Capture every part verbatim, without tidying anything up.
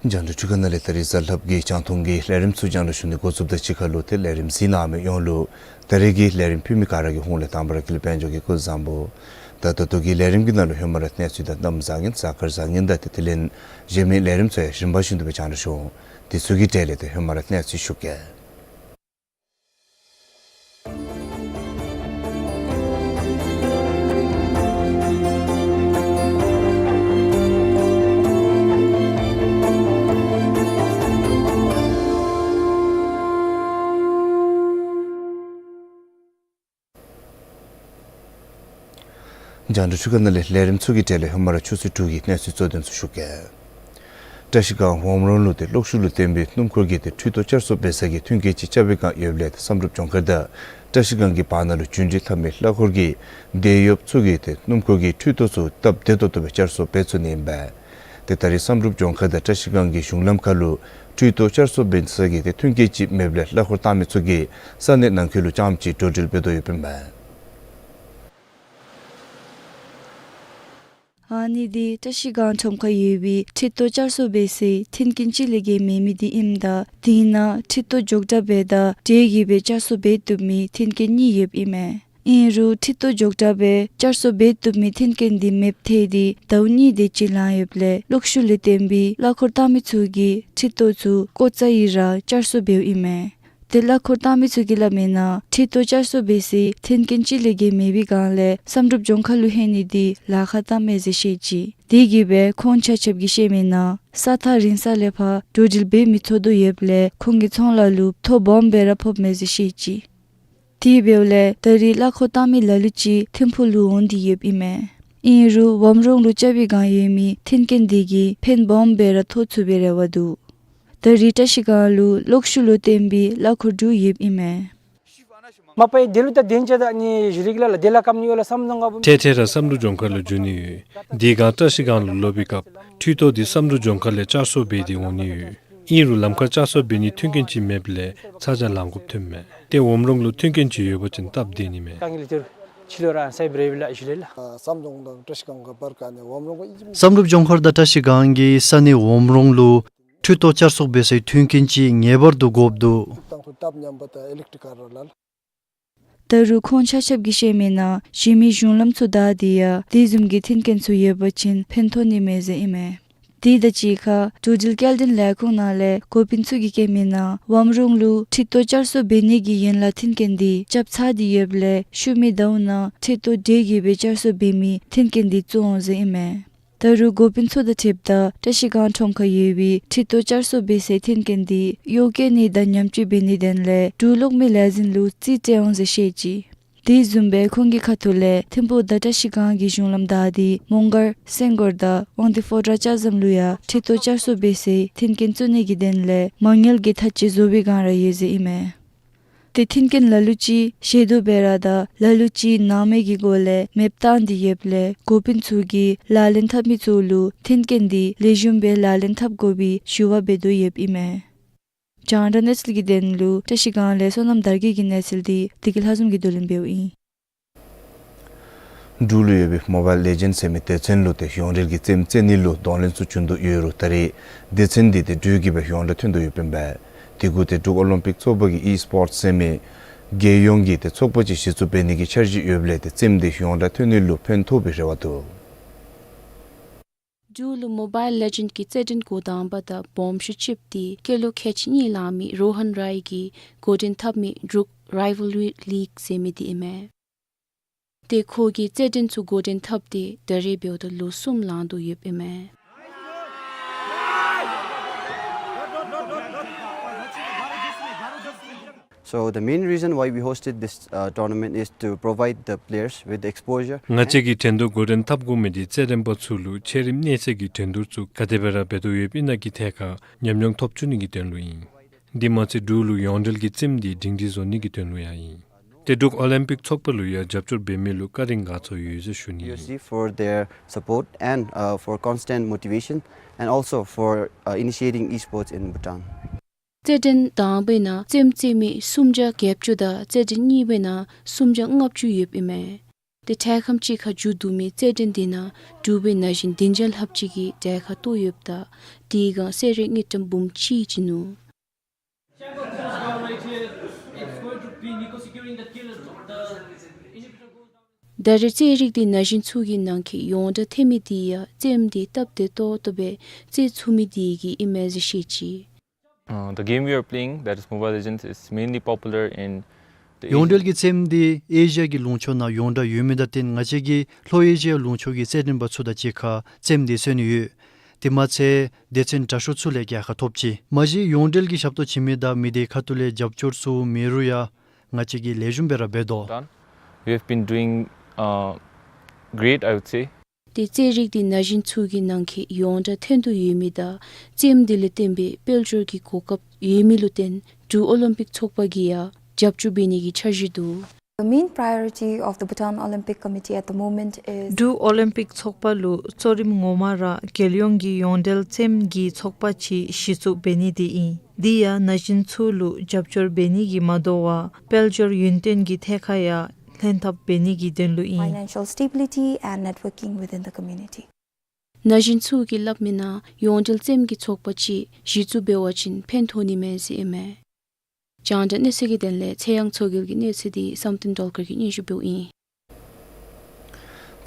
རྒྱང་བསྒྲགས་འཕྲུལ་ཁང་ནང་ལས་ད་རིས་གཟའ་ལྷགཔ་གི་རྒྱང་མཐོང་གི་ལས་རིམ་ཚུ་རྒྱང་བསྒྲགས་ཞུ་ནི་འགོ་བཙུགསཔ་དང་གཅིག་ཁར་ལུ་ཏེ་ལས་རིམ་གཟིགས་གནང་མི་ཡོངས་ལུ་ད་རིས་ཀྱི་ལས་རིམ་ཕུལ་མི་ག་ར་གི་ཧོངས་ལས་དང་པ་ར་དཀྱིལ་ལས་དཔལ་འབྱོར་གྱིས་སྐུ་གཟུགས་བཟང་པོ། ད་ད་ལྟོ་གི་ལས་རིམ་གྱི་ནང་ལུ་ཧེ་མ་ར་གནས་ཚུལ་དང་གནམ་བཟང་ངན་གཟའ་སྐར་བཟང་ངན་དང་ཏེ་དེ་ལས་གཞན་མི་ལས་རིམ་ཚུ་ཡང་རིམ་པ་བཞིན་དུ་སྦེ་རྒྱང་བསྒྲགས་ཞུ་འོང་། དེ་ཚུ་གི་གྲས་ལས་ཏེ་ཧེ་མ་ར་གནས་ཚུལ་ཞུ་གེ། རྒྱང་བསྒྲགས་འཕྲུལ་ཁང་ནང་ལས་ལས་རིམ་ཚུ་གི་གྲས་ལས་ཧེ་མ་ར་ཆུ་ཚོད་དྲུག་གི་གནས་ཚུལ་གཙོ་དོན་ཚུ་ཞུ་གེ། བཀྲ་ཤིས་སྒང་ཝམ་རོང་ལུ་ཏེ་གློག་ཤུགས་ལུ་བརྟེན་པའི་སྣུམ་འཁོར་གྱི་ཏེ་འཕྲུལ་ཏོག་བསྐྱར་གསོ་འབད་ས་གི་མཐུན་རྐྱེན་ཅིག་རྐྱབ་པའི་བསྒང་ཡོདཔ་ལས་ཏེ་བསམ་གྲུབ་ལྗོངས་མཁར་དང་བཀྲ་ཤིས་སྒང་གི་བར་ན་ལུ་རྒྱུན་འགྲུལ་འཐབ་མི་གླ་འཁོར་གྱི་འདེད་གཡོགཔ་ཚུ་གིས་ཏེ་སྣུམ་འཁོར་གྱི་འཕྲུལ་ཏོག་ཚུ་སྟབས་བདེ་ཏོག་ཏོ་སྦེ་བསྐྱར་གསོ་འབད་ཚུགས་ནི་ཨིན་པས། ཏེ་ད་རིས་བསམ་གྲུབ་ལྗོངས་མཁར་དང་བཀྲ་ཤིས་སྒང་གི་གཞུང་ལམ་ཁར་ལུ་འཕྲུལ་ཏོག་བསྐྱར་གསོ་འབད་ས་གི་ཏེ་མཐུན་རྐྱེན་ཅིག་མེདཔ་ལས་གླ་འཁོར་བཏང་མི་ཚུ་གིས་ས་གནས་ནང་འཁོད་ལུ་རྐྱངམ་ཅིག་འགྲོ་འགྲུལ་འབད་དོ་ཡོདཔ་ཨིན་པས། ཨ་ནི་འདི་བཀྲ་ཤིས་སྒང་ཁྲོམ་ཁར་ཡོད་པའི་འཕྲུལ་ཏོག་བསྐྱར་གསོ་འབད་སའི་མཐུན་རྐྱེན་ཅིག་ལས་བརྒལ་མེད་མི་འདི་ཨིནམ་ད་དེ་ནང་འཕྲུལ་ཏོག་མགྱོགས་དྲགས་སྦེ་དང་དྲོད་ཀྱིས་སྦེ་བསྐྱར་གསོ་འབད་བཏུབ་མི་མཐུན་རྐྱེན་གཉིས་ཡོདཔ་ཨིན་མས། ཨིན་རུང་འཕྲུལ་ཏོག་མགྱོགས་དྲགས་སྦེ་བསྐྱར་གསོ་འབད་བཏུབ་མི་མཐུན་རྐྱེན་འདི་མེདཔ་ཐལ་ཏེ་ཟླཝ་གཉིས་དེ་ཅིག་ལང་ཡོདཔ་ལས་གློག་ཤུགས་ལུ་བརྟེན་པའི་གླ་འཁོར་བཏང་མི་ཚུ་གིས་འཕྲུལ་ཏོག་ཚུ་ཀོ་ཙ་ཡི་ར་བསྐྱར་གསོ་འབདཝ་ཨིན་མས། ཏེ་གླ་འཁོར་བཏང་མི་ཚུ་གིས་སླབ་མིའི་ནང་འཕྲུལ་ཏོག་བསྐྱར་གསོ་འབད་སའི་མཐུན་རྐྱེན་ཅིག་ལས་བརྒལ་མེད་པའི་བསྒང་ལས་བསམ་གྲུབ་ལྗོངས་མཁར་ལུ་ལྷོད་ནི་འདི་ལཱ་ཁག་བཏངམ་མས་ཟེར་བཤད་ཅི། དེ་གིས་སྦེ་ཁོང་ཆ་ཁྱབ་ཀྱིས་བཤད་མིའི་ནང་ས་ཐག་རིང་ས་ལས་ཕར་འགྲོ་འགྲུལ་འབད་མི་ཚུགས་དོ་ཡོདཔ་ལས་ཁོང་གི་ཚོང་ལཱ་ལུ་ཐོ་སྦོམ་སྦེ་ར་ཕོགཔ་མས་ཟེར་བཤད་ཅི། དེ་འབདཝ་ལས་ད་རིས་གླ་འཁོར་བཏང་མི་ལ་ལུ་ཅིག་ཐིམ་ཕུག་ལུ་འོང་སྟེ་ཡོདཔ་ཨིན་མས། ཨིན་རུང་ཝམ་རོང་ལུ་རྐྱབ་པའི་བསྒང་ཡོད་མི་མཐུན་རྐྱེན་འདི་གིས་ཕན་སྦོམ་སྦེ་ར་ཐོགས་ཚུགས་པའི་རེ་བ་འདུག། ད་རིས་བཀྲ་ཤིས་སྒང་ལུ་གློག་ཤུགས་ལུ་བརྟེན་པའི་གླ་འཁོར་དྲུག་ཡོདཔ་ཨིན་མས། མ་པ་ཡི་དེ་ལུ་ད་དེན་ཅ་ད་ནི་གཞི་རིག་ལ་ལ་དེ་ལ་ཀམ་ནི་ཡོད་ལ་བསམ་བཟང་ག་བུ། ཐེ་ཐེ་ར་བསམ་གྲུབ་ལྗོངས་མཁར་ལུ་འགྱོ་ནི་ཡོད། དེ་སྒང་བཀྲ་ཤིས་སྒང་ལུ་ལོག་པའི་སྐབས་འཕྲུལ་ཏོག་འདི་བསམ་གྲུབ་ལྗོངས་མཁར་ལས་བསྐྱར་གསོ་འབད་དེ་འོང་ནི་ཡོད། ཨིན་རུང་ལམ་ཁར་བསྐྱར་གསོ་འབད་ནི་མཐུན་རྐྱེན་ཅིག་མེདཔ་ལས་ཚ་གྱང་ལང་དགོཔ་ཐོནམ་མས། ཏེ་ཝམ་རོང་ལུ་མཐུན་རྐྱེན་ཅིག་ཡོད་པ་ཅིན་སྟབས་བདེ་ནི་མས། ཀང་ལི་ཏེར་ཕྱི་ལོ་ར་སའི་བྲེ་བི་ལ་ཞུ་ལེ་ལ། བསམ་གྲུབ་ལྗོངས་མཁར་དང་བཀྲ་ཤིས་སྒང་གི་བར་ཁ་ནི་ཝམ་རོང་གི་བསམ་གྲུབ་ལྗོངས་མཁར་དང་བཀྲ་ཤིས་སྒང་གི་ས་གནས་ཝམ་རོང་ལུ་འཕྲུལ་ཏོག་བསྐྱར་གསོ་འབད་སའི་མཐུན་རྐྱེན་ཅིག་ངེས་པར་དུ་དགོཔ་འདུག། ཏང་ཐུ་སྟབས་མཉམ་པ་དང་ཨི་ལེག་ཊི་ཀལ་ར་ལ། ད་རུང་ཁོང་ཆ་ཁྱབ་ཀྱིས་བཤད་མིའི་ནང་གཞན་མི་གཞུང་ལམ་ཚུ་བདའ་སྟེ་ཡང་དེ་བཟུམ་གྱི་མཐུན་རྐྱེན་ཚུ་ཡོད་པ་ཅིན་ཕན་ཐོགས་ནི་མས་ཟེར་ཨིན་མས། དེ་དང་གཅིག་ཁར་འགྲོ་འགྲུལ་སྐྱེལ་འདྲེན་ལས་ཁུངས་ནང་ལས་འགོ་དཔོན་ཚུ་གིས་བཀོད་མིའི་ནང་ཝམ་རོང་ལུ་འཕྲུལ་ཏོག་བསྐྱར་གསོ་འབད་ནི་གི་ཡན་ལག་མཐུན་རྐྱེན་འདི་རྐྱབ་ཚར་ཏེ་ཡོདཔ་ལས་ཤུལ་མའི་ཟླཝ་ནང་འཕྲུལ་ཏོག་དྲོད་ཀྱིས་སྦེ་བསྐྱར་གསོ་འབད་མི་མཐུན་རྐྱེན་འདི་བཙུགས་འོང་ཟེར་ཨིན་མས། ད་རུང་འགོ་དཔོན་ཚུ་དང་འཁྲིལཝ་ད་བཀྲ་ཤིས་སྒང་ཁྲོམ་ཁར་ཡོད་པའི་འཕྲུལ་ཏོག་བསྐྱར་གསོ་འབད་སའི་མཐུན་རྐྱེན་འདི་གཡོག་བཀོལ་ནི་དང་ཉམས་བཅོས་འབད་ནིའི་དོན་ལས་འབྲུག་གློག་མེའི་ལས་འཛིན་ལུ་རྩིས་སྤྲོད་འོང་ཟེར་བཤད་ཅི། དེ་བཟུམ་སྦེ་ཁོང་གི་ཁ་ཐུག་ལས་ཐིམ་ཕུག་དང་བཀྲ་ཤིས་སྒང་གི་གཞུང་ལམ་བདའ་སྟེ་མོང་སྒར་སེང་སྒོར་དང་དབང་འདུས་ཕོ་བྲང་ལྕགས་ཟམ་ལུ་ཡང་འཕྲུལ་ཏོག་བསྐྱར་གསོ་འབད་སའི་མཐུན་རྐྱེན་བཙུགས་ནི་གི་དོན་ལས་མ་དངུལ་གྱི་ཐག་བཅད་བཟོ་བའི་བསྒང་ར་ཡོད་ཟེར་ཨིན་མས། ཏེ་མཐུན་རྐྱེན་ལ་ལུ་ཅིག་ཞེ་སྡུག་སྦེ་ར་དང་ལ་ལུ་ཅིག་ནང་མི་གི་སྒོ་ལས་མེདཔ་བཏང་སྟེ་ཡོདཔ་ལས་འགོ་དཔོན་ཚུ་གིས་ལག་ལེན་འཐབ་མི་ཚུ་ལུ་མཐུན་རྐྱེན་འདི་ལེགས་ཤོམ་སྦེ་ལག་ལེན་འཐབ་དགོ་པའི་ཞུ་བ་འབད་དོ་ཡོདཔ་ཨིན་མས། རྒྱང་བསྒྲགས་གནས་ཚུལ་གྱི་དོན་ལུ་བཀྲ་ཤིས་སྒང་ལས་བསོད་ནམས་དར་རྒྱས་ཀྱི་གནས་ཚུལ་འདི་བདེ་སྐྱིད་ལྷ་འཛོམས་ཀྱིས་བསྡུ་ལེན་འབདཝ་ཨིན། འབྲུག་ལུ་ཡོད་པའི་མོ་བཱའིལ་ལེ་ཇེནཌ་ཟེར་མི་སྡེ་ཚན་ལུ་ཏེ་ཡོངས་འབྲེལ་གྱི་རྩེདམོ་རྩེ་ནི་ལུ་གདོང་ལེན་ཚུ་བྱུང་དོ་ཡོད་རུང་ད་རེས་སྡེ་ཚན་འདི་ཏེ་འབྲུག་གིས་སྦེ་ཡོངས་གྲགས་ཐོན་དོ་ཡོདཔ་ཨིན་པས། དེ་གུ་ཏེ་འབྲུག་ཨོ་ལིམ་པིག་ཚོགས་པ་གིས་ཨི་སི་པོརཊ་ཟེར་མི་རྒྱལ་ཡོངས་ཀྱི་ཏེ་ཚོགས་པ་ཅིག་གཞི་བཙུགས་འབད་ནི་གི་འཆར་གཞི་ཡོདཔ་ལས་ཏེ་རྩེདམོ་འདི་ཡོངས་གྲགས་ཐོན་ནི་ལུ་ཕན་ཐོགས་པའི་རེ་བ་འདུག། འབྲུག་ལུ་མོ་བཱའིལ་ལེ་ཇེནཌ་ཀྱི་རྩེད་འགྲན་འགོ་དང་པ་དང་སྦོམ་ཤོས་ཅིག་འདི་སྐྱེས་ལོ་ཁལ་གཅིག་གཉིས་ལང་མི་རོ་ཧན་རའི་གིས་འགོ་འདྲེན་འཐབ་མི་འབྲུག་རའི་ཝལ་རི་ལིག་ཟེར་མི་འདི་ཨིན་མས། ཏེ་ཁོ་གིས་རྩེད་འགྲན་ཚུ་འགོ་འདྲེན་འཐབ་སྟེ་ད་རེས་འབདཝ་ད་ལོ་གསུམ་ལང་དོ་ཡོདཔ་ཨིན་མས། So the main reason why we hosted this, uh, tournament is to provide the players with exposure. ང་བཅས་ཀྱིས་འགྲན་བསྡུར་འགོ་འདྲེན་འཐབ་དགོ་མི་འདི་རྩེད་འགྲན་པ་ཚུ་ལུ་ཆེ་རིམ་གནས་ཚད་ཀྱི་འགྲན་བསྡུར་ཚུ་ག་དེ་སྦེ་ར་འབད་དོ་ཡོདཔ་ཨིན་ན་གི་ཐད་ཁར་ཉམས་མྱོང་ཐོབ་བཅུག་ནི་གི་དོན་ལུ་ཨིན། དེ་མ་ཚད་འབྲུག་ལུ་ཡོངས་འབྲེལ་གྱི་རྩེདམོ་འདི་སྒྲིང་སྒྲི་བཟོ་ནི་གི་དོན་ལུ་ཡང་ཨིན། ཏེ་འབྲུག་ཨོ་ལིམ་པིག་ཚོགས་པ་ལུ་ཡང་རྒྱབ་སྐྱོར་འབད་མི་ལུ་བཀའ་དྲིན་དགའ་ཚོར་ཡོད་ཟེར་ཞུ་ནི་ཨིན། Seriously for their support and, uh, for constant motivation and also for, uh, initiating esports in Bhutan. རྩེད་འགྲན་དང་པའི་ནང་རྩེདམོ་རྩེ་མི་སུམ་བརྒྱ་བརྒྱད་ཅུ་དང་རྩེད་འགྲན་གཉིས་པའི་ནང་སུམ་བརྒྱ་ལྔ་བཅུ་ཡོདཔ་ཨིན་མས། ཏེ་འཕྲལ་ཁམས་ཅིག་ཁར་མཇུག་བསྡུ་མི་རྩེད་འགྲན་འདི་ནང་འབྲུག་པའི་ན་གཞོན་བདུན་བརྒྱ་ལྷགཔ་ཅིག་གིས་གྲལ་ཁར་གཏོགས་ཡོདཔ་ད་དེ་སྒང་གསོལ་རས་དངུལ་ཀྲམ་འབུམ་གཅིག་བྱིན་ནུག། ད་རེས་རྩེད་རིགས་འདི་ན་གཞོན་ཚུ་གི་ནང་འཁོད་ཡོངས་གྲགས་ཐོན་མི་འདི་ཡང་རྩེདམོ་འདི་སྟབས་བདེ་ཏོག་ཏོ་སྦེ་རྩེ་ཚུགས་མི་འདི་གིས་ཨིན་མས་ཟེར་བཤད་ཅི། Uh, the game we are playing, that is Mobile Legends, is mainly popular in the Asian. ཡོངས་འབྲེལ་གྱི་རྩེདམོ་འདི་ཨེ་ཤི་ཡ་གི་ལུང་ཕྱོགས་ནང་ཡོངས་གྲགས་ཡོད་མི་དང་བསྟུན་ང་བཅས་ཀྱིས་ལྷོ་ཨེ་ཤི་ཡ་ལུང་ཕྱོགས་ཀྱི་རྩེད་འགྲན་པ་ཚུ་དང་གཅིག་ཁར་རྩེདམོ་འདི་རྩེ་ནི་ཡོད། དེ་མ་ཚད་སྡེ་ཚན་དྲག་ཤོས་ཚུ་ལས་རྒྱལ་ཁ་ཐོབ་ཅི། མ་གཞི་ཡོངས་འབྲེལ་གྱི་ཞབས་ཏོག་བྱིན་མི་དང་མི་སྡེ་ཁ་ཐུག་ལས་རྒྱབ་སྐྱོར་ཚུ་མེད་རུང་ཡང་ང་བཅས་ཀྱིས་ལེགས་ཤོམ་སྦེ་ར་འབད་དོ། Done. We have been doing, uh, great, I would say. ཏེ་རྩེད་རིགས་འདི་ན་གཞོན་ཚུ་གི་ནང་འཁོད་ཡོངས་གྲགས་ཐོན་དོ་ཡོད་མི་དང་རྩེདམོ་འདི་ལས་བརྟེན་པའི་དཔལ་འབྱོར་གྱི་གོ་སྐབས་ཡོད་མི་ལུ་བརྟེན་འབྲུག་ཨོ་ལིམ་པིག་ཚོགས་པ་གིས་ཡང་རྒྱབ་སྐྱོར་འབད་ནི་གི་འཆར་གཞི་འདུག། The main priority of the Bhutan Olympic Committee at the moment is འབྲུག་ཨོ་ལིམ་པིག་ཚོགས་པ་ལུ་གཙོ་རིམ་ངོ་མ་ར་རྒྱལ་ཡོངས་ཀྱི་ཡོངས་འབྲེལ་རྩེདམོ་གི་ཚོགས་པ་ཅིག་གཞི་བཙུགས་འབད་ནི་འདི་ཨིན། འདི་ཡང་ན་གཞོན་ཚུ་ལུ་རྒྱབ་སྐྱོར་འབད་ནི་གིས་མ་དོ་བར་དཔལ་འབྱོར་ཡུན་བརྟན་གྱི་ཐད་ཁར་ཡང་ལྷན་ཐབས་འབད་ནི་གི་དོན་ལུ་ཨིན། Financial stability and networking within the community. ན་གཞོན་ཚུ་གིས་སླབ་མི་ནང་ཡོངས་འབྲེལ་རྩེདམོ་གི་ཚོགས་པ་ཅིག་གཞི་བཙུགས་འབད་བ་ཅིན་ཕན་ཐོགས་ནི་མས་ཟེར་ཨིན་མས། རྒྱང་བསྒྲགས་གནས་ཚུལ་གྱི་དོན་ལས་ཚེ་དབྱངས་མཚོ་རྒྱལ་གྱི་གནས་ཚུལ་འདི་བསམ་གཏན་སྒྲོལ་དཀར་གྱིས་སྙན་ཞུ་འབདཝ་ཨིན།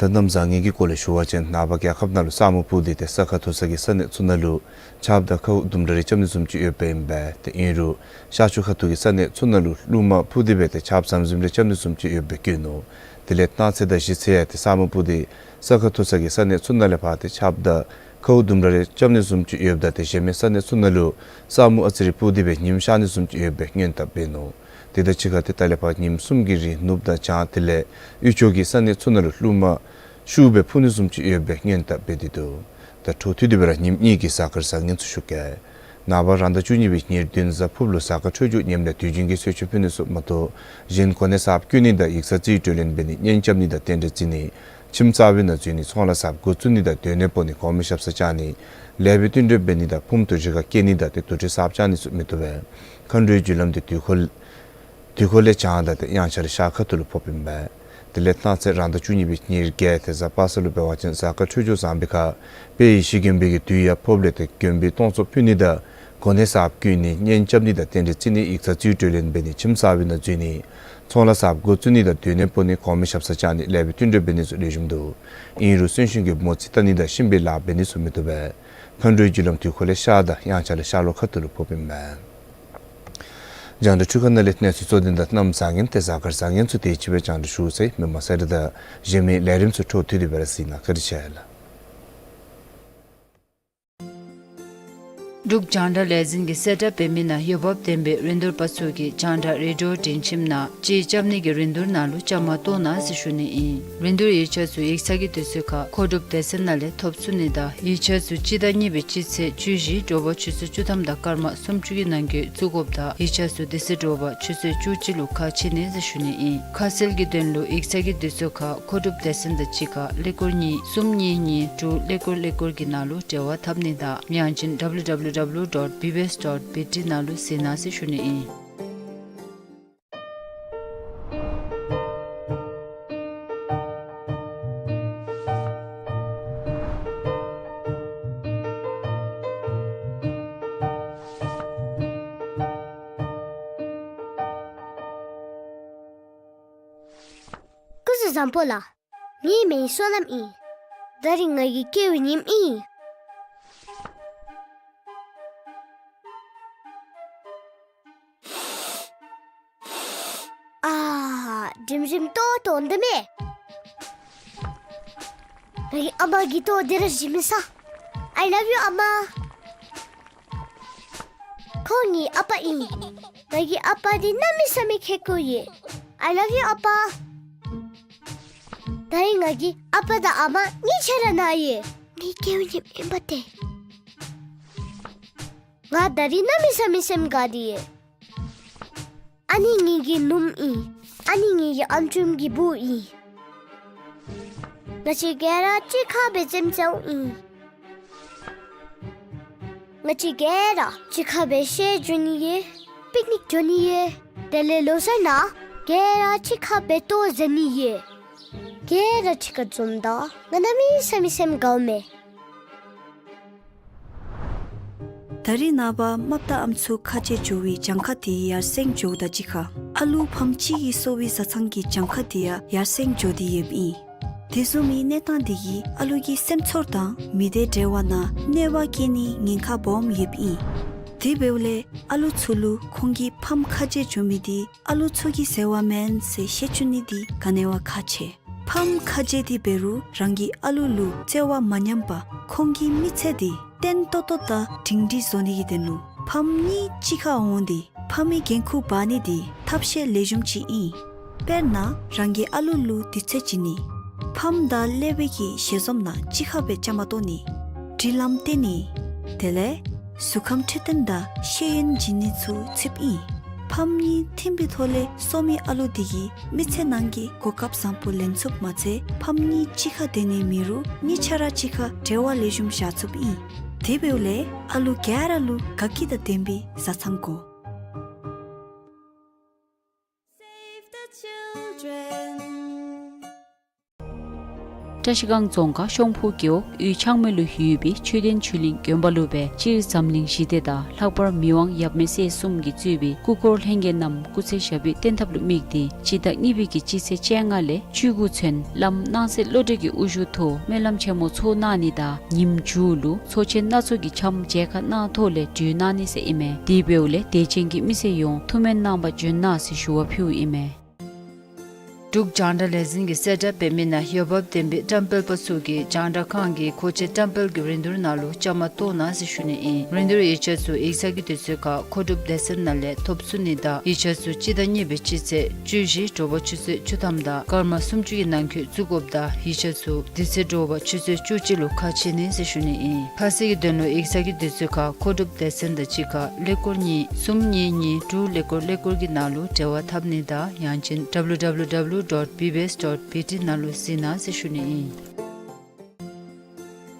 ད་གནམ་བཟང་ངན་གྱི་སྐོར་ལས་ཞུ་བ་ཅིན་ནངས་པ་རྒྱལ་ཁབ་ནང་ལུ་ས་སྨུག་སྤུབས་ཏེ་ཏེ་ས་ཁ་ཐུག་ས་གི་ས་གནས་ཚུ་ནང་ལུ་ཆརཔ་དང་ཁཝ་ལྡུམ་ར་རེ་རྐྱབ་ནི་བཟུམ་ཅིག་ཡོདཔ་ཨིན་པས། ཏེ་ཨིན་རུང་ཤར་ཕྱོགས་ཁ་ཐུག་གི་ས་གནས་ཚུ་ནང་ལུ་རླུངམ་འཕུ་སྟེ་སྦེ་ཏེ་ཆརཔ་ཟམ་ཟིམ་རེ་རྐྱབ་ནི་བཟུམ་ཅིག་ཡོདཔ་སྦེ་བཀོད་ནུག། དེ་ལས་གནངས་ཚེ་དང་གཞེས་ཚེ་ཡང་ཏེ་ས་སྨུག་སྤུབས་ཏེ་ས་ཁ་ཐུག་ས་གི་ས་གནས་ཚུ་ནང་ལས་ཕར་ཏེ་ཆརཔ་དང་ཁཝ་ལྡུམ་ར་རེ་རྐྱབ་ནི་བཟུམ་ཅིག་ཡོདཔ་ད་ཏེ་གཞན་མི་ས་གནས་ཚུ་ནང་ལུ་ས་སྨུག་ཨ་ཙི་རེ་སྤུབས་ཏེ་སྦེ་ཉིམ་ཤར་ནི་བཟུམ་ཅིག་ཡོདཔ་སྦེ་སྔོན་དཔག་འབད་ནུག། དེ་དང་གཅིག་ཁར་ཏེ་ད་ལས་ཕར་ཉིནམ་གསུམ་གྱི་རིང་ནུབ་དང་བྱང་དེ་ལས་དབུས་ཕྱོགས་ཀྱི་ས་གནས་ཚུ་ནང་ལུ་རླུངམ་ཤུགས་སྦེ་འཕུ་ནི་བཟུམ་ཅིག་ཡོདཔ་སྦེ་སྔོན་དཔག་འབད་དེ་འདུག། ད་འཕྲོ་མཐུད་དེ་སྦེ་ར་ཉིནམ་གཉིས་ཀྱི་གཟའ་སྐར་བཟང་ངན་ཚུ་ཞུ་གེ། ནངས་པ་རང་ཟླ་བཅུ་གཉིས་པའི་ཉེར་བདུན་གཟའ་ཕུརཔ་ལུ་གཟའ་སྐར་འཕྲོད་སྦྱོར་ངནམ་ལས་དུས་རྒྱུན་གྱི་གསོལ་མཆོད་ཕུལ་ནི་ཚུ་མ་གཏོགས་གཞན་གོ་གནས་གསརཔ་བསྐོ་ནི་དང་ཡིག་ཚང་རྩིས་སྤྲོད་ལེན་འབད་ནི་གཉེན་རྐྱབ་ནི་དང་རྟེན་འབྲེལ་བརྩི་ནི་ཁྱིམ་གསར་པའི་ནང་འཛུལ་ནི་ཚོང་ལཱ་གསརཔ་འགོ་བཙུགས་ནི་དང་སྡོད་གནས་སྤོ་ནི་གོང་མའི་ཞབས་སར་བཅར་ནི་ལེགས་པའི་བསྟུན་གྲོས་འབད་ནི་དང་ཕུངམ་དང་རི་ཁར་སྐྱེལ་ནི་དང་ཏེ་དུར་ཁྲོད་གསརཔ་བཅག་ནི་ཚུ་མི་བཏུབ་པས། མཁའ་འགྲོའི་རྒྱུ་ལམ་དེ་དུས་འཁོར་དུས་འཁོར་ལས་བྱང་དང་ཏེ་དབྱངས་འཆར་ལས་ཤར་ཁ་ཐུག་ལུ་ཕོགཔ་ཨིན་པས། དེ་ལས་གནངས་ཚེ་རང་ཟླ་བཅུ་གཉིས་པའི་ཉེར་བརྒྱད་ཏེ་གཟའ་པ་སངས་ལུ་འབད་བ་ཅིན་གཟའ་སྐར་འཕྲོད་སྦྱོར་བཟང་པའི་ཁར་དཔལ་ཡེ་ཤེས་མགོན་པོ་གི་དུས་ཡང་ཕོགཔ་ལས་ཏེ་མགོན་པོའི་སྟོང་ཚོགས་ཕུལ་ནི་དང་གོ་གནས་གསརཔ་བསྐོ་ནི་གཉེན་རྐྱབ་ནི་དང་རྟེན་འབྲེལ་བརྩི་ནི་ཡིག་ཚང་རྩིས་སྤྲོད་ལེན་འབད་ནི་ཁྱིམ་གསར་པའི་ནང་འཛུལ་ནི་ཚོང་ལཱ་གསརཔ་འགོ་བཙུགས་ནི་དང་སྡོད་གནས་སྤོ་ནི་གོང་མའི་ཞབས་སར་བཅར་ནི་ལེགས་པའི་བསྟུན་གྲོས་འབད་ནི་ཚུ་ལེགས་ཤོམ་འདུག། ཨིན་རུང་གསོན་གཤིན་གྱི་མོ་རྩིས་བལྟ་ནི་དང་གཤིན་པོའི་ལཱ་འབད་ནི་ཚུ་མི་བཏུབ་པས། མཁའ་འགྲོའི་རྒྱུ་ལམ་དུས་འཁོར་ལས་ཤར་དང་དབྱངས་འཆར་ལས་ཤར་ལྷོ་ཁ་ཐུག་ལུ་ཕོགཔ་ཨིན་པས། རྒྱང་བསྒྲགས་འཕྲུལ་ཁང་ནང་ལས་གནས་ཚུལ་གཙོ་དོན་དང་གནམ་བཟང་ངན་ཏེ་གཟའ་སྐར་བཟང་ངན་ཚུ་དེ་ཅིག་སྦེ་རྒྱང་བསྒྲགས་ཞུ་ཚར་ཡི། མི་མང་ཚུ་ར་དང་གཞན་མི་ལས་རིམ་ཚུ་འཕྲོ་མཐུད་དེ་སྦེ་ར་གཟིགས་གནང་། བཀའ་དྲིན་ཆེ་ལགས། འབྲུག་རྒྱང་བསྒྲགས་ལས་འཛིན་གྱིས་གསལ་བསྒྲགས་འབད་མི་ནང་འོས་འབབ་ལྡན་པའི་རིན་བསྡུར་པ་ཚུ་གིས་རྒྱང་བསྒྲགས་རེ་ཌི་ཡོ་སྒྲིང་ཁྱིམ་ནང་ཅིག་རྐྱབ་ནི་གི་རིན་བསྡུར་ནང་ལུ་བཅའ་མར་གཏོགས་གནང་ཟེར་ཞུ་ནི་ཨིན། རིན་བསྡུར་ཡིག་ཆ་ཚུ་ཡིག་ཚང་གི་དུས་ཚོད་ཁར་མཁོ་སྒྲུབ་སྡེ་ཚན་ནང་ལས་ཐོབ་ཚུགས་ནི་དང་ཡིག་ཆ་ཚུ་སྤྱི་ཟླ་གཉིས་པའི་སྤྱི་ཚེས་བཅུ་བཞི་དྲོ་པ་ཆུ་ཚོད་བཅུ་ཐམ་དང་སྐར་མ་སུམ་ཅུ་གི་ནང་འཁོད་བཙུགས་དགོཔ་དང་ཡིག་ཆ་ཚུ་དེ་ཚེ་དྲོ་པ་ཆུ་ཚོད་བཅུ་གཅིག་ལུ་ཁ་ཕྱེ་ནི་ཟེར་ཞུ་ནི་ཨིན། ཁ་གསལ་གྱི་དོན་ལུ་ཡིག་ཚང་གི་དུས་ཚོད་ཁར་མཁོ་སྒྲུབ་སྡེ་ཚན་དང་གཅིག་ཁར་ཀླད་ཀོར་གཉིས་གསུམ་གཉིས་གཉིས་དྲུག་ཀླད་ཀོར་ཀླད་ཀོར་གྱི་ནང་ལུ་འབྲེལ་བ་འཐབ་ནི་དང་ཡང་ཅིན་ཌབ་ལུ་ཌབ་ལུ་ཌབ་ལུ་ཌོཊ་བི་བི་ཨེསི་ཌོཊ་བི་ཊི་ནང་ལུ་གཟིགས་གནང་ཟེར་ཞུ་ནི་ཨིན། སྐུ་གཟུགས་བཟང་པོ་ལགས། ངེའི་མིང་བསོད་ནམས་ཨིན། ད་རིས་ང་གི་སྐྱེ་བའི་ཉིནམ་ཨིན། ཨ་ཧ། དྲིམ་དྲིམ་ཏོག་ཏོ་འདི་མས། ངེའི་ཨ་མ་གིས་ཏོག་འདི་ར་བཞེས་མི་ས། I love you ཨ་མ། ཁོང་ངེའི་ཨ་པ་ཨིན། ངེའི་ཨ་པ་འདི་གནམ་མེད་ས་མེད་ཁེ་ཀོ་ཡོད། I love you ཨ་པ། ད་རིས་ངེའི་ཨ་པ་དང་ཨ་མ་གཉིས་ཆ་ར་ན་ཡོད། ངེའི་སྐྱེ་བའི་ཉིནམ་ཨིན་པ་ཏེ། ང་ད་རིས་གནམ་མེད་ས་མེད་སེམས་དགའ་སྟེ་ཡོད། ཨ་ནི་ངེའི་ནུམོ་ཨིན། ཨ་ནི་ངེའི་ཨམ་ཅུང་གི་བུ་ཨིན། ང་བཅས་ག་ར་གཅིག་ཁར་སྦེ་རྩེདམོ་རྩེཝ་ཨིན། ང་བཅས་ག་ར་གཅིག་ཁར་སྦེ་བཤལ་འགྱོ་ནི་ཡོད། པིཀ་ནིཀ་འགྱོ་ནི་ཡོད། དེ་ལས་ལོ་གསར་ནང་ག་ར་གཅིག་ཁར་སྦེ་ལྟོ་བཟའ་ནི་ཡོད། ག་ར་གཅིག་ཁར་འཛོམས་ད་ང་གནམ་མེད་ས་མེད་སེམས་དགའཝ་མས། ད་རིས་ནངས་པ་རྨགཔ་དང་ཨམ་སྲུ་ཁ་རྗེ་འགྱོ་བའི་གྱངས་ཁ་དེ་ཡར་སེང་འགྱོཝ་དང་གཅིག་ཁར་ཨ་ལུ་ཕམ་གཅིག་གིས་གསོ་བའི་བཟའ་ཚང་གི་གྱངས་ཁ་དེ་ཡང་ཡར་སེང་འགྱོ་སྟེ་ཡོདཔ་ཨིན། དེ་བཟུམ་མའི་གནས་སྟངས་དེ་གིས་ཨ་ལུ་གི་སེམས་ཚོར་དང་མི་སྡེ་འབྲེལ་བ་ནང་གནོད་པ་བཀལ་ནིའི་ཉེན་ཁ་སྦོམ་ཡོདཔ་ཨིན། དེ་འབདཝ་ལས་ཨ་ལུ་ཚུ་ལུ་ཁོང་གི་ཕམ་ཁ་རྗེ་འགྱོ་མི་དེ་ཨ་ལུ་ཚུ་གི་ཟེར་བ་མེན་ཟེར་ཤེས་བཅུག་ནི་དེ་ག་ནི་བ་ཁག་ཆེ། ཕམ་ཁ་རྗེ་དེ་འབད་རུང་རང་གི་ཨ་ལུ་ལུ་བརྩེ་བ་མ་ཉམས་པར་ཁོང་གི་མི་ཚེ་དེ་བརྟན་ཏོག་ཏོ་དང་སྒྲིང་སྒྲིང་བཟོ་ནི་གི་དོན་ལུ་ཕམ་གཉིས་གཅིག་ཁར་འོང་སྟེ་ཕམ་གྱི་འགན་ཁུར་འབག་ནི་དེ་ཐབས་ཤེས་ལེགས་ཤོམ་ཅིག་ཨིན། དཔེར་ན་རང་གི་ཨ་ལུ་ལུ་དུས་ཚོད་བྱིན་ནི། ཕམ་དང་ཀླད་པའི་གི་ཞལ་འཛོམས་ནང་གཅིག་ཁར་སྦེ་བཅའ་མར་གཏོགས་ནི། སྒྲིག་ལམ་བསྟན་ནི། དེ་ལས་གཟུགས་ཁམས་འཕྲོད་བསྟེན་དང་ཤེས་ཡོན་བྱིན་ནི་ཚུ་ཚུདཔ་ཨིན། ཕམ་གཉིས་མཐུན་པའི་ཐོག་ལས་གསོ་མི་ཨ་ལུ་དེ་གིས་མི་ཚེ་ནང་གི་གོ་སྐབས་བཟང་པོ་ལེན་ཚུགསཔ་མ་ཚད་ཕམ་གཉིས་གཅིག་ཁར་སྡོད་ནི་མེད་རུང་གཉིས་ཆ་ར་གཅིག་ཁར་འབྲེལ་བ་ལེགས་ཤོམ་བཞག་ཚུགསཔ་ཨིན། དེ་འབདཝ་ལས་ཨ་ལུ་ག་ར་ལུ་དགའ་སྐྱིད་དང་ལྡན་པའི་བཟའ་ཚང་དགོ། Save the children. བཀྲ་ཤིས་སྒང་རྫོང་ཁག་ཤོང་ཕུ་རྒེད་འོག་ཡུལ་ཆག་མེ་ལུ་ཡོད་པའི་ཆོས་ལྡན་ཆོས་གླིང་དགོན་པ་ལུ་སྦེ་སྤྱིར་འཛམ་གླིང་ཞི་བདེ་དང་ལྷག་པར་མི་དབང་ཡབ་མེས་སྲས་གསུམ་གྱིས་གཙོས་པའི་སྐུ་འཁོར་ལྷན་རྒྱས་རྣམས་སྐུ་ཚེ་ཞབས་པད་བརྟན་ཐབས་ལུ་དམིགས་ཏེ་སྤྱི་ཟླ་གཉིས་པའི་གི་སྤྱི་ཚེས་བཅོ་ལྔ་ལས་བཅུ་དགུ་ཚུན་བླམ་སྣང་གསལ་བློ་གྲོས་ཀྱི་དབུ་བཞུགས་ཐོག་སྨོན་ལམ་ཆེན་མོ་ཚོགས་གནང་ནི་དང་ཉིནམ་མཇུག་ལུ་ཚོགས་ཆེན་སྣ་ཚོགས་ཀྱི་འཆམ་མཇལ་ཁ་གནང་ཐོག་ལས་གྲོལ་གནང་ནི་ཟེར་ཨིན་མས། དེ་འབདཝ་ལས་དད་ཅན་གྱི་མི་སེར་ཡོངས་ཐུགས་སྨོན་གནང་བར་བྱོན་གནང་ཟེར་ཞུ་བ་ཕུལཝ་ཨིན་མས། འབྲུག་རྒྱང་བསྒྲགས་ལས་འཛིན་གྱིས་གསལ་བསྒྲགས་འབད་མི་ནང་འོས་འབབ་ལྡན་པའི་བཀྲམ་སྤེལ་པ་ཚུ་གིས་རྒྱང་བསྒྲགས་ཁང་གི་མཁོ་ཆས་བཀྲམ་སྤེལ་གྱི་རིན་བསྡུར་ནང་ལུ་བཅའ་མར་གཏོགས་གནང་ཟེར་ཞུ་ནི་ཨིན། རིན་བསྡུར་ཡིག་ཆ་ཚུ་ཡིག་ཚང་གི་དུས་ཚོད་ཁར་མཁོ་སྒྲུབ་སྡེ་ཚན་ནང་ལས་ཐོབ་ཚུགས་ནི་དང་ཡིག་ཆ་ཚུ་སྤྱི་ཟླ་གཉིས་པའི་སྤྱི་ཚེས་བཅུ་བཞི་དྲོ་པ་ཆུ་ཚོད་བཅུ་ཐམ་དང་སྐར་མ་སུམ་ཅུ་གི་ནང་འཁོད་བཙུགས་དགོཔ་དང་ཡིག་ཆ་ཚུ་དེ་ཚེ་དྲོ་པ་ཆུ་ཚོད་བཅུ་གཅིག་ལུ་ཁ་ཕྱེ་ནི་ཟེར་ཞུ་ནི་ཨིན། ཁ་གསལ་གྱི་དོན་ལུ་ཡིག་ཚང་གི་དུས་ཚོད་ཁར་མཁོ་སྒྲུབ་སྡེ་ཚན་དང་གཅིག་ཁར་ཀླད་ཀོར་གཉིས་གསུམ་གཉིས་གཉིས་དྲུག་ཀླད་ཀོར་ཀླད་ཀོར་གྱི་ནང་ལུ་འབྲེལ་བ་འཐབ་ནི་དང་ཡང་ཅིན་ཌབ་ལུ་ཌབ་ལུ་ཌབ་ལུ་ཌོཊ་བི་བི་ཨེསི་ཌོཊ་བི་ཊི་ནང་ལུ་གཟིགས་གནང་ཟེར་ཞུ་ནི་ཨིན།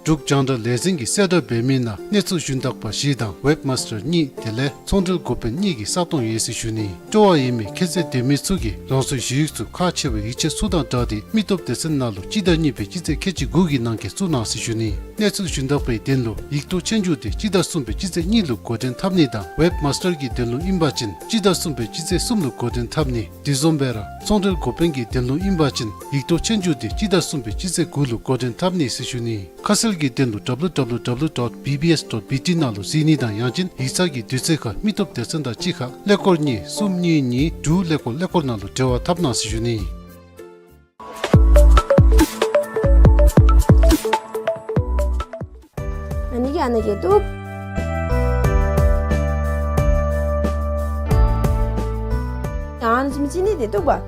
འབྲུག་རྒྱང་བསྒྲགས་ལས་འཛིན་གྱིས་གསལ་བསྒྲགས་འབད་མི་ནང་གནས་ཚུལ་ཞུན་དག་པ་བཞི་དང་ཝེབ་མཱས་ཊར་གཉིས་དེ་ལས་ཚོང་འབྲེལ་འགོ་དཔོན་གཉིས་ཀྱི་ས་སྟོང་ཡོད་ཟེར་ཞུ་ནི། སྤྲོ་བ་ཡོད་མི་ཁྱད་ཚད་ལྡན་མི་ཚུ་གིས་རང་སོའི་ཞུ་ཡིག་ཚུ་ཁག་ཆེ་བའི་ཡིག་ཆ་ཚུ་དང་སྦྲགས་ཏེ་མི་སྟོབས་སྡེ་ཚན་ནང་ལུ་སྤྱི་ཟླ་གཉིས་པའི་སྤྱི་ཚེས་ཁལ་གཅིག་དགུ་གི་ནང་འཁོད་བཙུགས་གནང་ཟེར་ཞུ་ནི། གནས་ཚུལ་ཞུན་དག་པའི་དོན་ལུ་ཡིག་ཐོག་ཆོས་རྒྱུགས་དེ་སྤྱི་ཟླ་གསུམ་པའི་སྤྱི་ཚེས་གཉིས་ལུ་འགོ་འདྲེན་འཐབ་ནི་དང་ཝེབ་མཱས་ཊར་གྱི་དོན་ལུ་ཨིན་པ་ཅིན་སྤྱི་ཟླ་གསུམ་པའི་སྤྱི་ཚེས་གསུམ་ལུ་འགོ་འདྲེན་འཐབ་ནི། དེ་བཟུམ་སྦེ་ར་ཚོང་འབྲེལ་འགོ་དཔོན་གྱི་དོན་ལུ་ཨིན་པ་ཅིན་ཡིག་ཐོག་ཆོས་རྒྱུགས་དེ་སྤྱི་ཟླ་གསུམ་པའི་སྤྱི་ཚེས་དགུ་ལུ་འགོ་འདྲེན་འཐབ་ནི་ཟེར་ཞུ་ནི། ཁ་གསལ་གྱི་དོན་ལུ་ཌབ་ལུ་ཌབ་ལུ་ཌབ་ལུ་ཌོཊ་བི་བི་ཨེསི་ཌོཊ་བི་ཊི་ནང་ལུ་གཟིགས་ནི་དང་ཡང་ཅིན་ཡིག་ཚང་གི་དུས་ཚོད་ཁར་མི་སྟོབས་སྡེ་ཚན་དང་གཅིག་ཁར་ཀླད་ཀོར་གཉིས་གསུམ་གཉིས་གཉིས་དྲུག་ཀླད་ཀོར་ཀླད་ཀོར་ནང་ལུ་འབྲེལ་བ་འཐབ་གནང་ཟེར་ཞུ་ནི། ཨ་ནི་གི་ཨ་ནི་གི་ཏུ། ཨ་ནི་ཅིག་མི་ཅིག་ནི་དེ་འདུག་པ།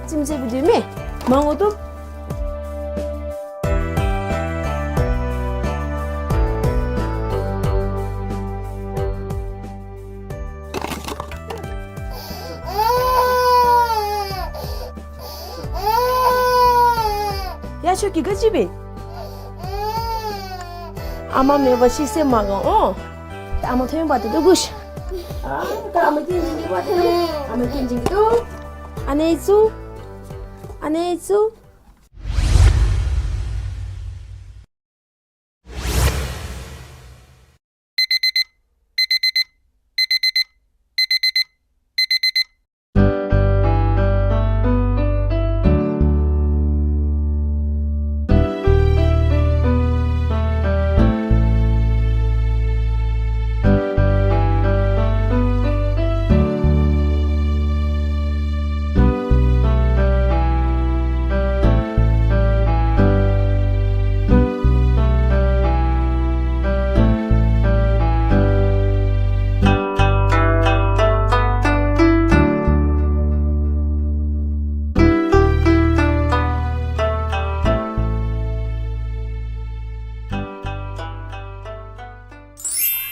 ཅིག་མི་ཅིག་སྦེ་སྡོད་མི་མང་པོ་འདུག། ཡ་ཁྱོད་ཀྱིས་ག་ཅི་འབད། ཨ་མ་མེད་པར་ཤི་སེམས་མ་དགའ་འོང་། ཨ་མ་ཐོན་པ་དེ་འདུག་གུ་ཤ། ཨ་ད་ཨ་མ་སྐྱེངས་ཅིག་འདུག་པ་དེ་འདུག། ཨ་མ་སྐྱེངས་ཅིག་འདུག། ཨ་ནེ་ཙུ། ཨ་ནེ་ཙུ།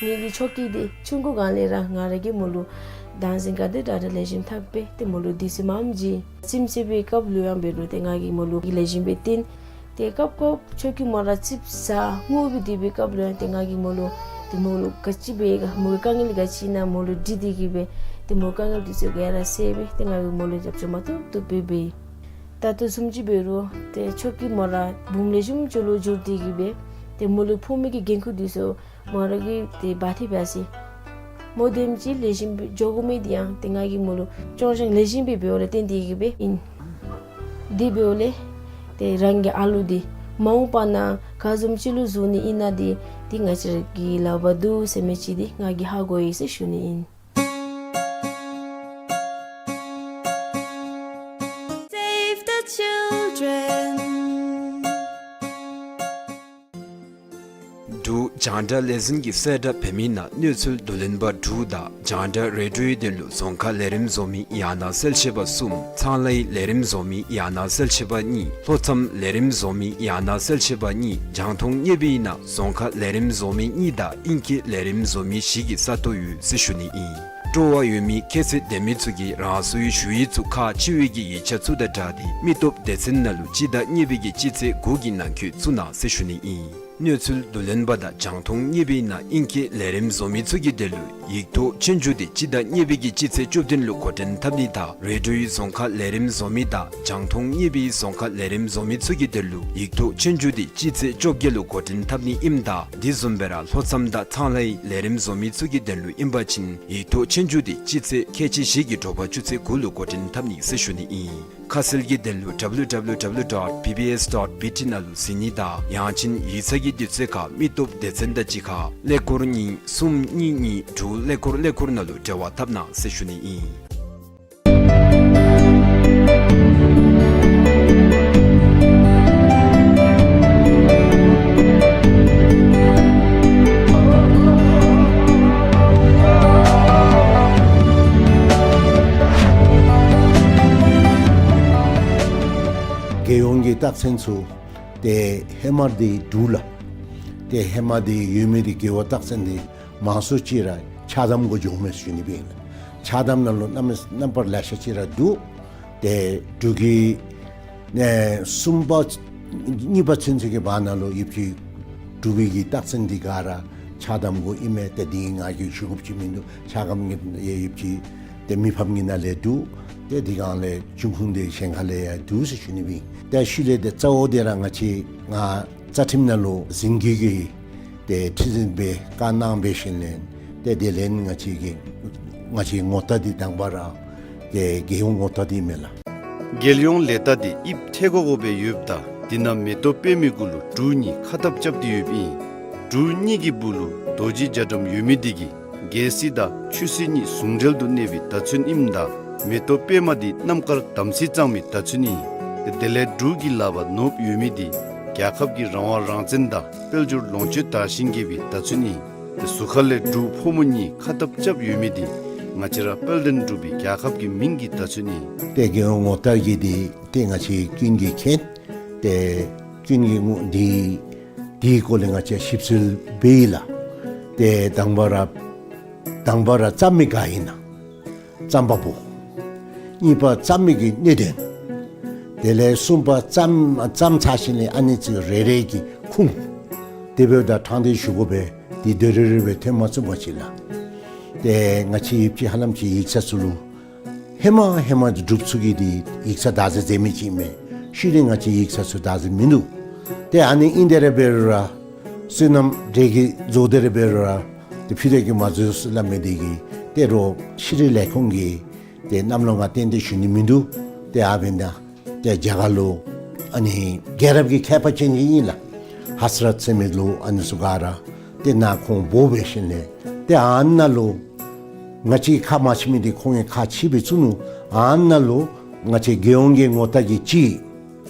ངེ་གི་ཆོ་གི་འདི་ཆུང་ཀུ་སྒང་ལས་ར་ང་ར་གིས་མོ་ལུ་བདག་འཛིན་ག་དེ་དྲག་དྲག་ལེགས་ཤོམ་འཐབ་སྦེ་ཏེ་མོ་ལུ་དུས་ཚོད་མངམ་བྱིན། ཁྱིམ་མཚེས་པའི་སྐབས་ལུ་ཡང་འབད་རུང་ཏེ་ང་གིས་མོ་ལུ་ལེགས་ཤོམ་སྦེ་བསྟེན། ཏེ་སྐབས་སྐབས་ཆོ་གི་མོ་ར་ཙིགཔ་ཟ་ངུ་སྦེ་སྡོད་པའི་སྐབས་ལུ་ཡང་ཏེ་ང་གིས་མོ་ལུ་ཏེ་མོ་ལུ་ག་ཅི་འབད་ག་མོ་གི་དཀའ་ངལ་ག་ཅི་ཨིན་ན་མོ་ལུ་དྲི་སྟེ་གིས་སྦེ་ཏེ་མོ་དཀའ་ངལ་དེ་ཚུ་ག་ར་སེལ་སྦེ་ཏེ་ང་གིས་མོ་ལུ་རྒྱབ་སྐྱོར་མ་བཏུབ་བཏུབ་སྦེ་འབད། ད་ལྟོ་བཟུམ་ཅིག་འབད་རུང་ཏེ་ཆོ་གི་མོ་ར་བུམོ་ལེགས་ཤོམ་ཅིག་ལུ་འགྱུར་ཏེ་གིས་སྦེ་ཏེ་མོ་ལུ་ཕོག་མི་གི་འགན་ཁུར་དེ་ཚུ་མོ་ར་གིས་ཏེ་འབག་སྟེ་འབག་ཅི། མོ་དེམ་ཅིག་ལེགས་ཤོམ་སྦེ་འགྱོ་དགོ་མི་དེ་ཡང་ཏེ་ང་གིས་མོ་ལུ་སྐྱོང་སྦྱང་ལེགས་ཤོམ་སྦེ་འབདཝ་ལས་བརྟེན་ཏེ་གིས་སྦེ་ཨིན། དེ་འབདཝ་ལས་ཏེ་རང་གི་ཨ་ལུ་དེ་མ་འོངས་པ་ནང་ག་བཟུམ་ཅིག་ལུ་བཟོ་ནི་ཨིན་ན་དེ་ཏེ་ང་བཅས་ར་གི་ལག་པར་འདུག་ཟེར་མི་ཅིག་དེ་ང་གིས་ཧ་གོ་ཡི་ཟེར་ཞུ་ནི་ཨིན། Save the children. འབྲུག་རྒྱང་བསྒྲགས་ལས་འཛིན་གྱི་གསལ་བསྒྲགས་འབད་མི་ནང་གནས་ཚུལ་བསྡུ་ལེན་པ་དྲུག་དང་རྒྱང་བསྒྲགས་རེ་ཌིའོའི་དོན་ལུ་རྫོང་ཁ་ལས་རིམ་བཟོ་མི་ཡང་ན་གསལ་བཤད་པ་གསུམ། ཚང་ལྷའི་ལས་རིམ་བཟོ་མི་ཡང་ན་གསལ་བཤད་པ་གཉིས། ལྷོ་མཚམས་ལས་རིམ་བཟོ་མི་ཡང་ན་གསལ་བཤད་པ་གཉིས། རྒྱང་མཐོང་བརྙན་པར་ནང་རྫོང་ཁ་ལས་རིམ་བཟོ་མི་གཉིས་དང་ཨིང་སྐད་ལས་རིམ་བཟོ་མི་བཞི་གི་ས་སྟོང་ཡོད་ཟེར་ཞུ་ནི་ཨིན། སྤྲོ་བ་ཡོད་མི་ཁྱད་ཚད་ལྡན་མི་ཚུ་གིས་རང་སོའི་ཞུ་ཡིག་ཚུ་ཁག་ཆེ་བའི་གི་ཡིག་ཆ་ཚུ་དང་སྦྲགས་ཏེ་མི་སྟོབས་སྡེ་ཚན་ནང་ལུ་སྤྱི་ཟླ་གཉིས་པའི་གི་སྤྱི་ཚེས་དགུ་གི་ནང་འཁོད་བཙུགས་གནང་ཟེར་ཞུ་ནི་ཨིན། གནས་ཚུལ་བསྡུ་ལེན་པ་དང་རྒྱང་མཐོང་བརྙན་པར་ནང་ཨིང་སྐད་ལས་རིམ་བཟོ་མི་ཚུ་གི་དོན་ལུ་ཡིག་ཐོག་ཆོས་རྒྱུགས་དེ་སྤྱི་ཟླ་གཉིས་པའི་གི་སྤྱི་ཚེས་བཅུ་བདུན་ལུ་འགོ་འདྲེན་འཐབ་ནི་དང་རེ་ཌིའོའི་རྫོང་ཁ་ལས་རིམ་བཟོ་མི་དང་རྒྱང་མཐོང་བརྙན་པར་རྫོང་ཁ་ལས་རིམ་བཟོ་མི་ཚུ་གི་དོན་ལུ་ཡིག་ཐོག་ཆོས་རྒྱུགས་དེ་སྤྱི་ཚེས་བཅོ་བརྒྱད་ལུ་འགོ་འདྲེན་འཐབ་ནི་ཨིནམ་ད་དེ་བཟུམ་སྦེ་ར་ལྷོ་མཚམས་དང་ཚང་ལྷའི་ལས་རིམ་བཟོ་མི་ཚུ་གི་དོན་ལུ་ཨིན་པ་ཅིན་ཡིག་ཐོག་ཆོས་རྒྱུགས་དེ་སྤྱི་ཚེས་ཁལ་གཅིག་བཞི་གི་དྲོ་པ་ཆུ་ཚོད་དགུ་ལུ་འགོ་འདྲེན་འཐབ་ནི་ཟེར་ཞུ་ནི་ཨིན། ཁ་གསལ་གྱི་དོན་ལུ་W W W dot B B S dot B T ནང་ལུ་གཟིགས་ནི་དང་ཡང་ཅིན་ཡིག་ཚང་གི་དུས་ཚོད་ཁར་མི་སྟོབས་སྡེ་ཚན་དང་གཅིག་ཁར་ཀླད་ཀོར་གཉིས་གསུམ་གཉིས་གཉིས་དྲུག་ཀླད་ཀོར་ཀླད་ཀོར་ནང་ལུ་འབྲེལ་བ་འཐབ་གནང་ཟེར་ཞུ་ནི་ཨིན། རྒྱལ་ཡོངས་ཀྱི་རྟགས་མཚན་ཚུ་ཏེ་ཧེ་མ་འདི་འབྲུག་ལུ་ཏེ་ཧེ་མ་འདི་ཡོད་མི་འདི་རྒེད་འོག་རྟགས་མཚན་འདི་མང་སུ་ཅིག་ར་ཆགས་དམ་གུ་འགྱོཝ་མས་ཟེར་ཞུ་ནི་སྦེ་ཨིན་ལགས། ཆགས་དམ་ནང་ལུ་རྣམ་རྣམ་པར་ལེ་ཤ་ཅིག་ར་འདུག། ཏེ་འབྲུག་གི་ཨེ་གསུམ་པ་གཉིས་པ་ཚུན་ཚོད་ཀྱི་བར་ན་ལུ་ཡོདཔ་ཅིག་འབྲུག་པའི་གི་རྟགས་མཚན་འདི་ག་ར་ཆགས་དམ་གུ་ཨིན་མས། ཏེ་འདི་ང་གིས་ཞུ་དགོཔ་ཅིག་མིན་འདུག། ཆགས་དམ་གྱི་ཡོདཔ་ཅིག་ཏེ་མི་ཕམ་གྱི་ནང་ལས་འདུག། ཏེ་འདི་གང་ལས་འབྱུང་ཁུངས་འདི་གཞན་ཁ་ལས་ཡང་འདུག་ཟེར་ཞུ་ནི་སྦེ་ཨིན། ཏེ་ཤུལ་ལས་ཏེ་རྩ་བོ་འདི་ར་ང་བཅས་ང་རྩ་ཁྲིམས་ནང་ལུ་འཛིན་སྐྱོང་གི་ཏེ་ཁྲི་འཛིན་སྦེ་བཀའ་གནང་འབད་ཞིནམ་ལས་ཏེ་དེ་ལས་ང་བཅས་ཀྱི་ང་བཅས་ངོ་རྟགས་འདི་དང་པ་ར་ཏེ་རྒྱལ་ཡོངས་ངོ་རྟགས་འདི་མས་ལགས། རྒྱལ་ཡོངས་ལས་རྟགས་འདི་དབྱིབས་ཐལ་གོ་གོ་སྦེ་ཡོདཔ་ད་འདི་ནང་མེ་ཏོག་པདྨའི་གུ་ལུ་འབྲུག་གཉིས་ཁ་ཐབ་རྐྱབ་སྟེ་ཡོདཔ་ཨིན། འབྲུག་གཉིས་ཀྱི་སྦུག་ལུ་རྡོ་རྗེ་རྒྱ་གྲམ་ཡོད་མི་འདི་གིས་རྒྱལ་སྲིད་དང་ཆོས་སྲིད་གཉིས་ཟུང་འབྲེལ་དུ་གནས་པའི་བརྡ་མཚོན་ཨིནམ་ད་མེ་ཏོག་པདྨ་འདི་རྣམ་དཀར་དམ་ཚིག་གཙང་མའི་བརྡ་མཚོན་ཨིན། དེ་ལས་འབྲུག་གི་ལག་པར་ནོར་བུ་ཡོད་མི་འདི་རྒྱལ་ཁབ་ཀྱི་རང་དབང་རང་བཙན་དང་དཔལ་འབྱོར་ལོངས་སྤྱོད་དར་ཞིང་རྒྱས་པའི་བརྡ་མཚོན་ཨིན། ཏེ་ཟུར་ཁ་ལས་འབྲུག་ཕོ་མོ་གཉིས་ཁ་འདབས་རྐྱབ་ཡོད་མི་འདི་ང་བཅས་ར་དཔལ་ལྡན་འབྲུག་པའི་རྒྱལ་ཁབ་ཀྱི་མིང་གི་བརྡ་མཚོན་ཨིན། ཏེ་རྒྱལ་ཡོངས་ངོ་རྟགས་ཀྱི་འདི་ཏེ་ང་བཅས་ཀུན་གྱིས་མཁྱེན། ཏེ་ཀུན་གྱིས་ངོ་འདི་འདིའི་སྐོར་ལས་ང་བཅས་ཞིབ་འཚོལ་འབད་ཡི་ལགས། ཏེ་དང་པ་ར་དང་པ་ར་བརྩམ་མི་ག་ཨིན་ན། རྩམ་པ་པོ། གཉིས་པ་རྩམ་མི་གི་སྣེ་འདྲེན། དེ་ལས་གསུམ་པ་རྩམ་རྩམ་ཚར་ཞིནམ་ལས་ཨ་ནི་ཚུ་རེ་རེ་གིས་ཁུངས། དེ་འབདཝ་ད་ཕྲང་སྟེ་ཞུ་དགོ་པས། འདི་དོན་རེ་རེ་སྦེ་ཐོན་མ་ཚུགས་པ་ཅིག་ལགས། ཏེ་ང་བཅས་ཡིབ་ཅི་ཧ་ལམ་ཅིག་ཡིག་ཚང་ཚུ་ལུ་ཧེ་མ་ཧེ་མ་འབྲུགཔ་ཚུ་གིས་འདི་ཡིག་ཚང་བདག་འཛིན་མཛད་མི་ཅིག་མས། ཤུལ་ལས་ང་བཅས་ཡིག་ཚང་ཚུ་བདག་འཛིན་མིན་འདུག། ཏེ་ཨ་ནི་ཨིན་དེ་ར་འབད་རུང་ར་སོ་ནམ་འབྲེལ་གྱི་བཟོ་དེ་ར་འབད་རུང་ར་ཏེ་ཕུལ་ཏེ་གི་མ་བཟོ་ཟེར་སླབ་མི་འདི་གིས་ཏེ་རོགས་ཤེས་རིག་ལས་ཁུངས་ཀྱིས་ཏེ་གནམ་ལོ་ང་ཏན་ཏན་ཞུ་ནི་མིན་འདུག། ཏེ་ཨ་འབདན་ད་ཏེ་རྒྱ་གར་ལུ་ཨ་ནི་རྒྱལ་རབས་ཀྱི་མཁས་པ་ཅན་ཅིག་ཨིན་ལགས། ཧ་སི་རཏ་ཟེར་མི་ལུ་ཨ་ནི་ཚུ་ག་ར་ཏེ་ནཱ་ཁོང་འབོ་འབད་ཞིནམ་ལས་ཏེ་ཨ་ནཱ་ལུ་ང་བཅས་ཁ་མ་ཕྱེ་མི་འདི་ཁོང་གིས་ཁ་ཕྱེ་སྦེ་བཙུགས་ནུག། ཨ་ནཱ་ལུ་ང་བཅས་རྒྱལ་ཡོངས་ཀྱི་ངོ་རྟགས་ཀྱི་གཅིག།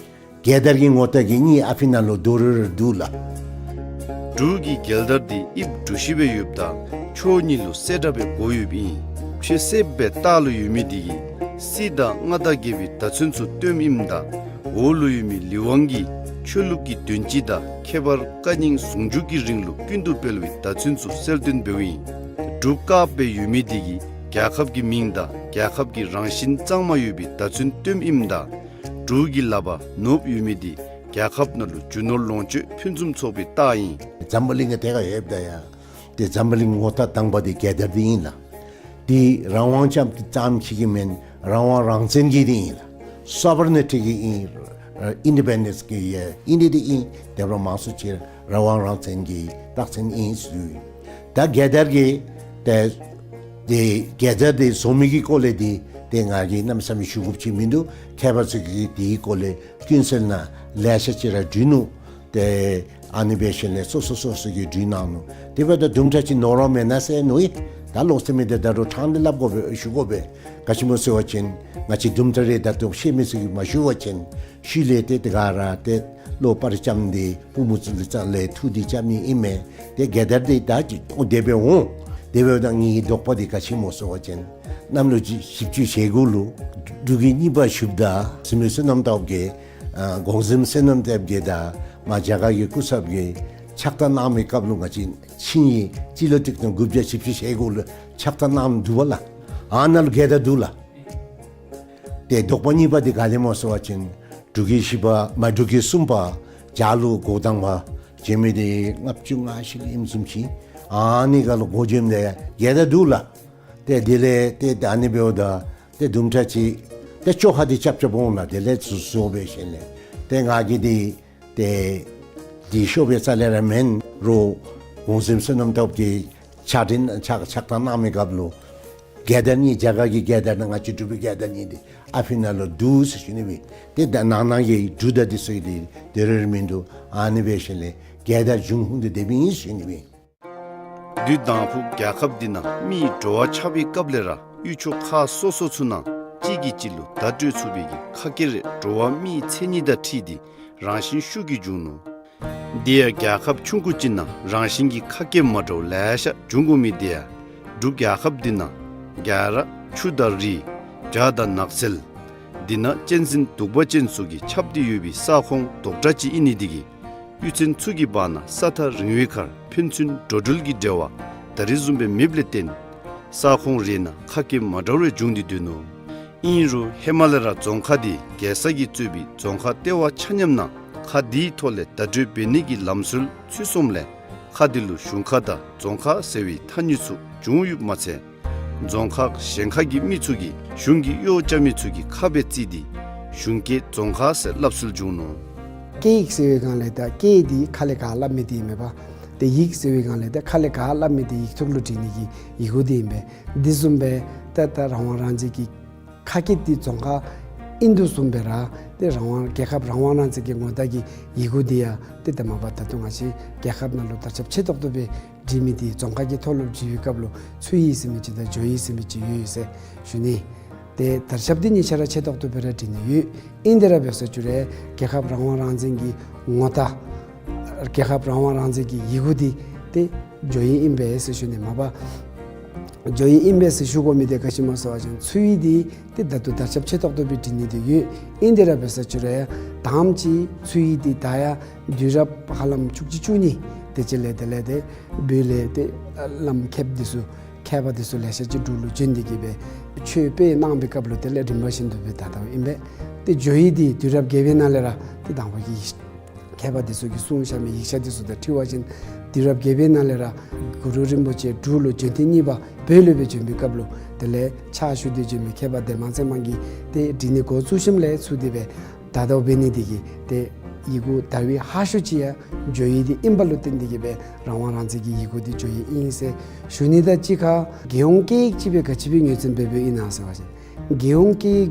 རྒྱལ་དར་གྱི་ངོ་རྟགས་ཀྱི་གཉིས་ཨ་ཕི་ནང་ལུ་རྡོག་རིལ་རི་འདུག་ལགས། འབྲུག་གི་རྒྱལ་དར་འདི་དབྱིབས་གྲུ་བཞི་སྦེ་ཡོདཔ་ད་ཕྱོགས་གཉིས་ལུ་གསལ་དྲགས་སྦེ་བགོ་ཡོདཔ་ཨིན། ཕྱེ་སེརཔོ་སྦེ་ལྟག་ལུ་ཡོད་མི་འདི་གིས་སྲིད་དང་མངའ་བདག་རྒྱལ་པོའི་བརྡ་མཚོན་ཚུ་སྟོནམ་ཨིནམ་ད་འོག་ལུ་ཡོད་མི་ལི་ཝང་གིས་ཆོས་ལུགས་ཀྱི་དོན་སྤྱི་དང་ཁྱད་པར་བཀའ་རྙིང་ཟུང་འཇུག་གི་རིང་ལུགས་ཀུན་ཏུ་སྤེལ་བའི་བརྡ་མཚོན་ཚུ་གསལ་སྟོན་འབདཝ་ཨིན། འབྲུག་དཀརཔོ་སྦེ་ཡོད་མི་འདི་གིས་རྒྱལ་ཁབ་ཀྱི་མིང་དང་རྒྱལ་ཁབ་ཀྱི་རང་བཞིན་གཙང་མ་ཡོད་པའི་བརྡ་མཚོན་སྟོནམ་ཨིནམ་ད་འབྲུག་གི་ལགཔ་ནོརབོ་ཡོད་མི་འདི་རྒྱལ་ཁབ་ནང་ལུ་རྒྱུ་ནོར་ལོངས་སྤྱོད་ཕུན་སུམ་ཚོགས་པའི་རྟགས་ཨིན། འཛམ་བུ་གླིང་གི་ཐད་ཁར་ཡོདཔ་ད་ཡང་ཏེ་འཛམ་བུ་གླིང་ངོ་རྟགས་དང་པ་འདི་རྒྱལ་དར་འདི་ཨིན་ལགས། འདི་རང་དབང་ཙམ་ཙམ་ཅིག་གི་མེན། རང་དབང་རང་བཙན་གྱི་འདི་ཨིན་ལགས། སོ་བར་ནི་ཊི་གི་ཨིན། ཨིན་ཌི་པེན་ཌེནསི་གི་ཨིན་འདི་འདི་ཨིན། དེ་འབདཝ་མང་སུ་ཅིག་རང་དབང་རང་བཙན་གྱི་རྟགས་མཚན་ཨིན་ཟེར་ཡོད། ད་རྒྱལ་དར་གྱི་ཏེ་ཏེ་རྒྱལ་དར་འདི་བཟོ་མི་གི་སྐོར་ལས་འདི་ཏེ་ང་གིས་གནམ་མེད་ས་མེད་ཞུ་དགོཔ་ཅིག་མིན་འདུག། མཁས་པ་ཚུ་གིས་འདིའི་སྐོར་ལས་ཀུན་གསལ་ནང་ལེ་ཤ་ཅིག་ར་བྲིས་ནུག། ཏེ་ཨ་ནི་འབད་ཞིནམ་ལས་སོ་སོ་སོ་སོ་གིས་བྲིས་གནང་ནུག། དེ་འབདཝ་ད་དུམ་གྲ་ཅིག་ནོར་བ་མེན་ན་ཟེར་མནོ་ཡི། ད་ལོག་སྟེ་མི་འདི་ད་རུང་ཕྲང་སྟེ་སླབ་དགོ་པས་ཞུ་དགོ་པས། ག་ཅི་སྨོ་ཟེར་བ་ཅིན་ང་བཅས་དུམ་གྲ་རེ་ད་ལྟོ་ཤེས་མི་ཚུ་གིས་མ་ཞུ་བ་ཅིན་ཤུལ་ལས་ཏེ་དེ་ག་ར་ཏེ་བློ་པར་ཙམ་འདི་པུས་མོ་ཚུ་ལུ་ཙང་ལས་ཐུགས་འདི་ཙམ་ཨིན་མས། ཏེ་རྒྱལ་དར་འདི་ད་ཅི་འོང་དེ་སྦེ་འོང་། དེ་འབདཝ་ད་ངེའི་དོགས་པ་འདི་ག་ཅི་སྨོ་ཟེར་བ་ཅིན་གནམ་ལོ་བཞི་བཅུ་ཞེ་དགུ་ལུ་འབྲུག་གི་གཉིས་པ་ཞབས་དར་བཟུམ་སྦེ་བསོད་ནམས་སྟོབས་རྒྱས་ཨ་གོང་གཟིམ་བསོད་ནམས་སྟོབས་རྒྱས་དང་མ་རྒྱ་གར་གྱི་སྐུ་ཚབ་ཀྱིས་ཕྱག་རྟགས་གནང་མི་སྐབས་ལུ་ང་བཅས་ཆིངས་ཡིག་སྤྱི་ལོ་གཅིག་སྟོང་དགུ་བརྒྱ་བཞི་བཅུ་ཞེ་དགུ་ལུ་ཕྱག་རྟགས་གནངམ་འདུག་པ་ལགས། ཨ་ནཱ་ལུ་རྒྱལ་དར་འདུག་ལགས། ཏེ་དོགས་པ་གཉིས་པ་འདི་ག་ལས་སྨོ་ཟེར་བ་ཅིན་འབྲུག་གི་བཞི་པ་མ་འབྲུག་གི་གསུམ་པ་རྒྱ་ལུ་འགོ་དང་པ་བྱོན་མི་འདི་ལྔ་བཅུ་ང་བཞི་ལུ་ཨིནམ་བཟུམ་ཅིག། ཨ་ནི་ཁར་ལུ་འགོ་བྱོནམ་ད་རྒྱལ་དར་འདུག་ལགས། ཏེ་དེ་ལས་ཏེ་ད་ཨ་ནི་འབདཝ་ད་ཏེ་དུམ་གྲ་ཅིག་ཏེ་བཅོ་ཁ་འདི་རྐྱབ་རྐྱབ་འོང་ལགས། དེ་ལས་ཚུར་བཟོ་འབད་ཞིནམ་ལས་ཏེ་ང་གིས་འདི་ཏེ་འདི་ཤོབ་སྦེ་རྩ་ལས་ར་མེན། རོགས་གོང་གཟིམ་བསོད་ནམས་སྟོབས་རྒྱས་ཕྱག་དྲིན་ཕྱག་ཕྱག་རྟགས་གནང་མི་སྐབས་ལུ་རྒྱལ་དར་གཉིས་རྒྱ་གར་གྱི་རྒྱལ་དར་དང་ང་བཅས་འབྲུག་པའི་རྒྱལ་དར་གཉིས་འདི་ཨ་ཕི་ནང་ལུ་འདུག་ཟེར་ཞུ་ནི་སྦེ། ཏེ་ད་ནང་ན་གི་འབྲུག་དང་འདི་ཚུ་གི་འདི་དོན་རེ་རེ་མིན་འདུག། ཨ་ནི་འབད་ཞིནམ་ལས་རྒྱལ་དར་འབྱུང་ཁུངས་འདི་དེ་སྦེ་ཨིན་ཟེར་ཞུ་ནི་སྦེ། དུས་དང་ཕུ་རྒྱལ་ཁབ་འདི་ནང་མིའི་འགྲོ་བ་ཆགས་པའི་སྐབས་ལས་ར་ཡུལ་ཕྱོགས་ཁག་སོ་སོ་ཚུ་ནང་གཅིག་གིས་གཅིག་ལུ་བརྡ་སྤྲོད་ཚུགས་པའི་གི་ཁ་སྐད་རེ་འགྲོ་བ་མིའི་མཚན་ཉིད་དང་འཁྲིལ་ཏེ་རང་བཞིན་ཤུགས་ཀྱིས་འབྱུང་ནུག། དེ་ཡང་རྒྱལ་ཁབ་ཆུང་ཀུ་ཅིག་ནང་རང་བཞིན་གྱི་ཁ་སྐད་མ་འདྲཝ་ལེ་ཤ་འབྱུང་དགོ་མི་དེ་ཡང་འབྲུག་རྒྱལ་ཁབ་འདི་ནང་རྒྱ་ར་ཆུ་དང་རི་བྱག་དང་ནགས་ཚལ་འདི་ནང་གཅན་གཟན་གདུག་པ་ཅན་སོགས་ཀྱིས་ཁྱབ་སྟེ་ཡོད་པའི་ས་ཁོངས་རྡོག་བྲག་ཅིག་ཨིན་ནི་དེ་གིས་གཡུས་ཚན་ཚུ་གི་བར་ན་ས་ཐག་རིང་བའི་ཁར་ཕན་ཚུན་འགྲོ་འགྲུལ་གྱི་འབྲེལ་བ་ད་རིས་བཟུམ་སྦེ་མེདཔ་ལས་བརྟེན་ས་ཁོངས་རེ་ནང་ཁ་སྐད་མ་འདྲཝ་རེ་འབྱུང་སྟེ་སྡོད་ནུག། ཨིན་རུང་ཧེ་མ་ལས་ར་རྫོང་ཁག་འདི་རྒྱལ་ས་གིས་གཙོས་པའི་རྫོང་ཁག་ལྟེ་བ་ཆ་མཉམ་ནང་ཁ་འདིའི་ཐོག་ལས་བརྡ་སྤྲོད་འབད་ནི་གི་ལམ་སྲོལ་ཚུད་སོངམ་ལས་ཁ་འདི་ལུ་གཞུང་ཁ་དང་རྫོང་ཁ་ཟེར་བའི་ཐ་སྙད་ཚུ་བྱུང་ཡོདཔ་མ་ཚད་རྫོང་ཁག་གཞན་ཁག་གི་མི་ཚུ་གིས་གཞུང་གི་གཡོག་རྐྱབ་མི་ཚུ་གི་ཁ་སྦེ་བརྩིས་ཏེ་གཞུང་སྐད་རྫོང་ཁ་ཟེར་སླབ་སྲོལ་བྱུང་ནུག། སྐད་ཡིག་ཟེར་བའི་སྒང་ལས་ད་སྐད་འདི་ཁ་ལས་ག་སླབ་མི་འདི་མེན་པ། ཏེ་ཡིག་ཟེར་བའི་སྒང་ལས་ད་ཁ་ལས་ག་སླབ་མི་འདི་ཡིག་ཐོག་ལུ་བྲི་ནི་གི་ཡི་གུ་འདི་ཨིན་པས། འདི་བཟུམ་སྦེ་ད་ད་རང་དབང་རང་བཙན་གྱི་ཁ་སྐད་འདི་རྫོང་ཁ་ཨིན་དོ་བཟུམ་སྦེ་ར་ཏེ་རང་དབང་རྒྱལ་ཁབ་རང་དབང་རང་བཙན་གྱི་ངོ་རྟགས་ཀྱི་ཡི་གུ་འདི་ཡང་ཏེ་ད་མ་པ་ད་ལྟོ་ང་བཅས་རྒྱལ་ཁབ་ནང་ལུ་དར་ཁྱབ་ཆེ་ཏོག་ཏོ་སྦེ་བྲི་མི་འདི་རྫོང་ཁ་གི་ཐོག་ལུ་བྲི་བའི་སྐབས་ལུ་ཚུ་ཡིག་ཟེར་མི་ཅིག་དང་ཇོ་ཡིག་ཟེར་མི་ཅིག་ཡོད་ཡོད་ཟེར་ཞུ་ནི། ཏེ་དར་ཁྱབ་འདི་གཉིས་ཆ་ར་ཆེ་ཏོག་ཏོ་སྦེ་ར་བྲི་ནི་ཡོད། ཨིན་དེ་ར་འབད་ས་ཅིག་རུང་རྒྱལ་ཁབ་རང་དབང་རང་བཙན་གྱི་ངོ་རྟགས་རྒྱལ་ཁབ་རང་དབང་རང་བཙན་གྱི་ཡི་གུ་འདི་ཏེ་ ཏེ་བྱོ་ཡི་ཨིན་པས་ཟེར་ཞུ་ནི། མ་པ་བྱོ་ཡི་ཨིན་པས་ཟེར་ཞུ་དགོ་མི་འདི་ག་ཅི་སྨོ་ཟེར་བ་ཅིན་ཚུ་ཡི་འདི་ཏེ་ད་ལྟོ་དར་ཁྱབ་ཆེ་ཏོག་ཏོ་སྦེ་འབྲི་ནི་འདི་ཡོད། ཨིན་ཏེ་ར་འབད་ས་ཅིག་རུང་ཡང་དང་པ་ཅིག་ཚུ་ཡི་འདི་ད་ཡང་དུས་རབས་ཧ་ལམ་བཅུ་གཅིག་བཅུ་གཉིས་དེ་ཅིག་ལས་དེ་ལས་ཏེ་བོད་ལས་ཏེ་བླམ་མཁསཔ་འདི་ཚུ་མཁས་པ་འདི་ཚུ་ལེ་ཤ་ཅིག་འབྲུག་ལུ་བྱོན་ཏེ་གི་སྦེ་ཆོས་སྤེལ་གནང་བའི་སྐབས་ལུ་དེ་ལས་རིམ་པ་བཞིན་དུ་སྦེ་ད་ལྟོ་ཨིན་པས། ཏེ་བྱོ་ཡི་འདི་དུས་རབས་བརྒྱད་པའི་ནང་ལས་ར་ཏེ་དང་པ་གི་མཁས་པ་འདི་ཚུ་གིས་གསུངས་བཞག་མི་ཡིག་ཆ་འདི་ཚུ་དང་འཁྲིལ་བ་ཅིན་དུས་རབས་བརྒྱད་པའི་ནང་ལས་ར་གུ་རུ་རིན་པོ་ཆེ་འབྲུག་ལུ་བྱོན་ཐེངས་གཉིས་པ་བོད་ལུ་སྦེ་བྱོན་པའི་སྐབས་ལུ་དེ་ལས་ཕྱག་ཞུ་སྟེ་བྱོན་མི་མཁས་པ་ལྡན་མ་ཚེ་དམན་གྱིས་ཏེ་འབྲི་ནི་འགོ་བཙུགས་ཞིནམ་ལས་ཚུར་དེ་སྦེ་ད་ལྟོ་འབད་ནི་འདི་གིས་ཏེ་ཡི་གུ་ད་རེས་ཧ་ཤོས་ཅིག་ཡང་བྱོ་ཡི་འདི་ཨིན་པ་ལུ་བརྟེན་ཏེ་གི་སྦེ་རང་དབང་རང་བཙན་གྱི་ཡི་གུ་འདི་བྱོ་ཡི་ཨིན་ཟེར་ཞུ་ནི་དང་གཅིག་ཁར་རྒྱལ་ཡོངས་སྐད་ཡིག་ཅིག་སྦེ་ག་ཅི་སྦེ་ངོས་འཛིན་འབད་འབདཝ་ཨིན་ན་ཟེར་བ་ཅིན་རྒྱལ་ཡོངས་སྐད་ཡིག་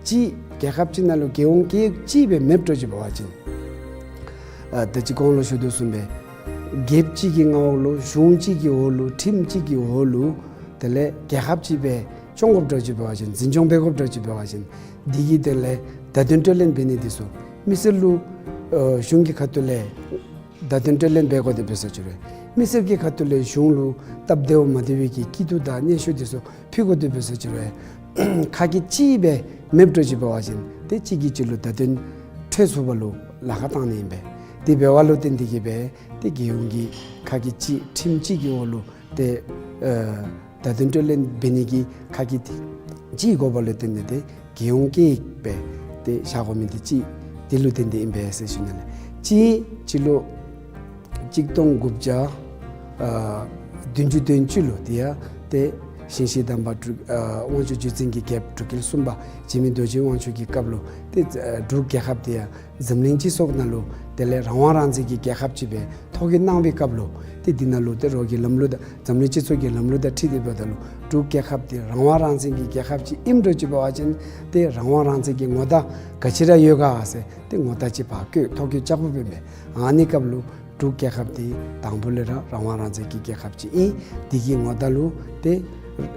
ཅིག་རྒྱལ་ཁབ་ཅིག་ནང་ལུ་རྒྱལ་ཡོངས་སྐད་ཡིག་ཅིག་སྦེ་མེདཔ་འདྲཝ་ཅིག་འབད་བ་ཅིན་ཨ་ད་ཅི་གོང་ལུ་ཞུ་དོ་བཟུམ་སྦེ་རྒྱལཔོ་གཅིག་གི་མངའ་འོག་ལུ་གཞུང་གཅིག་གི་འོག་ལུ་ཁྲིམས་གཅིག་གི་འོག་ལུ་དེ་ལས་རྒྱལ་ཁབ་ཅིག་སྦེ་སྐྱོང་དགོཔ་འདྲཝ་ཅིག་འབད་བ་ཅིན་འཛིན་སྐྱོང་འབད་དགོཔ་འདྲཝ་ཅིག་འབད་བ་ཅིན་འདི་གི་དོན་ལས་བརྡ་དོན་སྤྲོད་ལེན་འབད་ནི་འདི་ཚུ་མི་སེར་ལུ་ཨ་གཞུང་གི་ཁ་ཐུག་ལས་བརྡ་དོན་སྤྲོད་ལེན་འབད་དགོ་དེ་འབད་ས་ཅིག་རུང་མི་སེར་གྱི་ཁ་ཐུག་ལས་གཞུང་ལུ་སྟབས་བདེཝ་མ་བདེ་བའི་གི་སྐྱིད་སྡུག་དང་སྙན་ཞུ་འདི་ཚུ་ཕུལ་དགོ་དེ་འབད་ས་ཅིག་རུང་ཁ་སྐད་གཅིག་སྦེ་མེདཔ་འདྲཝ་ཅིག་འབད་བ་ཅིན་ཏེ་གཅིག་གིས་གཅིག་ལུ་བརྡ་དོན་འཕྲོད་ཚུགས་པ་ལུ་ལཱ་ཁག་བཏང་ནི་ཨིན་པས། དེ་འབདཝ་ལུ་བརྟེན་ཏེ་གི་སྦེ་ཏེ་རྒྱལ་ཡོངས་ཀྱི་ཁ་སྐད་གཅིག་ཁྲིམས་གཅིག་གི་འོག་ལུ་ཏེ་ཨ་བརྡ་དོན་སྤྲོད་ལེན་འབད་ནི་གི་ཁ་སྐད་གཅིག་དགོ་པ་ལུ་བརྟེན་ཏེ་ཏེ་རྒྱལ་ཡོངས་སྐད་ཡིག་སྦེ་ཏེ་བཞག་དགོ་མི་འདི་གཅིག་དེ་ལུ་བརྟེན་ཏེ་ཨིན་པས་ཟེར་ཞུ་ནི་ལགས། གཅིག་སྤྱི་ལོ་གཅིག་སྟོང་དགུ་བརྒྱ་ཨ་བདུན་ཅུ་དོན་གཅིག་ལུ་དེ་ཡང་ཏེ་ཞིང་གཤེགས་དམ་པ་འབྲུག་ཨ་དབང་ཕྱུག་རྗེ་བཙུན་གྱི་རྒྱལཔོ་འབྲུག་རྒྱལ་གསུམ་པ་འཇིགས་མེད་རྡོ་རྗེ་དབང་ཕྱུག་གི་སྐབས་ལུ་ཏེ་ཨ་འབྲུག་རྒྱལ་ཁབ་དེ་ཡང་འཛམ་གླིང་སྤྱི་ཚོགས་ནང་ལུ་དེ་ལས་རང་དབང་རང་བཙན་གྱི་རྒྱལ་ཁབ་ཅིག་སྦེ་ཐོ་བཀོད་གནང་བའི་སྐབས་ལུ་ཏེ་འདི་ནང་ལུ་ཏེ་རོགས་ཀྱི་ལམ་ལུགས་དང་འཛམ་གླིང་སྤྱི་ཚོགས་ཀྱི་ལམ་ལུགས་དང་འཁྲིལ་ཏེ་འབདཝ་ད་ལུ་འབྲུག་རྒྱལ་ཁབ་དེ་རང་དབང་རང་བཙན་གྱི་རྒྱལ་ཁབ་ཅིག་ཨིནམ་འདྲཝ་ཅིག་འབད་བ་ཅིན་ཏེ་རང་དབང་རང་བཙན་གྱི་ངོ་རྟགས་ག་ཅི་ར་ཡོད་ག་ཟེར་ཏེ་ངོ་རྟགས་ཅིག་ཕར་བཀོད་ཐོ་བཀོད་རྐྱབ་དགོཔ་ཨིན་པས། ཨ་ནི་སྐབས་ལུ་འབྲུག་རྒྱལ་ཁབ་དེ་དང་པོ་ལས་ར་རང་དབང་རང་བཙན་གྱི་རྒྱལ་ཁབ་ཅིག་ཨིན། དེ་གི་ངོ་རྟགས་ལུ་ཏེ་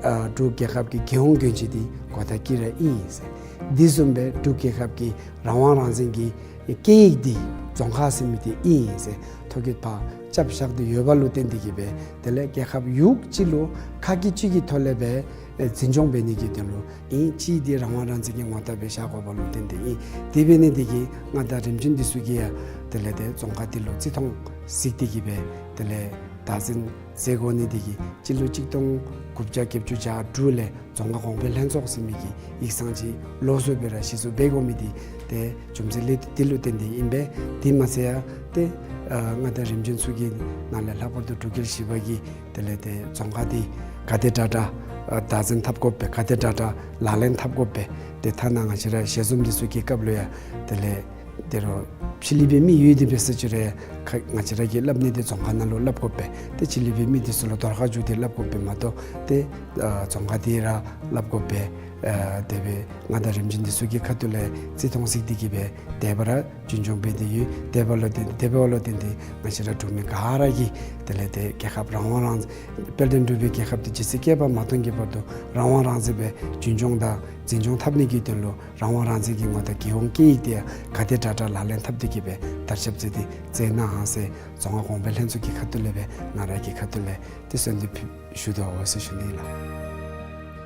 ཨ་འབྲུག་རྒྱལ་ཁབ་ཀྱི་རྒྱལ་ཡོངས་གྱོན་ཆས་དེ་གོ་ད་ཀི་ར་ཨིན་ཟེར། དེ་བཟུམ་སྦེ་འབྲུག་རྒྱལ་ཁབ་ཀྱི་རང་དབང་རང་བཙན་གྱི་སྐད་ཡིག་འདི་རྫོང་ཁ་ཟེར་མི་འདི་ཨིན་ཟེར་ཐོ་བཀོད་ཕར་རྐྱབ་བཞག་སྟེ་ཡོད་པ་ལུ་བརྟེན་ཏེ་གི་སྦེ་དེ་ལས་རྒྱལ་ཁབ་ཡུལ་གཅིག་ལུ་ཁ་སྐད་གཅིག་གི་ཐོག་ལས་སྦེ་ཨེ་འཛིན་སྐྱོང་འབད་ནི་གི་དོན་ལུ་ཨིན། གཅིག་འདི་རང་དབང་རང་བཙན་གྱི་ངོ་རྟགས་སྦེ་བཞག་དགོ་པ་ལུ་བརྟེན་ཏེ་ཨིན། དེ་འབད་ནི་འདི་གིས་མངའ་བདག་རིམ་བྱོན་འདི་ཚུ་གིས་ཡང་དེ་ལས་ཏེ་རྫོང་ཁ་འདི་ལུ་རྩིས་མཐོང་གཟིགས་ཏེ་གི་སྦེ་དེ་ལས་བདག་འཛིན་མཛད་དགོ་ནི་འདི་གིས་སྤྱི་ལོ་གཅིག་སྟོང་དགུ་བརྒྱ་བརྒྱད་ཅུ་གྱ་དྲུག་ལས་རྫོང་ཁ་གོང་འཕེལ་ལྷན་ཚོགས་ཟེར་མི་གི་ཡིག་ཚང་ཅིག་ལོགས་སུ་སྦེ་ར་གཞི་བཙུགས་འབད་དགོ་མི་འདི་ཏེ་རྒྱུ་མཚན་ལས་འདི་ལུ་བརྟེན་ཏེ་ཨིན་པས། དེ་མ་ཚད་ཡང་ཏེ་ཨ་མངའ་བདག་རིམ་བྱོན་ཚུ་གི་ནང་ལས་ལྷག་པར་དུ་འབྲུག་རྒྱལ་བཞི་པ་གིས་དེ་ལས་ཏེ་རྫོང་ཁ་འདི་ག་དེ་དྲག་དྲག་ཨ་བདག་འཛིན་འཐབ་དགོ་པས། ག་དེ་དྲག་དྲག་ལག་ལེན་འཐབ་དགོ་པས། ཏེ་ཐ་ན་ང་བཅས་ར་ཞལ་འཛོམས་འདི་ཚུ་གི་སྐབས་ལུ་ཡང་དེ་ལས་དེ་རུ་ཕྱི་གླིང་པའི་མི་ཡོད་དེ་འབད་ས་ཅིག་རུང་ཁ་ང་བཅས་ར་གིས་སླབ་ནི་འདི་རྫོང་ཁ་ནང་ལུ་སླབ་དགོ་པས། ཏེ་ཕྱི་གླིང་པའི་མི་འདི་ཚུ་ལུ་དོར་ཁ་བཅུག་སྟེ་སླབ་དགོ་པས་མ་གཏོགས་ཏེ་ཨ་རྫོང་ཁ་འདི་ར་སླབ་དགོ་པས། ཨ་དེ་སྦེ་མངའ་བདག་རིམ་བྱོན་འདི་ཚུ་གི་ཁ་ཐུག་ལས་རྩིས་མཐོང་གཟིགས་ཏེ་གི་སྦེ་དེ་སྦེ་ར་རྒྱུན་སྐྱོང་འབད་དེ་ཡོད། དེ་འབདཝ་ལུ་བརྟེན་དེ་འབདཝ་ལུ་བརྟེན་ཏེ་ང་བཅས་ར་འབྲུག་མི་ག་ར་གིས་དེ་ལས་ཏེ་རྒྱལ་ཁབ་རང་དབང་རང་དཔལ་ལྡན་འབྲུག་པའི་རྒྱལ་ཁབ་འདི་ཇི་སྲིད་བསྐལ་པ་མ་སྟོངས་ཀྱི་བར་དུ་རང་དབང་རང་བཙན་སྦེ་རྒྱུན་སྐྱོང་དང་འཛིན་སྐྱོང་འཐབ་ནི་གི་དོན་ལུ་རང་དབང་རང་བཙན་གྱི་ངོ་རྟགས་རྒྱལ་ཡོངས་སྐད་ཡིག་དེ་ཡང་ག་དེ་དྲག་དྲག་ལག་ལེན་འཐབ་སྟེ་གི་སྦེ་དར་ཁྱབ་མཛད་དེ་མཛད་གནང་ཟེར་རྫོང་ཁ་གོང་འཕེལ་ལྷན་ཚོགས་ཀྱི་ཁ་ཐུག་ལས་སྦེ་ང་ར་གི་ཁ་ཐུག་ལས་ཏེ་གསོལ་འདེབས་ཞུ་དོ་ཟེར་ཞུ་ནི་ལགས།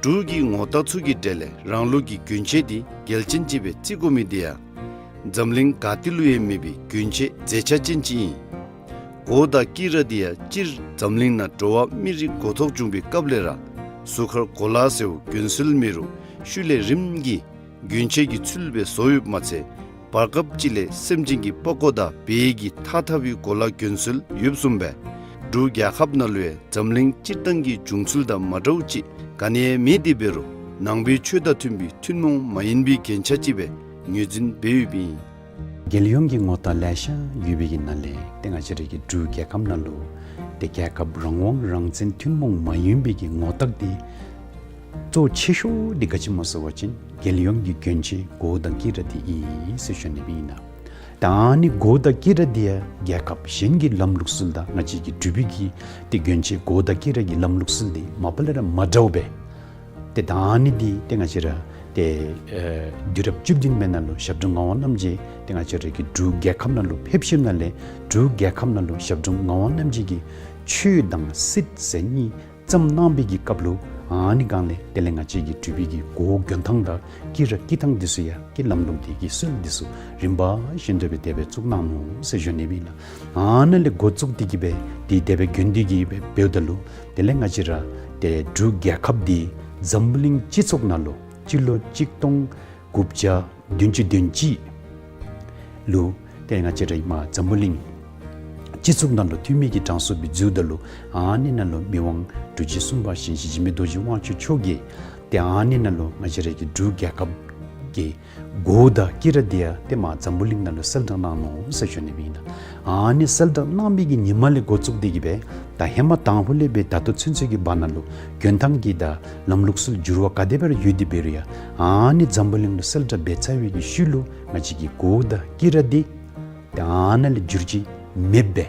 འབྲུག་གི་ངོ་རྟགས་ཚུ་གི་གྲས་ལས་རང་ལུགས་ཀྱི་གྱོན་ཆས་འདི་གལ་ཅན་ཅིག་སྦེ་བརྩི་དགོ་མི་འདི་ཡང་འཛམ་གླིང་ག་ཏེ་ལུ་ཡང་མེད་པའི་གྱོན་ཆས་མཛེས་ཆ་ཅན་ཅིག་ཨིན། གོ་དང་དཀྱི་ར་འདི་ཡང་སྤྱིར་འཛམ་གླིང་ནང་འགྲོ་བ་མི་རིགས་འགོ་ཐོག་བྱུང་པའི་སྐབས་ལས་ར་གཟུགས་ཁར་གོ་ལ་ཟེརཝ་གྱོན་སྲོལ་མེད་རུང་ཤུལ་ལས་རིམ་གྱིས་གྱོན་ཆས་ཀྱི་ཚུལ་སྦེ་བཟོ་ཡོདཔ་མ་ཚད་བར་སྐབས་ཅིག་ལས་སེམས་ཅན་གྱི་པགས་ཀོ་དང་བལ་གྱི་ཐགས་འཐག་པའི་གོ་ལ་གྱོན་སྲོལ་ཡོདཔ་བཟུམ་སྦེ་འབྲུག་རྒྱལ་ཁབ་ནང་ལུ་ཡང་འཛམ་གླིང་སྤྱིར་བཏང་གི་བྱུང་ཚུལ་དང་མ་འདྲཝ་ཅིག་ག་ནི་ཡང་མེད་དེ་འབད་རུང་ནང་པའི་ཆོས་དང་མཐུན་པའི་ཐུན་མོང་མ་ཡིན་པའི་རྒྱན་ཆ་ཅིག་སྦེ་ངོས་འཛིན་འབད་ཡོདཔ་ཨིན། རྒྱལ་ཡོངས་ཀྱི་ངོ་རྟགས་ལེ་ཤ་ཡོད་པའི་གི་ནང་ལས་ཏེ་ང་བཅས་ར་གི་འབྲུག་རྒྱལ་ཁབ་ནང་ལུ་ཏེ་རྒྱལ་ཁབ་རང་དབང་རང་བཙན་ཐུན་མོང་མ་ཡིན་པའི་གི་ངོ་རྟགས་འདི་གཙོ་ཆེ་ཤོས་འདི་ག་ཅི་སྨོ་ཟེར་བ་ཅིན་རྒྱལ་ཡོངས་ཀྱི་གྱོན་ཆས་གོ་དང་དཀྱི་ར་འདི་ཨིན་ཟེར་ཞུ་ནི་ཨིན་ན། ད་ཨ་ནི་གོ་དང་དཀྱི་ར་འདི་ཡང་རྒྱལ་ཁབ་གཞན་གྱི་ལམ་ལུགས་སྲོལ་དང་ང་བཅས་ཀྱི་འབྲུག་པའི་གི་ཏེ་གྱོན་ཆས་གོ་དང་དཀྱི་ར་གི་ལམ་ལུགས་སྲོལ་འདི་མ་པ་ལས་ར་མ་འདྲཝ་སྦེ། ཏེ་ད་ཨ་ནི་འདི་ཏེ་ང་བཅས་ར་ཏེ་ཨེ་དུས་རབས་བཅུ་བདུན་པའི་ནང་ལུ་ཞབས་དྲུང་ངག་དབང་རྣམ་རྒྱལ་ཏེ་ང་བཅས་ར་གི་འབྲུག་རྒྱལ་ཁབ་ནང་ལུ་ཕེབས་ཞིནམ་ལས་འབྲུག་རྒྱལ་ཁབ་ནང་ལུ་ཞབས་དྲུང་ངག་དབང་རྣམ་རྒྱལ་གྱི་ ཆོས་དང་སྲིད་ཟེར་གཉིས་བརྩམས་གནང་བའི་གི་སྐབས་ལུ་ཨ་ནི་སྒང་ལས་དེ་ལས་ང་བཅས་ཀྱི་འབྲུག་པའི་གི་གོ་བ་གྱོན་ཐངས་དང་དཀྱི་ར་དཀྱི་ཐངས་འདི་ཚུ་ཡང་གི་ལམ་ལུགས་འདི་གི་སྲོལ་འདི་ཚུ་རིམ་པ་བཞིན་དུ་སྦེ་དེ་སྦེ་བཙུགས་གནང་ནུག་ཟེར་ཞུ་ནི་ཨིན་ལགས། ཨ་ནཱ་ལས་འགོ་བཙུགས་ཏེ་གི་སྦེ་དེ་དེ་སྦེ་གྱོན་ཏེ་གི་སྦེ་འབདཝ་ད་ལུ་དེ་ལས་ང་བཅས་ར་ཏེ་འབྲུག་རྒྱལ་ཁབ་འདི་འཛམ་བུ་གླིང་སྤྱི་ཚོགས་ནང་ལུ་སྤྱི་ལོ་གཅིག་སྟོང་དགུ་བརྒྱ་བདུན་ཅུ་དོན་གཅིག་ལུ་ཏེ་ང་བཅས་ར་ཨིན་མས་འཛམ་བུ་གླིང་སྤྱི་ཚོགས་ནང་ལུ་འཐུས་མི་གི་གྲངས་སུ་སྦེ་འཛུལཝ་ད་ལུ་ཨ་ནི་ནང་ལུ་མི་དབང་འབྲུག་རྗེ་གསུམ་པ་ཞིང་གཤེགས་འཇིགས་མེད་རྡོ་རྗེ་དབང་ཕྱུག་མཆོག་གིས་ཏེ་ཨ་ནི་ནང་ལུ་ང་བཅས་ར་གི་འབྲུག་རྒྱལ་ཁབ་ཀྱི་གོ་བ་དང་དཀྱི་ར་འདི་ཡང་ཏེ་མར་འཛམ་བུ་གླིང་ནང་ལུ་གསལ་བསྒྲགས་གནང་ནུག་ཟེར་ཞུ་ནི་ཨིན་ལགས། ཨ་ནི་གསལ་བསྒྲགས་གནང་བའི་གི་ཉིནམ་ལས་འགོ་བཙུགས་ཏེ་གི་སྦེ་ད་ཧེ་མ་དང་ཕུ་ལས་སྦེ་ད་ལྟོ་ཚུན་ཚོད་ཀྱི་བར་ན་ལུ་གྱོན་ཐངས་ཀྱི་དང་ལམ་ལུགས་སྲོལ་འགྱུར་བ་ག་དེ་སྦེ་ར་ཡོད་དེ་འབད་རུང་ཡང་ཨ་ནི་འཛམ་བུ་གླིང་ལུ་གསལ་བསྒྲགས་འབད་ཚར་བའི་གི་ཤུལ་ལུ་ང་བཅས་ཀྱི་གོ་བ་དང་དཀྱི་ར་འདི་ཏེ་ཨ་ནཱ་ལས་འགྱུར་བཅོས་མེདཔ་སྦེ་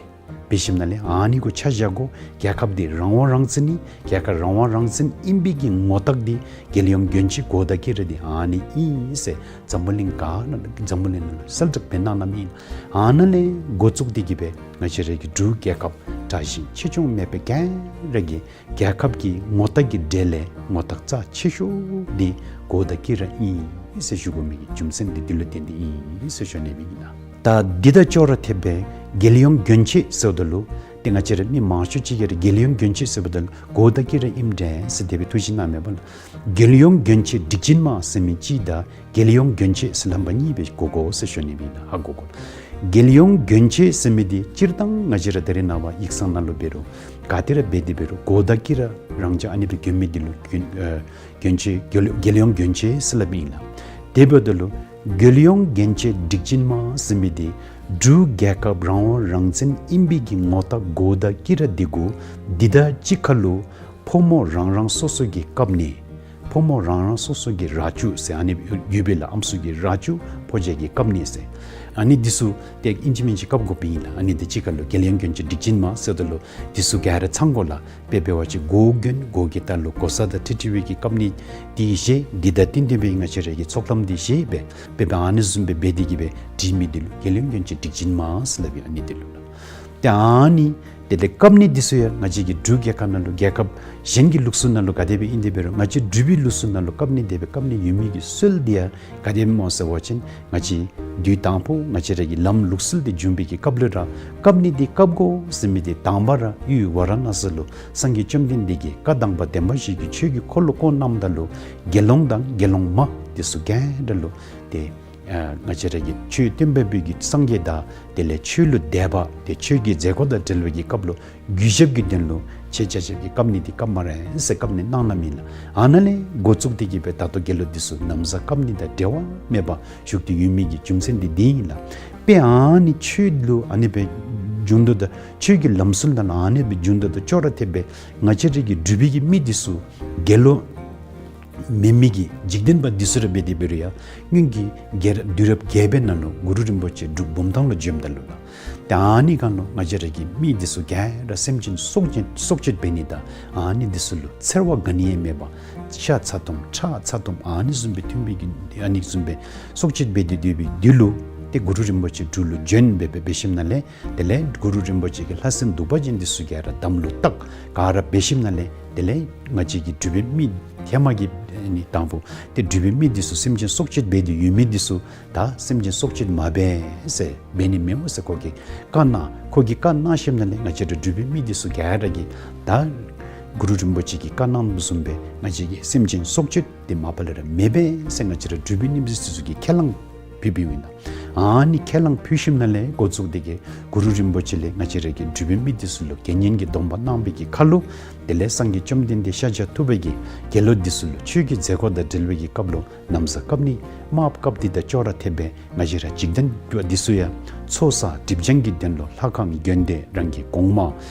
འབད་ཞིནམ་ལས་ཨ་ནི་གུ་ཆ་བཞག་དགོ། རྒྱལ་ཁབ་འདི་རང་དབང་རང་བཙན་ཨིན། རྒྱལ་ཁབ་རང་དབང་རང་བཙན་ཨིན་པའི་གི་ངོ་རྟགས་འདི་རྒྱལ་ཡོངས་གྱོན་ཆས་གོ་བ་དང་དཀྱི་ར་འདི་ཨ་ནི་ཨིན་ཟེར་འཛམ་བུ་གླིང་ག་ནང་འཛམ་བུ་གླིང་ནང་ལུ་གསལ་བསྒྲགས་འབད་གནང་གནངམ་ཨིན། ཨ་ནཱ་ལས་འགོ་བཙུགས་ཏེ་གི་སྦེ་ང་བཅས་ར་གི་འབྲུག་རྒྱལ་ཁབ་དྲག་ཞན་ཆེ་ཆུང་མེད་པར་ག་ར་གི་རྒྱལ་ཁབ་ཀྱི་ངོ་རྟགས་ཀྱི་གྲས་ལས་ངོ་རྟགས་རྩ་ཆེ་ཤོས་འདི་གོ་བ་དང་དཀྱི་ར་ཨིན་ཟེར་ཞུ་དགོ་མི་གི་རྒྱུ་མཚན་འདི་འདི་ལུ་བརྟེན་ཏེ་ཨིན་ཟེར་ཞུ་ནི་ཨིན་ལགས། ད་འདི་དང་ཅོག་ར་འཐདཔ་སྦེ་རྒྱལ་ཡོངས་གྱོན་ཆས་ཟེརཝ་ད་ལུ་ཏེ་ང་བཅས་ར་མི་མང་ཤོས་ཅིག་གིས་ར་རྒྱལ་ཡོངས་གྱོན་ཆས་ཟེརཝ་ད་ལུ་གོ་བ་དང་དཀྱི་ར་ཨིནམ་འདྲས་ཟེར་དེ་སྦེ་ཐུགས་བཞེད་གནངམ་མས་པ་ལགས། རྒྱལ་ཡོངས་གྱོན་ཆས་སྒྲིག་ཆེན་མ་ཟེར་མི་གཅིག་དང་རྒྱལ་ཡོངས་གྱོན་ཆས་ཟེར་ལྷམ་པ་གཉིས་སྦེ་གོ་དགོ་ཟེར་ཞུ་ནི་ཨིན་ལགས། ཧ་གོ་དགོ། རྒྱལ་ཡོངས་གྱོན་ཆས་ཟེར་མི་འདི་སྤྱིར་བཏང་ང་བཅས་ར་ད་རེས་ནངས་པ་ཡིག་ཚང་ནང་ལུ་འབད་རུང་ག་ཏེ་ར་འབད་དེ་འབད་རུང་གོ་བ་དང་དཀྱི་ར་རང་འཇགས་ཨ་ནི་སྦེ་གྱོན་མི་འདི་ལུ་གྱོན་ཨ་གྱོན་ཆས་རྒྱལ་རྒྱལ་ཡོངས་གྱོན་ཆས་ཟེར་སླབ་ཨིན་ལགས། དེ་འབདཝ་ད་ལུ་རྒྱལ་ཡོངས་གྱོན་ཆས་སྒྲིག་ཆེན་མ་ཟེར་མི་འདི་འབྲུག་རྒྱལ་ཁབ་རང་དབང་རང་བཙན་ཨིན་པའི་གི་ངོ་རྟགས་གོ་བ་དང་དཀྱི་ར་འདི་གུ་འདི་དང་གཅིག་ཁར་ལུ་ཕོ་མོ་རང་རང་སོ་སོ་གི་བཀབ་ནི། ཕོ་མོ་རང་རང་སོ་སོ་གི་ར་ཅུ་ཟེར་ཨ་ནི་ཡོད་པས་ལགས། ཨམ་སྲུ་གི་ར་ཅུ་ཕོ་རྒྱས་ཀྱིས་བཀབ་ནི་ཟེར། ཨ་ནི་འདི་ཚུ་ཏེ་ཨིན་ཅི་མིན་ཅི་བཀབ་དགོཔ་ཨིན་ལགས། ཨ་ནི་འདི་གཅིག་ཁར་ལུ་རྒྱལ་ཡོངས་གྱོན་ཆས་སྒྲིག་ཆེན་མ་ཟེརཝ་ད་ལུ་འདི་ཚུ་ག་ར་ཚང་དགོ་ལགས། དཔེ་འབད་བ་ཅིན་གོ་གྱོན་གོ་གི་ལྟག་ལུ་གོ་ས་དང་འཁྲིལ་འཁྲིལ་བའི་གི་བཀབ་ནི་འདི་བཞེས། འདི་དང་བསྟུན་ཏེ་སྦེ་ང་བཅས་ར་གི་ཚོགས་ལམ་འདི་བཞེས་སྦེ་དཔེ་འབད་ཨ་ནི་བཟུམ་སྦེ་འབད་དེ་གི་སྦེ་སྒྲིག་མི་འདི་ལུ་རྒྱལ་ཡོངས་གྱོན་ཆས་སྒྲིག་ཆེན་མ་ཟེར་སླབ་ཨིན། ཨ་ནི་འདི་ལུ་ལགས། ཏེ་ཨ་ནི་དེ་ལས་བཀབ་ནི་འདི་ཚུ་ཡང་ང་བཅས་ཀྱི་འབྲུག་རྒྱལ་ཁབ་ནང་ལུ་རྒྱལ་ཁབ་གཞན་གྱི་ལུགས་སྲོལ་ནང་ལུ་ག་དེ་སྦེ་ཨིན་དེ་འབད་རུང་ང་བཅས་འབྲུག་པའི་ལུགས་སྲོལ་ནང་ལུ་བཀབ་ནི་དེ་སྦེ་བཀབ་ནི་ཡོད་མི་གི་སྲོལ་འདི་ཡང་ག་དེ་སྦེ་སྨོ་ཟེར་བ་ཅིན་ང་བཅས་དུས་དང་ཕུ་ང་བཅས་ར་གི་ལམ་ལུགས་སྲོལ་འདི་བྱུང་བའི་གི་སྐབས་ལུ་ར་བཀབ་ནི་འདི་བཀབ་དགོ་ཟེར་མི་འདི་དང་པ་ར་ཡུལ་ཝཱ་ར་ཎ་སི་ལུ་སངས་རྒྱས་བཅོམ་ལྡན་འདས་ཀྱིས་བཀའ་དང་པ་བདེན་པ་བཞི་གི་ཆོས་ཀྱི་འཁོར་ལོ་བསྐོར་གནངམ་ད་ལུ་དགེ་སློང་དང་དགེ་སློང་མ་འདི་ཚུ་ག་ར་ལུ་ཏེ་ཨ་ང་བཅས་ར་གི་ཆོས་སྟོན་པ་པོ་གི་སངས་རྒྱས་དང་དེ་ལས་ཆོས་ལུ་དད་པ་ཏེ་ཆོས་ཀྱི་མཛད་སྒོ་དང་འབྲེལ་བའི་གི་སྐབས་ལུ་གུས་ཞབས་ཀྱི་དོན་ལུ་ཆེ་ཆ་ཆ་གི་བཀབ་ནི་འདི་བཀབ་སྨ་རེ་ཟེར་བཀབ་ནི་གནང་གནངམ་ཨིན་ལགས། ཨ་ནཱ་ལས་འགོ་བཙུགས་ཏེ་གི་སྦེ་ད་ལྟོ་དགེ་སློང་འདི་ཚུ་ན་བཟའ་བཀབ་ནི་དང་འབྲལ་བ་མེད་པར་བཞུགས་ཏེ་ཡོད་མི་གི་རྒྱུ་མཚན་འདི་འདི་ཨིན་ལགས། དཔེ་ཨ་ནི་ཆོས་ལུ་ཨ་ནི་སྦེ་བྱུང་དོ་ད་ཆོས་ཀྱི་ལམ་སྲོལ་དང་ཨ་ནི་སྦེ་བྱུང་དོ་ད་ཅོག་ར་འཐདཔ་སྦེ་ང་བཅས་ར་གི་འབྲུག་པའི་གི་མི་འདི་ཚུ་དགེ་སློང་མེན་མི་གི་འཇིག་རྟེན་པ་འདི་ཚུ་ར་འབད་དེ་འབད་རུང་ཡང་སྔོན་གྱི་རྒྱལ་རབས་དུས་རབས་བརྒྱད་པའི་ནང་ལུ་གུ་རུ་རིན་པོ་ཆེ་འབྲུག་བུམ་ཐང་ལུ་བྱོནམ་ད་ལུ་ལགས། ཏེ་ཨ་ནི་སྒང་ལུ་ང་བཅས་ར་གི་མི་འདི་ཚུ་ག་ར་སེམས་ཅན་སྲོག་གཅོད་སྲོག་གཅོད་འབད་ནི་དང་ཨ་ནི་འདི་ཚུ་ལུ་འཚེར་བ་ག་ནི་ཡང་མེད་པར་ཤ་ཚ་ཏོམ་ཁྲག་ཚ་ཏོམ་ཨ་ནི་བཟུམ་སྦེ་འཐུང་བའི་གི་ཨ་ནི་བཟུམ་སྦེ་སྲོག་གཅོད་འབད་དེ་སྡོད་པའི་དུས་ལུ་ཏེ་གུ་རུ་རིན་པོ་ཆེ་འབྲུག་ལུ་བྱོན་སྦེ་སྦེ་འབད་ཞིནམ་ལས་དེ་ལས་གུ་རུ་རིན་པོ་ཆེ་གིས་ལྷ་སྲིན་གདུག་པ་ཅན་འདི་ཚུ་ག་ར་དམ་ལུ་བཏགས་ག་ར་འབད་ཞིནམ་ལས་དེ་ལས་ང་བཅས་ཀྱི་འབྲུག་པའི་མི་ཧེ་མ་གི་ཨ་ནི་དང་ཕུ་ཏེ་འབྲུག་པའི་མི་འདི་ཚུ་སེམས་ཅན་སྲོག་གཅོད་འབད་དེ་ཡོད་མི་འདི་ཚུ་ད་སེམས་ཅན་སྲོག་གཅོད་མ་འབད་ཟེར་འབད་ནི་མེདཔ་ཟེར་ཁོ་གིས་བཀའ་གནང་། ཁོ་གིས་བཀའ་གནང་ཞིནམ་ལས་ང་བཅས་ར་འབྲུག་པའི་མི་འདི་ཚུ་ག་ར་གིས་ད་གུ་རུ་རིན་པོ་ཆེ་གིས་བཀའ་གནངམ་བཟུམ་སྦེ་ང་བཅས་ཀྱིས་སེམས་ཅན་སྲོག་གཅོད་འདི་མ་པ་ལས་ར་མི་འབད་ཟེར་ང་བཅས་ར་འབྲུག་པའི་མི་འདི་ཚུ་གིས་ཁས་བླངས་ཕུལ་ཕུལཝ་ཨིན་ལགས། ཨ་ནི་ཁས་བླངས་ཕུལ་ཞིནམ་ལས་འགོ་བཙུགས་ཏེ་གི་གུ་རུ་རིན་པོ་ཆེ་ལས་ང་བཅས་ར་གི་འབྲུག་པའི་མི་འདི་ཚུ་ལུ་དགེ་བསྙེན་གྱི་སྡོམ་པ་གནང་བའི་གི་ཁར་ལུ་དེ་ལས་སངས་རྒྱས་བཅོམ་ལྡན་འདས་ཤཱཀྱ་ཐུབ་པ་གིས་དགེ་སློང་འདི་ཚུ་ལུ་ཆོས་ཀྱི་མཛད་སྒོ་དང་འབྲེལ་བའི་གི་སྐབས་ལུ་ན་བཟའ་བཀབ་ནི་དམརཔོ་བཀབ་ནི་དང་ཅོག་ར་འཐདཔ་སྦེ་ང་བཅས་ར་འཇིག་རྟེན་པ་འདི་ཚུ་ཡང་ཚོགས་བསགས་སྒྲིབ་སྦྱང་གི་དོན་ལུ་ལྷ་ཁང་དགོན་སྡེ་རང་གི་གོང་མ་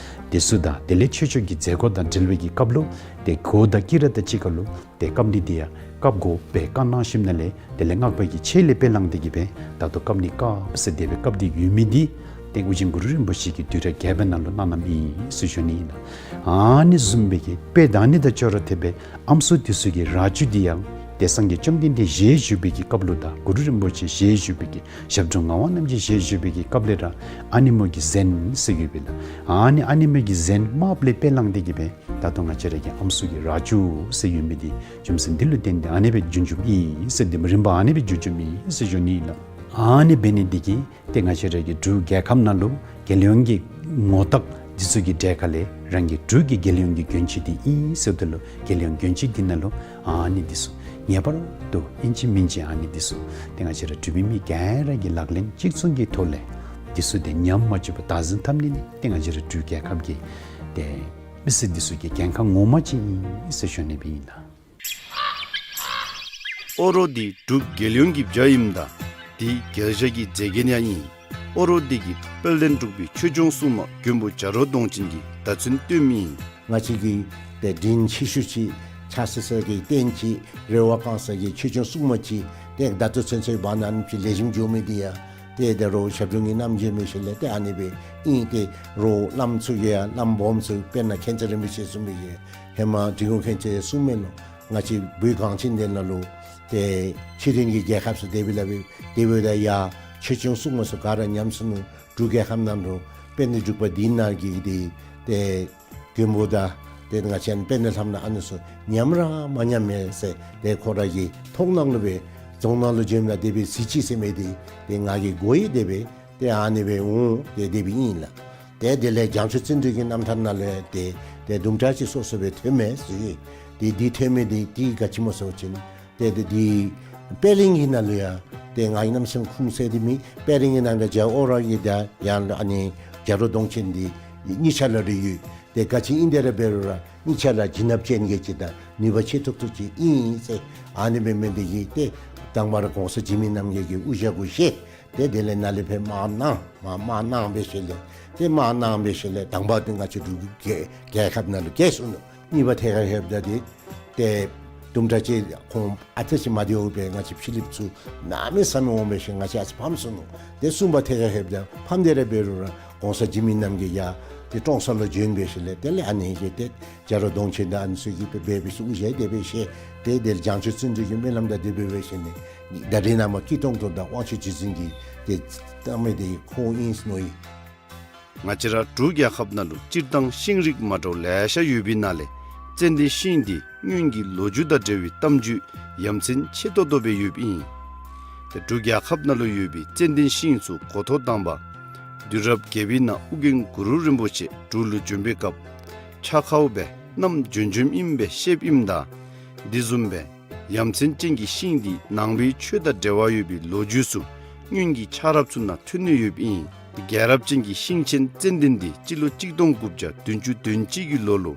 འདི་ཚུ་དང་དེ་ལས་ཆོས་ཕྱོགས་ཀྱི་མཛད་སྒོ་དང་འབྲེལ་བའི་གི་སྐབས་ལུ་ཏེ་གོ་བ་དང་དཀྱི་ར་དང་གཅིག་ཁར་ལུ་ཏེ་བཀབ་ནི་འདི་ཡང་བཀབ་དགོ་པའི་བཀའ་གནང་ཞིནམ་ལས་དེ་ལས་སྔགས་པ་གི་ཆས་ལས་དཔེ་བླངས་ཏེ་གི་སྦེ་ད་ལྟོ་བཀབ་ནི་བཀབ་ཟེར་དེ་སྦེ་བཀབ་སྟེ་ཡོད་མི་འདི་ཏེ་ཨོ་རྒྱན་གུ་རུ་རིན་པོ་ཆེ་གིས་དུས་རབས་བརྒྱད་པའི་ནང་ལུ་གནང་གནངམ་ཨིན་ཟེར་ཞུ་ནི་ཨིན་ལགས། ཨ་ནི་བཟུམ་སྦེ་གི་དཔེ་ད་ཨ་ནི་དང་ཅོག་ར་འཐདཔ་སྦེ་ཨམ་སྲུ་འདི་ཚུ་གི་ར་ཅུ་འདི་ཡང་ཏེ་ ཏེ་སངས་རྒྱས་བཅོམ་ལྡན་འདས་ཞལ་བཞུགས་པའི་གི་སྐབས་ལུ་དང་གུ་རུ་རིན་པོ་ཆེ་ཞལ་བཞུགས་པའི་གི་ཞབས་དྲུང་ངག་དབང་རྣམ་རྒྱལ་ཞལ་བཞུགས་པའི་གི་སྐབས་ལས་ར་ཨ་ནེམོ་གི་གཟན་ཟེར་ཡོད་པས་ལགས། ཨ་ནི་ཨ་ནེམོ་གི་གཟན་དམརཔོ་ལས་དཔེ་བླངས་ཏེ་གི་སྦེ་ད་ལྟོ་ང་བཅས་ར་གི་ཨམ་སྲུ་གི་རྭ་ཅོ་ཟེར་ཡོད་མི་འདི་རྒྱུ་མཚན་འདི་ལུ་བརྟེན་ཏེ་ཨ་ནི་སྦེ་བྱུང་བྱུངམ་ཨིན་ཟེར། འདི་མོ་རིམ་པ་ཨ་ནི་སྦེ་བྱུང་བྱུངམ་ཨིན་ཟེར་ཞུ་ནི་ལགས། ཨ་ནི་འབད་ནི་འདི་གིས་ཏེ་ང་བཅས་ར་གི་འབྲུག་རྒྱལ་ཁབ་ནང་ལུ་རྒྱལ་ཡོངས་ཀྱི་ངོ་རྟགས་འདི་ཚུ་གི་གྲས་ཁ་ལས་རང་གི་འབྲུག་གི་རྒྱལ་ཡོངས་ཀྱི་གྱོན་ཆས་འདི་ཨིན་ཟེརཝ་ད་ལུ་རྒྱལ་ཡོངས་གྱོན་ཆས་འདི་ནང་ལུ་ཨ་ནི་འདི་ཚུ་ངེས་པར་དུ་ཨིན་ཅི་མིན་ཅི་ཨ་ནི་འདི་ཚུ་ཏེ་ང་བཅས་ར་འབྲུག་པའི་མི་ག་ར་གིས་ལག་ལེན་གཅིག་མཚུངས་ཀྱི་ཐོག་ལས་འདི་ཚུ་ཏེ་ཉམས་མ་བཅུག་པར་བདག་འཛིན་འཐབ་ནི་ནི་ཏེ་ང་བཅས་ར་འབྲུག་རྒྱལ་ཁབ་ཀྱི་ཏེ་མི་སེར་འདི་ཚུ་གི་འགན་ཁག་ངོ་མ་ཅིག་ཨིན་ཟེར་ཞུ་ནི་སྦེ་ཨིན་ལགས། ཨོ་རོག་འདི་འབྲུག་རྒྱལ་ཡོངས་ཀྱི་བྱ་ཨིནམ་ད་འདི་རྒྱལ་བྱ་གི་མཛེས་རྒྱན་ཡང་ཨིན། ཨོ་རོག་འདི་གིས་དཔལ་ལྡན་འབྲུག་པའི་ཆོས་སྐྱོང་སྲུང་མ་མགོན་པོ་བྱ་རོག་གདོང་ཅན་གྱི་བརྡ་མཚོན་སྟོནམ་ཨིན། ང་བཅས་ཀྱི་ཏེ་དྲིན་ཆེ་ཤོས་ཅིག་ཕྱག་འཚལ་ས་གི་རྟེན་ཅིག་རེ་བ་བསྐང་ས་གི་ཆོས་སྐྱོང་སྲུང་མ་ཅིག་ཏེ་ད་ལྟོ་ཚུན་ཚོད་བར་ན་ཨ་ནི་ཅིག་ལེགས་ཤོམ་འགྱོ་མི་འདི་ཡང་ཏེ་ད་རུང་ཞབས་དྲུང་གི་རྣམ་འབྱེད་འབད་ཞིནམ་ལས་ཏེ་ཨ་ནི་སྦེ་ཨིན། ཏེ་རོགས་བླམ་ཚུ་གིས་ཡང་བླམ་སྦོམ་ཚུ་དཔེར་ན་མཁྱེན་བརྩེ་རིན་པོ་ཆེ་གསུངས་པའི་གི་ཧེ་མ་འབྲི་གུང་མཁྱེན་བརྩེ་གསུངམ་མས་ལོ། ང་བཅས་བོད་གངས་ཅན་འདི་ནང་ལུ་ཏེ་ཆོས་ལྡན་གྱི་རྒྱལ་ཁབ་ཟེར་དེ་སྦེ་སླབ་པས། དེ་འབདཝ་ད་ཡར་ཆོས་སྐྱོང་སྲུང་མ་ཚུ་ག་ར་ཉམས་སོ་ནུག། འབྲུག་རྒྱལ་ཁབ་ནང་ལུ་དཔལ་ལྡན་འབྲུག་པ་འདི་ནང་གི་འདི་ཏེ་མགོན་པོ་དང་ཏེ་ང་བཅས་དཔལ་ལྡན་ལྷ་མོ་ཨ་ནི་ཚུ་ཉམས་ར་མ་ཉམས་མས་ཟེར། ཏེ་ཁོ་ར་གི་མཐོང་སྣང་ལུ་སྦེ་རྫོང་ནང་ལུ་བྱོནམ་ད་དེ་སྦེ་གཟིགས་ཅི་ཟེར་མི་འདི་ཏེ་ང་གིས་གོ་ཡི། དེ་སྦེ་ཏེ་ཨ་ནི་སྦེ་འོང་། ཏེ་དེ་སྦེ་ཨིན་ལགས། ཏེ་དེ་ལས་བྱང་ཆུབ་བརྩོན་འགྲུས་ཀྱི་རྣམ་ཐར་ནང་ལུ་ཏེ་ཏེ་དུམ་གྲ་ཅིག་སོ་སོ་སྦེ་ཐོནམ་མས་ཟེར། ཏེ་འདི་ཐོན་མི་འདི་ཏེ་ག་ཅི་སྨོ་ཟེར་བ་ཅིན་ཏེ་ཏེ་འདི་པད་གླིང་གི་ནང་ལུ་ཡང་ཏེ་ང་གིས་གནམ་མེད་ས་མེད་ཁུངས་བཙན་ཏེ་མེད། པད་གླིང་གི་ནང་ལུ་རྒྱལ་ཨོ་རོག་གི་ད་ཡང་ཨ་ནི་བྱ་རོག་གདོང་ཅན་འདི་གཉིས་ཆ་ར་ར་ཡོད། ཏེ་ག་ཅི་ཨིན་དེ་ར་འབད་རུང་ར་གཉིས་ཆ་ར་བྱིན་རླབས་ཅན་གྱི་ཅིག་དང་ནུས་པ་ཆེ་ཏོག་ཏོ་ཅིག་ཨིན་ཟེར། ཨ་ནི་འབད་མི་འདི་གིས་ཏེ་དང་པ་ར་གོང་ས་འཇིགས་མེད་རྣམ་རྒྱལ་གྱི་དབུ་ཞྭ་གུ་བཞེས། ཏེ་དེ་ལས་ནཱ་ལས་ཕར་དམག་གནང་། དམག་དམག་གནང་འབད་ཞིནམ་ལས་ཏེ་དམག་གནང་འབད་ཞིནམ་ལས་དང་པ་འདི་ང་བཅས་འབྲུག་གི་རྒྱལ་ཁབ་ནང་ལུ་བསྐྱལ་སོ་ནུག། གཉིས་པ་ཐད་ཁར་ལྷོདཔ་ད་འདི་ཏེ་དུམ་གྲ་ཅིག་ཁོང་ཨ་ཙི་ཅིག་མ་བདེཝ་སྦེ་ང་བཅས་ཕྱི་གླིངཔ་ཚུ་གནམ་མེད་ས་མེད་འོང་འབད་ཞིནམ་ང་བཅས་ཨ་ཙི་ཕམ་སོ་ནུག། ཏེ་གསུམ་པ་ཐད་ཁར་ལྷོདཔ་ད་ཕམ་སྟེ་ར་འབད་རུང་ར་གོང་ས་འཇིགས་མེད་རྣམ་རྒྱལ་ཡར་ཏེ་ཀྲོང་གསར་ལུ་བྱོན་འབད་ཞིནམ་ལས་དེ་ལས་ཨ་ནི་གིས་ཏེ་བྱ་རོག་གདོང་ཅན་དང་ཨ་ནི་ཚུ་གིས་འབད་འབད་ཞིནམ་དབུ་ཞྭ་དེ་སྦེ་བཞེས། ཏེ་དེ་ལས་བྱང་ཆུབ་བརྩོན་འགྲུས་ཀྱི་སྨོན་ལམ་དང་དེ་སྦེ་འབད་ཞིནམ་ལས་ད་རེས་ནངས་པ་སྐྱིད་ཏོང་ཏོ་དང་དབང་ཕྱུག་རྗེ་བཙུན་གྱིས་ཏེ་བཏབ་མི་འདི་ཁོ་ཨིན་ཟེར་མནོ་ཡི། ང་བཅས་ར་འབྲུག་རྒྱལ་ཁབ་ནང་ལུ་སྤྱིར་བཏང་ཤིང་རིགས་མ་འདྲཝ་ལེ་ཤ་ཡོད་པའི་ནང་ལས་ཙན་དན་ཤིང་འདི་སྔོན་གྱི་ལོ་རྒྱུས་དང་འབྲེལ་བའི་གཏམ་རྒྱུད་ཡ་མཚན་ཆེ་ཏོག་ཏོ་སྦེ་ཡོདཔ་ཨིན། ཏེ་འབྲུག་རྒྱལ་ཁབ་ནང་ལུ་ཡོད་པའི་ཙན་དན་ཤིང་ཚུ་འགོ་ཐོག་དང་པ་དུས་རབས་བརྒྱད་པའི་ནང་ཨོ་རྒྱན་གུ་རུ་རིན་པོ་ཆེ་འབྲུག་ལུ་བྱོན་པའི་སྐབས་ཕྱག་ཁའུ་སྦེ་བསྣམས་བྱོན་བྱོནམ་ཨིནམ་སྦེ་བཤདཔ་ཨིནམ་ད་འདི་བཟུམ་སྦེ་ཡ་མཚན་ཅན་གྱི་ཤིང་འདི་ནང་པའི་ཆོས་དང་འབྲེལ་བ་ཡོད་པའི་ལོ་རྒྱུས་ཚུ་སྔོན་གྱི་ཆགས་རབས་ཚུ་ནང་ཐོན་ནི་ཡོདཔ་ཨིན། རྒྱལ་རབས་ཅན་གྱི་ཤིང་ཆེན་ཙན་དན་འདི་སྤྱི་ལོ་གཅིག་སྟོང་དགུ་བརྒྱ་བདུན་ཅུ་དོན་གཅིག་གི་ལོ་ལུ་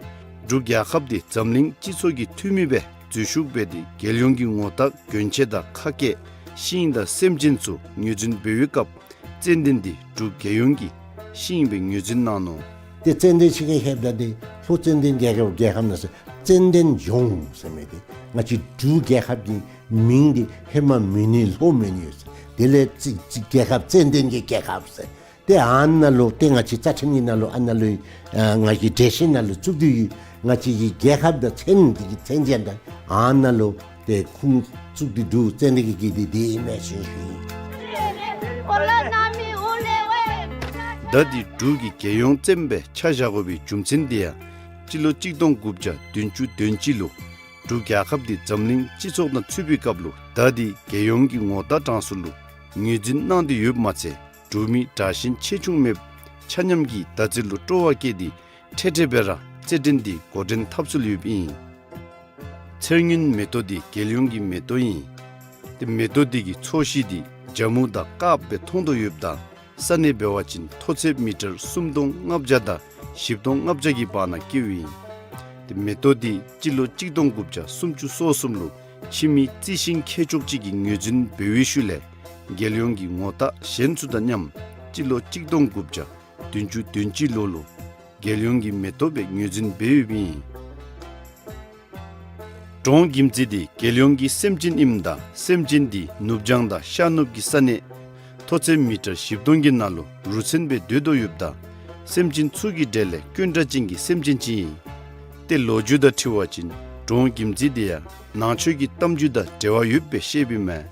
འབྲུག་རྒྱལ་ཁབ་འདི་འཛམ་གླིང་སྤྱི་ཚོགས་ཀྱི་འཐུས་མི་སྦེ་འཛུལ་ཞུགས་འབད་དེ་རྒྱལ་ཡོངས་ཀྱི་ངོ་རྟགས་གྱོན་ཆས་དང་ཁ་སྐད་ཤིང་དང་སེམས་ཅན་ཚུ་ངོས་འཛིན་འབད་བའི་སྐབས་ཙན་དན་འདི་འབྲུག་རྒྱལ་ཡོངས་ཀྱི་ཤིང་སྦེ་ངོས་འཛིན་གནང་ནུག། ཏེ་ཙན་དན་ཤིང་གི་ཧེ་མ་འདི་ལྷོ་ཙན་དན་རྒྱལ་ཁབ་རྒྱལ་ཁབ་ནང་ཟེར་ཙན་དན་ལྗོངས་ཟེར་མི་འདི་ང་བཅས་འབྲུག་རྒྱལ་ཁབ་ཀྱི་མིང་འདི་ཧེ་མ་མོན་ནི་ལྷོ་མོན་ཡོད་ཟེར། དེ་ལས་ཙི་ཙི་རྒྱལ་ཁབ་ཙན་དན་གྱི་རྒྱལ་ཁབ་ཟེར། ཏེ་ཨ་ནཱ་ལུ་ཏེ་ང་བཅས་རྩ་ཁྲིམས་ཀྱི་ནང་ལུ་ཨ་ནཱ་ལུ་ཨ་ང་གི་གྲོས་གཞི་ནང་ལུ་བཙུགས་ཏེ་ཡོད། ང་བཅས་ཀྱི་རྒྱལ་ཁབ་དང་མཚན་འདི་གི་མཚན་ཅན་དང་ཨ་ནཱ་ལུ་ཏེ་ཁུངས་བཙུགས་ཏེ་འདུག། ཙན་དན་གྱི་གི་འདི་འདི་ཨིན་མས་ཟེར་ཞུ་ཡི། ད་འདི་འབྲུག་གི་རྒྱལ་ཡོངས་ཙན་སྦེ་ཆ་བཞག་དགོ་པའི་རྒྱུ་མཚན་འདི་ཡང་སྤྱི་ལོ་གཅིག་སྟོང་དགུ་བརྒྱ་བདུན་ཅུ་དོན་གཅིག་ལུ་འབྲུག་རྒྱལ་ཁབ་འདི་འཛམ་གླིང་སྤྱི་ཚོགས་ནང་ཚུད་པའི་སྐབས་ལུ་ད་འདི་རྒྱལ་ཡོངས་ཀྱི་ངོ་རྟགས་གྲངས་སུ་ལུ་ངོས་འཛིན་གནང་སྟེ་ཡོདཔ་མ་ཚད་འབྲུག་མི་དྲག་ཞན་ཆེ་ཆུང་མེད་པར་ཆ་མཉམ་གྱིས་མདའ་རྩེ་ལུ་སྤྲོ་བ་བསྐྱེད་དེ་འཕྲལ་འཕྲལ་སྦེ་ར་རྩེད་འགྲན་འདི་འགོ་འདྲེན་འཐབ་སྲོལ་ཡོདཔ་ཨིན། ཚེར་སྔོན་མེ་ཏོག་འདི་རྒྱལ་ཡོངས་ཀྱི་མེ་ཏོག་ཨིན། ཏེ་མེ་ཏོག་འདི་གི་ཚོས་གཞི་འདི་ཇ་མུ་དང་དཀརཔོ་སྦེ་མཐོང་དོ་ཡོདཔ་ད་ས་གནས་འབད་བ་ཅིན་མཐོ་ཚད་མི་ཊར་སུམ་སྟོང་ལྔ་བརྒྱ་དང་བཞི་སྟོང་ལྔ་བརྒྱ་གི་བར་ན་སྐྱེཝ་ཨིན། ཏེ་མེ་ཏོག་འདི་སྤྱི་ལོ་གཅིག་སྟོང་དགུ་བརྒྱ་སུམ་ཅུ་སོ་གསུམ་ལུ་ཕྱི་མི་རྩི་ཤིང་མཁས་མཆོག་ཅིག་གིས་ངོས་འཛིན་འབད་བའི་ཤུལ་ལས་རྒྱལ་ཡོངས་ཀྱི་ངོ་རྟགས་གཞན་ཚུ་དང་མཉམ་སྤྱི་ལོ་གཅིག་སྟོང་དགུ་བརྒྱ་བདུན་ཅུ་དོན་གཅིག་ལོ་ལུ་རྒྱལ་ཡོངས་ཀྱི་མེ་ཏོག་སྦེ་ངོས་འཛིན་འབད་ཡོདཔ་ཨིན། འབྲོང་གིམ་ཙི་འདི་རྒྱལ་ཡོངས་ཀྱི་སེམས་ཅན་ཨིནམ་ད་སེམས་ཅན་འདི་ནུབ་བྱང་དང་ཤར་ནུབ་ཀྱི་ས་གནས་མཐོ་ཚད་མི་ཊར་བཞི་སྟོང་གི་ནང་ལུ་རུ་མཚོན་སྦེ་སྡོད་དོ་ཡོདཔ་ད་སེམས་ཅན་ཚུ་གི་གྲས་ལས་དཀོན་དྲགས་ཅན་གྱི་སེམས་ཅན་ཅིག་ཨིན། ཏེ་ལོ་རྒྱུས་དང་འཁྲིལ་བ་ཅིན་ འབྲོང་རྒྱུད་འཛིན་དེ་ཡང་ནང་ཆོས་ཀྱི་གཏམ་རྒྱུད་དང་འབྲེལ་བ་ཡོདཔ་སྦེ་བཤདཔ་ཨིན་མས།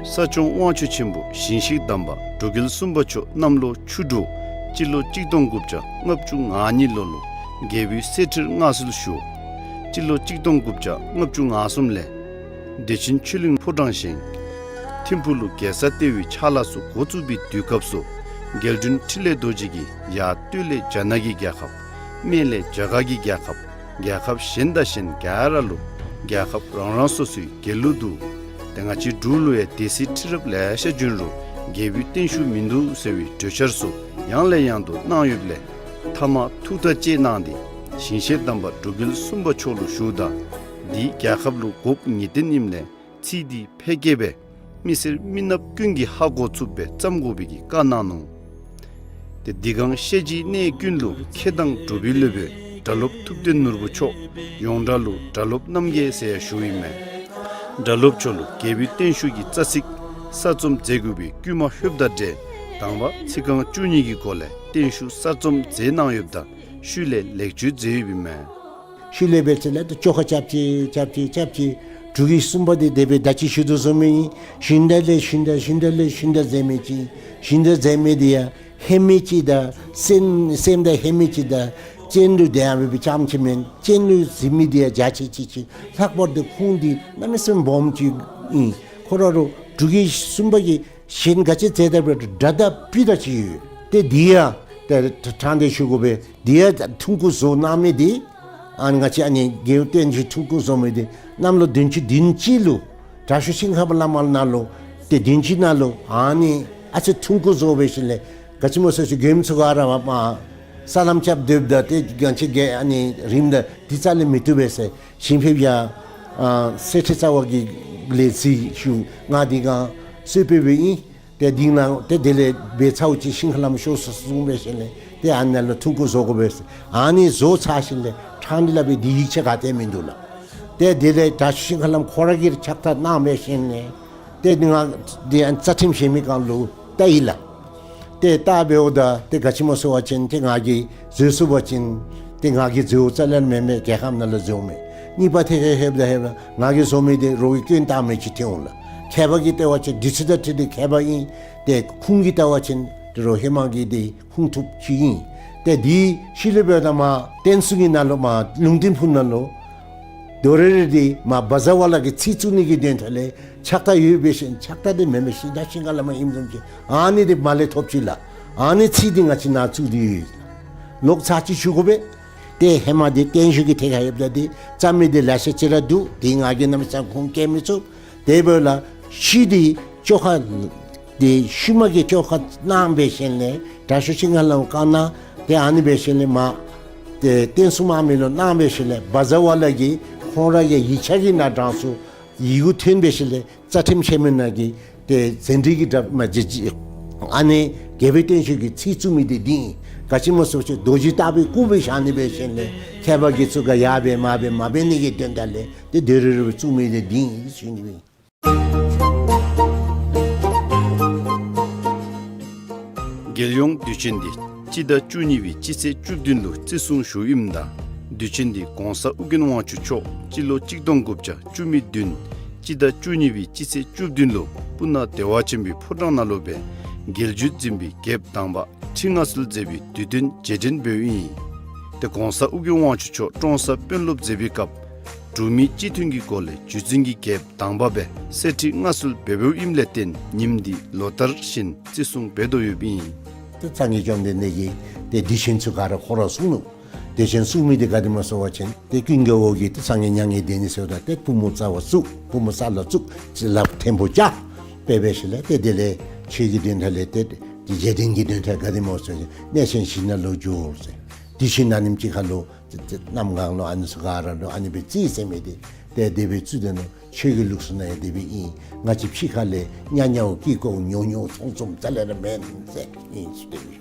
ས་སྐྱོང་དབང་ཕྱུག་ཆེན་པོ་ཞིང་གཤེགས་དམ་པ་འབྲུག་རྒྱལ་གསུམ་པ་མཆོག་གནམ་ལོ་ཆུ་འབྲུག་སྤྱི་ལོ་གཅིག་སྟོང་དགུ་བརྒྱ་ལྔ་བཅུ་ང་གཉིས་ལོ་ལུ་རྒྱལ་པོའི་གསེར་ཁྲིར་མངའ་གསོལ་ཞུ། སྤྱི་ལོ་གཅིག་སྟོང་དགུ་བརྒྱ་ལྔ་བཅུ་ང་གསུམ་ལས་བདེ་ཆེན་ཆོས་གླིང་ཕོ་བྲང་བཞེངས། ཐིམ་ཕུག་ལུ་རྒྱལ་ས་ལྟེ་བའི་ཕྱག་ལཱ་ཚུ་འགོ་བཙུགས་པའི་དུས་སྐབས་སུ་རྒྱལ་དྲུང་འཕྲིན་ལས་རྡོ་རྗེ་གིས་ཡར་སྟོད་ལས་རྒྱ་ནག་གི་རྒྱལ་ཁབ། སྨད་ལས་རྒྱ་གར་གྱི་རྒྱལ་ཁབ། རྒྱལ་ཁབ་གཞན་དང་གཞན་ག་ར་ལུ་རྒྱལ་ཁབ་རང་རང་སོ་སོའི་རྒྱལ་གླུ་འདུག། ཏེ་ང་བཅས་འབྲུག་ལུ་ཡང་སྡེ་སྲིད་ཁྲི་རབས་ལེ་ཤ་བྱོན་རུང་རྒྱལ་པོའི་བརྟན་བཞུགས་མིན་འདུག་ཟེར་བའི་གྲོས་འཆར་ཚུ་ཡང་ལས་ཡང་དུ་གནང་ཡོདཔ་ལས་མཐའ་མ་ཐུགས་ཐག་བཅད་གནང་སྟེ་ཞིང་གཤེགས་དམ་པ་འབྲུག་རྒྱལ་གསུམ་པ་མཆོག་ལུ་ཞུཝ་ད་འདི་རྒྱལ་ཁབ་ལུ་དགོཔ་ངེས་བརྟན་ཨིནམ་ལས་ཚིག་འདི་ཕལ་སྐད་སྦེ་མི་སེར་མི་ནགཔ་ཀུན་གྱིས་ཧ་གོ་ཚུགསཔ་སྦེ་བརྩམ་དགོ་པའི་གི་བཀའ་གནང་ནུག། ཏེ་འདི་གང་ཤེས་བྱའི་གནས་ཀུན་ལུ་མཁས་དང་གྲུབ་པའི་སློབ་དཔོན་སྒྲ་སློབ་ཐུབ་བསྟན་ནོར་བུ་མཆོག་ཡོངས་གྲགས་ལུ་སྒྲ་སློབ་རྣམ་རྒྱལ་ཟེར་ཡང་ཞུཝ་ཨིན་མས། སྒྲ་སློབ་མཆོག་ལུ་རྒྱལ་པོའི་བརྟན་བཞུགས་ཀྱི་རྩ་ཚིག་གསར་རྩོམ་མཛད་དགོ་པའི་བསྐུལ་མ་ལྷོདཔ་དང་འབྲེལ་དང་པ་ཚིག་རྐང་བཅུ་གཉིས་ཀྱི་སྒོ་ལས་བརྟན་བཞུགས་གསར་རྩོམ་མཛད་གནང་ཡོདཔ་ད་ཤུལ་ལས་ལེགས་བཅོས་མཛད་ཡོདཔ་ཨིན་མས། ཤུལ་ལས་འབད་ཚེ་ལས་ཏེ་བཅོ་ཁ་རྐྱབ་ཅི་རྐྱབ་ཅི་རྐྱབ་ཅི། འབྲུག་རྒྱལ་གསུམ་པ་འདི་དེ་སྦེ་ད་ཅི་ཞུ་དོ་བཟུམ་མའི་ཞིནམ་ལས་ཞིནམ་ཞིནམ་ཞིནམ་མཛད་མི་ཅིག། ཞིནམ་མཛད་མི་འདི་ཡང་ཧེ་མའི་ཅིག་དང་སེམས་སེམས་དང་ཧེ་མའི་ཅིག་དང་སྤྱན་ལུ་དེ་ཡང་འབད་བའི་ཙམ་ཅིག་མེན། སྤྱན་ལུ་གཟིགས་མི་འདི་ཡང་འཇའ་ཆི་ཆི་ཅིག་ལྷག་པར་དུ་ཁོང་འདི་གནམ་མེད་ས་མེད་སྦོམ་ཅིག་ཨིན། ཁོ་ར་རུང་འབྲུག་རྒྱལ་གསུམ་པ་གིས་གཞན་ག་ཅི་མཛད་ད་འབད་རུང་སྒྲ་དང་སྤུ་དང་ཅིག་ཡོད། ཏེ་འདི་ཡང་ཏེ་ཕྲང་སྟེ་ཞུ་དགོ་པས། འདི་ཡང་ཐུང་ཀུ་བཟོ་གནང་མི་འདི་ཨ་ནི་ང་བཅས་ཨ་ནི་རྒྱལ་བའི་བརྟན་བཞུགས་ཐུང་ཀུ་བཟོ་མི་འདི་གནམ་ལོ་བདུན་ཅུ་དོན་གཅིག་ལུ་དྲག་ཤོས་ཤིང་ཧ་ལམ་བླ་མ་ནང་ལུ་ཏེ་བདུན་ཅུ་ནང་ལུ་ཨ་ནི་ཨ་ཙི་ཐུང་ཀུ་བཟོ་འབད་ཞིནམ་ལས་ག་ཅི་སྨོ་ཟེར་ཞུ་མགྱོནམ་ཚུ་ག་ར་མ་མ་ས་ལམ་རྐྱབ་སྡོདཔ་ད་ཏེ་ང་བཅས་ཀྱི་ཨ་ནི་རིངམ་ད་འདི་རྩ་ལས་མི་བཏུབ་པས་ཟེར་ཞིང་ཕེབས་ཡང་ཨ་གསེར་ཁྲི་རྩ་བ་གི་ལས་རྩིས་ཞུ་ང་འདི་གང་གསོལ་ཕེབས་འབདཝ་ཨིན། ཏེ་འདི་ནང་ཏེ་དེ་ལས་འབད་ཚརཝ་ཅིག་ཤིང་ཧ་ལམ་ཤོར་སོ་གསུངས་འབད་ཞིནམ་ལས་ཏེ་ཨ་ནཱ་ལུ་ཐུང་ཀུ་བཟོ་དགོ་པས་ཟེར། ཨ་ནི་བཟོ་ཚར་ཞིནམ་ལས་ཕྲང་སྟེ་སླབ་པའི་འདི་ཡིག་ཆ་ག་ཏེ་མིན་འདུག་ལགས། ཏེ་དེ་ལས་དྲག་ཤོས་ཤིང་ཧ་ལམ་ཁོ་ར་གིས་ཕྱག་བཏབ་གནང་འབད་ཞིནམ་ལས་ཏེ་ང་འདི་ཨ་རྩ་ཁྲིམས་བཞེངས་མི་སྒང་ལུ་བལྟ་ཡི་ལགས། ཏེ་བལྟ་འབདཝ་ད་ཏེ་ག་ཅི་སྨོ་ཟེར་བ་ཅིན་ཏེ་ང་གིས་བཟོ་ཚུགས་པ་ཅིན་ཏེ་ང་གིས་བཟོཝ་རྩ་ལས་མེན་མས། རྒྱལ་ཁབ་ནང་ལུ་བཟོཝ་མས། གཉིས་པ་ཐད་ཁར་ལྷོདཔ་ད་ལྷོདཔ་ད་ང་གིས་བཟོ་མི་འདི་རོགས་ཀྱིས་སྐྱོན་བཏགས་མི་ཅིག་ཐོན་འོང་ལགས། མཁས་པ་གིས་བལྟ་བ་ཅིན་འདི་ཚུ་དང་འཁྲིལ་ཏེ་མཁས་པ་ཨིན། ཏེ་ཁུངས་ཀྱིས་བལྟ་བ་ཅིན་ཏེ་རོགས་ཧེ་མ་གི་འདི་ཁུངས་ཐུབ་ཅིག་ཨིན། ཏེ་འདི་ཤུལ་ལས་འབདཝ་ད་མར་བསྟན་སྲུང་གི་ནང་ལུ་མར་ལུང་བསྟན་ཕུག་ནང་ལུ་དོ་རེ་རེ་འདི་མར་བཛྲ་ཝཱ་ལ་གི་ཚིག་བཙུགས་ནི་གི་དོན་དག་ལས་ཕྱག་རྟགས་ཡོད་འབད་ཞིནམ་ཕྱག་རྟགས་འདི་མེན་མས། ཤིང་རྟ་ཤིང་ཧ་ལམ་ཨིནམ་བཟུམ་ཅིག། ཨ་ནི་འདི་མར་ལས་ཐོབ་ཅི་ལགས། ཨ་ནི་ཚིག་འདི་ང་བཅས་ནཱ་བཙུགས་ཏེ་ཡོད། ལོག་ཚར་ཅིག་ཞུ་དགོ་པས། ཏེ་ཧེ་མ་འདི་བརྟན་བཞུགས་ཀྱི་ཐད་ཁར་ཡོདཔ་ད་འདི་རྩོམ་མི་འདི་ལེ་ཤ་ཅིག་ར་འདུག། འདི་ང་གིས་གནམ་མེད་ས་མེད་ཁུངས་བཀལ་མི་ཚུགས། དེ་འབདཝ་ལས་ཤུལ་འདི་བཅོ་ཁ་འདི་ཤུལ་མ་གི་བཅོ་ཁ་གནང་འབད་ཞིནམ་ལས་དྲག་ཤོས་ཤིང་ཧ་ལམ་བཀའ་གནང་། ཏེ་ཨ་ནི་འབད་ཞིནམ་ལས་མར་ཏེ་བསྟན་སྲུང་དམག་མི་ལུ་གནང་འབད་ཞིནམ་ལས་བཛྲ་ཝཱ་ལ་གིས་ཁོང་ར་གི་ཡིག་ཆ་གི་ནང་དྲངས་སོ། ཡི་གུ་ཐོན་འབད་ཞིནམ་ལས་རྩ་ཁྲིམས་ཆེན་མོའི་ནང་གི་ཏེ་ཟན་བྲིས་ཀྱི་འདྲ་མ་བྱེད་ཅིག། ཨ་ནི་རྒྱལ་པོའི་བརྟན་བཞུགས་ཀྱི་ཚིག་བཙུགས་མི་འདི་འདི་ཨིན། ག་ཅི་སྨོ་ཟེར་བ་ཅིན་རྡོ་རྗེ་ལྟ་བུའི་སྐུ་སྦེ་བཞག་ནི་འབད་ཞིནམ་ལས་མཁས་པ་གིས་ཚུ་ག་ཡར་འབད་མར་འབད་མ་འབད་ནི་གི་དོན་དག་ལས་ཏེ་དོ་རེ་རེ་བཙུགས་མི་འདི་འདི་ཨིན་ཞུ་ནི་ཨིན། རྒྱལ་ཡོངས་དུས་ཆེན་འདི་སྤྱི་ཟླ་བཅུ་གཉིས་པའི་སྤྱི་ཚེས་བཅུ་བདུན་ལུ་བརྩི་སྲུང་ཞུཝ་ཨིནམ་ད་དུས་ཆེན་འདི་གོང་ས་ཨོ་རྒྱན་དབང་ཕྱུག་མཆོག་སྤྱི་ལོ་གཅིག་སྟོང་དགུ་བརྒྱ་བཅུ་མེད་བདུན་སྤྱི་ཟླ་བཅུ་གཉིས་པའི་སྤྱི་ཚེས་བཅུ་བདུན་ལུ་སྤུ་ན་བདེ་བ་ཆེན་པོའི་ཕོ་བྲང་ནང་ལུ་སྦེ་རྒྱལ་བརྒྱུད་འཛིན་པའི་རྒྱལཔོ་དང་པ་ཁྲི་མངའ་གསོལ་མཛད་པའི་དུས་སྟོན་རྗེས་དྲན་འབདཝ་ཨིན། ཏེ་གོང་ས་ཨོ་རྒྱན་དབང་ཕྱུག་མཆོག་ཀྲོང་གསར་དཔོན་སློབ་མཛད་པའི་སྐབས་འབྲུག་མི་སྤྱི་མཐུན་གྱི་སྒོ་ལས་བརྒྱུད་འཛིན་གྱི་རྒྱལཔོ་དང་པ་སྦེ་གསེར་ཁྲི་མངའ་གསོལ་འབད་འབདཝ་ཨིནམ་ལས་བརྟེན་ཉིནམ་འདི་ལོ་ལྟར་བཞིན་བརྩི་སྲུང་འབད་དོ་ཡོདཔ་ཨིན། ཏེ་སངས་རྒྱས་བཅོམ་ལྡན་འདས་ཀྱིས་ཏེ་དུས་ཆེན་ཚུ་ག་ར་ཁོ་ར་བསྲུང་ནུག། དུས་ཆེན་བསྲུང་མི་འདི་ག་དེ་སྨོ་ཟེར་བ་ཅིན་ཏེ་ཀུན་དགའ་བོ་གིས་ཏེ་སངས་རྒྱས་མྱ་ངན་འདས་ནི་ཟེརཝ་ད་ཏེ་པུས་མོ་རྩ་བར་བཙུགས། པུས་མོ་ས་ལུ་བཙུགས། ཅིག་ལགཔ་མཐོན་པོ་བཅའ། དཔེ་འབད་ཞིནམ་ལས་ཏེ་དེ་ལས་ཆོས་ཀྱི་དོན་དག་ལས་ཏེ་རྗེས་དྲན་གྱི་དོན་དག་ག་དེ་སྨོ་ཟེར་བ་ཅིན་གནས་ཆེན་བཞི་ནང་ལུ་འགྱོ་ཟེར། དུས་ཆེན་ནང་ཉིནམ་གཅིག་ཁར་ལུ་གནམ་གང་ལུ་ཨ་ནི་ཚུ་ག་ར་ལུ་ཨ་ནི་སྦེ་རྩིས་ཟེར་མི་འདི་ཏེ་དེ་སྦེ་བརྩི་དོ་ནུག། ཆོས་ཀྱི་ལུགས་སྲོལ་ནང་ཡང་དེ་སྦེ་ཨིན། ང་བཅས་ཕྱི་ཁ་ལས་ཉ་ཉའོ་ཀི་ཀོ་ཉོ་ཉོ་ཚོང་ཚོང་རྩ་ལས་ར་མེན་ཟེར་ཨིན་ཟེར་དེ་སྦེ།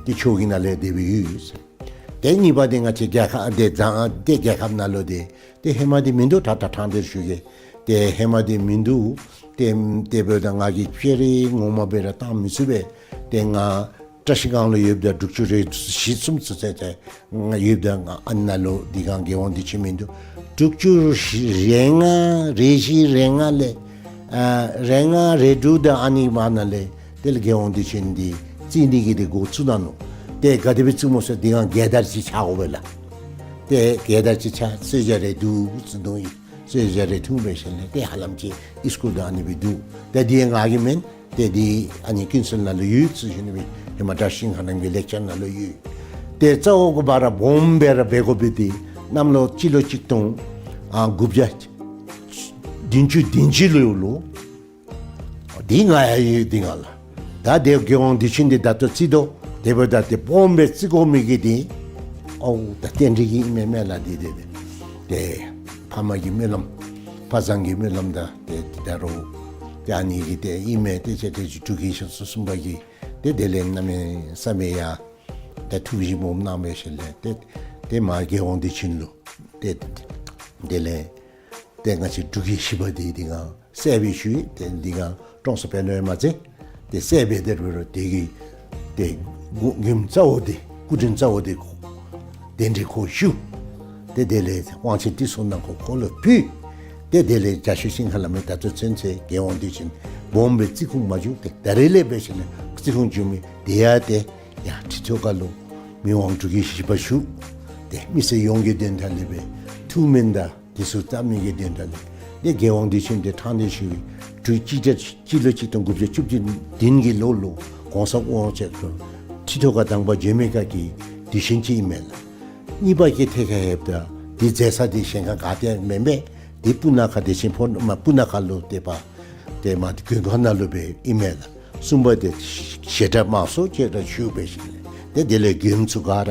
ཏེ་ཆོས་ཀྱི་ནང་ལས་དེ་སྦེ་ཡོད་ཟེར། ཏེ་གཉིས་པ་འདི་ང་བཅས་རྒྱལ་ཁབ་འདི་བཟང་ཏེ་རྒྱལ་ཁབ་ནང་ལུ་འདི་ཏེ་ཧེ་མ་འདི་མིན་འདུག། ད་ད་ཕྲང་སྟེ་ཞུ་གེ། ཏེ་ཧེ་མ་འདི་མིན་འདུག། ཏེ་ཏེ་འབདཝ་ད་ང་གིས་སྤྱན་རས་ངོ་མ་སྦེ་ར་བཏང་མི་ཚུགས་པས། ཏེ་ང་བཀྲ་ཤིས་སྒང་ལུ་ཡོདཔ་ད་དྲུག་ཅུ་རེ་བཞི་གསུམ་ཚུན་ཚོད་ཏེ་ང་ཡོདཔ་ད་ང་ཨ་ནཱ་ལུ་འདི་སྒང་རྒྱལ་དབང་བདེ་ཆེན་མིན་འདུག། དྲུག་ཅུ་རེ་ལྔ་རེ་བཞི་རེ་ལྔ་ལས་ཨ་རེ་ལྔ་རེ་དྲུག་དང་ཨ་ནི་བར་ན་ལས་དེ་ལས་རྒྱལ་དབང་བདེ་ཆེན་འདི་བརྩི་ནི་གི་འདི་འགོ་བཙུགས་ད་ནུག། ཏེ་ག་དེ་སྦེ་བཙུགས་སྨོ་ཟེར་འདི་སྒང་རྒྱལ་དར་ཅིག་འཕྱར་དགོ་པས་ལགས། ཏེ་རྒྱལ་དར་ཅིག་འཕྱར་གསོལ་ཇ་རེ་བསྡུ་ཟེར་འདུག་ཡི། གསོལ་ཇ་རེ་འཐུང་སྦེ་ཞིནམ་ལས་ཏེ་ཧ་ལམ་ཅིག་ཨིས་ཀུལ་དང་ཨ་ནི་སྦེ་འདུག། ཏེ་འདི་ང་གི་མེན། ཏེ་འདི་ཨ་ནི་ཀུན་གསལ་ནང་ལུ་ཡོད་ཟེར་ཞུ་ནི་སྦེ་ཧེ་མ་བཀྲ་ཤིས་ཤིང་ཧ་རམ་གྱི་ལེགས་སྦྱར་ནང་ལུ་ཡོད། ཏེ་རྩ་བོ་གི་བར་སྦོམ་སྦེ་ར་འབད་དགོ་པའི་འདི་གནམ་ལོ་སྤྱི་ལོ་གཅིག་སྟོང་ཨ་དགུ་བརྒྱ་བདུན་ཅུ་དོན་གཅིག་ལོ་ལུ་འདི་ང་ཡང་ཡོད་འདི་སྒང་ལགས། ད་ཏེ་རྒྱལ་དབང་བདེ་ཆེན་འདི་ད་ལྟོ་བརྩི་དོ། དེ་འབདཝ་ད་ཏེ་སྦོམ་སྦེ་བརྩི་དགོ་མི་གི་འདི་ཨོ་ད་རྟེན་འབྲེལ་གྱི་ཨིན་མས་མེན་ལགས། འདི་འདི་འདི་ཏེ་ཕ་མ་གི་སྨོན་ལམ་ཕ་བཟང་གི་སྨོན་ལམ་དང་ཏེ་ད་རུང་ཏེ་ཨ་ནི་གི་ཏེ་ཨིན་མས། ཏེ་ཅིག་ཏེ་ཅིག་འབྲུག་རྒྱལ་ཤོ་ཚུ་གསུམ་པ་གིས་ཏེ་དེ་ལས་གནམ་མེད་ས་མེད་ཡ་ཏེ་ཐུགས་བཞེད་སྦོམ་གནང་སྦེ་ཞིནམ་ལས་ཏེ་ཏེ་མ་རྒྱལ་དབང་བདེ་ཆེན་ལུ་ཏེ་དེ་ལས་ཏེ་ང་བཅས་འབྲུག་རྒྱལ་བཞི་པ་འདི་འདི་སྒང་གསལ་སྦེ་ཞུ་ཡི། ཏེ་འདི་སྒང་ཀྲོང་གསར་དཔོན་སློབ་ཡང་མ་ཚད་ཏེ་གསལ་སྦེ་དེ་རུ་རུ་དེ་གི་ཏེ་མགུ་མགུནམ་རྩ་བོ་འདི་སྐུ་དྲིན་རྩ་བོ་འདི་ཁོ་གདན་འདྲེན་ཁོ་ཞུ། ཏེ་དེ་ལས་དབང་ཆེན་ཏི་སེ་ནང་ཁོ་ཁོ་ལུ་ཕུལ། ཏེ་དེ་ལས་རྒྱལ་སྲས་ཤིང་ཁ་ལ་མི་ད་ལྟོ་ཚུན་ཚོད་རྒྱལ་དབང་བདེ་ཆེན་སྦོམ་སྦེ་བརྩི་ཁུངས་མ་བྱུང་། ཏེ་ད་རེས་ལས་འབད་ཞིནམ་ལས་བརྩི་ཁུངས་བྱུང་མི་དེ་ཡང་ཏེ་ཡ་ཁྲི་ཐོག་ཁ་ལུ་མི་དབང་འབྲུག་རྒྱལ་བཞི་པ་བཞུགས། ཏེ་མི་སེར་ཡོངས་ཀྱི་དོན་དག་ལས་སྦེ་ཐུགས་སྨོན་དང་དེ་ཚུ་བཏབ་མི་གི་དོན་དག་ལས་ཏེ་རྒྱལ་དབང་བདེ་ཆེན་འདི་ཕྲང་སྟེ་ཞུ་བའི་དུས་ཅི་ཏེ་སྤྱི་ལོ་གཅིག་སྟོང་དགུ་བརྒྱ་བཅུ་བདུན་གྱི་ལོ་ལུ་གོང་ས་དབང་ཆེན་ཁོ་ཁྲི་ཐོག་ཁ་དང་པ་འབྱོན་མི་ཁ་གི་དུས་ཆེན་ཅིག་ཨིན་མས་ལགས། གཉིས་པ་གི་ཐད་ཁར་ལྷོདཔ་ད་འདི་མཛད་ས་འདི་གཞན་ཁར་ག་ཏེ་མེན་པས། འདི་སྤུ་ན་ཁ་བདེ་ཆེན་ཕོ་མ་སྤུ་ན་ཁ་ལུ་ཏེ་པ་ཏེ་མ་མགོན་ཁང་ནང་ལུ་སྦེ་ཨིན་མས་ལགས། གསུམ་པ་འདི་བཤད་གྲྭ་དམངས་སྲོལ་བཅས་ར་ཞུ་སྦེ་ཞིནམ་ལས་ཏེ་དེ་ལས་མགྱོནམ་ཚུ་ག་ར་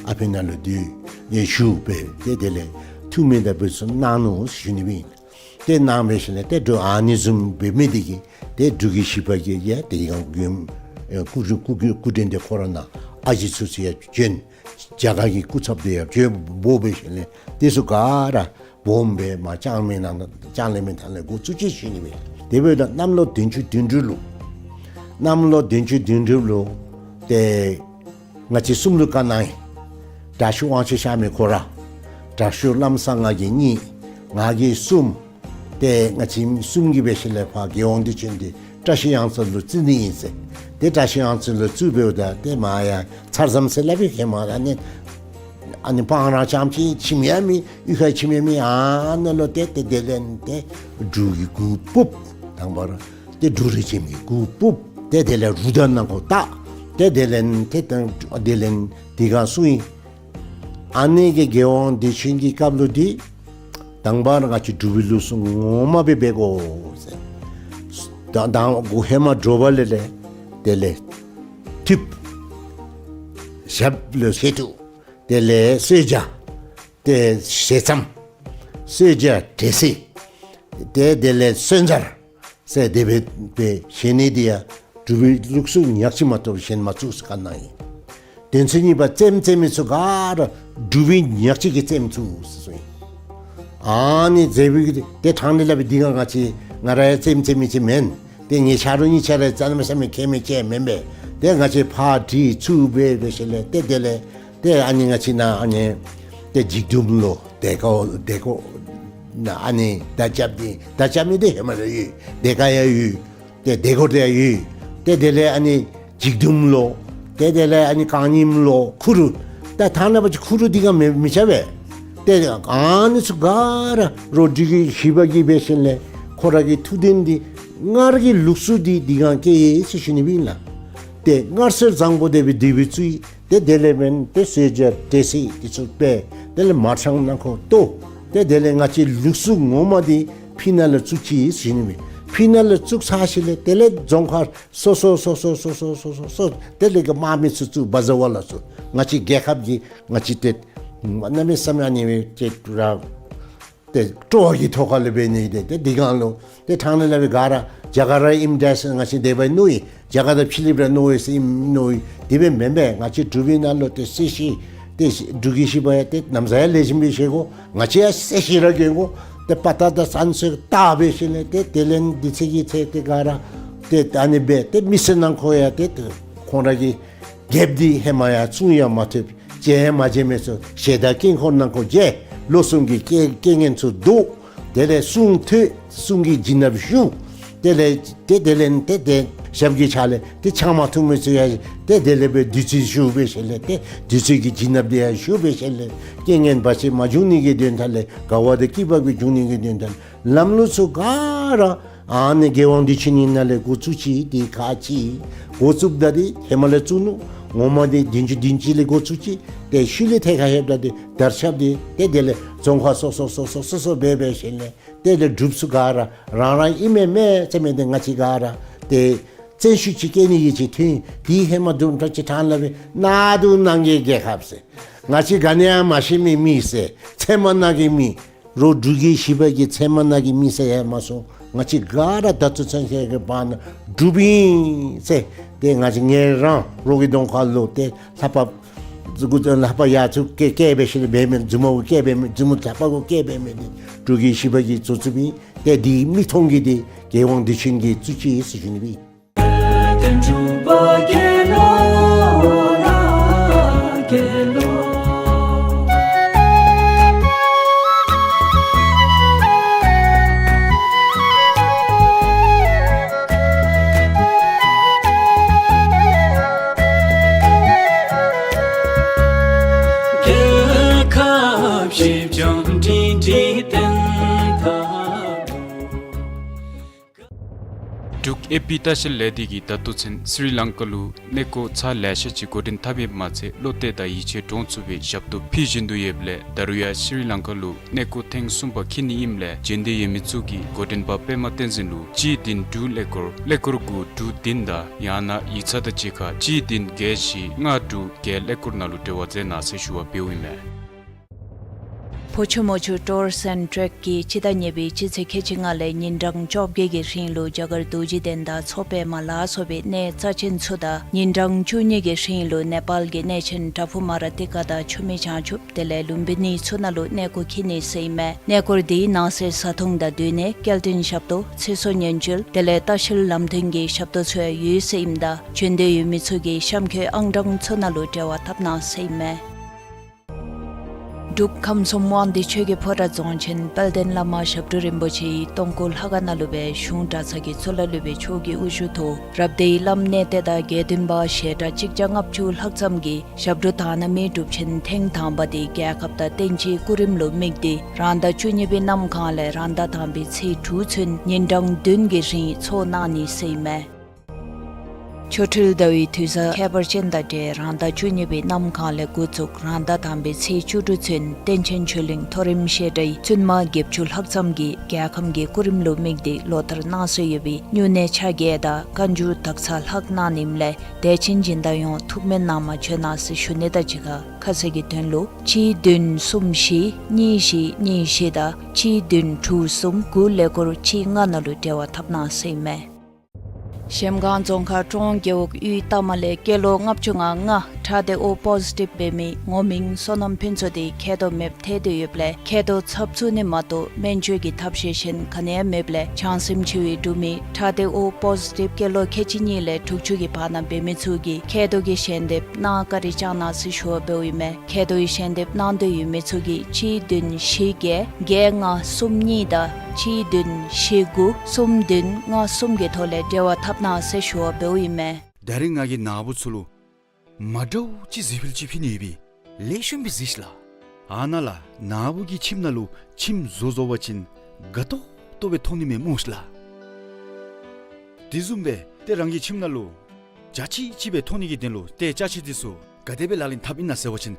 ཨ་ཕི་ནང་ལུ་འདི་ཡང་ཞུ་སྦེ་ཏེ་དེ་ལས་ཐུགས་སྨོན་དང་འབུལ་ཚུ་གནང་ནུག་ཞུ་ནི་སྦེ་ཨིན། ཏེ་གནང་སྦེ་ཞིནམ་ལས་ཏེ་འབྲུག་ཨ་ནི་བཟུམ་འབད་མི་འདི་གིས་ཏེ་འབྲུག་རྒྱལ་བཞི་པ་གིས་ཡང་དེ་ཡང་མགྱོནམ་ཨེ་སྐུ་སྐུ་སྐུ་སྐུ་དྲིན་འདི་ཁོ་ར་ནང་ཨ་ཞེ་ཚུ་ཚུ་ཡང་བྱོན། རྒྱ་གར་གྱི་སྐུ་ཚབ་འདི་ཡང་བྱོན་འབོ་སྦེ་ཞིནམ་ལས་དེ་ཚུ་ག་ར་སྦོམ་སྦེ་མ་ལྕང་གླིང་ནང་ལྕང་གླིང་མི་ཐང་ལས་འགོ་བཙུགས་ཅི་ཞུ་ནི་སྦེ། དེ་འབདཝ་ད་གནམ་ལོ་བདུན་ཅུ་དོན་དྲུག་ལུ་གནམ་ལོ་བདུན་ཅུ་དོན་དྲུག་ལུ་ཏེ་ང་བཅས་གསུམ་ལུ་བཀའ་གནང་ཡི། དྲག་ཤོས་དབང་ཕྱུག་གཤགས་མི་ཁོ་ར། དྲག་ཤོས་ལམ་བཟང་ང་གིས་གཉིས། ང་གིས་གསུམ། ཏེ་ང་བཅས་གསུམ་གྱིས་འབད་ཞིནམ་ལས་ཕར་རྒྱལ་དབང་བདེ་ཆེན་འདི་བཀྲ་ཤིས་གཡང་རྩེ་ལུ་བརྩི་ནི་ཨིན་ཟེར། ཏེ་བཀྲ་ཤིས་གཡང་རྩེ་ལུ་བཙུགས་འབདཝ་ད་ཏེ་མ་ཡ་ཚར་ཙམ་ཟེར་སླབ་པའི་ཧེ་མ་ཨ་ནི་ཨ་ནི་སྤང་ར་རྐྱངམ་ཅིག་ཁྱིམ་ཡང་མེད། གཡུས་ཁར་ཁྱིམ་ཡང་མེད། ཨ་ནཱ་ལུ་ཏེ་ཏེ་དེ་ལས་ཏེ་འབྲུག་གི་གུར་ཕུབ། དང་པ་ར་ཏེ་འབྲུག་རིགས་ཅན་གྱི་གུར་ཕུབ། ཏེ་དེ་ལས་རུ་དར་ནང་ཁོ་བཏགས། ཏེ་དེ་ལས་ཏེ་དེ་ལས་དེ་སྒང་སོང་ཡི། ཨ་ནི་གི་རྒྱལ་དབང་བདེ་ཆེན་གྱི་སྐབས་ལུ་འདི་དང་པ་ར་ང་བཅས་འབྲུག་པའི་ལུགས་སྲོལ་ངོ་མ་སྦེ་འབད་དགོ་ཟེར། ད་དང་འགོ་ཧེ་མ་དྲོ་པ་ལས་ལས་དེ་ལས་ཐུབ། ཞབས་ལུ་བཞེས་ཐུབ། དེ་ལས་གསོལ་ཇ། ཏེ་ཞལ་ཙམ། གསོལ་ཇ་འབྲས་སིལ། ཏེ་དེ་ལས་སོན་ཟར་ཟེར་དེ་སྦེ་སྦེ་བཞེས་ནི་འདི་ཡང་འབྲུག་པའི་ལུགས་སྲོལ་ཉག་གཅིག་མ་གཏོགས་གཞན་མ་བཙུགས་ཟེར་བཀའ་གནང་ཡི། དོན་ཚན་གཉིས་པ་རྩེདམོ་རྩེ་མི་ཚུ་ག་ར་འབྲུག་པའི་ཉག་གཅིག་གིས་རྩེདམོ་བཙུགས་ཟེར་གསུངས་ཡི། ཨ་ནི་རྩེདམོ་གི་ཏེ་ཕྲང་སྟེ་སླབ་པའི་འདི་སྒང་ང་བཅས་ང་ར་ཡང་རྩེདམོ་རྩེ་མི་ཅིག་མེན། ཏེ་ངེའི་ཆ་རོགས་གཉིས་ཆ་ར་རྩེདམོ་རྩེ་མི་མཁས་མི་ཅིག་མེན་པས། ཏེ་ང་བཅས་ཕར་དྲི་ཚུར་འབད་འབད་ཞིནམ་ལས་ཏེ་དེ་ལས་ཏེ་ཨ་ནི་ང་བཅས་ནཱ་ཨ་ནི་ཏེ་འཇིགས་དུམ་ལོ་དེ་ཀོ་དེ་ཀོ་ནཱ་ཨ་ནི་མདའ་རྐྱབ་ནི་མདའ་རྐྱབ་ནི་འདི་ཧེ་མ་ར་ཡོད། དེ་ཀ་ཡང་ཡོད། ཏེ་དེ་ཀོ་དེ་ཡང་ཡོད། ཏེ་དེ་ལས་ཨ་ནི་འཇིགས་དུམ་ལོ། ཏེ་དེ་ལས་ཨ་ནི་རྐང་རྙིངམ་ལོ། ཁུ་རུ། ད་ཐང་ནང་པ་ཅིག་ཁུ་རུ་འདི་སྒང་མི་མི་ཆགས་པས། ཏེ་ཨ་ནི་ཚུ་ག་ར་རོ་འབྲུག་རྒྱལ་བཞི་པ་གིས་འབད་ཞིནམ་ལས་ཁོ་ར་གི་ཐུགས་དོན་འདི་སྔར་གྱི་ལུགས་སྲོལ་འདི་འདི་སྒང་བསྐྱལ་ཡི་ཟེར་ཞུ་ནི་སྦེ་ཨིན་ལགས། ཏེ་སྔར་སྲོལ་བཟང་པོ་དེ་སྦེ་དེ་སྦེ་བཙུགས་ཡི། ཏེ་དེ་ལས་མེན་ཏེ་གསོལ་ཇ་འབྲས་སིལ་འདི་ཚུ་སྦེ་དེ་ལས་མར་ཆང་ནང་ཁོ་བཏོག། ཏེ་དེ་ལས་ང་བཅས་ལུགས་སྲོལ་ངོ་མ་འདི་ཕི་ནང་ལུ་བཙུགས་ཅི་ཟེར་ཞུ་ནི་སྦེ། ཕི་ནང་ལུ་བཙུགས་ཚར་ཞིནམ་ལས་དེ་ལས་རྫོང་ཁག་སོ་སོ་སོ་སོ་དེ་ལས་གི་དམག་མི་ཚུ་བཙུགས་བ་ཟ་བ་ལ་བཙུགས། ང་བཅས་རྒྱལ་ཁབ་ཀྱི་ང་བཅས་ཏེ་གནམ་མེད་ས་མེད་ཨ་ནི་སྦེ་ཏེ་ར་ཏེ་སྤྲོ་བ་གི་ཐོག་ཁ་ལུ་འབད་ནི་འདི་ཏེ་འདི་སྒང་ལུ་ཏེ་ཕྲང་སྟེ་སླབ་པའི་ག་ར་རྒྱ་གར་ར་ཨིནམ་འདྲས་ང་བཅས་དེ་སྦེ་མནོ་ཡི། རྒྱ་གར་དང་ཕྱི་གླིངཔ་ར་མནོ་ཡི་ཟེར་ཨིནམ་མནོ་ཡི། དེ་སྦེ་མེན་པས། ང་བཅས་འབྲུག་པའི་ནང་ལུ་ཏེ་སྲིད་ཞི་ཏེ་འབྲུག་རྒྱལ་བཞི་པ་ཡང་ཏེ་ན་བཟའ་ཡང་ལེགས་ཤོམ་སྦེ་བཞེས་དགོ། ང་བཅས་ཡང་སྲིད་ཞི་ར་གྱོན་དགོ། ཏེ་པ་ཏ་དང་ཟན་ཚུ་བཏགས་འབད་ཞིནམ་ལས་ཏེ་དེ་ལས་འདི་ཚེ་གི་ཚེ་ཏེ་ག་ར་ཏེ་ཨ་ནི་སྦེ་ཏེ་མི་སེར་ནང་འཁོད་ཡང་ཏེ་ཁོང་ར་གི་རྒྱལཔོ་འདི་ཧེ་མ་ཡང་བཙུགས་ཡང་མ་ཐུབ། མཇལ་ཡང་མ་མཇལ་མི་ཚུ་ཞལ་དང་དཀྱིལ་འཁོར་ནང་འཁོད་མཇལ། ལོ་གསུམ་གྱི་རྐྱེན་རྐྱེན་ངན་ཚུ་བཟློག། དེ་ལས་གསུང་ཐོས། གསུང་གི་བྱིན་རླབས་ཞུགས། དེ་ལས་ཏེ་དེ་ལས་ཏེ་ཏེ་ཞབས་ཀྱི་ཕྱག་ལས་ཏེ་ཆང་མ་འཐུང་མི་ཚུ་ཡང་ཏེ་དེ་ལས་སྦེ་བདུད་རྩི་ཞུགས་འབད་ཞིནམ་ལས་ཏེ་བདུད་རྩི་གི་བྱིན་རླབས་དེ་ཡང་ཞུགས་འབད་ཞིནམ་ལས་རྐྱེན་ངན་བར་ཆད་མ་འབྱུང་ནི་གི་དོན་དག་ལས་དགའ་བ་དང་སྐྱིད་པ་གི་འབྱུང་ནི་གི་དོན་དག་ལམ་ལུགས་ཚུ་ག་ར་ཨ་ནི་རྒྱལ་དབང་བདེ་ཆེན་ཨིན་ན་ལས་འགོ་བཙུགས་ཅི། ཏེ་ག་ཅི་འགོ་བཙུགསཔ་ད་ཏེ་ཧེ་མ་ལས་བཙུགས་ནུག། ངོ་མ་འདི་བདུན་ཅུ་བདུན་ཅུ་ལས་འགོ་བཙུགས་ཅི། ཏེ་ཤུལ་ལས་ཐད་ཁར་ལྷོདཔ་ད་ཏེ་དར་ཁྱབ་སྟེ་ཏེ་དེ་ལས་རྫོང་ཁག་སོ་སོ་སོ་སོ་སོ་སོ་སྦེ་འབད་ཞིནམ་ལས་དེ་ལས་སྒྲུབ་ཚུ་ག་ར་རང་རང་ཨིན་མས་མས་ཟེར་མི་འདི་ང་བཅས་ག་ར་ཏེ་བཙན་ཤུགས་ཅིག་བསྐྱེད་ནི་གི་ཅིག་ཐོན། དེ་ཧེ་མ་དུམ་གྲ་ཅིག་ཐང་ལ་སྦེ་གནག་དུང་ནང་གི་རྒྱལ་ཁབ་ཟེར། ང་བཅས་ག་ནི་ཡང་མ་ཤེས་མི་མི་ཟེར། ཚལ་མ་ནང་གི་མི། རོགས་འབྲུག་གི་ཞི་བ་གི་ཚལ་མ་ནང་གི་མི་ཟེར་ཡང་མ་སོང་། ང་བཅས་ག་ར་ད་ལྟོ་ཚུན་ཚོད་ཀྱི་བར་ན་འབྲུགཔ་ཨིན་ཟེར། ཏེ་ང་བཅས་ངེ་རང་རོགས་ཀྱི་གདོང་ཁ་ལུ་ཏེ་ལྷ་པ་ལྷ་པ་ཡ་ཚུ་བཀལ་བཀལ་འབད་ཞིནམ་ལས་འབད་མི་མཛུབ་མོ་བཀལ་འབད་མི་མཛུབ་མོ་ལྷ་པ་གུ་བཀལ་འབད་མི་འདི་འབྲུག་གི་ཞི་བ་གིས་བཙུགས་བཙུགསཔ་ཨིན། ཏེ་འདི་མིག་མཐོང་གི་འདི་རྒྱལ་དབང་བདེ་ཆེན་གྱིས་བཙུགས་ཅི་ཟེར་ཞུ་ནི་སྦེ། འབྲུག་ཨེ་པི་ལྟ་བཤལ་ལས་སྡེ་གིས་ད་ལྟོ་ཚུན་སི་རི་ལང་ཀ་ལུ་གནས་སྐོར་ཚར་ལེ་ཤ་ཅིག་འགོ་འདྲེན་འཐབ་ཡོདཔ་མ་ཚད་བློ་གཏད་དང་ཡིད་ཆེས་འདྲོངས་ཚུགས་པའི་ཞབས་ཏོག་ཕུལ་བཞིན་དུ་ཡོདཔ་ལས་ད་རུང་ཡང་སི་རི་ལང་ཀ་ལུ་གནས་སྐོར་ཐེངས་གསུམ་པ་འཁྱིད་ནི་ཨིནམ་ལས་འབྱོན་འདོད་ཡོད་མི་ཚུ་གིས་འགོ་འདྲེན་པ་པདྨ་བསྟན་འཛིན་ལུ་གཅིག་བདུན་དྲུག་ཀླད་ཀོར་ཀླད་ཀོར་དགུ་དྲུག་བདུན་དང་ཡང་ན་ཡིག་ཚང་དང་གཅིག་ཁར་གཅིག་བདུན་བརྒྱད་བཞི་ལྔ་དྲུག་བརྒྱད་ཀླད་ཀོར་ནང་ལུ་འབྲེལ་བ་མཛད་གནང་ཟེར་ཞུ་བ་འབདཝ་ཨིན་མས། ཕོ་ཆུ་མོ་ཆུ་ཊུརསི་ཨེནཌ་ཊེཀ་གིས་སྤྱི་ཟླ་གཉིས་པའི་སྤྱི་ཚེས་ཁལ་གཅིག་ལྔ་ལས་ཉིན་གྲངས་བཅོ་བརྒྱད་ཀྱི་རིང་ལུ་རྒྱ་གར་རྡོ་རྗེ་གདན་དང་མཚོ་པདྨ་ལ་སོགས་པའི་གནས་རྩ་ཆེན་ཚུ་དང་ཉིན་གྲངས་བཅུ་གཉིས་ཀྱི་རིང་ལུ་ནེ་པཱལ་གྱི་གནས་ཆེན་བྲག་ཕུག་མ་ར་ཏི་ཀ་དང་ཆུ་སྨད་བྱང་ཆུབ་དེ་ལས་ལུམྦི་ནི་ཚུ་ནང་ལུ་གནས་སྐོར་འཁྱིད་ནི་ཟེར་ཨིན་མས། གནས་སྐོར་འདི་ནང་གསེས་བཟའ་འཐུང་དང་སྡོད་གནས་སྐྱེལ་འདྲེན་ཞབས་ཏོག་ཚེ་སྲོག་ཉེན་བཅོལ་དེ་ལས་ལྟ་བཤལ་ལམ་སྟོན་གྱི་ཞབས་ཏོག་ཚུ་ཡང་ཡོད་ཟེར་ཨིནམ་ད་འབྱོན་འདོད་ཡོད་མི་ཚུ་གིས་གཤམ་འཁོད་ཨང་གྲངས་ཚུ་ནང་ལུ་འབྲེལ་བ་འཐབ་གནང་ཟེར་ཨིན་མས། འབྲུག་ཁམས་གསུམ་དབང་འདུས་ཆོས་ཀྱི་ཕོ་བྲང་རྫོང་ཆེན་དཔལ་ལྡན་བླ་མ་ཞབས་དྲུང་རིན་པོ་ཆེ་ཡི་སྟོང་སྐུ་ལྷ་ཁང་ནང་ལུ་སྦེ་གཞུང་གྲྭ་ཚང་གི་གཙུག་ལག་སློབ་དཔོན་མཆོག་གི་དབུ་བཞུགས་ཐོག་རབ་སྡེའི་བླམ་གནས་བརྟན་དང་དགེ་འདུན་པ་ཞལ་གྲངས་གཅིག་བརྒྱ་ལྔ་བཅུ་ལྷག་ཙམ་གྱིས་ཞབས་དྲུང་དག་སྣང་མའི་སྒྲུབ་ཆེན་ཐེངས་དང་པ་དེ་རྒྱལ་ཁབ་དང་བསྟན་སྤྱིའི་སྐུ་རིམ་ལུ་དམིགས་ཏེ་རང་ཟླ་བཅུ་གཉིས་པའི་གནམ་གང་ལས་རང་ཟླ་དང་པའི་ཚེས་དྲུག་ཚུན་ཉིན་གྲངས་བདུན་གྱི་རིང་ཚོགས་གནང་ནི་ཟེར་ཨིན་མས། ཆོ་འཕྲུལ་ཟླ་བའི་དུས་བཟང་ཁྱད་པར་ཅན་དང་འབྲེལ་རང་ཟླ་བཅུ་གཉིས་པའི་གནམ་གང་ལས་འགོ་བཙུགས་རང་ཟླ་དང་པའི་ཚེས་བཅུ་དྲུག་ཚུན་བསྟན་ཆེན་ཆོས་གླིང་མཐོ་རིམ་བཤད་གྲྭའི་བཙུན་མ་བརྒྱད་ཅུ་ལྷག་ཙམ་གྱིས་རྒྱལ་ཁམས་ཀྱི་སྐུ་རིམ་ལུ་དམིགས་ཏེ་ལོ་ལྟར་གནང་སྲོལ་ཡོད་པའི་སྨྱུང་གནས་ཆ་བརྒྱད་དང་བཀའ་འགྱུར་དག་ཚར་ལྷག་གནང་ནི་ཨིནམ་ལས་དད་ཅན་སྦྱིན་བདག་ཡོངས་ཐུགས་སྨོན་གནང་མ་བྱོན་གནང་ཟེར་ཞུ་ནི་དང་གཅིག་ཁར་ཁ་གསལ་གྱི་དོན་ལུ་གཅིག་བདུན་གསུམ་བཞི་གཉིས་བཞི་གཉིས་བཞི་དང་གཅིག་བདུན་དྲུག་གསུམ་དགུ་ཀླད་ཀོར་གཅིག་ལྔ་ནང་ལུ་འབྲེལ་བ་འཐབ་གནང་ཟེར་ཨིན་མས། གཞལམ་སྒང་རྫོང་ཁག་ཀྲོང་རྒེད་འོག་གཡུས་རྟ་མ་ལས་སྐྱེས་ལོ་ལྔ་བཅུ་ང་ལྔ་ཁྲག་སྡེ་ཨོ་པོ་ཟི་ཊིབ་འབད་མི་ངོ་མིང་བསོད་ནམས་ཕུན་ཚོགས་དེ་མཁལ་རྡོག་མེདཔ་ཐལ་ཏེ་ཡོདཔ་ལས་མཁལ་རྡོག་ཚབ་བཙུགས་ནི་མ་གཏོགས་སྨན་བཅོས་ཀྱི་ཐབས་ཤེས་གཞན་ག་ནི་ཡང་མེདཔ་ལས་བྱང་སེམས་ཆེ་བའི་འབྲུག་མི་ཁྲག་སྡེ་ཨོ་པོ་ཟི་ཊིབ་སྐྱེས་ལོ་ཁལ་གཅིག་གཉིས་ལས་དྲུག་ཅུ་གི་བར་ན་འབད་མི་ཚུ་གིས་མཁལ་རྡོག་གི་ཞལ་འདེབས་གནང་བཀའ་དྲིན་བསྐྱང་གནང་ཟེར་ཞུ་བ་འབདཝ་ཨིན་མས། མཁལ་རྡོག་གི་ཞལ་འདེབས་གནང་འདོད་ཡོད་མི་ཚུ་གིས་གཅིག་བདུན་བཞི་བརྒྱད་བརྒྱད་ལྔ་གསུམ་གཉིས་དང་གཅིག་བདུན་བཞི་དགུ་གསུམ་བདུན་ལྔ་གསུམ་གྱི་ཐོག་ལས་འབྲེལ་བ་འཐབ་གནང་ཟེར་ཞུ་བ་འབདཝ་ཨིན་མས། ད་རིས་ང་གིས་ནཱ་བུ་ཚུ་ལུ་མ་འདྲཝ་ཅིག་གཟིགས་འཕུལ་ཅིག་ཕུལ་ནི་ཡོད་པས། ལེགས་ཤོམ་སྦེ་གཟིགས་ཤིག་ལགས། ཨ་ནཱ་ལགས་ནཱ་བུ་གི་ཁྱིམ་ནང་ལུ་ཁྱིམ་བཟོ་བཟོ་བ་ཅིན་དགའ་ཏོག་ཏོ་སྦེ་མཐོང་ནི་མས་སྨོ་ཤིག་ལགས། དེ་བཟུམ་སྦེ་ཏེ་རང་གི་ཁྱིམ་ནང་ལུ་འཇའ་ཆི་ཆི་སྦེ་མཐོང་ནི་གི་དོན་ལུ་ཏེ་ཅ་ཆས་དེ་ཚུ་ག་དེ་སྦེ་ལག་ལེན་འཐབ་ཨིན་ན་ཟེར་བ་ཅིན་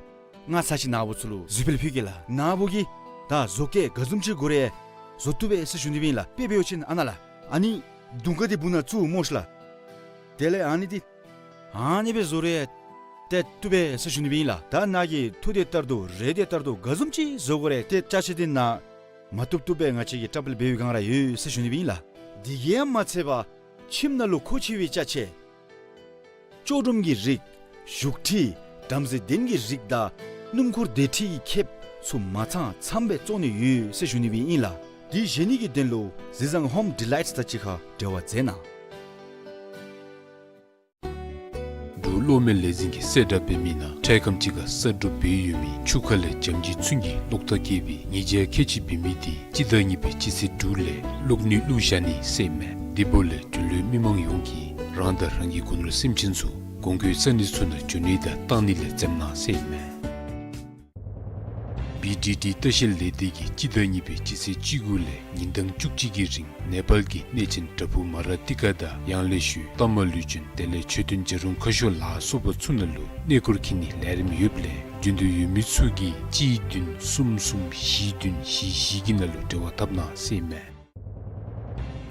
ང་ཚར་ཅིག་ནཱ་བུ་ཚུ་ལུ་གཟིགས་འཕུལ་ཕུལ་གེ་ལགས། ནཱ་བུ་གིས་ད་བཟོ་བཀོད་ག་བཟུམ་ཅིག་དགོ་རུང་བཟོ་བཏུབ་པས་ཟེར་ཞུ་ནི་སྦེ་ཨིན་ལགས། དཔེ་འབད་བ་ཅིན་ཨ་ནཱ་ལགས། ཨ་ནི་དུང་དཀར་འདི་སྦུག་ནང་བཙུགས་སྨོ་ཤིག་ལགས། དེ་ལས་ཨ་ནི་འདི་ཨ་ནི་སྦེ་བཟོ་རུང་ཏེ་བཏུབ་པས་ཟེར་ཞུ་ནི་སྦེ་ཨིན་ལགས། ད་ནཱ་གིས་ཐུགས་དེ་ལྟར་དུ་རེ་དེ་ལྟར་དུ་ག་བཟུམ་ཅིག་བཟོ་དགོ་རུང་ཏེ་ཅ་ཆས་འདི་ནཱ་མ་བཏུབ་བཏུབ་སྦེ་ང་བཅས་ཀྱིས་བཀྲམ་སྤེལ་འབད་བའི་སྒང་ར་ཡོད་ཟེར་ཞུ་ནི་སྦེ་ཨིན་ལགས། དེ་གིས་ཡང་མ་ཚད་པར་ཁྱིམ་ནང་ལུ་མཁོ་ཆེ་བའི་ཅ་ཆས་ལྕོག་གྲུམ་གྱི་རིགས་བཞུགས་ཁྲི་བྲམ་ཟེ་གདན་གྱི་རིགས་དང་སྣུམ་འཁོར་སྡོད་ཁྲི་གི་ཁེབས་ཚུ་མ་ཚང་ཚངམ་སྦེ་བཙོང་ནི་ཡོད་ཟེར་ཞུ་ནི་སྦེ་ཨིན་ལགས། འདི་བཞེས་ནི་གི་དོན་ལུ་གཟི་བཟང་ཧོམ་ཌི་ལའིཊ་དང་གཅིག་ཁར་འབྲེལ་བ་མཛད་གནང་། འབྲུག་གློག་མེ་ལས་འཛིན་གྱིས་གསལ་བསྒྲགས་འབད་མི་ནང་འཕྲལ་ཁམས་ཅིག་ཁར་གསར་སྒྲུབ་འབད་ཡོད་མི་ཆུ་ཁ་ལས་ལྕམ་སྐྱིད་ཚུན་གྱི་གློག་ཐག་བཀལ་བའི་ཉེས་བྱ་ཁལ་གཅིག་འབད་མི་དེ་སྤྱི་ཟླ་གཉིས་པའི་སྤྱི་ཚེས་དྲུག་ལས་གློག་ནུས་བླུག་བཞག་ནི་ཟེར་ཨིན་མས། དེ་འབདཝ་ལས་འབྲུག་ལུས་མི་མང་ཡོངས་ཀྱིས་རང་དང་རང་གི་སྒོ་ནོར་སེམས་ཅན་ཚུ་གོང་འཁོད་ས་གནས་ཚུ་ནང་འགྱོ་ནི་དང་བཏང་ནི་ལས་འཛེམ་གནང་ཟེར་ཨིན་མས། བི་ཌི་ཌི་ལྟ་བཤལ་ལས་སྡེ་གིས་སྤྱི་ཟླ་གཉིས་པའི་སྤྱི་ཚེས་བཅུ་དགུ་ལས་ཉིན་གྲངས་བཅུ་གཅིག་གི་རིང་ནེ་པཱལ་གྱི་གནས་ཆེན་བྲག་ཕུག་མ་ར་ཏི་ཀ་དང་ཡང་ལེ་ཤོད་ཏ་མ་ལུ་ཅུན་དེ་ལས་མཆོད་རྟེན་བྱ་རུང་ཁ་ཤོར་ལ་སོགས་པ་ཚུ་ནང་ལུ་གནས་སྐོར་འཁྱིད་ནིའི་ལས་རིམ་ཡོདཔ་ལས་འབྱོན་འདོད་ཡོད་མི་ཚུ་གིས་གཅིག་བདུན་གསུམ་གསུམ་བཞི་བདུན་བཞི་བཞི་གི་ནང་ལུ་འབྲེལ་བ་འཐབ་གནང་ཟེར་ཨིན་མས།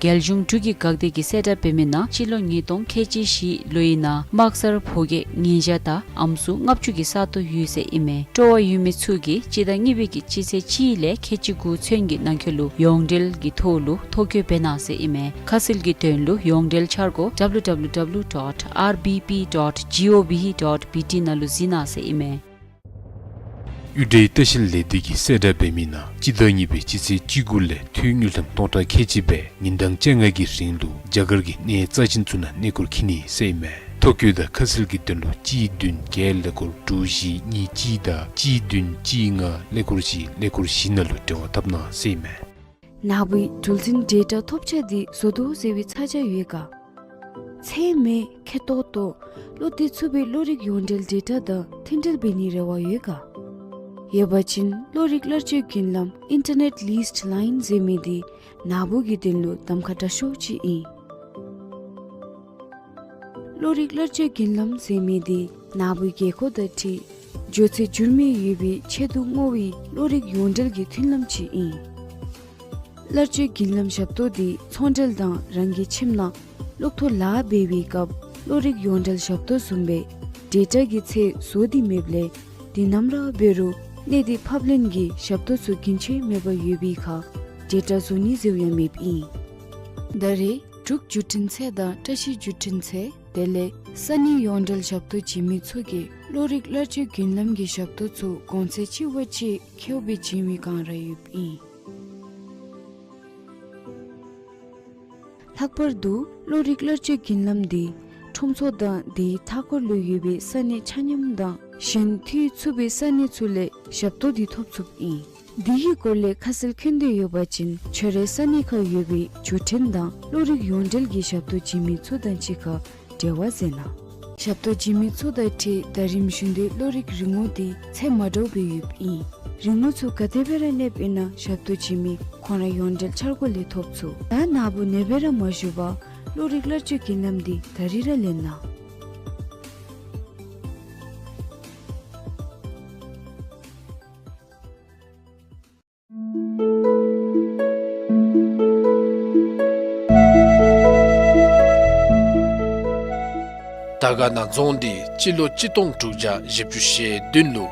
རྒྱལ་གཞུང་འབྲུག་གི་འགག་སྡེ་གིས་གསལ་བསྒྲགས་འབད་མི་ནང་སྤྱི་ལོ་ཉིས་སྟོང་ཁལ་གཅིག་བཞི་ལོའི་ནང་དམག་སར་ཕོ་སྐྱེས་ཉིས་བརྒྱ་དང་ཨམ་སྲུ་ལྔ་བཅུ་གི་ས་སྟོང་ཡོད་ཟེར་ཨིན་མས། སྤྲོ་བ་ཡོད་མི་ཚུ་གིས་སྤྱི་ཟླ་གཉིས་པའི་གི་སྤྱི་ཚེས་གཅིག་ལས་ཁལ་གཅིག་དགུ་ཚུན་གྱི་ནང་འཁོད་ལུ་ཡོངས་འབྲེལ་གྱི་ཐོག་ལུ་ཐོ་བཀོད་འབད་གནང་ཟེར་ཨིན་མས། ཁ་གསལ་གྱི་དོན་ལུ་ཡོངས་འབྲེལ་འཆར་སྒོ་W W W dot R B P dot gov dot B T ནང་ལུ་གཟིགས་གནང་ཟེར་ཨིན་མས། གཡུ་སྦྲེལ་ལྟ་བཤལ་ལས་སྡེ་གིས་གསལ་བསྒྲགས་འབད་མི་ནང་སྤྱི་ཟླ་གཉིས་པའི་སྤྱི་ཚེས་བཅུ་དགུ་ལས་འཐུས་དངུལ་ཀྲམ་སྟོང་ཕྲག་ཁལ་གཅིག་སྦེ་ཉིན་གྲངས་བཅོ་ལྔ་གི་རིང་ལུ་རྒྱ་གར་གྱི་གནས་རྩ་ཆེན་ཚུ་ནང་གནས་སྐོར་འཁྱིད་ནི་ཟེར་ཨིན་མས། ཐོ་བཀོད་དང་ཁ་གསལ་གྱི་དོན་ལུ་གཅིག་བདུན་བརྒྱད་ཀླད་ཀོར་དྲུག་བཞི་གཉིས་གཅིག་དང་གཅིག་བདུན་གཅིག་ལྔ་ཀླད་ཀོར་བཞི་ཀླད་ཀོར་བཞི་ནང་ལུ་འབྲེལ་བ་འཐབ་གནང་ཟེར་ཨིན་མས། ནཱ་བུའི་འགྲུལ་འཛིན་ཌེ་ཊ་ཐོབ་ཆ་འདི་བཟོ་དོ་ཟེར་བའི་ཚ་གྱང་ཡོད་ག། ཚད་མེད་ཁེ་ཏོག་ཏོ་བློ་གཏད་ཚུགས་པའི་བློ་རིག་ཡོངས་འབྲེལ་ཌེ་ཊ་དང་མཐུན་འབྲེལ་འབད་ནིའི་རེ་བ་ཡོད་ག། ཡོད་པ་ཅིན་བློ་རིག་གླར་སྤྱོད་བརྒྱུད་ལམ་ཨིན་ཊར་ནེཊ་ལིསཊ་ལའིན་ཟེར་མི་འདི་ནཱ་བུ་གི་དོན་ལུ་གདམ་ཁ་དྲག་ཤོས་ཅིག་ཨིན། བློ་རིག་གླར་སྤྱོད་བརྒྱུད་ལམ་ཟེར་མི་འདི་ནཱ་བུའི་དགོས་མཁོ་དང་འཁྲིལ་འགྱོ་ཚད་འགྱུར་མེད་ཡོད་པའི་ཆེད་དུ་བསྔོ་བའི་བློ་རིག་ཡོངས་འབྲེལ་གྱི་མཐུན་ལམ་ཅིག་ཨིན། གླར་སྤྱོད་བརྒྱུད་ལམ་ཞབས་ཏོག་འདི་ཚོང་འབྲེལ་དང་རང་གི་ཁྱིམ་ནང་གློག་ཐོག་ལཱ་འབད་བའི་སྐབས་བློ་རིག་ཡོངས་འབྲེལ་ཞབས་ཏོག་བཟུམ་སྦེ་ཌེ་ཊ་གི་ཚད་བཟོ་སྟེ་མེདཔ་ལས་དུས་ནམ་ར་འབད་རུང་གནས་འདི་ཕབ་ལེན་གྱི་ཞབས་ཏོག་ཚུ་རྒྱུན་ཆད་མེད་པར་ཡོད་པའི་ཁར་ཌེ་ཊ་བཟོ་ནི་ཟེརཝ་ཡང་མེདཔ་ཨིན། ད་རེས་འབྲུག་བརྒྱུད་འཕྲིན་ཚད་དང་བཀྲ་ཤིས་བརྒྱུད་འཕྲིན་ཚད་དེ་ལས་ས་གནས་ཡོངས་འབྲེལ་ཞབས་ཏོག་བྱིན་མི་ཚུ་གིས་བློ་རིག་གླར་སྤྱོད་བརྒྱུད་ལམ་གྱི་ཞབས་ཏོག་ཚུ་གོང་ཚད་ཅིག་བ་ཅིག་ཁེཝ་སྦེ་བྱིན་མི་གང་ར་ཡོདཔ་ཨིན། ལྷག་པར་དུ་བློ་རིག་གླར་སྤྱོད་བརྒྱུད་ལམ་འདི་ཁྲོམ་ཚོགས་དང་དེའི་མཐའ་འཁོར་ལུ་ཡོད་པའི་ས་གནས་ཆ་མཉམ་དང་གཞན་མཐུད་ཚུགས་པའི་ས་གནས་ཚུ་ལས་ཞབས་ཏོག་འདི་ཐོབ་ཚུགསཔ་ཨིན། འདི་གི་སྐོར་ལས་ཁ་གསལ་མཁྱེན་འདོད་ཡོད་པ་ཅིན་ཁྱོད་རའི་ས་གནས་ཁར་ཡོད་པའི་བརྒྱུད་འཕྲིན་དང་བློ་རིག་ཡོངས་འབྲེལ་གྱི་ཞབས་ཏོག་བྱིན་མི་ཚུ་དང་གཅིག་ཁར་འབྲེལ་བ་མཛད་གནང་། ཞབས་ཏོག་བྱིན་མི་ཚུ་དང་འཁྲིལ་ད་རིས་བཞིན་དུ་བློ་རིག་རིན་གོང་འདི་ཚད་མ་འདྲཝ་སྦེ་ཡོདཔ་ཨིན། རིན་གོང་ཚུ་ག་དེ་སྦེ་ར་གནསཔ་ཨིན་ན་ཞབས་ཏོག་བྱིན་མི་ཁོང་ར་ཡོངས་འབྲེལ་འཆར་སྒོ་ལས་ཐོབ་ཚུགས། ད་ནཱ་བུ་ནེ་སྦེ་ར་མ་བཞུགས་པར་བློ་རིག་གླར་སྤྱོད་བརྒྱུད་ལམ་འདི་ད་རིས་ར་ལེན་གནང་། དར་དཀར་ན་རྫོང་འདི་སྤྱི་ལོ་གཅིག་སྟོང་དྲུག་བརྒྱ་བཞི་བཅུ་ཞེ་བདུན་ལུ་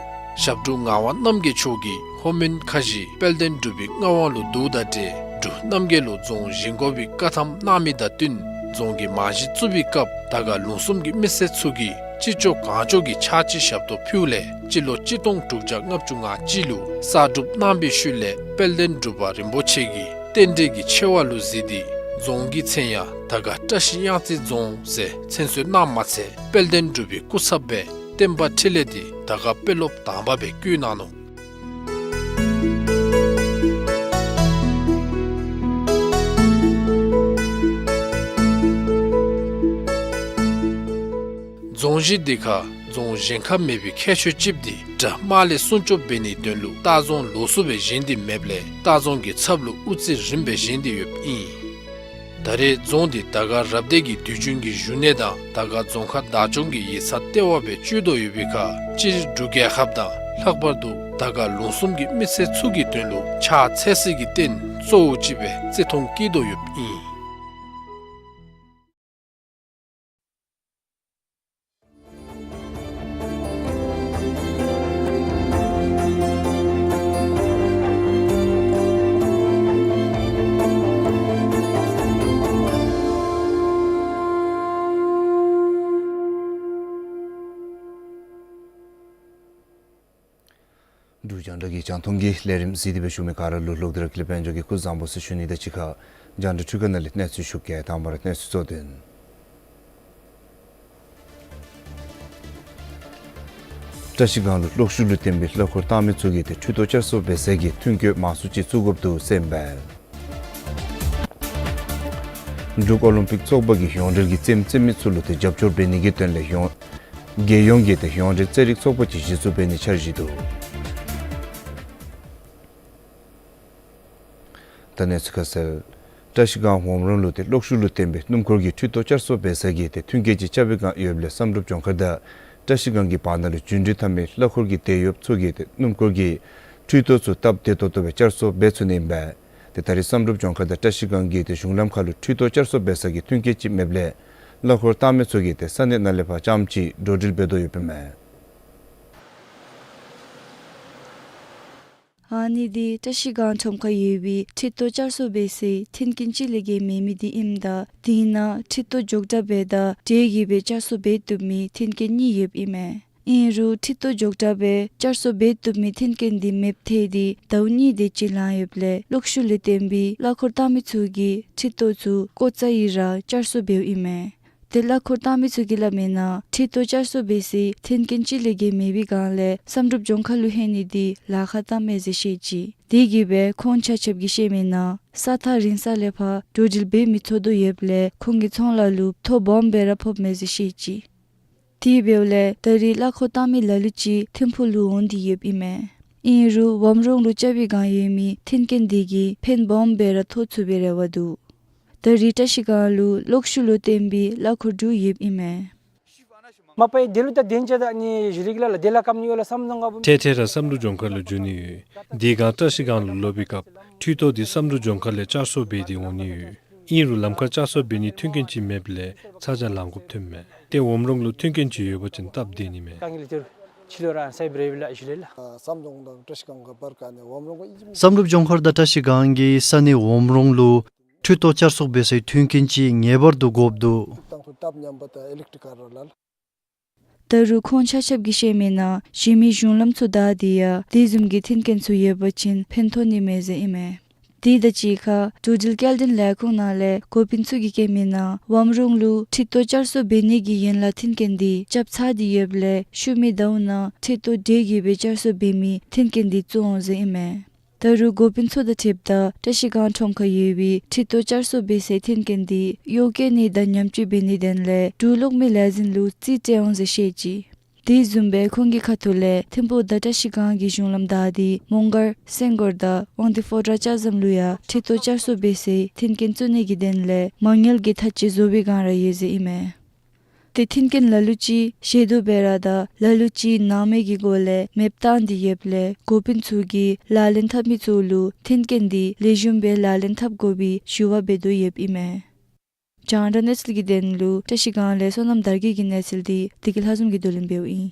ཞབས་དྲུང་ངག་དབང་རྣམ་རྒྱལ་མཆོག་གིས་ལྷོ་མོན་ཁ་བཞི་དཔལ་ལྡན་འབྲུག་པའི་མངའ་དབང་ལུ་བསྡུཝ་དང་འབྲེལ་འབྲུག་རྣམ་རྒྱལ་ལུ་རྫོང་བཞེངས་དགོ་པའི་བཀའ་ཐམ་གནང་མི་དང་བསྟུན་རྫོང་གི་རྨང་གཞི་བཙུགས་པའི་སྐབས་དར་དཀར་ལུང་གསུམ་གྱི་མི་སེར་ཚུ་གིས་ཅི་ལྕོགས་གང་ལྕོགས་ཀྱིས་ཕྱག་ཕྱི་ཞབས་ཏོག་ཕུལཝ་ལས་སྤྱི་ལོ་གཅིག་སྟོང་དྲུག་བརྒྱ་ལྔ་བཅུ་ང་གཅིག་ལུ་གསར་སྒྲུབ་གནང་བའི་ཤུལ་ལས་དཔལ་ལྡན་འབྲུག་པ་རིན་པོ་ཆེ་གིས་རྟེན་འབྲེལ་གྱི་ཆེ་བ་ལུ་གཟིགས་ཏེ་རྫོང་གི་མཚན་ཡང་དར་དཀར་བཀྲ་ཤིས་གཡང་རྩེ་རྫོང་ཟེར་མཚན་གསོལ་གནངམ་མ་ཚད་དཔལ་ལྡན་འབྲུག་པའི་སྐུ་ཚབ་སྦེ་བསྟན་པ་འཕྲིན་ལས་འདི་དར་དཀར་དཔོན་སློབ་དང་པ་སྦེ་བསྐོས་གནང་ནུག། རྫོང་གཞི་འདི་ཁར་རྫོང་གཞན་ཁར་མེད་པའི་ཁྱད་ཆོས་ཅིག་འདི་དགྲ་དམག་ལས་སྲུང་སྐྱོབ་འབད་ནིའི་དོན་ལུ་ལྟ་རྫོང་ལོགས་སུ་སྦེ་བཞེངས་ཏེ་མེདཔ་ལས་ལྟ་རྫོང་གི་ཚབ་ལུ་དབུ་རྩེ་རིམ་པས་བཞེངས་ཏེ་ཡོདཔ་ཨིན། ད་རེས་རྫོང་འདི་དར་དཀར་རབ་སྡེ་གི་དུས་རྒྱུན་གྱི་བཞུགས་གནས་དང་དར་དཀར་རྫོང་ཁག་བདག་སྐྱོང་གི་ཡིག་ཚང་ལྟེ་བ་སྦེ་སྤྱོད་དོ་ཡོད་པའི་ཁར་སྤྱིར་འབྲུག་རྒྱལ་ཁབ་དང་ལྷག་པར་དུ་དར་དཀར་ལུང་གསུམ་གྱི་མི་སེར་ཚུ་གི་དོན་ལུ་ཕྱག་འཚལ་སའི་རྟེན་གཙོ་བོ་ཅིག་སྦེ་བརྩི་མཐོང་བསྐྱེད་དོ་ཡོདཔ་ཨིན། འབྲུག་ རྒྱང་བསྒྲགས་ཀྱི་རྒྱང་མཐོང་གི་ལས་རིམ་གཟིགས་ཏེ་སྦེ་བཞུགས་མི་ག་ར་ལུ་ལོག་སྟེ་ར་ཀུན་ལེགས་དཔལ་འབྱོར་གྱིས་སྐུ་གཟུགས་བཟང་པོ་ཟེར་ཞུ་ནི་དང་གཅིག་ཁར་རྒྱང་བསྒྲགས་འཕྲུལ་ཁང་ནང་ལས་གནས་ཚུལ་ཞུ་གེ། དང་པ་ར་གནས་ཚུལ་གཙོ་དོན། བཀྲ་ཤིས་སྒང་ལུ་གློག་ཤུགས་ལུ་བརྟེན་པའི་གླ་འཁོར་བཏང་མི་ཚུ་གིས་ཏེ་འཕྲུལ་ཏོག་བསྐྱར་གསོ་འབད་སའི་གི་མཐུན་རྐྱེན་མང་སུ་ཅིག་བཙུགས་དགོཔ་འདུག་ཟེར་ཨིན་པས། འབྲུག་ཨོ་ལིམ་པིག་ཚོགས་པ་གིས་ཡོངས་འབྲེལ་གྱི་རྩེདམོ་རྩེ་མི་ཚུ་ལུ་ཏེ་རྒྱབ་སྐྱོར་འབད་ནི་གི་དོན་ལས་ཡོངས་རྒྱལ་ཡོངས་ཀྱི་ཏེ་ཡོངས་འབྲེལ་རྩེད་རིགས་ཚོགས་པ་ཅིག་གཞི་བཙུགས་འབད་ནིའི་འཆར་གཞི་འདུག། ད་གནས་ཚུལ་ཁ་གསལ། བཀྲ་ཤིས་སྒང་འོམ་རོང་ལུ་ཏེ་གློག་ཤུགས་ལུ་བརྟེན་པའི་སྣུམ་འཁོར་གྱི་འཕྲུལ་ཏོག་བསྐྱར་གསོ་འབད་སའི་གི་ཏེ་མཐུན་རྐྱེན་ཅིག་རྐྱབ་པའི་སྒང་ཡོདཔ་ལས་བསམ་གྲུབ་ལྗོངས་མཁར་དང་བཀྲ་ཤིས་སྒང་གི་བར་ན་ལུ་རྒྱུན་འགྲུལ་འཐབ་མི་གླ་འཁོར་གྱི་དེད་གཡོགཔ་ཚུ་གིས་ཏེ་སྣུམ་འཁོར་གྱི་འཕྲུལ་ཏོག་ཚུ་སྟབས་བདེ་ཏོག་ཏོ་སྦེ་བསྐྱར་གསོ་འབད་ཚུགས་ནི་ཨིན་པས། ཏེ་ད་རེས་བསམ་གྲུབ་ལྗོངས་མཁར་དང་བཀྲ་ཤིས་སྒང་གི་ཏེ་གཞུང་ལམ་ཁ་ལུ་འཕྲུལ་ཏོག་བསྐྱར་གསོ་འབད་སའི་གི་མཐུན་རྐྱེན་ཅིག་མེདཔ་ལས་གླ་འཁོར་བཏང་མི་ཚུ་གིས་ཏེ་ས་གནས་ནང་ལས་ཕར་རྐྱངམ་ཅིག་འགྲོ་འགྲུལ་འབད་དོ་ཡོདཔ་ཨིན་མས། ཨ་ནི་འདི་བཀྲ་ཤིས་སྒང་ཁྲོམ་ཁར་ཡོད་པའི་འཕྲུལ་ཏོག་བསྐྱར་གསོ་འབད་སའི་མཐུན་རྐྱེན་ཅིག་ལས་བརྒལ་མེད་མི་འདི་ཨིནམ་ད་དེ་ནང་འཕྲུལ་ཏོག་མགྱོགས་དྲགས་སྦེ་དང་འདྲེས་ཀྱིས་སྦེ་བསྐྱར་གསོ་འབད་བཏུབ་མི་མཐུན་རྐྱེན་གཉིས་ཡོདཔ་ཨིན་མས། ཨིན་རུང་འཕྲུལ་ཏོག་མགྱོགས་དྲགས་སྦེ་བསྐྱར་གསོ་འབད་བཏུབ་མི་མཐུན་རྐྱེན་འདི་མེདཔ་ཐལ་ཏེ་ཟླཝ་གཉིས་དེ་ཅིག་ལང་ཡོདཔ་ལས་གློག་ཤུགས་ལུ་བརྟེན་པའི་གླ་འཁོར་བཏང་མི་ཚུ་གིས་འཕྲུལ་ཏོག་ཚུ་ཀོ་ཙ་ཡི་ར་བསྐྱར་གསོ་འབདཝ་ཨིན་མས། ཏེ་གླ་འཁོར་བཏང་མི་ཚུ་གིས་སླབ་མིའི་ནང་འཕྲུལ་ཏོག་བསྐྱར་གསོ་འབད་སའི་མཐུན་རྐྱེན་ཅིག་ལས་བརྒལ་མེད་པའི་སྒང་ལས་བསམ་གྲུབ་ལྗོངས་མཁར་ལུ་ལྷོད་ནི་འདི་ལཱ་ཁག་བཏངམ་མས་ཟེར་བཤད་ཅི། དེ་གིས་སྦེ་ཁོང་ཆ་ཁྱབ་ཀྱིས་བཤད་མིའི་ནང་ས་ཐག་རིང་ས་ལས་ཕར་འགྲོ་འགྲུལ་འབད་མི་ཚུགས་དོ་ཡོདཔ་ལས་ཁོང་གི་ཚོང་ལཱ་ལུ་ཐོ་སྦོམ་སྦེ་ར་ཕོགཔ་མས་ཟེར་བཤད་ཅི། དེ་འབདཝ་ལས་ད་རེས་གླ་འཁོར་བཏང་མི་ལ་ལུ་ཅིག་ཐིམ་ཕུག་ལུ་འོང་སྟེ་ཡོདཔ་ཨིན་མས། ཨིན་རུང་འོམ་རོང་ལུ་རྐྱབ་པའི་སྒང་ཡོད་མི་མཐུན་རྐྱེན་འདི་གིས་ཕན་སྦོམ་སྦེ་ར་ཐོགས་ཚུགས་པའི་རེ་བ་འདུག། ད་རེས་བཀྲ་ཤིས་སྒང་ལུ་གློག་ཤུགས་ལུ་བརྟེན་པའི་གླ་འཁོར་དྲུག་ཡོདཔ་ཨིན་མས། མ་པའི་དེ་ལུ་ད་དེན་ཅ་ད་ནི་ཞུ་རིག་ལ་ལ་དེ་ལ་ཀམ་ནི་ཡོ་ལ་བསམ་བཟང་ག་བུ། ཐད་ཐད་ར་བསམ་གྲུབ་ལྗོངས་མཁར་ལུ་འགྱོ་ནི་ཡོད། དེ་སྒང་བཀྲ་ཤིས་སྒང་ལུ་ལོག་པའི་སྐབས་འཕྲུལ་ཏོག་འདི་བསམ་གྲུབ་ལྗོངས་མཁར་ལས་བསྐྱར་གསོ་འབད་དེ་འོང་ནི་ཡོད། ཨིན་རུང་ལམ་ཁར་བསྐྱར་གསོ་འབད་ནིའི་མཐུན་རྐྱེན་ཅིག་མེདཔ་ལས་ཚ་གྱང་ལང་དགོཔ་ཐོནམ་མས། ཏེ་འོམ་རོང་ལུ་མཐུན་རྐྱེན་ཅིག་ཡོད་པ་ཅིན་སྟབས་བདེ་ནི་མས། ཀང་གི་ལི་ཏེ་རུ་ཕྱི་ལོ་ར་སའི་བྲེ་བི་ལ་ཞུ་ལེ་ལ། བསམ་གྲུབ་ལྗོངས་མཁར་དང་བཀྲ་ཤིས་སྒང་གི་བར་ཁ་ནི་འོམ་རོང་གི་བསམ་གྲུབ་ལྗོངས་མཁར་དང་བཀྲ་ཤིས་སྒང་གི་ས་གནས་འོམ་རོང་ལུ་འཕྲུལ་ཏོག་བསྐྱར་གསོ་འབད་སའི་མཐུན་རྐྱེན་ཅིག་ངེས་པར་དུ་དགོཔ་འདུག། ཏང་ཐུ་སྟབས་མཉམ་པ་དང་ཨི་ལེག་ཊི་ཀ་ར་ལ། ད་རུང་ཁོང་ཆ་ཁྱབ་ཀྱིས་བཤད་མིའི་ནང་གཞན་མི་གཞུང་ལམ་ཚུ་བདའ་སྟེ་ཡང་དེ་བཟུམ་གྱི་མཐུན་རྐྱེན་ཚུ་ཡོད་པ་ཅིན་ཕན་ཐོགས་ནི་མས་ཟེར་ཨིན་མས། དེ་དང་གཅིག་ཁར་འགྲོ་འགྲུལ་སྐྱེལ་འདྲེན་ལས་ཁུངས་ནང་ལས་འགོ་དཔོན་ཚུ་གིས་བཀོད་མིའི་ནང་འོམ་རོང་ལུ་འཕྲུལ་ཏོག་བསྐྱར་གསོ་འབད་ནི་གི་ཡན་ལག་མཐུན་རྐྱེན་འདི་རྐྱབ་ཚར་ཏེ་ཡོདཔ་ལས་ཤུལ་མའི་ཟླཝ་ནང་འཕྲུལ་ཏོག་འདྲེས་ཀྱིས་སྦེ་བསྐྱར་གསོ་འབད་མི་མཐུན་རྐྱེན་འདི་བཙུགས་འོང་ཟེར་ཨིན་མས། ད་རུང་འགོ་དཔོན་ཚུ་དང་འཁྲིལཝ་ད་བཀྲ་ཤིས་སྒང་ཁྲོམ་ཁར་ཡོད་པའི་འཕྲུལ་ཏོག་བསྐྱར་གསོ་འབད་སའི་མཐུན་རྐྱེན་འདི་གཡོག་བཀོལ་ནི་དང་ཉམས་བཅོས་འབད་ནིའི་དོན་ལས་འབྲུག་གློག་མེའི་ལས་འཛིན་ལུ་རྩིས་སྤྲོད་འོང་ཟེར་བཤད་ཅི། དེ་བཟུམ་སྦེ་ཁོང་གི་ཁ་ཐུག་ལས་ཐིམ་ཕུག་དང་བཀྲ་ཤིས་སྒང་གི་གཞུང་ལམ་བདའ་སྟེ་མོང་སྒར་སེང་སྒོར་དང་དབང་འདུས་ཕོ་བྲང་ལྕགས་ཟམ་ལུ་ཡང་འཕྲུལ་ཏོག་བསྐྱར་གསོ་འབད་སའི་མཐུན་རྐྱེན་བཙུགས་ནི་གི་དོན་ལས་མ་དངུལ་གྱི་ཐག་བཅད་བཟོ་བའི་སྒང་ར་ཡོད་ཟེར་ཨིན་མས། ཏེ་མཐུན་རྐྱེན་ལ་ལུ་ཅིག་ཞལ་འདོན་སྦེ་ར་དང་ལ་ལུ་ཅིག་ནང་མི་གི་སྒོ་ལས་མེདཔ་བཏང་སྟེ་ཡོདཔ་ལས་འགོ་དཔོན་ཚུ་གིས་ལག་ལེན་འཐབ་མི་ཚུ་ལུ་མཐུན་རྐྱེན་འདི་ལེགས་ཤོམ་སྦེ་ལག་ལེན་འཐབ་དགོ་པའི་ཞུ་བ་འབད་དོ་ཡོདཔ་ཨིན་མས། རྒྱང་བསྒྲགས་གནས་ཚུལ་གྱི་དོན་ལུ་བཀྲ་ཤིས་སྒང་ལས་བསོད་ནམས་དར་རྒྱས་ཀྱི་གནས་ཚུལ་འདི་བདེ་སྐྱིད་ལྷ་འཛོམས་ཀྱིས་བསྡུ་ལེན་འབདཝ་ཨིན།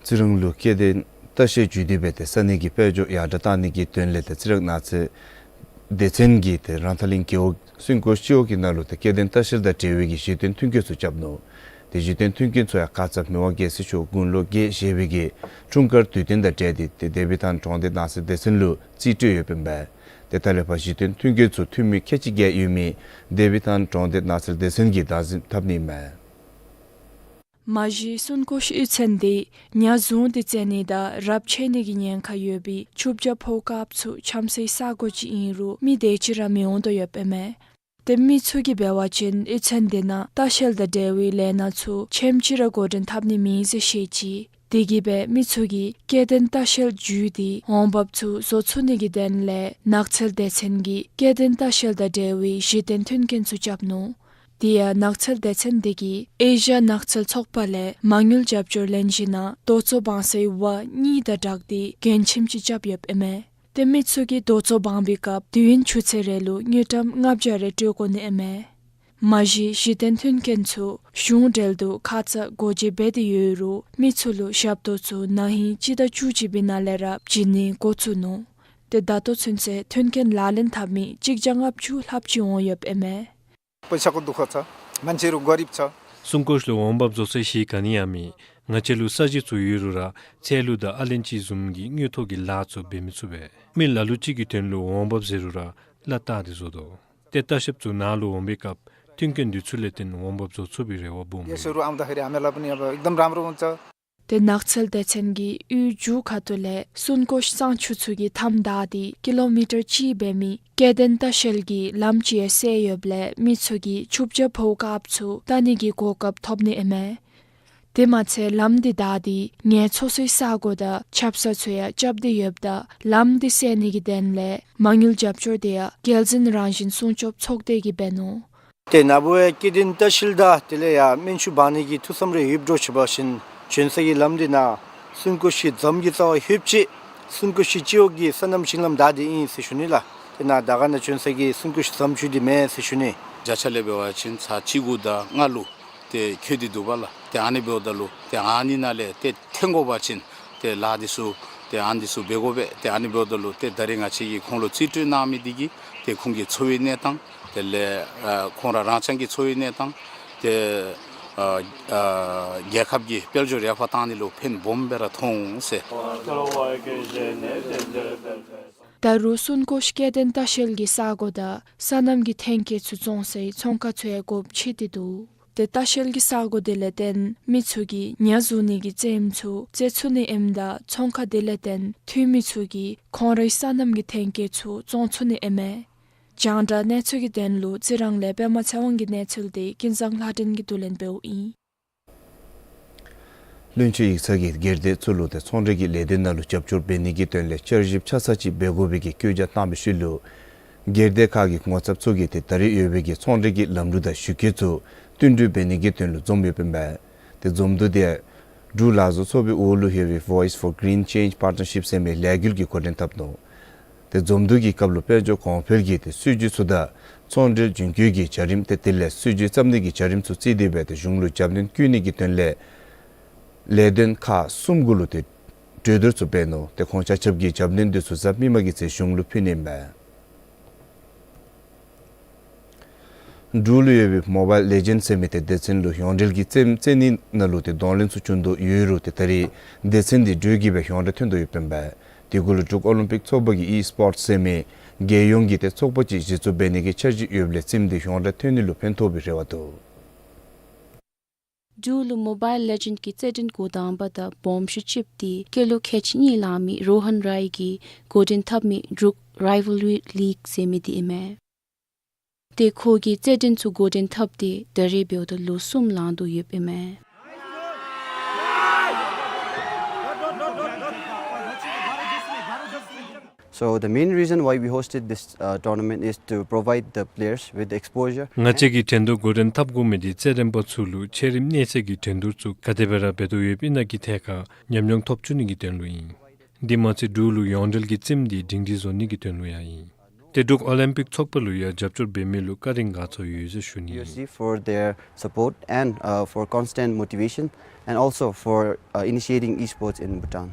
རྩི་རང་ལུ་སྐྱེ་ལྡན་ལྟ་བཤལ་བརྒྱུད་དེ་སྦེ་ཏེ་ས་གནས་ཀྱི་དཔལ་འབྱོར་ཡར་དྲག་གཏང་ནི་གི་དོན་ལས་ཏེ་རྩི་རང་ནགས་ཚལ་སྡེ་ཚན་གྱིས་ཏེ་རང་ཐག་གླིང་རྒེད་འོག་སུན་ཀོ་སྤྱི་འོག་གི་ནང་ལུ་ཏེ་སྐྱེ་ལྡན་ལྟ་བཤལ་དང་འབྲེལ་བའི་གི་གཞི་རྟེན་མཐུན་རྐྱེན་ཚུ་རྐྱབ་ནུག། ཏེ་གཞི་རྟེན་མཐུན་རྐྱེན་ཚུ་ཡང་ཁ་ཙ་མི་དབང་རྒྱལ་སྲས་མཆོག་དགུང་ལོ་བརྒྱད་བཞེས་པའི་གི་འཁྲུངས་སྐར་དུས་སྟོན་དང་འབྲེལ་ཏེ་ཏེ་བདེ་བའི་ཐང་གྲོང་སྡེ་ནགས་ཚལ་སྡེ་ཚན་ལུ་རྩིས་སྤྲོད་ཡོདཔ་ཨིན་པས། ཏེ་ད་ལས་ཕར་གཞི་རྟེན་མཐུན་རྐྱེན་ཚུ་འཐུས་མི་ཁལ་གཅིག་བརྒལ་ཡོད་མི་བདེ་བའི་ཐང་གྲོང་སྡེ་ནགས་ཚལ་སྡེ་ཚན་གྱིས་བདག་འཛིན་འཐབ་ནི་ཨིན་མས། མ་གཞི་སུན་ཀོ་གཡུས་ཚན་འདི་ཉ་བཟུང་སྟེ་བཙལ་ནི་དང་རབས་ཆད་ནི་གི་ཉེན་ཁ་ཡོད་པའི་ཆུ་བྱ་ཕོ་སྐབས་ཚུ་འཁྱམ་སའི་ས་གོ་ཅིག་ཨིན་རུང་མི་དེ་ཅིག་ར་མི་འོང་དོ་ཡོདཔ་ཨིན་མས། ཏེ་མི་ཚུ་གིས་འབད་བ་ཅིན་གཡུས་ཚན་འདི་ནང་ལྟ་བཤལ་དང་འབྲེལ་བའི་ལས་སྣ་ཚུ་ཆེམ་ཅིག་ར་འགོ་འདྲེན་འཐབ་ནི་མེད་ཟེར་བཤད་ཅི། དེ་གིས་སྦེ་མི་ཚུ་གིས་སྐྱེ་ལྡན་ལྟ་བཤལ་བརྒྱུད་དེ་འོང་འབབ་ཚུ་བཟོ་ཚུགས་ནི་གི་དོན་ལས་ནགས་ཚལ་སྡེ་ཚན་གྱིས་སྐྱེ་ལྡན་ལྟ་བཤལ་དང་འབྲེལ་བའི་གཞི་རྟེན་མཐུན་རྐྱེན་ཚུ་རྐྱབ་ནུག། དེ་ཡང་ནགས་ཚལ་སྡེ་ཚན་འདི་གིས་ཨེ་ཤ་ཡ་ནགས་ཚལ་ཚོགས་པ་ལས་མ་དངུལ་རྒྱབ་སྐྱོར་ལེན་ཞིནམ་ལས་རྡོ་ཚོ་བང་སའི་ཝ་གཉིས་དང་སྦྲགས་ཏེ་རྒྱུན་ཆེམ་ཅིག་རྐྱབ་ཡོདཔ་ཨིན་མས། ཏེ་མི་ཚུ་གིས་རྡོ་ཚོ་སྦང་བའི་སྐབས་དུས་ཡུན་ཆུ་ཚོད་རེ་ལུ་དངུལ་ཀྲམ་ལྔ་བརྒྱ་རེ་སྤྲོད་དགོ་ནི་ཨིན་མས། མ་གཞི་གཞི་རྟེན་མཐུན་རྐྱེན་ཚུ་གཞུང་འབྲེལ་དུ་ཁ་ཙ་སྒོ་འབྱེད་འབད་དེ་ཡོད་རུང་མི་ཚུ་ལུ་ཞབས་ཏོག་ཚུ་ན་ཧིང་སྤྱི་ཟླ་བཅུ་གཅིག་པའི་ནང་ལས་ར་བྱིན་ནི་འགོ་བཙུགས་ནུག། ཏེ་ད་ལྟོ་ཚུན་ཚོད་མཐུན་རྐྱེན་ལག་ལེན་འཐབ་མི་གཅིག་བརྒྱ་ལྔ་བཅུ་ལྷགཔ་ཅིག་འོང་ཡོདཔ་ཨིན་མས། पैसा को दुःख छ, मान्छेहरू गरिब छ। སུན་ཀོ་ལུ་འོང་འབབ་བཟོ་སའི་གཞི་ག་ནི་ཡང་མེད། ང་བཅས་ལུ་ས་གཞི་ཚུ་ཡོད་རུང་ར་ཚལ་ལུ་དང་ཨ་ལན་ཅི་བཟུམ་གྱི་དངུལ་ཐོག་གི་ལཱ་ཚུ་འབད་མི་ཚུགས་པས། མི་ལ་ལུ་ཅིག་གི་དོན་ལུ་འོང་འབབ་ཟེར་རུང་ར་བླ་བཏགས་ཏེ་བཟོ་དོ། ཏེ་ལྟ་བཤལཔ་ཚུ་ནཱ་ལུ་འོང་པའི་སྐབས་མཐུན་རྐྱེན་འདི་ཚུ་ལས་བརྟེན་འོང་འབབ་བཟོ་ཚུགས་པའི་རེ་བ་སྦོམ་ཡོད། ཡེ་ཤེས་རུ་ཨམ་ད་ཧེ་རེ་ཨ་མེ་ལ་པུ་ནི་ཡ་བ་ཨིག་དམ་རམ་རུ་འོང་ཚ། ཏེ་ནགས་ཚལ་སྡེ་ཚན་གྱིས་གཡུས་མཇུག་ཁ་ཐུག་ལས་སུན་ཀོཤ་གཙང་ཆུ་ཚོད་ཀྱི་མཐའམ་བདའ་སྟེ་ཀི་ལོ་མི་ཊར་གཅིག་འབད་མི་སྐྱེ་ལྡན་ལྟ་བཤལ་གྱི་ལམ་ཅིག་ཡང་བསལ་ཡོདཔ་ལས་མི་ཚུ་གིས་ཆུ་བྱ་ཕོཝ་དཀརཔོ་ཚུ་བལྟ་ནི་གི་གོ་སྐབས་ཐོབ་ནི་ཨིན་མས། དེ་མ་ཚད་ལམ་འདི་བདའ་སྟེ་ངལ་འཚོ་སའི་ས་གོ་དང་ཆབ་གསང་ཚུ་ཡང་རྐྱབ་སྟེ་ཡོདཔ་ད་ལམ་འདི་བསལ་ནི་གི་དོན་ལས་མ་དངུལ་རྒྱབ་སྐྱོར་དེ་ཡང་རྒྱལ་འཛིན་རང་བཞིན་སྲུང་སྐྱོབ་ཚོགས་སྡེ་གིས་འབད་ནུག། ཏེ་ན་བུ་ཡང་སྐྱེ་ལྡན་ལྟ་བཤལ་དང་དེ་ལས་ཡང་སྨན་ཆུ་འབག་ནི་གི་ཐུགས་བསམ་རེ་ཡོདཔ་འདྲཝ་ཅིག་འབད་བ་ཅིན་བྱོན་ས་གི་ལམ་འདི་ནང་སུན་ཀོཤ་གི་འཛམ་གྱི་རྩ་བར་ལྷོདཔ་ཅིག་སུན་ཀོཤ་གི་སྤྱི་འོག་གི་སོ་ནམ་ཞིང་ལམ་བདའ་སྟེ་ཨིན་ཟེར་ཞུ་ནི་ལགས། ཏེ་ནཱ་དར་དཀར་ནང་བྱོན་ས་གི་སུན་ཀོཤ་འཛམ་ཆུ་འདི་མེན་ཟེར་ཞུ་ནི། བརྒྱ་ཆ་ལས་འབད་བ་ཅིན་ཚར་གཅིག་དགུ་དང་ལྔ་ལུ་ཏེ་འཁོད་དེ་འདུག་པ་ལགས། ཏེ་ཨ་ནི་འབདཝ་ད་ལུ་ཏེ་ཨ་ནི་ནང་ལས་ཏེ་འཐོན་དགོ་པ་ཅིན་ཏེ་ལཱ་འདི་ཚུ་ཏེ་ཨ་ནི་འདི་ཚུ་འབད་དགོ་པས། ཏེ་ཨ་ནི་འབདཝ་ད་ལུ་ཏེ་ད་རེས་ང་བཅས་ཀྱིས་ཁོང་ལུ་རྩིས་སྤྲོད་གནང་མི་འདི་གིས་ཏེ་ཁོང་གི་འཚོ་བའི་གནས་སྟངས་དེ་ལས་ཨ་ཁོང་ར་རང་རྐྱང་གི་འཚོ་བའི་གནས་སྟངས་ཏེ་ཨ་ཨ་རྒྱལ་ཁབ་ཀྱི་དཔལ་འབྱོར་ཡར་འཕར་བཏང་ནི་ལུ་ཕན་སྦོམ་སྦེ་ར་མཐོང་ཟེར། ད་རུང་སུན་ཀོཤ་སྐྱེ་ལྡན་ལྟ་བཤལ་གྱི་ས་གོ་དང་སོ་ནམ་གྱི་ཐོན་སྐྱེད་ཚུ་བཙོང་སའི་ཚོང་ཁང་ཚུ་ཡང་སྒོ་ཕྱེ་སྟེ་འདུག། ཏེ་ལྟ་བཤལ་གྱི་ས་གོ་དེ་ལས་བརྟེན་མི་ཚུ་གིས་ཉ་བཟུང་ནི་གི་རྩེདམོ་ཚུ་རྩེ་ཚུགས་ནི་ཨིནམ་ད་ཚོང་ཁང་དེ་ལས་བརྟེན་འཐུས་མི་ཚུ་གིས་ཁོང་རའི་སོ་ནམ་གྱི་ཐོན་སྐྱེད་ཚུ་བཙོང་ཚུགས་ནི་ཨིན་མས། རྒྱང་བསྒྲགས་གནས་ཚུལ་གྱི་དོན་ལུ་རྩི་རང་ལས་པདྨ་ཚེ་དབང་གི་གནས་ཚུལ་དེ་ཀུན་བཟང་ལྷ་སྒྲོན་གྱིས་བསྡུ་ལེན་འབདཝ་ཨིན། བློན་ཆེན་ཡིག་ཚང་གིས་སྒེར་སྡེ་ཚུ་ལུ་ཏེ་ཚོང་འབྲེལ་གྱི་ལས་དོན་ནང་ལུ་རྒྱབ་སྐྱོར་འབད་ནི་གི་དོན་ལས་བསྐྱར་ཞིབ་ཆ་ཚང་ཅིག་འབད་དགོ་པའི་གི་བཀོད་རྒྱ་བཏང་བའི་ཤུལ་ལུ་སྒེར་སྡེ་ཁག་གི་ངོ་ཚབ་ཚུ་གིས་ཏེ་ད་རེས་ཡོད་པའི་གི་ཚོང་འབྲེལ་གྱི་ལམ་ལུགས་དང་ཞུ་སྐུལ་ཚུ་བསྟུན་གྲོས་འབད་ནི་གི་དོན་ལུ་འཛོམས་ཡོདཔ་ཨིན་པས། ཏེ་འཛོམས་འདུ་དེ་འབྲུག་ལག་བཟོ་ཚོགས་པའི་འོག་ལུ་ཡོད་པའི་Voice for Green Change Partnership ཟེར་མི་ལས་འགུལ་གྱིས་འགོ་འདྲེན་འཐབ་ནུག། ཏེ་འཛོམས་འདུ་གི་སྐབས་ལུ་དཔལ་འབྱོར་གོང་འཕེལ་གྱི་ཏེ་སྲིད་བྱུས་ཚུ་དང་ཚོང་འབྲེལ་རྒྱུན་སྐྱོང་གི་བྱ་རིམ་ཏེ་དེ་ལས་སྲིད་བྱུས་བརྩམ་ནི་གི་བྱ་རིམ་ཚུ་བརྩིས་ཏེ་སྦེ་ཏེ་གཞུང་ལུ་རྒྱབ་སྣོན་བསྐུལ་ནི་གི་དོན་ལས་ལས་དོན་ཁག་གསུམ་གུ་ལུ་ཏེ་གྲོས་བསྡུར་ཚུ་འབད་ནུག། ཏེ་ཁོང་ཆ་ཁྱབ་ཀྱིས་རྒྱབ་སྣོན་འདི་ཚུ་གཟའ་མིག་དམར་གྱི་ཚེ་གཞུང་ལུ་ཕུལ་ནི་ཨིན་པས། འབྲུག་ལུ་ཡོད་པའི་Mobile Legends ཟེར་མི་ཏེ་སྡེ་ཚན་ལུ་ཡོངས་འབྲེལ་གྱི་རྩེདམོ་རྩེ་ནི་ནང་ལུ་ཏེ་གདོང་ལེན་ཚུ་བྱུང་དོ་ཡོད་རུང་ཏེ་ད་རེས་སྡེ་ཚན་འདི་འགྲོས་ཀྱིས་སྦེ་ཡོངས་གྲགས་ཐོན་དོ་ཡོདཔ་ཨིན་པས། དེ་གུ་ལུ་འབྲུག་ཨོ་ལིམ་པིག་ཚོགས་པ་གིས་ཨི་སི་པོརཊ་ཟེར་མི་རྒྱལ་ཡོངས་ཀྱི་ཏེ་ཚོགས་པ་ཅིག་གཞི་བཙུགས་འབད་ནི་གི་འཆར་གཞི་ཡོདཔ་ལས་རྩེདམོ་འདི་ཡོངས་གྲགས་ཐོན་ནི་ལུ་ཕན་ཐོགས་པའི་རེ་བ་འདུག། འབྲུག་ལུ་Mobile Legends གི་རྩེད་འགྲན་འགོ་དང་པ་དང་སྦོམ་ཤོས་ཅིག་འདི་སྐྱེས་ལོ་ཁལ་གཅིག་གཉིས་ལང་མི་རོ་ཧན་རའི་གིས་འགོ་འདྲེན་འཐབ་མི་འབྲུག་Rivalry League ཟེར་མི་འདི་ཨིན་མས། ཏེ་ཁོ་གིས་རྩེད་འགྲན་ཚུ་འགོ་འདྲེན་འཐབ་སྟེ་ད་རེས་འབདཝ་ད་ལོ་གསུམ་ལང་དོ་ཡོདཔ་ཨིན་མས། So the main reason why we hosted this uh, tournament is to provide the players with exposure. ང་བཅས་ཀྱིས་འགྲན་བསྡུར་འགོ་འདྲེན་འཐབ་དགོ་མི་འདི་རྩེད་འགྲན་པ་ཚུ་ལུ་ཆེ་རིམ་གནས་ཚད་ཀྱི་འགྲན་བསྡུར་ཚུ་ག་དེ་སྦེ་ར་འབད་དོ་ཡོདཔ་ཨིན་ན་གི་ཐད་ཁར་ཉམས་མྱོང་ཐོབ་བཅུག་ནི་གི་དོན་ལུ་ཨིན། འདི་མ་ཚད་འབྲུག་ལུ་ཡོངས་འབྲེལ་གྱི་རྩེདམོ་འདི་སྒྲིང་སྒྲི་བཟོ་ནི་གི་དོན་ལུ་ཡང་ཨིན། ཏེ་འབྲུག་ཨོ་ལིམ་པིག་ཚོགས་པ་ལུ་ཡང་རྒྱབ་སྐྱོར་འབད་མི་ལུ་བཀའ་དྲིན་དགའ་ཚོར་ཡོད་ཟེར་ཞུ་ནི་ཨིན། U S C for their support and uh, for constant motivation and also for uh, initiating esports in Bhutan.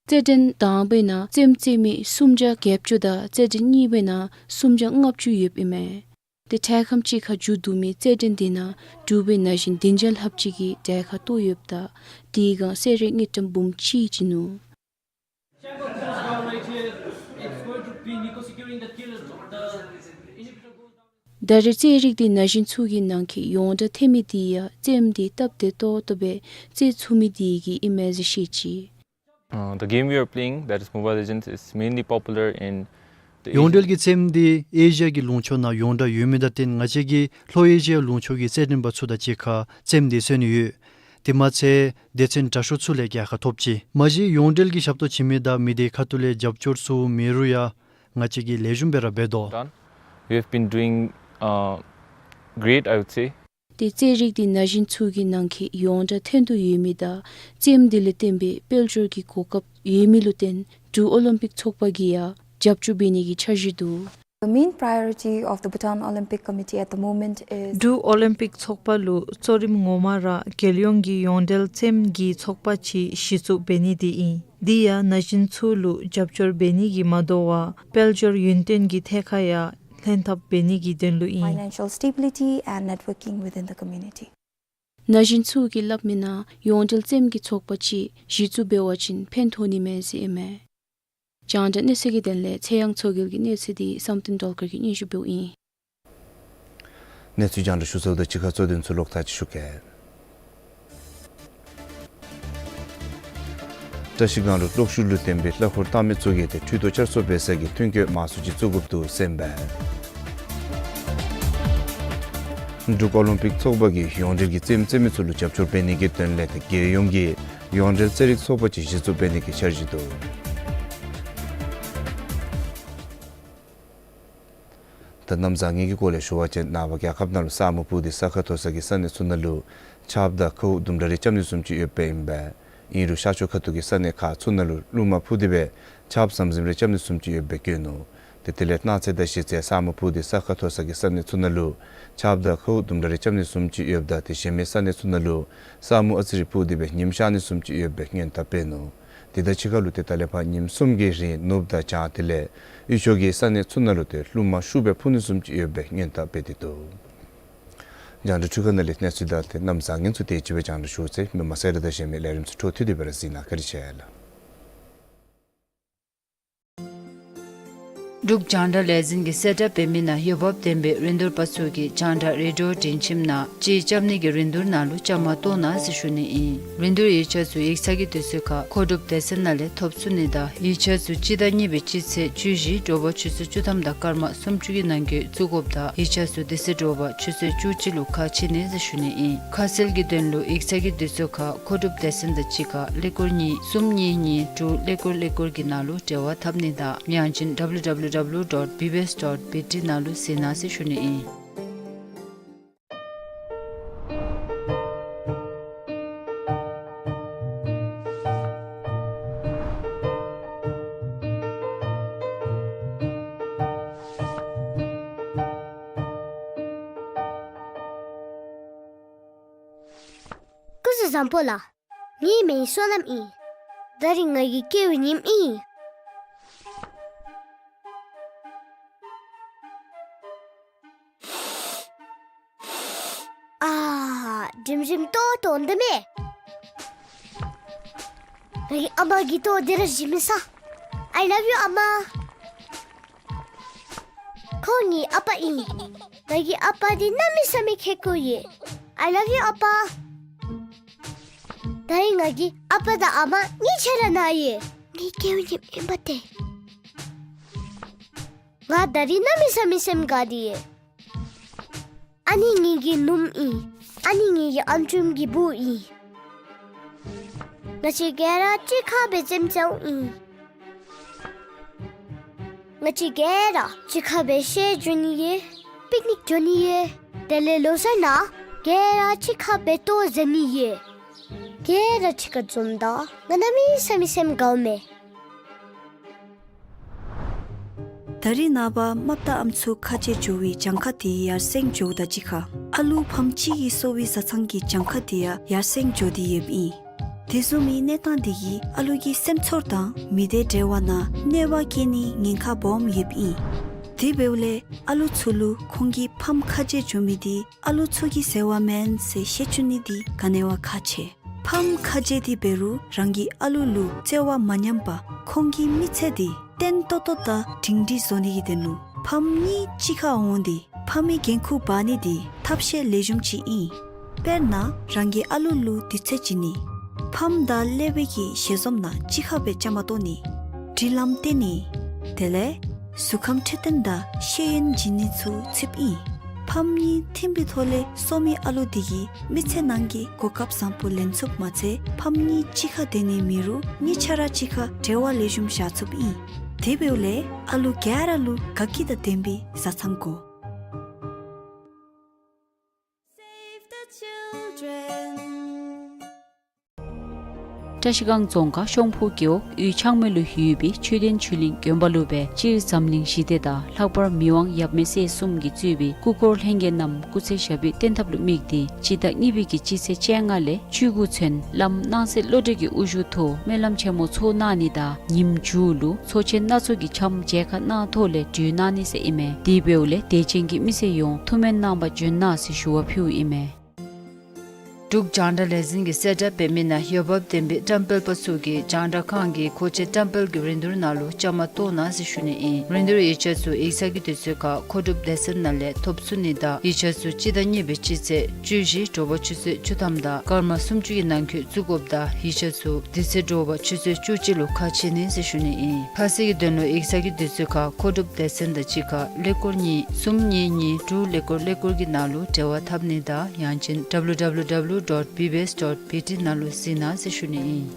རྩེད་འགྲན་དང་པའི་ནང་རྩེདམོ་རྩེད་མི་སུམ་བརྒྱ་བརྒྱད་ཅུ་དང་རྩེད་འགྲན་གཉིས་པའི་ནང་སུམ་བརྒྱ་ལྔ་བཅུ་ཡོདཔ་ཨིན་མས། ཏེ་འཕྲལ་ཁམས་ཅིག་ཁར་མཇུག་བསྡུ་མི་རྩེད་འགྲན་འདི་ནང་འབྲུག་པའི་ན་གཞོན་བདུན་བརྒྱ་ལྷགཔ་ཅིག་གིས་གྲལ་ཁར་གཏོགས་ཡོདཔ་ད་དེའི་སྒང་གསོལ་རས་དངུལ་ཀྲམ་འབུམ་གཅིག་བྱིན་ནུག། ད་རེས་རྩེད་རིགས་འདི་ན་གཞོན་ཚུ་གི་ནང་འཁོད་ཡོངས་གྲགས་ཐོན་མི་འདི་ཡང་རྩེདམོ་འདི་སྟབས་བདེ་ཏོག་ཏོ་སྦེ་རྩེད་ཚུགས་མི་འདི་གིས་ཨིན་མས་ཟེར་བཤད་ཅི། Uh, the game we are playing, that is Mobile Legends, is mainly popular in the ཡོངས་འབྲེལ་གྱི་རྩེདམོ་འདི་ཨེ་ཤི་ཡ་གི་ལུང་ཕྱོགས་ནང་ཡོངས་གྲགས་ཡོད་མི་དང་བསྟུན་ང་བཅས་ཀྱིས་ལྷོ་ཨེ་ཤི་ཡ་ལུང་ཕྱོགས་ཀྱི་རྩེད་འགྲན་པ་ཚུ་དང་གཅིག་ཁར་རྩེདམོ་འདི་རྩེད་ནི་ཡོད། དེ་མ་ཚད་སྡེ་ཚན་དྲག་ཤོས་ཚུ་ལས་རྒྱལ་ཁ་ཐོབ་ཅི། མ་གཞི་ཡོངས་འབྲེལ་གྱི་ཞབས་ཏོག་བྱིན་མི་དང་མི་སྡེ་ཁ་ཐུག་ལས་རྒྱབ་སྐྱོར་ཚུ་མེད་རུང་ཡང་ང་བཅས་ཀྱིས་ལེགས་ཤོམ་སྦེ་ར་འབད་དོ། Done. We have been doing uh, great, I would say. ཏེ་རྩེད་རིགས་འདི་ན་གཞོན་ཚུ་གི་ནང་འཁོད་ཡོངས་གྲགས་ཐོན་དོ་ཡོད་མི་དང་རྩེདམོ་འདི་ལས་བརྟེན་པའི་དཔལ་འབྱོར་གྱི་གོ་སྐབས་ཡོད་མི་ལུ་བརྟེན་འབྲུག་ཨོ་ལིམ་པིག་ཚོགས་པ་གིས་ཡང་རྒྱབ་སྐྱོར་འབད་ནི་གི་འཆར་གཞི་འདུག། The main priority of the Bhutan Olympic Committee at the moment is འབྲུག་ཨོ་ལིམ་པིག་ཚོགས་པ་ལུ་གཙོ་རིམ་ངོ་མ་ར་རྒྱལ་ཡོངས་ཀྱི་ཡོངས་འབྲེལ་རྩེདམོ་གི་ཚོགས་པ་ཅིག་གཞི་བཙུགས་འབད་ནི་འདི་ཨིན། འདི་ཡང་ན་གཞོན་ཚུ་ལུ་རྒྱབ་སྐྱོར་འབད་ནི་གིས་མ་དོ་བར་དཔལ་འབྱོར་ཡུན་བརྟན་གྱི་ཐད་ཁར་ཡང་ལྷན་ཐབས་འབད་ནི་གི་དོན་ལུ་ཨིན། Financial stability and networking within the community. ན་གཞོན་ཚུ་གིས་སླབ་མི་ནང་ཡོངས་འབྲེལ་རྩེདམོ་གི་ཚོགས་པ་ཅིག་གཞི་བཙུགས་འབད་བ་ཅིན་ཕན་ཐོགས་ནི་མས་ཟེར་ཨིན་མས། རྒྱང་བསྒྲགས་གནས་ཚུལ་གྱི་དོན་ལས་ཚེ་དབྱངས་མཚོ་རྒྱལ་གྱི་གནས་ཚུལ་འདི་བསམ་གཏན་སྒྲོལ་དཀར་གྱིས་སྙན་ཞུ་འབདཝ་ཨིན། གནས་ཚུལ་རྒྱང་བསྒྲགས་ཞུ་ཚརཝ་དང་གཅིག་ཁར་གཙོ་དོན་ཚུ་ལོག་ལྟ་ཅིག་ཞུ་གེ། བཀྲ་ཤིས་སྒང་ལུ་གློག་ཤུགས་ལུ་བརྟེན་པའི་གླ་འཁོར་བཏང་མི་ཚུ་གིས་ཏེ་འཕྲུལ་དུ་བསྐྱར་གསོ་འབད་ས་གི་ཐོན་སྐྱེད་མང་སུ་ཅིག་བཙུགས་དགོཔ་འདུག་ཟེར་ཨིན་པས། འབྲུག་ཨོ་ལིམ་པིག་ཚོགས་པ་གིས་ཡོངས་འབྲེལ་གྱི་རྩེདམོ་རྩེ་མི་ཚུ་ལུ་རྒྱབ་སྐྱོར་འབད་ནི་གི་དོན་ལས་ཏེ་རྒྱལ་ཡོངས་ཀྱི་ཡོངས་འབྲེལ་རྩེད་རིགས་ཚོགས་པ་ཅིག་གཞི་བཙུགས་འབད་ནི་གི་འཆར་གཞི་འདུག། ད་གནམ་བཟང་ངན་གྱི་སྐོར་ལས་ཞུ་བ་ཅིན་ནངས་པ་རྒྱལ་ཁབ་ནང་ལུ་ས་སྨུག་ཕུབ་སྟེ་ས་ཁ་མཐོ་ས་གི་ས་གནས་ཚུ་ནང་ལུ་ཆརཔ་དང་ཁཝ་དུམ་གྲ་རེ་རྐྱབ་ནི་བཟུམ་ཅིག་ཡོདཔ་ཨིན་པས། ཨིན་རུང་ཤར་ཕྱོགས་ཁ་ཐུག་གི་ས་གནས་ཁག་ཚུ་ནང་ལུ་རླུང་མ་ཕུ་སྟེ་སྦེ་ཆརཔ་ཟམ་ཟིམ་རེ་རྐྱབ་ནི་བཟུམ་ཅིག་ཡོདཔ་སྦེ་བཀོད་ནུག། ཏེ་དེ་ལས་གནངས་ཚེ་དང་གཞེས་ཚེ་ས་སྨུག་ཕུབ་སྟེ་ས་ཁ་མཐོ་ས་གི་ས་གནས་ཚུ་ནང་ལུ་ཆརཔ་དང་ཁཝ་དུམ་གྲ་རེ་རྐྱབ་ནི་བཟུམ་ཅིག་ཡོདཔ་ད་ཏེ་གཞན་མི་ས་གནས་ཚུ་ནང་ལུ་ས་སྨུག་ཨ་ཙི་རེ་ཕུབ་སྟེ་སྦེ་ཉིམ་ཤར་ནི་བཟུམ་ཅིག་ཡོདཔ་སྦེ་སྔོན་བརྡ་སྤེལ་ནུག། དེ་དང་གཅིག་ཁར་ལུ་ཏེ་ད་ལས་ཕར་ཉིནམ་གསུམ་གྱི་རིང་ནུབ་དང་བྱང་དེ་ལས་དབུས་ཕྱོགས་ཀྱི་ས་གནས་ཚུ་ནང་ལུ་ཏེ་རླུང་མ་ཤུགས་སྦེ་ཕུ་ནི་བཟུམ་ཅིག་ཡོདཔ་སྦེ་སྔོན་བརྡ་སྤེལ་ཏེ་འདུག། རྒྱང་བསྒྲགས་འཕྲུལ་ཁང་ནང་ལས་གནས་ཚུལ་དང་ཏེ་གནམ་བཟང་ངན་ཚུ་དེ་ཅིག་སྦེ་རྒྱང་བསྒྲགས་ཞུ་ཚར་ཡི། མི་མང་སེར་དང་ཞལ་མི་ལས་རིམ་ཚུ་འཕྲོ་མཐུད་དེ་སྦེ་ར་གཟིགས་གནང་། བཀའ་དྲིན་ཆེ་ལགས། འབྲུག་རྒྱང་བསྒྲགས་ལས་འཛིན་གྱིས་གསལ་བསྒྲགས་འབད་མི་ནང་འོས་འབབ་ལྡན་པའི་རིན་བསྡུར་པ་ཚུ་གིས་རྒྱང་བསྒྲགས་རེ་ཌིའོ་སྒྲིང་ཁྱིམ་ནང་ཅིག་རྐྱབ་ནི་གི་རིན་བསྡུར་ནང་ལུ་བཅའ་མར་གཏོགས་གནང་ཟེར་ཞུ་ནི་ཨིན། རིན་བསྡུར་ཡིག་ཆ་ཚུ་ཡིག་ཚང་གི་དུས་ཚོད་ཁར་མཁོ་སྒྲུབ་སྡེ་ཚན་ནང་ལས་ཐོབ་ཚུགས་ནི་དང་ཡིག་ཆ་ཚུ་སྤྱི་ཟླ་གཉིས་པའི་སྤྱི་ཚེས་བཅུ་བཞི་དྲོ་པ་ཆུ་ཚོད་བཅུ་ཐམ་དང་སྐར་མ་སུམ་ཅུ་གི་ནང་འཁོད་བཙུགས་དགོཔ་དང་ཡིག་ཆ་ཚུ་དེ་ཚེ་དྲོ་པ་ཆུ་ཚོད་བཅུ་གཅིག་ལུ་ཁ་ཕྱེ་ནི་ཟེར་ཞུ་ནི་ཨིན། ཁ་གསལ་གྱི་དོན་ལུ་ཡིག་ཚང་གི་དུས་ཚོད་ཁར་མཁོ་སྒྲུབ་སྡེ་ཚན་དང་གཅིག་ཁར་ཀླད་ཀོར་གཉིས་གསུམ་གཉིས་གཉིས་དྲུག་ཀླད་ཀོར་ཀླད་ཀོར་གྱི་ནང་ལུ་འབྲེལ་བ་འཐབ་ནི་དང་ཡང་ཅིན་W W W dot B B S dot B T ནང་ལུ་གཟིགས་གནང་ཟེར་ཞུ་ནི་ཨིན། སྐུ་གཟུགས་བཟང་པོ་ལགས། ངེའི་མིང་བསོད་ནམས་ཨིན། ད་རིས་ང་གི་སྐྱེ་བའི་ཉིནམ་ཨིན། ཨ་ཧ། འགྲིམ་འགྲིམ་ཏོག་ཏོ་འདི་མས། ངེའི་ཨ་མ་གི་ཏོ་འདི་ར་བཞེས་མི་ས། I love you ཨ་མ། ཁོང་ངེའི་ཨ་པ་ཨིན། ང་གི་ཨ་པ་འདི་གནམ་མེད་ས་མེད་ཁེ་ཀོ་ཡོད། I love you ཨ་པ། ད་རིས་ང་གི་ཨ་པ་དང་ཨ་མ་གཉིས་ཆ་ར་ན་ཡོད། ངེའི་སྐྱེ་བའི་ཉིནམ་ཨིན་པ་ཏེ། ང་ད་རིས་གནམ་མེད་ས་མེད་སེམས་དགའ་སྟེ་ཡོད། ཨ་ནི་ངེ་གི་ནུམོ་ཨིན། ཨ་ནི་ངེ་གི་ཨམ་ཅུང་གི་བུ་ཨིན། ང་བཅས་ག་ར་གཅིག་ཁར་སྦེ་རྩེདམོ་རྩེཝ་ཨིན། ང་བཅས་ག་ར་གཅིག་ཁར་སྦེ་གཞས་བྱོན་ནི་ཡོད། པིག་ནིག་བྱོན་ནི་ཡོད། དེ་ལས་ལོ་གསར་ནང་ག་ར་གཅིག་ཁར་སྦེ་ལྟོ་བཟའ་ནི་ཡོད། ག་ར་གཅིག་ཁར་འཛོམས་ད་ང་གནམ་མེད་ས་མེད་སེམས་དགའཝ་མས། ད་རིས་ནངས་པ་རྨགཔ་དང་ཨམ་སྲུ་ཁ་རྗེ་འགྱོ་བའི་གྱངས་ཁ་དེ་ཡར་སེང་འགྱོཝ་དང་གཅིག་ཁར་ཨ་ལུ་ཕམ་གཅིག་གི་གསོ་བའི་བཟའ་ཚང་གི་གྱངས་ཁ་དེ་ཡང་ཡར་སེང་འགྱོ་སྟེ་ཡོདཔ་ཨིན། དེ་བཟུམ་མའི་གནས་སྟངས་དེ་གིས་ཨ་ལུ་གི་སེམས་ཚོར་དང་མི་སྡེ་འབྲེལ་བ་ནང་གནོད་པ་བསྐྱལ་ནིའི་ཉེན་ཁ་སྦོམ་ཡོདཔ་ཨིན། དེ་འབདཝ་ལས་ཨ་ལུ་ཚུ་ལུ་ཁོང་གི་ཕམ་ཁ་རྗེ་འགྱོ་མི་དེ་ཨ་ལུ་ཚུ་གི་ཟེར་བ་མེན་ཟེར་ཤེས་བཅུག་ནི་དེ་ག་ནི་བ་ཁག་ཆེ། ཕམ་ཁ་རྗེ་དེ་འབད་རུང་རང་གི་ཨ་ལུ་ལུ་བརྩེ་བ་མ་ཉམས་པར་ཁོང་གི་མི་ཚེ་དེ་བརྟན་ཏོག་ཏོ་དང་སྒྲིང་སྒྲིང་བཟོ་ནི་གི་དོན་ལུ་ཕམ་གཉིས་གཅིག་ཁར་འོང་སྟེ་ཕམ་གྱི་འགན་ཁུར་འབག་ནི་དེ་ཐབས་ཤེས་ལེགས་ཤོམ་ཅིག་ཨིན། དཔེར་ན་རང་གི་ཨ་ལུ་ལུ་དུས་ཚོད་བྱིན་ནི། ཕམ་དང་ཀླད་པའི་གི་ཞལ་འཛོམས་ནང་གཅིག་ཁར་སྦེ་བཅའ་མར་གཏོགས་ནི། སྒྲིག་ལམ་བསྟན་ནི། དེ་ལས་གཟུགས་ཁམས་འཕྲོད་བསྟེན་དང་ཤེས་ཡོན་བྱིན་ནི་ཚུ་ཚུདཔ་ཨིན། ཕམ་གཉིས་མཐུན་པའི་ཐོག་ལས་གསོ་མི་ཨ་ལུ་དེ་གིས་མི་ཚེ་ནང་གི་གོ་སྐབས་བཟང་པོ་ལེན་ཚུགསཔ་མ་ཚད་ཕམ་གཉིས་གཅིག་ཁར་སྡོད་ནི་མེད་རུང་གཉིས་ཆ་ར་གཅིག་ཁར་འབྲེལ་བ་ལེགས་ཤོམ་བཞག་ཚུགསཔ་ཨིན། དེ་འབདཝ་ལས་ཨ་ལུ་ག་ར་ལུ་དགའ་སྐྱིད་དང་ལྡན་པའི་བཟའ་ཚང་དགོ། Save the children. བཀྲ་ཤིས་སྒང་རྫོང་ཁག་ཤོང་ཕུ་རྒེད་འོག་ཡུལ་ཆག་མེ་ལུ་ཡོད་པའི་མཆོད་རྟེན་ཆོས་གླིང་དགོན་པ་ལུ་སྦེ་སྤྱིར་འཛམ་གླིང་ཞི་བདེ་དང་ལྷག་པར་མི་དབང་ཡབ་མེས་སྲས་གསུམ་གྱིས་གཙོས་པའི་སྐུ་འཁོར་ལྷན་རྒྱས་རྣམས་སྐུ་ཚེ་ཞབས་པད་བརྟན་ཐབས་ལུ་དམིགས་ཏེ་སྤྱི་ཟླ་གཉིས་པའི་གི་སྤྱི་ཚེས་བཅོ་ལྔ་ལས་བཅུ་དགུ་ཚུན་བླམ་སྣང་གསལ་བློ་གྲོས་ཀྱི་དབུ་བཞུགས་ཐོག་སྨོན་ལམ་ཆེན་མོ་ཚོགས་གནང་ནི་དང་ཉིནམ་མཇུག་ལུ་ཚོགས་ཆེན་སྣ་ཚོགས་ཀྱི་འཆམ་མཇལ་ཁ་གནང་ཐོག་ལས་གྲོལ་གནང་ནི་ཟེར་ཨིན་མས། དེ་འབདཝ་ལས་དད་ཅན་གྱི་མི་སེར་ཡོངས་ཐུགས་སྨོན་གནང་བར་འབྱོན་གནང་ཟེར་ཞུ་བ་ཕུལཝ་ཨིན་མས། འབྲུག་རྒྱང་བསྒྲགས་ལས་འཛིན་གྱིས་གསལ་བསྒྲགས་འབད་མི་ནང་འོས་འབབ་ལྡན་པའི་བཀྲམ་སྤེལ་པ་ཚུ་གིས་རྒྱང་བསྒྲགས་ཁང་གི་མཁོ་ཆས་བཀྲམ་སྤེལ་གྱི་རིན་བསྡུར་ནང་ལུ་བཅའ་མར་གཏོགས་གནང་ཟེར་ཞུ་ནི་ཨིན། རིན་བསྡུར་ཡིག་ཆ་ཚུ་ཡིག་ཚང་གི་དུས་ཚོད་ཁར་མཁོ་སྒྲུབ་སྡེ་ཚན་ནང་ལས་ཐོབ་ཚུགས་ནི་དང་ཡིག་ཆ་ཚུ་སྤྱི་ཟླ་གཉིས་པའི་སྤྱི་ཚེས་བཅུ་བཞི་དྲོ་པ་ཆུ་ཚོད་བཅུ་ཐམ་དང་སྐར་མ་སུམ་ཅུ་གི་ནང་འཁོད་བཙུགས་དགོཔ་དང་ཡིག་ཆ་ཚུ་དེ་ཚེ་དྲོ་པ་ཆུ་ཚོད་བཅུ་གཅིག་ལུ་ཁ་ཕྱེ་ནི་ཟེར་ཞུ་ནི་ཨིན། ཁ་གསལ་གྱི་དོན་ལུ་ཡིག་ཚང་གི་དུས་ཚོད་ཁར་མཁོ་སྒྲུབ་སྡེ་ཚན་དང་གཅིག་ཁར་ཀླད་ཀོར་གཉིས་གསུམ་གཉིས་གཉིས་དྲུག་ཀླད་ཀོར་ཀླད་ཀོར་གྱི་ནང་ལུ་འབྲེལ་བ་འཐབ་ནི་དང་ཡང་ཅིན་W W W dot B B S dot B T ནང་ལུ་གཟིགས་གནང་ཟེར་ཞུ་ནི་ཨིན།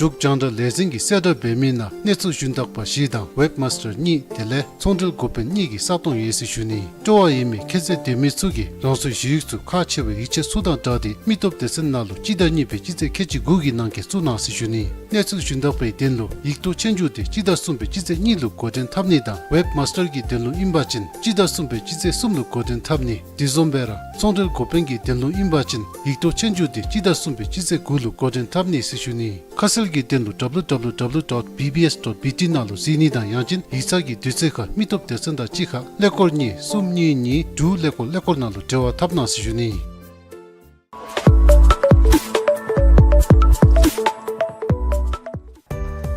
འབྲུག་རྒྱང་བསྒྲགས་ལས་འཛིན་གྱིས་གསལ་བསྒྲགས་འབད་མི་ནང་གནས་ཚུལ་ཞུན་དག་པ་བཞི་དང་ཝེབ་མཱས་ཊར་གཉིས་དེ་ལས་ཚོང་འབྲེལ་འགོ་དཔོན་གཉིས་ཀྱི་ས་སྟོང་ཡོད་ཟེར་ཞུ་ནི། སྤྲོ་བ་ཡོད་མི་ཁྱད་ཚད་ལྡན་མི་ཚུ་གིས་རང་སོའི་ཞུ་ཡིག་ཚུ་ཁག་ཆེ་བའི་ཡིག་ཆ་ཚུ་དང་སྦྲགས་ཏེ་མི་སྟོབས་སྡེ་ཚན་ནང་ལུ་སྤྱི་ཟླ་གཉིས་པའི་སྤྱི་ཚེས་ཁལ་གཅིག་དགུ་གི་ནང་འཁོད་བཙུགས་གནང་ཟེར་ཞུ་ནི། གནས་ཚུལ་ཞུན་དག་པའི་དོན་ལུ་ཡིག་ཐོག་ཆོས་རྒྱུགས་དེ་སྤྱི་ཟླ་གསུམ་པའི་སྤྱི་ཚེས་གཉིས་ལུ་འགོ་འདྲེན་འཐབ་ནི་དང་ཝེབ་མཱས་ཊར་གྱི་དོན་ལུ་ཨིན་པ་ཅིན་སྤྱི་ཟླ་གསུམ་པའི་སྤྱི་ཚེས་གསུམ་ལུ་འགོ་འདྲེན་འཐབ་ནི། དེ་བཟུམ་སྦེ་ར་ཚོང་འབྲེལ་འགོ་དཔོན་གྱི་དོན་ལུ་ཨིན་པ་ཅིན་ཡིག་ཐོག་ཆོས་རྒྱུགས་དེ་སྤྱི་ཟླ་གསུམ་པའི་སྤྱི་ཚེས་དགུ་ལུ་འགོ་འདྲེན་འཐབ་ནི་ཟེར་ཞུ་ནི། ཁ་གསལ་གྱི་དོན་ལུ་W W W dot B B S dot B T ནང་ལུ་གཟིགས་ནི་དང་ཡང་ཅིན་ཡིག་ཚང་གི་དུས་ཚོད་ཁར་མི་སྟོབས་སྡེ་ཚན་དང་གཅིག་ཁར་ཀླད་ཀོར་གཉིས་གསུམ་གཉིས་གཉིས་དྲུག་ཀླད་ཀོར་ཀླད་ཀོར་ནང་ལུ་འབྲེལ་བ་འཐབ་གནང་ཟེར་ཞུ་ནི།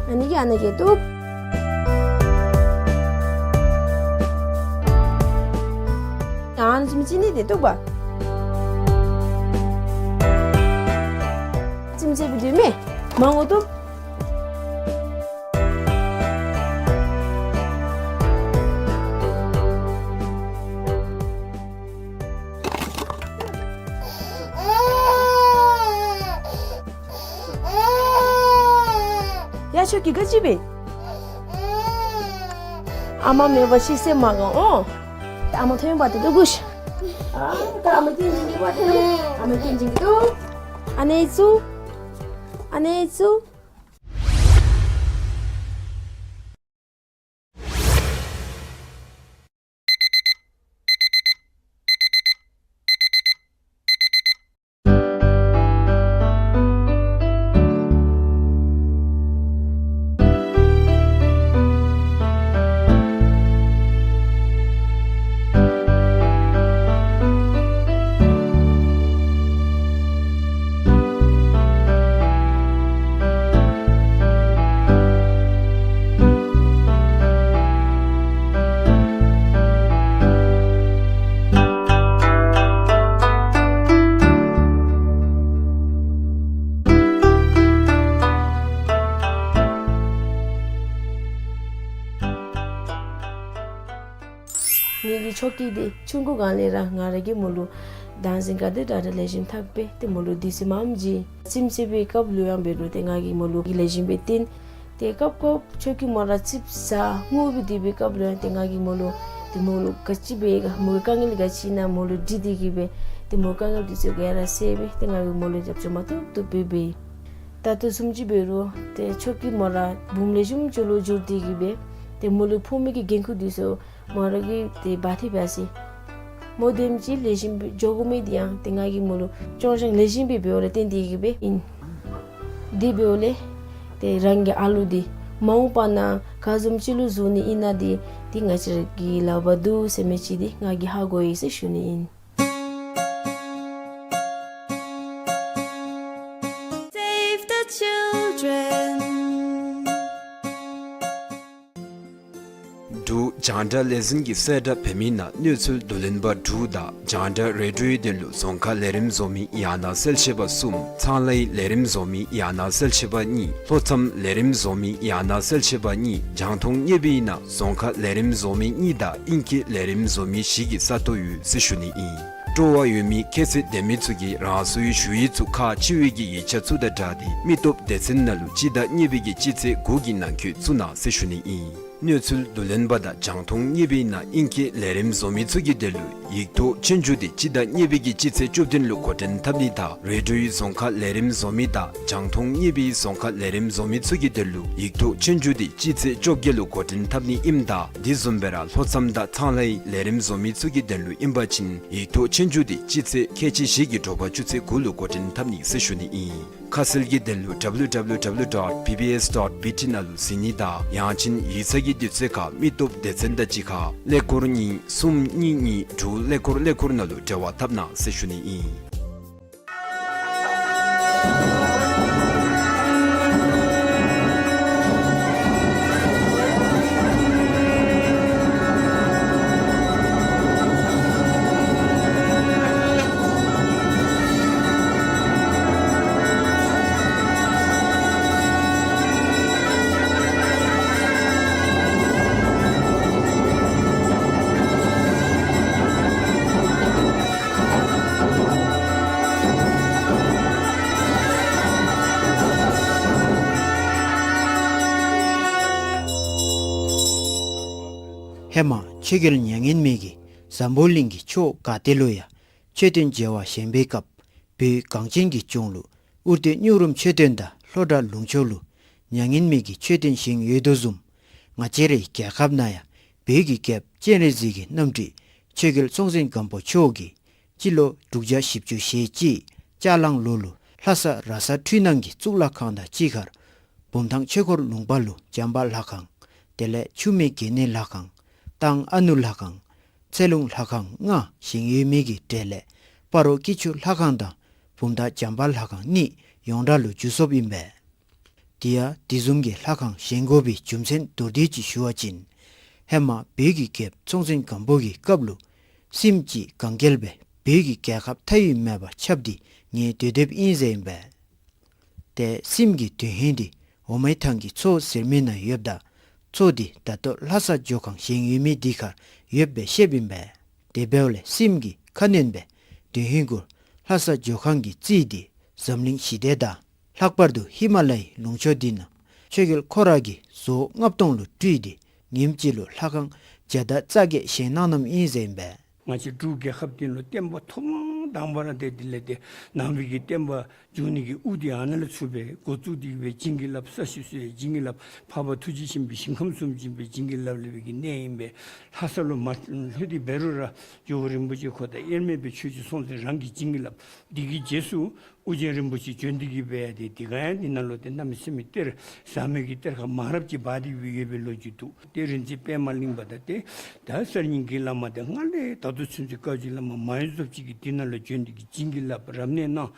ཨ་ནི་གི་ཨ་ནི་གི་ཏུ། ཨ་ནི་ཅི་མི་ཅི་ནི་དེ་ཏུ་བ། ཅི་མི་ཅི་བི་དུ་མེ། མང་ངོ་ཏུ། ཡ་ཆོ་གི་ག་ཅི་བེ། ཨ་མ་མེད་པ་ཤི་སེ་མ་གང་ཨོ། ཨ་མ་ཐོན་པ་དེ་དུ་གུཤ། ཨ་ད་ཨ་མ་ཏིན་ཅིང་གི་པ་དེ། ཨ་མ་ཏིན་ཅིང་གི་དུ། ཨ་ནེ་ཙུ། ཨ་ནེ་ཙུ། ངེ་གི་ཆོ་གི་དེ་ཆུང་ཀུ་གང་ལས་ར་ང་ར་གི་མོ་ལུ་དང་ཟིན་ག་དེ་དྲག་དྲག་ལེགས་ཤོམ་ཐག་པེ་ཏེ་མོ་ལུ་དུས་ཚོད་མངམ་ཅིག་ཙིམ་ཙིམ་པའི་སྐབས་ལུ་ཡང་འབད་རུང་ཏེ་ང་གི་མོ་ལུ་ལེགས་ཤོམ་སྦེ་བསྟེན། ཏེ་སྐབས་སྐབས་ཆོ་གི་མོ་ར་ཙིགཔ་ཟ་ངུ་སྦེ་སྡོད་པའི་སྐབས་ལུ་ཡང་ཏེ་ང་གི་མོ་ལུ་ཏེ་མོ་ལུ་ག་ཅི་སྦེ་ག་མོ་གི་དཀའ་ངལ་ག་ཅི་ཨིན་ན་མོ་ལུ་དྲི་སྟེ་གི་སྦེ་ཏེ་མོ་དཀའ་ངལ་དེ་ཚུ་ག་ར་སེལ་སྦེ་ཏེ་ང་གི་མོ་ལུ་རྒྱབ་སྐྱོར་མ་ཐུབ་ཐུབ་སྦེ་འབད། ད་ལྟོ་བཟུམ་ཅིག་འབད་རུང་ཏེ་ཆོ་གི་མོ་ར་བུམོ་ལེགས་ཤོམ་ཅིག་ལུ་འགྱུར་ཏེ་གི་སྦེ་ཏེ་མོ་ལུ་ཕོག་མི་གི་འགན་ཁུར་དེ་ཚུ་མོ་ར་གིས་ཏེ་འབག་སྟེ་འབད་ཟེར། མོ་དེམ་ཅིག་ལེགས་ཤོམ་སྦེ་འགྱོ་དགོ་མི་དེ་ཡང་ཏེ་ང་གིས་མོ་ལུ་སྐྱོར་སྦྱང་ལེགས་ཤོམ་སྦེ་འབདཝ་ལས་བརྟེན་ཏེ་གི་སྦེ་ཨིན། དེ་འབདཝ་ལས་ཏེ་རང་གི་ཨ་ལུ་དེ་མ་འོངས་པ་ནང་ག་བཟུམ་ཅིག་ལུ་བཟོ་ནི་ཨིན་ན་དེ་ཏེ་ང་བཅས་ར་གི་ལག་པར་འདུག་ཟེར་མི་ཅིག་དེ་ང་གིས་ཧ་གོ་ཡི་ཟེར་ཞུ་ནི་ཨིན། Save the children. འབྲུག་རྒྱང་བསྒྲགས་ལས་འཛིན་གྱིས་གསལ་བསྒྲགས་འབད་མི་ནང་གནས་ཚུལ་བསྡུ་ལེན་པ་དྲུག་དང་རྒྱང་བསྒྲགས་རེ་ཌིའོའི་དོན་ལུ་རྫོང་ཁ་ལས་རིམ་བཟོ་མི་ཡང་ན་གསལ་བཤད་པ་གསུམ། ཚང་ལྷའི་ལས་རིམ་བཟོ་མི་ཡང་ན་གསལ་བཤད་པ་གཉིས། ལྷོ་མཚམས་ལས་རིམ་བཟོ་མི་ཡང་ན་གསལ་བཤད་པ་གཉིས། རྒྱང་མཐོང་བརྙེས་པའི་ནང་རྫོང་ཁ་ལས་རིམ་བཟོ་མི་གཉིས་དང་ཨིང་སྐད་ལས་རིམ་བཟོ་མི་བཞི་གི་ས་སྟོང་ཡོད་ཟེར་ཞུ་ནི་ཨིན། སྤྲོ་བ་ཡོད་མི་ཁྱད་ཚད་ལྡན་མི་ཚུ་གིས་རང་སོའི་ཞུ་ཡིག་ཚུ་ཁག་ཆེ་བའི་གི་ཡིག་ཆ་ཚུ་དང་སྦྲགས་ཏེ་མི་སྟོབས་སྡེ་ཚན་ནང་ལུ་སྤྱི་ཟླ་གཉིས་པའི་གི་སྤྱི་ཚེས་དགུ་གི་ནང་འཁོད་བཙུགས་གནང་ཟེར་ཞུ་ནི་ཨིན། གནས་ཚུལ་བསྡུ་ལེན་པ་དང་རྒྱང་མཐོང་བརྙེས་པའི་ནང་ཨིང་སྐད་ལས་རིམ་བཟོ་མི་ཚུ་གི་དོན་ལུ་ཡིག་ཐོག་ཆོས་རྒྱུགས་དེ་སྤྱི་ཟླ་གཉིས་པའི་གི་སྤྱི་ཚེས་བཅུ་བདུན་ལུ་འགོ་འདྲེན་འཐབ་ནི་དང་རེ་ཌིའོའི་རྫོང་ཁ་ལས་རིམ་བཟོ་མི་དང་རྒྱང་མཐོང་བརྙེས་པའི་རྫོང་ཁ་ལས་རིམ་བཟོ་མི་ཚུ་གི་དོན་ལུ་ཡིག་ཐོག་ཆོས་རྒྱུགས་དེ་སྤྱི་ཚེས་བཅོ་བརྒྱད་ལུ་འགོ་འདྲེན་འཐབ་ནི་ཨིནམ་ད་དེ་བཟུམ་སྦེ་ར་ལྷོ་མཚམས་དང་ཚང་ལྷའི་ལས་རིམ་བཟོ་མི་ཚུ་གི་དོན་ལུ་ཨིན་པ་ཅིན་ཡིག་ཐོག་ཆོས་རྒྱུགས་དེ་སྤྱི་ཚེས་ཁལ་གཅིག་བཞི་གི་དྲོ་པ་ཆུ་ཚོད་དགུ་ལུ་འགོ་འདྲེན་འཐབ་ནི་ཟེར་ཞུ་ནི་ཨིན། ཁ་གསལ་གྱི་དོན་ལུ་W W W dot B B S dot B T ནང་ལུ་གཟིགས་ནི་དང་ཡང་ཅིན་ཡིག་ཚང་གི་དུས་ཚོད་ཁར་མི་སྟོབས་སྡེ་ཚན་དང་གཅིག་ཁར་ཀླད་ཀོར་གཉིས་གསུམ་གཉིས་གཉིས་དྲུག་ཀླད་ཀོར་ཀླད་ཀོར་ནང་ལུ་འབྲེལ་བ་འཐབ་གནང་ཟེར་ཞུ་ནི་ཨིན། ཧེ་མ་ཆོས་རྒྱལ་མྱ་ངན་མེད་ཀྱིས་འཛམ་བུ་གླིང་གི་ཕྱོགས་ག་ཏེ་ལུ་ཡང་མཆོད་རྟེན་མཇལ་བར་བཞེངས་པའི་སྐབས་བོད་གངས་ཅན་གྱི་ལྗོངས་ལུ་དབུ་སྟོད་སྨྱུག་རུམ་མཆོད་རྟེན་དང་ལྷོ་བྲག་ལུང་ཕྱོགས་ལུ་མྱ་ངན་མེད་ཀྱི་མཆོད་རྟེན་བཞེངས་ཡོད་དོ་བཟུམ། ང་བཅས་རའི་རྒྱལ་ཁབ་ནང་ཡང་བོད་ཀྱི་རྒྱལཔོ་སྤྱན་རས་གཟིགས་ཀྱི་རྣམ་སྤྲུལ་ཆོས་རྒྱལ་སྲོང་བཙན་སྒམ་པོ་མཆོག་གིས་སྤྱི་ལོ་དྲུག་བརྒྱ་བཞི་བཅུ་ཞེ་གཅིག་ལྕགས་གླང་ལོ་ལུ་ལྷ་ས་ར་ས་འཕྲུལ་སྣང་གི་གཙུག་ལག་ཁང་དང་གཅིག་ཁར་བུམ་ཐང་ཆོས་འཁོར་ལུང་པ་ལུ་བྱམས་པ་ལྷ་ཁང་དེ་ལས་ཆུ་སྨད་དགེ་བསྙེན་ལྷ་ཁང་། ཏང་ཨ་ནུ་ལྷ་ཁང་། ཚེ་ལུང་ལྷ་ཁང་ལྔ་བཞེངས་ཡོད་མི་གི་གྲས་ལས་སྤ་རོ་སྐྱིད་ཆུ་ལྷ་ཁང་དང་བུམ་ཐང་བྱམས་པ་ལྷ་ཁང་གཉིས་ཡོངས་གྲགས་ལུ་འགྱུར་སོཔ་ཨིན་པས། དེ་ཡང་དེ་བཟུམ་གྱི་ལྷ་ཁང་བཞེངས་དགོ་པའི་རྒྱུ་མཚན་མདོར་བསྡུས་ཅིག་ཞུ་བ་ཅིན་ཧེ་མ་བོད་ཀྱི་རྒྱལཔོ་སྲོང་བཙན་སྒམ་པོ་གི་སྐབས་ལུ་སྲིནམོ་ཅིག་གན་རྐྱལ་སྦེ་བོད་ཀྱི་རྒྱལ་ཁབ་མཐའ་དབུས་མེད་པར་ཁྱབ་སྟེ་ཉེ་སྡོད་སྡོདཔ་ཨིན་ཟེར་ཨིན་པས། ཏེ་སྲིནམོ་གི་དོན་ཧིང་འདི་འོ་མའི་ཐང་གི་མཚོ་ཟེར་མི་ནང་ཡོདཔ་ད་མཚོ་འདི་ད་ལྟོ་ལྷ་ས་ཇོ་ཁང་བཞེངས་ཡོད་མི་འདི་ཁར་ཡོདཔ་སྦེ་བཤདཔ་ཨིན་པས། དེ་འབདཝ་ལས་སྲིནམོ་གིས་ཁ་གནོན་སྦེ་དོན་ཧིང་གུ་ལྷ་ས་ཇོ་ཁང་གི་རྩིས་འདི་འཛམ་གླིང་ཞི་བདེ་དང་ལྷག་པར་དུ་ཧི་མ་ལ་ཡའི་ལུང་ཕྱོགས་འདི་ནང་ཆོས་རྒྱལ་ཁོ་ར་གིས་བཟོ་ལྔ་སྟོང་ལུ་སྤྲུལ་ཏེ་ཉིནམ་གཅིག་ལུ་ལྷ་ཁང་བརྒྱ་དང་རྩ་བརྒྱད་བཞེངས་གནང་གནངམ་ཨིན་ཟེར་ཨིན་པས། ང་བཅས་འབྲུག་རྒྱལ་ཁབ་འདི་ལུ་བསྟན་པ་ཐོག་མ་དང་པ་ར་ཏེ་དེ་ལས་ཏེ་ནང་པའི་གི་བསྟན་པ་འཇུག་ནི་གི་དབུ་འདི་ཨ་ནཱ་ལས་ཚུར་སྦེ་འགོ་བཙུགས་ཏེ་གི་སྦེ་བྱིན་གྱིས་བརླབས་ས་གཞི་བཟོ་ཡང་བྱིན་གྱིས་བརླབས། འཕགས་པ་ཐུགས་རྗེ་ཆེན་པོའི་ཞིང་ཁམས་སུ་བྱིན་པའི་བྱིན་གྱིས་བརླབས་བརླབས་པའི་གི་གནས་ཨིན་པས། ལྷ་ས་ལུ་མ་ལྷོད་དེ་འབད་རུང་ར་ཇོ་བོ་རིན་པོ་ཆེ་ཁོ་དང་དབྱེར་མེད་པའི་ཆོས་རྗེ་སྲོང་བཙན་རང་གི་བྱིན་གྱིས་བརླབས། འདི་གི་རྗེས་སུ་ཨོ་རྒྱན་རིན་པོ་ཆེ་བྱོན་ཏེ་གི་སྦེ་ཏེ་དེ་ག་ཡང་འདི་ནང་ལུ་ཏེ་གནམ་མེད་ས་མེད་གཏེར་ཟབ་མོའི་གི་གཏེར་ཁ་མང་རབས་ཅིག་སྦ་སྟེ་གི་སྦེ་ཡོད་པའི་ལོ་རྒྱུས་འདུག། ཏེ་རིག་འཛིན་པདྨ་གླིང་པ་དང་ཏེ་ད་གསར་རྙིང་གི་བླ་མ་དེ་སྔར་ལས་ད་ལྟོ་ཚུན་ཚོད་བཀའ་བརྒྱུད་བླ་མ་མ་ཡོངས་རྫོགས་ཅིག་གིས་འདི་ནང་ལུ་བྱོན་ཏེ་གི་བྱིན་གྱིས་བརླབས་རབ་གནས་གནང་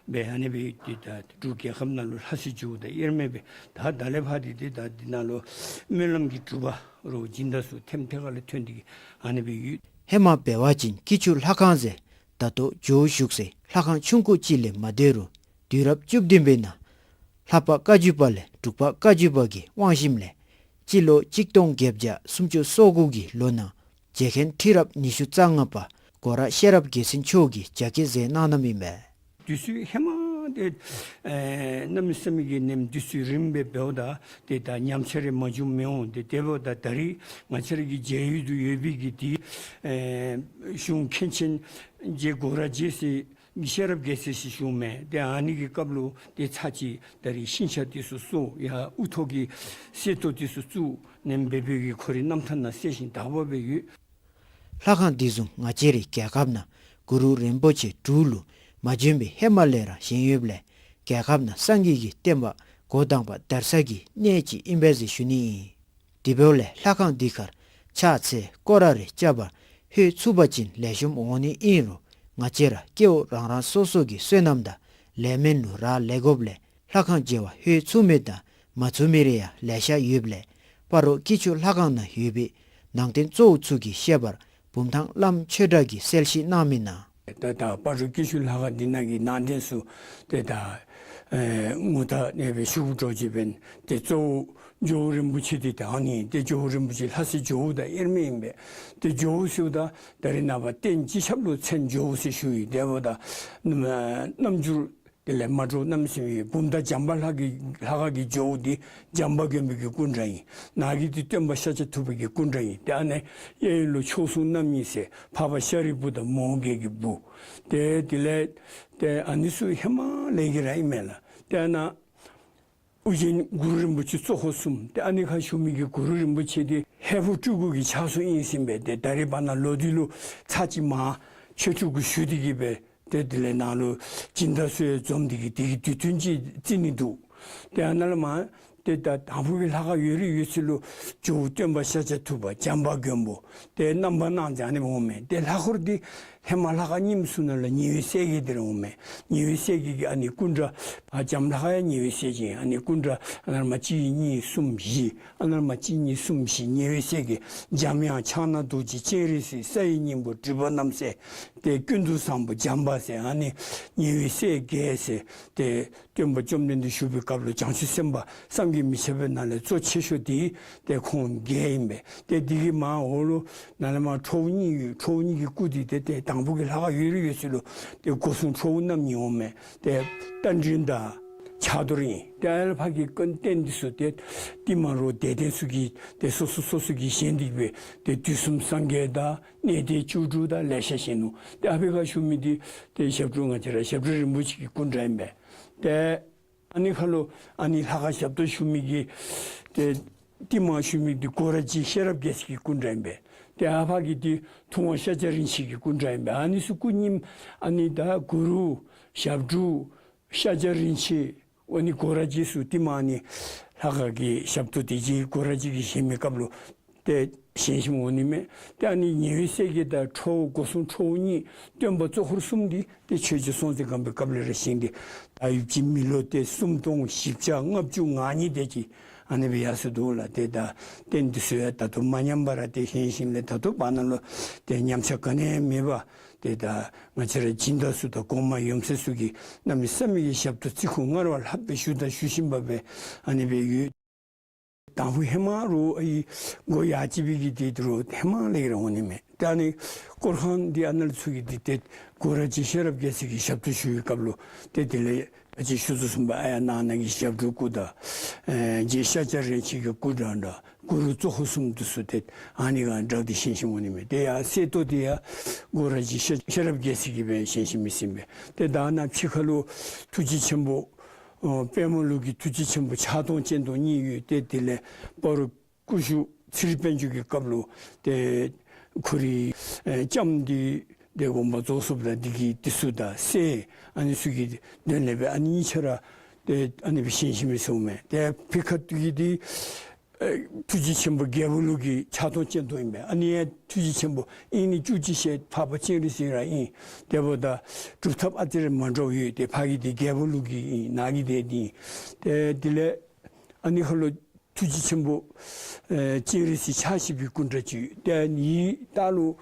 སྦེ་ཨ་ནི་སྦེ་ཏེ་ད་འབྲུག་རྒྱལ་ཁབ་ནང་ལུ་ལྷ་སའི་ཇོ་བོ་དང་དབྱེར་མེད་སྦེ་ད་ད་ལས་ཕར་ཏེ་ཏེ་ད་འདི་ནང་ལུ་སྨོན་ལམ་གྱི་གྲུབ་པ་རུ་སྦྱིན་བདག་ཚུ་ཐེམ་ཐེ་ཁ་ལས་ཐོན་ཏེ་གི་ཨ་ནི་སྦེ་ཡོད། ཧེ་མ་འབད་བ་ཅིན་སྐྱིད་ཆུ་ལྷ་ཁང་ཟེར་ད་ལྟོ་ཇོ་བོ་བཞུགས་སའི་ལྷ་ཁང་ཆུང་ཀུ་ཅིག་ལས་མ་སྡོད་རུང་དུས་རབས་བཅུ་བདུན་པའི་ནང་ལྷ་པ་བཀའ་བརྒྱུད་པ་ལས་འབྲུག་པ་བཀའ་བརྒྱུད་པ་གི་དབང་ཞིནམ་ལས་སྤྱི་ལོ་གཅིག་སྟོང་བརྒྱད་བརྒྱ་སུམ་ཅུ་སོ་དགུ་གི་ལོ་ནང་རྗེ་མཁན་ཁྲི་རབས་ཉི་ཤུ་རྩ་ལྔ་པ་སྒོ་ར་ཤེས་རབ་རྒྱལ་མཚན་མཆོག་གིས་རྒྱ་སྐྱེད་མཛད་གནང་གནངམ་ཨིན་པས། དུས་ཚོད་ཧེ་མ་ཏེ་ཨེ་གནམ་མེད་ས་མེད་ཀྱི་ནེམ་དུས་ཚོད་རིངམོ་སྦེ་འབདཝ་ད་ཏེ་ད་ཉམས་ཆག་རེ་མ་བྱུངམ་མི་འོང་། ཏེ་དེ་འབདཝ་ད་ད་རིས་ང་བཅས་ར་གི་མཇལ་ཡུལ་དུ་ཡོད་པའི་གི་ཏེ་ཨེ་གཞུང་མཁན་ཆེན་རྗེ་སྒོ་ར་རྗེ་ཟེར་ཤེས་རབ་རྒྱལ་མཚན་ཟེར་ཞུཝ་མས། ཏེ་ཨ་ནི་གི་སྐབས་ལུ་ཏེ་ཚར་གཅིག་ད་རིས་ཤིང་ཆ་འདི་ཚུ་གསོ་ཡང་དབུ་ཐོག་གི་གསེར་ཏོག་འདི་ཚུ་བཙུགས་ནེམ་སྦེ་སྦེ་གི་ཁོ་རའི་རྣམ་ཐར་ནང་གསལ་ཞིང་དག་པ་སྦེ་ཡོད། ལྷ་ཁང་འདི་བཟུམ་ང་བཅས་རའི་རྒྱལ་ཁབ་ནང་གུ་རུ་རིན་པོ་ཆེ་འབྲུག་ལུ་མ་བྱོན་པའི་ཧེ་མ་ལས་ར་བཞེངས་ཡོདཔ་ལས་རྒྱལ་ཁབ་ནང་སངས་རྒྱས་ཀྱི་བསྟན་པ་འགོ་དང་པ་དར་ས་གི་གནས་ཅིག་ཨིན་པས་ཟེར་ཞུ་ནི་ཨིན། དེ་འབདཝ་ལས་ལྷ་ཁང་འདི་ཁར་ཕྱག་འཚལ་སྐོར་ར་རེ་རྐྱབ་པར་ལྷོད་ཚུགས་པ་ཅིན་ལེགས་ཤོམ་འོང་ནི་ཨིན་རུང་ང་བཅས་ར་སྐྱེ་བོ་རང་རང་སོ་སོ་གི་བསོད་ནམས་དང་ལས་སྨོན་ལུ་རག་ལས་དགོཔ་ལས་ལྷ་ཁང་མཇལ་བར་ལྷོད་ཚུགས་མི་དང་མ་ཚུགས་མི་རེ་ཡང་ལེ་ཤ་ཡོདཔ་ལས་སྤ་རོ་སྐྱིད་ཆུ་ལྷ་ཁང་ནང་ཡོད་པའི་ནང་རྟེན་གཙོ་བོ་ཚུ་གི་བཤད་པར་བུམ་ཐང་བླམ་ཆོས་གྲགས་ཀྱིས་གསལ་བཤད་གནང་མི་ནང་། ད་ད་སྤ་རོ་སྐྱིད་ཆུ་ལྷ་ཁང་འདི་ནང་གི་ནང་རྟེན་ཚུ་ཏེ་ད་ཨེ་ངོ་རྟགས་ཨ་ནི་སྦེ་ཞུ་དགོ་འགྱོ་ཅི་འབདན་ཏེ་གཙོ་བོ་ཇོ་བོ་རིན་པོ་ཆེ་འདི་ད་ཨ་ནི་ཏེ་ཇོ་བོ་རིན་པོ་ཆེ་ལྷ་སའི་ཇོ་བོ་དང་དབྱེར་མེད་ཨིན་པས། ཏེ་ཇོ་བོ་ཟེརཝ་ད་ད་རིས་ནངས་པ་རྟེན་སྤྱི་ཁྱབ་ལུ་མཚན་ཇོ་བོ་ཟེར་ཞུ་ཡི། དེ་འབདཝ་ད་རྣམ་འགྱུར་དེ་ལས་མ་འདྲཝ་གནམ་མེད་ས་མེད་ཡོད། བུམ་ཐང་བྱམས་པ་ལྷ་གི་ལྷ་ཁང་གི་ཇོ་བོ་འདི་བྱམས་པ་མགོན་པོ་གི་སྐུ་འདྲ་ཨིན། ནཱ་གི་འདི་སྟོན་པ་ཤཱཀྱ་ཐུབ་པ་གི་སྐུ་འདྲ་ཨིན། ཏེ་ཨ་ནི་གཡས་གཡོན་ལུ་མཆོག་ཟུང་རྣམ་གཉིས་ཟེར་འཕགས་པ་ཤཱ་རིའི་བུ་དང་མོའུ་འགལ་གྱི་བུ། ཏེ་དེ་ལས་ཏེ་ཨ་ནི་ཚུ་ཧེ་མ་ལས་ཀྱི་ར་ཨིན་མས་ལགས། ཏེ་ཨ་ནཱ་ཨོ་རྒྱན་གུ་རུ་རིན་པོ་ཆེ་གཙོ་འཁོར་གསུམ། ཏེ་ཨ་ནི་ཁར་བཞུགས་མི་གི་གུ་རུ་རིན་པོ་ཆེ་འདི་ཧས་པོ་སྤྲུལ་སྐུ་གི་ཕྱག་སྲོལ་ཨིན་ཟེར་ཨིན་པས། ཏེ་ད་རིས་བར་ན་ལོ་དུས་ལུ་ཚར་གཅིག་མར་ཆོས་སྤྲུལ་སྐུ་ཞུ་སྟེ་གི་སྦེ་ ཏེ་དེ་ལས་ནཱ་ལུ་སྦྱིན་བདག་ཚུ་ཡང་འཛོམས་ཏེ་གིས་དེ་གི་དུས་སྟོན་ཅིག་བརྩི་ནི་འདུག། ཏེ་ཨ་ནཱ་ལས་མར་ཏེ་ད་དང་ཕུ་གི་ལྷ་ཁང་ཡོད་རིགས་ཡོད་ཚད་ལུ་ཇོ་བོ་སྟོན་པ་ཤཱཀྱ་ཐུབ་པ་བྱམས་པ་མགོན་པོ་ཏེ་རྣམ་པར་སྣང་མཛད་ནི་འོང་མས། ཏེ་ལྷ་འཁོར་འདི་ཧེ་མ་ལྷ་ཁང་རྙིངམ་ཚུ་ནང་ལས་ཉེ་བའི་སྲས་བརྒྱད་འདི་ར་འོང་མས། ཉེ་བའི་སྲས་བརྒྱད་ཀྱི་ཨ་ནི་སྐུ་འདྲ་ཨ་བྱམས་ལྷ་ཁང་ཡང་ཉེ་བའི་སྲས་ཅིག་ཨིན། ཨ་ནི་སྐུ་འདྲ་ཨ་ནཱ་ལས་མར་གཅིག་གཉིས་གསུམ་བཞི། ཨ་ནཱ་ལས་མར་གཅིག་གཉིས་གསུམ་བཞི། ཉེ་བའི་སྲས་བརྒྱད་འཇམ་དབྱངས་ཕྱག་ན་རྡོ་རྗེ་སྤྱན་རས་གཟིགས་ས་ཡི་སྙིང་པོ་སྒྲིབ་པ་རྣམ་སེལ་ཏེ་ཀུན་ཏུ་བཟང་པོ་བྱམས་པ་ཟེར་ཨ་ནི་ཉེ་བའི་སྲས་བརྒྱད་ཟེར་ཏེ་སྟོན་པ་བཅོམ་ལྡན་འདས་བཞུགས་པའི་སྐབས་ལུ་བྱང་ཆུབ་སེམས་དཔའ་བསམ་གྱིས་མི་ཁྱབ་པའི་ནང་ལས་གཙོ་ཆེ་ཤོས་འདི་ཏེ་ཁོང་བརྒྱད་ཨིན་པས། ཏེ་འདི་གི་མར་འོག་ལུ་ནཱ་ལས་མར་ཁྲོ་བོ་གཉིས་ཡོད། ཁྲོ་བོ་གཉིས་ཀྱི་སྐུ་འདི་ཏེ་ཏེ་དང་ཕུ་གི་ལྷ་ཁང་ཡོད་རིགས་ཡོད་ཚད་ལུ་ཏེ་སྒོ་སྲུང་ཁྲོ་བོ་རྣམ་གཉིས་འོང་མས། ཏེ་རྟ་མགྲིན་དང་ཕྱག་རྡོར་ཨིན། ཏེ་ཨ་ལས་ཕར་གྱི་རྟེན་འདི་ཚུ་ཏེ་ཏེ་མར་རོགས་དད་ལྡན་ཚུ་གིས་ཏེ་སོ་སོ་སོ་སོ་གིས་བཞེངས་ཏེ་སྦེ་ཏེ་དུས་གསུམ་སངས་རྒྱས་དང་གནས་བརྟན་བཅུ་དྲུག་དང་ལེ་ཤ་བཞེངས་ནུག། ཏེ་ཨ་ཕི་ཁར་བཞུགས་མི་འདི་ཏེ་ཞབས་དྲུང་ང་བཅས་ར་ཞབས་དྲུང་རིན་པོ་ཆེ་གི་སྐུ་འདྲ་ཨིན་པས། ཏེ་ཨ་ནི་ཁར་ལུ་ཨ་ནི་ལྷ་ཁང་ཞབས་ཏོག་ཞུ་མི་གི་ཏེ་ཏེ་མར་བཞུགས་མི་འདི་སྒོ་ར་རྗེ་ཤེས་རབ་རྒྱལ་མཚན་གྱི་སྐུ་འདྲ་ཨིན་པས། ཏེ་ཨ་ཕ་གི་འདི་ཐུབ་དབང་ཤཱཀྱ་རིན་ཆེན་གྱི་སྐུ་འདྲ་ཨིན་པས། ཨ་ནི་ཚུ་སྐུ་རྙིངམ་ཨ་ནི་ད་གུ་རུ་ཞབས་དྲུང་ཤཱཀྱ་རིན་ཆེན་ཨ་ནི་སྒོ་ར་རྗེ་ཚུ་ཏེ་མར་ཨ་ནི་ལྷ་ཁང་གི་ཞབས་ཏོག་འདི་རྗེ་སྒོ་ར་རྗེ་གིས་བཞེངས་མི་སྐབས་ལུ་ཏེ་བཞེངས་བཞེངསམ་འོང་ནི་མས། ཏེ་ཨ་ནི་ཉེ་བའི་སྲས་བརྒྱད་དང་ཁྲོ་བོ་སྒོ་སྲུང་ཁྲོ་བོ་གཉིས་སྟོན་པ་གཙོ་འཁོར་གསུམ་འདི་ཏེ་ཆོས་རྗེ་སྲོང་བཙན་སྒམ་པོའི་སྐབས་ལས་ར་བཞེངས་ཏེ་ད་ཡུདཔ་ཅིག་མི་ལོ་ཏེ་སུམ་སྟོང་བཞི་བརྒྱ་ལྔ་བཅུ་ང་གཉིས་དེ་ཅིག་ཨ་ནི་སྦེ་ཡར་སོ་འདུག་ལགས། ཏེ་ད་རྟེན་འདི་ཚུ་ཡང་ད་ལྟོ་མ་ཉམས་པ་ར་ཏེ་བཞེངས་བཞེངསམ་ལས་ད་ལྟོ་བར་ན་ལུ་ཏེ་ཉམས་ཆག་ག་ནི་ཡང་མེད་པར་ཏེ་ད་ང་བཅས་ར་སྦྱིན་བདག་ཚུ་དང་གོང་མ་ཡུམ་སྲས་ཚུ་གིས་གནམ་མེད་ས་མེད་ཀྱི་ཞབས་ཏོག་བརྩི་བཀུར་སྔར་བ་ལྷག་སྦེ་ཞུ་དང་ཞུ་བཞིན་པ་སྦེ་ཨ་ནི་སྦེ་ཡོད། དང་ཕུ་ཧེ་མ་རོགས་ཨའི་སྒོ་ཡར་ཅིག་སྦེ་གི་འདི་རོགས་ཧེ་མ་ལས་ར་འོང་ནི་མས། ད་ཨ་ནི་སྐོར་ཁང་འདི་ཨ་ནཱ་ལས་ཚུར་གྱི་འདི་ཏེ་སྒོ་ར་རྗེ་ཤེས་རབ་རྒྱལ་མཚན་གྱི་ཞབས་ཏོག་ཞུ་བའི་སྐབས་ལུ་ཏེ་དེ་ལས་ཨ་ཅེ་ཞུ་ཚུལ་གསུངས་པ་ཨ་ཡར་ནང་ན་གི་ཞབས་དྲུང་སྐུ་དང་ཨེ་རྗེ་ཤཱཀྱ་རིན་ཆེན་གྱི་སྐུ་འདྲ་འདྲ་གུ་རུ་གཙོ་འཁོར་གསུམ་འདི་ཚུ་ཏེ་ཨ་ནི་ག་སྦྲགས་ཏེ་བཞེངས་བཞེངསམ་འོང་ནི་མས། ཏེ་ཡར་གསེར་ཏོག་འདི་ཡང་སྒོ་ར་རྗེ་ཤེས་ཤེས་རབ་རྒྱལ་མཚན་གྱིས་སྦེ་བཞེངས་བཞེངསམ་ཨིན་པས། ཏེ་ད་ནཱ་ཕྱི་ཁ་ལུ་ཐུགས་རྗེ་ཆེན་པོ་ཨོ་དཔལ་མོ་ལུགས་ཀྱི་ཐུགས་རྗེ་ཆེན་པོ་ཕྱག་སྟོང་སྤྱན་སྟོང་གཉིས་ཡོད། ཏེ་དེ་ལས་སྤ་རོ་སྐུ་ཞབས་ཚེ་རིང་དཔལ་འབྱོར་གྱི་སྐབས་ལུ་ཏེ་ཁོ་རའི་ཨེ་ལྕམ་འདི་ཏེ་དགོངས་པ་རྫོགས་སོངམ་ད་འདི་གི་འདི་ཚུ་དང་སྲས་ཨ་ནི་ཚུ་གི་དོན་ལས་སྦེ་ཨ་ནི་གཉིས་ཆ་ར་ཏེ་ཨ་ནི་སྦེ་བཞེངས་བཞེངསམ་ཨིན་ཟེརཝ་མས། ཏེ་ཕྱི་ཁ་འདི་གི་འདི་ཨེ་ཐུགས་རྗེ་ཆེན་པོ་རྒྱལ་པོ་ལུགས་ཀྱི་ཕྱག་སྟོང་སྤྱན་སྟོང་ཨིན་པས། ཨ་ནི་ཡང་ཐུགས་རྗེ་ཆེན་པོ་ཨིན་ནི་བཅུ་གཅིག་ཞལ་འཕགས་པ་སྤྱན་རས་གཟིགས་ར་ཨིན། དེ་འབདཝ་ད་སྒྲུབ་ཐབས་ཨ་ཙི་རེ་མ་འདྲཝ་ཡོད། ཏེ་ཕ་གི་འདི་རྒྱལ་པོ་ལུགས་ཀྱི་ཨིན། ནཱ་གི་འདི་འདི་ཨིན། ཏེ་དེ་ལས་ཨ་ནི་ཁ་ལུ་ཐུགས་རྗེ་ཆེན་པོ་ཨེ་སྤྱན་རས་གཟིགས་ཕྱག་བཞི་པའི་སྐུ་འདྲ་ཅིག། ཏེ་ཨ་ནི་ལྟག་ལུ་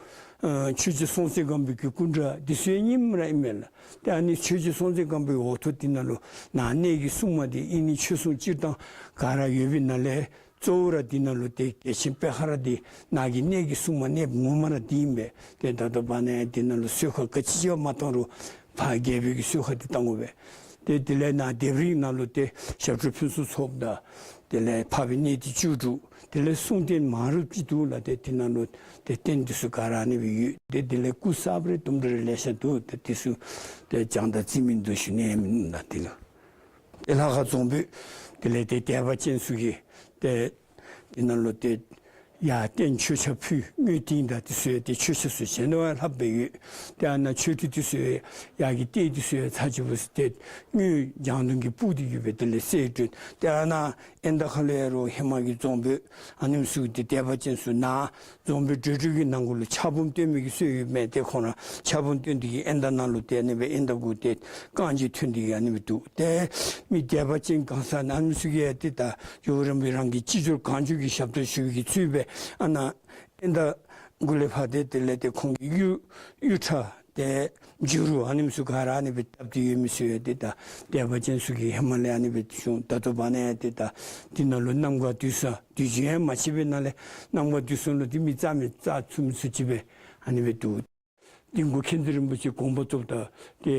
ཨེ་ཆོས་རྗེ་སྲོང་བཙན་སྒམ་པོ་གི་སྐུ་འདྲ་འདི་ཚུ་ཡང་རྙིངམ་ར་ཨིན་མས་ལགས། ཏེ་ཨ་ནི་ཆོས་རྗེ་སྲོང་བཙན་སྒམ་པོའི་འོག་ཐོག་འདི་ནང་ལུ་ནཱ་གནས་ཀྱི་སྲུང་མ་འདི་ཨིན་ནི་ཆོས་སྲུང་སྤྱིར་བཏང་ག་ར་ཡོད་པའི་ནང་ལས་གཙོ་བོ་ར་འདི་ནང་ལུ་ཏེ་རྒྱལ་ཆེན་པེ་ཧར་འདི་ནཱ་གི་གནས་ཀྱི་སྲུང་མ་གནས་ངོ་མ་ར་འདི་ཨིན་པས། ཏེ་ད་ལྟོ་བར་ན་ཡང་འདི་ནང་ལུ་གསོལ་ཁ་ག་ཅི་ཅིག་མ་བཏང་རུང་ཕར་རྒྱལ་པོའི་གི་གསོལ་ཁ་འདི་བཏང་དགོ་པས། ཏེ་དེ་ལས་ནཱ་ལྡེབས་རིས་ནང་ལུ་ཏེ་ཞབས་དྲུང་ཕུན་ཚོགས་ཚོགས་དང་དེ་ལས་འཕགས་པའི་གནས་བརྟན་བཅུ་དྲུག། དེ་ལས་གསུང་རྟེན་མང་རབས་ཅིག་འདུག་ལགས། ཏེ་འདི་ནང་ལུ་ཏེ་རྟེན་འདི་ཚུ་ག་ར་ཨ་ནི་སྦེ་ཡོད། ཏེ་དེ་ལས་སྐུ་གསརཔ་རེ་དུམ་གྲ་རེ་ལེ་ཤ་འདུག། ཏེ་འདི་ཚུ་ཏེ་བྱང་དང་རྩིས་མིན་འདུག་ཞུ་ནི་མིན་ལགས། འདི་ལུ་ཏེ་ལྷ་ཁང་རྫོང་དཔོན་དེ་ལས་ཏེ་དད་པ་ཅན་ཚུ་གིས་ཏེ་འདི་ནང་ལུ་ཏེ་ཡར་རྟེན་མཆོད་ཆས་ཕུལ། དངུལ་ཏིང་དང་འདི་ཚུ་ཡང་ཏེ་མཆོད་ཆས་ཚུ་གཞན་དང་ལྷགཔ་སྦེ་ཡོད། ཏེ་ཨ་ནཱ་མཆོད་ཁྲི་འདི་ཚུ་ཡང་ཡར་གྱི་ལྟེ་འདི་ཚུ་ཡང་ཚར་གཅིག་འབད་ཞིནམ་ཏེ་དངུལ་ལྗང་དུང་གིས་སྤུར་ཏེ་གི་སྦེ་དེ་ལས་གསལ་སྒྲོན། ཏེ་ཨ་ནཱ་ཨེ་ད་ཁ་ལས་རོགས་ཧེ་མ་གི་རྫོང་དཔོན་ཨ་ནེམ་ཚུ་ཏེ་དད་པ་ཅན་ཚུ་ནཱ་རྫོང་དཔོན་བགྲེས་སྒྲོལ་གྱི་ནང་གུ་ལུ་ཕྱག་འབུམ་སྟོན་མི་གི་སྲོལ་ཡོདཔ་མས། ཏེ་ཁོང་ར་ཕྱག་འབུམ་སྟོན་ཏེ་གི་ཨེ་ད་ནང་ལུ་ཏེ་ཨ་ནི་སྦེ་ཨེ་ད་གུ་ཏེ་རྐང་རྗེས་ཐོན་ཏེ་གི་ཨ་ནི་སྦེ་འདུག། ཏེ་མི་དད་པ་ཅན་གང་ཟག་ཨ་ནེམ་ཚུ་གིས་ཏེ་ད་ཇོ་བོ་རིན་པོ་ཆེ་རང་གི་ཅི་འབྱོར་གང་འབྱོར་གྱི་ཞབས་ཏོག་ཞུ་བའི་གི་ཚུལ་སྦེ་ཨ་ནཱ་ཨེ་ད་གུ་ལས་ཕར་ཏེ་དེ་ལས་ཏེ་ཁོང་གི་གཡུ་གཡུ་ཁྲ་ཏེ་མཇུག་རུ་ཨ་ནེམ་ཚུ་ག་ར་ཨ་ནི་སྦེ་བཏབ་སྟེ་ཡོད་མི་ཚུ་ཡང་ཏེ་ད་དད་པ་ཅན་ཚུ་གིས་ཧེ་མ་ལས་ཨ་ནི་སྦེ་ཏེ་ཞུ། ད་ལྟོ་བར་ན་ཡང་ཏེ་ད་འདི་ནང་ལུ་རྣམ་དཀར་འདུས་ས་དུས་རྒྱུན་ཡང་མ་ཆད་པའི་ནང་ལས་རྣམ་དཀར་འདུས་ས་ལུ་ཏེ་མི་རྩ་མེད་རྩ་ཚུགས་མི་ཚུགས་ཅིག་སྦེ་ཨ་ནི་སྦེ་འདུག། འདི་གུ་མཁྱེན་བརྩེ་རིན་པོ་ཆེ་དགོངས་པ་རྫོགསཔ་ད་ཏེ་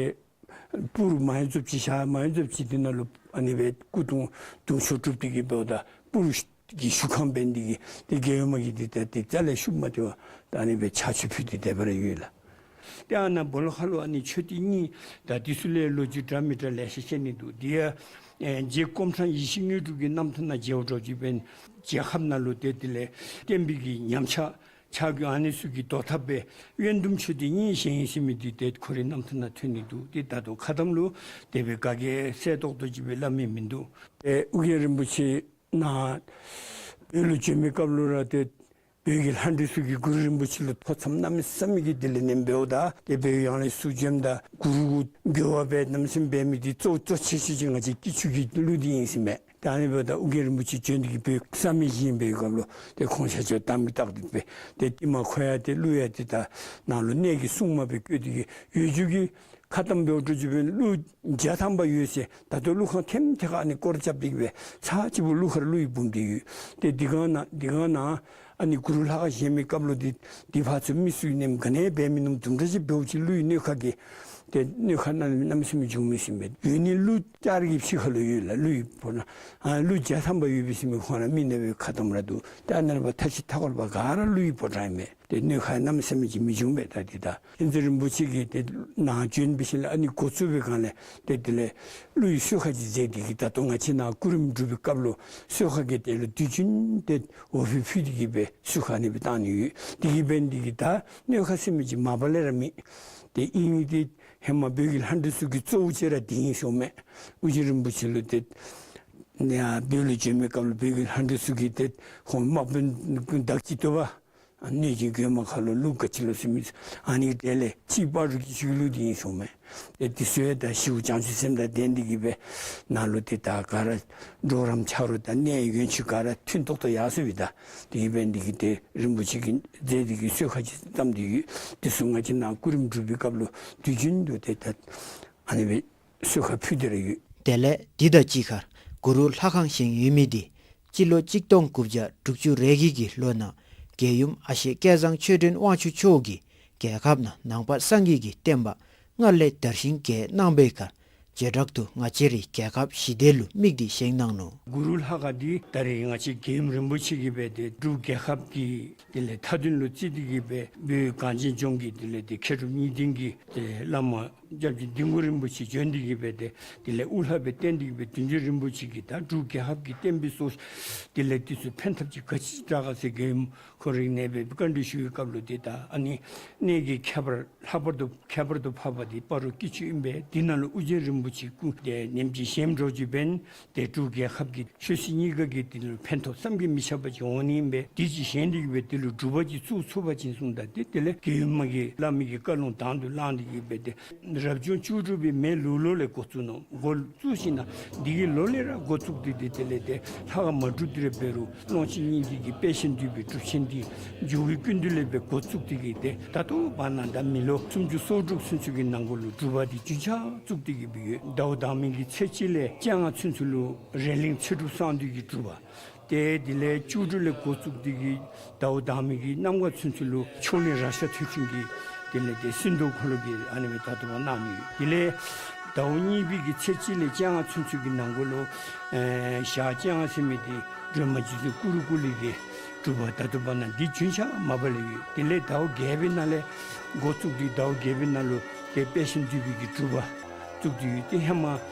སྤུར་མ་ཡོང་རྫོགསཔ་ཅིག་བཞག་མ་ཡོང་རྫོགསཔ་ཅིག་འདི་ནང་ལུ་ཨ་ནི་སྦེ་སྐུ་གདུང་གདུང་མཆོག་གྲུབ་སྟེ་གི་འབདཝ་ད་སྤུར་གྱི་བཞུགས་ཁང་འབད་ནི་འདི་གིས་ཏེ་རྒྱལ་ཡུམ་མ་གིས་འདི་ད་ཏེ་རྩ་ལས་བཤུབ་མ་སྟེར་བར་ད་ཨ་ནི་སྦེ་ཕྱག་མཆོད་ཕུལ་ཏེ་དེ་སྦེ་ར་ཡོད་ལགས། ཏེ་ཨ་ནཱ་སྦོ་ལོགས་ཁ་ལུ་ཨ་ནི་མཆོད་རྟེན་གཉིས་ད་འདི་ཚུ་ལས་ལོ་རྒྱུས་འདྲ་མི་འདྲ་ལེ་ཤ་བཤད་ནི་འདུག། འདི་ཡང་ཨེ་རྗེ་སྐོམ་ཕྲང་ཡེ་ཤེས་དངོས་གྲུབ་ཀྱི་རྣམ་ཐར་ནང་མཇལཝ་འདྲཝ་ཅིག་འབདན་རྒྱལ་ཁབ་ནང་ལུ་ཏེ་དེ་ལས་བསྟན་པའི་གི་ཉམས་ཆག་ ཕྱག་རྒྱུ་ཨ་ནི་ཚུ་གི་དོར་ཐབས་སྦེ་དབོན་བདུན་ཅུ་དེ་གཉིས་བཞེངས་ཡི་ཟེར་མི་འདི་ཏེ་ཁོ་རའི་རྣམ་ཐར་ནང་ཐོན་ནི་འདུག། ཏེ་ད་ལྟོ་ཁ་གཏམ་ལུ་དེ་སྦེ་ག་གིས་གསལ་ཏོག་ཏོ་ཅིག་སྦེ་སླབ་མི་མིན་འདུག། ཏེ་ཨོ་རྒྱན་རིན་པོ་ཆེ་ནཱ་བོད་ལུ་བྱོན་མི་སྐབས་ལུ་ར་ཏེ་བོད་ཀྱི་ལྷ་འདྲེ་ཚུ་གིས་གུ་རུ་རིན་པོ་ཆེ་ལུ་ཐོ་འཚམས་གནམ་མེད་ས་མེད་ཀྱི་དེ་ལས་ནེམ་འབདཝ་ད་ཏེ་བོད་ཡང་ལེ་ཚུར་བྱོནམ་ད་གུ་རུ་གུ་འགྱོ་བ་སྦེ་གནམ་མེད་ས་མེད་འབད་མི་འདི་གཙོ་གཙོ་ཆེ་ཤོས་ཅིག་ང་བཅས་སྐྱིད་ཆུ་གི་ཀླུ་འདི་ཨིན་ཟེར་མས། ད་ཨ་ནི་འབདཝ་ད་ཨོ་རྒྱན་རིན་པོ་ཆེ་བྱོན་ཏེ་གིས་བོད་བསམ་ཡས་བཞེངས་པའི་སྐབས་ལུ་ཏེ་ཁོང་ཤ་ཆོས་གཏམ་གྱི་རྟགས་འདི་སྦེ་ཏེ་ཏེ་མ་ཁོ་ཡང་ཏེ་ཀླུ་ཡང་ཏེ་ད་ནཱ་ལུ་གནས་ཀྱི་སྲུང་མ་སྦེ་བསྐོས་ཏེ་གིས་ཡོད་རྒྱུ་གི་ཁ་གཏམ་འབད་བ་ཅིན་ཀླུ་བརྒྱ་ཐམ་པ་ཡོད་ཟེར། ད་ལྟོ་ཀླུ་ཁང་ཐེམ་ཐེ་ཁར་ཨ་ནི་སྐོར་ར་རྐྱབ་སྟེ་གིས་སྦེ་ཚར་གཅིག་པོ་ཀླུ་ཁར་ཀླུ་ཡི་བུམ་སྦེ་ཡོད། ཏེ་འདི་ག་ནང་འདི་ག་ནང་ཨ་ནི་གུ་རུ་ལྷ་ཁང་བཞེངས་མི་སྐབས་ལུ་འདི་འདི་ཕར་ཚུར་མི་ཚུ་གིས་ནེམ་ག་ནི་འབད་མི་ནུམ་དུམ་གྲ་ཅིག་འབདཝ་ཅིག་ཀླུ་ཡི་སྣོད་ཁ་གི་ཏེ་སྣོད་ཁ་ནང་གནམ་མེད་ས་མེད་འབྱུང་མི་ཟེར་མས། ཡོད་ནི་ཀླུ་བྱ་རི་གི་ཕྱི་ཁ་ལུ་ཡོད་ལགས། ཀླུ་ཡི་ཕོ་བྲང་ཨ་ཀླུ་བརྒྱ་ཐམ་པ་ཡོད་པས་ཟེར་མི་ཁོང་ར་མི་ནང་པའི་ཁ་གཏམ་ར་འདུག། ཏེ་ཨ་ནཱ་ལས་ཕར་མཐའ་ཕྱི་མཐའ་འཁོར་པ་ག་ར་ཀླུ་ཡི་ཕོ་བྲང་ཨིན་མས། ཏེ་སྣོད་ཁ་གནམ་མེད་ས་མེད་ཅིག་མི་འབྱུང་པས། ད་འདི་ད་མཁྱེན་བརྩེ་རིན་པོ་ཆེ་གིས་ཏེ་ནཱ་བྱོན་པའི་ཤུལ་ལས་ཨ་ནི་འགོ་བཙུགས་པའི་སྒང་ལས་ཏེ་དེ་ལས་ཀླུ་ཡི་གསོལ་ཁ་ཅིག་མཛད་དེ་གིས་ད་ལྟོ་ང་བཅས་ནཱ་སྐུ་རིམ་སྒྲུབ་པའི་སྐབས་ལུ་གསོལ་ཁ་གི་དེ་ལུ་དུས་རྒྱུན་ཏེ་འོ་ཕུད་ཕུལ་ཏེ་གིས་སྦེ་གསོལ་ཁ་ཨ་ནི་སྦེ་བཏང་ནི་ཡོད། དེ་གིས་འབད་ནི་འདི་གིས་ད་སྣོད་ཁ་ཟེར་མི་ཅིག་མ་པ་ལས་ར་མེད། ཏེ་ཨིན་ནི་འདི་ཧེ་མ་བོད་ཀྱི་ལྷ་འདྲེ་ཚུ་གི་གཙོ་བོ་ཅིག་ར་འདི་ཨིན་ཟེར་མས། ཨོ་རྒྱན་རིན་པོ་ཆེ་ལུ་ཏེ་ནཱ་བོད་ལུ་བྱོན་མི་སྐབས་ལུ་བོད་ཀྱི་ལྷ་འདྲེ་ཚུ་གིས་ཏེ་ཁོང་དམག་དཔོན་བདག་གཅིག་ཏུ་བ་གནོད་སྦྱིན་རྒོད་མ་ཁ་ལོ་ཀླུ་ག་ཅི་ལོ་ཟེར་མི་ཨ་ནི་དེ་ལས་ཕྱི་སྤ་རོ་གི་ཆུ་ཀླུ་འདི་ཨིན་ཟེར་མས། ཏེ་འདི་ཚུ་ཡང་ད་ཞི་བ་བྱང་ཆུབ་སེམས་དང་ལྡན་ཏེ་གིས་སྦེ་ནཱ་ལུ་ཏེ་ད་ག་ར་གྲོགས་རམ་ཆ་རོགས་དང་གནས་ཡོན་ཆུ་ག་ར་མཐུན་ཏོག་ཏོ་ཡར་སོང་བའི་ད་དེ་གིས་འབད་ནི་འདི་གིས་ཏེ་རིན་པོ་ཆེ་གིས་མཛད་དེ་གིས་གསོལ་ཁ་ཅིག་བཏབ་སྟེ་ཡོད། འདི་ཚུ་ང་བཅས་ནཱ་སྐུ་རིམ་སྒྲུབ་པའི་སྐབས་ལུ་དུས་རྒྱུན་དུ་ཏེ་ད་ཨ་ནི་སྦེ་གསོལ་ཁ་ཕུལ་ཏེ་ར་ཡོད། དེ་ལས་འདི་དང་གཅིག་ཁར་གུ་རུ་ལྷ་ཁང་བཞེངས་ཡོད་མི་འདི་སྤྱི་ལོ་གཅིག་སྟོང་དགུ་བརྒྱ་དྲུག་ཅུ་རེ་གཅིག་གི་ལོ་ནང་རྒྱལ་ཡུམ་ཨ་ཞེ་སྐལ་བཟང་ཆོས་སྒྲོན་དབང་ཕྱུག་མཆོག་གིས་རྒྱལ་ཁབ་ནང་ནང་པ་སངས་རྒྱས་ཀྱི་བསྟན་པ་སྔར་ལས་དར་ཞིང་རྒྱས་གནང་བའི་ཁར་བྱེ་བྲག་ཏུ་ང་བཅས་རའི་རྒྱལ་ཁབ་ཞི་བདེ་ལུ་དམིགས་ཏེ་བཞེངས་གནང་ནུག། གུ་རུ་ལྷ་ཁང་འདི་ད་རེས་ང་བཅས་རྒྱལ་ཡུམ་རིན་པོ་ཆེ་གིས་སྦེ་ཏེ་འབྲུག་རྒྱལ་ཁབ་ཀྱི་དེ་ལས་མཐའ་དོན་ལུ་བརྩིས་ཏེ་གིས་སྦེ་བོད་གངས་ཅན་ལྗོངས་ཀྱི་དེ་ལས་ཏེ་མཁས་གྲུབ་གཉིས་ལྡན་གྱི་ཏེ་བླ་མ་སྐྱབས་རྗེ་ལྡིང་གུ་རིན་པོ་ཆེ་བྱོན་ཏེ་གིས་སྦེ་ཏེ་དེ་ལས་དབུ་བླ་སྦེ་བསྟེན་ཏེ་གིས་སྦེ་བདུད་འཇོམས་རིན་པོ་ཆེ་གིས་ད་འབྲུག་རྒྱལ་ཁབ་ཀྱི་བསྟན་པའི་སྲོག་དེ་ལས་འདི་ཚུ་ཕན་ཐབས་ཅིག་ག་ཅི་དྲག་ག་ཟེར་རྒྱལ་ཡུམ་ཁོ་རའི་ནེ་སྦེ་བཀའ་འདྲི་ཞུ་བའི་སྐབས་ལུ་ཏེ་ད་ཨ་ནི་གནས་ཀྱི་ཁྱད་པར་ལྷག་པར་དུ་ཁྱད་པར་དུ་འཕགས་པ་འདི་སྤ་རོ་སྐྱིད་ཆུ་ཨིན་པས། འདི་ནང་ལུ་ཨོ་རྒྱན་རིན་པོ་ཆེ་སྐུ་དེ་ནེམ་ཅིག་བཞེངས་འགྱོ་ཅི་འབདན་ཏེ་འབྲུག་རྒྱལ་ཁབ་ཀྱི་ཆོས་སྲིད་གཉིས་ཀ་གི་དེ་ལུ་ཕན་ཐོགས་བསམ་གྱིས་མི་ཁྱབ་པ་ཅིག་འོང་ནི་ཨིན་པས། འདི་ཅིག་བཞེངས་ཏེ་གིས་སྦེ་དེ་ལུ་སྒྲུབ་པ་ཅིག་བཙུགས་ཚུགས་པ་ཅིན་གསུངམ་ད་ཏེ་དེ་ལས་རྒྱལ་ཡུམ་མ་གི་བླ་མའི་གི་བཀའ་ལུང་དང་དུ་བླངས་ཏེ་གིས་སྦེ་ཏེ་རབ་བྱུང་བཅུ་དྲུག་པའི་མེ་ལུག་ལོ་ལས་འགོ་བཙུགས་ནུག། འགོ་བཙུགས་ཞིནམ་ལས་འདི་གི་ལོ་ལས་ར་འགོ་བཙུགས་ཏེ་ཏེ་དེ་ལས་ཏེ་ལྷ་ཁང་མ་གྲུབ་དེ་ར་འབད་རུང་ཀློང་ཆེན་སྙིང་ཐིག་གི་དཔལ་ཆེན་འདུས་པའི་སྒྲུབ་ཆེན་འདི་ཇོ་བོའི་སྐུ་མདུན་ལས་སྦེ་འགོ་བཙུགས་ཏེ་གིས་ཏེ་ད་ལྟོ་བར་ན་ད་མི་ལོ་སུམ་ཅུ་སོ་དྲུག་ཚུན་ཚོད་ཀྱི་ནང་འཁོད་ལུ་སྒྲུབ་པ་འདི་རྒྱུན་ཆགས་བཙུགས་ཏེ་གིས་སྦེ་ཡོད། ཟླཝ་དང་པའི་གི་ཚེས་གཅིག་ལས་བཅོ་ལྔ་ཚུན་ཚོད་ལུ་རེ་གླིང་ཚེ་སྒྲུབ་གསང་འདུས་ཀྱི་སྒྲུབ་པ། ཏེ་དེ་ལས་བཅུ་དྲུག་ལས་འགོ་བཙུགས་ཏེ་གིས་ཟླཝ་དང་པའི་གི་གནམ་གང་ཚུན་ཚོད་ལུ་མཆོག་གླིང་རཀྴ་ཐོད་ཕྲེང་གི་དེ་ལས་ཏེ་སིནྡྷུ་འཁོར་ལོ་གི་ཨ་ནི་སྦེ་ད་ལྟོ་བར་གནང་ནི་ཡོད། དེ་ལས་ཟླཝ་གཉིས་པའི་གི་ཚེས་གཅིག་ལས་བཅོ་ལྔ་ཚུན་ཚོད་ཀྱི་ནང་འཁོད་ལུ་ཨེ་ཞག་བཅོ་ལྔ་ཟེར་མི་འདི་སྒྲོལ་མ་རྗེ་བཙུན་ཀུ་རུ་ཀུ་ལི་གི་སྒྲུབ་པ་ད་ལྟོ་བར་ན་འདི་རྒྱུན་ཆགས་མ་པ་ལས་ཡོད། དེ་ལས་ཟླཝ་བརྒྱད་པའི་ནང་ལས་འགོ་བཙུགས་ཏེ་ཟླཝ་བརྒྱད་པའི་ནང་ལུ་ཏེ་དཔལ་ཆེན་འདུས་པའི་གི་སྒྲུབ་པ་བཙུགས་ཏེ་ཡོད། ཏེ་ཧེ་མ་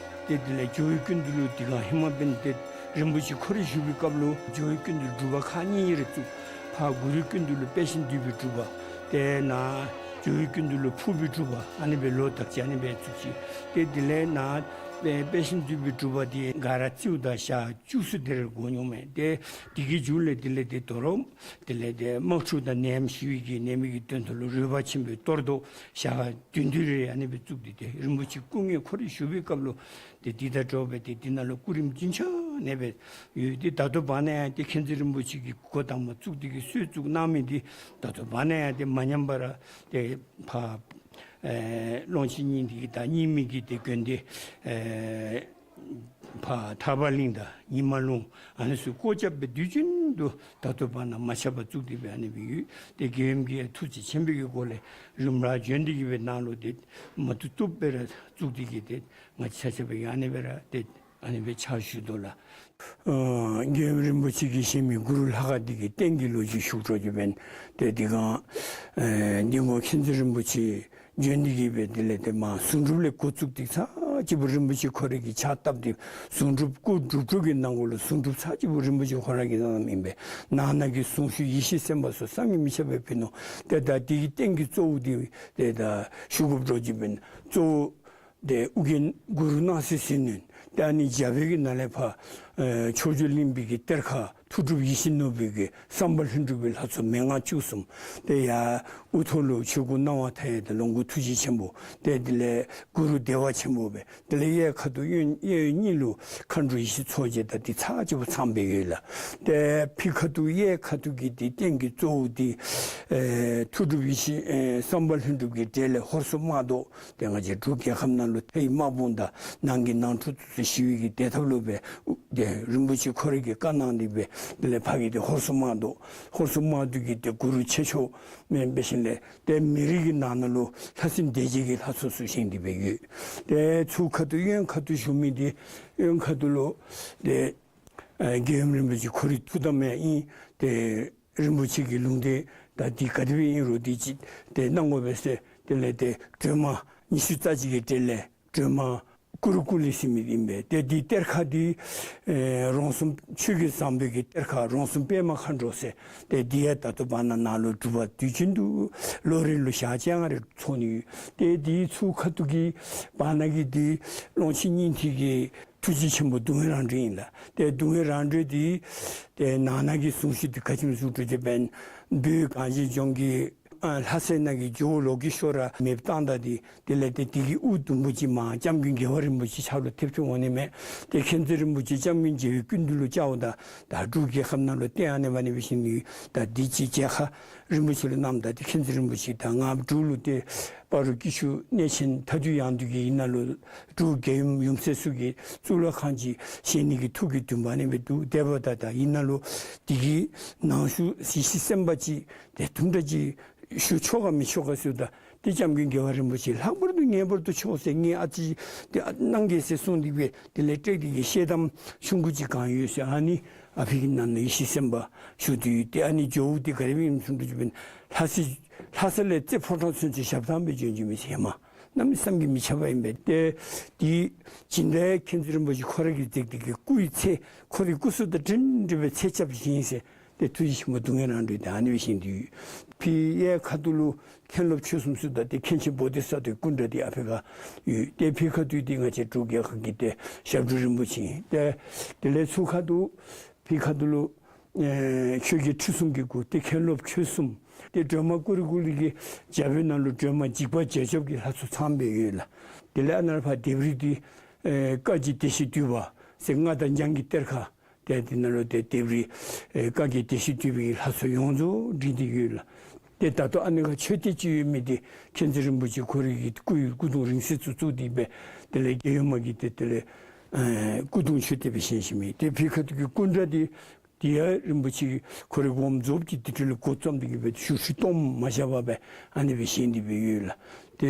ཏེ་དེ་ལས་ཇོ་བོའི་སྐུ་མདུན་ལུ་དེ་སྒང་ཧེ་མ་འབདན་ཏེ་རིན་པོ་ཆེ་ཁོ་ར་བཞུགས་པའི་སྐབས་ལུ་ཇོ་བོའི་སྐུ་མདུན་སྒྲུབ་པ་ཁག་གཉིས་རེ་བཙུགས། ཕར་གུ་རུའི་སྐུ་མདུན་ལུ་དཔལ་ཆེན་འདུས་པའི་སྒྲུབ་པ། ཏེ་ནཱ་ཇོ་བོའི་སྐུ་མདུན་ལུ་ཕུར་པའི་སྒྲུབ་པ། ཨ་ནི་སྦེ་ལོ་དག་ཅིག་ཨ་ནི་སྦེ་བཙུགས་ཅི། ཏེ་དེ་ལས་ནཱ་དཔལ་དཔལ་ཆེན་འདུས་པའི་སྒྲུབ་པ་འདི་ག་ར་བཙུགསཔ་ད་ཞག་བཅུ་གསུམ་དེ་རེ་འགོར་འོང་མས། ཏེ་དེ་གི་མཇུག་ལས་དེ་ལས་ཏེ་དོ་རུང་དེ་ལས་ཏེ་དམག་འཁྲུག་དང་ནད་ཡམས་ཞི་བའི་གི་ནད་མེད་ཀྱི་དོན་དུ་ལུ་རོལ་པ་ཆེན་པོའི་གཏོར་བཟློག་ཞག་བདུན་བདུན་རེ་ཨ་ནི་སྦེ་བཙུགས་ཏེ་ཏེ་རིན་པོ་ཆེ་སྐུ་དངོས་ཁོ་ར་བཞུགས་པའི་སྐབས་ལུ་ཏེ་འདི་དང་འདྲཝ་སྦེ་ཏེ་འདི་ནང་ལུ་སྐུ་རིམ་རྒྱུན་ཆགས་ནས་སྦེ་ཡོད། ཏེ་ད་ལྟོ་བར་ན་ཡང་ཏེ་མཁྱེན་བརྩེ་རིན་པོ་ཆེ་གིས་འགོ་དང་པ་བཙུགས་ཏེ་གིས་སྲོལ་བཙུགས་གནང་མི་འདི་ད་ལྟོ་བར་ན་ཡང་ཏེ་མ་ཉམས་པར་ཏེ་ཕར་ཨེ་ཀློང་ཆེན་སྙིང་ཐིག་གི་དང་རྙིང་མའི་གི་ཏེ་དགོན་སྡེ་ཨེ་ཕར་ཐར་པ་གླིང་དང་ཉི་མ་ལུང་ཨ་ནི་ཚུ་སྒོ་རྒྱབ་སྦེ་དུས་རྒྱུན་དུ་ད་ལྟོ་བར་ན་མ་ཆག་པར་བཙུགས་ཏེ་སྦེ་ཨ་ནི་སྦེ་ཡོད། ཏེ་རྒྱལ་ཡུམ་གྱི་ཐུགས་རྗེ་ཆེན་པོའི་གི་སྒོ་ལས་རིམ་གྲོ་བྱོན་ཏེ་གིས་སྦེ་ནཱ་ལུ་ཏེ་མ་བཏུབ་བཏུབ་སྦེ་ར་བཙུགས་ཏེ་གིས་ཏེ་ང་བཅས་ཆ་ཁྱབ་སྦེ་ཨ་ནི་སྦེ་ར་ཏེ་ཨ་ནི་སྦེ་ཕྱག་ཞུ་དོ་ལགས། ཨ་རྒྱལ་ཡུམ་རིན་པོ་ཆེ་གིས་བཞེངས་མི་གུ་རུ་ལྷ་ཁང་འདི་གི་རྟེན་གྱི་ལོ་རྒྱུས་ཞུ་དོ་ཅིག་འབདན་ཏེ་འདི་སྒང་ཨེ་འདི་སྒང་མཁྱེན་བརྩེ་རིན་པོ་ཆེ་བྱོན་ཏེ་གིས་སྦེ་དེ་ལས་ཏེ་མར་གསུང་སྒྲུབ་ལས་འགོ་བཙུགས་ཏེ་ཚར་ གཅིག་པུ་རིན་པོ་ཆེ་ཁོ་རའི་གི་ཕྱག་བཏབ་སྟེ་གཟུངས་སྒྲུབ་སྐུ་སྒྲུབ་གྲོགས་ཀྱི་ནང་གོ་ལུ་གཟུངས་སྒྲུབ་ཚར་གཅིག་པུ་རིན་པོ་ཆེ་ཁོ་ར་གིས་གནངམ་ཨིན་པས། ནང་ན་གི་གཟུངས་གཞུག་ཡེ་ཤེས་སེམས་དཔའ་སོགས་བསམ་གྱིས་མི་ཁྱབ་པ་ཕུལ་ནུག། ཏེ་ད་དེ་གི་རྟེན་གྱི་གཙོ་བོ་དེ་ཏེ་ད་ཞུ་དགོཔ་འགྱོ་ཅི་འབདན་གཙོ་བོ་ཏེ་ཨོ་རྒྱན་གུ་རུ་སྣང་སྲིད་ཟིལ་གནོན། ཏེ་ཨ་ནི་རྒྱ་བོད་ཀྱི་ནང་ལས་ཕར་ཨེ་ཕྱོགས་བཅུ་གླིང་པའི་གི་གཏེར་ཁ་ཐུགས་སྒྲུབ་ཡིད་བཞིན་ནོར་བུའི་གི་བསམ་པ་ལྷུན་གྲུབ་ཀྱི་ལྷ་ཚོགས་མན་ངག་བཅུ་གསུམ། ཏེ་ཡར་དབུ་ཐོག་ལུ་ཆོས་སྐུ་སྣང་བ་མཐའ་ཡས་དང་ལོངས་སྐུ་ཐུགས་རྗེ་ཆེན་པོ། ཏེ་དེ་ལས་གུ་རུ་བདེ་བ་ཆེན་པོ་སྦེ། དེ་ལས་གཡས་ཁ་ཐུག་གཡོན་གཡས་གཡོན་གཉིས་ལུ་མཁའ་འགྲོ་ཡེ་ཤེས་མཚོ་རྒྱལ་དང་དེ་ཚར་གཅིག་པུ་ཚངམ་སྦེ་ཡོད་ལགས། ཏེ་ཕྱི་ཁ་ཐུག་གཡས་ཁ་ཐུག་གི་དེ་རྟེན་གྱི་གཙོ་བོ་དེ་ཨེ་ཐུགས་སྒྲུབ་ཡེ་ཤེས་ཨེ་བསམ་པ་ལྷུན་གྲུབ་ཀྱི་གྲས་ལས་ཧོར་སོག་དམག་བཟློག། ཏེ་ང་བཅས་འབྲུག་རྒྱལ་ཁབ་ནང་ལུ་མཐའི་དམག་དཔུང་དང་ནང་གི་ནང་འཁྲུག་ཚུ་ཞི་བའི་གི་བདེ་ཐབས་ལུ་སྦེ་ཏེ་རིན་པོ་ཆེ་ཁོ་རའི་གི་བཀའ་གནང་སྟེ་སྦེ་དེ་ལས་ཕ་གི་ཏེ་ཧོར་སོག་དམག་བཟློག། ཧོར་སོག་དམག་བཟློག་གི་ཏེ་གུ་རུ་ཆེ་མཆོག་མེན་པའི་ཞིནམ་ལས་ཏེ་མི་རིགས་ཀྱི་ནང་ན་ལུ་ལྷ་སྲིན་སྡེ་བརྒྱད་ཀྱི་ལྷ་ཚོགས་ཚུ་བཞེངས་ཏེ་སྦེ་ཡོད། ཏེ་ཚུར་ཁ་ཐུག་གཡོན་ཁ་ཐུག་བཞུགས་མི་དེ་གཡོན་ཁ་ཐུག་ལུ་ཏེ་ཨེ་རྒྱལ་ཡུམ་རིན་པོ་ཆེ་ཁོ་རའི་ཐུགས་དམ་ཡང་ཨིན། ཏེ་རིན་པོ་ཆེ་གི་ལུང་བསྟན་ད་འདི་ག་དེ་སྦེ་ཨིན་རུང་འདི་ཅིག་ཏེ་གནང་དགོ་པས་ཟེར། དེ་ལས་ཏེ་སྒྲོལ་མ་ཉི་ཤུ་རྩ་གཅིག་གི་གྲས་ལས་སྒྲོལ་མ་ཀུ་རུ་ཀུ་ལི་ཟེར་མི་ཨིན་པས། ཏེ་འདི་གཏེར་ཁ་འདི་ཨེ་རོང་ཟོམ་ཆོས་རྒྱལ་བཟང་པོའི་གི་གཏེར་ཁ་རོང་ཟོམ་པདྨ་མཁའ་འགྲོ་ཟེར། ཏེ་འདི་ཡང་ད་ལྟོ་བར་ན་ནཱ་ལུ་སྒྲུབ་པ་དུས་རྒྱུན་དུ་ལོ་རེ་ལུ་ཞག་བཅོ་ལྔ་རེ་ཚོགས་ནི་ཡོད། ཏེ་འདི་ཚུར་ཁ་ཐུག་གི་བར་ན་གི་འདི་ཀློང་ཆེན་སྙིང་ཐིག་གི་ཐུགས་རྗེ་ཆེན་པོ་སྡུག་བསྔལ་རང་གྲོལ་ཨིན་ལགས། ཏེ་སྡུག་བསྔལ་རང་གྲོལ་འདི་ཏེ་ནང་ན་གི་གཟུངས་གཞུག་འདི་ག་ཅི་སྨོ་ཟེར་བ་ཅིན་བོད་གངས་ཅན་ལྗོངས་ཀྱི་ཨ་ལྷ་སའི་ནང་གི་ཇོ་བོ་ལོ་ཀེ་ཤྭ་ར་མེདཔ་བཏང་ད་འདི་དེ་ལས་ཏེ་དེ་གི་དབུ་དུམ་བུ་ཅིག་མར་སྐྱབས་མགོན་རྒྱལ་བ་རིན་པོ་ཆེ་ཕྱག་ལུ་ཐེབས་ཏེ་འོང་ནི་མས། ཏེ་མཁྱེན་བརྩེ་རིན་པོ་ཆེ་སྐྱབས་མགོན་རྒྱལ་བའི་སྐུ་མདུན་ལུ་བཅརཝ་ད་ད་འབྲུག་རྒྱལ་ཁབ་ནང་ལུ་ཏེ་ཨ་ནི་འབད་ནི་འབད་ཞིནམ་ད་འདི་ཅིག་མཇལ་ཁ་རིན་པོ་ཆེ་ལུ་གནངམ་ད་ཏེ་མཁྱེན་བརྩེ་རིན་པོ་ཆེ་ད་ང་འབྲུག་ལུ་ཏེ་སྤ་རོ་སྐྱིད་ཆུ་གནས་ཆེན་མཐའ་འདུལ་ཡང་འདུལ་གྱི་ཡིག་ནང་ལུ་འབྲུག་རྒྱལ་ཡུམ་ཡུམ་སྲས་ཚུ་གི་གཙུག་ལག་ཁང་ཅིག་བཞེངས་ནི་གི་ཐུགས་ཀྱི་འདུན་པ་ཨ་ནི་སྦེ་འདུག། དེ་འབདཝ་ད་ད་ཡིག་ནང་ལུ་དེ་གི་ནང་ཞུ་ཡེ་ཤེས་སེམས་དཔའ་ཅིག་ཏེ་དུམ་གྲ་ཅིག་ཞུ་ཆོག་ག་མི་ཆོག་ག་ཟེརཝ་ད་ཏེ་སྐྱབས་མགོན་རྒྱལ་བ་རིན་པོ་ཆེ་ལྷག་པར་དུ་ངེས་པར་དུ་ཆོག་ཟེར། ངེའི་ཨ་ཙི་ཏེ་གནང་གེ་ཟེར་གསུངས་ཏེ་སྦེ་དེ་ལས་ཏེ་དེ་གི་ཤེལ་དམ་ཆུང་ཀུ་ཅིག་གང་ཡོད་ཟེར། ཨ་ནི་ཨ་ཕི་གི་ནང་ན་ཡེ་ཤེས་སེམས་དཔའ་བཞུགས་ཏེ་ཡོད། ཏེ་ཨ་ནི་ཇོ་བོ་འདི་ག་དེ་སྦེ་ཨིནམ་ཟེར་བ་ཅིན་ལྷ་ས་ལྷ་ས་ལས་རྩེ་ཕོ་བྲང་ཚུན་ཚོད་ཞབས་ཐང་སྦེ་བྱོན་བྱོནམ་ཨིན་ཟེར་མས། གནམ་མེད་ས་མེད་ཀྱི་མི་ཁྱབ་པ་ཨིན་པས། ཏེ་དེ་སྦྱིན་བདག་མཁྱེན་བརྩེ་རིན་པོ་ཆེ་ཁོ་ར་གིས་མཛད་དེ་གི་སྐུ་ཡི་ཚེ་ཁོ་རའི་སྐུ་གཟུགས་དང་འདྲན་འདྲ་སྦེ་ཚེ་སྐྱབས་བཞེས་ཟེར། ཏེ་ཐུགས་རྗེ་ཆེན་པོ་སྡུག་བསྔལ་རང་གྲོལ་ཏེ་ཨ་ནི་སྦེ་བཞེངས་ཏེ་ཡོད། ཕི་གཡས་ཁ་ཐུག་ལུ་མཁན་སློབ་ཆོས་གསུམ་ཟེརཝ་ད་ཏེ་མཁན་ཆེན་བོ་དྷི་ས་ཏྭའི་སྐུ་འདྲ་འདི་ཨ་ཕི་ཁར་ཡོད། ཏེ་ཕི་ཁ་ཐུག་འདི་ང་བཅས་འབྲུག་རྒྱལ་ཁབ་ཀྱི་ཏེ་ཞབས་དྲུང་རིན་པོ་ཆེ་ཨིན། ཏེ་དེ་ལས་ཚུར་ཁ་ཐུག་ཕི་ཁ་ཐུག་ལུ་ཨེ་ཆོས་རྒྱལ་ཁྲི་སྲོང་གི་སྐུ། ཏེ་མཁན་སློབ་ཆོས་གསུམ། ཏེ་སྒྲོལ་མ་ཀུ་རུ་ཀུ་ལི་གི་རྒྱབ་ནང་ལུ་སྒྲོལ་མ་འཇིགས་པ་བྱེད་ཆོག་གི་ལྷ་ཚོགས་ཚངམ་སྦེ་ཡོད་ལགས། དེ་ལས་ཨ་ནཱ་ཕར་ལྡེབས་རིས་འདི་ཨེ་བཀའ་བརྒྱུད་སྡེ་བཞི་འདུས་པ་ཟེར་མངའ་བདག་འཇང་གི་གཏེར་ཁ། ཏེ་དེ་ནང་ལུ་ཏེ་ལྡེབས་རིས་ཨེ་བཀའ་བརྒྱུད་སྡེ་བཞི་འདུས་པའི་ལྷ་ཚོགས་ཡོངས་རྫོགས་བྲིས་ཏེ་ཡོད་ལགས། ཏེ་ད་ལྟོ་ཨ་ནི་ཁར་མཆོད་རྟེན་ཅིག་ཡོད་མི་འདི་མཁྱེན་བརྩེ་རིན་པོ་ཆེ་ཁོ་རའི་གི་སྐུ་ཡི་སྐུ་གདུང་རིང་བསྲེལ་ཚུ་བཙུགས་ཏེ་སྦེ་དེ་ལས་རྒྱལ་ཡུམ་མ་གི་ཏེ་དེ་ལས་ཨེ་སྐུ་གདུང་མཆོད་རྟེན་སྦེ་བཞེངས་བཞེངསམ་ཨིན། ཏེ་ཕི་ཁ་ཐུག་གི་སྐུ་འདྲ་འདི་འདི་ཡང་རིན་པོ་ཆེ་ཁོ་རའི་དགོངས་རྫོགས་ཀྱི་དེ་འཕྲོ་ལས་འགོ་བརྩམས་ཏེ་གི་སྦེ་ཞུ་ཧྲི་གཏོརམ་མ་བཞག་པར་སྦེ་ཨ་ནི་སྦེ་བཞེངས་ཏེ་སྦེ་ཡོད་ལགས། ཏེ་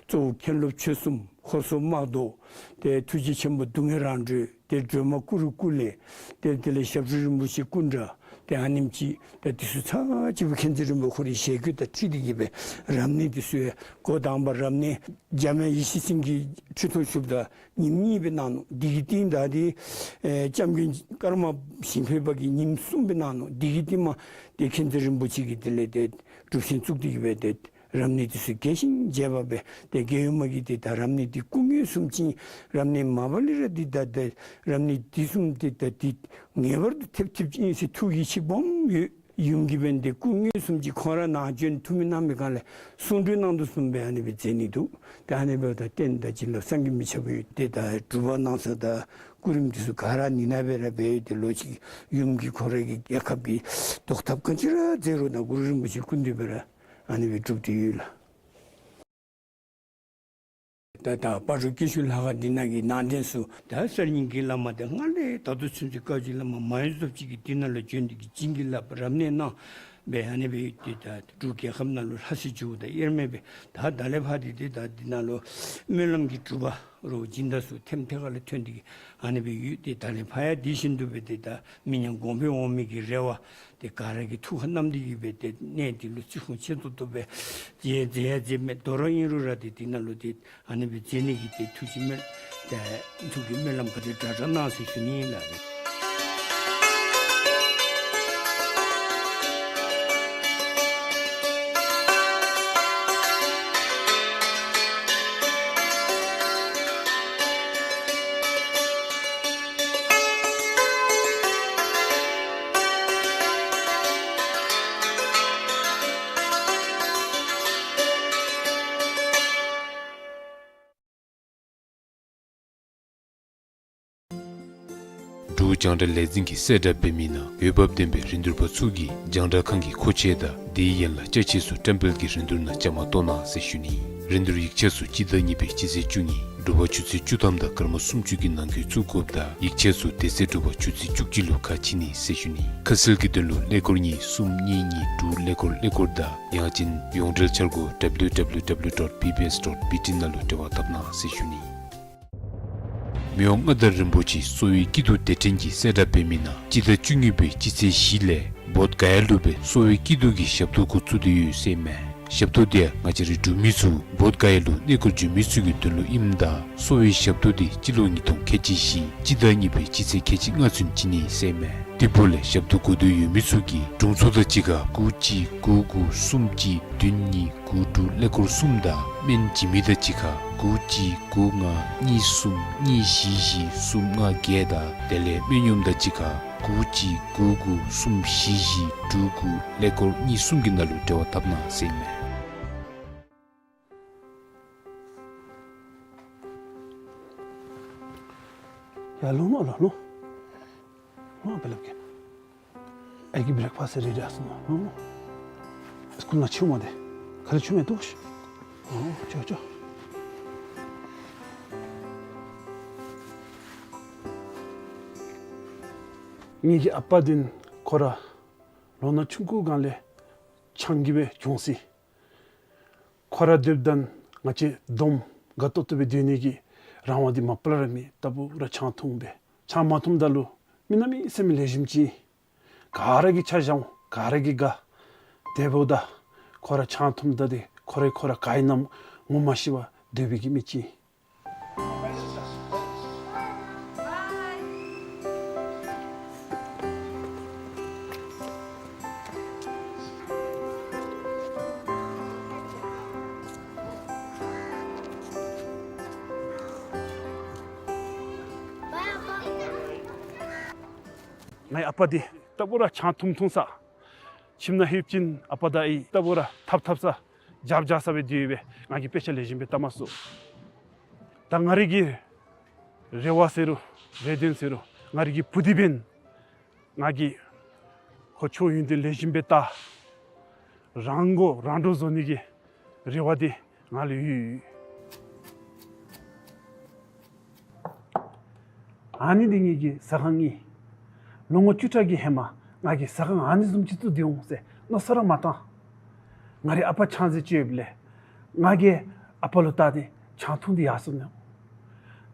གཙོ་བོ་མཁན་སློབ་ཆོས་གསུམ་ཧོར་སོག་དམག་བཟློག། ཏེ་ཐུགས་རྗེ་ཆེན་པོ་སྡུག་བསྔལ་རང་གྲོལ། ཏེ་སྒྲོལ་མ་ཀུ་རུ་ཀུ་ལེ། ཏེ་དེ་ལས་ཞབས་དྲུང་རིན་པོ་ཆེ་སྐུ་འདྲ། ཏེ་ཨ་ནེམ་ཅིག་ཏེ་འདི་ཚུ་ཚར་གཅིག་པུ་མཁྱེན་བརྩེ་རིན་པོ་ཆེ་ཁོ་རའི་ཞལ་བཀོད་དང་འཁྲིལ་ཏེ་གི་སྦེ་རབ་གནས་འདི་ཚུ་ཡང་འགོ་དང་པ་རབ་གནས་འཇམ་དབྱངས་ཡེ་ཤེས་སེང་གེ་ཁྲི་ཐོག་བཞུགསཔ་ད་ཉིནམ་གཉིས་སྦེ་གནང་ནུག། འདི་གི་རྟིང་བདའ་སྟེ་ཨེ་སྐྱབས་མགོན་ཀརྨ་ཞིང་ཕེབས་པ་གིས་ཉིནམ་གསུམ་སྦེ་གནང་ནུག། འདི་གི་རྟིང་མ་ཏེ་མཁྱེན་བརྩེ་རིན་པོ་ཆེ་གིས་དེ་ལས་ཏེ་སྒྲུབ་ཆེན་བཙུགས་ཏེ་གི་སྦེ་ཏེ་རབ་གནས་འདི་ཚུ་རྒྱས་ཤིང་རྒྱས་པ་སྦེ་ཏེ་རྒྱལ་ཡུམ་མ་གིས་ཏེ་ད་རབ་གནས་འདི་སྐུ་ངལ་གསུམ་ཅིག་རབ་གནས་མ་པ་ལས་ར་འདི་ད་ཏེ་རབ་གནས་འདི་གསུམ་འདི་ད་འདི་ངེས་པར་དུ་ཐེབས་ཐེབས་ཅིག་ཨིན་ཟེར་ཐུགས་ཡིད་ཆེས་སྦོམ་ཡོད། ཡུམ་གྱིས་འབདན་ཏེ་སྐུ་ངལ་གསུམ་ཅིག་ཁོང་ར་ནཱ་བྱོན་ཐུགས་སྨོན་གནང་མི་སྒང་ལས་གསུང་གྲོས་གནང་དོ་བཟུམ་སྦེ་ཨ་ནི་སྦེ་མཛད་ནི་འདུག། ཏེ་ཨ་ནི་འབདཝ་ད་རྟེན་དང་བྱིན་རླབས་བསམ་གྱིས་མི་ཁྱབ་པ་ཡོད། ཏེ་ད་སྒྲུབ་པ་གནང་ས་དང་སྐུ་རིམ་འདི་ཚུ་ག་ར་ནི་ནང་སྦེ་ར་འབད་ཡོད། ཏེ་ལོག་ཅིག་ཡུམ་གྱིས་ཁོ་རའི་གི་རྒྱལ་ཁབ་ཀྱི་བཟློག་ཐབས་ག་ཅི་ར་མཛད་རུང་ད་གུ་རུ་རིན་པོ་ཆེ་སྐུ་མདུན་སྦེ་ར་ཨ་ནི་སྦེ་སྒྲུབ་སྟེ་ཡོད་ལགས། ད་ད་སྤ་རོ་སྐྱིད་ཆུ་ལྷ་ཁང་འདི་ནང་གི་ནང་རྟེན་ཚུ་ད་གསར་རྙིང་གི་བླ་མ་དེ་སྔར་ལས་ད་ལྟོ་ཚུན་ཚོད་བཀའ་བརྒྱུད་བླ་མ་མང་ཡུལ་ཚོ་ཅིག་གིས་འདི་ནང་ལུ་བྱོན་ཏེ་གི་བྱིན་གྱིས་བརླབས་རབ་གནས་གནང་སྦེ་ཨ་ནི་སྦེ་ཡོད། ཏེ་ད་འབྲུག་རྒྱལ་ཁབ་ནང་ལུ་ལྷ་སྲས་བྱུང་ད་དབྱེར་མེད་སྦེ་ད་ད་ལས་ཕར་ཏེ་ཏེ་ད་འདི་ནང་ལུ་སྨོན་ལམ་གྱི་སྒྲུབ་པ་རོགས་སྦྱིན་བདག་ཚུ་ཐེམ་ཐེ་ག་ལས་ཐོན་ཏེ་གི་ཨ་ནི་སྦེ་ཡོད། ཏེ་ད་ལས་ཕར་ཡང་དེ་བཞིན་དུ་སྦེ་ཏེ་ད་མི་ཉམས་གོང་འཕེལ་འོང་མི་གི་རེ་བ་ ཏེ་ག་ར་གིས་ཐུགས་ཁར་བསྣམས་ཏེ་གིས་སྦེ་ཏེ་གནས་འདི་ལུ་བརྩི་སྲུང་ཆེ་ཏོག་ཏོ་སྦེ་མཛད་མཛད་ཡང་མཛད་མི་དོ་རུང་ཨིན་རུང་ར་ཏེ་འདི་ནང་ལུ་ཏེ་ཨ་ནི་སྦེ་མཛད་ནི་གི་ཏེ་ཐུགས་ཀྱི་སྨོན་ཏེ་ཐུགས་ཀྱི་སྨོན་ལམ་ག་དེ་དྲག་དྲག་གནང་ཟེར་ཞུ་ནི་ཨིན་ལགས། འབྲུག་རྒྱང་བསྒྲགས་ལས་འཛིན་གྱིས་གསལ་བསྒྲགས་འབད་མི་ནང་འོས་འབབ་ལྡན་པའི་རིན་བསྡུར་པ་ཚུ་གིས་རྒྱང་བསྒྲགས་ཁང་གི་མཁོ་ཆས་དང་དེའི་ཡན་ལག་ཅ་ཆས་ཚུ་བཀྲམ་སྤེལ་གྱི་རིན་བསྡུར་ནང་བཅའ་མར་གཏོགས་གནང་ཟེར་ཞུ་ནི། རིན་བསྡུར་ཡིག་ཆ་ཚུ་སྤྱི་ཟླ་གཉིས་པའི་སྤྱི་ཚེས་བཅུ་གཉིས་དྲོ་པ་ཆུ་ཚོད་བཅུ་ཐམ་དང་སྐར་མ་སུམ་ཅུ་གི་ནང་འཁོད་བཙུགས་དགོཔ་ད་ཡིག་ཆ་ཚུ་དེ་ཚེ་དྲོ་པ་ཆུ་ཚོད་བཅུ་གཅིག་ལུ་ཁ་ཕྱེ་ནི་ཟེར་ཞུ་ནི། ཁ་གསལ་གྱི་དོན་ལུ་ཀླད་ཀོར་གཉིས་གསུམ་གཉིས་གཉིས་དྲུག་ཀླད་ཀོར་ཀླད་ཀོར་དང་ཡང་ཅིན་ཡོངས་འབྲེལ་འཆར་སྒོ་W W W dot B B S dot B T ནང་ལུ་འབྲེལ་བ་འཐབ་གནང་ཟེར་ཞུ་ནི། མི་དབང་མངའ་བདག་རིན་པོ་ཆེ་གསོ་བའི་སྐྱིད་སྡུག་སྡེ་ཕྲན་གྱིས་གསལ་བསྒྲགས་འབད་མི་ནང་སྤྱི་ཟླ་བཅུ་གཉིས་པའི་སྤྱི་ཚེས་བཞི་ལས་བོདྷ་ག་ཡ་ལུ་སྦེ་གསོ་བའི་སྐྱིད་སྡུག་གི་ཞབས་ཏོག་འགོ་བཙུགས་ཏེ་ཡོད་ཟེར་མས། ཞབས་ཏོག་དེ་ང་བཅས་རའི་འབྲུག་མི་ཚུ་བོདྷ་ག་ཡ་ལུ་གནས་སྐོར་འབྱོན་མི་ཚུ་གི་དོན་ལུ་ཨིནམ་ད་གསོ་བའི་ཞབས་ཏོག་དེ་སྤྱི་ལོ་ཉིས་སྟོང་ཁལ་གཅིག་བཞི་སྤྱི་ཟླ་གཉིས་པའི་སྤྱི་ཚེས་ཁལ་གཅིག་ལྔ་ཚུན་བྱིན་ནི་ཟེར་མས། དེ་འབདཝ་ལས་ཞབས་ཏོག་དགོས་འདོད་ཡོད་མི་ཚུ་གིས་དྲུང་འཚོ་དང་གཅིག་ཁར་དགུ་གཅིག་དགུ་དགུ་གསུམ་གཅིག་བདུན་གཉིས་དགུ་དྲུག་ཀླད་ཀོར་གསུམ་དང་སྨན་བྱིན་མི་དང་གཅིག་ཁར་དགུ་གཅིག་དགུ་ལྔ་གཉིས་གསུམ་གཉིས་བཞི་བཞི་གསུམ་ལྔ་བརྒྱད་དང་དེ་ལས་སྨན་གཡོགམོ་དང་གཅིག་ཁར་དགུ་གཅིག་དགུ་དགུ་གསུམ་བཞི་བཞི་དྲུག་དགུ་ཀླད་ཀོར་གཉིས་གསུམ་གྱི་ནང་ལུ་འབྲེལ་བ་འཐབ་གནང་ཟེར་མས། ཡ་ལོངས་མ་ལོངས་ལོངས། ལོངས་ཨ་པ་ལགས་ཀྱིས། ཨའི་གི་བྲེག་ཕཱསི་རེ་ཌི་ཨིན་ཟེར་མས། ལོངས་ལོངས། སི་ཀུལ་ནང་ཕྱདཔ་མས་ཏེ། ག་ལས་ཕྱདཔ་མས་འདུག་ཤིག། ཨོ་ཕྱད་ཕྱད། ངེ་གི་ཨ་པ་འདི་ཁོ་ར་ལོ་ན་ཆུང་ཀུ་སྒང་ལས་ཆང་གི་སྦེ་གྱོངས་ཅི། ཁོ་ར་སྡོདཔ་ད་ང་བཅས་བསྡོམས་དགའ་ཏོག་ཏོ་སྦེ་སྡོད་ནི་གི་རང་དབང་འདི་མ་པ་ལས་ར་མེད། རྟག་བུ་ར་ཆང་འཐུང་སྦེ། ཆང་མ་འཐུངམ་ད་ལུ་མི་གནམ་མེད་ས་མེད་ལེགས་ཤོམ་ཅིག་ཨིན། ག་ར་གིས་ཆ་བཞག་འོང་། ག་ར་གིས་དགའ། དེ་འབདཝ་ད་ཁོ་ར་ཆང་འཐུངམ་ད་འདི་ཁོ་ར་ཁོ་ར་ག་ཨིན་ན་ངོ་མ་ཤེས་པར་སྡོད་པའི་གི་མི་ཅིག་ཨིན། ངེའི་ཨ་པ་འདི་རྟག་བུ་ར་ཆང་འཐུང་འཐུང་ས། ཁྱིམ་ནང་ལྷོདཔ་ཅིན་ཨ་པ་དང་ཨའི་རྟག་བུ་ར་འཐབ་འཐབ་ས་རྒྱབ་རྒྱབ་ས་སྦེ་སྡོད་ཡོད་པས། ང་གིས་དཔེ་ཆ་ལེགས་ཤོམ་སྦེ་བལྟ་མ་ཚུགས། ད་ང་རའི་གི་རེ་བ་ཟེར་རུང་རེ་འདུན་ཟེར་རུང་ང་རའི་གི་བུ་འདི་འབདན་ང་གིས་ཁོ་ཆོས་ཡོན་ཏན་ལེགས་ཤོམ་སྦེ་བལྟ། རང་མགོ་རང་འདྲོངས་བཟོ་ནི་གི་རེ་བ་འདི་ང་ལུ་ཡོད། ཨ་ནི་འདི་ངེ་གི་ཟ་ཁང་ཨིན། ལོ་ངོ་བཅུ་ཕྲག་གི་ཧེ་མ་ང་གིས་ཟ་ཁང་ཨ་ནི་བཟུམ་ཅིག་བཙུགས་ཏེ་འོང་ཟེར་མནོ་བསམ་ར་མ་བཏང་། ང་རའི་ཨ་པ་ཆང་རྫས་སྤྱོད་ཡོདཔ་ལས་ང་གིས་ཨ་པ་ལུ་བལྟ་སྟེ་ཆང་འཐུང་སྟེ་ཡར་སོ་ནུག།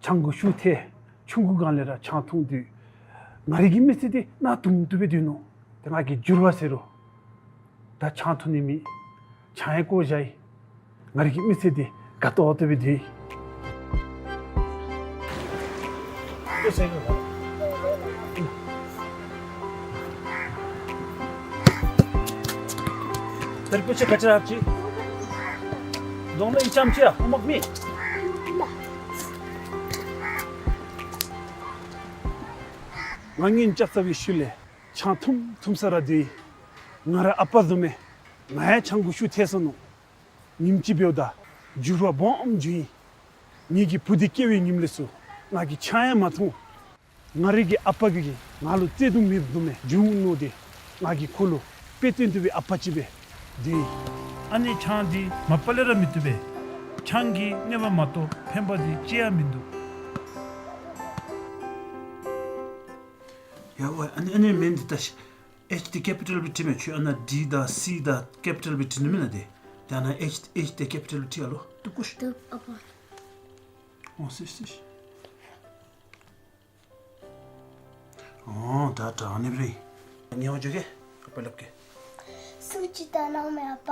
ཆང་གོང་ཤུགས་ཐལ། ཆུང་ཀུ་སྒང་ལས་ར་ཆང་འཐུང་དུས་ང་རའི་གི་མི་ཚེ་འདི་གནག་དུང་དུ་སྦེ་སྡོད་ནུག། ཏེ་ང་གིས་འགྱུར་བ་ཟེར་རུང་ད་ཆང་འཐུང་ནི་མེད། ཆང་ཡང་བཀོ་བཞག་ཡི། ང་རའི་གི་མི་ཚེ་འདི་དགའ་ཏོག་ཏོ་སྦེ་སྡོད་ཡི། དེར་ཀོ་ཆེ་ག་ཅི་ར་ཅི། རྫོང་ལ་ཨིན་ཅམ་ཅི་ཡ་ཨོ་མག་མི། ང་ངན་ལྕགས་ཚ་བའི་ཤུལ་ལས་ཆང་འཐུང་འཐུང་ས་ར་སྡོད་ཡི། ང་ར་ཨ་པ་བཟུམ་མས། ང་ཡང་ཆང་གོང་ཤུགས་ཐལ་སོ་ནུག། ཉིནམ་ཅིག་འབདཝ་ད་འགྱུར་བ་སྦོམ་བྱུང་ཡི། ངེ་གི་བུ་འདི་སྐྱེ་བའི་ཉིནམ་ལས་ཚུར་ང་གིས་ཆང་ཡང་མ་འཐུང་། ང་རའི་གི་ཨ་པ་གིས་ང་ལུ་བརྩེ་གདུང་མེདཔ་བཟུམ་མས་བྱུང་མནོ་སྟེ་ང་གིས་ཁོ་ལུ་དཔེ་སྟོན་བཏུབ་པའི་ཨ་པ་ཅིག་སྦེ་སྡོད་ཡི། ཨ་ནི་ཆང་འདི་མ་པ་ལས་ར་མི་བཏུབ་པས། ཆང་གི་གནོད་པ་མ་གཏོགས་ཕན་པ་འདི་ཅི་ཡང་མིན་འདུག། ཡ་ཝའི་ཨ་ནི་ཨ་ནི་མིང་འདི་ད་ཤ་ཨེཆ་འདི་ཀེ་པི་ཊལ་སྦེ་བྲིས་མས། ཁྱོད་ཨ་ནཱ་ཌི་དང་སི་དང་ཀེ་པི་ཊལ་སྦེ་བྲིས་ནུག་མེན་ན་དེ། ད་ཨ་ནཱ་ཨེཆ་ཨེཆ་འདི་ཀེ་པི་ཊལ་སྦེ་བྲིས་ཨ་ལོ། བཏུབ་གོ་ཤིག། བཏུབ་ཨ་པ། ཨོ་སི་སི། ཨོ་ད་ད་ཨ་ནི་སྦེ་རེད། ཉེ་བ་འཇོག་གེ། པ་ལབ་གེ། སུ་ཅིག་ད་ནང་མེད་ཨ་པ།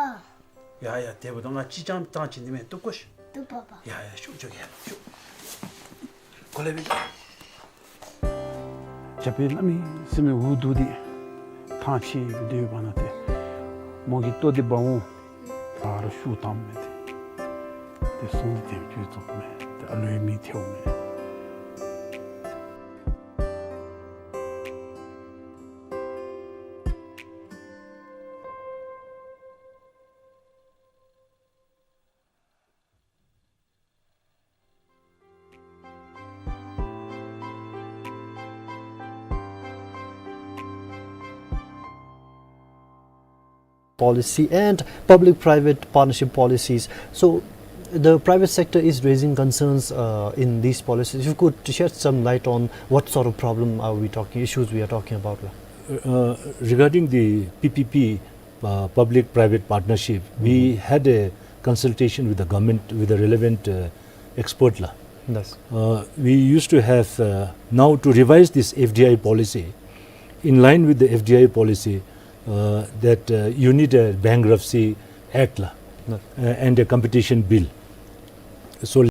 ཡ་ཡ་དེ་འབདཝ་ད་ང་ཅི་ཅང་བཏང་ཅི་ནི་མེན་བཏུབ་གོ་ཤིག། བཏུབ་པ་པ། ཡ་ཡ་ཤུགས་རྒྱོབ་གེ་ཡ་ཤུགས། གོ་ལེ་བི་ལ། རྒྱབ་པའི་བླ་མའི་སེམས་འུ་སྡུག་དེ་ཐང་ཆད་སྡོད་པ་ན་ཏེ་མོ་གིས་ལྟོ་དེ་འབག་འོང་། ད་རུང་ཤུགས་བཏངམ་མས་ཏེ། ཏེ་སོང་སྟེ་དེ་བྱོན་སོངམ་མས། ཏེ་ཨ་ལོའི་མིང་ཐལཝ་མས། Policy and public-private partnership policies. So, the private sector is raising concerns, uh, in these policies. If you could shed some light on what sort of problem are we talking, issues we are talking about, la? Uh, regarding the P P P, uh, public-private partnership, we had a consultation with the government, with the relevant, uh, expert la. Yes. Uh, we used to have, uh, now to revise this F D I policy, in line with the F D I policy, uh, that, uh, you need a Bankruptcy Act la, uh, and a Competition Bill. So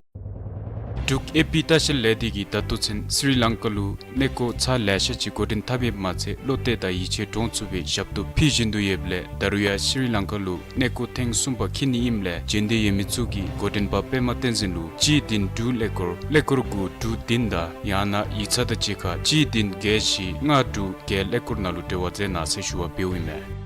འབྲུག་ཨེ་པི་ལྟ་བཤལ་ལས་སྡེ་གིས་ད་ལྟོ་ཚུན་སི་རི་ལང་ཀ་ལུ་གནས་སྐོར་ཚར་ལེ་ཤ་ཅིག་འགོ་འདྲེན་འཐབ་ཡོདཔ་མ་ཚད་བློ་གཏད་དང་ཡིད་ཆེས་འདྲོངས་ཚུགས་པའི་ཞབས་ཏོག་ཕུལ་བཞིན་དུ་ཡོདཔ་ལས་ད་རུང་ཡང་སི་རི་ལང་ཀ་ལུ་གནས་སྐོར་ཐེངས་གསུམ་པ་འཁྱིད་ནི་ཨིནམ་ལས་བྱོན་འདོད་ཡོད་མི་ཚུ་གིས་འགོ་འདྲེན་པ་པདྨ་བསྟན་འཛིན་ལུ་གཅིག་བདུན་དྲུག་ཀླད་ཀོར་ཀླད་ཀོར་དགུ་དྲུག་བདུན་དང་ཡང་ན་ཡིག་ཚང་དང་གཅིག་ཁར་གཅིག་བདུན་བརྒྱད་བཞི་ལྔ་དྲུག་བརྒྱད་ཀླད་ཀོར་ནང་ལུ་འབྲེལ་བ་མཛད་གནང་ཟེར་ཞུ་བ་འབདཝ་ཨིན་མས།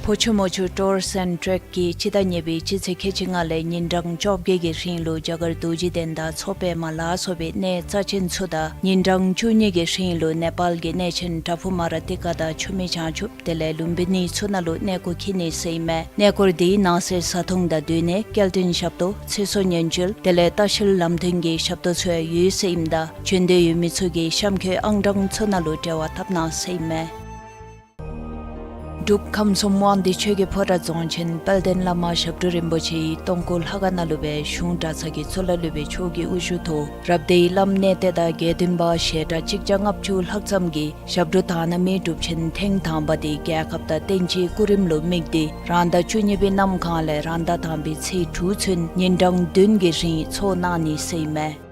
ཕོ་ཆུ་མོ་ཆུ་Tours and Trek གིས་སྤྱི་ཟླ་གཉིས་པའི་སྤྱི་ཚེས་ཁལ་གཅིག་ལྔ་ལས་ཉིན་གྲངས་བཅོ་བརྒྱད་ཀྱི་རིང་ལུ་རྒྱ་གར་རྡོ་རྗེ་གདན་དང་མཚོ་པདྨ་ལ་སོགས་པའི་གནས་རྩ་ཆེན་ཚུ་དང་ཉིན་གྲངས་བཅུ་གཉིས་ཀྱི་རིང་ལུ་ནེ་པཱལ་གྱི་གནས་ཆེན་པྲ་བྷུ་མ་ར་ཏི་ཀ་དང་ཆུ་སྨད་བྱང་ཆུབ་དེ་ལས་ལུམ་བི་ནི་ཚུ་ནང་ལུ་གནས་སྐོར་འཁྱིད་ནི་ཟེར་ཨིན་མས། གནས་སྐོར་དེའི་ནང་གསེས་བཟའ་འཐུང་དང་སྡོད་གནས་སྐྱེལ་འདྲེན་ཞབས་ཏོག་ཚེ་སྲོག་ཉེན་བཅོལ་དེ་ལས་ལྟ་བཤལ་ལམ་སྟོན་གྱི་ཞབས་ཏོག་ཚུ་ཡང་ཡོད་ཟེར་ཨིནམ་ད་བྱོན་འདོད་ཡོད་མི་ཚུ་གིས་གཤམ་འཁོད་ཨང་གྲངས་ཚུ་ནང་ལུ་འབྲེལ་བ་འཐབ་གནང་ཟེར་ཨིན་མས། འབྲུག་ཁམས་གསུམ་དབང་འདུས་ཆོས་ཀྱི་ཕོ་བྲང་རྫོང་ཆེན་དཔལ་ལྡན་བླ་མ་ཞབས་དྲུང་རིན་པོ་ཆེ་ཡི་སྟོང་སྐུ་ལྷ་ཁང་ནང་ལུ་སྦེ་གཞུང་གྲྭ་ཚང་གི་གཙུག་ལག་སློབ་དཔོན་མཆོག་གི་དབུ་བཞུགས་ཐོག་རབ་སྡེའི་བླམ་གནས་བརྟན་དང་དགེ་འདུན་པ་ཞལ་གྲངས་གཅིག་བརྒྱ་ལྔ་བཅུ་ལྷག་ཙམ་གྱིས་ཞབས་དྲུང་དག་སྣང་མའི་སྒྲུབ་ཆེན་ཐེངས་དང་པ་དེ་རྒྱལ་ཁབ་དང་བསྟན་སྤྱིའི་སྐུ་རིམ་ལུ་དམིགས་ཏེ་རང་ཟླ་བཅུ་གཉིས་པའི་གནམ་གང་ལས་རང་ཟླ་དང་པའི་ཚེས་དྲུག་ཚུན་ཉིན་གྲངས་བདུན་གྱི་རིང་ཚོགས་གནང་ནི་ཟེར་ཨིན་མས།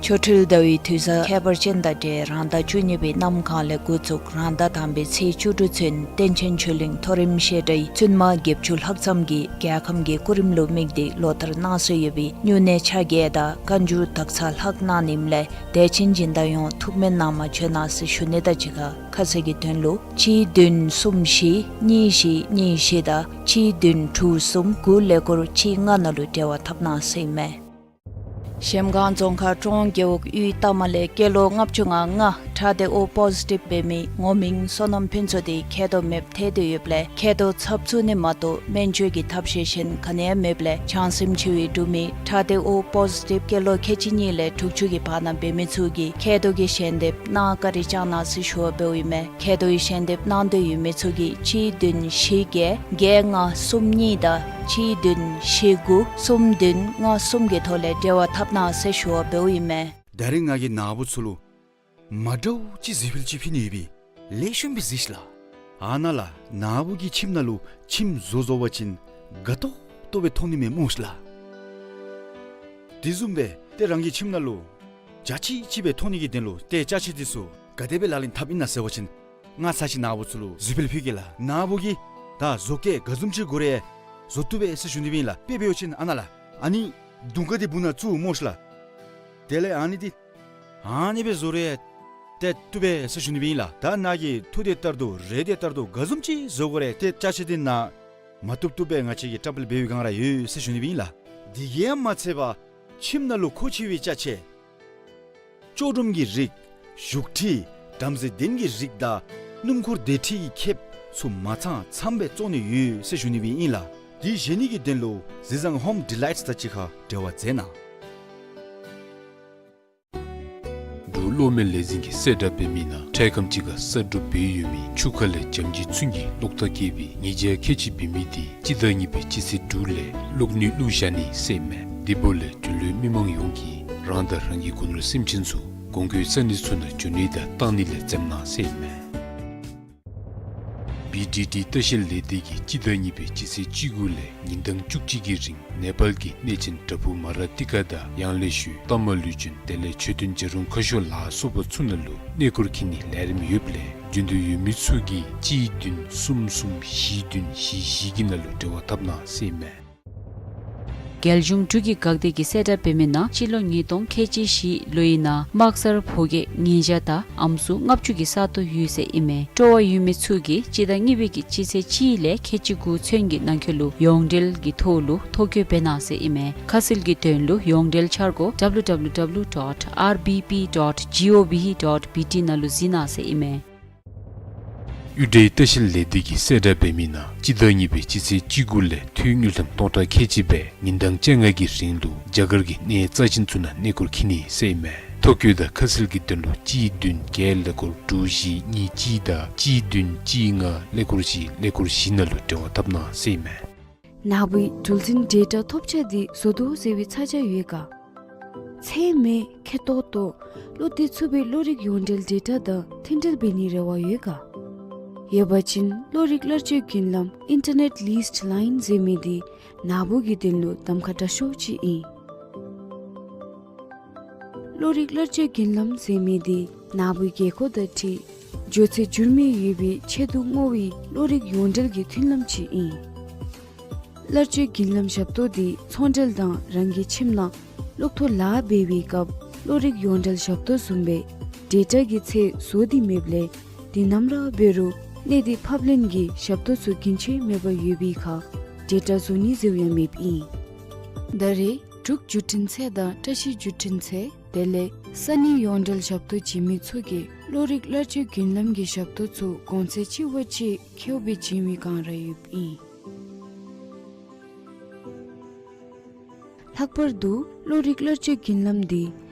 ཆོ་འཕྲུལ་ཟླ་བའི་དུས་བཟང་ཁྱད་པར་ཅན་དང་འབྲེལ་རང་ཟླ་བཅུ་གཉིས་པའི་གནམ་གང་ལས་འགོ་བཙུགས་རང་ཟླ་དང་པའི་ཚེས་བཅུ་དྲུག་ཚུན་བསྟན་ཆེན་ཆོས་གླིང་མཐོ་རིམ་བཤད་གྲྭའི་བཙུན་མ་བརྒྱད་ཅུ་ལྷག་ཙམ་གྱིས་རྒྱལ་ཁམས་ཀྱི་སྐུ་རིམ་ལུ་དམིགས་ཏེ་ལོ་ལྟར་གནང་སྲོལ་ཡོད་པའི་སྨྱུང་གནས་ཆ་བརྒྱད་དང་བཀའ་འགྱུར་དག་ཚར་ལྷག་གནང་ནི་ཨིནམ་ལས་དད་ཅན་སྦྱིན་བདག་ཡོངས་ཐུགས་སྨོན་གནང་མ་བྱོན་གནང་ཟེར་ཞུ་ནི་དང་གཅིག་ཁར་ཁ་གསལ་གྱི་དོན་ལུ་གཅིག་བདུན་གསུམ་བཞི་གཉིས་བཞི་གཉིས་བཞི་དང་གཅིག་བདུན་དྲུག་གསུམ་དགུ་ཀླད་ཀོར་གཅིག་ལྔ་ནང་ལུ་འབྲེལ་བ་འཐབ་གནང་ཟེར་ཨིན་མས། གཞལམ་སྒང་རྫོང་ཁག་ཀྲོང་རྒེད་འོག་གཡུས་རྟ་མ་ལས་སྐྱེས་ལོ་ལྔ་བཅུ་ང་ལྔ་ཁྲག་སྡེ་ཨོ་པོ་ཟི་ཊིབ་འབད་མི་ངོ་མིང་བསོད་ནམས་ཕུན་ཚོགས་དེ་མཁལ་རྡོག་མེདཔ་ཐལ་ཏེ་ཡོདཔ་ལས་མཁལ་རྡོག་ཚབ་བཙུགས་ནི་མ་གཏོགས་སྨན་བཅོས་ཀྱི་ཐབས་ཤེས་གཞན་ག་ནི་ཡང་མེདཔ་ལས་བྱང་སེམས་ཆེ་བའི་འབྲུག་མི་ཁྲག་སྡེ་ཨོ་པོ་ཟི་ཊིབ་སྐྱེས་ལོ་ཁལ་གཅིག་གཉིས་ལས་དྲུག་ཅུ་གི་བར་ན་འབད་མི་ཚུ་གིས་མཁལ་རྡོག་གི་ཞལ་འདེབས་གནང་བཀའ་དྲིན་བསྐྱང་གནང་ཟེར་ཞུ་བ་འབདཝ་ཨིན་མས། མཁལ་རྡོག་གི་ཞལ་འདེབས་གནང་འདོད་ཡོད་མི་ཚུ་གིས་གཅིག་བདུན་བཞི་བརྒྱད་བརྒྱད་ལྔ་གསུམ་གཉིས་དང་གཅིག་བདུན་བཞི་དགུ་གསུམ་བདུན་ལྔ་གསུམ་གྱི་ཐོག་ལས་འབྲེལ་བ་འཐབ་གནང་ཟེར་ཞུ་བ་འབདཝ་ཨིན་མས། ད་རིས་ང་གིས་ནཱ་བུ་ཚུ་ལུ་མ་འདྲཝ་ཅིག་གཟིགས་འཕུལ་ཅིག་ཕུལ་ནི་ཡོད་པས། ལེགས་ཤོམ་སྦེ་གཟིགས་ཤིག་ལགས། ཨ་ནཱ་ལགས་ནཱ་བུ་གི་ཁྱིམ་ནང་ལུ་ཁྱིམ་བཟོ་བཟོ་བ་ཅིན་དགའ་ཏོག་ཏོ་སྦེ་མཐོང་ནི་མས་སྨོ་ཤིག་ལགས། དེ་བཟུམ་སྦེ་ཏེ་རང་གི་ཁྱིམ་ནང་ལུ་འཇའ་ཆི་ཆི་སྦེ་མཐོང་ནི་གི་དོན་ལུ་ཏེ་ཅ་ཆས་དེ་ཚུ་ག་དེ་སྦེ་ལག་ལེན་འཐབ་ཨིན་ན་ཟེར་བ་ཅིན་ང་ཚར་ཅིག་ནཱ་བུ་ཚུ་ལུ་གཟིགས་འཕུལ་ཕུལ་གེ་ལགས། ནཱ་བུ་གིས་ད་བཟོ་བཀོད་ག་བཟུམ་ཅིག་དགོ་རུང་བཟོ་བཏུབ་པས་ཟེར་ཞུ་ནི་སྦེ་ཨིན་ལགས། དཔེ་འབད་བ་ཅིན་ཨ་ནཱ་ལགས་ཨ་ནི་དུང་དཀར་དེ་སྦུག་ན་བཙུགས་སྨོ་ཤིག་ལགས། དེ་ལས་ཨ་ནི་འདི་ཨ་ནི་སྦེ་བཟོ་རུང་ཏེ་བཏུབ་པས་ཟེར་ཞུ་ནི་སྦེ་ཨིན་ལགས། ད་ནཱ་གིས་ཐུགས་དེ་ལྟར་དུ་རེ་དེ་ལྟར་དུ་ག་བཟུམ་ཅིག་བཟོ་དགོ་རུང་ཏེ་ཅ་ཆས་དེ་ནཱ་མ་བཏུབ་བཏུབ་སྦེ་ང་བཅས་ཀྱིས་བཀྲམ་སྤེལ་འབད་བའི་སྒང་ར་ཡོད་ཟེར་ཞུ་ནི་སྦེ་ཨིན་ལགས། དེ་གིས་ཡང་མ་ཚད་པར་ཁྱིམ་ནང་ལུ་མཁོ་ཆེ་བའི་ཅ་ཆས་ལྕོགས་གྲུམ་གྱི་རིགས་བཞུགས་ཁྲི་བྲམ་ཟེ་གདན་གྱི་རིགས་དང་སྣུམ་འཁོར་སྡེར་ཁྲི་གི་ཁེབས་ཚུ་མ་ཚང་ཚངམ་སྦེ་བཙོང་ནི་ཡོད་ཟེར་ཞུ་ནི་སྦེ་ཨིན་ལགས། དེ་བཞེས་ནི་གི་དོན་ལུ་གཟི་བཟང་ཧོམ་ཌི་ལའིཊས་དང་གཅིག་ཁར་འབྲེལ་བ་མཛད་གནང་། འབྲུག་གློག་མེ་ལས་འཛིན་གྱིས་གསལ་བསྒྲགས་འབད་མི་ནང་འཕྲལ་ཁམས་ཅིག་ཁར་གསར་སྒྲུབ་འབད་ཡོད་མི་ཆུ་ཁ་ལས་འཇམ་གྱི་ཚོན་གྱི་གློག་ཐག་སྐྱེས་པའི་ཉིས་བརྒྱ་ཁལ་གཅིག་འབད་མི་དེ་སྤྱི་ཟླ་གཉིས་པའི་སྤྱི་ཚེས་དྲུག་ལས་གློག་ནུས་བླུགས་བཞག་ནི་ཟེར་ཨིན་མས། དེ་འབདཝ་ལས་འབྲུག་ལུའི་མི་མང་ཡོངས་ཀྱིས་རང་དང་རང་གི་སྒོ་ནོར་སེམས་ཅན་ཚུ་གོང་འཁོད་ས་གནས་ཚུ་ནང་འགྱོ་ནི་དང་བཏང་ནི་ལས་འཛེམ་གནང་ཟེར་ཨིན་མས། བི་ཌི་ཊི་ལྟ་བཤལ་ལས་སྡེ་གིས་སྤྱི་ཟླ་གཉིས་པའི་སྤྱི་ཚེས་བཅུ་དགུ་ལས་ཉིན་གྲངས་བཅུ་གཅིག་གི་རིང་ནེ་པཱལ་གྱི་གནས་ཆེན་བྲག་ཕུག་མ་ར་ཏི་ཀ་དང་ཡང་ལེ་ཤོད་ཏ་མ་ལུ་ཅུན་དེ་ལས་མཆོད་རྟེན་བྱ་རུང་ཁ་ཤོར་ལ་སོགས་པ་ཚུ་ནང་ལུ་གནས་སྐོར་འཁྱིད་ནིའི་ལས་རིམ་ཡོདཔ་ལས་རྒྱུས་མངའ་ཡོད་མི་ཚུ་གིས་གཅིག་བདུན་གསུམ་གསུམ་བཞི་བདུན་བཞི་བཞི་གི་ནང་ལུ་འབྲེལ་བ་འཐབ་གནང་ཟེར་ཨིན་མས། རྒྱལ་གཞུང་འབྲུག་གི་འགག་སྡེ་གིས་གསལ་བསྒྲགས་འབད་མི་ནང་སྤྱི་ལོ་ཉིས་སྟོང་ཁལ་གཅིག་བཞི་ལོའི་ནང་དམག་སར་ཕོ་སྐྱེས་ཉིས་བརྒྱ་དང་ཨམ་སྲུ་ལྔ་བཅུ་གི་ས་སྟོང་ཡོད་ཟེར་ཨིན་མས། སྤྲོ་བ་ཡོད་མི་ཚུ་གིས་སྤྱི་ཟླ་གཉིས་པའི་གི་སྤྱི་ཚེས་གཅིག་ལས་ཁལ་གཅིག་དགུ་ཚུན་གྱི་ནང་འཁོད་ལུ་ཡོངས་འབྲེལ་གྱི་ཐོག་ལུ་ཐོ་བཀོད་འབད་གནང་ཟེར་ཨིན་མས། ཁ་གསལ་གྱི་དོན་ལུ་ཡོངས་འབྲེལ་འཆར་སྒོ་W W W dot R B P dot G O V dot B T ནང་ལུ་གཟིགས་གནང་ཟེར་ཨིན་མས། གཡུ་སྒྲའི་ལྟ་བཤལ་ལས་སྡེ་གིས་གསལ་བསྒྲགས་འབད་མི་ནང་སྤྱི་ཟླ་གཉིས་པའི་སྤྱི་ཚེས་བཅུ་དགུ་ལས་འཐུས་དངུལ་ཀྲམ་སྟོང་ཕྲག་ཁལ་གཅིག་སྦེ་ཉིན་གྲངས་བཅོ་ལྔ་གི་རིང་ལུ་རྒྱ་གར་གྱི་གནས་རྩ་ཅན་ཚུ་ནང་གནས་སྐོར་འཁྱིད་ནི་ཟེར་ཨིན་མས། ཐོ་བཀོད་དང་ཁ་གསལ་གྱི་དོན་ལུ་གཅིག་བདུན་བརྒྱད་ཀླད་ཀོར་དྲུག་བཞི་གཉིས་གཅིག་དང་གཅིག་བདུན་གཅིག་ལྔ་ཀླད་ཀོར་བཞི་ཀླད་ཀོར་བཞི་ནང་ལུ་འབྲེལ་བ་འཐབ་གནང་ཟེར་ཨིན་མས། ནཱ་བུའི་འགྲུལ་འཛིན་ཌེ་ཊ་ཐོབ་ཆ་འདི་བཟོ་དོ་ཟེར་བའི་ཚ་གྱང་ཡོད་ག། ཚད་མེད་ཁེ་ཏོག་ཏོ་བློ་གཏད་ཚུགས་པའི་གློག་རིག་ཡོངས་འབྲེལ་ཌེ་ཊ་དང་མཐུན་འབྲེལ་འབད་ནིའི་རེ་བ་ཡོད་ག། ཡོད་པ་ཅིན་གློག་རིག་གླར་སྤྱོད་བརྒྱུད་ལམ་Internet Leased Line ཟེར་མི་འདི་ནཱ་བུ་གི་དོན་ལུ་གདམ་ཁ་དྲག་ཤོས་ཅིག་ཨིན། གློག་རིག་གླར་སྤྱོད་བརྒྱུད་ལམ་ཟེར་མི་འདི་ནཱ་བུའི་རྒྱལ་ཁབ་དང་འཁྲིལ་འགྱོ་ཚད་འགྱུར་མེད་ཡོད་པའི་ཆེད་དུ་བསྔོ་བའི་གློག་རིག་ཡོངས་འབྲེལ་གྱི་མཐུན་ལམ་ཅིག་ཨིན། གླར་སྤྱོད་བརྒྱུད་ལམ་ཞབས་ཏོག་འདི་ཚོང་འབྲེལ་དང་རང་གི་ཁྱིམ་ནང་གློག་ཐོག་ལཱ་འབད་བའི་སྐབས་གློག་རིག་ཡོངས་འབྲེལ་ཞབས་ཏོག་བཟུམ་སྦེ་ཌེ་ཊ་གི་ཚད་བཟོ་སྟེ་མེདཔ་ལས་དུས་ནམ་ར་འབད་རུང་གནས་འདི་ཕབ་ལེན་གྱི་ཞབས་ཏོག་ཚུ་རྒྱུན་ཆད་མེད་པར་ཡོད་པའི་ཁར་ཌེ་ཊ་བཟོ་ནི་ཟེརཝ་ཡང་མེདཔ་ཨིན། ད་རེས་འབྲུག་བརྒྱུད་འཕྲིན་ཚད་དང་བཀྲ་ཤིས་བརྒྱུད་འཕྲིན་ཚད་དེ་ལས་ས་གནས་ཡོངས་འབྲེལ་ཞབས་ཏོག་བྱིན་མི་ཚུ་གིས་གློག་རིག་གླར་སྤྱོད་བརྒྱུད་ལམ་གྱི་ཞབས་ཏོག་ཚུ་གོང་ཚད་ཅིག་བ་ཅིག་ཁེཝ་སྦེ་བྱིན་མི་གང་ར་ཡོདཔ་ཨིན། ལྷག་པར་དུ་གློག་རིག་གླར་སྤྱོད་བརྒྱུད་ལམ་འདི་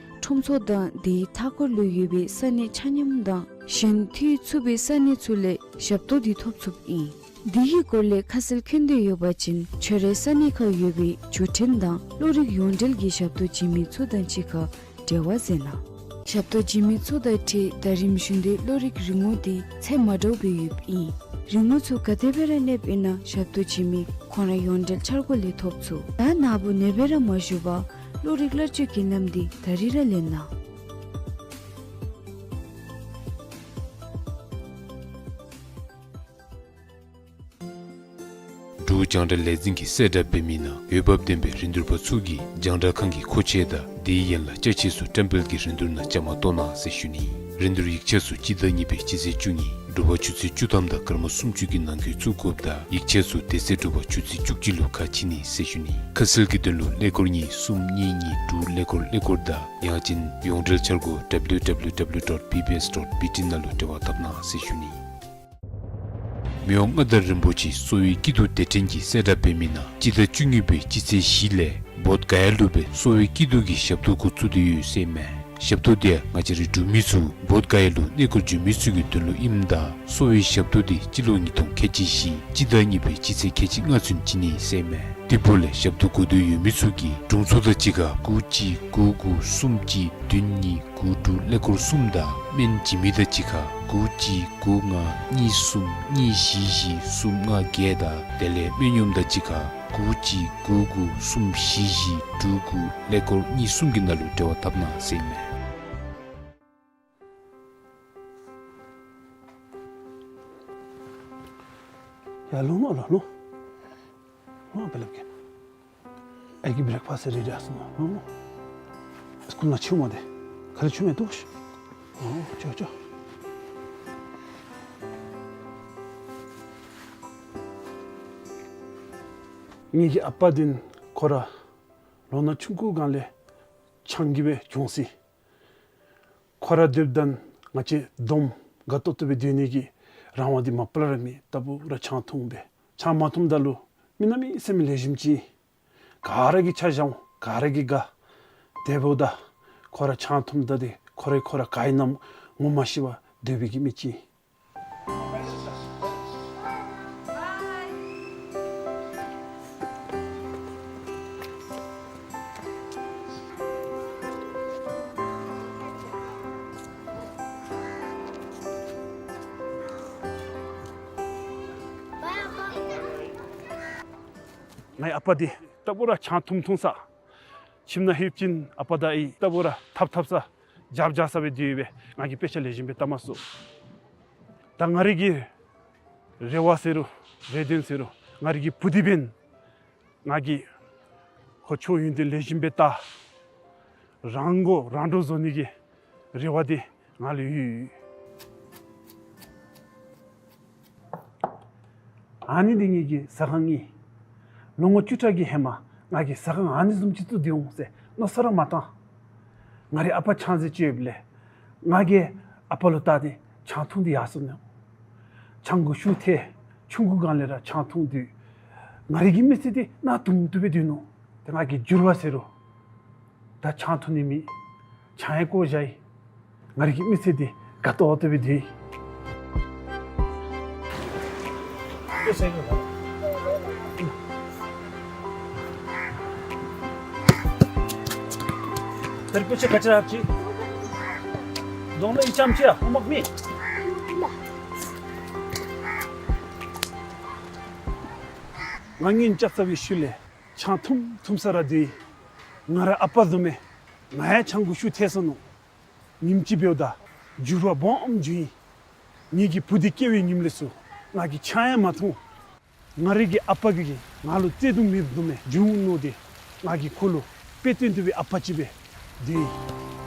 ཁྲོམ་ཚོགས་དང་དེའི་མཐའ་འཁོར་ལུ་ཡོད་པའི་ས་གནས་ཆ་མཉམ་དང་གཞན་མཐུད་ཚུགས་པའི་ས་གནས་ཚུ་ལས་ཞབས་ཏོག་འདི་ཐོབ་ཚུགསཔ་ཨིན། འདི་གི་སྐོར་ལས་ཁ་གསལ་མཁྱེན་འདོད་ཡོད་པ་ཅིན་ཁྱོད་རའི་ས་གནས་ཁར་ཡོད་པའི་བརྒྱུད་འཕྲིན་དང་གློག་རིག་ཡོངས་འབྲེལ་གྱི་ཞབས་ཏོག་བྱིན་མི་ཚུ་དང་གཅིག་ཁར་འབྲེལ་བ་མཛད་གནང་། ཞབས་ཏོག་བྱིན་མི་ཚུ་དང་འཁྲིལ་ཟླ་རིམ་བཞིན་དུ་གློག་རིག་རིན་གོང་འདི་ཚད་མ་འདྲཝ་སྦེ་ཡོདཔ་ཨིན། རིན་གོང་ཚུ་ག་དེ་སྦེ་ར་གནསཔ་ཨིན་ན་ཞབས་ཏོག་བྱིན་མི་ཁོང་ར་ཡོངས་འབྲེལ་འཆར་སྒོ་ལས་ཐོབ་ཚུགས། ད་ནཱ་བུ་ནེ་སྦེ་ར་མ་བཞུགས་པར་གློག་རིག་གླར་སྤྱོད་བརྒྱུད་ལམ་འདི་ད་རིས་ར་ལེན་གནང་། འབྲུག་རྒྱང་བསྒྲགས་ལས་འཛིན་གྱིས་གསལ་བསྒྲགས་འབད་མི་ནང་འོས་འབབ་ལྡན་པའི་རིན་བསྡུར་པ་ཚུ་གིས་རྒྱང་བསྒྲགས་ཁང་གི་མཁོ་ཆས་དང་དེའི་ཡན་ལག་ཅ་ཆས་ཚུ་བཀྲམ་སྤེལ་གྱི་རིན་བསྡུར་ནང་བཅའ་མར་གཏོགས་གནང་ཟེར་ཞུ་ནི། རིན་བསྡུར་ཡིག་ཆ་ཚུ་སྤྱི་ཟླ་གཉིས་པའི་སྤྱི་ཚེས་བཅུ་གཉིས་དྲོ་པ་ཆུ་ཚོད་བཅུ་ཐམ་དང་སྐར་མ་སུམ་ཅུ་གི་ནང་འཁོད་བཙུགས་དགོཔ་དང་ཡིག་ཆ་ཚུ་དེ་ཚེ་དྲོ་པ་ཆུ་ཚོད་བཅུ་གཅིག་ལུ་ཁ་ཕྱེ་ནི་ཟེར་ཞུ་ནི། ཁ་གསལ་གྱི་དོན་ལུ་ཀླད་ཀོར་གཉིས་གསུམ་གཉིས་གཉིས་དྲུག་ཀླད་ཀོར་ཀླད་ཀོར་དང་ཡང་ཅིན་ཡོངས་འབྲེལ་འཆར་སྒོ་W W W dot B B S dot B T ནང་ལུ་འབྲེལ་བ་འཐབ་གནང་ཟེར་ཞུ་ནི། མི་དབང་མངའ་བདག་རིན་པོ་ཆེ་གསོ་བའི་སྐྱིད་སྡུག་སྡེ་ཕྲན་གྱིས་གསལ་བསྒྲགས་འབད་མི་ནང་སྤྱི་ཟླ་བཅུ་གཉིས་པའི་སྤྱི་ཚེས་བཞི་ལས་བོདྷ་ག་ཡ་ལུ་སྦེ་གསོ་བའི་སྐྱིད་སྡུག་གི་ཞབས་ཏོག་འགོ་བཙུགས་ཏེ་ཡོད་ཟེར་མས། ཞབས་ཏོག་འདི་ཡང་ང་བཅས་རའི་འབྲུག་མི་ཚུ་བོདྷ་ག་ཡ་ལུ་གནས་སྐོར་འགྱོ་མི་ཚུ་གི་དོན་ལུ་ཨིནམ་ད་གསོ་བའི་ཞབས་ཏོག་འདི་སྤྱི་ལོ་ཉིས་སྟོང་ཁལ་གཅིག་བཞི་སྤྱི་ཟླ་གཉིས་པའི་སྤྱི་ཚེས་ཁལ་གཅིག་ལྔ་ཚུན་བྱིན་ནི་ཟེར་མས། དེ་འབདཝ་ལས་ཞབས་ཏོག་དགོ་འདོད་ཡོད་མི་ཚུ་གིས་དྲུང་འཚོ་དང་གཅིག་ཁར་དགུ་གཅིག་དགུ་དགུ་གསུམ་གཅིག་བདུན་གཉིས་དགུ་དྲུག་ཀླད་ཀོར་གསུམ་དང་སྨན་བྱིན་མི་དང་གཅིག་ཁར་དགུ་གཅིག་དགུ་ལྔ་གཉིས་གསུམ་གཉིས་བཞི་བཞི་གསུམ་ལྔ་བརྒྱད་དང་དེ་ལས་སྨན་གཡོགམ་དང་གཅིག་ཁར་དགུ་གཅིག་དགུ་དགུ་གསུམ་བཞི་བཞི་དྲུག་དགུ་ཀླད་ཀོར་གཉིས་གསུམ་གྱི་ནང་ལུ་འབྲེལ་བ་འཐབ་གནང་ཟེར་ཨིན་མས། ཡ་ལོ་མ་ལོ་ལོ། ལོ་མ་བེ་ལབ་ཀྱི། ཨའི་གི་བེ་རེག་ཕཱསཊ་རེ་ཌི་ཨིན་ཟེར་མས། ལོ་མ། སི་ཀུལ་ནང་ཕྱདཔ་མས་ཏེ། ག་ར་ཕྱདཔ་མས་འདུག་ཤིག། ཨོ་ཅོ་ཅོ། ངེ་གི་ཨ་པ་འདི་ཁོ་ར་ལོ་ན་ཆུང་ཀུའི་སྒང་ལས་ཆང་གིས་སྦེ་གྱོངས་ཅི། ཁོ་ར་སྡོདཔ་ད་ང་བཅས་སྡོམ་དགའ་ཏོག་ཏོ་སྦེ་སྡོད་ནི་གི་རང་དབང་འདི་མ་པ་ལས་ར་མེད། ལྟ་བུ་ར་ཆང་འཐུང་སྦེ། ཆང་མ་འཐུངམ་ད་ལུ་མི་གནམ་མེད་ས་མེད་ལེགས་ཤོམ་ཅིག། ག་ར་གིས་ཆ་བཞག་འོང་། ག་ར་གིས་དགའ། དེ་འབདཝ་ད་ཁོ་ར་ཆང་འཐུངམ་ད་འདི་ཁོ་ར་ཁོ་ར་ག་ཨིན་ན་ངོ་མ་ཤེས་པར་སྡོད་པའི་གི་མི་ཅིག། ངེའི་ཨ་པ་འདི་ལྟ་བུ་ར་ཆང་འཐུང་འཐུང་ས། ཁྱིམ་ནང་ལྷོདཔ་ཅིག་ཨ་པ་དང་ཨའི་ལྟ་བུ་ར་འཐབ་འཐབ་ས་རྒྱབ་རྒྱབ་ས་སྦེ་སྡོད་ཡོདཔ་སྦེ་ང་གིས་དཔེ་ཆ་ལེགས་ཤོམ་སྦེ་བལྟ་མ་ཚུགས། ད་ང་རའི་གི་རེ་བ་ཟེར་རུང་རེ་འདུན་ཟེར་རུང་ང་རའི་གི་བུ་འདི་འབདན་ང་གིས་ཁོ་ཆོས་ཡོན་ཏན་ལེགས་ཤོམ་སྦེ་བལྟ། རང་མགོ་རང་འདྲོངས་བཟོ་ནི་གི་རེ་བ་འདི་ང་ལུ་ཡོད། ཨ་ནི་འདི་ངེའི་གི་ཟ་ཁང་ཨིན། ལོ་ངོ་བཅུ་ཕྲག་གི་ཧེ་མ་ང་གིས་ཟ་ཁང་ཨ་ནི་བཟུམ་ཅིག་བཙུགས་ཏེ་འོང་ཟེར་མནོ་བསམ་ར་མ་བཏང་། ང་རའི་ཨ་པ་ཆང་རྫས་ཅིག་ཡོདཔ་ལས་ང་གིས་ཨ་པ་ལུ་བལྟ་སྟེ་ཆང་འཐུང་སྟེ་ཡར་སོང་ནུག། ཆང་གི་ཤུགས་ཐལ། ཆུང་ཀུ་སྒང་ལས་ར་ཆང་འཐུང་སྟེ་ང་རའི་གི་མི་ཚེ་འདི་གནག་དུང་དུ་སྦེ་སྡོད་ནུག། ཏེ་ང་གིས་འགྱུར་བ་ཟེར་རུང་ད་ཆང་འཐུང་ནི་མེད། ཆང་ཡང་བཀོ་བཞག་ཡི། ང་རའི་གི་མི་ཚེ་འདི་དགའ་ཏོག་ཏོ་སྦེ་སྡོད་ཡི། ང་གཉེན་རྐྱབ་ཚར་བའི་ཤུལ་ལས་ཆང་འཐུང་འཐུང་ས་ར་སྡོད་ཡི། ང་ར་ཨ་པ་བཟུམ་སྦེ་ང་ཡང་ཆང་གི་ཤུགས་ཐལ་སོ་ནུག། ཉིནམ་ཅིག་འབདཝ་ད་འགྱུར་བ་སྦོམ་བྱུང་ཡི། ངེའི་གི་བུ་འདི་སྐྱེ་བའི་ཉིནམ་ལས་ཚུར་ང་གིས་ཆང་ཡང་མ་འཐུང་། ང་རའི་གི་ཨ་པ་གིས་ང་ལུ་བརྩེ་གདུང་མེདཔ་བཟུམ་སྦེ་བྱུང་ནུག། ཏེ་ང་གིས་ཁོ་ལུ་དཔེ་སྟོན་ཏེ་སྦེ་ཨ་པ་ཅིག་སྦེ་སྡོད་ཡི།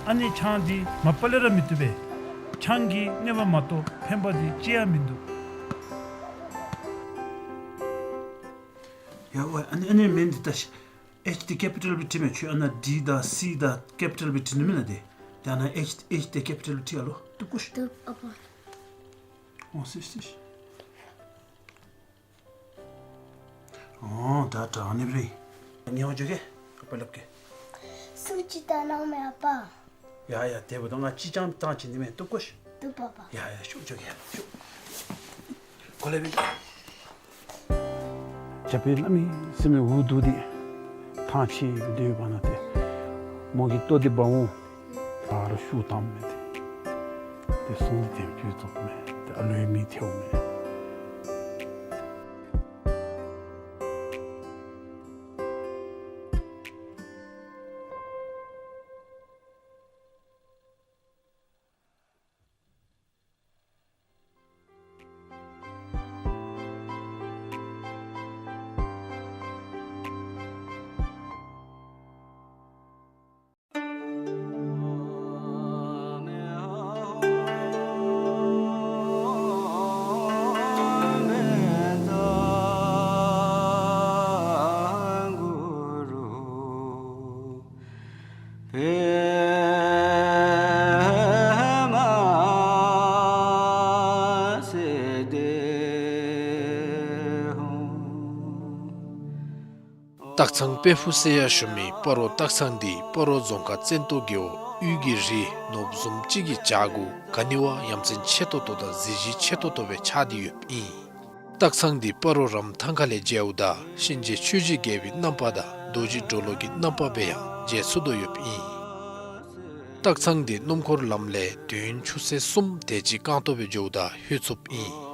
ཨ་ནི་ཆང་འདི་མ་པ་ལས་ར་མི་བཏུབ་པས། ཆང་གིས་གནོད་པ་མ་གཏོགས་ཕན་པ་འདི་ཅི་ཡང་མིན་འདུག། ཡ་ཝའི་ཨ་ནི་ཨ་ནི་མིང་འདི་ད་ཤ་ཨེཆ་འདི་ཀེ་པི་ཊལ་སྦེ་བྲིས་མས། ཁྱོད་ཨ་ནཱ་ཌི་དང་སི་དང་ཀེ་པི་ཊལ་སྦེ་བྲིས་ནུག་མེན་ན། ཏེ་ཏེ་ཨ་ནཱ་ཨེཆ་ཨེཆ་འདི་ཀེ་པི་ཊལ་སྦེ་བྲིས་ཨ་ལོ། བཏུབ་གོ་ཤིག། བཏུབ་ཨ་པ། འོང་སི་སི། འོང་ད་ད་ཨ་ནི་སྦེ་རེད། ཉེ་བར་འགྱོ་གེ། ཨ་པ་སླབ་གེ། སུ་ཅིག་བལྟ་གནང་མས་ཨ་པ། ཡ་ཡ་དེ་འབདཝ་ད་ང་ཅིག་རྐྱངམ་བཏང་ཅི་ནི་མེན། བཏུབ་གོ་ཤིག། བཏུབ་པ་པ། ཡ་ཡ་ཤོག་འགྱོ་གེ་ཡ་ཤོག། གོ་ལེ་བི། རྒྱབ་པའི་བླ་མའི་སེམས་འུ་སྡུག་འདི་ཐང་ཆད་སྡོད་པ་ན་ཏེ་མོ་གིས་ལྟོ་འདི་འབག་འོང་། ད་རུང་ཤུགས་བཏངམ་མས་ཏེ། ཏེ་སོང་སྟེ་དེ་བྱོན་སོཔ་མས། ཏེ་ཨ་ལོའི་མི་ཐལཝ་མས། སྟག་ཚང་དཔལ་ཕུག་ཟེར་ཡང་ཞུ་མི་སྤ་རོ་སྟག་ཚང་འདི་སྤ་རོ་རྫོང་ཁག་བཙན་ཏོ་རྒེད་འོག་དབུས་ཀྱི་རི་ནོར་བུ་བཟུམ་ཅིག་གི་བྱག་གུ་ག་ནི་བ་ཡ་མཚན་ཆེ་ཏོག་ཏོ་དང་གཟི་བརྗིད་ཆེ་ཏོག་ཏོ་སྦེ་ཆགས་ཏེ་ཡོདཔ་ཨིན། སྟག་ཚང་འདི་སྤ་རོ་རམ་ཐང་ཁ་ལས་མཇལཝ་ད་གཤིན་རྗེ་ཆོས་ཀྱི་རྒྱལ་པོའི་རྣམ་པ་དང་རྡོ་རྗེ་གྲོ་ལོད་ཀྱི་རྣམ་པ་སྦེ་ཡང་མཇལ་ཚུགས་དོ་ཡོདཔ་ཨིན། སྟག་ཚང་འདི་སྣུམ་འཁོར་ལམ་ལས་དུས་ཡུན་ཆུ་ཚོད་གསུམ་དེ་ཅིག་རྐང་སྟོང་སྦེ་འགྱོཝ་ད་ལྷོད་ཚུགསཔ་ཨིན།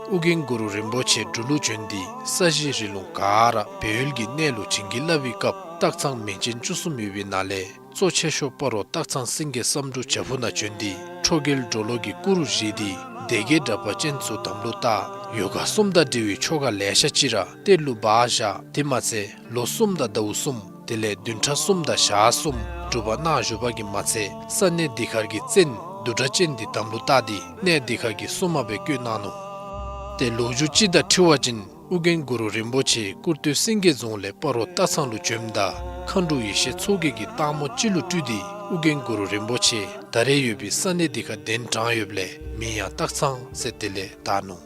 ཨོ་རྒྱན་གུ་རུ་རིན་པོ་ཆེ་འབྲུག་ལུ་བྱོན་ཏེ་ས་གཞི་རི་ལུང་ག་ར་བོད་ཡུལ་གྱི་གནས་ལུ་བྱིན་གྱིས་བརླབས་པའི་སྐབས་སྟག་ཚང་མིང་ཅན་བཅུ་གསུམ་ཡོད་པའི་ནང་ལས་གཙོ་ཆེ་ཤོས་སྤ་རོ་སྟག་ཚང་སེང་གེ་བསམ་འགྲུབ་བྱག་ཕུག་ནང་བྱོན་ཏེ་ཁྲོ་རྒྱལ་གྲོ་ལོད་ཀྱི་སྐུ་རུ་བཞེངས་ཏེ་སྡེ་བརྒྱད་དྲེགས་པ་ཅན་ཚུ་དམ་ལུ་བཏགས། ཡོ་ག་གསུམ་དང་འབྲེལ་བའི་ཆོ་ག་ལེ་ཤ་ཅིག་ར་གཏེར་ལུ་སྦ་བཞག། དེ་མ་ཚད་ལོ་གསུམ་དང་ཟླཝ་གསུམ་དེ་ལས་བདུན་ཕྲག་གསུམ་དང་ཞག་གསུམ་སྒྲུབ་པ་གནང་བཞུགས་པ་གིས་མ་ཚད་ས་གནས་འདི་ཁར་གྱི་བཙན་བདུད་དྲེགས་ཅན་འདི་དམ་ལུ་བཏགས་ཏེ་གནས་འདི་ཁར་གྱི་སྲུང་མ་སྦེ་བསྐོས་གནང་ནུག། ཏེ་ལོ་རྒྱུས་ཅིག་དང་འཁྲིལ་བ་ཅིན་ཨོ་རྒྱན་གུ་རུ་རིན་པོ་ཆེ་སྐུར་སྟོད་སེང་གེ་རྫོང་ལས་སྤ་རོ་སྟག་ཚང་ལུ་བྱོནམ་ད་མཁའ་འགྲོ་ཡེ་ཤེས་མཚོ་རྒྱལ་གྱིས་སྟག་མོ་ཅིག་ལུ་སྤྲུལ་ཏེ་ཨོ་རྒྱན་གུ་རུ་རིན་པོ་ཆེ་ད་རེས་ཡོད་པའི་ས་གནས་འདི་ཁར་གདན་དྲངས་ཡོདཔ་ལས་མིང་ཡང་སྟག་ཚང་ཟེར་དེ་ལས་བཏགས་ནུག།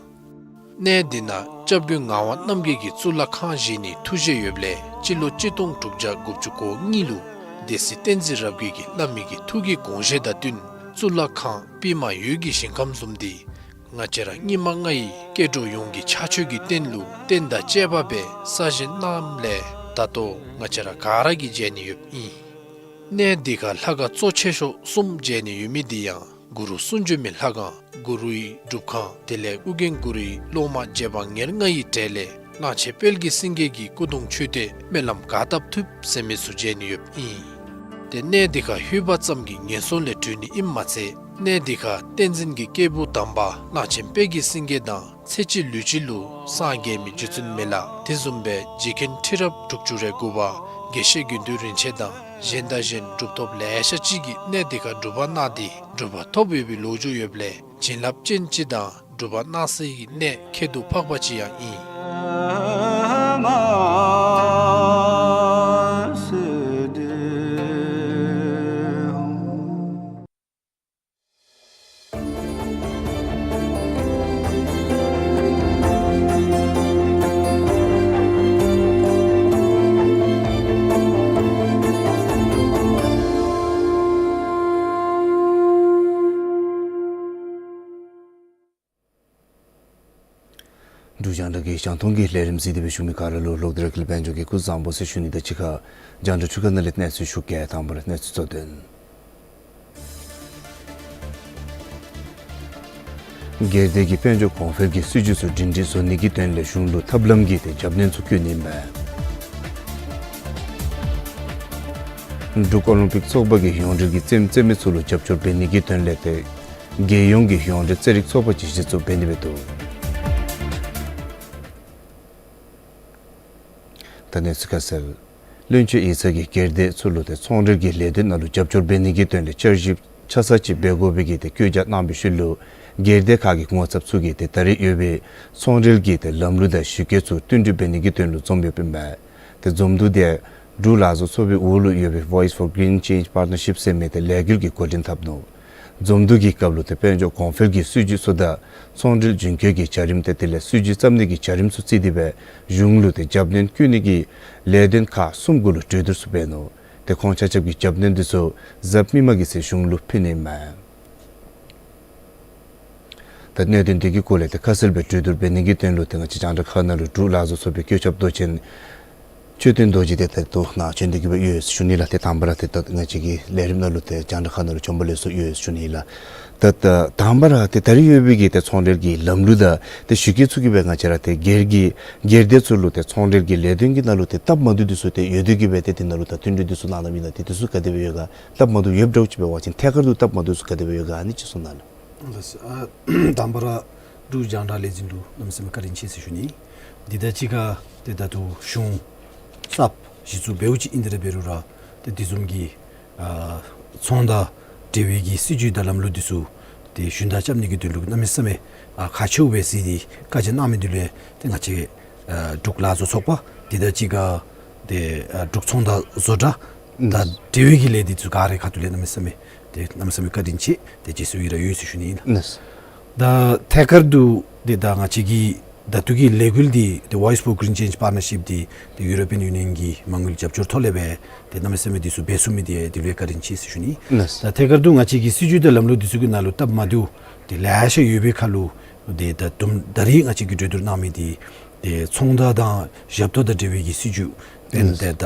གནས་འདི་ནང་སྐྱབས་མགོན་ངག་དབང་རྣམ་རྒྱལ་གྱིས་གཙུག་ལག་ཁང་བཞེངས་ནིའི་ཐུགས་བཞེད་ཡོདཔ་ལས་སྤྱི་ལོ་གཅིག་སྟོང་དྲུག་བརྒྱ་དགུ་བཅུ་གོ་གཉིས་ལུ་སྡེ་སྲིད་བསྟན་འཛིན་རབ་རྒྱས་ཀྱིས་བླ་མའི་གི་ཐུགས་ཀྱི་དགོངས་བཞེད་དང་བསྟུན་གཙུག་ལག་ཁང་པདྨ་འོད་ཀྱི་ཞིང་ཁམས་བཟུམ་འདི་ང་བཅས་ར་སྙིགས་མ་ལྔ་ཡི་སྐྱེ་འགྲོ་ཡོངས་ཀྱི་ཕྱག་མཆོད་ཀྱི་རྟེན་ལུ་རྟེན་དང་བཅས་པ་སྦེ་གསར་བཞེངས་གནངམ་ལས་ད་ལྟོ་ང་བཅས་ར་ག་ར་གིས་མཇལ་ནི་ཡོདཔ་ཨིན། གནས་འདི་ཁར་ལྷ་ཁང་གཙོ་ཆེ་ཤོས་གསུམ་མཇལ་ནི་ཡོད་མི་འདི་ཡང་གུ་རུ་གསུང་བྱོན་མའི་ལྷ་ཁང་གུ་རུའི་སྒྲུབ་ཁང་དེ་ལས་ཨོ་རྒྱན་གུ་རུའི་སློབ་མ་རྗེ་འབངས་ཉེར་ལྔ་ཡི་གྲས་ལས་ གླང་ཆེན་དཔལ་གྱི་སེང་གེ་གི་སྐུ་གདུང་མཆོད་རྟེན་སྨོན་ལམ་ག་བཏབ་ཐུབ་ཟེར་མི་ཚུ་མཇལ་ནི་ཡོདཔ་ཨིན། ཏེ་གནས་འདི་ཁར་ལྷོད་པ་ཙམ་གྱིས་ངན་སོང་ལས་གྲོལ་ནི་ཨིནམ་མ་ཚད་གནས་འདི་ཁར་བསྟན་འཛིན་གྱི་སྐྱེས་བུ་དམ་པ་གླང་ཆེན་དཔལ་གྱི་སེང་གེ་དང་ཚེ་གཅིག་ལུས་གཅིག་ལུ་སངས་རྒྱས་མི་རྗེ་བཙུན་མི་ལ་དེ་བཟུམ་སྦེ་རྗེ་མཁན་ཁྲི་རབས་དྲུག་ཅུ་རེ་དགུ་པ་དགེ་བཤེས་དགེ་འདུན་རིན་ཆེན་དང་གཞན་དང་གཞན་གྲུབ་ཐོབ་ལེ་ཤ་ཅིག་གིས་གནས་འདི་ཁར་སྒྲུབ་པ་གནང་སྟེ་གྲུབ་པ་ཐོབ་ཡོད་པའི་ལོ་རྒྱུས་ཡོདཔ་ལས་བྱིན་རླབས་ཅན་ཅིག་དང་སྒྲུབ་པ་གནང་སའི་གནས་ཁྱད་དུ་འཕགས་པ་ཅིག་ཡང་ཨིན། འབྲུག་རྒྱང་བསྒྲགས་ཀྱི་རྒྱང་མཐོང་གི་ལས་རིམ་གཟིགས་ཏེ་སྦེ་བཞུགས་མི་ག་ར་ལུ་ལོག་སྟེ་ར་ཀུན་ལེགས་དཔལ་འབྱོར་གྱིས་སྐུ་གཟུགས་བཟང་པོ་ཟེར་ཞུ་ནི་དང་གཅིག་ཁར་རྒྱང་བསྒྲགས་ཆུ་ཁ་ནང་ལས་གནས་ཚུལ་ཞུ་གེ། དང་པ་ར་གནས་ཚུལ་གཙོ་དོན། སྒེར་སྡེ་གིས་དཔལ་འབྱོར་གོང་འཕེལ་གྱི་སྲིད་ཇུས་ཚུ་སྒྲིང་སྒྲི་བཟོ་ནི་གི་དོན་ལས་གཞུང་ལུ་ཐབས་ལམ་གྱི་ཏེ་རྒྱབ་སྣོན་ཚུ་བསྐྱོན་ནི་མས། འབྲུག་ཨོ་ལིམ་པིག་ཚོགས་པ་གིས་ཡོངས་འབྲེལ་གྱི་རྩེདམོ་རྩེ་མི་ཚུ་ལུ་རྒྱབ་སྐྱོར་འབད་ནི་གི་དོན་ལས་ཏེ་རྒྱལ་ཡོངས་ཀྱི་ཡོངས་འབྲེལ་རྩེད་རིགས་ཚོགས་པ་ཅིག་གཞི་བཙུགས་འབད་ནི་སྦེ་འདུག། ད་གནས་ཚུལ་ཁ་གསལ། བློན་ཆེན་ཡིག་ཚང་གིས་སྒེར་སྡེ་ཚུ་ལུ་ཏེ་ཚོང་འབྲེལ་གྱི་ལས་དོན་ནང་ལུ་རྒྱབ་སྐྱོར་འབད་ནི་གི་དོན་ལས་བསྐྱར་ཞིབ་ཆ་ཚང་ཅིག་འབད་དགོ་པའི་གི་ཏེ་བཀོད་རྒྱ་གནང་བའི་ཤུལ་ལུ་སྒེར་སྡེ་ཁག་གི་ངོ་ཚབ་ཚུ་གིས་ཏེ་ད་རེས་ཡོད་པའི་ཚོང་འབྲེལ་གྱི་ཏེ་ལམ་ལུགས་དང་གཞི་བཀོད་ཚུ་བསྟུན་གྲོས་འབད་ནི་གི་དོན་ལུ་འཛོམས་ཡོདཔ་ཨིན་མས། ཏེ་འཛོམས་འདུ་དེ་འབྲུག་ལག་བཟོ་ཚོགས་པའི་འོག་ལུ་ཡོད་པའི་Voice for Green Change Partnership ཟེར་མི་ཏེ་ལས་འགུལ་གྱིས་འགོ་འདྲེན་འཐབ་ནུག། འཛོམས་འདུ་གི་སྐབས་ལུ་ཏེ་དཔལ་འབྱོར་གོང་འཕེལ་གྱི་སྲིད་ཇུས་ཚུ་དང་ཚོང་འབྲེལ་རྒྱུན་སྐྱོང་གི་བྱ་རིམ་ཏེ་དེ་ལས་སྲིད་ཇུས་བརྩམ་ནི་གི་བྱ་རིམ་ཚུ་བརྩིས་ཏེ་སྦེ་གཞུང་ལུ་ཏེ་རྒྱབ་སྣོན་བསྐྱོན་ནི་གི་ལས་དོན་ཁག་གསུམ་གུ་ལུ་གྲོས་བསྡུར་ཚུ་འབད་ནུག། ཏེ་ཁོང་ཆ་ཁྱབ་ཀྱིས་རྒྱབ་སྣོན་འདི་ཚུ་གཟའ་མིག་དམར་གྱི་ཚེས་གཞུང་ལུ་ཕུལ་ནི་མས། ད་གནད་དོན་འདི་གི་སྐོར་ལས་ཏེ་ཁ་གསལ་སྦེ་གྲོས་བསྡུར་འབད་ནི་གི་དོན་ལུ་ཏེ་ང་བཅས་རྒྱང་བསྒྲགས་ཁང་ནང་ལུ་འབྲུག་ལག་བཟོ་ཚོགས་པའི་བཀོད་ཁྱབ་མདོ་ཆེན་ཆོས་སྟོན་རྡོ་རྗེ་འདི་ད་ལྟོ་ནཱ་བྱོན་ཏེ་གི་སྦེ་ཡོད་ཟེར་ཞུ་ནི་ལགས། ཏེ་དང་པ་ར་ཏེ་ད་ང་བཅས་ཀྱི་ལས་རིམ་ནང་ལུ་ཏེ་རྒྱང་བསྒྲགས་ཁང་ནང་ལུ་བྱོན་པ་ལེགས་སོ་ཡོད་ཟེར་ཞུ་ནི་ལགས། ད་ད་དང་པ་ར་ཏེ་ད་རེས་ཡོད་པའི་གི་ཏེ་ཚོང་འབྲེལ་གྱི་ལམ་ལུགས་དང་ཏེ་གཞི་བཀོད་ཚུ་གིས་སྦེ་ང་བཅས་ར་ཏེ་སྒེར་གྱི་སྒེར་སྡེ་ཚུ་ལུ་ཏེ་ཚོང་འབྲེལ་གྱི་ལས་དོན་གྱི་ནང་ལུ་ཏེ་སྟབས་མ་བདེཝ་འདི་ཚུ་ཏེ་ཡོད་དེ་གི་སྦེ་ཏེ་དེ་ནང་ལུ་ད་བསྟུན་གྲོས་འདི་ཚུ་གནང་གནངམ་ཨིན་ན། ཏེ་འདི་ཚུ་ག་དེ་སྦེ་ཡོད་ག། སྟབས་མ་བདེཝ་ཡོདཔ་འདྲཝ་ཅིག་འབད་བ་ཅིན་ཐད་ཀར་དུ་སྟབས་མ་བདེཝ་ཚུ་ག་དེ་སྦེ་ཡོད་ག་ཨ་ནི་ཅིག་གསུང་གནང་ལགས། ལགས། ཨ་དང་པ་ར་འབྲུག་རྒྱང་བསྒྲགས་ལས་འཛིན་ལུ་གནམ་མེད་ས་མེད་བཀའ་དྲིན་ཆེ་ཟེར་ཞུ་ནི། འདི་དང་གཅིག་ཁར་ཏེ་ད་ལྟོ་གཞུང་གསརཔ་གཞི་བཙུགས་འབདཝ་ཅིག་ཨིན་དེ་ར་འབད་རུང་ར་ཏེ་དེ་བཟུམ་གྱི་ཨ་ཚོང་དང་འབྲེལ་བའི་གི་སྲིད་བྱུས་དང་ལམ་ལུགས་འདི་ཚུ་ཏེ་ཞུན་དག་རྐྱབ་ནི་གི་དོན་ལུ་གནམ་མེད་ས་མེད་ཨ་ཁག་ཆེཝ་སྦེ་གཟིགས་ཏེ་བཀའ་རྒྱ་གནང་མི་འདི་ལུ་ཏེ་ང་བཅས་ཨ་འབྲུག་ལག་བཟོ་ཚོགས་པ་འདི་དང་གཅིག་ཁར་ཏེ་ཨ་འབྲུག་ཚོང་དང་བཟོ་གྲྭ་དང་འབྲེལ་བའི་གི་ལས་འདི་ཚུ་ག་རའི་ཁ་ཐུག་ལས་གནམ་མེད་ས་མེད་ཏེ་གནམ་མེད་ས་མེད་བཀའ་དྲིན་ཆེ། ཏེ་རྗེས་སུ་ཡི་རང་ཡོད་ཟེར་ཞུ་ནི་ཨིན་ལགས། ལགས། ད་ཐད་ཀར་དུ་ཏེ་ད་ང་བཅས་ཀྱི་ད་ལྟོ་གི་ལས་འགུལ་འདི་ཏེ་Voice for Green Change Partnership འདི་ཏེ་ཡུ་རོ་པིའན་ཡུ་ནི་ཡོན་གྱི་མ་དངུལ་རྒྱབ་སྐྱོར་ཐོག་ལས་སྦེ་ཏེ་གནམ་མེད་ས་མེད་འདི་ཚུ་འབད་ཚུགས་མི་འདི་འདི་ལུ་བཀའ་དྲིན་ཆེ་ཟེར་ཞུ་ནི། ལགས། ད་ཐད་ཀར་དུ་ང་བཅས་ཀྱི་སྲིད་བྱུས་དང་ལམ་ལུགས་འདི་ཚུ་གི་ནང་ལུ་སྟབས་མ་བདེཝ་ཏེ་ལེ་ཤ་ཡོད་པའི་ཁར་ལུ་ཏེ་ད་དུམ་ད་རེས་ང་བཅས་ཀྱིས་གྲོས་བསྡུར་གནང་མི་འདི་ཏེ་ཚོང་བརྡ་དང་ཞབས་ཏོག་དང་འབྲེལ་བའི་གི་སྲིད་བྱུས་ཏེ་ལགས། ད་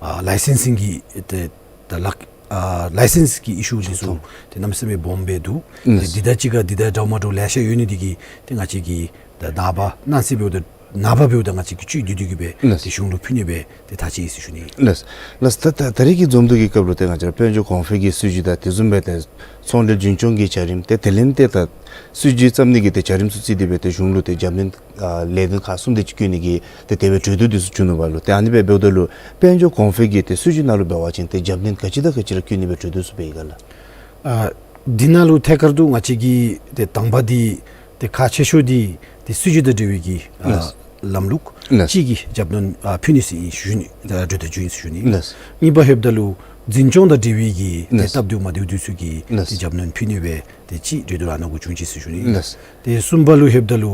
ཨ་ལའི་སེནསིང་གི་ཏེ་ད་ལག་ཨ་ལའི་སེནསི་གི་ཨི་ཤུ་འདི་ཚུ་ཏེ་གནམ་མེད་ས་མེད་སྦོམ་སྦེ་འདུག། ཏེ་ལགས། འདི་དང་གཅིག་ཁར་འདི་དང་འདྲཝ་མ་འདྲཝ་ལེ་ཤ་ཡོད་ནི་འདི་གིས་ཏེ་ང་བཅས་ཀྱིས་ད་ནངས་པ་གནངས་ཚེ་འབདཝ་ད་ནངས་པ་འབདཝ་ད་ང་བཅས་ཀྱིས་བཅུད་བསྡུས་བསྡུས་ཀྱི་སྦེ་ལགས། ཏེ་གཞུང་ལུ་ཕུལ་ནི་སྦེ་ཏེ་ཐག་བཅད་ཡི་ཟེར་ཞུ་ནི། ལགས། ལགས། ད་ད་ད་རེས་ཀྱི་འཛོམས་འདུ་གི་སྐབས་ལུ་ཏེ་ང་བཅས་ར་དཔལ་འབྱོར་གོང་འཕེལ་གྱི་སྲིད་བྱུས་དང་དེ་བཟུམ་སྦེ་ཏེ་ཚོང་འབྲེལ་རྒྱུན་སྐྱོང་གི་བྱ་རིམ་ཏེ་དེ་ལས་ཏེ་ད་སྲིད་བྱུས་བརྩམ་ནི་གི་ཏེ་བྱ་རིམ་ཚུ་བརྩིས་ཏེ་སྦེ་ཏེ་གཞུང་ལུ་ཏེ་རྒྱབ་སྣོན་ཨ་ལས་དོན་ཁག་གསུམ་དེ་ཅིག་བསྐྱོན་ནི་གི་ཏེ་དེ་སྦེ་གྲོས་བསྡུར་འདི་ཚུ་བྱུང་ནུག་པ་ལོ། ཏེ་ཨ་ནི་སྦེ་འབདཝ་ད་ལུ་དཔལ་འབྱོར་གོང་འཕེལ་གྱི་ཏེ་སྲིད་བྱུས་ནང་ལུ་འབད་བ་ཅིན་ཏེ་རྒྱབ་སྣོན་ག་ཅི་དང་ག་ཅི་ར་བསྐྱོན་ནི་སྦེ་གྲོས་བསྡུར་ཚུ་འབད་ཡི་ག་ལགས། ཨ་འདི་ནང་ལུ་ཐད་ཀར་དུ་ང་བཅས་ཀྱི་ཏེ་དང་པ་འདི་ཏེ་ཁག་ཆེ་ཤོས་འདི་ཏེ་སྲིད་བྱུས་དང་འབྲེལ་བའི་གི་ཨ་ལགས། ལམ་ལུགས་ལགས། ཅིག་གི་རྒྱབ་སྣོན་ཨ་ཕུལ་ནི་ཟེར་ཨིན་ཞུ་ནི་ད་གྲོས་བསྡུར་བྱུང་ཡི་ཟེར་ཞུ་ནི། ལགས། གཉིས་པ་ལྷོདཔ་ད་ལུ་འཛིན་སྐྱོང་དང་འབྲེལ་བའི་གི་ཏེ་ལགས། སྟབས་བདེཝ་མ་བདེཝ་འདི་ཚུ་གི་ལགས། ཏེ་རྒྱབ་སྣོན་ཕུལ་ནི་སྦེ་ཏེ་ཅིག་གྲོས་བསྡུར་ཨ་ནཱ་གུ་བྱུང་ཡི་ཟེར་ཞུ་ནི། ལགས། ཏེ་གསུམ་པ་ལུ་ལྷོདཔ་ད་ལུ་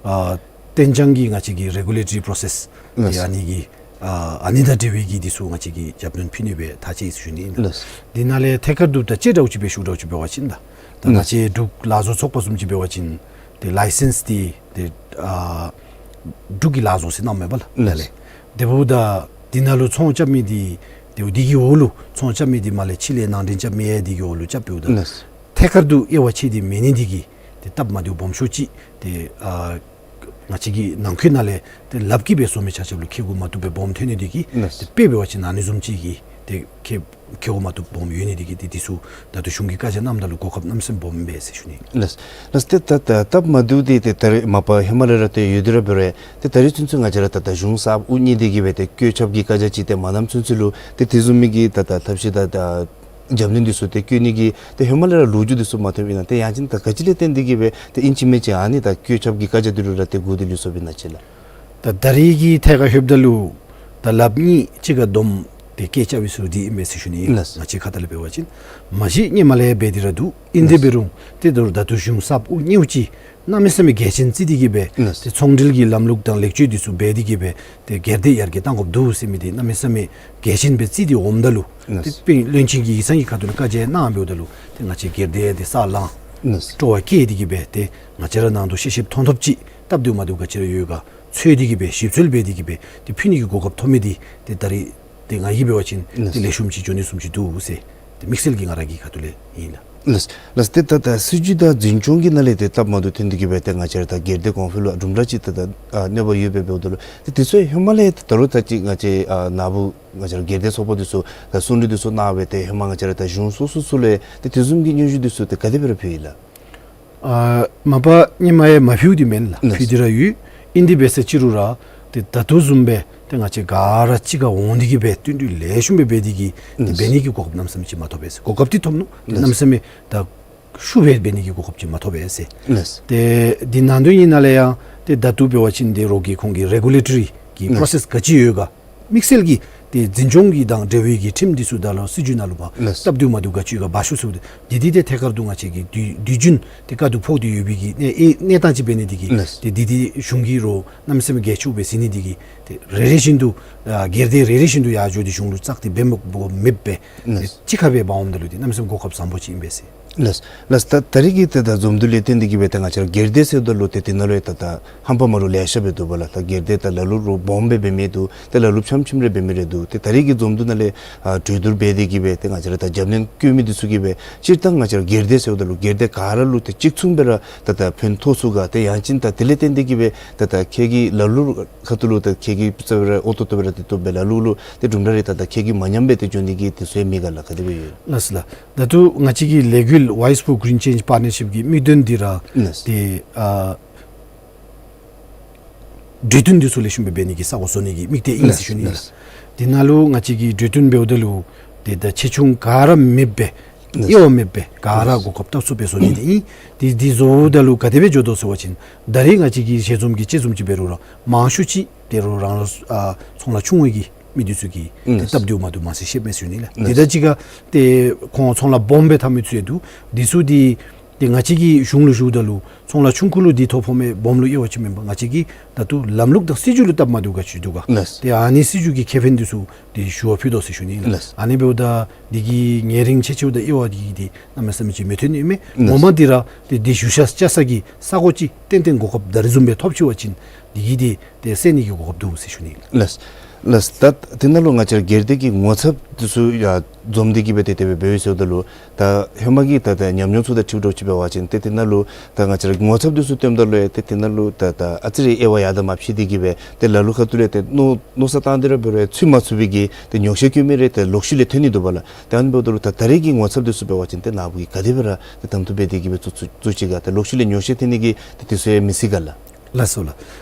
ཨ་གཏན་འཇགས་ཀྱི་ང་བཅས་ཀྱི་རེ་གུ་ལེ་ཊོ་རི་པོ་སེསི་ལགས། ཏེ་ཨ་ནི་གི་ཨ་ཨ་ནི་དང་འབྲེལ་བའི་གི་འདི་ཚུ་ང་བཅས་ཀྱིས་རྒྱབ་སྣོན་ཕུལ་ནི་སྦེ་ཐག་བཅད་ཡི་ཟེར་ཞུ་ནི། ལགས། འདི་ནང་ལས་ཐད་ཀར་དུ་ད་ཅི་འདྲཝ་ཅིག་སྦེ་ཞུ་འདྲཝ་ཅིག་འབད་བ་ཅིན་ད་ད་ང་བཅས་ལགས། འབྲུག་ལག་བཟོ་ཚོགས་པ་བཟུམ་ཅིག་འབད་བ་ཅིན་ཏེ་ལའི་སེནསི་འདི་ཏེ་ཨ་འབྲུག་གི་ལག་བཟོ་ཟེར་གནངམ་མས་པ་ལགས། ལགས། ལགས། དེ་འབདཝ་ད་འདི་ནང་ལུ་ཚོང་རྐྱབ་མི་འདི་ཏེ་འདི་གི་འོག་ལུ་ཚོང་རྐྱབ་མི་འདི་མར་ལས་ཕྱི་ལས་ནང་འདྲེན་རྐྱབ་མི་ཡང་འདི་གི་འོག་ལུ་རྐྱབ་འབདཝ་ད་ལགས། ཐད་ཀར་དུ་དབྱེ་བ་ཕྱེ་སྟེ་མེད་ནི་འདི་གིས་ཏེ་སྟབས་མ་བདེཝ་སྦོམ་ཤོས་ཅིག་ཏེ་ཨ་ ང་བཅས་ཀྱི་ནང་འཁོད་ནང་ལས་ཏེ་ལགཔ་གིས་སྦེ་བཟོ་མི་ཆ་ཁྱབ་ལུ་ཁེ་གོ་མ་བཏུབ་པའི་སྦོམ་ཐོན་ནི་འདི་གིས། ལགས། ཏེ་དཔེ་འབད་བ་ཅིན་ཨ་ནི་བཟུམ་ཅིག་གི་ཏེ་ཁེ་ཁེ་གོ་མ་བཏུབ་སྦོམ་ཡོད་ནི་འདི་གིས་ཏེ་འདི་ཚུ་ད་ལྟོ་གཞུང་གིས་བཀའ་རྒྱ་གནངམ་ད་ལུ་གོ་སྐབས་གནམ་མེད་ས་མེད་སྦོམ་ཨིན་པས་ཟེར་ཞུ་ནི། ལགས། ལགས། ཏེ་ད་ད་སྟབས་མ་བདེཝ་འདི་ཏེ་ད་རེས་མ་པ་ཧེ་མ་ལས་ར་ཏེ་ཡོད་དེ་ར་འབད་རུང་ཏེ་ད་རེས་ཚུན་ཚོད་ང་བཅས་ར་ད་ད་གཞུང་གསརཔ་དབུ་བརྙེས་ཏེ་གིས་སྦེ་ཏེ་བཀོད་ཁྱབ་ཀྱི་བཀའ་རྒྱ་ཅིག་ཏེ་མ་གནངམ་ཚུན་ཚོད་ལུ་ཏེ་དེ་བཟུམ་མའི་གི་ད་ད་ཐབས་ཤེས་ད་ད་རྒྱབ་སྣོན་འདི་ཚུ་ཏེ་བཀོད་ནི་གི་ཏེ་ཧེ་མ་ལས་ར་ལོ་རྒྱུས་འདི་ཚུ་མ་ཐོན་པས་ན། ཏེ་ཡང་ཅིན་ད་ག་ཅི་ལས་བརྟེན་ཏེ་གིས་སྦེ་ཏེ་ཨིན་ཅི་མིན་ཅི་ཨ་ནི་ད་བཀོད་ཁྱབ་ཀྱི་བཀའ་རྒྱ་འདི་ལུ་ར་ཏེ་བསྒུགས་ཏེ་ལུས་སོཔ་ཨིན་ན་ཅིག་ལགས། ད་ད་རེས་ཀྱི་ཐད་ཁར་ལྷོདཔ་ད་ལུ་ད་ལགཔ་གཉིས་གཅིག་ཁར་བསྡོམས་ཏེ་བཀལ་བཅའ་བའི་ཚུལ་འདི་ཨིན་མས་ཟེར་ཞུ་ནི། ལགས། ང་བཅས་ཁ་ཐུག་ལས་འབད་བ་ཅིན་མ་གཞི་སྔོན་མ་ལས་འབད་དེ་ར་འདུག། ཨིན་དེ་འབད་རུང་ཏེ་ད་ད་ལྟོ་གཞུང་གསརཔ་དབུ་བརྙེས་ཅི། གནམ་མེད་ས་མེད་གལ་ཆེན་བརྩི་སྟེ་གིས་སྦེ། ལགས། ཏེ་ཚོང་འབྲེལ་གྱི་ལམ་ལུགས་དང་ལེགས་བཅོས་འདི་ཚུ་འབད་དེ་གིས་སྦེ་ཏེ་སྒེར་སྡེ་ཡར་རྒྱས་གཏང་དགོཔ་འདུག་ཟེར་མི་འདི་གནམ་མེད་ས་མེད་གལ་ཆེན་སྦེ་བརྩི་སྟེ་འོངམ་ད་ལུ། ལགས། ཏེ་དཔལ་བློན་ཆེན་གྱིས་ཡིག་ཚང་གི་ཁ་ཐུག་ལས་བཀའ་རྒྱ་གནངམ་འབདཝ་ད་ལུ་ཏེ་ང་བཅས་སྒེར་སྡེ་འདི་ས་ལང་། ལགས། སྤྲོ་བ་བསྐྱེད་དེ་གིས་སྦེ་ཏེ་ང་བཅས་ར་ནང་དོག་ཤེས་ཤེསཔ་མཐོང་ཐོབ་ཅིག། སྟབས་བདེཝ་མ་བདེཝ་ག་ཅི་ར་ཡོད་ག་འཚོལ་ཏེ་གིས་སྦེ་ཞིབ་འཚོལ་འབད་དེ་གིས་སྦེ་ཏེ་ཕུལ་ནི་གི་གོ་སྐབས་ཐོབ་མི་འདི་ཏེ་ད་རེས་ཏེ་ང་གིས་འབད་བ་ཅིན། ལགས། ཏེ་ལེགས་ཤོམ་ཅིག་འགྱོ་ནི་བཟུམ་ཅིག་འདུག་ཟེར་ཏེ་དམིགས་བསལ་གྱིས་ང་ར་གི་ཁ་ཐུག་ལས་ཨིན་ལགས། ལགས། ལགས། ཏེ་ད་ད་སྲིད་བྱུས་དང་འཛིན་སྐྱོང་གི་ནང་ལས་ཏེ་སྟབས་མ་བདེཝ་ཐོན་ཏེ་གིས་སྦེ་ཏེ་ང་བཅས་ར་ད་སྒེར་སྡེ་གོང་འཕེལ་ལུ་གྲུབ་འབྲས་ཅིག་ད་ད་ཨ་གནོད་པ་ཡོདཔ་སྦེ་འབདཝ་ད་ལུ་ཏེ་དེ་ཚུ་ཧེ་མ་ལས་ད་ད་རུང་ད་ཅིག་ང་བཅས་ཨ་ནཱ་བུ་ང་བཅས་ར་སྒེར་སྡེ་ཚོགས་པ་འདི་ཚུ་ད་གསུང་གྲོས་འདི་ཚུ་གནང་སྦེ་ཏེ་ཧེ་མ་ང་བཅས་ར་ད་གཞུང་སོ་སོ་ཚུ་ལས་ཏེ་དེ་བཟུམ་གྱི་སྙན་ཞུ་འདི་ཚུ་ཏེ་ག་དེ་སྦེ་ར་ཕུལ་ཡི་ལགས། ཨ་མ་པ་ཧེ་མ་ཡང་མ་ཕུལཝ་འདི་མེན་ལགས། ལགས། ཕུལ་ཏེ་ར་ཡོད། ཨིན་དེ་འབད་ཟེར་ཅི་རུང་ར་ཏེ་ད་ལྟོ་བཟུམ་སྦེ་ཏེ་ང་བཅས་ག་ར་གཅིག་ཁར་འོང་སྟེ་གིས་སྦེ་བསྟུན་གྲོས་ལེགས་ཤོམ་སྦེ་འབད་དེ་གིས་ཏེ། ལགས། འབད་ནི་གི་གོ་སྐབས་གནམ་མེད་ས་མེད་ཅིག་མ་ཐོབ་པས་ཟེར། གོ་སྐབས་འདི་ཐོབ་ནུག། ཏེ། ལགས། གནམ་མེད་ས་མེད་ད་ཤུགས་སྦེ་འབད་ནི་གི་གོ་སྐབས་ཅིག་མ་ཐོབ་པས་ཟེར། ལགས། ཏེ་འདི་ནང་དོན་ཨིན་ན་ལས་ཡང་ཏེ་ད་ལྟོ་འབད་བ་ཅིན་ཏེ་རོགས་ཀྱི་ཁོང་གི་རེ་གུ་ལེ་ཊོ་རི་གི། ལགས། པོ་རོ་སེསི་ག་ཅི་ཡོད་ག་དམིགས་བསལ་གྱིས་ཏེ་འཛིན་སྐྱོང་གི་དང་འབྲེལ་བའི་གི་ཁྲིམས་འདི་ཚུ་ད་ལུ་སྲིད་བྱུས་ནང་ལུ་མ། ལགས། སྟབས་བདེཝ་མ་བདེཝ་ག་ཅི་ཡོད་ག་འབག་ཤོག་ཟེརཝ་ད་འདི་འདི་ཏེ་ཐད་ཀར་དུ་ང་བཅས་ཀྱི་དུས་དུས་རྒྱུན་ཏེ་དཀའ་སྡུག་ཕོག་སྟེ་ཡོད་པའི་གི་གནས་གནས་སྟངས་ཅིག་འབད་ནི་འདི་གིས། ལགས། ཏེ་འདི་འདི་གཞུང་གིས་རོགས་གནམ་མེད་ས་མེད་གལ་ཆེཝ་སྦེ་ཟེར་ནི་འདི་གིས་ཏེ་རེ་རེ་བཞིན་དུ་ཨ་སྒེར་སྡེ་རེ་རེ་བཞིན་དུ་ཡར་འགྱོ་སྟེ་གཞུང་ལུ་བཙག་འཐུ་འབད་མི་མེདཔ་སྦེ། ལགས། ཏེ་གཅིག་ཁར་སྦེ་འབག་འོངམ་ད་ལུ་ཏེ་གནམ་མེད་ས་མེད་གོ་སྐབས་བཟང་པོ་ཅིག་ཨིན་པས་ཟེར། ལགས། ལགས། ད་ད་རེས་ཀྱི་ཏེ་ད་འཛོམས་འདུ་ལས་བརྟེན་ཏེ་གིས་སྦེ་ཏེ་ང་བཅས་ར་སྒེར་སྡེ་ཟེརཝ་ད་ལུ་ཏེ་དེ་ནང་ལུ་ཡང་ད་ད་ཧམ་པ་མ་རུང་ལེ་ཤ་སྦེ་འདུག་པ་ལགས། ད་སྒེར་སྡེ་ད་ལ་ལུ་རོགས་སྦོམ་སྦེ་འབད་མི་འདུག། ཏེ་ལ་ལུ་ཕྱམ་ཕྱིམ་རེ་འབད་མི་རེ་འདུག། ཏེ་ད་རེས་ཀྱི་འཛོམས་འདུ་ནང་ལས་ཨ་གྲོས་བསྡུར་འབད་དེ་གིས་སྦེ་ཏེ་ང་བཅས་ར་ད་རྒྱབ་སྣོན་བཀོད་མི་འདི་ཚུ་གིས་སྦེ་སྤྱིར་བཏང་ང་བཅས་ར་སྒེར་སྡེ་ཟེརཝ་ད་ལུ་སྒེར་སྡེ་ག་ར་ལུ་ཏེ་གཅིག་མཚུངས་སྦེ་ར་ད་ད་ཕན་ཐོགས་ཚུགས་ག། ཏེ་ཡང་ཅིན་ད་དེ་ལས་བརྟེན་ཏེ་གིས་སྦེ་ད་ད་ཁྱེད་ཀྱི་ལ་ལུ་ཁ་ཐུག་ལུ་ད་ཁྱེད་ཀྱིས་རྩ་བ་ར་ཨོ་ཏོ་ཏོ་སྦེ་ར་ཏེ་བཏུབ་པས། ལ་ལུ་ལུ་ཏེ་གྲུབ་འབྲས་རེ་ད་ད་ཁྱེད་ཀྱིས་མ་ཉམས་པར་ཏེ་འགྱོ་ནི་གི་དེ་ཚུ་ཡང་མེད་ག་ལགས། ག་དེ་སྦེ་ཡོད། ལགས་སོ་ལགས། ད་ལྟོ་ང་བཅས་ཀྱི་ལས་འགུལ་Voice for Green Change Partnership གི་དམིགས་དོན་འདི་ར། ལགས། ཏེ་ཨ་གྲོས་བསྟུན་འདི་ཚུ་ལེགས་ཤོམ་སྦེ་འབད་ནི་གི་ས་གོ་བཟོ་ནི་གི་དམིགས་གཏད་ཨིན་ཟེར་ཞུ་ནི་ཨིན་ལགས། ལགས། དེ་ནང་ལུ་ང་བཅས་ཀྱིས་གྲོས་བསྟུན་འབདཝ་ད་ལུ་ཏེ་ད་ཆེ་ཆུང་ག་ར་མེདཔ་སྦེ། ལགས། དབྱེ་བ་མེདཔ་སྦེ་ག་ར། ལགས། གོ་སྐབས་ལྟ་ཚུགསཔ་སྦེ་བཟོ་ནི་འདི་ཨིན། ཏེ་འདི་བཟོཝ་ད་ལུ་ག་དེ་སྦེ་འགྱོ་དོ་ཟེར་བ་ཅིན་ད་རེས་ང་བཅས་ཀྱི་ཞལ་འཛོམས་ཀྱི་དཔྱད་འཛོམས་ཅིག་འབད་རུང་ར་མང་ཤོས་ཅིག་ཏེ་རོགས་རང་རང་ཨ་ཚོང་ལཱ་ཆུང་བའི་གི་མི་འདི་ཚུ་གིས་ཏེ། ལགས། སྟབས་བདེཝ་མ་བདེཝ་མང་སུ་ཤེསཔ་མས་ཟེར་ཞུ་ནི་ལགས། ལགས། ཏེ་ད་ཅི་ག་ཏེ་ཁོང་ཚོང་ལཱ་སྦོམ་སྦེ་འཐབ་མི་ཚུ་ཡང་འདུག། འདི་ཚུ་འདི་ཏེ་ང་བཅས་ཀྱིས་གཞུང་ལུ་ཞུཝ་ད་ལུ་ཚོང་ལཱ་ཆུང་ཀུ་ལུ་འདི་ཐོ་ཕོག་མི་སྦོམ་ལུ་དབྱེ་བ་ཅིག་མེན་པར་ང་བཅས་ཀྱིས་ད་ལྟོ་ལམ་ལུགས་དང་སྲིད་བྱུས་ལུ་སྟབས་མ་བདེཝ་ག་ཅི་འདུག་ག། ལགས། ཏེ་ཨ་ནི་སྲིད་བྱུས་ཀྱི་ཁེ་ཕན་འདི་ཚུ་ཏེ་ཞུ་བ་ཕུལ་དོ་ཟེར་ཞུ་ནི་ལགས། ལགས། ཨ་ནི་འབདཝ་ད་འདི་གི་ཉེ་རིང་ཕྱེད་ཕྱེད་དང་དབྱེ་བ་འདི་གིས་ཏེ་གནམ་མེད་ས་མེད་ཅིག་མི་མཐུན་ནི་མས། ལགས། ངོ་མ་འདི་ར་ཏེ་འདི་ཞུ་ས་བཅའ་ས་གི་ས་གོ་ཅིག་ཏན་ཏན་གོ་སྐབས་ད་རེས་བཟུམ་སྦེ་ཐོབ་ཅི་བ་ཅིན་འདི་གིས་ཏེ་ཏེ་སེལ་ནི་གི་གོ་སྐབས་འདུག་ཟེར་ཞུ་ནི་ལགས། ལགས། ལགས། ད་དེ་ནང་ལུ་ང་བཅས་ར་སྒེར་སྡེ་གི་ངོ་ཚབ་འདི་ཚུ་ཡང་འཛོམས་ཏེ་གིས་སྦེ་ཏེ་དེ་སྦེ་འབད་ཡི་ཟེརཝ་ད་ལུ་ད་ཧེ་མ་གི་ད་ད་ཉམས་མྱོང་ཚུ་དང་འཁྲིལཝ་ད་ཅིག་འབད་བ་ཅིན་ཏེ་དེ་ནང་ལུ་ད་ང་བཅས་ར་ངོ་ཚབ་འདི་ཚུ་སྟོནམ་ད་ལུ་ཡང་ཏེ་དེ་ནང་ལུ་ད་ད་ཨ་ཙི་རེ་དབྱེ་བ་ཡར་དང་མར་ཕྱེ་སྟེ་གིས་སྦེ་ཏེ་ལ་ལུ་ཁ་ཐུག་ལས་ཏེ་མནོ་མནོ་བསམ་བཏང་སྟེ་ར་འབད་རུང་ཚུད་མ་ཚུགས་པའི་གི་ཏེ་ཉོགས་བཤད་བཀོད་མི་རེ་ཏེ་ལོག་ཤུལ་ལས་ཐོན་ནི་འདུག་པ་ལགས། ཏེ་ཨ་ནི་འབདཝ་ད་ལུ་ད་ད་རེས་ཀྱི་ངོ་ཚབ་འདི་ཚུ་འབད་བ་ཅིན་ཏེ་ནཱ་བུ་གིས་ག་དེ་སྦེ་ར་ཏེ་དམ་དུ་འབད་དེ་གིས་སྦེ་བཙུགས་བཙུགས་བཙུགས་ཅི་ག། ཏེ་ལོག་ཤུལ་ལས་ཉོགས་བཤད་ཐོན་ནི་གི་ཏེ་དེ་ཚུ་ཡང་མི་སྲིད་ག་ལགས། ལགས་སོ་ལགས།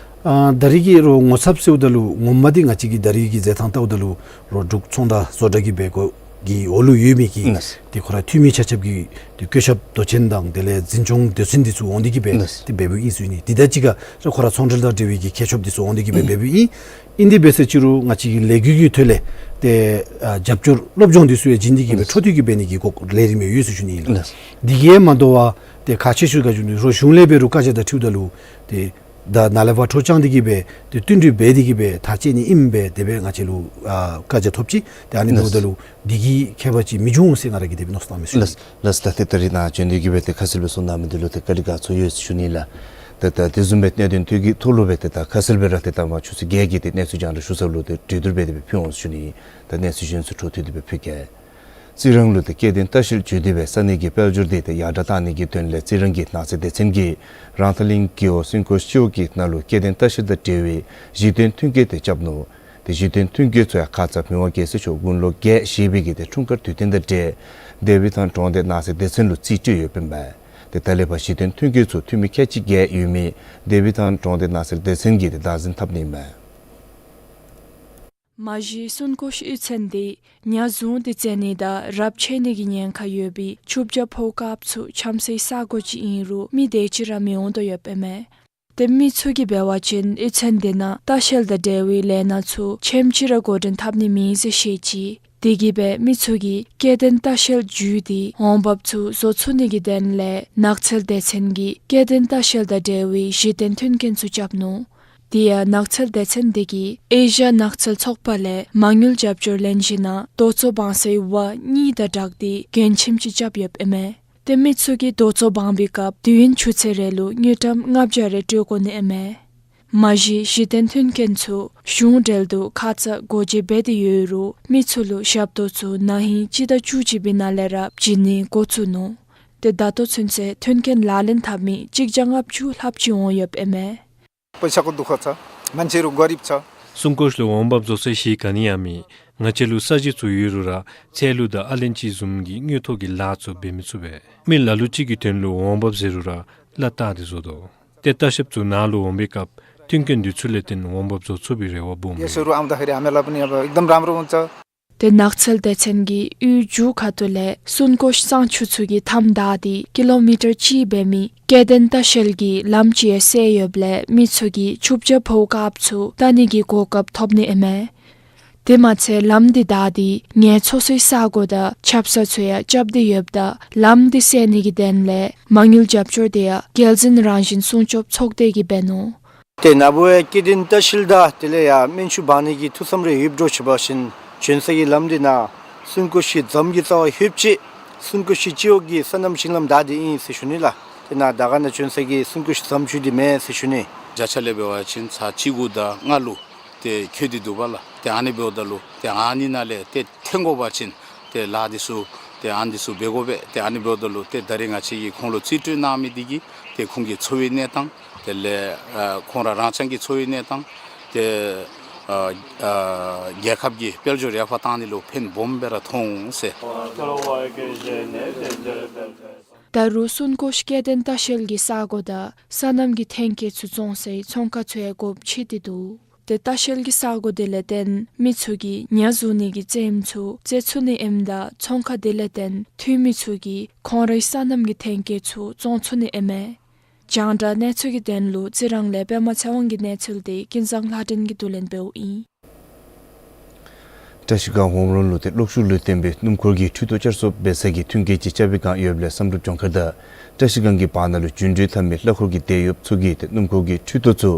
ཨ་ད་རེས་ཀྱི་རོགས་ངོ་ཚབ་ཟེརཝ་ད་ལུ་ངོ་མ་འདི་ང་བཅས་ཀྱི་ད་རེས་ཀྱི་མཛད་ཐངས་བལྟཝ་ད་ལུ་རོགས་འབྲུག་ཚོང་དང་བཟོ་གྲྭ་གི་སྦེ་གོ་གི་འོག་ལུ་ཡོད་མི་གི། ལགས། ཏེ་ཁོ་ར་འཐུས་མི་ཆ་ཁྱབ་ཀྱིས་ཏེ་བཀོད་ཁྱབ་མདོ་ཆེན་དང་དེ་ལས་འཛིན་སྐྱོང་སྡེ་ཚན་འདི་ཚུ་འོང་སྟེ་གིས་སྦེ། ལགས། ཏེ་འབདཝ་ཨིན་ཟེར་ཞུ་ནི། དེ་དང་གཅིག་ཁར་ཁོ་ར་ཚོང་འབྲེལ་དང་འབྲེལ་བའི་གི་མཁས་མཆོག་འདི་ཚུ་འོང་སྟེ་གིས་སྦེ། ལགས། འབདཝ་ཨིན། ཨིན་དེ་འབད་ཟེར་ཅི་རུང་ང་བཅས་ཀྱི་ལས་འགུལ་གྱི་ཐོག་ལས་ཏེ་ཨ་རྒྱབ་སྐྱོར་སློབ་སྦྱོང་འདི་ཚུ་ཡང་བྱིན་ཏེ་གིས་སྦེ། ལགས། འཕྲོ་མཐུད་ཀྱིས་འབད་ནི་གི་གོ་ལས་རིམ་ཡང་ཡོད་ཟེར་ཞུ་ནི་ཨིན་ལགས། ལགས། དེ་གིས་མ་དོ་བར་ཏེ་ཁག་ཆེ་ཤོས་ག་ཅི་ལོ་གཞུང་ལས་འབད་རུང་བཀའ་རྒྱ་དང་འཁྲིལཝ་ད་ལུ་ཏེ་ད་ནཱ་ལས་ཕར་འཕྲོ་བཅངས་ཏེ་གིས་སྦེ་ཏེ་བསྟུན་གྲོས་འབད་དེ་གིས་སྦེ་ཐག་བཅད་ནི་ཨིན་པས། དེ་སྦེ་ང་བཅས་ལུ་ཨ་བཀའ་རྒྱ་ཐོབ་ཅི། ཏེ་ཨ་ནི། ལགས། འབདཝ་ད་ལུ་འདི་གིས་ཁྱད་པར་ཅིག་མི་འབྱུང་ཟེར་ང་ར་གིས་དེ་སྦེ་མནོ་བསམ་བཏངམ་མས་ཟེར་ཞུ་ནི། ལགས། ལགས། ད་ཏེ་ད་རེས་ནཱ་བྱོན་ཏེ་གིས་སྦེ་ཏེ་ཁ་གསལ་སྦེ་གསུང་གནང་མི་འདི་ལུ་ཏེ་དཀའ་ལས་ཁག་ཚུ་ཡོད་ཟེར་ཞུ་ནི་ལགས། ད་ད་དེ་བཟུམ་སྦེ་གནད་དོན་ཐོག་གི་ཐོག་ལུ་སྦེ་ཏེ་ད་ཁ་གསལ་སྦེ་ར་ཏེ་ད་མ་ཆུ་ཚོད་བརྒྱད་ཀྱི་ཏེ་གནས་ཚུལ་རྒྱང་བསྒྲགས་ཞུ་ས་ལུ་ཏེ་གྲོས་བསྡུར་འབད་དེ་སྦེ་ཕུལ་འོང་ཟེར་ཞུ་ནི། ད་གནས་ཚུལ་གཞན་ཚུ་འཕྲོ་མཐུད་དེ་སྦེ་ཕུལ་གེ། རྩི་རང་ལུ་ཏེ་སྐྱེ་ལྡན་ལྟ་བཤལ་འགྱོ་སྟེ་སྦེ་ས་གནས་ཀྱི་དཔལ་འབྱོར་དེ་ཏེ་ཡར་དྲག་གཏང་ནི་གི་དོན་ལས་རྩི་རང་གི་ནགས་ཚལ་སྡེ་ཚན་གྱིས་རང་ཐག་གླིང་རྒེད་འོག་སུན་ཀོ་ཤི་སྤྱི་འོག་གི་ནང་ལུ་སྐྱེ་ལྡན་ལྟ་བཤལ་དང་འབྲེལ་བའི་གཞི་རྟེན་མཐུན་རྐྱེན་དེ་རྐྱབ་ནུག། ཏེ་གཞི་རྟེན་མཐུན་རྐྱེན་ཚུ་ཡང་ཁ་ཙ་མི་དབང་རྒྱལ་སྲས་མཆོག་དགུང་ལོ་བརྒྱད་བཞེས་པའི་གི་ཏེ་འཁྲུངས་སྐར་དུས་སྟོན་དང་འབྲེལ་དེ་བི་ཐང་གྲོང་སྡེ་ནགས་ཚལ་སྡེ་ཚན་ལུ་རྩིས་སྤྲོད་ཡོདཔ་ཨིན་པས། ཏེ་ད་ལས་ཕར་གཞི་རྟེན་མཐུན་རྐྱེན་ཚུ་འཐུས་མི་ཁལ་གཅིག་བརྒལ་ཡོད་མི་དེ་བི་ཐང་གྲོང་སྡེ་ནགས་ཚལ་སྡེ་ཚན་གྱིས་ཏེ་བདག་འཛིན་འཐབ་ནི་ཨིན་མས། མ་གཞི་སུན་ཀོ་ཤི་གཡུས་ཚན་འདི་ཉ་བཟུང་སྟེ་བཙལ་ནི་དང་རབས་ཆད་ནི་གི་ཉེན་ཁ་ཡོད་པའི་ཆུ་བྱ་ཕོ་དཀརཔོ་ཚུ་འཁྱམ་སའི་ས་གོ་ཅིག་ཨིན་རུང་མི་དེ་ཅིག་ར་མི་འོང་དོ་ཡོདཔ་ཨིན་མས། ཏེ་མི་ཚུ་གིས་འབད་བ་ཅིན་གཡུས་ཚན་འདི་ནང་ལྟ་བཤལ་དང་འབྲེལ་བའི་ལས་སྣ་ཚུ་ཆེམ་ཅིག་ར་འགོ་འདྲེན་འཐབ་ནི་མེད་ཟེར་བཤད་ཅི། དེ་གིས་སྦེ་མི་ཚུ་གིས་སྐྱེ་ལྡན་ལྟ་བཤལ་བརྒྱུད་དེ་འོང་འབབ་ཚུ་བཟོ་ཚུགས་ནི་གི་དོན་ལས་ནགས་ཚལ་སྡེ་ཚན་གྱིས་སྐྱེ་ལྡན་ལྟ་བཤལ་དང་འབྲེལ་བའི་གཞི་རྟེན་མཐུན་རྐྱེན་ཚུ་རྐྱབ་ནུག། དེ་ཡང་ནགས་ཚལ་སྡེ་ཚན་དེ་གིས་ཨེ་ཤ་ཡ་ནགས་ཚལ་ཚོགས་པ་ལས་མ་དངུལ་རྒྱབ་སྐྱོར་ལེན་ཞིནམ་ལས་རྡོ་ཚོ་སྦང་སའི་ཝ་གཉིས་དང་སྦྲགས་ཏེ་རྒན་ཁྱིམ་ཅིག་རྐྱབ་ཡོདཔ་ཨིན་མས། ཏེ་མི་ཚུ་གིས་རྡོ་ཚོ་སྦང་བའི་སྐབས་དུས་ཡུན་ཆུ་ཚོད་རེ་ལུ་དངུལ་ཀྲམ་ལྔ་བརྒྱ་རེ་སྤྲོད་དགོ་ནི་ཨིན་མས། མ་གཞི་གཞི་རྟེན་མཐུན་རྐྱེན་ཚུ་གཞུང་འབྲེལ་དུ་ཁ་ཙ་སྒོ་འབྱེད་འབད་དེ་ཡོད་རུང་མི་ཚུ་ལུ་ཞབས་ཏོག་ཚུ་ན་ཧིང་སྤྱི་ཟླ་བཅུ་གཅིག་པའི་ནང་ལས་ར་བྱིན་ནི་འགོ་བཙུགས་ནུག། ཏེ་ད་ལྟོ་ཚུན་ཚོད་མཐུན་རྐྱེན་ལག་ལེན་འཐབ་མི་གཅིག་བརྒྱ་ལྔ་བཅུ་ལྷགཔ་ཅིག་འོང་ཡོདཔ་ཨིན་མས། སུན་ཀོ་ཤི་ལུ་འོང་འབབ་བཟོ་ས་གཞི་ག་ནི་ཡང་མེད། ང་བཅས་ལུ་ས་གཞི་ཚུ་ཡོད་རུང་ར་ཚལ་ལུ་དང་ཨ་ལན་ཅི་བཟུམ་གྱི་དངུལ་ཐོག་གི་ལཱ་ཚུ་འབད་མི་ཚུགས་པས། མི་ལ་ལུ་ཅིག་གི་དོན་ལུ་འོང་འབབ་ཟེར་རུང་ར་གླ་བཏགས་ཏེ་བཟོ་དོ། ཏེ་ལྟ་བཤལཔ་ཚུ་ནཱ་ལུ་འོང་པའི་སྐབས་མཐུན་རྐྱེན་འདི་ཚུ་ལས་བརྟེན་འོང་འབབ་བཟོ་ཚུགས་པའི་རེ་བ་སྦོམ་ཡོད། ཏེ་ནགས་ཚལ་སྡེ་ཚན་གྱིས་གཡུས་མཇུག་ཁ་ཐུག་ལས་སུན་ཀོ་ཤི་གཙང་ཆུ་ཚོད་ཀྱི་མཐའམ་བདའ་སྟེ་ཀི་ལོ་མི་ཊར་གཅིག་འབད་མི་སྐྱེ་ལྡན་ལྟ་བཤལ་གྱི་ལམ་ཅིག་ཡང་བསལ་ཡོདཔ་ལས་མི་ཚུ་གིས་ཆུ་བྱ་ཕོ་དཀརཔོ་ཚུ་བལྟ་ནི་གི་གོ་སྐབས་ཐོབ་ནི་ཨིན་མས། དེ་མ་ཚད་ལམ་འདི་བདའ་སྟེ་ངལ་འཚོ་སའི་ས་གོ་དང་ཆབ་གསང་ཚུ་ཡང་རྐྱབ་སྟེ་ཡོདཔ་ད་ལམ་འདི་བསལ་ནི་གི་དོན་ལས་མ་དངུལ་རྒྱབ་སྐྱོར་དེ་ཡང་རྒྱལ་འཛིན་རང་བཞིན་སྲུང་སྐྱོབ་ཚོགས་སྡེ་གིས་འབད་ནུག། ཏེ་ན་བུ་ཡང་སྐྱེ་ལྡན་ལྟ་བཤལ་དང་དེ་ལས་ཡང་སྨན་ཆུ་འབག་ནི་གི་ཐུགས་བསམ་རེ་ཡོདཔ་འདྲཝ་ཅིག་འབད་བ་ཅིན་བྱོན་ས་གི་ལམ་འདི་ནང་སུན་ཀོ་ཤི་འཛམ་གྱི་རྩ་བར་ལྷོདཔ་ཅིག་སུན་ཀོ་ཤི་སྤྱི་འོག་གི་སོ་ནམ་ཞིང་ལམ་བདའ་སྟེ་ཨིན་ཟེར་ཞུ་ནི་ལགས། དེ་ནང་ད་ག་ནང་བྱོན་ས་གི་སུན་ཀོ་ཤི་འཛམ་ཆུ་འདི་མེན་ཟེར་ཞུ་ནི། བརྒྱ་ཆ་ལས་འབད་བ་ཅིན་ཚར་གཅིག་དགུ་དང་ལྔ་ལུ་ཏེ་འཁོད་དེ་འདུག་པ་ལགས། ཏེ་ཨ་ནི་འབདཝ་ད་ལུ་ཏེ་ཨ་ནི་ནང་ལས་ཏེ་འཐོན་དགོ་པ་ཅིན་ཏེ་ལཱ་འདི་ཚུ་ཏེ་ཨ་ནི་འདི་ཚུ་འབད་དགོ་པས། ཏེ་ཨ་ནི་འབདཝ་ད་ལུ་ཏེ་ད་རིས་ང་བཅས་ཀྱིས་ཁོང་ལུ་རྩིས་སྤྲོད་གནང་མི་འདི་གིས་ཏེ་ཁོང་གི་འཚོ་བའི་གནས་སྟངས་དེ་ལས་ཨ་ཁོང་ར་རང་རྐྱང་གི་འཚོ་བའི་གནས་སྟངས་ཏེ་ཨ་ཨ་རྒྱལ་ཁབ་ཀྱི་དཔལ་འབྱོར་ཡར་འཕར་བཏང་ནི་ལུ་ཕན་སྦོམ་སྦེ་ར་མཐོང་ཟེར། ད་རུང་སུན་ཀོ་ཤི་སྐྱེ་ལྡན་ལྟ་བཤལ་གྱི་ས་གོ་དང་སོ་ནམ་གྱི་ཐོན་སྐྱེད་ཚུ་བཙོང་སའི་ཚོང་ཁང་ཚུ་ཡང་སྒོ་ཕྱེ་སྟེ་འདུག། ཏེ་ལྟ་བཤལ་གྱི་ས་གོ་དེ་ལས་བརྟེན་མི་ཚུ་གིས་ཉ་བཟུང་ནི་གི་རྩེདམོ་ཚུ་རྩེ་ཚུགས་ནི་ཨིནམ་ད་ཚོང་ཁང་དེ་ལས་བརྟེན་འཐུས་མི་ཚུ་གིས་ཁོང་རའི་སོ་ནམ་གྱི་ཐོན་སྐྱེད་ཚུ་བཙོང་ཚུགས་ནི་ཨིན་མས། རྒྱང་བསྒྲགས་གནས་ཚུལ་གྱི་དོན་ལུ་རྩི་རང་ལས་པདྨ་ཚེ་དབང་གི་གནས་ཚུལ་དེ་ཀུན་བཟང་ལྷ་སྒྲོན་གྱིས་བསྡུ་ལེན་འབདཝ་ཨིན། བཀྲ་ཤིས་སྒང་འོམ་རོང་ལུ་ཏེ་གློག་ཤུགས་ལུ་བརྟེན་པའི་སྣུམ་འཁོར་གྱི་འཕྲུལ་ཐོག་བསྐྱར་གསོ་འབད་ས་གི་མཐུན་རྐྱེན་ཅིག་རྐྱབ་པའི་བསྒང་ཡོདཔ་ལས་བསམ་གྲུབ་ལྗོངས་མཁར་དང་བཀྲ་ཤིས་སྒང་གི་བར་ན་ལུ་རྒྱུན་འགྲུལ་འཐབ་མི་གླ་འཁོར་གྱི་དེད་གཡོགཔ་ཚུ་གིས་ཏེ་སྣུམ་འཁོར་གྱི་འཕྲུལ་ཐོག་ཚུ་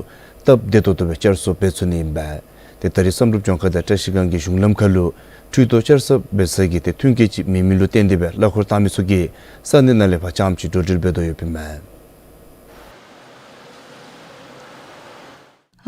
སྟབས་བདེ་ཏོག་ཏོ་སྦེ་བསྐྱར་གསོ་འབད་ཚུགས་ནི་ཨིན་པས། ཏེ་ད་རིས་བསམ་གྲུབ་ལྗོངས་མཁར་དང་བཀྲ་ཤིས་སྒང་གི་གཞུང་ལམ་ཁར་ལུ་འཕྲུལ་ཐོག་བསྐྱར་གསོ་འབད་ས་གི་ཏེ་མཐུན་རྐྱེན་ཅིག་མེད་མི་ལུ་བརྟེན་ཏེ་སྦེ་གླ་འཁོར་བཏང་མི་ཚུ་གིས་ས་གནས་ནང་ལས་ཕར་རྐྱངམ་ཅིག་འགྲོ་འགྲུལ་འབད་དོ་ཡོདཔ་ཨིན་མས།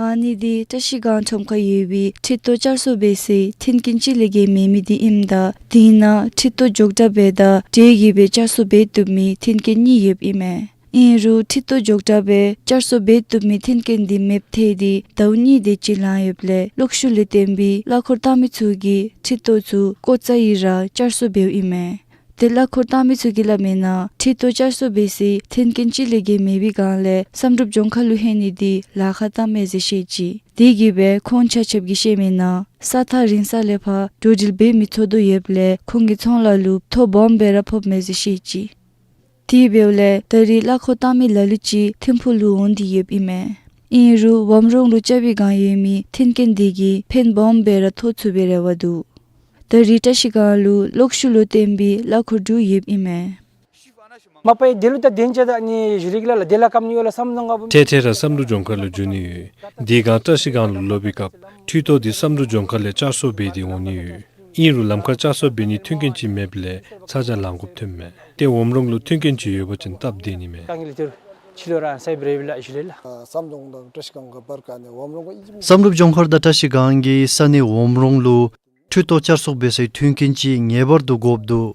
ཨ་ནི་འདི་བཀྲ་ཤིས་སྒང་ཁྲོམ་ཁར་ཡོད་པའི་འཕྲུལ་ཐོག་བསྐྱར་གསོ་འབད་སའི་མཐུན་རྐྱེན་གཅིག་ལས་བརྒལ་མེད་མི་འདི་ཨིནམ་ད་དེ་ནང་འཕྲུལ་ཐོག་མགྱོགས་དྲགས་འབད་དང་འདྲེས་ཀྱིས་སྦེ་བསྐྱར་གསོ་འབད་བཏུབ་མི་མཐུན་རྐྱེན་གཉིས་ཡོདཔ་ཨིན་མས། ཨིན་རུང་འཕྲུལ་ཐོག་མགྱོགས་དྲགས་སྦེ་བསྐྱར་གསོ་འབད་བཏུབ་མི་མཐུན་རྐྱེན་འདི་མེདཔ་ཐལ་ཏེ་ཟླཝ་གཉིས་དེ་ཅིག་ལང་ཡོདཔ་ལས་གློག་ཤུགས་ལུ་བརྟེན་པའི་གླ་འཁོར་བཏང་མི་ཚུ་གིས་འཕྲུལ་ཐོག་ཚུ་ཀོ་ཙ་ཡི་ར་བསྐྱར་གསོ་འབདཝ་ཨིན་མས། ཏེ་གླ་འཁོར་བཏང་མི་ཚུ་གིས་སླབ་མིའི་ནང་འཕྲུལ་ཐོག་བསྐྱར་གསོ་འབད་སའི་མཐུན་རྐྱེན་གཅིག་ལས་བརྒལ་མེད་པའི་བསྒང་ལས་བསམ་གྲུབ་ལྗོངས་མཁར་ལུ་ལྷོད་ནི་འདི་ལཱ་ཁག་བཏངམ་མས་ཟེར་བཤད་ཅི། དེ་གིས་སྦེ་ཁོང་ཆ་ཁྱབ་ཀྱིས་བཤད་མིའི་ནང་ས་ཐག་རིང་ས་ལས་ཕར་འགྲོ་འགྲུལ་འབད་མི་ཚུགས་དོ་ཡོདཔ་ལས་ཁོང་གི་ཚོང་ལཱ་ལུ་ཐོ་སྦོམ་སྦེ་ར་ཕོགཔ་མས་ཟེར་བཤད་ཅི། དེ་འབདཝ་ལས་ད་རིས་གླ་འཁོར་བཏང་མི་ལ་ལུ་ཅིག་ཐིམ་ཕུག་ལུ་འོང་སྟེ་ཡོདཔ་ཨིན་མས། ཨིན་རུང་འོམ་རོང་ལུ་རྐྱབ་པའི་བསྒང་ཡོད་མི་མཐུན་རྐྱེན་འདི་གིས་ཕན་སྦོམ་སྦེ་ར་ཐོགས་ཚུགས་པའི་རེ་བ་འདུག། ད་རིས་བཀྲ་ཤིས་སྒང་ལུ་གློག་ཤུགས་ལུ་བརྟེན་པའི་གླ་འཁོར་དྲུག་ཡོདཔ་ཨིན་མས། མ་པའི་དེ་ལུ་ད་དེན་ཅ་ད་ནི་ཞུ་རིག་ལ་ལ་དེ་ལ་ཀམ་ནི་ཡོད་ལ་བསམ་བློ་ང་བུམ། ཐེངས་ཐེངས་ར་བསམ་གྲུབ་ལྗོངས་མཁར་ལུ་འགྱོ་ནི་ཡོད། དེ་སྒང་བཀྲ་ཤིས་སྒང་ལུ་ལོག་པའི་སྐབས་འཕྲུལ་ཐོག་འདི་བསམ་གྲུབ་ལྗོངས་མཁར་ལས་བསྐྱར་གསོ་འབད་དེ་འོང་ནི་ཡོད། ཨིན་རུང་ལམ་ཁར་བསྐྱར་གསོ་འབད་ནི་མཐུན་རྐྱེན་ཅིག་མེདཔ་ལས་ཚ་གྱང་ལང་དགོཔ་ཐོནམ་མས། ཏེ་འོམ་རོང་ལུ་མཐུན་རྐྱེན་ཅིག་ཡོད་པ་ཅིན་སྟབས་བདེ་ནི་མས། བསམ་གྲུབ་ལྗོངས་མཁར་དང་བཀྲ་ཤིས་སྒང་གི་བསམ་གྲུབ་ལྗོངས་མཁར་དང་བཀྲ་ཤིས་སྒང་གི་ས་གནས་འོམ་རོང་ལུ་ འཕྲུལ་ཏོ་བསྐྱར་གསོ་འབད་སའི་མཐུན་རྐྱེན་ཅིག་ངེས་པར་དུ་དགོཔ་འདུག།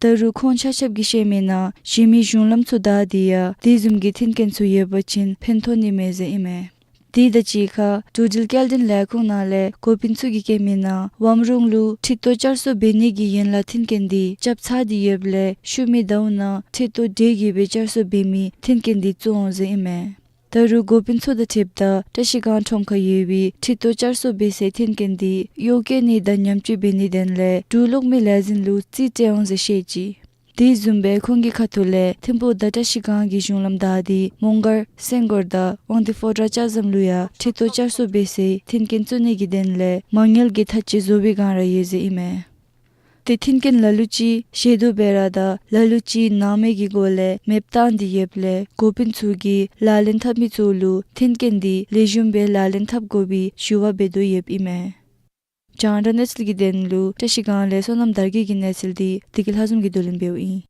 ད་རུང་ཁོང་ཆ་ཁྱབ་ཀྱིས་བཤད་མི་ནང་གཞན་མི་གཞུང་ལམ་ཚུ་བདའ་སྟེ་ཡང་དེ་བཟུམ་གྱི་མཐུན་རྐྱེན་ཚུ་ཡོད་པ་ཅིན་ཕན་ཐོགས་ནི་མས་ཟེར་ཨིན་མས། དེ་དང་གཅིག་ཁར་འགྲོ་འགྲུལ་སྐྱེལ་འདྲེན་ལས་ཁུངས་ནང་ལས་འགོ་དཔོན་ཚུ་གིས་བཀོད་མི་ནང་བམ་རོང་ལུ་འཕྲུལ་ཏོ་བསྐྱར་གསོ་འབད་ནི་གི་ཡན་ལག་མཐུན་རྐྱེན་དེ་རྐྱབ་ཚར་ཏེ་ཡོདཔ་ལས་ཤུལ་མའི་ཟླཝ་ནང་འཕྲུལ་ཏོ་དེ་གིས་སྦེ་བསྐྱར་གསོ་འབད་མི་མཐུན་རྐྱེན་དེ་བཙུགས་འོང་ཟེར་ཨིན་མས། ད་རུང་འགོ་དཔོན་ཚུ་དང་འཁྲིལཝ་ད་བཀྲ་ཤིས་སྒང་ཁྲོམ་ཁར་ཡོད་པའི་འཕྲུལ་ཏོ་བསྐྱར་གསོ་འབད་སའི་མཐུན་རྐྱེན་དེ་གཡོག་བཀོལ་ནི་དང་ཉམས་བཅོས་འབད་ནིའི་དོན་ལས་འབྲུག་གློག་མེའི་ལས་འཛིན་ལུ་རྩིས་སྤྲོད་འོང་ཟེར་བཤད་ཅི། དེ་བཟུམ་སྦེ་ཁོང་གི་ཁ་ཐུག་ལས་ཐིམ་ཕུག་དང་བཀྲ་ཤིས་སྒང་གི་གཞུང་ལམ་བདའ་སྟེ་མོང་སྒར་སེང་སྒོར་དང་དབང་འདུས་ཕོ་བྲང་ལྕགས་ཟམ་ལུ་ཡང་འཕྲུལ་ཏོ་བསྐྱར་གསོ་འབད་སའི་མཐུན་རྐྱེན་བཙུགས་ནི་གི་དོན་ལས་མ་དངུལ་གྱི་ཐག་གཅོད་བཟོ་བའི་སྒང་ར་ཡོད་ཟེར་ཨིན་མས། ཏེ་མཐུན་རྐྱེན་ལ་ལུ་ཅིག་ཞལ་འདོན་འབད་ར་དང་ལ་ལུ་ཅིག་ནང་མེད་ཀྱི་སྒོ་ལས་མེདཔ་བཏང་སྟེ་ཡོདཔ་ལས་འགོ་དཔོན་ཚུ་གིས་ལག་ལེན་འཐབ་མི་ཚུ་ལུ་མཐུན་རྐྱེན་དེ་ལེགས་ཤོམ་སྦེ་ལག་ལེན་འཐབ་དགོ་པའི་ཞུ་བ་འབད་དོ་ཡོདཔ་ཨིན་མས། རྒྱང་བསྒྲགས་གནས་ཚུལ་གྱི་དོན་ལུ་བཀྲ་ཤིས་སྒང་ལས་བསོད་ནམས་དར་རྒྱས་ཀྱི་གནས་ཚུལ་དེ་བདེ་སྐྱིད་ལྷ་འཛོམས་ཀྱིས་བསྡུ་ལེན་འབདཝ་ཨིན།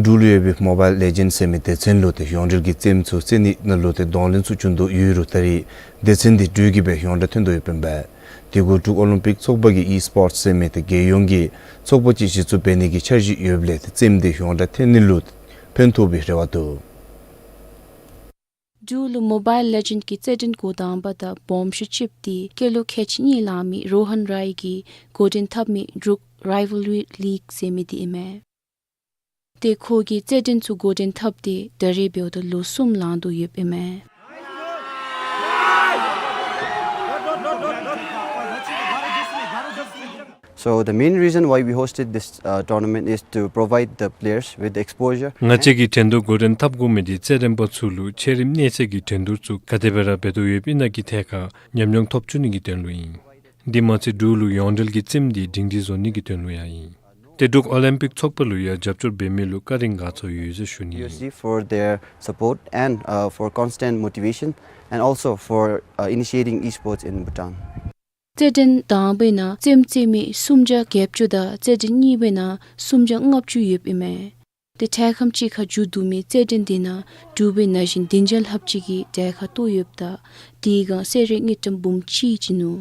འབྲུག་ལུ་ཡོད་པའི་མོ་བཱའིལ་ལེ་ཇེནཌ་ཟེར་མི་སྡེ་ཚན་ལུ་ཏེ་ཡོངས་འབྲེལ་གྱི་རྩེདམོ་ཚུ་རྩེ་ནི་ནང་ལུ་ཏེ་གདོང་ལེན་ཚུ་བྱུང་དོ་ཡོད་རུང་ད་རེས་སྡེ་ཚན་དེ་འགྲུལ་གྱིས་སྦེ་ཡོངས་གྲགས་ཐོན་དོ་ཡོདཔ་ཨིན་པས། དེ་གུ་འབྲུག་ཨོ་ལིམ་པིག་ཚོགས་པ་གིས་ཨི་སི་པོརཊ་ཟེར་མི་ཏེ་རྒྱལ་ཡོངས་ཀྱི་ཚོགས་པ་ཅིག་གཞི་བཙུགས་འབད་ནི་གི་འཆར་གཞི་ཡོདཔ་ལས་ཏེ་རྩེདམོ་དེ་ཡོངས་གྲགས་ཐོན་ནི་ལུ་ཕན་ཐོགས་པའི་རེ་བ་འདུག། འབྲུག་ལུ་མོ་བཱའིལ་ལེ་ཇེནཌ་གི་རྩེད་འགྲན་འགོ་དང་པ་དང་སྦོམ་ཤོས་ཅིག་དེ་སྐྱེས་ལོ་ཁལ་གཅིག་གཉིས་ལང་མི་རོ་ཧན་རའི་གིས་འགོ་འདྲེན་འཐབ་མི་འབྲུག་རའི་ཝལ་རི་ལིག་ཟེར་མི་དེ་ཨིན་མས། ཏེ་ཁོ་གིས་རྩེད་འགྲན་ཚུ་འགོ་འདྲེན་འཐབ་སྟེ་ད་རེས་འབདཝ་ད་ལོ་གསུམ་ལང་དོ་ཡོདཔ་ཨིན་མས། So the main reason why we hosted this, uh, tournament is to provide the players with exposure. ང་བཅས་ཀྱིས་འགྲན་བསྡུར་འགོ་འདྲེན་འཐབ་དགོ་མི་དེ་རྩེད་འགྲན་པ་ཚུ་ལུ་ཆེ་རིམ་གནས་ཚད་ཀྱི་འགྲན་བསྡུར་ཚུ་ག་དེ་སྦེ་ར་འབད་དོ་ཡོདཔ་ཨིན་ན་གི་ཐད་ཁར་ཉམས་མྱོང་ཐོབ་བཅུག་ནི་གི་དོན་ལུ་ཨིན། དེ་མ་ཚད་འབྲུག་ལུ་ཡོངས་འབྲེལ་གྱི་རྩེདམོ་དེ་སྒྲིང་སྒྲི་བཟོ་ནི་གི་དོན་ལུ་ཡང་ཨིན། ཏེ་འབྲུག་ཨོ་ལིམ་པིག་ཚོགས་པ་ལུ་ཡང་རྒྱབ་སྐྱོར་འབད་མི་ལུ་བཀའ་དྲིན་དགའ་ཚོར་ཡོད་ཟེར་ཞུ་ནི་ཨིན། University for their support and, uh, for constant motivation and also for, uh, initiating esports in Bhutan. རྩེད་འགྲན་དང་པའི་ནང་རྩེདམོ་རྩེ་མི་སུམ་བརྒྱ་བརྒྱད་ཅུ་དང་རྩེད་འགྲན་གཉིས་པའི་ནང་སུམ་བརྒྱ་ལྔ་བཅུ་ཡོདཔ་ཨིན་མས། ཏེ་འཕྲལ་ཁམས་ཅིག་ཁར་མཇུག་བསྡུ་མི་རྩེད་འགྲན་དེ་ནང་འབྲུག་པའི་ན་གཞོན་བདུན་བརྒྱ་ལྷགཔ་ཅིག་གིས་གྲལ་ཁར་གཏོགས་ཡོདཔ་ད་དེ་སྒང་གསོལ་རས་དངུལ་ཀྲམ་འབུམ་གཅིག་བྱིན་ནུག།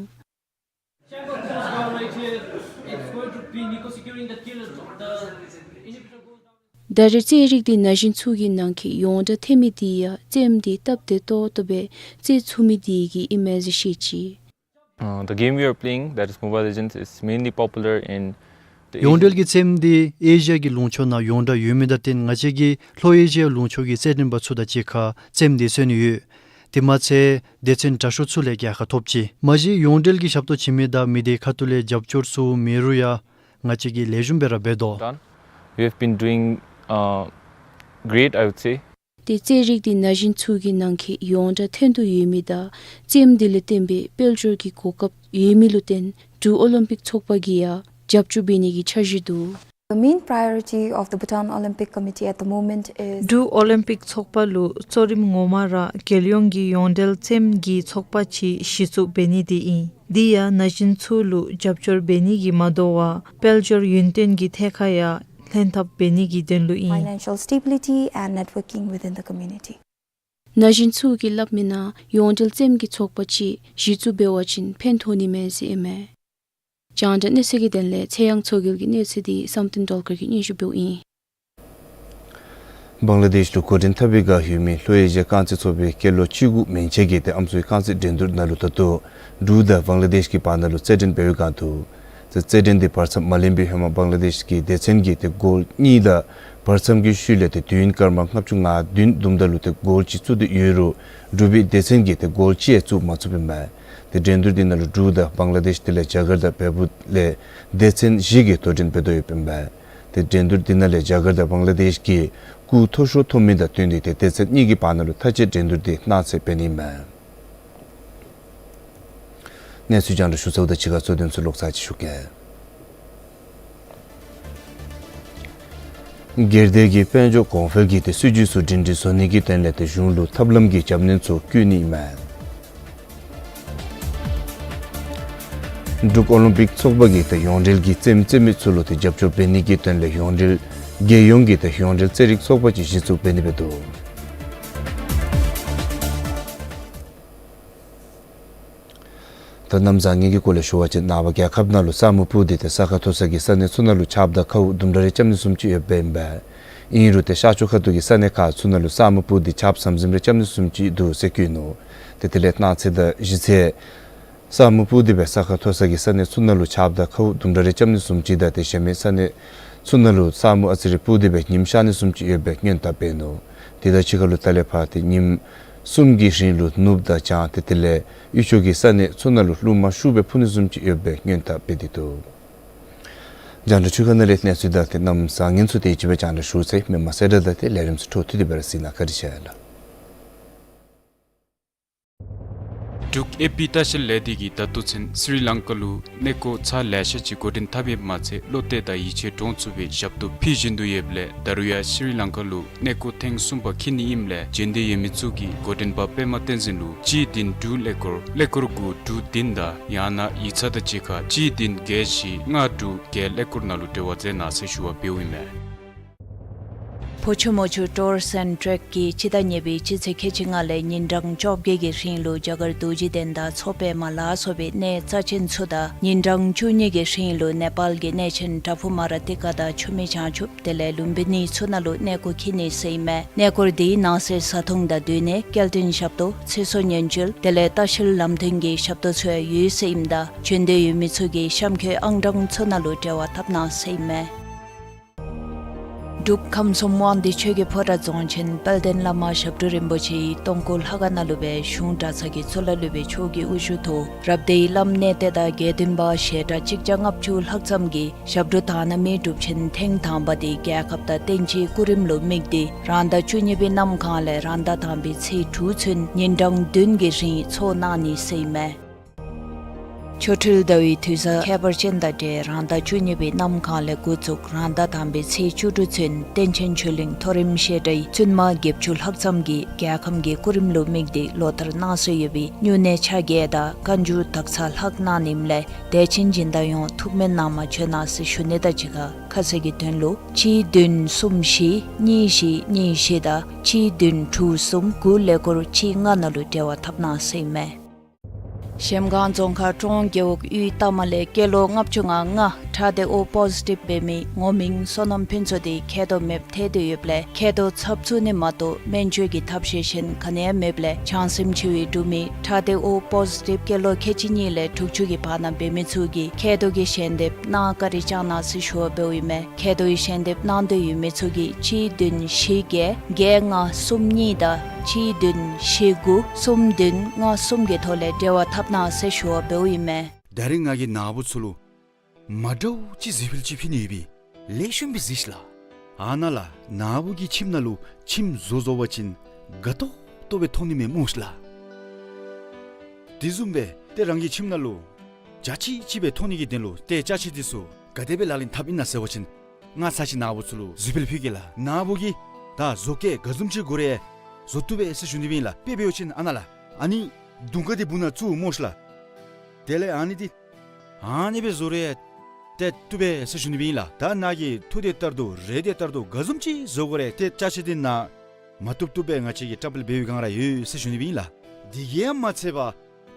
ད་རེས་རྩེད་རིགས་དེ་ན་གཞོན་ཚུ་གི་ནང་འཁོད་ཡོངས་གྲགས་ཐོན་མི་དེ་ཡང་རྩེདམོ་དེ་སྟབས་བདེ་ཏོག་ཏོ་སྦེ་རྩེ་ཚུགས་མི་དེ་གིས་ཨིན་མས་ཟེར་བཤད་ཅི། Uh, the game we are playing, that is Mobile Legends, is mainly popular in the Asian. ཡོངས་འབྲེལ་གྱི་རྩེདམོ་དེ་ཨེ་ཤི་ཡ་གི་ལུང་ཕྱོགས་ནང་ཡོངས་གྲགས་ཡོད་མི་དང་བསྟུན་ང་བཅས་ཀྱིས་ལྷོ་ཨེ་ཤི་ཡ་ལུང་ཕྱོགས་ཀྱི་རྩེད་འགྲན་པ་ཚུ་དང་གཅིག་ཁར་རྩེདམོ་དེ་རྩེ་ནི་ཡོད། དེ་མ་ཚད་སྡེ་ཚན་དྲག་ཤོས་ཚུ་ལས་རྒྱལ་ཁ་ཐོབ་ཅི། མ་གཞི་ཡོངས་འབྲེལ་གྱི་ཞབས་ཏོག་བྱིན་མི་དང་མི་སྡེ་ཁ་ཐུག་ལས་རྒྱབ་སྐྱོར་ཚུ་མེད་རུང་ཡང་ང་བཅས་ཀྱིས་ལེགས་ཤོམ་སྦེ་ར་འབད་དོ། Done. We have been doing, uh, great, I would say. ཏེ་རྩེད་རིགས་དེ་ན་གཞོན་ཚུ་གི་ནང་འཁོད་ཡོངས་གྲགས་ཐོན་དོ་ཡོད་མི་དང་རྩེདམོ་དེ་ལུ་བརྟེན་པའི་དཔལ་འབྱོར་གྱི་གོ་སྐབས་ཡོད་མི་ལུ་བརྟེན་འབྲུག་ཨོ་ལིམ་པིག་ཚོགས་པ་གིས་ཡང་རྒྱབ་སྐྱོར་འབད་ནི་གི་འཆར་གཞི་འདུག། The main priority of the Bhutan Olympic Committee at the moment is འབྲུག་ཨོ་ལིམ་པིག་ཚོགས་པ་ལུ་གཙོ་རིམ་ངོ་མ་ར་རྒྱལ་ཡོངས་ཀྱི་ཡོངས་འབྲེལ་རྩེདམོ་གི་ཚོགས་པ་ཅིག་གཞི་བཙུགས་འབད་ནི་དེ་ཨིན། དེ་ཡང་ན་གཞོན་ཚུ་ལུ་རྒྱབ་སྐྱོར་འབད་ནི་གིས་མ་དོ་བར་དཔལ་འབྱོར་ཡུན་བརྟན་གྱི་ཐད་ཁར་ཡང་ལྷན་ཐབས་འབད་ནི་གི་དོན་ལུ་ཨིན། Financial stability and networking within the community. ན་གཞོན་ཚུ་གིས་སླབ་མི་ནང་ཡོངས་འབྲེལ་རྩེདམོ་གི་ཚོགས་པ་ཅིག་གཞི་བཙུགས་འབད་བ་ཅིན་ཕན་ཐོགས་ནི་མས་ཟེར་ཨིན་མས། རྒྱང་བསྒྲགས་གནས་ཚུལ་གྱི་དོན་ལས་ཚེ་དབྱངས་མཚོ་རྒྱལ་གྱི་གནས་ཚུལ་དེ་བསམ་གཏན་སྒྲོལ་དཀར་གྱིས་སྙན་ཞུ་འབདཝ་ཨིན། བང་ལ་དེཤ་ལུ་འགོ་འདྲེན་འཐབ་པའི་བསྒང་ཡོད་མི་ལྷོ་ཨེ་ཤི་ཡ་རྐང་རྩེད་ཚོགས་པའི་སྐྱེས་ལོ་བཅུ་དགུ་མན་ཆད་ཀྱིས་ཏེ་ཨམ་སྲུའི་རྐང་རྩེད་འགྲན་བསྡུར་ནང་ལུ་ད་ལྟོ་འབྲུག་དང་བང་ལ་དེཤ་གི་བར་ན་ལུ་རྩེད་འགྲན་འབད་བའི་བསྒང་འདུག། ཏེ་རྩེད་འགྲན་དེ་བར་མཚམས་མ་ལེན་པའི་ཧེ་མ་བང་ལ་དེཤ་གི་སྡེ་ཚན་གྱིས་ཏེ་གོལ་གཉིས་དང་བར་མཚམས་ཀྱི་ཤུལ་ལས་ཏེ་དུས་ཡུན་སྐར་མ་ལྔ་བཅུ་ང་བདུན་བརྡུངམ་ད་ལུ་ཏེ་གོལ་གཅིག་བཙུགས་ཏེ་ཡོད་རུང་འབྲུག་པའི་སྡེ་ཚན་གྱིས་ཏེ་གོལ་གཅིག་ཡང་བཙུགས་མ་ཚུགསཔ་ཨིན་མས། ཏེ་འགྲན་བསྡུར་དེ་ནང་ལུ་འབྲུག་དང་བང་ལ་དེཤ་དེ་ལས་རྒྱ་གར་དང་བལ་པོ་ལས་སྡེ་ཚན་བཞི་གིས་དོ་འགྲན་འབད་དོ་ཡོདཔ་ཨིན་མས། ཏེ་འགྲན་བསྡུར་དེ་ནང་ལས་རྒྱ་གར་དང་བང་ལ་དེཤ་གིས་སྐུགས་མཐོ་ཤོས་ཐོབ་མི་དང་བསྟུན་ཏེ་ཏེ་སྡེ་ཚན་གཉིས་ཀྱི་བར་ན་ལུ་མཐའ་དཔྱད་འགྲན་བསྡུར་དེ་གནང་ཚེ་འབད་ནི་ཨིན་མས། གནས་ཚུལ་རྒྱང་བསྒྲགས་ཞུ་ཚརཝ་དང་གཅིག་ཁར་གཙོ་དོན་ཚུ་ལོག་ཚར་ཅིག་ཞུ་གེ། སྒེར་སྡེ་གི་དཔལ་འབྱོར་གོང་འཕེལ་གྱི་ཏེ་སྲིད་ཇུས་ཚུ་སྒྲིང་སྒྲི་བཟོ་ནི་གི་དོན་ལས་ཏེ་གཞུང་ལུ་ཐབས་ལམ་གྱི་རྒྱབ་སྣོན་ཚུ་བསྐྱོན་ནི་ཨིན་མས། འབྲུག་ཨོ་ལིམ་པིག་ཚོགས་པ་གིས་ཏེ་ཡོངས་འབྲེལ་གྱི་རྩེདམོ་རྩེད་མི་ཚུ་ལུ་ཏེ་རྒྱབ་སྐྱོར་འབད་ནི་གི་དོན་ལས་ཡོངས་འབྲེལ་རྒྱལ་ཡོངས་ཀྱི་ཏེ་ཡོངས་འབྲེལ་རྩེད་རིགས་ཚོགས་པ་ཅིག་གཞི་བཙུགས་འབད་ནི་སྦེ་འདུག། ད་གནམ་བཟང་ངན་གྱི་སྐོར་ལས་ཞུ་བ་ཅིན་ནངས་པ་རྒྱལ་ཁབ་ནང་ལུ་ས་སྨུག་སྤུབས་ཏེ་ཏེ་ས་ཁ་མཐོ་ས་གི་ས་གནས་ཚུ་ནང་ལུ་ཆརཔ་དང་ཁཝ་དུམ་གྲ་རེ་རྐྱབ་ནི་བཟུམ་ཅིག་ཡོདཔ་ཨིན་པས། ཨིན་རུང་ཏེ་ཤར་ཕྱོགས་ཁ་ཐུག་གི་ས་གནས་ཁག་ཚུ་ནང་ལུ་ས་སྨུག་སྤུབས་ཏེ་ཆརཔ་ཟམ་ཟིམ་རེ་རྐྱབ་ནི་བཟུམ་ཅིག་འདུག་ཟེར་བཀོད་ནུག། ཏེ་དེ་ལས་གནངས་ཚེ་དང་གཞེས་ཚེ་ས་སྨུག་སྤུབས་ཏེ་སྦེ་ས་ཁ་མཐོ་ས་གི་ས་གནས་ཚུ་ནང་ལུ་ཆརཔ་དང་ཁཝ་དུམ་གྲ་རེ་རྐྱབ་ནི་བཟུམ་ཅིག་དང་ཏེ་གཞན་མི་ས་གནས་ཚུ་ནང་ལུ་ས་སྨུག་ཨ་ཙི་རེ་སྤུབས་ཏེ་སྦེ་ཉིམ་ཤར་ནི་བཟུམ་ཅིག་ཡོད་པའི་སྔོན་དཔག་འབད་ནུག། དེ་དང་གཅིག་ཁར་ལུ་ད་ལས་ཕར་ཏེ་ཉིནམ་གསུམ་གྱི་རིང་ལུ་ནུབ་དང་བྱང་ཏེ་དེ་ལས་དབུས་ཕྱོགས་ཀྱི་ས་གནས་ཚུ་ནང་ལུ་རླུང་མ་ཤུགས་སྦེ་འཕུ་ནི་བཟུམ་ཅིག་ཡོད་པའི་སྔོན་དཔག་འབད་དེ་འདུག། རྒྱང་བསྒྲགས་ཚུ་ཁ་ནང་ལས་གནས་ཚུལ་དང་ཏེ་གནམ་བཟང་ངན་ཚུ་དེ་ཅིག་སྦེ་རྒྱང་བསྒྲགས་ཞུ་ཚར་ཡི། མི་མང་གསལ་བསྒྲགས་དང་ཏེ་ལས་རིམ་ཚུ་འཕྲོ་མཐུད་དེ་སྦེ་ར་གཟིགས་གནང་། བཀའ་དྲིན་ཆེ་ལགས། འབྲུག་ཨེ་པི་ལྟ་བཤལ་ལས་སྡེ་གིས་ད་ལྟོ་ཚུན་སི་རི་ལང་ཀ་ལུ་གནས་སྐོར་ཚར་ལེ་ཤ་ཅིག་འགོ་འདྲེན་འཐབ་ཡོདཔ་མ་ཚད་བློ་གཏད་དང་ཡིད་ཆེས་འདྲོངས་ཚུགས་པའི་ཞབས་ཏོག་ཕུལ་བཞིན་དུ་ཡོདཔ་ལས་ད་རུང་ཡང་སི་རི་ལང་ཀ་ལུ་གནས་སྐོར་ཐེངས་གསུམ་པ་འཁྱིད་ནི་ཨིནམ་ལས་བྱོན་འདོད་ཡོད་མི་ཚུ་གིས་འགོ་འདྲེན་པ་པདྨ་བསྟན་འཛིན་ལུ་གཅིག་བདུན་དྲུག་ཀླད་ཀོར་ཀླད་ཀོར་དགུ་དྲུག་བདུན་དང་ཡང་ན་ཡིག་ཚང་དང་གཅིག་ཁར་གཅིག་བདུན་བརྒྱད་བཞི་ལྔ་དྲུག་བརྒྱད་ཀླད་ཀོར་ནང་ལུ་འབྲེལ་བ་མཛད་གནང་ཟེར་ཞུ་བ་འབདཝ་ཨིན་མས། ཕོ་ཆུ་མོ་ཆུ་ཊུརསི་ཨེནཌ་ཊེཀ་གིས་སྤྱི་ཟླ་གཉིས་པའི་སྤྱི་ཚེས་ཁལ་གཅིག་ལྔ་ལས་ཉིན་གྲངས་བཅོ་བརྒྱད་ཀྱི་རིང་ལུ་རྒྱ་གར་རྡོ་རྗེ་གདན་དང་མཚོ་པདྨ་ལ་སོགས་པའི་གནས་རྩ་ཆེན་ཚུ་དང་ཉིན་གྲངས་བཅུ་གཉིས་ཀྱི་རིང་ལུ་ནེ་པཱལ་གྱི་གནས་ཆེན་པྲ་བྷུ་མ་ར་ཏི་ཀ་དང་ཆུ་མིག་བྱང་ཆུབ་དེ་ལས་ལུམ་བི་ནི་ཚུ་ནང་ལུ་གནས་སྐོར་འཁྱིད་ནི་ཟེར་ཨིན་མས། གནས་སྐོར་དེའི་ནང་གསེས་བཟའ་འཐུང་དང་སྡོད་གནས་སྐྱེལ་འདྲེན་ཞབས་ཏོག་ཚེ་སྲོག་ཉེན་བཅོལ་དེ་ལས་ལྟ་བཤལ་ལམ་སྟོན་གྱི་ཞབས་ཏོག་ཚུ་ཡང་ཡོད་ཟེར་ཨིནམ་ད་བྱོན་འདོད་ཡོད་མི་ཚུ་གིས་གཤམ་འཁོད་ཨང་གྲངས་ཚུ་ནང་ལུ་འབྲེལ་བ་འཐབ་གནང་ཟེར་ཨིན་མས། འབྲུག་ཁམས་གསུམ་དབང་འདུས་ཆོས་ཀྱི་ཕོ་བྲང་རྫོང་ཆེན་དཔལ་ལྡན་བླ་མ་ཞབས་དྲུང་རིན་པོ་ཆེ་ཡི་སྟོང་སྐུ་ལྷ་ཁང་ནང་ལུ་སྦེ་གཞུང་གྲྭ་ཚང་གི་གཙུག་ལག་སློབ་དཔོན་མཆོག་གི་དབུ་བཞུགས་ཐོག་རབ་སྡེའི་བླམ་གནས་བརྟན་དང་དགེ་འདུན་པ་ཞལ་གྲངས་གཅིག་བརྒྱ་ལྔ་བཅུ་ལྷག་ཙམ་གྱིས་ཞབས་དྲུང་དག་སྣང་མའི་སྒྲུབ་ཆེན་ཐེངས་དང་པ་དེ་རྒྱལ་ཁབ་དང་བསྟན་སྤྱིའི་སྐུ་རིམ་ལུ་དམིགས་ཏེ་རང་ཟླ་བཅུ་གཉིས་པའི་གནམ་གང་ལས་རང་ཟླ་དང་པའི་ཚེས་དྲུག་ཚུན་ཉིན་གྲངས་བདུན་གྱི་རིང་ཚོགས་གནང་ནི་ཟེར་ཨིན་མས། ཆོ་འཕྲུལ་ཟླ་བའི་དུས་བཟང་ཁྱད་པར་ཅན་དང་འབྲེལ་རང་ཟླ་བཅུ་གཉིས་པའི་གནམ་གང་ལས་འགོ་བཙུགས་རང་ཟླ་དང་པའི་ཚེས་བཅུ་དྲུག་ཚུན་བསྟན་ཆེན་ཆོས་གླིང་མཐོ་རིམ་བཤད་གྲྭའི་བཙུན་མ་བརྒྱད་ཅུ་ལྷག་ཙམ་གྱིས་རྒྱལ་ཁམས་ཀྱི་སྐུ་རིམ་ལུ་དམིགས་ཏེ་ལོ་ལྟར་གནང་སྲོལ་ཡོད་པའི་སྨྱུང་གནས་ཆ་བརྒྱད་དང་བཀའ་འགྱུར་དག་ཚར་ལྷག་གནང་ནི་ཨིནམ་ལས་དད་ཅན་སྦྱིན་བདག་ཡོངས་ཐུགས་སྨོན་གནང་མ་བྱོན་གནང་ཟེར་ཞུ་ནི་དང་གཅིག་ཁར་ཁ་གསལ་གྱི་དོན་ལུ་གཅིག་བདུན་གསུམ་བཞི་གཉིས་བཞི་གཉིས་བཞི་དང་གཅིག་བདུན་དྲུག་གསུམ་དགུ་ཀླད་ཀོར་གཅིག་ལྔ་ནང་ལུ་འབྲེལ་བ་འཐབ་གནང་ཟེར་ཨིན་མས། གཞལམ་སྒང་རྫོང་ཁག་ཀྲོང་རྒེད་འོག་ཡུལ་རྟ་མ་ལས་སྐྱེས་ལོ་ལྔ་བཅུ་ང་ལྔ་ཁྲག་སྡེ་ཨོ་པོ་ཟི་ཊིབ་འབད་མི་ངོ་མིང་བསོད་ནམས་ཕུན་ཚོགས་དེ་མཁལ་རྡོག་མེདཔ་ཐལ་ཏེ་ཡོདཔ་ལས་མཁལ་རྡོག་ཚབ་བཙུགས་ནི་མ་གཏོགས་སྨན་བཅོས་ཀྱི་ཐབས་ཤེས་གཞན་ག་ནི་ཡང་མེདཔ་ལས་བྱང་སེམས་ཆེ་བའི་འབྲུག་མི་ཁྲག་སྡེ་ཨོ་པོ་ཟི་ཊིབ་སྐྱེས་ལོ་ཁལ་གཅིག་གཉིས་ལས་དྲུག་ཅུ་གི་བར་ན་འབད་མི་ཚུ་གིས་མཁལ་རྡོག་གི་ཞལ་འདེབས་གནང་བཀའ་དྲིན་བསྐྱང་གནང་ཟེར་ཞུ་བ་འབདཝ་ཨིན་མས། མཁལ་རྡོག་གི་ཞལ་འདེབས་གནང་འདོད་ཡོད་མི་ཚུ་གིས་གཅིག་བདུན་བཞི་བརྒྱད་བརྒྱད་ལྔ་གསུམ་གཉིས་དང་གཅིག་བདུན་བཞི་དགུ་གསུམ་བདུན་ལྔ་གསུམ་གྱི་ཐོག་ལས་འབྲེལ་བ་འཐབ་གནང་ཟེར་ཞུ་བ་འབདཝ་ཨིན་མས། ད་རིས་ང་གིས་ནཱ་བུ་ཚུ་ལུ་མ་འདྲཝ་ཅིག་གཟིགས་འཕུལ་ཅིག་ཕུལ་ནི་ཡོད་པས། ལེགས་ཤོམ་སྦེ་གཟིགས་ཤིག་ལགས། ཨ་ནཱ་ལགས། ནཱ་བུ་གི་ཁྱིམ་ནང་ལུ་ཁྱིམ་བཟོ་བཟོ་བ་ཅིན་དགའ་ཏོག་ཏོ་སྦེ་མཐོང་ནི་མས་སྨོ་ཤིག་ལགས། དེ་བཟུམ་སྦེ་ཏེ་རང་གི་ཁྱིམ་ནང་ལུ་འཇའ་ཆི་ཆི་སྦེ་མཐོང་ནི་གི་དོན་ལུ་ཏེ་ཅ་ཆས་དེ་ཚུ་ག་དེ་སྦེ་ལག་ལེན་འཐབ་ཨིན་ན་ཟེར་བ་ཅིན་ང་ཚར་ཅིག་ནཱ་བུ་ཚུ་ལུ་གཟིགས་འཕུལ་ཕུལ་གེ་ལགས། ནཱ་བུ་གིས་ད་བཟོ་བཀོད་ག་བཟུམ་ཅིག་དགོ་རུང་བཟོ་བཏུབ་པས་ཟེར་ཞུ་ནི་སྦེ་ཨིན་ལགས། དཔེ་འབད་བ་ཅིན་ཨ་ནཱ་ལགས། ཨ་ནི་དུང་དཀར་དེ་སྦུག་ནང་བཙུགས་སྨོ་ཤིག་ལགས། དེ་ལས་ཨ་ནི་འདི་ཨ་ནི་སྦེ་བཟོ་རུང་ཏེ་བཏུབ་པས་ཟེར་ཞུ་ནི་སྦེ་ཨིན་ལགས། ད་ནཱ་གིས་ཐུགས་དེ་ལྟར་དུ་རེ་དེ་ལྟར་དུ་ག་བཟུམ་ཅིག་བཟོ་དགོ་རུང་ཏེ་ཅ་ཆས་འདི་ནཱ་མ་བཏུབ་བཏུབ་སྦེ་ང་བཅས་ཀྱིས་བཀྲམ་སྤེལ་འབད་བའི་སྒང་ར་ཡོད་ཟེར་ཞུ་ནི་སྦེ་ཨིན་ལགས། དེ་གིས་ཡང་མ་ཚད་པར་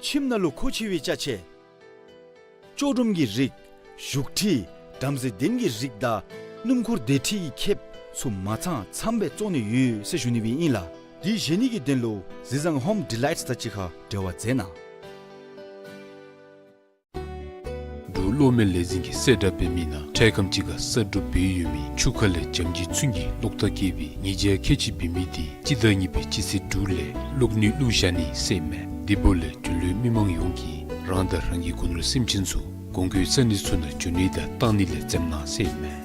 ཁྱིམ་ནང་ལུ་མཁོ་ཆེ་བའི་ཅ་ཆས་ལྕོགས་གྲུམ་གྱི་རིགས་བཞུགས་ཁྲི་བྲམ་ཟེ་གདན་གྱི་རིགས་དང་སྣུམ་འཁོར་སྡེར་ཁྲི་གི་ཁེབས་ཚུ་མ་ཚང་ཚངམ་སྦེ་བཙོང་ནི་ཡོད་ཟེར་ཞུ་ནི་སྦེ་ཨིན་ལགས། དེ་བཞེས་ནི་གི་དོན་ལུ་གཟི་བཟང་ཧོམ་ཌི་ལའིཊསི་དང་གཅིག་ཁར་འབྲེལ་བ་མཛད་གནང་། འབྲུག་གློག་མེ་ལས་འཛིན་གྱིས་གསལ་བསྒྲགས་འབད་མི་ནང་འཕྲལ་ཁམས་ཅིག་ཁར་གསར་སྒྲུབ་འབད་ཡོད་མི་ཆུ་ཁ་ལས་འཇམ་གྱི་ཚོན་གྱི་གློག་ཐག་སྐྱེས་པའི་ཉེས་བྱ་ཁལ་གཅིག་འབད་མི་དེ་སྤྱི་ཟླ་གཉིས་པའི་སྤྱི་ཚེས་དྲུག་ལས་གློག་ནུས་བླུགས་བཞག་ནི་ཟེར་མས། དེ་འབདཝ་ལས་འབྲུག་ལུ་མི་མང་ཡོངས་ཀྱིས་རང་དང་རང་གི་སྒོ་ནོར་སེམས་ཅན་ཚུ་གོང་འཁོད་ས་གནས་ཚུ་ནང་འགྱོ་ནི་དང་བཏང་ནི་ལས་འཛེམ་གནང་ཟེར་མས།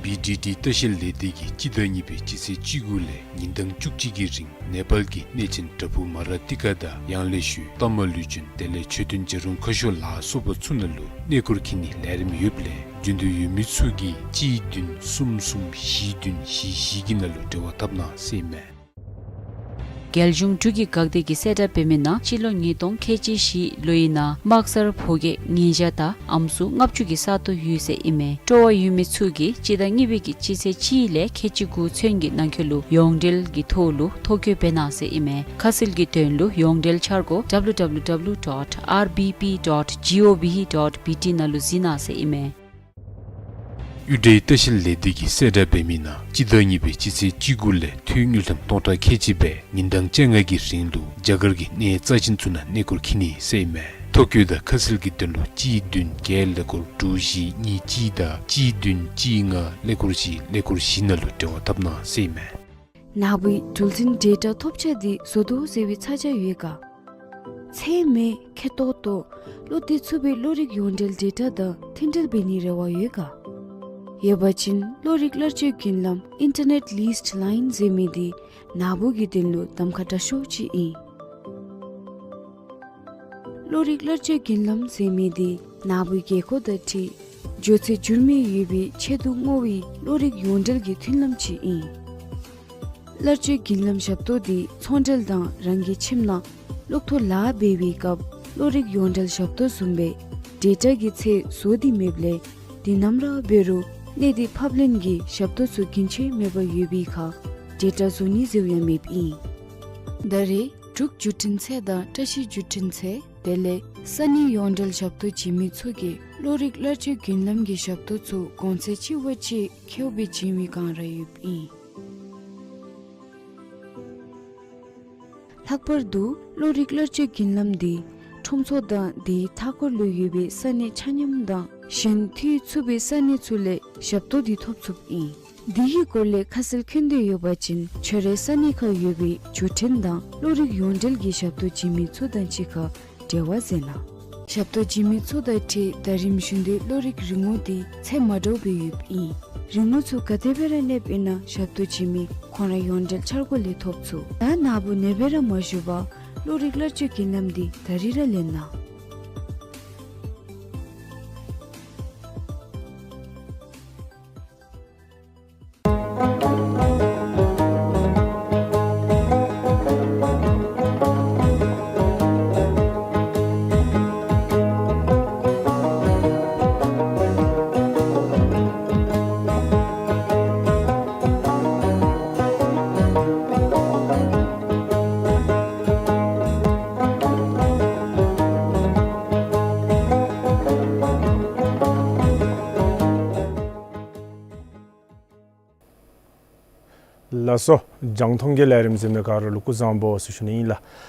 བི་ཌི་ཊི་ལྟ་བཤལ་ལས་སྡེ་གིས་སྤྱི་ཟླ་གཉིས་པའི་སྤྱི་ཚེས་བཅུ་དགུ་ལས་ཉིན་གྲངས་བཅུ་གཅིག་གི་རིང་ནེ་པཱལ་གྱི་གནས་ཆེན་པྲ་བྷུ་མ་ར་ཏི་ཀ་དང་ཡང་ལེ་ཤོད་ཏཱ་མ་ལུ་ཆུན་དེ་ལས་མཆོད་རྟེན་བྱ་རུང་ཁ་ཤོར་ལ་སོགས་པ་ཚུ་ནང་ལུ་གནས་སྐོར་འཁྱིད་ནིའི་ལས་རིམ་ཡོདཔ་ལས་འབྱོན་འདོད་ཡོད་མི་ཚུ་གིས་གཅིག་བདུན་གསུམ་གསུམ་བཞི་བདུན་བཞི་བཞི་གི་ནང་ལུ་འབྲེལ་བ་འཐབ་གནང་ཟེར་མས། རྒྱལ་གཞུང་འབྲུག་གི་འགག་སྡེ་གིས་གསལ་བསྒྲགས་འབད་མི་ནང་སྤྱི་ལོ་ཉིས་སྟོང་ཁལ་གཅིག་བཞི་ལོའི་ནང་དམག་སར་ཕོ་སྐྱེས་ཉིས་བརྒྱ་དང་ཨམ་སྲུ་ལྔ་བཅུ་གི་ས་སྟོང་ཡོད་ཟེར་ཨིན་མས། སྤྲོ་བ་ཡོད་མི་ཚུ་གིས་སྤྱི་ཟླ་གཉིས་པའི་གི་སྤྱི་ཚེས་གཅིག་ལས་ཁལ་གཅིག་དགུ་ཚུན་གྱི་ནང་འཁོད་ལུ་ཡོངས་འབྲེལ་གྱི་ཐོག་ལུ་ཐོ་བཀོད་འབད་གནང་ཟེར་ཨིན་མས། ཁ་གསལ་གྱི་དོན་ལུ་ཡོངས་འབྲེལ་འཆར་སྒོ་W W W dot R B P dot G O V dot B T ནང་ལུ་གཟིགས་གནང་ཟེར་ཨིན་མས། གཡུ་སྒྲའི་ལྟ་བཤལ་ལས་སྡེ་གིས་གསལ་བསྒྲགས་འབད་མི་ནང་སྤྱི་ཟླ་གཉིས་པའི་སྤྱི་ཚེས་བཅུ་དགུ་ལས་འཐུས་དངུལ་ཀྲམ་སྟོང་ཕྲག་ཁལ་གཅིག་སྦེ་ཉིན་གྲངས་བཅོ་ལྔ་གི་རིང་ལུ་རྒྱ་གར་གྱི་གནས་རྩ་ཅན་ཚུ་ནང་གནས་སྐོར་འཁྱིད་ནི་ཟེར་ཨིན་མས། ཐོ་བཀོད་དང་ཁ་གསལ་གྱི་དོན་ལུ་གཅིག་བདུན་བརྒྱད་ཀླད་ཀོར་དྲུག་བཞི་གཉིས་གཅིག་དང་གཅིག་བདུན་གཅིག་ལྔ་ཀླད་ཀོར་བཞི་ཀླད་ཀོར་བཞི་ནང་ལུ་འབྲེལ་བ་འཐབ་གནང་ཟེར་ཨིན་མས། ནཱ་བུའི་གྲུ་གཟིངས་ཌེ་ཊ་ཐོབ་ཆ་འདི་བཟོ་དོ་ཟེར་བའི་ཚ་གྱང་ཡོད་ག། ཚད་མེད་ཁེ་ཏོག་ཏོ་བློ་གཏད་ཚུགས་པའི་གློག་རིག་ཡོངས་འབྲེལ་ཌེ་ཊ་དང་མཐུན་འབྲེལ་འབད་ནིའི་རེ་བ་ཡོད་ག། ཡོད་པ་ཅིན་གློག་རིག་གླར་སྤྱོད་བརྒྱུད་ལམ་Internet Leased Line ཟེར་མི་འདི་ནཱ་བུ་གི་དོན་ལུ་གདམ་ཁ་དྲག་ཤོས་ཅིག་ཨིན། གློག་རིག་གླར་སྤྱོད་བརྒྱུད་ལམ་ཟེར་མི་འདི་ནཱ་བུའི་རྒྱལ་ཁབ་དང་འཁྲིལ་འགྱོ་ཚད་འགྱུར་མེད་ཡོད་པའི་ཆེད་དུ་བསྔོ་བའི་གློག་རིག་ཡོངས་འབྲེལ་གྱི་མཐུན་ལམ་ཅིག་ཨིན། གླར་སྤྱོད་བརྒྱུད་ལམ་ཞབས་ཏོག་འདི་ཚོང་འབྲེལ་དང་རང་གི་ཁྱིམ་ནང་གློག་ཐོག་ལཱ་འབད་བའི་སྐབས་གློག་རིག་ཡོངས་འབྲེལ་ཞབས་ཏོག་བཟུམ་སྦེ་ཌེ་ཊ་གི་ཚད་བཟོ་སྟེ་མེདཔ་ལས་དུས་ནམ་ར་འབད་རུང་གནས་འདི་ཕབ་ལེན་གྱི་ཞབས་ཏོག་ཚུ་རྒྱུན་ཆད་མེད་པར་ཡོད་པའི་ཁར་ཌེ་ཊ་བཟོ་ནི་ཟེརཝ་ཡང་མེདཔ་ཨིན། ད་རེས་འབྲུག་བརྒྱུད་འཕྲིན་ཚད་དང་བཀྲ་ཤིས་བརྒྱུད་འཕྲིན་ཚད་དེ་ལས་ས་གནས་ཡོངས་འབྲེལ་ཞབས་ཏོག་བྱིན་མི་ཚུ་གིས་གློག་རིག་གླར་སྤྱོད་བརྒྱུད་ལམ་གྱི་ཞབས་ཏོག་ཚུ་གོང་ཚད་གཅིག་བ་གཅིག་ཁེཝ་སྦེ་བྱིན་མི་གང་ར་ཡོདཔ་ཨིན། ལྷག་པར་དུ་གློག་རིག་གླར་སྤྱོད་བརྒྱུད་ལམ་འདི་ཁྲོམ་ཚོགས་དང་དེའི་མཐའ་འཁོར་ལུ་ཡོད་པའི་ས་གནས་ཆ་མཉམ་དང་གཞན་འཐུས་ཚུགས་པའི་ས་གནས་ཚུ་ལས་ཞབས་ཏོག་འདི་ཐོབ་ཚུགསཔ་ཨིན། འདི་གི་སྐོར་ལས་ཁ་གསལ་མཁྱེན་འདོད་ཡོད་པ་ཅིན་ཁྱོད་རའི་ས་གནས་ཁར་ཡོད་པའི་བརྒྱུད་འཕྲིན་དང་གློག་རིག་ཡོངས་འབྲེལ་གྱི་ཞབས་ཏོག་བྱིན་མི་ཚུ་དང་གཅིག་ཁར་འབྲེལ་བ་མཛད་གནང་། ཞབས་ཏོག་བྱིན་མི་ཚུ་དང་འཁྲིལ་ཟླ་རིམ་བཞིན་དུ་གློག་རིག་རིན་གོང་འདི་ཚད་མ་འདྲཝ་སྦེ་ཡོདཔ་ཨིན། རིན་གོང་ཚུ་ག་དེ་སྦེ་ར་གནསཔ་ཨིན་ན་ཞབས་ཏོག་བྱིན་མི་ཁོང་ར་ཡོངས་འབྲེལ་འཆར་སྒོ་ལས་ཐོབ་ཚུགས། ད་ནཱ་བུ་ནེ་སྦེ་ར་མ་བཞུགས་པར་གློག་རིག་གླར་སྤྱོད་བརྒྱུད་ལམ་འདི་ད་རིས་ར་ལེན་གནང་། ལགས་སོ། རྒྱང་མཐོང་གི་ལས་རིམ་གཟིགས་མི་ག་ར་ལུ་སྐུ་གཟུགས་བཟང་པོ་ཟེར་ཞུ་ནི་ཨིན་ལགས།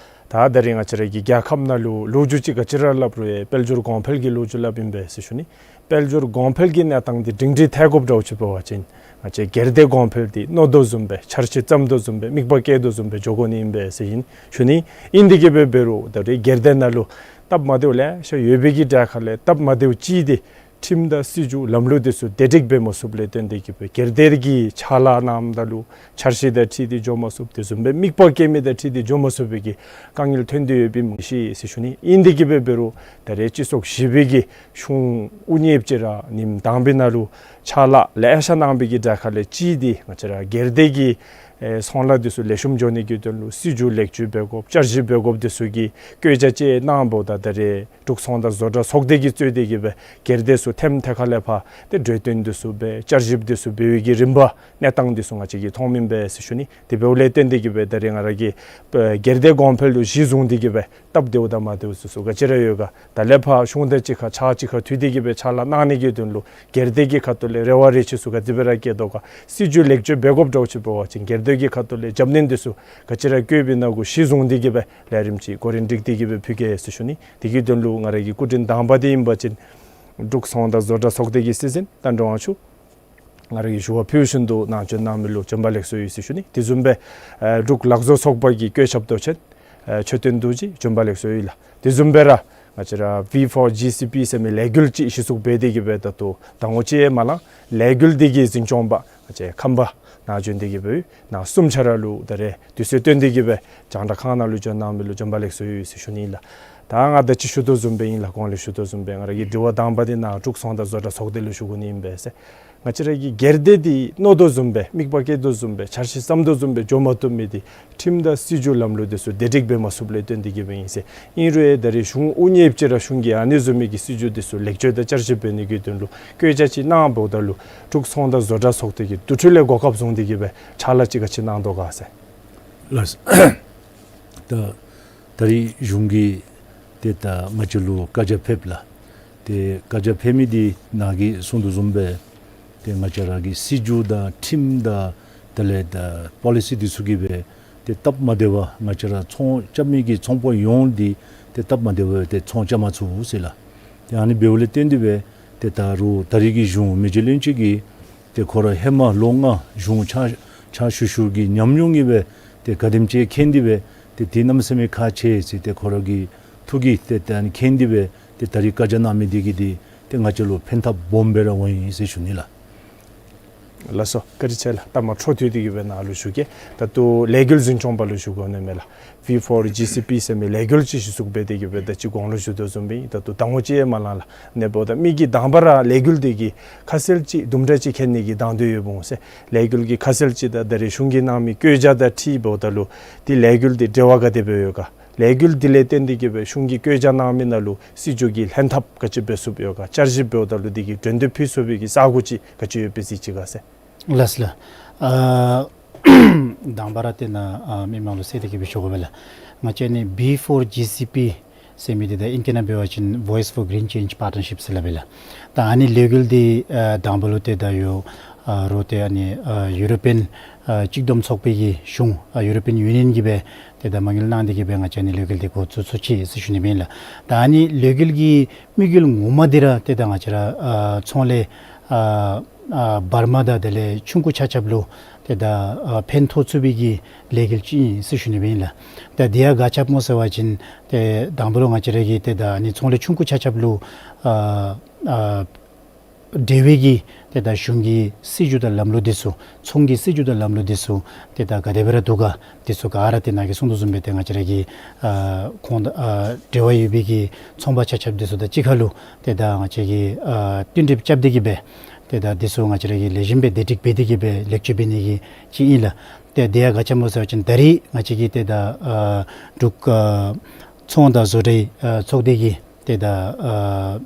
ད་ད་རིས་ང་བཅས་ར་གི་རྒྱལ་ཁབ་ནང་ལུ་ལོ་རྒྱུས་ཅིག་ག་ཅི་ར་སླབ་རུང་ཡང་དཔལ་འབྱོར་གོང་འཕེལ་གྱི་ལོ་རྒྱུས་སླབ་ཨིན་པས་ཟེར་ཞུ་ནི། དཔལ་འབྱོར་གོང་འཕེལ་གྱི་གནས་སྟངས་འདི་སྒྲིང་སྒྲི་ཐལ་དགོཔ་འདྲཝ་ཅིག་འབད་བ་ཅིན་ང་བཅས་སྒེར་སྡེ་གོང་འཕེལ་འདི་མནོ་དོ་བཟུམ་སྦེ་འཆར་གཞི་བརྩམ་དོ་བཟུམ་སྦེ་དམིགས་པ་བསྐྱེད་དོ་བཟུམ་སྦེ་འགྱོ་དགོ་ནི་ཨིན་པས་ཟེར་ཨིན་ཞུ་ནི། ཨིན་དེ་གིས་འབད་འབད་རུང་ད་རིས་སྒེར་སྡེ་ནང་ལུ་སྟབས་མ་བདེཝ་ལེ་ཤ་ཡོད་པའི་གི་གྲས་ཁ་ལས་སྟབས་མ་བདེཝ་ཅིག་འདི་ཁྲིམས་དང་སྲིད་བྱུས་ལམ་ལུགས་འདི་ཚུ་བདེ་སྒྲིག་འབད་མ་ཚུགསཔ་ལས་བརྟེན་ཏེ་གིས་སྦེ་སྒེར་སྡེ་གི་ཕྱག་ལཱ་གནངམ་ད་ལུ་འཆར་གཞི་དང་འཁྲིལ་ཏེ་འགྱོ་མ་ཚུགསཔ་དེ་བཟུམ་སྦེ་དམིགས་པ་བསྐྱེད་མི་དང་འཁྲིལ་ཏེ་འགྱོ་མ་ཚུགས་པའི་གི་དཀའ་ངལ་ཐོན་ཏེ་ཡོདཔ་ཨིནམ་ཤེས་ཟེར་ཞུ་ནི། ཨིན་དེ་གིས་འབད་འབད་རུང་ད་རེས་སྤྱི་ཚོགས་བཞི་པའི་གི་གཞུང་དབུ་བརྙེས་པ་ཅིག་ར་ཉིནམ་དང་པའི་ནང་ལུ་ཕྱག་ལཱ་ལེ་ཤ་གནང་པའི་གི་གྲས་ཁ་ལས་གཅིག་འདི་ང་བཅས་ར་སྒེར་སྡེ་གི་ཨེ་ཚོང་ལཱ་འདི་ཚུ་ལེགས་ཤོམ་འགྱོ་ནི་གི་དོན་ལུ་སྲིད་བྱུས་ལེགས་བཅོས་འབད་དགོཔ་བསྐྱར་ཞིབ་འབད་དགོཔ་འདི་ཚུ་གི་བཀོད་རྒྱ་ཅིག་གནངམ་ད་ད་རེས་འབྲུག་ཚོང་དང་བཟོ་གྲྭ་ཚོགས་སྡེ་གིས་གཙོས་ཏེ་གིས་སྦེ་སྒེར་སྡེ་ཚུ་ཐེམ་ཐེ་ཁ་ལས་ཕར་ཏེ་གྲོས་བསྟུན་འདི་ཚུ་འབད་བསྐྱར་ཞིབ་འདི་ཚུ་འབད་བའི་གི་རིམ་པ་གནས་སྟངས་འདི་ཚུ་ང་བཅས་ཀྱིས་མཐོངམ་ཨིན་པས་ཟེར་ཞུ་ནི། དེ་འབདཝ་ལས་བརྟེན་ཏེ་གིས་སྦེ་ད་རེས་ང་ར་གི་སྒེར་སྡེ་གོང་འཕེལ་ལུ་གཞི་བཟུང་སྟེ་གིས་སྦེ་སྟབས་བདེཝ་དང་མ་བདེཝ་ཚུ་ཚུ་ག་ཅི་ར་ཡོད་ག། ད་ལས་ཕར་གཞུང་དང་གཅིག་ཁར་ཕྱག་གཅིག་ཁར་མཐུད་དེ་གིས་སྦེ་ཕྱག་ལཱ་གནང་ནི་གི་དོན་ལུ་སྒེར་སྡེ་གི་ཁ་ཐུག་ལས་རེ་བ་རེ་ཆེ་ཚུ་ག་དེ་སྦེ་ར་བསྐྱེད་དོ་ག། སྲིད་བྱུས་ལེགས་བཅོས་འབད་དགོཔ་འདྲཝ་ཅིག་འབད་བ་ཅིན་སྒེར་སྡེ་གི་ཁ་ཐུག་ལས་རྒྱབ་སྣོན་འདི་ཚུ་ག་ཅི་ར་བཀོད་པའི་ནང་གུ་གཞི་བཟུང་སྟེ་གིས་སྦེ་ལས་རིམ་ཅིག་འགོ་འདྲེན་སྒྲིག་སྟེ་གིས་སྦེ་ཕུལ་གེ་ཟེར་ཞུ་ནི། དེ་གི་དོན་ལུ་ང་ར་གི་སྐུ་མགྲོན་དང་པ་འདི་ཨིན་པ་ཅིན་འབྲུག་ཚོང་དང་བཟོ་གྲྭ་ཚོགས་སྡེ་གི་སྲིད་འཛིན་རྟ་མགྲིན་དབང་ཕྱུག། ང་ར་གིས་ཞུ་བ་ཕུལ་བཞིན་དུ་ནང་འབྱོན་གནང་མི་ལུ་བྱོན་པ་ལེགས་སོ་ཡོད་ཟེར་ཞུ་ནི། དེ་བཟུམ་སྦེ་ཨེ་འབྲུག་ལག་བཟོ་ཚོགས་པ་གི་བཀོད་ཁྱབ་མདོ་ཆེན་ཨེ་མཆོད་རྟེན་རྡོ་རྗེ་བྱོན་པ་ལེགས་སོ་ཡོད་ལགས། དེ་བཟུམ་སྦེ་ར་ང་བཅས་ར་V four G C P ཟེར་མི་ལས་འགུལ་ཅིག་གཞི་བཙུགས་འབད་དེ་གིས་སྦེ་ད་ལྟོ་ཟླ་ངོ་གཅིག་ཡང་མ་ལང་། ལས་འགུལ་འདི་གི་འཛིན་སྐྱོང་པ་ང་བཅས་ཁམས་པ་ནང་འབྱོན་ཏེ་གིས་སྦེ་ཡོད། ནཱ་གསུམ་ཆ་ར་ལུ་ད་རེས་དུས་ཚོད་བཏོན་ཏེ་གིས་སྦེ་རྒྱང་བསྒྲགས་ཁང་ནང་ལུ་འབྱོན་གནང་མི་ལུ་བྱོན་པ་ལེགས་སོ་ཡོད་ཟེར་ཞུ་ནི་ལགས། ད་ང་ད་ཅི་ཞུ་དོ་བཟུམ་སྦེ་ཨིན་ལགས། གོང་ལུ་ཞུ་དོ་བཟུམ་སྦེ་ང་ར་གི་དྲི་བ་དང་པ་འདི་ནཱ་འབྲུག་ཚོང་དང་བཟོ་གྲྭ་ཚོགས་སྡེ་ལུ་ཞུ་དགོ་ནི་ཨིན་པས་ཟེར། ང་བཅས་ར་གི་སྒེར་སྡེ་འདི་མནོ་དོ་བཟུམ་སྦེ་དམིགས་པ་བསྐྱེད་དོ་བཟུམ་སྦེ་འཆར་གཞི་བརྩམ་དོ་བཟུམ་སྦེ་འགྱོ་མ་བཏུབ་མི་འདི་ཁྲིམས་དང་སྲིད་བྱུས་ལམ་ལུགས་འདི་ཚུ་བདེ་སྒྲིག་འབད་མ་ཚུགསཔ་ལས་བརྟེན་ཏེ་གི་སྦེ་ཨིན་ཟེར། ཨིན་རུང་ཡང་ད་རེས་གཞུང་དབུ་བརྙེས་ཅིག་ར་གཞུང་གིས་ཨ་ནི་བཟུམ་མའི་གི་སྲིད་བྱུས་འདི་ཚུ་ལེགས་བཅོས་དང་བསྐྱར་ཞིབ་འབད་ནི་གི་དོན་ལུ་བཀོད་རྒྱ་ཅིག་གནངམ་ད་ལུ་འབྲུག་ཚོང་དང་བཟོ་གྲྭ་ཚོགས་སྡེ་གིས་དེ་འཕྲོ་ལས་གོ་སྐབས་བཟུང་སྟེ་གི་སྦེ་ཕྱག་ལཱ་ཅིག་ག་ཅི་གནང་དོ་ག་ཟེར། ལགས། ད་ད་རེས་གཞུང་གིས་ཏེ་ད་ང་བཅས་ལུ་བཀའ་རྒྱ་ཕེབས་ལགས། ཏེ་བཀའ་རྒྱ་ཕེབས་མི་འདི་ནཱ་གིས་གསུང་དོ་བཟུམ་སྦེ་ཏེ་ང་བཅས་ར་གི་སྲིད་བྱུས་དང་ཁྲིམས་དང་དེ་ལས་ད་པོ་ལི་སི་འདི་ཚུ་གིས་སྦེ་ཏེ་སྟབས་མ་བདེ་བར་ང་བཅས་ར་ཚོང་རྐྱབ་མི་གི་ཚོང་པ་ཡོངས་འདི་ཏེ་སྟབས་མ་བདེ་བར་ཏེ་ཚོང་རྐྱབ་མ་ཚུགས་ཟེར་ལགས། ཏེ་ཨ་ནི་འབདཝ་ལས་བརྟེན་ཏེ་སྦེ་ཏེ་ད་རུང་ད་རེས་ཀྱི་གཞུང་མི་རྗེ་བློན་ཆེན་གྱིས་ཏེ་ཁོ་ར་ཧེ་མ་ལོ་ལྔ་གཞུང་ཕྱག་ཕྱག་ཞུ་ཞུ་གི་ཉམས་མྱོང་གིས་སྦེ་ཏེ་ག་དེམ་ཅིག་མཁྱེན་ཏེ་སྦེ་ཏེ་དེ་གནམ་མེད་ས་མེད་ཁག་ཆེ་ཟེར་ཏེ་ཁོ་ར་གི་ཐུགས་ཀྱིས་ཏེ་ཏེ་ཨ་ནི་མཁྱེན་ཏེ་སྦེ་ཏེ་ད་རེས་བཀའ་རྒྱ་གནང་མི་འདི་གིས་འདི་ཏེ་ང་བཅས་ལུ་ཕན་ཐབས་སྦོམ་སྦེ་ར་འོང་ཡི་ཟེར་ཞུ་ནི་ལགས། ལགས་སོ། བཀའ་དྲིན་ཆེ་ལགས། ད་མ་འཕྲོ་མཐུད་དེ་གི་སྦེ་ནཱ་ལུ་ཞུ་གེ། ད་ལྟོ་ལས་འགུལ་འཛིན་སྐྱོང་པ་ལུ་ཞུ་དགོ་ནི་མས་ལགས། ཝི་ཕོར་ཇི་སི་པི་ཟེར་མི་ལས་འགུལ་ཅིག་གཞི་བཙུགས་འབད་དེ་གི་སྦེ་ད་ཅི་གོང་ལུ་ཞུ་དོ་བཟུམ་སྦེ་ད་ལྟོ་ཟླཝ་གཅིག་ཡང་མ་ལང་ལགས། ཨ་ནི་འབདཝ་ད་མི་གིས་དང་པ་ར་ལས་འགུལ་འདི་གི་ཁ་གསལ་ཅིག་དུམ་གྲ་ཅིག་མཁྱེན་ནི་གི་དང་འདོད་ཡོདཔ་འོང་ཟེར། ལས་འགུལ་གྱི་ཁ་གསལ་ཅིག་དང་ད་རེས་གཞུང་གིས་གནང་མི་བཀོད་རྒྱ་དང་འཁྲིལཝ་ད་ལུ་འདི་ལས་འགུལ་འདི་འབྲེལ་བ་ག་དེ་སྦེ་ཡོད་ག། ལས་འགུལ་འདི་ལས་བརྟེན་ཏེ་གི་སྦེ་གཞུང་གིས་བཀོད་རྒྱ་གནང་མི་ནང་ལུ་སྲིད་བྱུས་ཀྱི་ལྷན་ཐབས་ག་ཅི་འབད་ཚུགསཔ་ཡོད་ག། བསྐྱར་ཞིབ་འབདཝ་ད་ལུ་འདི་གི་འགྲན་བསྡུར་ཕུལ་ཚུགས་པའི་གི་ས་གོ་ཅིག་ག་ཅི་ཡོདཔ་སྦེ་གཟིགས་ཅི་ག་ཟེར། ལགས་ལགས། ཨ་དང་པ་ར་ཏེ་ནཱ་ཨ་མི་མང་ལུ་གསལ་ཏེ་གི་སྦེ་ཞུ་དགོ་པས་ལགས། ང་བཅས་ནི་ཝི་ཕོར་ཇི་སི་པི་ཟེར་མི་འདི་ད་ཨིང་སྐད་ནང་འབད་བ་ཅིན་Voice for Green Change Partnership ཟེར་སླབ་ཨིན་ལགས། ད་ཨ་ནི་ལས་འགུལ་འདི་ཨ་དང་པ་ལུ་ཏེ་ད་ཡོད་ཨ་རུང་ཏེ་ཨ་ནི་ཨ་ཡུ་རོ་པིའན་ཨ་གཅིག་བསྡོམས་ཚོགས་པའི་གི་གཞུང་ཨ་ཡུ་རོ་པིའན་ཡུ་ནི་ཡཱན་གྱིས་སྦེ་ཏེ་ད་མ་དངུལ་གནང་སྟེ་གི་སྦེ་ང་བཅས་ཨ་ནི་ལས་འགུལ་འདི་འགོ་བཙུགས་ཚུགས་ཅི་ཟེར་ཞུ་ནི་སྦེ་ཨིན་ལགས། ད་ཨ་ནི་ལས་འགུལ་གྱི་དམིགས་ཡུལ་ངོ་མ་འདི་ར་ཏེ་ད་ང་བཅས་ར་ཨ་ཚོང་ལས་ཨ་ཨ་བར་མ་དང་དེ་ལས་ཆུང་ཀུ་ཆ་ཁྱབ་ལུ་ཏེ་ད་ཨ་ཕན་ཐོགས་ཚུགས་པའི་གི་ལས་འགུལ་ཅིག་ཨིན་ཟེར་ཞུ་ནི་སྦེ་ཨིན་ལགས། ད་འདི་ཡང་ག་ཅི་སྦེ་སྨོ་ཟེར་བ་ཅིན་ཏེ་དང་པ་ལུ་ང་བཅས་ར་གི་ཏེ་ད་ཨ་ནི་ཚོང་ལས་ཆུང་ཀུ་ཆ་ཁྱབ་ལུ་ཨ་ཨ་འབྲེལ་བའི་གི་ཏེ་ད་གཞུང་གི་སྲིད་བྱུས་དང་ལམ་ལུགས་འདི་ཚུ་ཚོང་གི་སྲིད་བྱུས་དང་ལམ་ལུགས་འདི་ཚུ་ཏེ་ད་ག་དེ་སྦེ་ར་འདུག་ག། འདི་ཚུ་ག་ར་ཏེ་ནཱ་གིས་གསུང་དོ་བཟུམ་སྦེ་ཏེ་ང་བཅས་ར་གི་ཨ་ཁོང་དང་ཨ་འབྲེལ་བ་ཡོད་པའི་གི་ཚོང་པ་ཆ་ཁྱབ་འདི་ཚུ་དང་གཅིག་ཁར་ལུ་ཏེ་ད་ང་བཅས་ཀྱིས་ཨ་བསྟུན་གྲོས་རྐྱབ་སྟེ་གི་སྦེ་ཏེ་ད་འདི་ཚུ་ང་བཅས་ར་གིས་ལེགས་ཤོམ་སྦེ་བདེ་སྒྲིག་འབད་དེ་གི་སྦེ་ལེགས་བཅོས་འབད་ནི་གི་ཅིག་ཨིན་ལགས། ཏེ་འདི་ཡང་ག་ཅི་སྦེ་སྨོ་ཟེར་བ་ཅིན་ད་རེས་ང་བཅས་ཀྱིས་ཏེ་ད་ཨ་འབྲུག་ཨ་ཚོང་དང་བཟོ་གྲྭའི་ཨ་ཚོགས་སྡེ་གིས་ཏེ་ད་ཨ་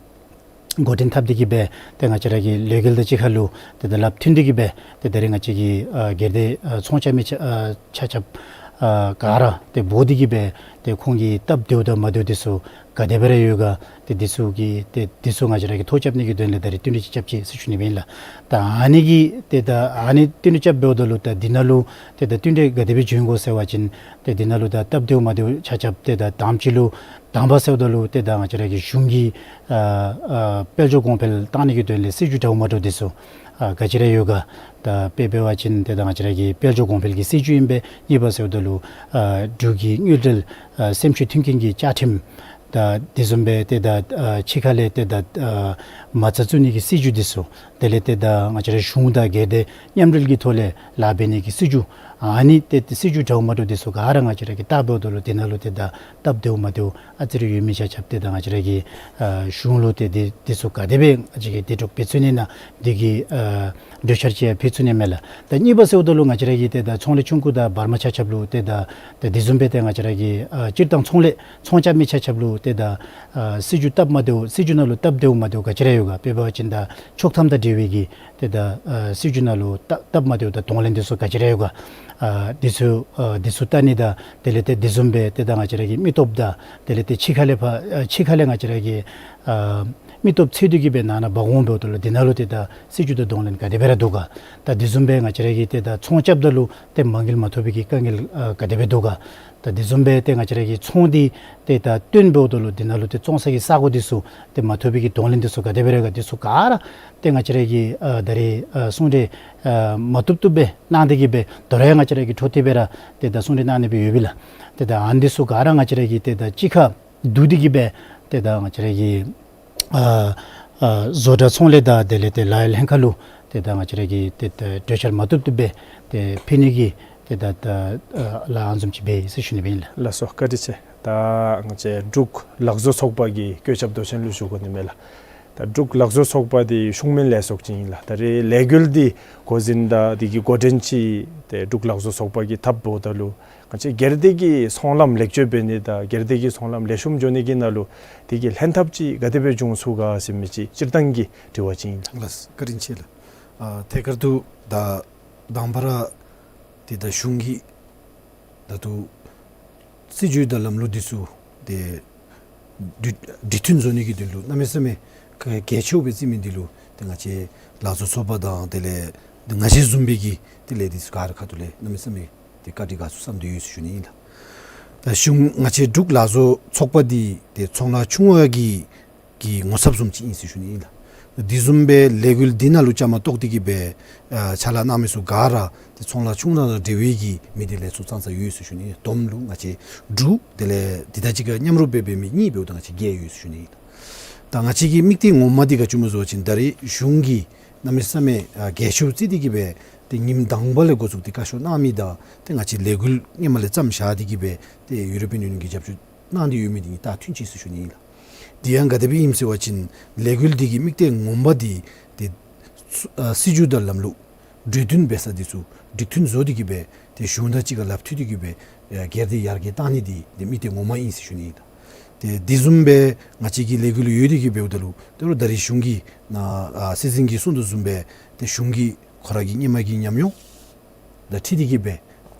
འགོ་འདྲེན་འཐབ་སྟེ་གི་སྦེ་ཏེ་ང་བཅས་ར་གི་ལས་འགུལ་དང་གཅིག་ཁར་ལུ་ཏེ་ད་རླབས་མཐུན་ཏེ་གི་སྦེ་ཏེ་ད་རེས་ང་བཅས་ཀྱི་ཨ་སྒེར་སྡེ་ཨ་ཚོང་རྐྱབ་མི་ཆ་ཨ་ཆ་ཁྱབ་ཨ་ག་ར་ཏེ་འབོ་སྟེ་གི་སྦེ་ཏེ་ཁོང་གི་སྟབས་བདེཝ་དང་མ་བདེཝ་འདི་ཚུ་ག་དེ་སྦེ་ར་ཡོད་ག། ཏེ་འདི་ཚུ་གི་ཏེ་འདི་ཚུ་ང་བཅས་ར་གིས་ཐོ་རྐྱབ་ནི་གི་དོན་ལས་ད་རེས་བསྟུན་གྲོས་ཅིག་རྐྱབ་ཅི་ཟེར་ཞུ་ནི་སྦེ་ཨིན་ལགས། ད་ཨ་ནི་གི་ཏེ་ད་ཨ་ནི་བསྟུན་གྲོས་རྐྱབ་འབདཝ་ད་ལུ་ད་འདི་ནང་ལུ་ཏེ་ད་བསྟུན་གྲོས་ག་དེ་སྦེ་བྱུང་ཡི་གོ་ཟེར་བ་ཅིན་ཏེ་འདི་ནང་ལུ་ད་སྟབས་བདེཝ་མ་བདེཝ་ཆ་ཁྱབ་ཏེ་ད་དང་པ་ཅིག་ལུ་དང་པ་ཟེརཝ་ད་ལུ་ཏེ་ད་ང་བཅས་ར་གི་གཞུང་གི་ཨ་ཨ་དཔལ་འབྱོར་གོང་འཕེལ་བཏང་ནི་གི་དོན་ལས་སྲིད་བྱུས་འདྲཝ་མ་འདྲཝ་འདི་ཚུ་ཨ་ག་ཅི་ར་ཡོད་ག། ད་དཔེ་འབད་བ་ཅིན་ཏེ་ད་ང་བཅས་ར་གི་དཔལ་འབྱོར་གོང་འཕེལ་གྱི་སྲིད་བྱུས་ཨིན་པས། གཉིས་པ་ཟེརཝ་ད་ལུ་ཨ་འབྲུག་གི་དངུལ་འབྲེལ་ཨ་སེམས་ཤུགས་མཐུན་རྐྱེན་གྱི་བཅའ་ཁྲིམས། ད་དེ་བཟུམ་སྦེ་ཏེ་ད་ཨ་ཕྱི་ཁ་ལས་ཏེ་ད་ཨ་མ་རྩ་བཙུགས་ནི་གི་སྲིད་བྱུས་འདི་ཚུ། དེ་ལས་ཏེ་ད་ང་བཅས་ར་གཞུང་དང་སྒེར་སྡེ་མཉམ་འབྲེལ་གྱི་ཐོག་ལས་ལཱ་འབད་ནི་གི་སྲིད་བྱུས། ཨ་ནི་ཏེ་ཏེ་སྲིད་བྱུས་འདྲཝ་མ་འདྲཝ་འདི་ཚུ་ག་ར་ང་བཅས་ར་གིས་བལྟ་འབདཝ་ད་ལུ་དེ་ནང་ལུ་ཏེ་ད་སྟབས་བདེཝ་མ་བདེཝ་ཨ་ཙི་རེ་ཡོད་མི་ཆ་ཁྱབ་ཏེ་ད་ང་བཅས་ར་གི་ཨ་གཞུང་ལུ་ཏེ་འདི་འདི་ཚུ་ག་དེ་སྦེ་ང་བཅས་ཀྱིས་དེ་སྒྲུབ་འབད་ཚུགས་ནི་ན་འདི་གི་ཨ་གྲོས་འཆར་ཅིག་ཡང་ཕུལ་ཚུགས་ནི་མས་ལགས། ད་གཉིས་པ་ཟེརཝ་ད་ལུ་ང་བཅས་ར་གི་ཏེ་ད་ཚོང་ལས་ཆུང་ཀུ་དང་བར་མ་ཆ་ཁྱབ་ལུ་ཏེ་ད་ཏེ་དེ་བཟུམ་སྦེ་ཏེ་ང་བཅས་ར་གི་ཨ་སྤྱིར་བཏང་ཚོང་ལས་ཚོང་རྐྱབ་མི་ཆ་ཁྱབ་ལུ་ཏེ་ད་ཨ་སྲིད་བྱུས་སྟབས་མ་བདེཝ་སྲིད་བྱུས་ནང་ལུ་སྟབས་བདེཝ་མ་བདེཝ་ག་ཅི་ར་ཡོད་ག། དཔེ་འབད་བ་ཅིན་ད་ཆོག་ཐམ་དང་འབྲེལ་བའི་གི་ཏེ་ད་ཨ་སྲིད་བྱུས་ནང་ལུ་སྟབས་སྟབས་མ་བདེཝ་དང་གདོང་ལེན་འདི་ཚུ་ག་ཅི་ར་ཡོད་ག། ཨ་འདི་ཚུ་ཨ་འདི་ཚུ་བལྟ་ནི་དང་དེ་ལས་ཏེ་དེ་བཟུམ་སྦེ་ཏེ་ད་ང་བཅས་ར་གི་མི་སྟོབས་དང་དེ་ལས་ཏེ་ཕྱི་ཁ་ལས་ཕར་ཨ་ཕྱི་ཁ་ལས་ང་བཅས་ར་གི་ཨ་མི་སྟོབས་འཚོལ་ཏེ་གི་སྦེ་ནང་ན་འབག་འོང་འབདཝ་ད་ལུ་དེ་ནང་ལུ་ཏེ་ད་སྲིད་བྱུས་དང་གདོང་ལེན་ག་དེ་སྦེ་ར་འདུག་ག། ད་དེ་བཟུམ་སྦེ་ང་བཅས་ར་གིས་ཏེ་ད་ཚོང་རྐྱབ་ད་ལུ་ཏེ་མ་དངུལ་མ་ཐོབ་པའི་གི་དཀའ་ངལ་ཨ་ག་དེ་སྦེ་འདུག་ག། ད་དེ་བཟུམ་སྦེ་ཏེ་ང་བཅས་ར་གི་ཚོང་འདི་ཏེ་ད་བཏོན་འབདཝ་ད་ལུ་དེ་ནང་ལུ་ཏེ་བཙོང་ས་གི་ས་གོ་འདི་ཚུ་ཏེ་མ་ཐོབ་པའི་གི་གདོང་ལེན་འདི་ཚུ་ག་དེ་སྦེ་ར་ག། འདི་ཚུ་ག་ར་ཏེ་ང་བཅས་ར་གིས་ཨ་ད་རེས་ཨ་གསུང་གྲོས་ཨ་མ་བཏུབ་བཏུབ་སྦེ་གནང་སྟེ་གི་སྦེ་དོ་རུང་ཡང་ང་བཅས་ར་གིས་འཕྲོ་མཐུད་སྦེ་ར་ཏེ་ད་གསུང་གྲོས་གནང་ནི་སྦེ་ཡོད་པས་ལགས། ཏེ་ད་ཨ་ནི་འདི་ཚུ་ག་ར་ང་བཅས་ར་གིས་ཏེ་ད་གཅིག་ཁར་བསྡུ་སྟེ་གི་སྦེ་ཏེ་ད་ང་བཅས་ར་གི་ཨ་ཨ་བཟོ་གྲྭ་ཚོང་ལས་དང་དེ་ལས་ཏེ་ལཱ་གཡོག་ལྷན་ཁག་ལུ་ཏེ་ད་ང་བཅས་ར་གིས་ཏེ་ད་གྲོས་འཆར་མ་བཏུབ་བཏུབ་སྦེ་ཏེ་ཕུལ་ནི་གི་ཏེ་ད་ད་ཨ་ལཱ་ཨ་ནི་བཟུམ་ཅིག་འབད་ཡི་ཟེར་ཞུ་ནི་སྦེ་ཨིན་ལགས། ལགས་སོ། བཀའ་དྲིན་ཆེ། ད་ང་བཅས་འབྲུག་ལག་བཟོ་ཚོགས་པ་གི་བཀོད་ཁྱབ་མདོ་ཆེན་ལུ་ཞུ་དགོ་ནི་མས་ལགས། ད་འབྲུག་ལག་བཟོ་ཚོགས་པ་འདི་ཤུགས་སྨན་ལས་ཚོགས་ཅིག་ཨིན་ལགས། ད་རེས་ལས་འགུལ་འདི་འགོ་འཛིན་དང་དེ་གི་འགོ་འདྲེན་ཅིག་ཏེ་འབྲུག་ལག་བཟོ་ཚོགས་པ་གིས་འཐབ་འབདཝ་ད་ལུ་ང་བཅས་སྒེར་སྡེ་གི་ཚོང་ལམ་ལེགས་བཅོས་འབད་ནི་དང་སྒེར་སྡེ་གི་ཚོང་ལམ་ལེགས་ཤོམ་འགྱོ་ནི་གི་ནང་ལུ་དེ་གི་ལྷན་ཐབས་ཅིག་ག་དེ་སྦེ་འབྱུང་ཚུགས་ག་ཟེར་མི་ཅིག་སྤྱིར་བཏང་གི་དྲི་བ་ཅིག་ཨིན་ལགས། ལགས་བཀའ་དྲིན་ཆེ་ལགས། ཨ་ཐད་ཀར་དུ་ད་དང་པ་ར་ཏེ་ད་གཞུང་གི་ད་ལྟོ་སྲིད་བྱུས་དང་ལམ་ལུགས་འདི་ཚུ་ཏེ་འགྲིག་འགྲིག་མཐུན་བཟོ་ནི་གི་དོན་ལུ་གནམ་མེད་ས་མེད་གལ་ཆེཝ་སྦེ་བརྩི་མི་འདི་ལུ་ཏེ་ང་བཅས་ལག་བཟོ་ཚོགས་པ་དང་དེ་ལས་ཏེ་ང་བཅས་བཟུམ་སྦེ་གི་དེ་ལས་འདི་ཚུ་ག་ར་ཁ་ཐུག་ལས་གནམ་མེད་ས་མེད་ཏེ་བཀའ་དྲིན་དགའ་ཚོར་བསམ་སྟེ་ཡོད་ཟེར་ཞུ་ནི་ཨིན་ལགས། ད་གཞུང་ང་བཅས་འབྲུག་ལག་བཟོ་ཚོགས་པ་འདི་ཏེ་ཚོང་ལཱ་ཆུང་བ་གི་གི་ངོ་ཚབ་བཟུམ་ཅིག་ཨིན་ཟེར་ཞུ་ནི་ཨིན་ལགས། དེ་བཟུམ་སྦེ་ལས་འགུལ་འདི་ནང་ལུ་བཅའ་མར་གཏོགས་ཏེ་གི་སྦེ་ཨ་ཕྱག་ལཱ་གནང་མི་ཚུ་ག་ར་ཏེ་ཚོང་ལཱ་ཆུང་ནང་ལུ་འབྲེལ་བའི་གི་མི་སྡེ་ལས་ཚོགས་ཙང་ཙ་ཡོད་ཟེར་ཞུ་ནི་ཨིན། བསྡོམས་ལུ་ང་བཅས་དྲུག་དེ་ལས་དེ་དང་གཅིག་ཁར་མཉམ་རུབ་འབད་འབད་མི་གཉིས་འབདཝ་ད་ང་བཅས་བརྒྱད་ཡོད་ཟེར་ཞུ་ནི་ཨིན་ལགས། ད་ང་བཅས་ཀྱི་དམིགས་གཏད་ངོ་མ་འདི་ག་ཅི་སྨོ་ཟེར་བ་ཅིན་ད་རེས་གཞུང་གིས་གནམ་མེད་ས་མེད་ཨ་གལ་ཆེཝ་བརྩི་སྟེ་གི་སྦེ་ཏེ་ཉིནམ་དང་པ་ལས་འགོ་བཙུགས་ཏེ་བཀའ་ཤོག་གནང་མི་དང་ཏེ་ང་བཅས་ལས་འགུལ་སྔོན་མ་ལས་བརྩམས་བཞག་སྟེ་གི་སྦེ་ཏེ་ཡུ་རོ་པིའན་ཡུ་ནི་ཡོན་གྱིས་རྒྱབ་སྐྱོར་གནང་སྟེ་ཡོད་མི་འདི་གཉིས་ད་མཐུན་ཅིག་ཟེར་ཞུ་ནི་ཨིན་ལགས། དེ་ཡང་ག་དེ་སྦེ་ཨིནམ་ཟེར་བ་ཅིན་ལས་འགུལ་འདི་གི་དམིགས་གཏད་ངོ་མ་འདི་ཏེ་ཨ་སྲིད་བྱུས་དང་ལམ་ལུགས་གྲོས་བསྟུན་འབད་ས་འདི་ཚུ་འགྲིག་མཐུན་བཟོ་སྟེ་གི་སྦེ་ཏེ་གཞུང་དང་གཅིག་ཁར་ལགཔ་མཐུད་དེ་གི་སྦེ་ཨ་སྒེར་སྡེ་ཡར་རྒྱས་གཏང་ནི་འདི་ཏེ་དམིགས་གཏད་ངོ་མ་ཨིན་ཟེར་ཞུ་ནི་ཨིན་ལགས། ཏེ་དེ་བཟུམ་སྦེ་ང་བཅས་ཀྱི་ལས་འགུལ་ཡོད་དེ་གི་འབདཝ་ད་ལུ་ད་རུང་ད་རེས་གཞུང་གིས་ནཱ་ཨ་སྲིད་འཛིན་གྱིས་གསུངས་དོ་བཟུམ་སྦེ་ཏེ་གཞུང་གིས་ཁོ་ར་གི་སྔོན་མ་གི་ཉམས་མྱོང་དང་འཁྲིལ་ཏེ་གི་སྦེ་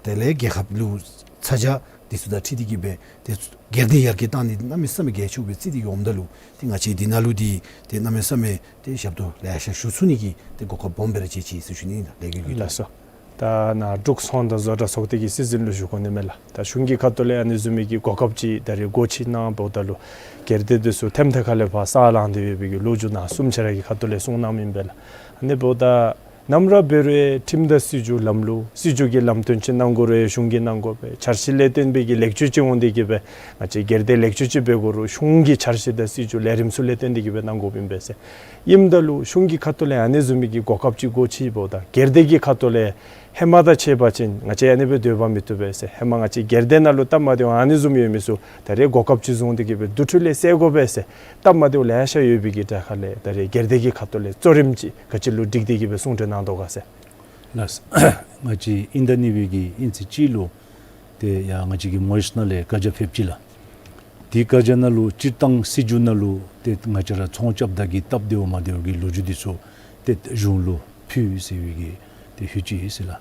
དེ་ལས་རྒྱལ་ཁབ་ལུ་ཚ་གྱང་འདི་ཚུ་དང་འཁྲིལ་ཏེ་གི་སྦེ་ཏེ་སྒེར་སྡེ་ཡར་རྒྱས་གཏང་ནི་གནམ་མེད་ས་མེད་གལ་ཆེཝ་སྦེ་བརྩི་སྟེ་གི་འོངམ་ད་ལུ་ཏེ་ང་བཅས་འདི་ནང་ལུ་འདི་ཏེ་གནམ་མེད་ས་མེད་ཏེ་ཞབས་ཏོག་ལེ་ཤ་ཞུ་ཚུགས་ནི་གི་ཏེ་གོ་སྐབས་སྦོམ་སྦེ་ར་ཅིག་ཅིག་ཟེར་ཞུ་ནི་ཨིན་ལགས། ལས་འགུལ་གྱི་ལགས་སོ། ད་ནཱ་འབྲུག་ཚོང་དང་བཟོ་གྲྭ་ཚོགས་སྡེ་གི་སྲིད་འཛིན་ལུ་ཞུ་དགོ་ནི་མས་ལགས། ད་གཞུང་གི་ཁ་ཐུག་ལས་ཨ་ནི་བཟུམ་མའི་གི་གོ་སྐབས་ཅིག་ད་རེས་སྒོ་ཕྱེ་གནང་འབདཝ་ད་ལུ་སྒེར་སྡེ་འདི་ཚུ་ཐེམ་ཐེ་ཁ་ལས་ཕར་ས་ལངས་ཏེ་ཡོད་པའི་གི་ལོ་རྒྱུས་ནཱ་གསུམ་ཆ་ར་གི་ཁ་ཐུག་ལས་གསུང་གནངམ་ཨིན་པས་ལགས། ཨ་ནི་འབདཝ་ད་ནམ་ར་འབད་རུང་ཁྲིམས་དང་སྲིད་བྱུས་ལམ་ལུགས་སྲིད་བྱུས་ཀྱི་ལམ་སྟོན་ཅིག་གནང་དགོ་རུང་གཞུང་གིས་གནང་དགོ་པས། འཆར་གཞི་ལས་བརྟེན་པའི་གི་ལེགས་བཅོས་ཅིག་འོང་སྟེ་གི་སྦེ་ང་བཅས་སྒེར་སྡེ་ལེགས་བཅོས་ཅིག་འབད་དགོ་རུང་གཞུང་གི་འཆར་གཞི་དང་སྲིད་བྱུས་ལས་རིམ་ཚུ་ལས་བརྟེན་ཏེ་གི་སྦེ་གནང་དགོཔ་ཨིན་པས་ཟེར། ཨིནམ་ད་ལུ་གཞུང་གི་ཁ་ཐུག་ལས་ཨ་ནི་བཟུམ་མའི་གི་གོ་སྐབས་ཅིག་སྒོ་ཕྱེ་འབདཝ་ད་སྒེར་སྡེ་གི་ཁ་ཐུག་ལས་ཧེ་མ་དང་ཕྱད་པ་ཅིན་ང་བཅས་ཨ་ནི་སྦེ་སྡོད་པ་མི་བཏུབ་པས་ཟེར། ཧེ་མ་ང་བཅས་སྒེར་སྡེ་ནང་ལུ་སྟབས་མ་བདེཝ་ཨ་ནི་བཟུམ་ཡོད་མི་ཚུ་ད་རེས་གོ་སྐབས་ཅིག་བཟུང་སྟེ་གི་སྦེ་དེ་འཕྲོ་ལས་སེལ་དགོ་པས་ཟེར། སྟབས་མ་བདེཝ་ལེ་ཤ་ཡོད་པའི་གི་གྲས་ཁ་ལས་ད་རེས་སྒེར་སྡེ་གི་ཁ་ཐུག་ལས་གཙོ་རིམ་ཅིག་ག་ཅི་ལུ་བསྒྲིགས་ཏེ་གི་སྦེ་གསུང་གྲོས་གནང་དོ་ག་ཟེར། ལགས། ང་བཅས་དབྱིན་ཟླ་གཉིས་པའི་གི་དབྱིན་ཚེས་གཅིག་ལུ་ཏེ་ཡར་ང་བཅས་ཀྱི་མོ་རིས་ནང་ལས་བཀའ་རྒྱ་ཕེབས་ཅི་ལགས། དེ་བཀའ་རྒྱ་ནང་ལུ་སྤྱིར་བཏང་སྲིད་བྱུས་ནང་ལུ་ཏེ་ང་བཅས་ར་ཚོང་རྐྱབ་ད་གི་སྟབས་བདེཝ་མ་བདེཝ་གི་ལོ་རྒྱུས་འདི་ཚུ་ཏེ་གཞུང་ལུ་ཕུལ་ཟེར་བའི་གི་ཏེ་ཧུད་ཅིག་ཡོད་ཟེར་ལགས།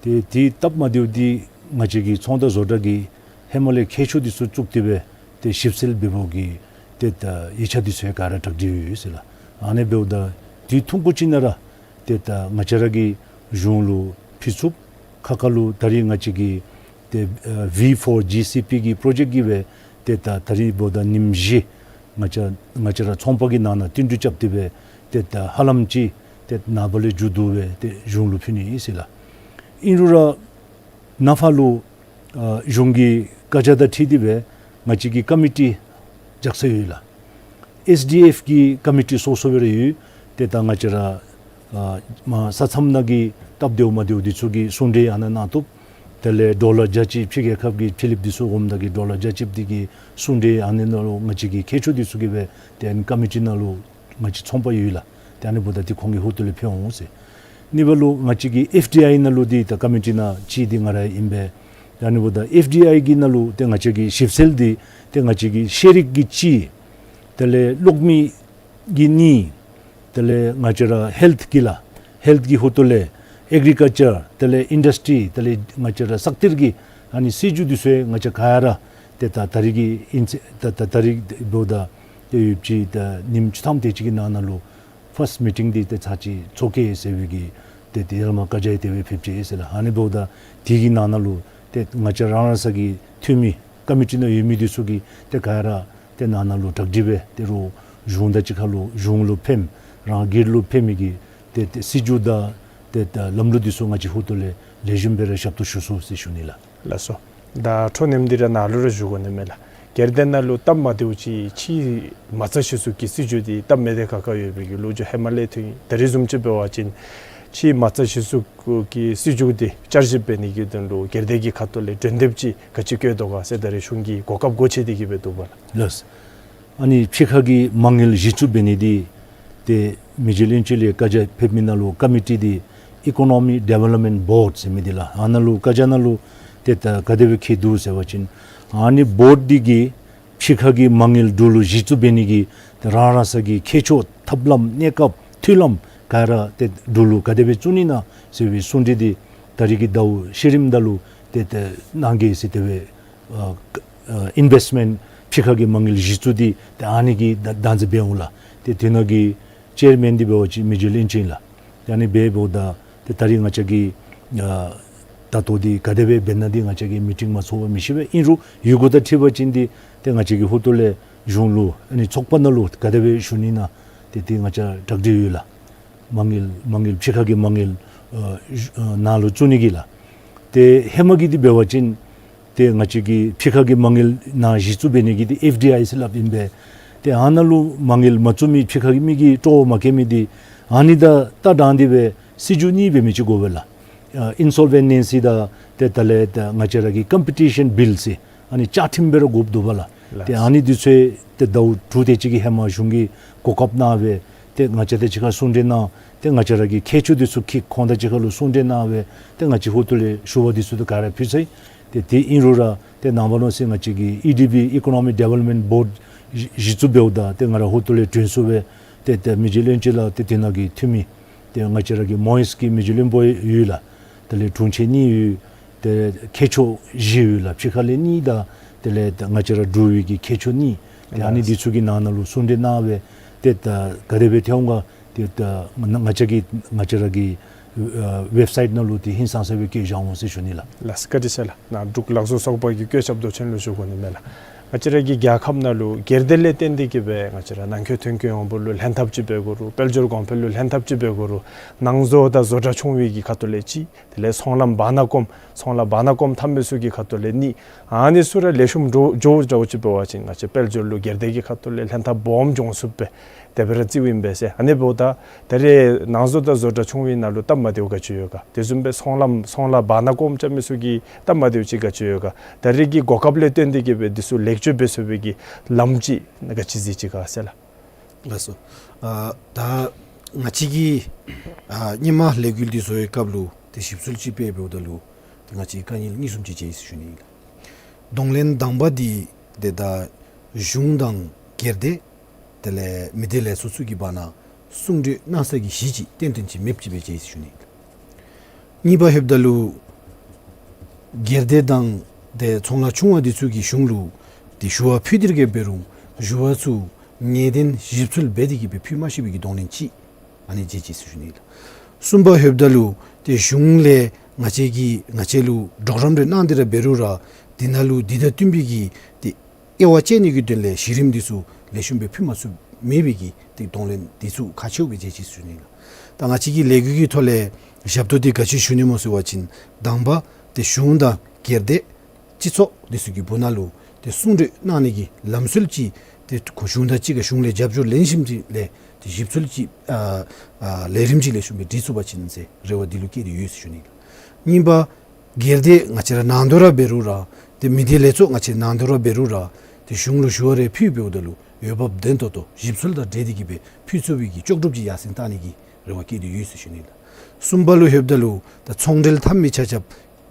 ཏེ་དེ་སྟབས་མ་བདེཝ་འདི་ང་བཅས་ཀྱི་ཚོང་དང་བཟོ་གྲྭ་གིས་ཧེ་མ་ལས་མཁས་མཆོག་འདི་ཚུ་བཙུགས་ཏེ་སྦེ་ཏེ་ཞིབ་འཚོལ་འབད་བའི་གི་ཏེ་ད་ཡིག་ཆ་འདི་ཚུ་ཡང་ག་ར་གྲ་སྒྲིག་ཡོད་ཟེར་ལགས། ཨ་ནི་འབདཝ་ད་དེ་ཐུང་ཀུ་ཅིག་ནང་ར་ཏེ་ད་ང་བཅས་ར་གིས་གཞུང་ལུ་ཕུལ་ཚུགས། ཁ་ཁ་ལུ་ད་རིས་ང་བཅས་ཀྱི་ཏེ་ཨ་ཝི་ཕོར་ཇི་སི་པི་གི་པྲོ་ཇེཀཊ་ཀྱི་སྦེ་ཏེ་ད་ད་རིས་འབདཝ་ད་ཉིནམ་བཞི་ང་བཅས་ང་བཅས་ར་ཚོང་པ་གི་ནང་ན་བསྟུན་གྲོས་རྐྱབ་སྟེ་སྦེ་ཏེ་ད་ཧ་ལམ་ཅིག་ཏེ་ནངས་པ་ལས་མཇུག་བསྡུ་སྦེ་ཏེ་གཞུང་ལུ་ཕུལ་ནི་ཨིན་ཟེར་ལགས། ཨིན་རུང་ར་ནངས་པ་ལུ་ཨ་གཞུང་གི་བཀའ་རྒྱ་དང་འཁྲིལ་ཏེ་སྦེ་ང་བཅས་ཀྱི་ཀོ་མི་ཊི་རྒྱག་ས་ཡོད་ལགས། ཨེསི་ཌི་ཨེཕ་གི་ཀོ་མི་ཊི་སོ་སོ་སྦེ་ར་ཡོད། ཏེ་ད་ང་བཅས་ར་ཨ་མར་ས་མཚམས་ནང་གི་སྟབས་བདེཝ་མ་བདེཝ་འདི་ཚུ་གི་གསུང་གྲོས་ཨ་ནཱ་གནང་བཏུབ། དེ་ལས་ཌོ་ལར་བརྒྱ་ཅིག་ཕྱི་རྒྱལ་ཁབ་ཀྱི་ཕྱི་གླིངཔ་འདི་ཚུ་འོངམ་ད་གི་ཌོ་ལར་བརྒྱ་ཅིག་འདི་གི་གསུང་གྲོས་ཨ་ནི་ནང་ལུ་ང་བཅས་ཀྱི་མཁས་མཆོག་འདི་ཚུ་གིས་སྦེ་ཏེ་ཨ་ནི་ཀོ་མི་ཊི་ནང་ལུ་ང་བཅས་ཚོང་པ་ཡོད་ལགས། ཏེ་ཨ་ནི་འབདཝ་ད་འདི་ཁོང་གི་ཧོངས་ལས་ཕུལ་འོང་ཟེར། གཉིས་པ་ལུ་ང་བཅས་ཀྱི་ཨེཕ་ཌི་ཨའི་ནང་ལུ་འདི་ད་ཀོ་མི་ཊི་ནང་གཅིག་འདི་ང་ར་ཨིན་པས། ཏེ་ཨ་ནི་འབདཝ་ད་ཨེཕ་ཌི་ཨའི་གི་ནང་ལུ་ཏེ་ང་བཅས་ཀྱི་ཞིབ་འཚོལ་འདི་ཏེ་ང་བཅས་ཀྱི་ཤེས་རིག་གི་གཅིག། དེ་ལས་གློག་མེ་གི་གཉིས། དེ་ལས་ང་བཅས་ར་ཧེལཐ་གི་ལགས། ཧེལཐ་གི་ཧོངས་ལས་ཨེག་རི་ཀལ་ཅར་དེ་ལས་ཨིན་ཌསི་ཊི་རི་དེ་ལས་ང་བཅས་ར་ས་གཏེར་གྱི་ཨ་ནི་སྲིད་བྱུས་འདི་ཚུ་ཡང་ང་བཅས་ག་ར་ཏེ་ད་ད་རིས་ཀྱི་ཨིན་ཚེས་ད་ད་ད་རིས་འབདཝ་ད་ཏེ་ཡོདཔ་ཅིག་ད་ཉིནམ་བཅུ་ཐམ་དེ་ཅིག་གི་ནང་ན་ལུ་ཕརསཊ་མི་ཊིང་འདི་ཏེ་ཚར་གཅིག་ཚོགས་གེ་ཟེར་བའི་གི་ཏེ་ཏེ་ཡར་མར་བཀའ་རྒྱ་ཡང་དེ་སྦེ་ཕེབས་ཅི་ཟེར་ལགས། ཨ་ནི་འབདཝ་ད་དེ་གི་ནང་ན་ལུ་ཏེ་ང་བཅས་རང་རང་སོ་གི་འཐུས་མི་ཀོ་མི་ཊི་ནང་ཡོད་མི་འདི་ཚུ་གིས་ཏེ་ག་ར་ཏེ་ནང་ན་ལུ་གྲ་སྒྲིག་འབད་དེ་རུང་གཞུང་དང་གཅིག་ཁར་ལུ་གཞུང་ལུ་ཕནམ་རང་སྒེར་ལུ་ཕན་མི་གི་ཏེ་ཏེ་སྲིད་བྱུས་དང་ཏེ་ཏེ་ལམ་ལུགས་འདི་ཚུ་ང་བཅས་ཧོངས་ལས་ལེགས་ཤོམ་སྦེ་ར་ཞབས་ཏོག་ཞུ་ཚུགས་ཟེར་ཞུ་ནི་ལགས། ལགས་སོ། ད་ཁྲོ་ནེམ་འདི་ར་ནཱ་ལུ་ར་ཞུ་དགོ་ནི་མས་ལགས། སྒེར་སྡེ་ནང་ལུ་སྟབས་མ་བདེཝ་ཅིག་ཕྱི་མ་རྩ་ཤེས་ཚུ་གི་སྲིད་བྱུས་འདི་སྟབས་མ་བདེཝ་ཁག་ཁ་ཡོད་པའི་གི་ལོ་རྒྱུས་ཧེ་མ་ལས་ཐོན་ཡི། ད་རིས་བཟུམ་ཅིག་འབད་བ་ཅིན་ ཕྱིའི་མ་རྩ་གཞི་བཙུགས་ཀྱི་སྲིད་བྱུས་འདི་བསྐྱར་ཞིབ་འབད་ནི་གི་དོན་ལུ་སྒེར་སྡེ་གི་ཁ་ཐུག་ལས་འགྲན་འདེབས་ཅིག་ག་ཅི་བཀོད་དོ་ག་ཟེར་ད་རེས་གཞུང་གིས་གོ་སྐབས་སྒོ་ཕྱེ་སྟེ་གི་སྦེ་འདུག་པ་ལགས། ལགས། ཨ་ནི་ཕྱི་ཁ་གི་མ་དངུལ་གཞི་བཙུགས་འབད་ནི་འདི་ཏེ་མི་རྗེ་བློན་ཆེན་ལས་བཀའ་རྒྱ་ཕེབས་མི་ནང་ལུ་ཀོ་མི་ཊི་འདི་Economic Development Board ཟེར་མི་འདི་ལགས། ཨ་ནཱ་ལུ་བཀའ་རྒྱ་ནང་ལུ་ཏེ་ད་ག་དེ་སྦེ་འཁྱིད་དོ་ཟེར་བ་ཅིན་ཨ་ནི་བོཌ་འདི་གིས་ཕྱི་ཁ་གི་མ་དངུལ་འབྲུག་ལུ་གཞི་བཙུགས་འབད་ནི་གི་ཏེ་རང་རང་སོའི་ཁྱད་ཆོས་ཐབས་ལམ་གནས་སྐབས་མཐུན་ལམ་ག་ར་ཏེ་འབྲུག་ལུ་ག་དེ་སྦེ་བཙུགས་ནི་ཨིན་ན་ཟེར་བའི་གསུང་གྲོས་འདི་ད་རེས་ཀྱི་ཟླཝ་ཤི་རནམ་ད་ལུ་ཏེ་ཏེ་གནང་གེ་ཟེར་དེ་སྦེ་ཨ་ཨ་ཨིན་བེསཊ་མེནཊ་ཕྱི་ཁ་གི་མ་དངུལ་གཞི་བཙུགས་འདི་ཏེ་ཨ་ནི་གི་བདག་འཛིན་འབད་འོང་ལགས། ཏེ་དེ་ནང་གི་ཅེར་མེན་འདི་འབད་བ་ཅིན་མི་རྗེ་བློན་ཆེན་ལགས། ཏེ་ཨ་ནི་འབདཝ་ད་ཏེ་ད་རེས་ང་བཅས་ཀྱིས་ཨ་ད་ལྟོ་འདི་ག་དེ་སྦེ་འབད་ན་འདི་ང་བཅས་ཀྱིས་མི་ཊིང་མ་ཚོགས་པར་མི་ཤེས་པས། ཨིན་རུང་ཡུལ་གུ་དང་འཁྲིལ་བ་ཅིན་འདི་ཏེ་ང་བཅས་ཀྱི་ཧོངས་ལས་གཞུང་ལུ་ཨ་ནི་ཚོགས་པ་ནང་ལུ་ག་དེ་སྦེ་ཞུ་ནི་ཨིན་ན་ཏེ་ཏེ་ང་བཅས་གྲ་སྒྲིག་ཡོད་ལགས། མ་དངུལ་མ་དངུལ་ཕྱི་ཁ་གི་མ་དངུལ་ཨ་ཨ་ནང་ལུ་བཙུགས་ནི་གི་ལགས། ཏེ་ཧེ་མ་གི་འདི་འབད་བ་ཅིན་ཏེ་ང་བཅས་ཀྱི་ཕྱི་ཁ་གི་མ་དངུལ་ནང་གཞི་བཙུགས་འབད་ནི་གི་འདི་ཨེཕ་ཌི་ཨའི་ཟེར་སླབ་ཨིན་པས། ཏེ་ཨ་ནཱ་ལུ་མ་དངུལ་མ་བཙུགས་མི་ཕྱི་ཁ་གི་མི་གིས་སྤྲོ་བ་མ་བསྐྱེད་མི་འདི་ཨ་ནི་དང་ད་དྲང་སྟེ་སྦེ་སྲིད་བྱུས་གཉིས་འབད་མི་ཅིག་དགོ་པས་ལགས། ཨ་ཨིན་སོལ་ཝེན་ནེ་སི་དང་ཏེ་དེ་ལས་ད་ང་བཅས་ར་གི་ཀམ་པི་ཊི་ཤཱན་བིལ་ཟེར་ཨ་ནི་བཅའ་ཁྲིམས་འབད་ར་དགོཔ་འདུག་པ་ལགས། ལགས། ཏེ་ཨ་ནི་འདི་ཚུ་ཏེ་ཟླཝ་དྲུག་དེ་ཅིག་གི་ཧེ་མ་གཞུང་གིས་གོ་སྐབས་གནང་སྦེ་ཏེ་ང་བཅས་དང་གཅིག་ཁར་གསུང་གྲོས་གནང་ཏེ་ང་བཅས་ར་གི་ཁྱད་ཆོས་འདི་ཚུ་ཁྱིད་ཁོང་དང་གཅིག་ཁར་ལུ་གསུང་གྲོས་གནང་སྦེ་ཏེ་ང་བཅས་ཧོངས་ལས་ཞུ་བ་འདི་ཚུ་ད་ག་ར་ཕུལ་ཚར་ཡི། ཏེ་དེ་ཨིན་རུང་ར་ཏེ་ནངས་པ་གནངས་ཚེ་ང་བཅས་ཀྱི་ཨི་ཌི་བི་Economic Development Board གཞི་གཞི་བཙུགས་འབདཝ་ད་ཏེ་ང་ར་ཧོངས་ལས་དྲན་གསོ་སྦེ་ཏེ་ཏེ་མི་རྗེ་བློན་ཆེན་ལགས་ཏེ་དེ་ནང་གི་འཐུས་མི་ཏེ་ང་བཅས་ར་གི་མོ་ཡེས་ཀྱི་མི་རྗེ་བློན་པོ་ཡོད་ལགས། དེ་ལས་དྲུང་ཆེན་གཉིས་ཡོད། ཏེ་ཁྱད་ཆོས་བཞི་ཡོད་ལགས། ཕྱི་ཁ་ལས་གཉིས་དང་དེ་ལས་ང་བཅས་ར་འབྲུག་པའི་གི་ཁྱད་ཆོས་གཉིས། ཏེ་ཨ་ནི་ལགས། འདི་ཚུ་གི་ནང་ན་ལུ་གསུང་གྲོས་གནང་སྦེ་ཏེ་ད་ག་དེ་སྦེ་ཐོན་འོང་ག་ཏེ་ད་ང་ང་བཅས་ཀྱི་ང་བཅས་ར་གི་ཨ་ཝེབ་སའིཊ་ནང་ལུ་ཏེ་ཧིང་སངས་ས་སྦེ་བཀོད་བཞག་འོང་ཟེར་ཞུ་ནི་ལགས། ལགས་བཀའ་དྲིན་ཆེ་ལགས། ནཱ་འབྲུག་ལག་བཟོ་ཚོགས་པ་གི་བཀོད་ཁྱབ་མདོ་ཆེན་ལུ་ཞུ་དགོ་ནི་མས་ལགས། ང་བཅས་ར་གི་རྒྱལ་ཁབ་ནང་ལུ་སྒེར་སྡེ་ལས་བརྟེན་ཏེ་གི་སྦེ་ང་བཅས་ར་ནང་འཁོད་ཐོན་སྐྱེད་ཡོངས་འབོར་ལུ་ལྷན་ཐབས་ཅིག་འབད་དགོ་རུང་དཔལ་འབྱོར་གོང་འཕེལ་ལུ་ལྷན་ཐབས་ཅིག་འབད་དགོ་རུང་ནང་བཟོ་དང་བཟོ་གྲྭ་ཆུང་བའི་གི་ཁ་ཐུག་ལས་གཅིག། དེ་ལས་ཚོང་ལམ་བར་ན་སྐོམ་ཚོང་ལམ་བར་ན་སྐོམ་འཐབ་མི་ཚུ་གི་ཁ་ཐུག་ལས་གཉིས། ཨ་ནི་ཚུ་ར་ལེགས་ཤོམ་འགྱོ་འགྱོ་འགྱོཝ་ཅིག་འབད་བ་ཅིན་ང་བཅས་དཔལ་འབྱོར་ལུ་སྒེར་སྡེ་གི་ཁ་ཐུག་ལས་ལྷན་ཐབས་སྦོམ་འབྱུང་ཚུགས་པས། དེ་སྦེ་ར་བརྩིཝ་ཨིན་པས་ཟེར། ཨ་ནི་འབདཝ་ད་ད་རེས་ནང་བཟོ་དང་བཟོ་གྲྭ་ཆུང་བའི་ནང་ལུ་སྟབས་མ་བདེཝ་ག་ཅི་ཡོད་ག། དེ་བཟུམ་སྦེ་ཚོང་ལམ་ཚོང་ལམ་བར་ན་སྐོམ་རྐྱབ་མི་ཚུ་གི་སྟབས་མ་བདེཝ་ཅིག་ག་ཅི་ཡོད་ག། ད་རེས་ཀྱི་གོ་སྐབས་ལས་བརྟེན་ཏེ་གི་སྦེ་འདི་ཚུ་ལེགས་བཅོས་འབད་ཚུགས་པའི་གི་ལམ་ཅིག་ག་ཅི་གཟིགས་ཅི་ག་ཟེར་ལགས། ལགས་སོ། ཨ་ད་ང་བཅས་ཀྱིས་ཨ་སྔོན་མ་ལས་འགུལ་འདི་བཟོ་བའི་སྐབས་ལུ་ཏེ་ཞིབ་འཚོལ་ཅིག་འབད་འབདཝ་ད་ལུ་ཏེ་ང་བཅས་དཀའ་ངལ་གཉིས་གསུམ་ཅིག་མཇལ་ཡི་ཟེར་ཞུ་ནི་ཨིན་ལགས། གདོང་ལེན་དང་པ་འདི་ཏེ་ད་གཞུང་དང་སྒེར་སྡེ་དེ་ལས་མི་སྡེ་ལས་ཚོགས་ཚུ་གི་བར་ན་གསུང་གྲོས་གནང་ས་གི་གཞི་ཅིག་ཏན་ཏན་ཅིག་མེདཔ་ཅིག་སྦེ་མཇལ་ཡི་ཟེར་ཞུ་ནི་ཨིན་ལགས། གཉིས་པ་ལྷོདཔ་ད་ལུ་སྒེར་སྡེ་དང་ཏེ་ཚོང་ལཱ་ཆུང་བ་འདི་ཚུ་གིས་གཞུང་ལུ་ཏེ་ཞུ་བ་ཕུལ་ཏེ་ར་གི་འབད་རུང་ཞུ་བ་ཚུ་ངེས་གཏན་ཞིབ་འཚོལ་འབད་དེ་གི་སྦེ་ཕུལ་མ་ཤེས་པའི་གི་གདོང་ལེན་ཅིག་ཨ་ནི་མཇལ་ཅི་ཟེར་ཞུ་ནི་ཨིན་ལགས། གསུམ་པ་ལྷོདཔ་ད་ལུ་ཏེ་གཞུང་ལས་ང་བཅས་ཀྱིས་ང་བཅས་ལུ་གྲོགས་རམ་རེ་གནང་སྟེ་ར་འབད་རུང་ར་འདི་ནང་ལུ་འདི་དང་བསྟུན་པའི་གི་ཏེ་དབྱེ་བ་དཔྱད་ནི་གི་དོན་ལས་གཞི་རིམ་འདི་ཚུ་ལེགས་ཤོམ་སྦེ་ཕུལ་མ་ཚུགསཔ་མེད་པའི་གི་ཏེ་གདོང་ལེན་འདི་ཚུ་ཁག་ཆེཝ་སྦེ་མཇལ་ཅི་ཟེར་ཞུ་ནི་ཨིན་ལགས། ད་ང་བཅས་ཀྱི་ལས་འགུལ་གྱི་ཐོག་ལས་ཞབས་ཏོག་འདི་ག་ཅི་ཞུ་ནི་སྨོ་ཟེར་བ་ཅིན་དང་པ་ཏེ་གཞུང་དང་སྒེར་སྡེ་སྤྱི་ཚོགས་འདི་ཚུ་གི་སྦུག་ན་ལུ་ཏེ་གསུང་གྲོས་གནང་ནི་གི་ལམ་སྲོལ་ཅིག་ཏེ་གཞུང་དང་གཅིག་ཁར་གཞུང་ལས་རྒྱབ་སྐྱོར་ལེན་ཞིནམ་ཅིག་ལས་ཏེ་ཞིབ་འཚོལ་ཅིག་ཨ་ཨ་ལས་རིམ་ཅིག་ལེགས་ཤོམ་སྦེ་སྒྲིག་ཚུགས་པ་ཅིན་ཟེར་རེ་བ་འདི་ལུ་བསྐྱེད་དེ་ཡོད་ཟེར་ཞུ་ནི་ཨིན་ལགས། གཉིས་པ་སྒེར་སྡེ་ང་བཅས་ར་ནང་དོན་ར་འབད་རུང་ར་ཏེ་མི་སྡེ་ལས་ཚོགས་ང་བཅས་ནང་དོན་ར་འབད་རུང་ར་ཏེ་གཞུང་ལུ་ཞུ་བ་རེ་ཕུལ་འབདཝ་ད་ལུ་འོས་འབབ་ལྡན་ཏོག་ཏོ་ཞིབ་འཚོལ་དང་འབྲེལ་ཏེ་གི་སྦེ་ཕུལ་ཚུགས་པའི་གི་ལྕོགས་གྲུབ་ཅིག་ཡར་སེང་བཏང་ནི་གི་རེ་བ་བསྐྱེད་དེ་ཡོད་ཟེར་ཞུ་ནི་ཨིན་ལགས། གསུམ་པ་ལུ་ལྷོདཔ་ད་ལུ་ད་ཚོང་འབྲེལ་འཐབ་མི་ཆ་ཁྱབ་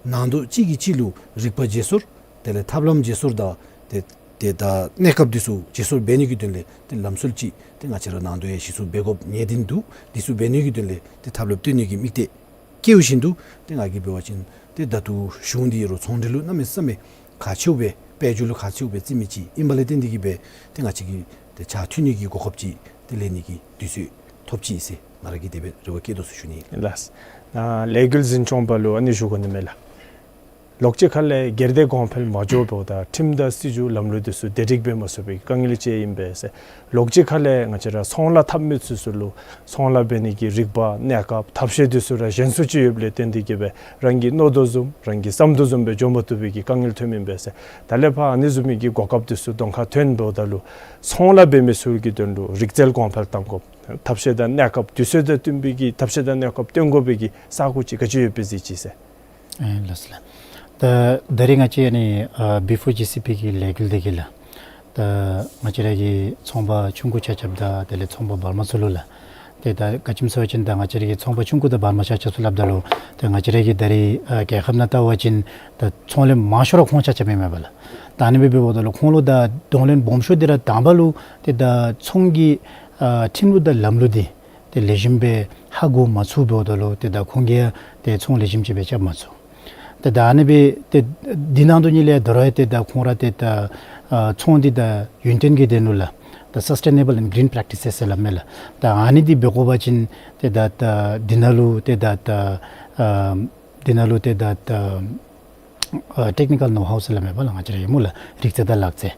ནང་དོན་གཅིག་གིས་གཅིག་ལུ་རིག་པ་བརྗེ་སོར་དེ་ལས་ཐབས་ལམ་བརྗེ་སོར་དང་ཏེ་ཏེ་ད་གནས་སྐབས་འདི་ཚུ་བརྗེ་སོར་འབད་ནི་གི་དོན་ལས་ཏེ་ལམ་སྲོལ་ཅིག་ཏེ་ང་བཅས་ར་ནང་དོན་ཡང་གཞི་བཙུགས་འབད་དགོཔ་ངེས་གཏན་འདུག། འདི་ཚུ་འབད་ནི་གི་དོན་ལས་ཏེ་ཐབས་ལམ་སྟོན་ནི་གི་དམིགས་གཏད་བསྐྱེད་བཞིན་དུ་ཏེ་ང་གིས་འབད་བ་ཅིན་ཏེ་ད་ལྟོ་གཞུང་འདི་རུང་ཚོང་འབྲེལ་ལུ་གནམ་མེད་ས་མེད་ཁག་ཆེཝ་སྦེ་དཔལ་འབྱོར་ལུ་ཁག་ཆེཝ་སྦེ་བརྩི་མི་ཅིག་ཨིན་པ་ལས་བརྟེན་ཏེ་གི་སྦེ་ཏེ་ང་བཅས་ཀྱིས་ཏེ་ཕྱག་མཐུད་ནི་གི་གོ་སྐབས་ཅིག་ཏེ་ལེན་ནི་གི་དུས་ཚོད་ཐོབ་ཅི་ཟེར་ང་ར་གིས་དེ་སྦེ་རེ་བ་བསྐྱེད་དོ་ཟེར་ཞུ་ནི་ཨིན། ལགས། ཨ་ལས་འགུལ་འཛིན་སྐྱོང་པ་ལུ་ཨ་ནི་ཞུ་དགོ་ནི་མས་ལགས། ལོགས་ཅིག་ཁ་ལས་སྒེར་སྡེ་གོང་འཕེལ་མ་འགྱོཝ་ད་ཁྲིམས་དང་སྲིད་བྱུས་ལམ་ལུགས་འདི་ཚུ་བདེ་སྒྲིག་འབད་མ་ཚུགས་པའི་དཀའ་ངལ་ཅིག་ཨིན་པས་ཟེར། ལོགས་ཅིག་ཁ་ལས་ང་བཅས་ར་ཚོང་ལཱ་འཐབ་མི་ཚུ་ཚུ་ལུ་ཚོང་ལཱ་འབད་ནི་གི་རིག་པ་གནས་སྐབས་ཐབས་ཤེས་འདི་ཚུ་ར་ཞན་སུ་ཅིག་ཡོདཔ་ལས་བརྟེན་ཏེ་གི་སྦེ་རང་གིས་མནོ་དོ་བཟུམ་རང་གིས་བསམ་དོ་བཟུམ་སྦེ་འགྱོ་མ་བཏུབ་པའི་གི་དཀའ་ངལ་ཐོནམ་ཨིན་པས་ཟེར། ད་ལས་ཕར་ཨ་ནི་བཟུམ་མའི་གི་གོ་སྐབས་འདི་ཚུ་གདོང་ཁར་ཐོན་འབདཝ་ད་ལུ་ཚོང་ལཱ་འབད་མི་ཚུ་གི་དོན་ལུ་རིག་རྩལ་གོང་འཕེལ་གཏང་དགོཔ། ཐབས་ཤེས་དང་གནས་སྐབས་དུས་ཚོད་དང་བསྟུན་པའི་གི་ཐབས་ཤེས་དང་གནས་སྐབས་སྟོན་དགོ་པའི་གི་ས་གོ་ཅིག་ག་ཅི་ཡོདཔ་སྦེ་གཟིགས་ཅི་ཟེར། ཨེ་ལགས་སོ་ལགས། ད་ད་རིས་ང་བཅས་ཨ་ནི་ཨ་བི་ཕོར་ཇི་སི་པི་གི་ལས་འགུལ་འདི་གིས་ལགས། ད་ང་བཅས་ར་གི་ཚོང་པ་ཆུང་ཀུ་ཆ་ཁྱབ་དང་དེ་ལས་ཚོང་པ་བར་མ་ཚུ་ལུ་ལགས། ཏེ་ད་ག་ཅི་སྨོ་ཟེར་བ་ཅིན་ད་ང་བཅས་ར་གི་ཚོང་པ་ཆུང་ཀུ་དང་བར་མ་ཆ་ཁྱབ་ཚུ་སླབ་ད་ལུ་ཏེ་ང་བཅས་ར་གི་ད་རིས་ཨ་རྒྱལ་ཁབ་ནང་བལྟ་བ་ཅིན་ད་ཚོང་ལས་མང་ཤོས་ར་ཁོང་ཆ་ཁྱབ་ཨིན་མས་པ་ལགས། ད་ཨ་ནི་སྦེ་འབདཝ་ད་ལུ་ཁོང་ལུ་ད་གདོང་ལེན་སྦོམ་ཤོས་འདི་ར་དང་པ་ལུ་ཏེ་ད་ཚོང་གི་ཨ་ཁྲིམས་ལུགས་དང་ལམ་ལུགས་འདི་ཏེ་ལེགས་ཤོམ་སྦེ་ཧ་གོ་མ་ཚུགས་འབདཝ་ད་ལུ་ཏེ་ད་ཁོང་གིས་ཡང་ཏེ་ཚོང་ལེགས་ཤོམ་ཅིག་སྦེ་རྐྱབ་མ་ཚུགས། ཏེ་ད་ཨ་ནི་སྦེ་ཏེ་འདི་ནང་དོན་ཉིད་ལས་ད་རུང་ཡང་ཏེ་ད་ཁོང་ར་ཏེ་ད་ཨ་ཚོང་འདི་ད་ཡུན་བརྟན་གྱི་དོན་ལུ་ལགས། ད་Sustainable and Green Practices ཟེར་སླབ་མས་ལགས། ད་ཨ་ནི་འདི་འབད་དགོ་པ་ཅིན་ཏེ་ད་ད་འདི་ནང་ལུ་ཏེ་ད་ད་ཨ་འདི་ནང་ལུ་ཏེ་ད་ད་ཨ་ཊེཀ་ནི་ཀཱལ་ནོ་ཧའུ་ཟེར་སླབ་མས་པ་ལགས། ང་བཅས་ར་ཡོད་སྨོ་ལགས། རིག་རྩལ་དང་ལག་རྩལ།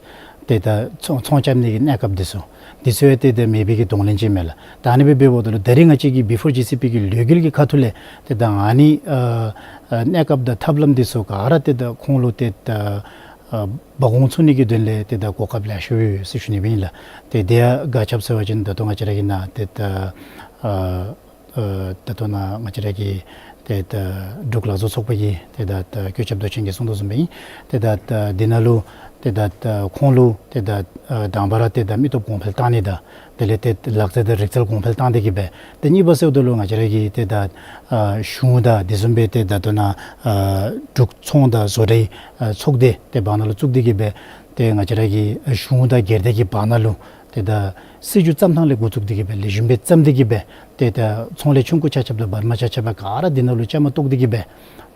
ཏེ་ད་ཚོང་ཚོང་རྐྱབ་ནི་གི་གནས་སྐབས་འདི་ཚུ་འདི་ཚུ་ཡང་ཏེ་ད་མེད་པའི་གི་གདོང་ལེན་ཅིག་མས་ལགས། ད་ཨ་ནི་སྦེ་འབདཝ་ད་ལུ་ད་རིས་ང་བཅས་ཀྱི་བི་ཕོར་ཇི་སི་པི་གི་ལས་འགུལ་གྱི་ཁ་ཐུག་ལས་ཏེ་ད་ཨ་ནི་ཨ་ཨ་གནས་སྐབས་དང་ཐབས་ལམ་འདི་ཚུ་ག་ར་ཏེ་ད་ཁོང་ལུ་ཏེ་ད་ཨ་འབག་འོང་ཚུགས་ནི་གི་དོན་ལས་ཏེ་ད་གོ་སྐབས་ལེགས་ཤོམ་ཡོད་ཟེར་ཞུ་ནི་སྦེ་ཨིན་ལགས། ཏེ་དེ་ཡང་ག་ཅི་སྨོ་ཟེར་བ་ཅིན་ད་ལྟོ་ང་བཅས་ར་གི་ནཱ་ཏེ་ད་ཨ་ཨ་ད་ལྟོ་ནཱ་ང་བཅས་ར་གི་ཏེ་ད་འབྲུག་ལག་བཟོ་ཚོགས་པ་གི་ཏེ་ད་ད་བཀོད་ཁྱབ་མདོ་ཆེན་གྱིས་གསུང་དོ་བཟུམ་སྦེ་ཨིན། ཏེ་ད་ད་འདི་ནང་ལུ་ཏེ་ད་ད་ཁོང་ལུ་ཏེ་ད་ཨ་དང་པ་ར་ཏེ་ད་མི་སྟོབས་གོང་འཕེལ་བཏང་ནི་དང་དེ་ལས་ཏེ་ལག་རྩལ་དང་རིག་རྩལ་གོང་འཕེལ་བཏང་སྟེ་གི་སྦེ་ཏེ་གཉིས་པ་ཟེརཝ་ད་ལུ་ང་བཅས་ར་གི་ཏེ་ད་ཨ་གཞུང་དང་དེ་བཟུམ་སྦེ་ཏེ་ད་ལྟོ་ནཱ་ཨ་འབྲུག་ཚོང་དང་བཟོ་གྲྭའི་ཨ་ཚོགས་སྡེ་ཏེ་བར་ན་ལུ་བཙུགས་ཏེ་གི་སྦེ་ཏེ་ང་བཅས་ར་གི་ཨ་གཞུང་དང་སྒེར་སྡེ་གི་བར་ན་ལུ་ཏེ་ད་སྲིད་བྱུས་བརྩམ་ཐངས་ལས་འགོ་བཙུགས་ཏེ་གི་སྦེ་ལེགས་ཤོམ་སྦེ་བརྩམས་ཏེ་གི་སྦེ་ཏེ་ད་ཚོང་ལས་ཆུང་ཀུ་ཆ་ཁྱབ་དང་བར་མ་ཆ་ཁྱབ་ག་ར་འདི་ནང་ལུ་བཅའ་མར་གཏོགས་ཏེ་གི་སྦེ་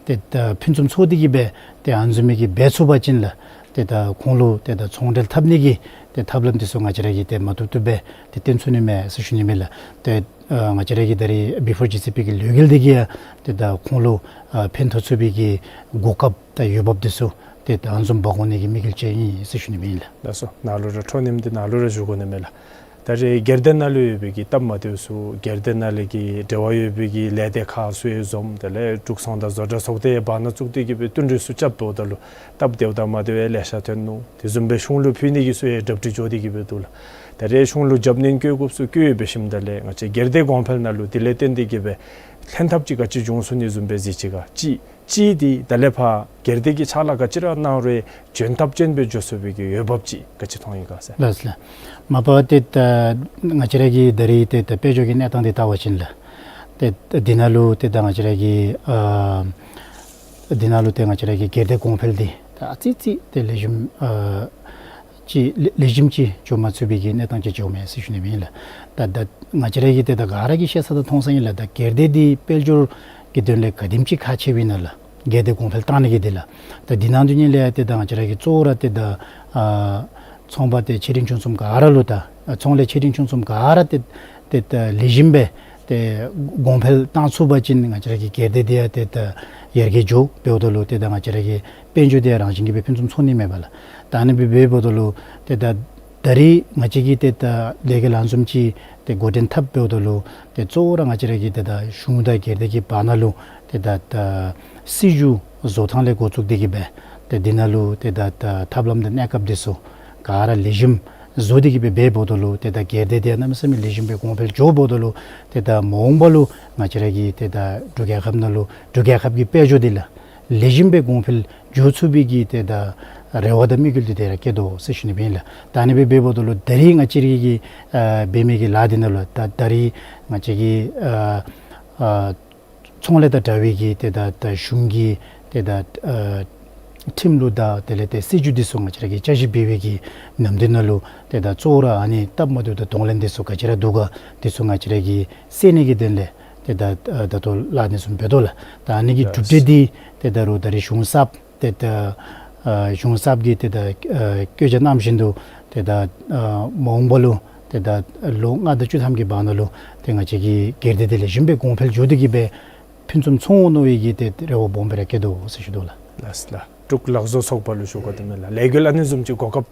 ཏེ་ད་ཕུན་སུམ་ཚོགས་ཏེ་གི་སྦེ་ཏེ་ཨ་ནི་བཟུམ་མའི་གི་འབད་ཚུགས་པ་ཅིན་ལགས། ཏེ་ད་ཁོང་ལུ་ཏེ་ད་ཚོང་འབྲེལ་འཐབ་ནི་གི་ཏེ་ཐབས་ལམ་འདི་ཚུ་ང་བཅས་ར་གིས་ཏེ་མ་བཏུབ་བཏུབ་སྦེ་ཏེ་སྟོན་ཚུགས་ནི་མས་ཟེར་ཞུ་ནི་མས་ལགས། ཏེ་ཨ་ང་བཅས་ར་གི་ད་རིས་བི་ཕོར་ཇི་སི་པི་གི་ལས་འགུལ་འདི་གིས་ཡང་ཏེ་ད་ཁོང་ལུ་ཨ་ཕན་ཐོགས་ཚུགས་པའི་གི་གོ་སྐབས་དང་འོས་འབབ་འདི་ཚུ་ཏེ་ད་ཨ་ནི་བཟུམ་འབག་འོང་ནི་གི་དམིགས་ཡུལ་ཅིག་ཨིན་ཟེར་ཞུ་ནི་མས་ལགས། ལགས་སོ། ནཱ་ལུ་ར་འཕྲོ་མཐུད་དེ་ནཱ་ལུ་ར་ཞུ་དགོ་ནི་མས་ལགས། ད་རེས་སྒེར་སྡེ་ནང་ལུ་ཡོད་པའི་གི་སྟབས་མ་བདེཝ་ཚུ་སྒེར་སྡེ་ནང་ལས་ཀྱི་འབྲེལ་བ་ཡོད་པའི་གི་ལས་སྡེ་ཁག་ཚུ་ཡང་འཛོམས་དེ་ལས་འབྲུག་ཚོང་དང་བཟོ་གྲྭ་ཚོགས་སྡེ་བར་ན་བཙུགས་ཏེ་གི་སྦེ་བསྟུན་གྲོས་ཚུ་རྐྱབ་འབདཝ་ད་ལུ་སྟབས་བདེཝ་དང་མ་བདེཝ་ཡང་ལེ་ཤ་ཐོན་ནུག། དེ་བཟུམ་སྦེ་གཞུང་ལུ་ཕུལ་ནི་གི་ཚུ་ཡང་གྲ་སྒྲིག་འགྱོ་སྟེ་གི་སྦེ་འདུག་ལགས། ད་རེས་གཞུང་ལུ་རྒྱབ་སྣོན་བཀོད་དགོཔ་ཚུ་བཀོད་འབད་ཞིནམ་ད་ལས་ང་བཅས་སྒེར་སྡེ་གོང་འཕེལ་ནང་ལུ་དེ་ལས་བརྟེན་ཏེ་གི་སྦེ་ལྷན་ཐབས་ཅིག་ག་ཅི་བྱུང་སོང་ནི་བཟུམ་སྦེ་གཟིགས་ཅི་ག་ཅིག་ཅིག་འདི་ད་ལས་ཕར་སྒེར་སྡེ་གི་ཕྱག་ལཱ་ག་ཅི་ར་གནང་རུང་འཇོན་ཐབས་ཅན་སྦེ་འགྱོ་ཚུགས་པའི་གི་འོས་འབབ་ཅིག་ག་ཅི་མཐོང་ཡི་ག་ཟེར། ལགས་ལགས། མ་པ་ཏེ་ད་ང་བཅས་ར་གི་ད་རིས་ཏེ་ད་དཔལ་འབྱོར་གྱི་གནས་སྟངས་འདི་བལྟ་བ་ཅིན་ལགས། ཏེ་འདི་ནང་ལུ་ཏེ་ད་ང་བཅས་ར་གི་ཨ་འདི་ནང་ལུ་ཏེ་ང་བཅས་ར་གི་སྒེར་སྡེ་གོང་འཕེལ་འདི་ད་ཨ་ཙི་ཙི་ཏེ་ལེགས་ཤོམ་ཨ་ཅིག་ལེགས་ལེགས་ཤོམ་ཅིག་འགྱོ་མ་ཚུགས་པའི་གི་གནས་སྟངས་ཅིག་འགྱོཝ་མས་ཟེར་ཞུ་ནི་སྦེ་ཨིན་ལགས། ད་ད་ང་བཅས་ར་གིས་ཏེ་ད་ག་ར་གིས་ཤེས་ས་དང་མཐོང་ས་ཨིན་ལགས། ད་སྒེར་སྡེ་འདི་དཔལ་འབྱོར་གྱི་དོན་ལས་ག་དེམ་ཅིག་ཁག་ཆེཝ་ཨིན་ན་ལགས། སྒེར་སྡེ་གོང་འཕེལ་བཏང་ནི་གི་དོན་ལས། ད་འདི་ནང་དོན་ཉིད་ལས་ཏེ་ད་ང་བཅས་ར་གི་གཙོ་བོ་ར་ཏེ་ད་ཨ་ཚོང་པ་ཏེ་ཆེ་འབྲིང་ཆུང་གསུམ་ག་ར་ལུ་ད་ཨ་ཚོང་ལས་ཆེ་འབྲིང་ཆུང་གསུམ་ག་ར་ཏེ་ཏེ་ད་ལེགས་ཤོམ་སྦེ་ཏེ་གོང་འཕེལ་བཏང་ཚུགས་པ་ཅིན་ང་བཅས་ར་གི་སྒེར་སྡེ་འདི་ཡང་ཏེ་ད་ཡར་རྒྱས་འགྱོ་འབདཝ་ད་ལུ་ཏེ་ད་ང་བཅས་ར་གི་དཔལ་འབྱོར་འདི་ཡང་རང་བཞིན་གྱིས་སྦེ་ཕུན་སུམ་ཚོགས་ནི་མས་པ་ལགས། ད་ཨ་ནི་སྦེ་འབདཝ་ད་ལུ་ཏེ་ད་ད་རིས་ང་བཅས་ཀྱིས་ཏེ་ད་ལས་འགུལ་ཨ་ནི་བཟུམ་ཅིག་ཏེ་འགོ་འདྲེན་འཐབ་འབདཝ་ད་ལུ་ཏེ་གཙོ་བོ་ར་ང་བཅས་ར་གི་ཏེ་ད་གཞུང་དང་སྒེར་སྡེ་གི་བར་ན་ལུ་ཏེ་ད་ད་སྲིད་བྱུས་བཟོ་ཐངས་ལས་འགོ་བཙུགས་ཏེ་གི་སྦེ་ཏེ་འདི་ནང་ལུ་ཏེ་ད་ད་ཐབས་ལམ་དང་གནས་སྐབས་འདི་ཚུ་ག་ར་ལེགས་ཤོམ་བཟོ་སྟེ་གི་སྦེ་འབདཝ་ད་ལུ་ཏེ་ད་སྒེར་སྡེ་འདི་གནམ་མེད་ས་མེད་ལེགས་ཤོམ་སྦེ་གོང་འཕེལ་འགྱོ་འབདཝ་ད་ལུ་ཏེ་ད་མ་འོངས་པ་ལུ་ང་བཅས་ར་གི་ཏེ་ད་འབྲུག་རྒྱལ་ཁབ་ནང་ལུ་འབྲུག་རྒྱལ་ཁབ་ཀྱི་དཔལ་འབྱོར་འདི་ལགས་ལེགས་ཤོམ་སྦེ་གོང་འཕེལ་འགྱོ་ཚུགས་པའི་གི་ཏེ་ད་རེ་བ་དང་དམིགས་ཡུལ་འདི་ཏེ་ར་བསྐྱེད་དོ་ཟེར་ཞུ་ནི་སྦེ་ཨིན་ལགས། ད་ཨ་ནི་སྦེ་འབདཝ་ད་ལུ་ད་རིས་ང་བཅས་ར་གིས་ཨ་འབད་མི་གི་ལཱ་འདི་ནང་ལུ་ད་ད་རིས་ང་བཅས་ཀྱི་ཨ་ཨ་ཚོང་ལས་དང་འདྲ་བའི་གི་ཏེ་ད་ད་གཞུང་གི་ཏེ་ད་ཨ་ཁྲིམས་ལུགས་དང་དེ་ལས་ཏེ་སྲིད་བྱུས་འདི་ཚུ་ང་བཅས་ར་གིས་བསྐྱར་ཞིབ་འབད་བའི་གི་ནམ་དུས་ནང་ལུ་ཏེ་ད་གཙོ་བོ་ར་ཨ་ནི་སྟབས་མ་བདེཝ་དང་གདོང་ལེན་འདི་ཚུ་ག་ཅི་ར་འདུག་ག་འདི་ཚུ་ང་བཅས་ར་གིས་སེལ་ནི་གི་དོན་ལས་ཏེ་ད་ཨ་ད་ལྟོ་ལཱ་འདི་ཚུ་འབད་དོ་ལགས། ད་ཨ་ནི་གི་གྲུབ་འབྲས་འདི་ཏེ་ད་རུང་ད་རིས་གཞུང་གསརཔ་ཏེ་ད་ཨ་གཞུང་གསརཔ་གིས་ཏེ་ད་ཨ་བཀོད་རྒྱ་གནང་བཞིན་དུ་ཏེ་ད་ཨ་མ་འོངས་པ་ལུ་ཏེ་ད་ལོ་ལྔ་དང་བཅུ་ཐམ་གྱི་བར་ན་ལུ་ཏེ་ང་བཅས་ཀྱི་སྒེར་སྡེ་འདི་ལེགས་ཤོམ་སྦེ་གོང་འཕེལ་འགྱོ་སྟེ་གི་སྦེ་ཕུན་སུམ་ཚོགས་འོང་མནོ་བའི་གི་ཏེ་རེ་བ་སྦོམ་སྦེ་ར་བསྐྱེད་དོ་ཟེར་ཞུ་དོ་ལགས། ལགས་ལགས། འབྲུག་ལག་བཟོ་ཚོགས་པ་ལུ་ཞུ་དགོ་དེ་མེན་ལགས། ལས་འགུལ་ཨ་ནི་བཟུམ་ཅིག་གོ་སྐབས་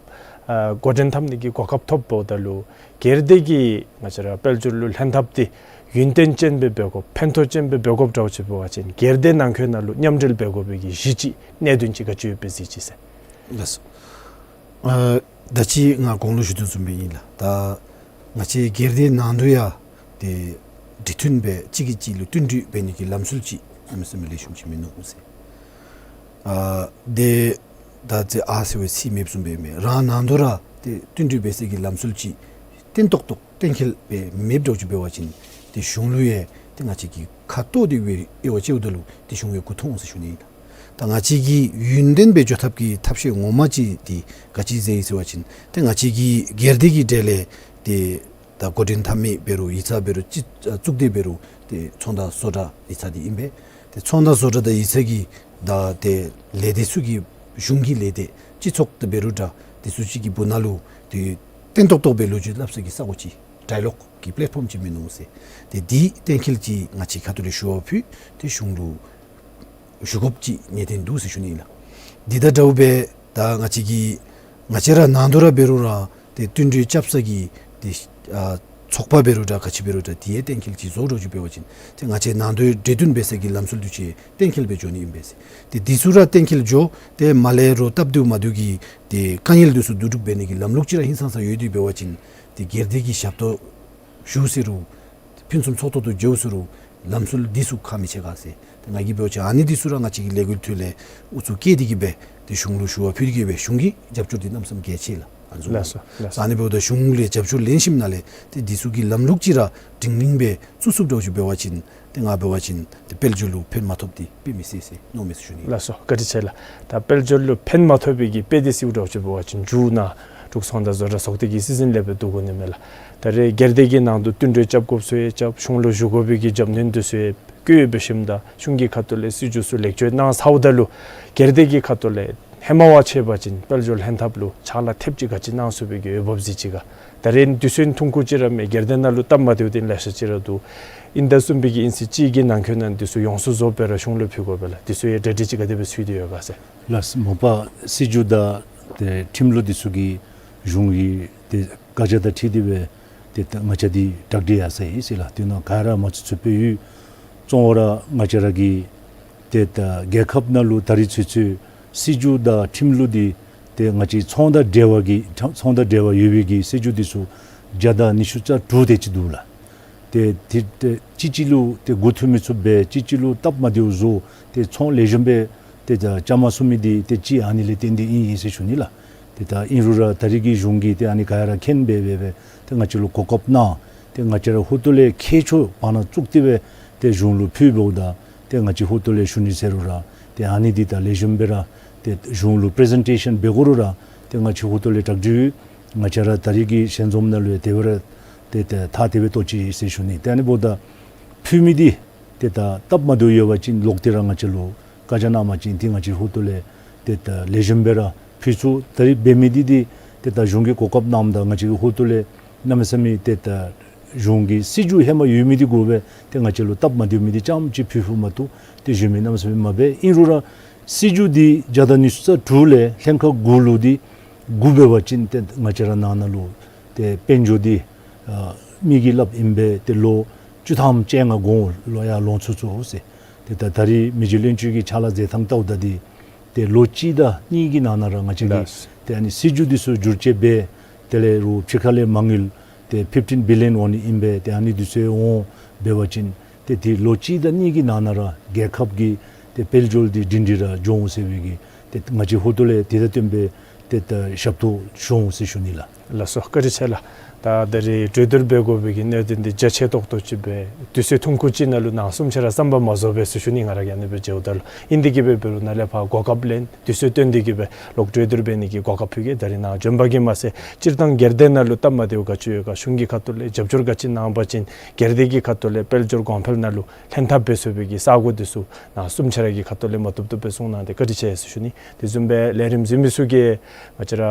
ཨ་འགོ་འདྲེན་འཐབ་ནི་གི་གོ་སྐབས་ཐོབ་འབདཝ་ད་ལུ་སྒེར་སྡེ་གིས་ང་བཅས་ར་དཔལ་འབྱོར་ལུ་ལྷན་ཐབས་འདི་ཡུན་བརྟན་ཅན་སྦེ་འབད་དགོཔ་ཕན་ཐོགས་ཅན་སྦེ་འབད་དགོཔ་འདྲཝ་ཅིག་འབད་བ་ཅིན་སྒེར་སྡེ་ནང་འཁོད་ནང་ལུ་མཉམ་འབྲེལ་འབད་དགོ་པའི་གི་གཞི་ཅིག་གནད་དོན་ཅིག་ག་ཅི་ཡོདཔ་སྦེ་གཟིགས་ཅི་ཟེར། ལགས་སོ། ཨ་ད་ཅི་ང་གོང་ལུ་ཞུ་དོ་བཟུམ་སྦེ་ཨིན་ལགས། ད་ང་བཅས་སྒེར་སྡེ་ནང་དུ་ཡང་ ཏེ་འབྲེལ་མཐུན་སྦེ་གཅིག་གིས་གཅིག་ལུ་བསྟུན་གྲོས་འབད་ནི་གི་ལམ་སྲོལ་ཅིག་གནམ་མེད་ས་མེད་ལེགས་ཤོམ་ཅིག་མིན་ནུག་ཟེར། ཨ་ཏེ་ད་ཅི་ཨ་ཟེར་བའི་ཚིག་མེདཔ་བཟུམ་སྦེ་མས། རང་ནང་དོག་ར་ཏེ་བསྟུན་གྲོས་འབད་སའི་གི་ལམ་སྲོལ་ཅིག་བརྟན་ཏོག་ཏོ་གཏན་འཁེལ་སྦེ་མེདཔ་འདྲཝ་ཅིག་འབད་བ་ཅིན་ཏེ་གཞུང་ལུ་ཡང་ཏེ་ང་བཅས་ཀྱིས་ཁ་ཐོག་འདི་སྦེ་དབྱེ་བ་དཔྱདཔ་ད་ལུ་ཏེ་གཞུང་ཡང་མགུ་འཐོམ་འོང་ཟེར་ཞུ་ནི་ཨིན། ད་ང་བཅས་ཀྱི་ཡུན་བརྟན་སྦེ་འགྱོ་ཐབས་ཀྱི་ཐབས་ཤེས་ངོ་མ་ཅིག་འདི་ག་ཅི་ཟེར་ཡི་ཟེར་བ་ཅིན་ཏེ་ང་བཅས་ཀྱི་སྒེར་སྡེ་གི་གྲས་ལས་ཏེ་ད་འགོ་འདྲེན་འཐབ་མི་འབད་རུང་ཡིག་ཚང་འབད་རུང་ཅིག་ཨ་གཙུག་སྡེ་འབད་རུང་ཏེ་ཚོང་བདག་བཟོ་གྲྭ་ཡིག་ཚང་འདི་ཨིན་པས། ཏེ་ཚོང་བདག་བཟོ་གྲྭ་དང་ཡིག་ཚང་གི་ད་ཏེ་ལས་སྡེ་ཚུ་གི་གཞུང་གི་ལས་སྡེ་སྤྱི་ཚོགས་འདི་འབད་རུང་འདྲ་འདི་ཚུ་ཅིག་གི་སྦུག་ན་ལུ་ཏེ་བརྟན་ཏོག་ཏོ་སྦེ་ལོ་རྒྱུས་སླབ་ས་གི་ས་གོ་ཅིག་ཌའི་ལོག་གི་པེ་ལེཊ་ཕོམ་ཅིག་མིན་ནུག་ཟེར། ཏེ་འདི་གཏན་འཁེལ་ཅིག་ང་བཅས་ཁ་ཐུག་ལས་ཞུ་བ་ཕུལ་ཏེ་གཞུང་ལུ་ཞུ་དགོཔ་ཅིག་ངེས་བདེན་འདུག་ཟེར་ཞུ་ནི་ཨིན་ལགས། འདི་དང་འདྲཝ་སྦེ་ད་ང་བཅས་ཀྱི་ང་བཅས་ར་ནང་དོག་ར་འབད་རུང་ར་ཏེ་བསྟུན་གྲོས་རྐྱབ་ས་གི་ཏེ་ཨ་ཚོགས་པ་འབད་རུང་འདྲ་ག་ཅི་འབད་རུང་འདྲ་ཏེ་ཡང་གཏན་འཁེལ་ཅིག་བཟོ་འདྲཝ་ཅིག་འབད་བ་ཅིན་ཏེ་ང་བཅས་ནང་དོག་འབྲེལ་མཐུན་འབད་ས་གི་ལམ་སྲོལ་འདི་ཚུ་གཏན་འཁེལ་སྦེ་འགྱོ་ནི་ཨིན་པས་ཟེར། ཏེ་འདི་ཚུ་ར་གཏན་འཁེལ་འགྱོ་ཏེ་མ་ལས་རོགས་སྟབས་བདེཝ་མ་བདེཝ་གི་ཏེ་དཀའ་ངལ་འདི་ཚུ་བསྡུ་སྒྲུབ་འབད་ནི་གི་ལམ་ལུགས་ཅིག་ར་ཧིང་སངས་ས་ཡོད་དེ་འབད་བ་ཅིན་ཏེ་སྒེར་སྡེ་གི་ཞབས་ཏོག་ཞུ་ཟེར་རུང་ཕུན་སུམ་ཚོགས་ཏོག་ཏོ་འགྱོ་ཟེར་རུང་ལམ་སྲོལ་འདི་ཚུ་ཁག་མི་ཆེ་ག་ཟེར། ཏེ་ང་གིས་འབད་བ་ཅིན་ཨ་ནི་འདི་ཚུ་ར་ང་བཅས་ཀྱི་ལས་འགུལ་ཐོག་ལས་ཨུ་ཚུགས་བསྐྱེད་དེ་གི་སྦེ་ཏེ་གཞུང་ལུ་ཞུ་བ་ཕུལ་དེ་གི་སྦེ་གཞུང་གི་རྒྱབ་སྐྱོར་འདི་གནམ་མེད་ས་མེད་གལ་ཆེ་ལགས། ཨ་ནི་བཟུམ་ལགས་སོ་ལགས་སོ། ཨ་ནི་འབདཝ་ད་གཞུང་ལས་རྒྱབ་སྐྱོར་ལེན་ཞིནམ་ལས་ཏེ་འདི་ཚུ་གི་ལམ་ལུགས་ཅིག་ར་སྒྲིང་སྒྲིང་སྦེ་བཙུགས་ཚུགསཔ་འདྲཝ་ཅིག་འབད་བ་ཅིན་ཏེ་ང་འབད་བ་ཅིན་ཏེ་དཔལ་འབྱོར་ལུ་ཕན་མ་ཐོགས་ཏེ་དཔེ་མི་སྲིད་ཟེར་མནོཝ་མས་ཟེར་ཞུ་ནི། ལགས་སོ་བཀའ་དྲིན་ཆེ་ལགས། ད་དཔལ་འབྱོར་ལུ་ཕན་མ་ཐོགས་པའི་གི་དཔེ་འདི་སྲིད་འདྲཝ་ཅིག་འབད་བ་ཅིན་མཇུག་ནང་འབྲུག་ཚོང་དང་བཟོ་གྲྭ་ཚོགས་སྡེ་གི་སྲིད་འཛིན་ལས་སྦེ་བསྡུ་དགོ་ནི་མས་ལགས། ད་རེས་སྒེར་སྡེ་གི་ནང་དུ་བསྟུན་གྲོས་རྐྱབ་དགོཔ་ཚུ་ཡང་རྐྱབ་གཞུང་ལུ་ཞུ་དགོ་པའི་གི་རྒྱབ་སྣོན་འདི་ཚུ་ཡང་བཀོད་ཡོད་པའི་ཤུལ་ད་གཞུང་གི་ཁ་ཐུག་ལས་སྲིད་བྱུས་ཚུ་ལེགས་བཅོས་གནང་ཚརཝ་ད་ལུ་སྒེར་སྡེ་གི་ཁ་ཐུག་ལས་ཧེ་མ་བ་ཅིན་འབད་བ་ཅིན་དཔལ་འབྱོར་ལྷན་ཐབས་ལུ་ཕྱག་ལཱ་ཐེབས་ཅིག་ག་ཅི་གནང་ཚུགས་པའི་གི་འོས་འབབ་གཟིགས་ཅི་ག། ད་རེས་དུས་ཚོད་ཐུང་ཀུ་ཅིག་ར་མས། སྒེར་སྡེ་ནང་ལུ་སྟབས་མ་བདེཝ་འདི་ལེ་ཤ་ཅིག་ར་འདུག། ཨིན་ད་བཟུམ་སྦེ་གི་ཨིན་ཚེ་གཅིག་གི་ནང་འཁོད་ནང་འདི་ཚུ་ཡོངས་སུ་རྫོགསཔ་སྦེ་ར་གཞུང་ལུ་ཕུལ་དགོ་པས་ལགས། འདི་ཚུ་ཡང་གྲ་སྒྲིག་ཅིག་ག་དེ་སྦེ་ཚུད་དེ་ཡོད་ག་ཟེར། ལགས་སོ། མ་པ་སྲིད་བྱུས་དང་ཏེ་ཁྲིམས་ལུགས་འདི་ཚུ་གི་གཞུང་གི་ཏེ་བཀའ་རྒྱ་དང་འཁྲིལ་ཏེ་སྦེ་ཏེ་ད་ང་བཅས་འདི་གྲ་སྒྲིག་ཡར་སོ་ཡི་ཟེར་ལགས། དེ་ནང་ག་ར་མ་ཚུད་ཚུདཔ་སྦེ་ཡོད། གཙོ་བོ་ར་ང་བཅས་ར་གི་ཏེ་ད་རྒྱལ་ཁབ་ནང་ལུ་ད་རིས་ཚུན་ཚོད་སྲིད་བྱུས་དང་ཁྲིམས་ལུགས་འདི་ཏེ་ང་བཅས་ཚོང་དང་འབྲེལ་བ་གི་ཚོང་དང་འབྲེལ་བ་ཡོད་པའི་གི་སྲིད་བྱུས་འདི་ཚུ་བརྒྱ་དང་ཉི་ཤུ་རྩ་དྲུག་དེ་ཅིག་འདུག་ལགས། ཏེ་ཏེ་ཏེ་གཅིག་གཅིག་ལུ་ཏེ་མགུ་འཐོམ་མི་ཚུགས་པས། གཅིག་གཅིག་ལུ་སྟབས་མ་བདེཝ་བཟོ་སྟེ་ཚོང་ལེགས་ཤོམ་སྦེ་ཏེ་ད་རྐྱབ་མ་ཚུགས་མི་འདི་ཏེ་གཅིག་ཨ་ནི་ལས་བརྟེན་ཏེ་ཨིན་ཨིན་ཟེར་ཞུ་ནི་ལགས། ཏེ་ད་ཨིན་རུང་ར་ད་རིས་ཀྱི་གཞུང་གིས་ཏེ་ཨ་ནི་ག་ཡ་ར་མཁྱེན་སྦེ་སྦེ་སྦེ་ཏེ་ང་བཅས་ལུ་གོ་སྐབས་གནང་། ཏེ་ང་བཅས་ར་ཧོར་ཐོག་ལས་ཁྱད་ཆོས་བར་ན་བཙུགས་ཏེ་སྦེ་ཏེ་གཞུང་ལུ་ཕུལ་འབདཝ་ད་ཏེ་ང་བཅས་ཧོར་ཐོག་ལས་ཞུ་ནི་ཟེར་རུང་ར་ཏེ་ཨ་ནི་འདི་ད་ལེགས་ཤོམ་སྦེ་ར་ཏེ་གཞུང་ལུ་པི་རི་ཟེན་ཊེ་ཤཱན་འབད་དགོ་རུང་ར་ཏེ་ང་བཅས་ཧོར་ཐོག་ལས་གྲ་སྒྲིག་ཡོད། ང་བཅས་ར་ད་རིས་ཀྱི་ཞལ་འཛོམས་ནང་ལུ་ཡང་དེ་སྦེ་ར་ཏེ་ཏེ་ཐག་དེ་སྦེ་བཏོག་ཅི་ཟེར་ཞུ་ནི། ཏེ་ཨ་ནི་འབདཝ་ད་ཕུལ་མི་འདི་ཏེ་ད་སྟབས་མ་བདེཝ་ཡོད་པ་ཅིན་ལོག་སྟེ་ར་ང་བཅས་ལུ་བཀའ་རྒྱ་གནང་པ་ཅིན་ཏེ་ང་བཅས་ཧོར་ཐོག་ལས་ཏེ་ད་ལེགས་ཤོམ་སྦེ་ར་ཕུལ་ཚུགས། ད་རིས་འབད་མི་འདི་འདི་ཏེ་ད་གཞུང་གིས་གོ་སྐབས་གནངམ་ད་ང་བཅས་ཀྱི་ཧོར་ཐོག་ལས་གནམ་མེད་ས་མེད་ཏེ་ད་གཞུང་གི་སྲིད་བྱུས་ཧེ་མ་ཡོད་མི་འདི་དགོ་པས། ཏེ་ང་བཅས་ལུ་སྟབས་མ་བདེ་མི་འདི་རྐྱངམ་ཅིག་ཕུལ་ཕུལཝ་མ་གཏོགས་ཏེ་གཞན་མི་གནམ་མེད་ས་མེད་མ་འབད། ཨིན་རུང་ར་སྲིད་བྱུས་འདི་བརྒྱ་དང་ཉི་ཤུ་རྩ་དྲུག་ལས་ལྷན་ཁག་དགུ་ལུ་འདི་དགུ་འབད་བ་ཅིན་ཏེ་ང་བཅས་ར་ནང་ན་ལུ་ཏེ་དཔལ་འབྱོར་འདི་ཨ་མི་གིས་སླབ་ཨིན་པས། ཏེ་ལོ་བཅུ་ཐམ་བཅོ་ལྔ་གོང་ལུ་ཡར་ལོང་ཚུགས་ཚུགས་ཟེར། ཏེ་ད་ད་རིས་མི་རྗེ་བློན་ཆེན་གྱིས་ཕྱག་ལཱ་མཛད་ཐངས་བལྟཝ་ད་འདི་ཏེ་ལོ་གཅིག་དང་གཉིས་ཀྱི་ནང་ན་ར་ང་བཅས་ཀྱིས་ལགས། ཏེ་ཨ་ནི་སྲིད་བྱུས་འདི་ཚུ་བསྒྱུར་བཅོས་འབད། དེ་ལས་རུང་ཕྱི་ཁ་ལས་མ་དངུལ་ཏེ་ཕིཕ་ཊིན་བི་ལི་ཡཱན་འོང་ནི་ཨིན་པས། ཏེ་ཨ་ནི་འདི་ཚུ་འོང་འབད་བ་ཅིན་ཏེ་ཏེ་ལོ་གཅིག་དང་གཉིས་ཀྱི་ནང་ན་ར་རྒྱལ་ཁབ་ཀྱི་ཏེ་དཔལ་འབྱོར་འདི་སྒྲིང་སྒྲིང་ར་འགྱོ་འོང་ཟེར་བའི་གི་ཏེ་ང་བཅས་ཧོར་ཐོག་ལས་དེ་དང་བསྟུན་པའི་ཏེ་ད་ཞབས་ཏོག་ཞུ་འོང་ཟེར་ཞུ་ནི་ལགས། ལགས་སོ། བཀའ་དྲིན་ཆེ་ལགས། ད་ད་རིས་གྲོས་བསྡུར་འབད་དགོ་པའི་གི་གནད་དོན་འདི་རྒྱ་ཆེ་ཏོག་ཏོ་ཅིག་སྦེ་དུས་ཚོད་ཐུང་ཀུ་ཅིག་ནང་ལུ་ནང་གསུམ་ཆ་ར་བསམ་པ་མ་རྫོགས་པས་ཟེར་ཞུ་ནི། ང་ར་གིས་ཨ་ནི་སྦེ་མཇལཝ་ད་ལུ་ཨིན་དེ་གིས་སྦེ་འབད་རུང་ནཱ་ལས་ཕར་གོ་སྐབས་ལེན་དུས་ཚོད་བཏོན་ཏེ་གིས་སྦེ་ལོག་གྲོས་བསྡུར་འབད་ནི་གི་གོ་སྐབས་ཕུལ་གེ། ད་རིས་ནཱ་བྱོན་པ་གིས་མ་ཚད་སྤྱིར་བཏང་སྒེར་སྡེ་ནང་ལུ་སྟབས་མ་བདེཝ་ག་ཅི་ཡོད་ག་གཞུང་གི་ཁ་ཐུག་ལས་རྒྱབ་སྐྱོར་ག་ཅི་གནང་པ་ཅིན་སྒེར་སྡེ་གི་ཁ་ཐུག་ལས་དཔལ་འབྱོར་གོང་འཕེལ་ནང་ལུ་ལྷན་ཐབས་འབད་ཚུགས་པའི་གི་ས་གོ་འདི་ཚུ་ནཱ་གསུམ་ཆ་ར་གི་ཁ་ཐུག་ལས་མ་བཏུབ་བཏུབ་སྦེ་གསུངས་གནང་སྟེ་བཀའ་དྲིན་ཆེ་ཟེར་ཞུ་ནི། དེ་བཟུམ་སྦེ་ལས་རིམ་གཟིགས་མི་ཚུ་གིས་ང་བཅས་ར་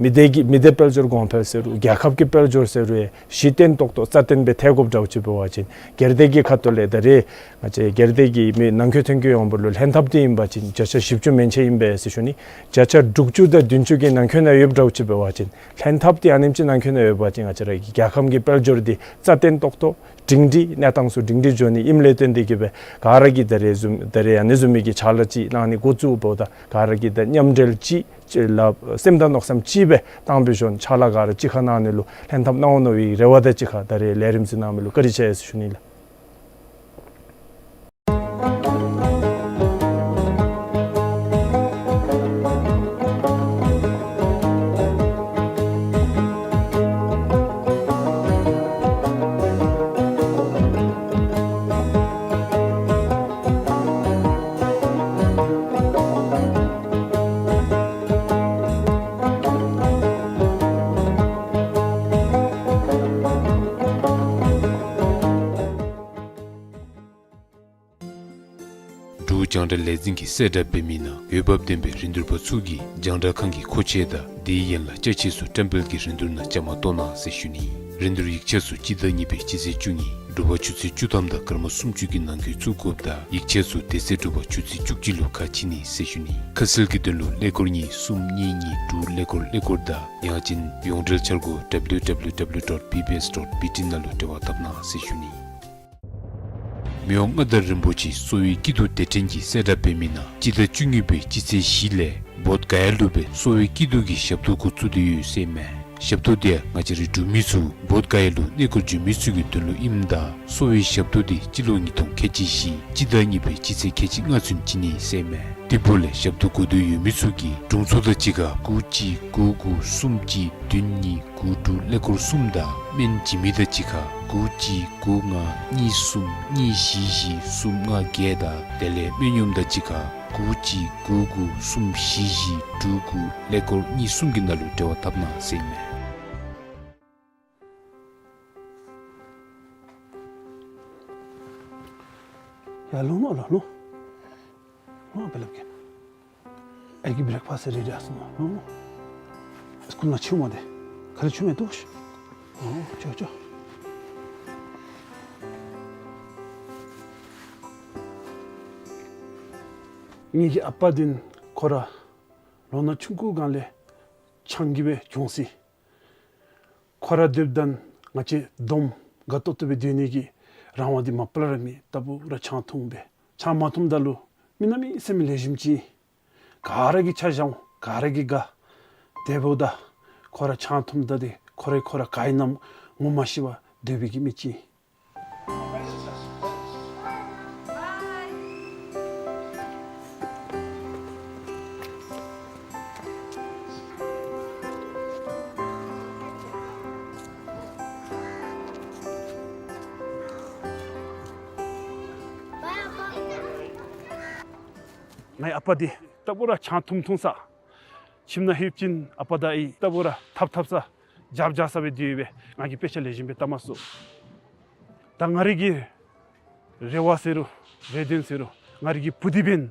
མི་སྡེ་གི་མི་སྡེ་དཔལ་འབྱོར་གོང་འཕེལ་ཟེར་རུང་རྒྱལ་ཁབ་ཀྱི་དཔལ་འབྱོར་ཟེར་རུང་གཞི་བརྟན་ཏོག་ཏོ་རྩ་བརྟན་སྦེ་ཐལ་དགོཔ་འདྲཝ་ཅིག་འབད་བ་ཅིན་སྒེར་སྡེ་གི་ཁ་ཐུག་ལས་ད་རེས་ང་བཅས་སྒེར་སྡེ་གི་མི་ནང་འཁོད་ཐོན་སྐྱེད་ཡོངས་འབོར་ལུ་ལྷན་ཐབས་འདི་ཨིན་པ་ཅིན་བརྒྱ་ཆ་བཞི་བཅུ་མན་ཆད་ཨིན་པས་ཟེར་ཞུ་ནི། བརྒྱ་ཆ་དྲུག་ཅུ་དང་བདུན་ཅུ་གི་ནང་འཁོད་ནང་ཡོདཔ་འདྲཝ་ཅིག་འབད་བ་ཅིན་ལྷན་ཐབས་འདི་ཨ་ནེམ་ཅིག་ནང་འཁོད་ནང་ཡོད་པ་ཅིན་ང་བཅས་ར་གི་རྒྱལ་ཁམས་ཀྱི་དཔལ་འབྱོར་འདི་རྩ་བརྟན་ཏོག་ཏོ་སྒྲིང་སྒྲིང་གནས་སྟངས་ཚུ་སྒྲིང་སྒྲིང་འགྱོ་ནི་ཨིནམ་ལས་བརྟེན་ཏེ་གིས་སྦེ་ག་ར་གིས་ད་རེས་བཟུམ་ད་རེས་ཨ་ནི་བཟུམ་མའི་གི་ཕྱག་ལཱ་ཅིག་གནང་ནི་འགོ་བཙུགས་འབདཝ་ད་ག་ར་གིས་ད་མཉམ་འབྲེལ་ཅིག་ ཅིག་ལགས་སེམས་དང་མནོ་བསམ་གཅིག་སྦེ་བཏང་སྦེ་བྱོན་ཕྱག་ལཱ་ག་ར་གཅིག་ཁར་གནང་ནི་ལུ་ལྷན་ཐབས་གནང་འོང་མནོ་བའི་རེ་བ་དང་གཅིག་ཁར་ད་རེས་ལས་རིམ་གཟིགས་གནང་མི་ལུ་བཀའ་དྲིན་ཆེ་ཟེར་ཞུ་ནི་ལགས། འབྲུག་རྒྱང་བསྒྲགས་ལས་འཛིན་གྱིས་གསལ་བསྒྲགས་འབད་མི་ནང་འོས་འབབ་ལྡན་པའི་རིན་བསྡུར་པ་ཚུ་གིས་རྒྱང་བསྒྲགས་ཁང་གི་མཁོ་ཆས་དང་དེའི་ཡན་ལག་ཅ་ཆས་ཚུ་བཀྲམ་སྤེལ་གྱི་རིན་བསྡུར་ནང་བཅའ་མར་གཏོགས་གནང་ཟེར་ཞུ་ནི། རིན་བསྡུར་ཡིག་ཆ་ཚུ་སྤྱི་ཟླ་གཉིས་པའི་སྤྱི་ཚེས་བཅུ་གཉིས་དྲོ་པ་ཆུ་ཚོད་བཅུ་ཐམ་དང་སྐར་མ་སུམ་ཅུ་གི་ནང་འཁོད་བཙུགས་དགོཔ་དང་ཡིག་ཆ་ཚུ་དེ་ཚེ་དྲོ་པ་ཆུ་ཚོད་བཅུ་གཅིག་ལུ་ཁ་ཕྱེ་ནི་ཟེར་ཞུ་ནི། ཁ་གསལ་གྱི་དོན་ལུ་ཀླད་ཀོར་གཉིས་གསུམ་གཉིས་གཉིས་དྲུག་ཀླད་ཀོར་ཀླད་ཀོར་དང་ཡང་ཅིན་ཡོངས་འབྲེལ་འཆར་སྒོ་W W W dot B B S dot B T ནང་ལུ་འབྲེལ་བ་འཐབ་གནང་ཟེར་ཞུ་ནི། མི་དབང་མངའ་བདག་རིན་པོ་ཆེ་གསོ་བའི་སྐྱིད་སྡུག་སྡེ་ཕྲན་གྱིས་གསལ་བསྒྲགས་འབད་མི་ནང་སྤྱི་ཟླ་བཅུ་གཉིས་པའི་སྤྱི་ཚེས་བཞི་ལས་བོདྷ་ག་ཡ་ལུ་སྦེ་གསོ་བའི་སྐྱིད་སྡུག་གི་ཞབས་ཏོག་འགོ་བཙུགས་ཏེ་ཡོད་ཟེར་མས། ཞབས་ཏོག་དེ་ཡང་ང་བཅས་རའི་འབྲུག་མི་ཚུ་བོདྷ་ག་ཡ་ལུ་གནས་སྐོར་འགྱོ་མི་ཚུ་གི་དོན་ལུ་ཨིནམ་ད་གསོ་བའི་ཞབས་ཏོག་དེ་སྤྱི་ལོ་ཉིས་སྟོང་ཁལ་གཅིག་བཞི་སྤྱི་ཟླ་གཉིས་པའི་སྤྱི་ཚེས་ཁལ་གཅིག་ལྔ་ཚུན་བྱིན་ནི་ཟེར་མས། དེ་འབདཝ་ལས་ཞབས་ཏོག་དགོ་འདོད་ཡོད་མི་ཚུ་གིས་དྲུང་འཚོ་དང་གཅིག་ཁར་དགུ་གཅིག་དགུ་དགུ་གསུམ་གཅིག་བདུན་གཉིས་དགུ་དྲུག་ཀླད་ཀོར་གསུམ་དང་སྨན་བྱིན་མི་དང་གཅིག་ཁར་དགུ་གཅིག་དགུ་ལྔ་གཉིས་གསུམ་གཉིས་བཞི་བཞི་གསུམ་ལྔ་བརྒྱད་དང་དེ་ལས་སྨན་གཡོགམ་དང་གཅིག་ཁར་དགུ་གཅིག་དགུ་དགུ་གསུམ་བཞི་བཞི་དྲུག་དགུ་ཀླད་ཀོར་གཉིས་གསུམ་གྱི་ནང་ལུ་འབྲེལ་བ་འཐབ་གནང་ཟེར་མས། ཡར་ལོང་ལོང་ལོང་ལོང་། ལོང་ཨ་པ་ལགས་ཀྱིས། ཨའི་གི་བྲེག་ཕཱསི་རེ་ཌི་ཨ་སོང་ནུག། ལོང་ལོང་། སི་ཀུལ་ནང་འཁྱོལ་མ་དེ། ག་ར་འཁྱོལ་མེད་དོ། ཨོ་ཅོ་ཅོ། ངེ་གི་ཨ་པ་འདི་ཁོ་ར་ལོ་ན་ཆུང་ཀུ་སྒང་ལས་ཆང་གི་སྦེ་གྱོངས་ཅི། ཁོ་ར་སྡོདཔ་ད་ང་བཅས་སྡོམ་དགའ་ཏོག་ཏོ་སྦེ་སྡོད་ནི་གི་རང་དབང་འདི་མ་པ་ལས་ར་མེད། ལྟ་བུ་ར་ཆང་འཐུང་སྦེ། ཆང་མ་འཐུངམ་ད་ལུ་མི་གནམ་མེད་ས་མེད་ལེགས་ཤོམ་ཅིག། ག་ར་གིས་ཆ་བཞག་འོང་། ག་ར་གིས་དགའ། དེ་འབདཝ་ད་ཁོ་ར་ཆང་འཐུངམ་ད་འདི་ཁོ་ར་ཁོ་ར་ག་ཨིན་ན་ངོ་མ་ཤེས་པར་སྡོད་པའི་གི་མི་ཅིག། ངེའི་ཨ་པ་འདི་ལྟ་བུ་ར་ཆང་འཐུང་འཐུང་ས། ཁྱིམ་ནང་ལྷོདཔ་ཅིན་ཨ་པ་དང་ཨའི་ལྟ་བུ་ར་འཐབ་འཐབ་ས་རྒྱབ་རྒྱབ་ས་སྦེ་སྡོད་ཡོད་པས། ང་གིས་དཔེ་ཆ་ལེགས་ཤོམ་སྦེ་བལྟ་མ་ཚུགས། ད་ང་རའི་གི་རེ་བ་ཟེར་རུང་རེ་འདུན་ཟེར་རུང་ང་རའི་གི་བུ་འདི་འབདན་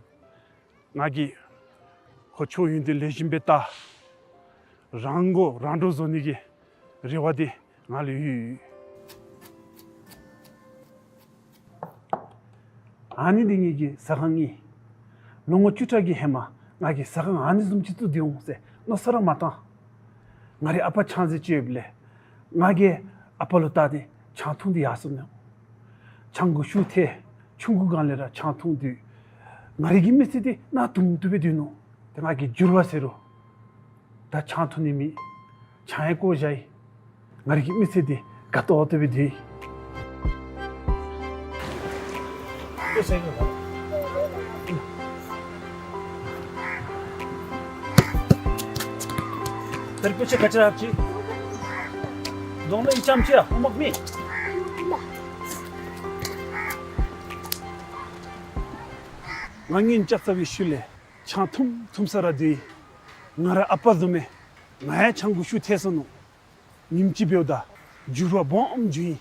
ང་གིས་ཁོ་ཆོས་ཡོན་ཏན་ལེགས་ཤོམ་སྦེ་བལྟ། རང་མགོ་རང་འདྲོངས་བཟོ་ནི་གི་རེ་བ་འདི་ང་ལུ་ཡོད། ཨ་ནི་འདི་ངེ་གི་ཟ་ཁང་ཨིན། ལོ་ངོ་བཅུ་ཕྲག་གི་ཧེ་མ་ང་གིས་ཟ་ཁང་ཨ་ནི་བཟུམ་ཅིག་བཙུགས་ཏེ་འོང་ཟེར་མནོ་བསམ་ར་མ་བཏང་། ང་རའི་ཨ་པ་ཆང་རྫས་སྤྱོད་ཡོདཔ་ལས་ང་གིས་ཨ་པ་ལུ་བལྟ་སྟེ་ཆང་འཐུང་སྟེ་ཡར་སོ་ནུག། ཆང་གོང་ཤུགས་ཐལ། ཆུང་ཀུ་སྒང་ལས་ར་ཆང་འཐུང་སྟེ་ང་རའི་གི་མི་ཚེ་འདི་གནག་དུང་དུ་སྦེ་སྡོད་ནུག། ཏེ་ང་གིས་འགྱུར་བ་ཟེར་རུང་ད་ཆང་འཐུང་ནི་མེད། ཆང་ཡང་བཀོ་བཞག་ཡི། ང་རའི་གི་མི་ཚེ་འདི་དགའ་ཏོག་ཏོ་སྦེ་སྡོད་ཡི། ང་གཉེན་རྐྱབ་ཚར་བའི་ཤུལ་ལས་ཆང་འཐུང་འཐུང་ས་ར་སྡོད་ཡི། ང་རའི་ཨ་པ་བཟུམ་སྦེ་ང་ཡང་ཆང་གོང་ཤུགས་ཐལ་སོ་ནུག། ཉིནམ་གཅིག་འབདཝ་ད་འགྱུར་བ་སྦོམ་བྱུང་ཡི།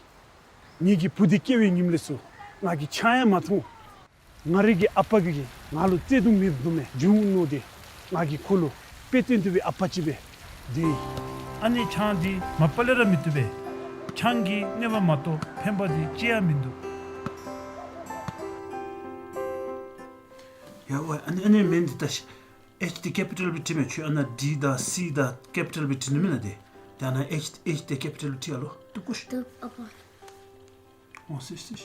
ངེ་གི་བུ་འདི་སྐྱེ་བའི་ཉིནམ་ལས་ཚུར་ང་གིས་ཆང་ཡང་མ་འཐུང་། ང་རའི་གི་ཨ་པ་གིས་ང་ལུ་བརྩེ་གདུང་མེདཔ་བཟུམ་སྦེ་འགྱོ་འོང་མནོ་སྟེ་ང་གིས་ཁོ་ལུ་དཔེ་སྟོན་ཏེ་སྦེ་ཨ་པ་ཅིག་སྦེ་སྡོད་ཡི། ཨ་ནི་ཆང་འདི་མ་པ་ལས་ར་མི་བཏུབ་པས། ཆང་གིས་གནོད་པ་མ་གཏོགས་ཕན་པ་འདི་ཅི་ཡང་མིན་འདུག། ཡ་ཝའི་ཨ་ནི་ཨ་ནི་མིང་འདི་ད་ཤི་ཨེཆ་འདི་ཀེ་པི་ཊལ་སྦེ་བྲིས་མས། ཁྱོད་ཨ་ནཱ་ཌི་དང་སི་དང་ཀེ་པི་ཊལ་སྦེ་བྲིས་ནི་མེན་ན་དེ། དེ་ཨ་ནཱ་ཨེཆ་ཨེཆ་འདི་ཀེ་པི་ཊལ་སྦེ་བྲིས་ཨ་ལོ། ཏུ་ཀུ་ཤ། ཏུ་ཨ་པ། ཨོ་སི་སི།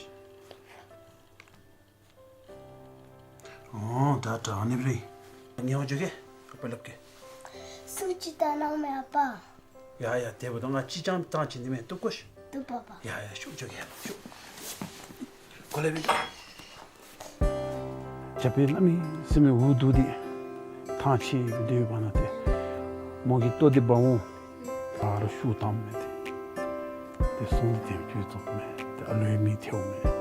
ཨོ་ད་ད་ཨ་ནི་སྦེ་རེད། ངེའི་ཨོ་ཇོ་གེ་ཨ་པ་ལགས་ཀྱིས། ཚུ་ཅིག་བཏང་གནང་མས་ཨ་པ། ཡ་ཡ། དེ་འབདཝ་ད་ང་གཅིག་རྐྱངམ་བཏང་བྱིན་ནི་མས། བཏུབ་གོ་ཤིག། བཏུབ་པ་པ། ཡ་ཡ། ཤོག་ཅོག་གེ་ཤོག། གོ་ལེ་བི། རྒྱབ་པའི་གནམ་མེད་ས་མེད་འུ་སྡུག་འདི་ཐང་ཆད་སྡོད་པ་ན་ཏེ་མོ་གིས་ལྟོ་འདི་འབག་འོང་། ཨ་རོགས་ཤུགས་བཏངམ་མས་ཏེ། ཏེ་ཟུང་འདི་དེ་བྱོལ་སོངམ་མས། ཏེ་ཨ་ལོའི་མིག་ཐེཝ་མས།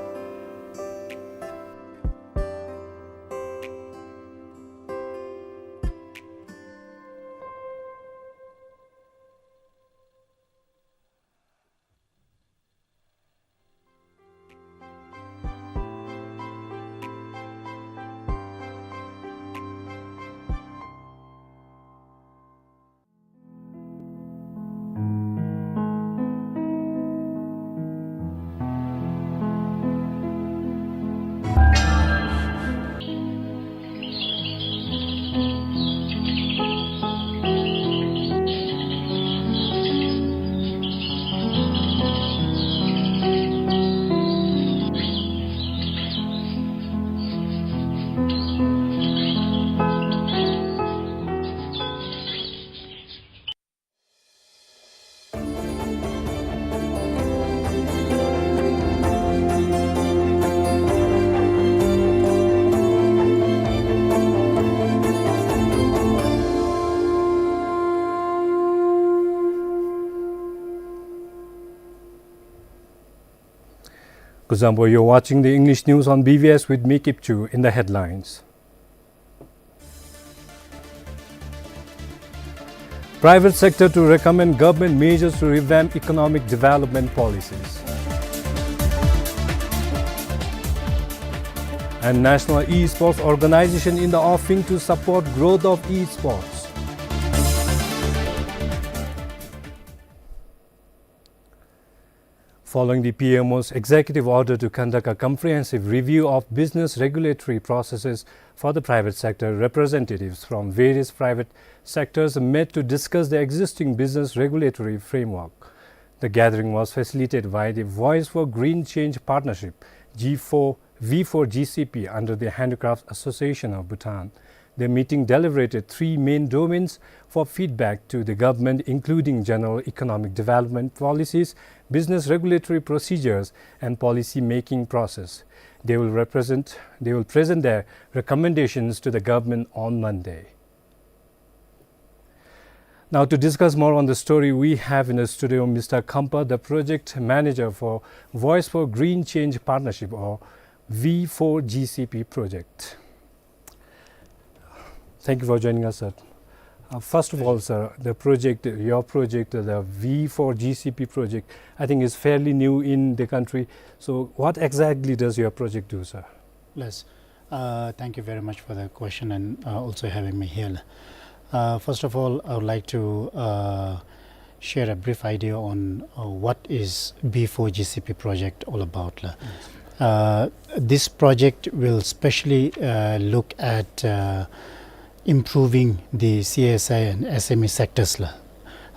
Good evening, you're watching the English news on B B S with me, Kipchu. In the headlines: Private sector to recommend government measures to revamp economic development policies. And National Esports Organization in the offing to support growth of esports. Following the P M O's executive order to conduct a comprehensive review of business regulatory processes for the private sector, representatives from various private sectors met to discuss the existing business regulatory framework. The gathering was facilitated by the Voice for Green Change Partnership, G four, V four G C P, under the Handicrafts Association of Bhutan. The meeting deliberated three main domains for feedback to the government, including general economic development policies, business regulatory procedures, and policy making process. They will represent, they will present their recommendations to the government on Monday. Now, to discuss more on the story, we have in the studio Mister Khampa, the project manager for Voice for Green Change Partnership, or V four G C P project. Thank you for joining us, sir. Uh, first of all, sir, the project, your project, the V four G C P project, I think is fairly new in the country. So what exactly does your project do, sir? Yes. Uh, thank you very much for the question and, uh, also having me here. Uh, first of all, I would like to, uh, share a brief idea on, uh, what is V four G C P project all about, la. Yes. Uh, this project will specially, uh, look at, uh, improving the C S I and S M E sectors, la,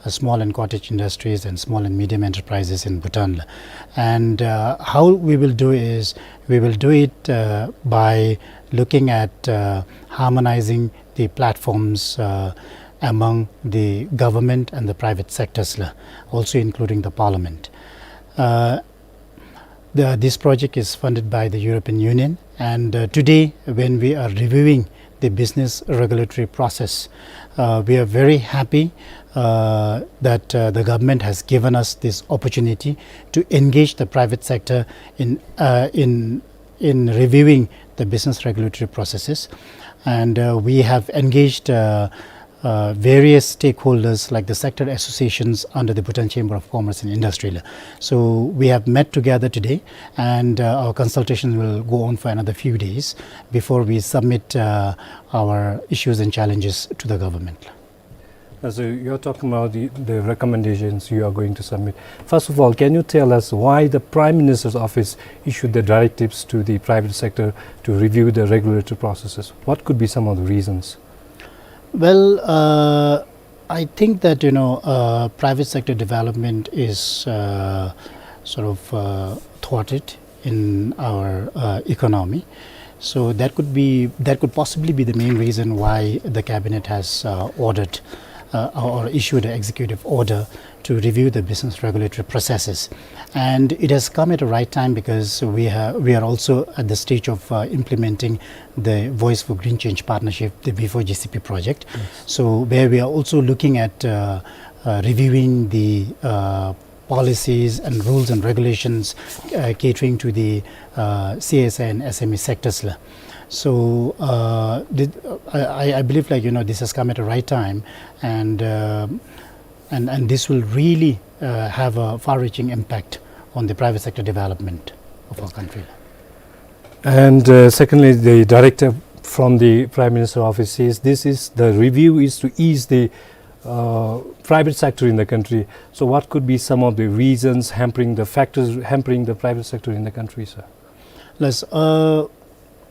uh, small and cottage industries and small and medium enterprises in Bhutan, la. And, uh, how we will do is, we will do it, uh, by looking at, uh, harmonizing the platforms, uh, among the government and the private sectors, la, also including the parliament. Uh, the, this project is funded by the European Union, and, uh, today, when we are reviewing the business regulatory process, uh, we are very happy, uh, that, uh, the government has given us this opportunity to engage the private sector in, uh, in in reviewing the business regulatory processes. And, uh, we have engaged, uh, uh, various stakeholders like the sector associations under the Bhutan Chamber of Commerce and Industry. So we have met together today, and, uh, our consultations will go on for another few days before we submit, uh, our issues and challenges to the government. Uh, so you're talking about the, the recommendations you are going to submit. First of all, can you tell us why the Prime Minister's office issued the directives to the private sector to review the regulatory processes? What could be some of the reasons? Well, uh, I think that, you know, uh, private sector development is, uh, sort of, uh, thwarted in our, uh, economy. So that could be, that could possibly be the main reason why the cabinet has, uh, ordered, uh, or issued an executive order to review the business regulatory processes. And it has come at the right time because we have, we are also at the stage of, uh, implementing the Voice for Green Change Partnership, the V four G C P project. Yes. So where we are also looking at, uh, uh, reviewing the, uh, policies and rules and regulations, uh, catering to the, uh, C S I and S M E sectors la. So, uh, the, I, I, I believe, like, you know, this has come at the right time, and, uh, and, and this will really, uh, have a far-reaching impact on the private sector development of our country. And, uh, secondly, the director from the Prime Minister office says this is, the review is to ease the, uh, private sector in the country. So what could be some of the reasons hampering, the factors hampering the private sector in the country, sir? Yes, uh,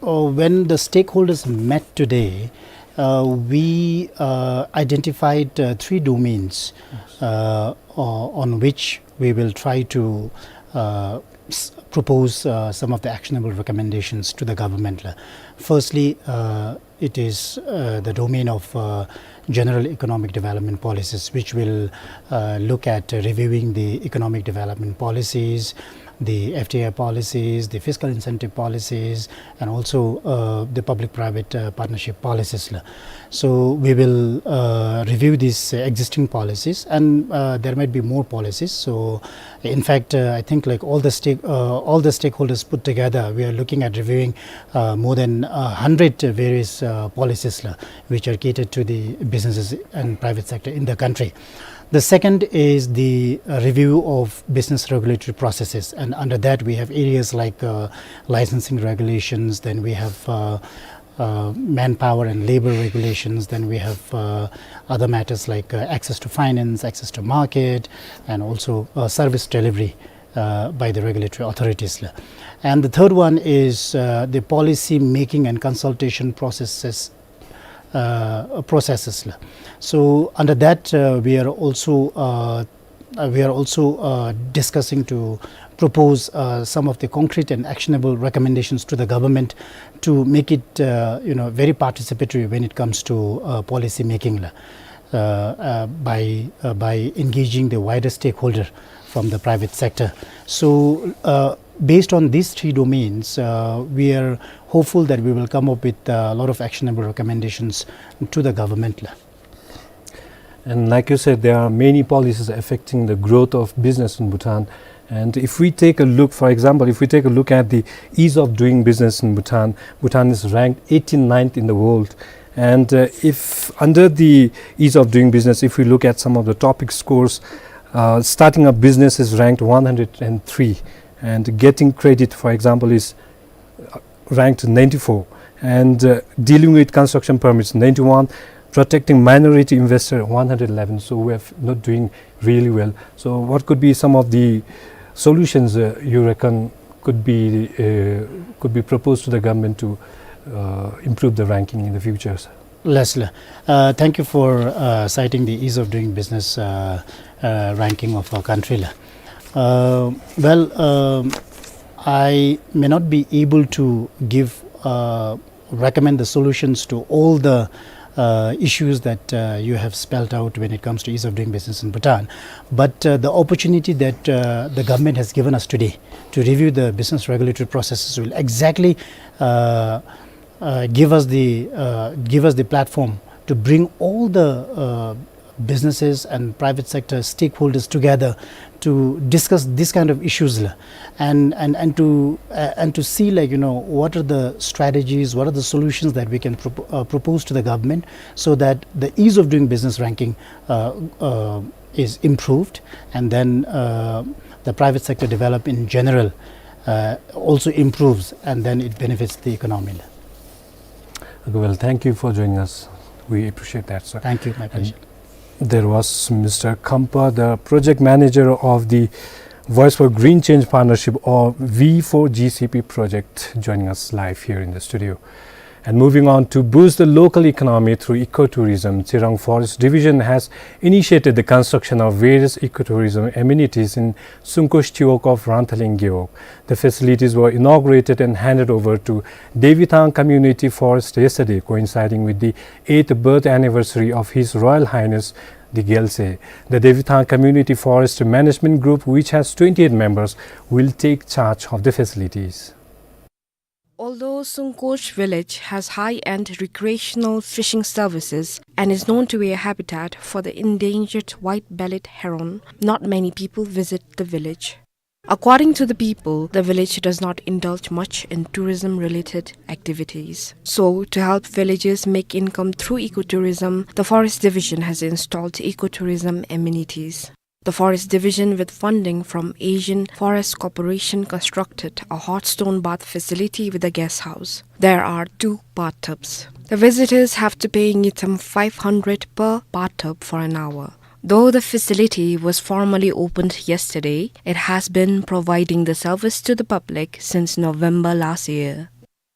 uh, when the stakeholders met today, uh, we, uh, identified, uh, three domains, yes, uh, uh, on which we will try to, uh, s-, propose, uh, some of the actionable recommendations to the government la. Firstly, uh, it is, uh, the domain of, uh, general economic development policies, which will, uh, look at, uh, reviewing the economic development policies, the F D I policies, the fiscal incentive policies, and also, uh, the public-private, uh, partnership policies la. So we will, uh, review these, uh, existing policies, and, uh, there might be more policies. So in fact, uh, I think, like, all the stake-, uh, all the stakeholders put together, we are looking at reviewing, uh, more than a hundred various, uh, policies la, which are catered to the businesses and private sector in the country. The second is the, uh, review of business regulatory processes, and under that we have areas like, uh, licensing regulations, then we have, uh, uh, manpower and labor regulations, then we have, uh, other matters like, uh, access to finance, access to market, and also, uh, service delivery, uh, by the regulatory authorities la. And the third one is, uh, the policy making and consultation processes, uh, processes la. So under that, uh, we are also, uh, uh, we are also, uh, discussing to propose, uh, some of the concrete and actionable recommendations to the government to make it, uh, you know, very participatory when it comes to, uh, policy making la, uh, uh, by, uh, by engaging the wider stakeholder from the private sector. So, uh, based on these three domains, uh, we are hopeful that we will come up with a lot of actionable recommendations to the government la. And like you said, there are many policies affecting the growth of business in Bhutan. And if we take a look, for example, if we take a look at the ease of doing business in Bhutan, Bhutan is ranked eighty-ninth in the world. And, uh, if under the ease of doing business, if we look at some of the topic scores, uh, starting a business is ranked one hundred and three, and getting credit, for example, is, uh, ranked ninety-four, and, uh, dealing with construction permits, ninety-one, protecting minority investor, one hundred eleven. So we are not doing really well. So what could be some of the solutions, uh, you reckon could be, uh, could be proposed to the government to, uh, improve the ranking in the future, sir? Yes la. Uh, thank you for, uh, citing the ease of doing business, uh, uh, ranking of our country la. Uh, well, um, I may not be able to give, uh, recommend the solutions to all the, uh, issues that, uh, you have spelled out when it comes to ease of doing business in Bhutan. But, uh, the opportunity that, uh, the government has given us today to review the business regulatory processes will exactly, uh, uh, give us the, uh, give us the platform to bring all the, uh, businesses and private sector stakeholders together to discuss this kind of issues la, and, and, and to, uh, and to see, like, you know, what are the strategies, what are the solutions that we can propo-, uh, propose to the government so that the ease of doing business ranking, uh, uh, is improved, and then, uh, the private sector develop in general, uh, also improves, and then it benefits the economy la. Okay, well, thank you for joining us. We appreciate that, sir. Thank you. My pleasure. There was Mister Khampa, the project manager of the Voice for Green Change Partnership, or V four G C P project, joining us live here in the studio. And moving on, to boost the local economy through ecotourism, Tsirang Forest Division has initiated the construction of various ecotourism amenities in Sungkosh Chiwog of Ranthaling Gewog. The facilities were inaugurated and handed over to Devithang Community Forest yesterday, coinciding with the eighth birth anniversary of His Royal Highness the Gyalse. The Devithang Community Forest Management Group, which has twenty-eight members, will take charge of the facilities. Although Sungkosh village has high-end recreational fishing services and is known to be a habitat for the endangered white-bellied heron, not many people visit the village. According to the people, the village does not indulge much in tourism-related activities. So, to help villagers make income through ecotourism, the Forest Division has installed ecotourism amenities. The Forest Division, with funding from Asian Forest Corporation, constructed a hot stone bath facility with a guest house. There are two bathtubs. The visitors have to pay ngitham five hundred per bathtub for an hour. Though the facility was formally opened yesterday, it has been providing the service to the public since November last year.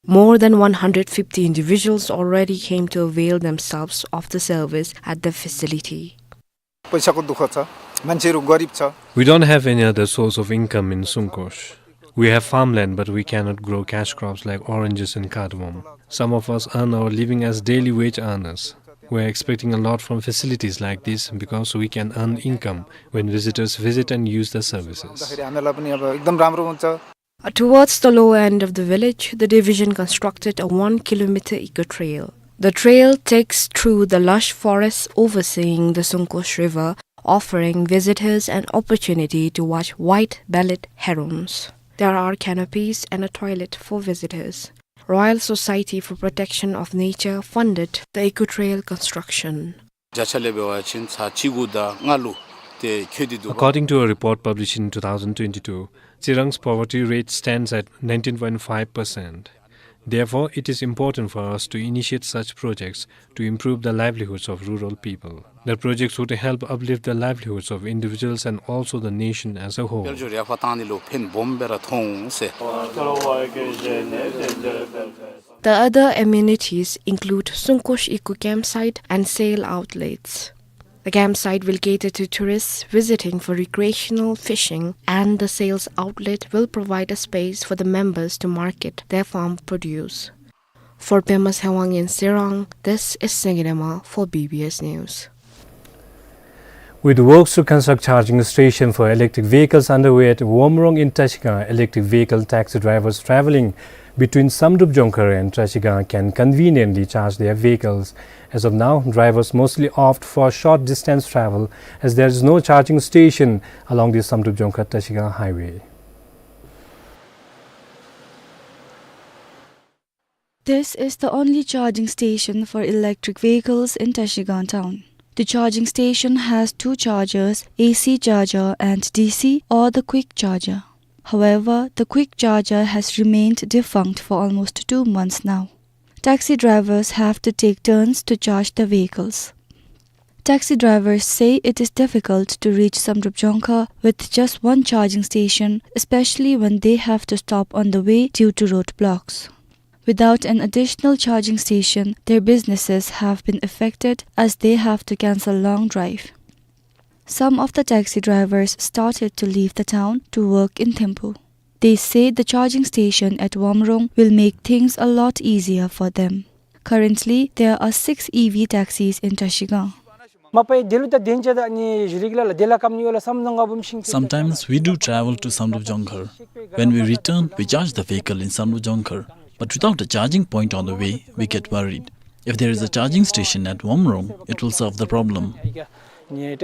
More than one hundred fifty individuals already came to avail themselves of the service at the facility. पैसाको दुःख छ, मान्छेहरू गरिब छ। We don't have any other source of income in Sungkosh. We have farmland, but we cannot grow cash crops like oranges and cardamom. Some of us earn our living as daily wage earners. We are expecting a lot from facilities like this because we can earn income when visitors visit and use the services. हामीलाई पनि अब एकदम राम्रो हुन्छ। Uh, towards the lower end of the village, the division constructed a one kilometer eco trail. The trail takes through the lush forests overseeing the Sungkosh River, offering visitors an opportunity to watch white-bellied herons. There are canopies and a toilet for visitors. Royal Society for Protection of Nature funded the eco trail construction. According to a report published in two thousand twenty-two, Tsirang's poverty rate stands at nineteen point five percent. Therefore, it is important for us to initiate such projects to improve the livelihoods of rural people. The projects would help uplift the livelihoods of individuals and also the nation as a whole. The other amenities include Sungkosh Eco Campsite and sale outlets. The campsite will cater to tourists visiting for recreational fishing, and the sales outlet will provide a space for the members to market their farm produce. For Pema Sewang in Tsirang, this is Sengirema for B B S News. With works to construct charging station for electric vehicles underway at Womrong in Trashigang, electric vehicle taxi drivers traveling between Samdrup Jongkhar and Trashigang can conveniently charge their vehicles. As of now, drivers mostly opt for short distance travel as there is no charging station along the Samdrup Jongkhar Trashigang highway. This is the only charging station for electric vehicles in Trashigang town. The charging station has two chargers, A C charger and D C or the quick charger. However, the quick charger has remained defunct for almost two months now. Taxi drivers have to take turns to charge the vehicles. Taxi drivers say it is difficult to reach Samdrup Jongkhar with just one charging station, especially when they have to stop on the way due to roadblocks. Without an additional charging station, their businesses have been affected as they have to cancel long drive. Some of the taxi drivers started to leave the town to work in Thimphu. They say the charging station at Womrong will make things a lot easier for them. Currently, there are six E V taxis in Trashigang. Sometimes we do travel to Samdrup Jongkhar. When we return, we charge the vehicle in Samdrup Jongkhar. But without a charging point on the way, we get worried. If there is a charging station at Womrong, it will solve the problem. Along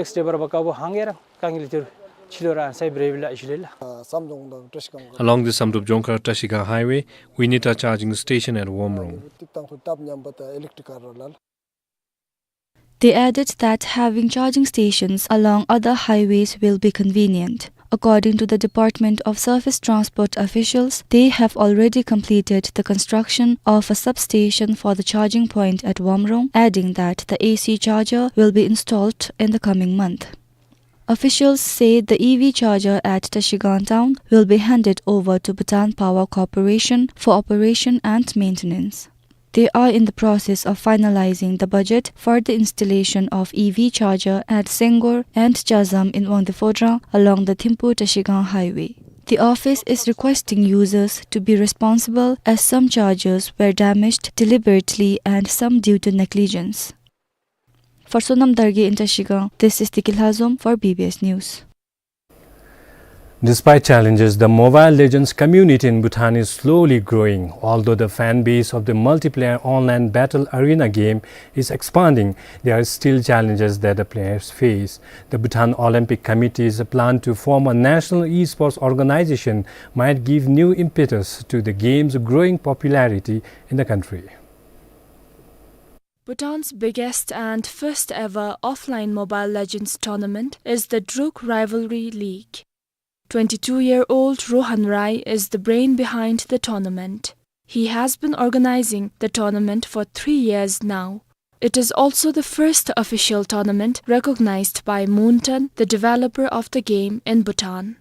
the Samdrup Jongkhar Trashigang highway, we need a charging station at Womrong. They added that having charging stations along other highways will be convenient. According to the Department of Surface Transport officials, they have already completed the construction of a substation for the charging point at Womrong, adding that the A C charger will be installed in the coming month. Officials say the E V charger at Trashigang town will be handed over to Bhutan Power Corporation for operation and maintenance. They are in the process of finalizing the budget for the installation of E V charger at Senggor and Chazam in Wangdue Phodrang along the Thimphu Trashigang Highway. The office is requesting users to be responsible as some chargers were damaged deliberately and some due to negligence. For Sonam Dargye in Trashigang, this is Tiki Lhazom for B B S News. Despite challenges, the Mobile Legends community in Bhutan is slowly growing. Although the fan base of the multiplayer online battle arena game is expanding, there are still challenges that the players face. The Bhutan Olympic Committee's plan to form a national esports organization might give new impetus to the game's growing popularity in the country. Bhutan's biggest and first ever offline Mobile Legends tournament is the Druk Rivalry League. Twenty-two-year-old Rohan Rai is the brain behind the tournament. He has been organizing the tournament for three years now. It is also the first official tournament recognized by Moonton, the developer of the game in Bhutan.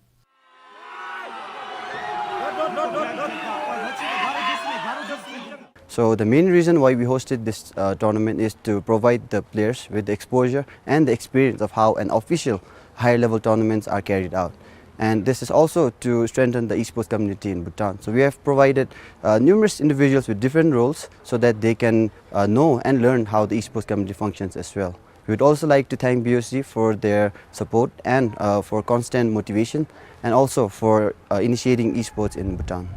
So the main reason why we hosted this, uh, tournament is to provide the players with the exposure and the experience of how an official higher level tournaments are carried out. And this is also to strengthen the esports community in Bhutan. So we have provided, uh, numerous individuals with different roles so that they can, uh, know and learn how the esports community functions as well. We would also like to thank B O C for their support and, uh, for constant motivation and also for, uh, initiating esports in Bhutan.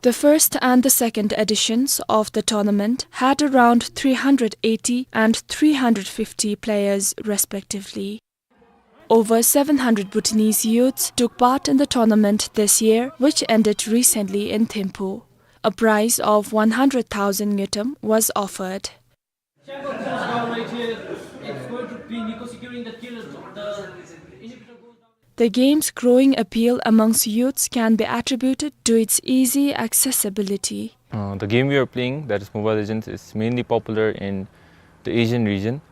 The first and the second editions of the tournament had around three hundred eighty and three hundred fifty players respectively. Over seven hundred Bhutanese youths took part in the tournament this year, which ended recently in Thimphu. A prize of one hundred thousand ngultrum was offered. The game's growing appeal amongst youths can be attributed to its easy accessibility. Uh, the game we are playing, that is Mobile Legends, is mainly popular in the Asian region,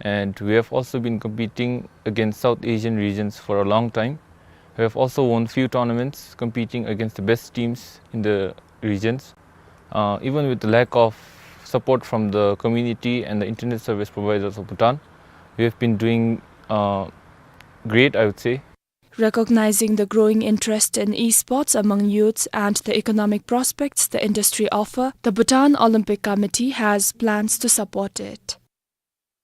and we have also been competing against South Asian regions for a long time. We have also won few tournaments competing against the best teams in the regions. Uh, even with the lack of support from the community and the internet service providers of Bhutan, we have been doing, uh, great, I would say. Recognizing the growing interest in esports among youths and the economic prospects the industry offer, the Bhutan Olympic Committee has plans to support it.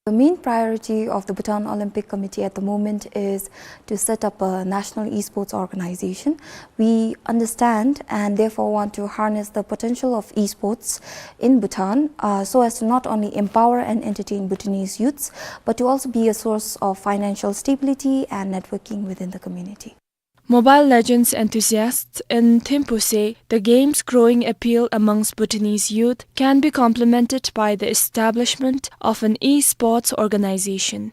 The main priority of the Bhutan Olympic Committee at the moment is to set up a national esports organization. We understand and therefore want to harness the potential of esports in Bhutan, uh, so as to not only empower and entertain Bhutanese youths, but to also be a source of financial stability and networking within the community. Mobile Legends enthusiasts in Thimphu say the game's growing appeal amongst Bhutanese youth can be complemented by the establishment of an esports organization.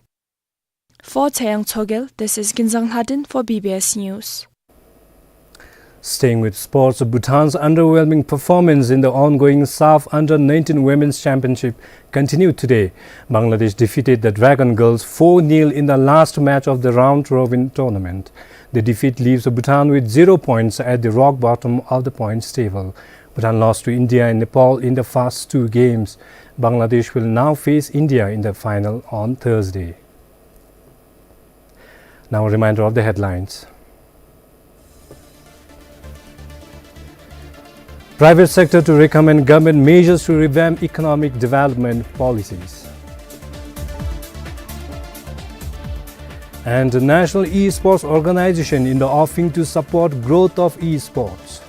For Tsayang Tshogel, this is Kinzang Lhadin for B B S News. Staying with sports, Bhutan's underwhelming performance in the ongoing SAFF Under nineteen Women's Championship continued today. Bangladesh defeated the Dragon Girls four nil in the last match of the round-robin tournament. The defeat leaves Bhutan with zero points at the rock bottom of the points table. Bhutan lost to India and Nepal in the first two games. Bangladesh will now face India in the final on Thursday. Now, a reminder of the headlines. Private sector to recommend government measures to revamp economic development policies. And the National Esports Organization in the offing to support growth of esports.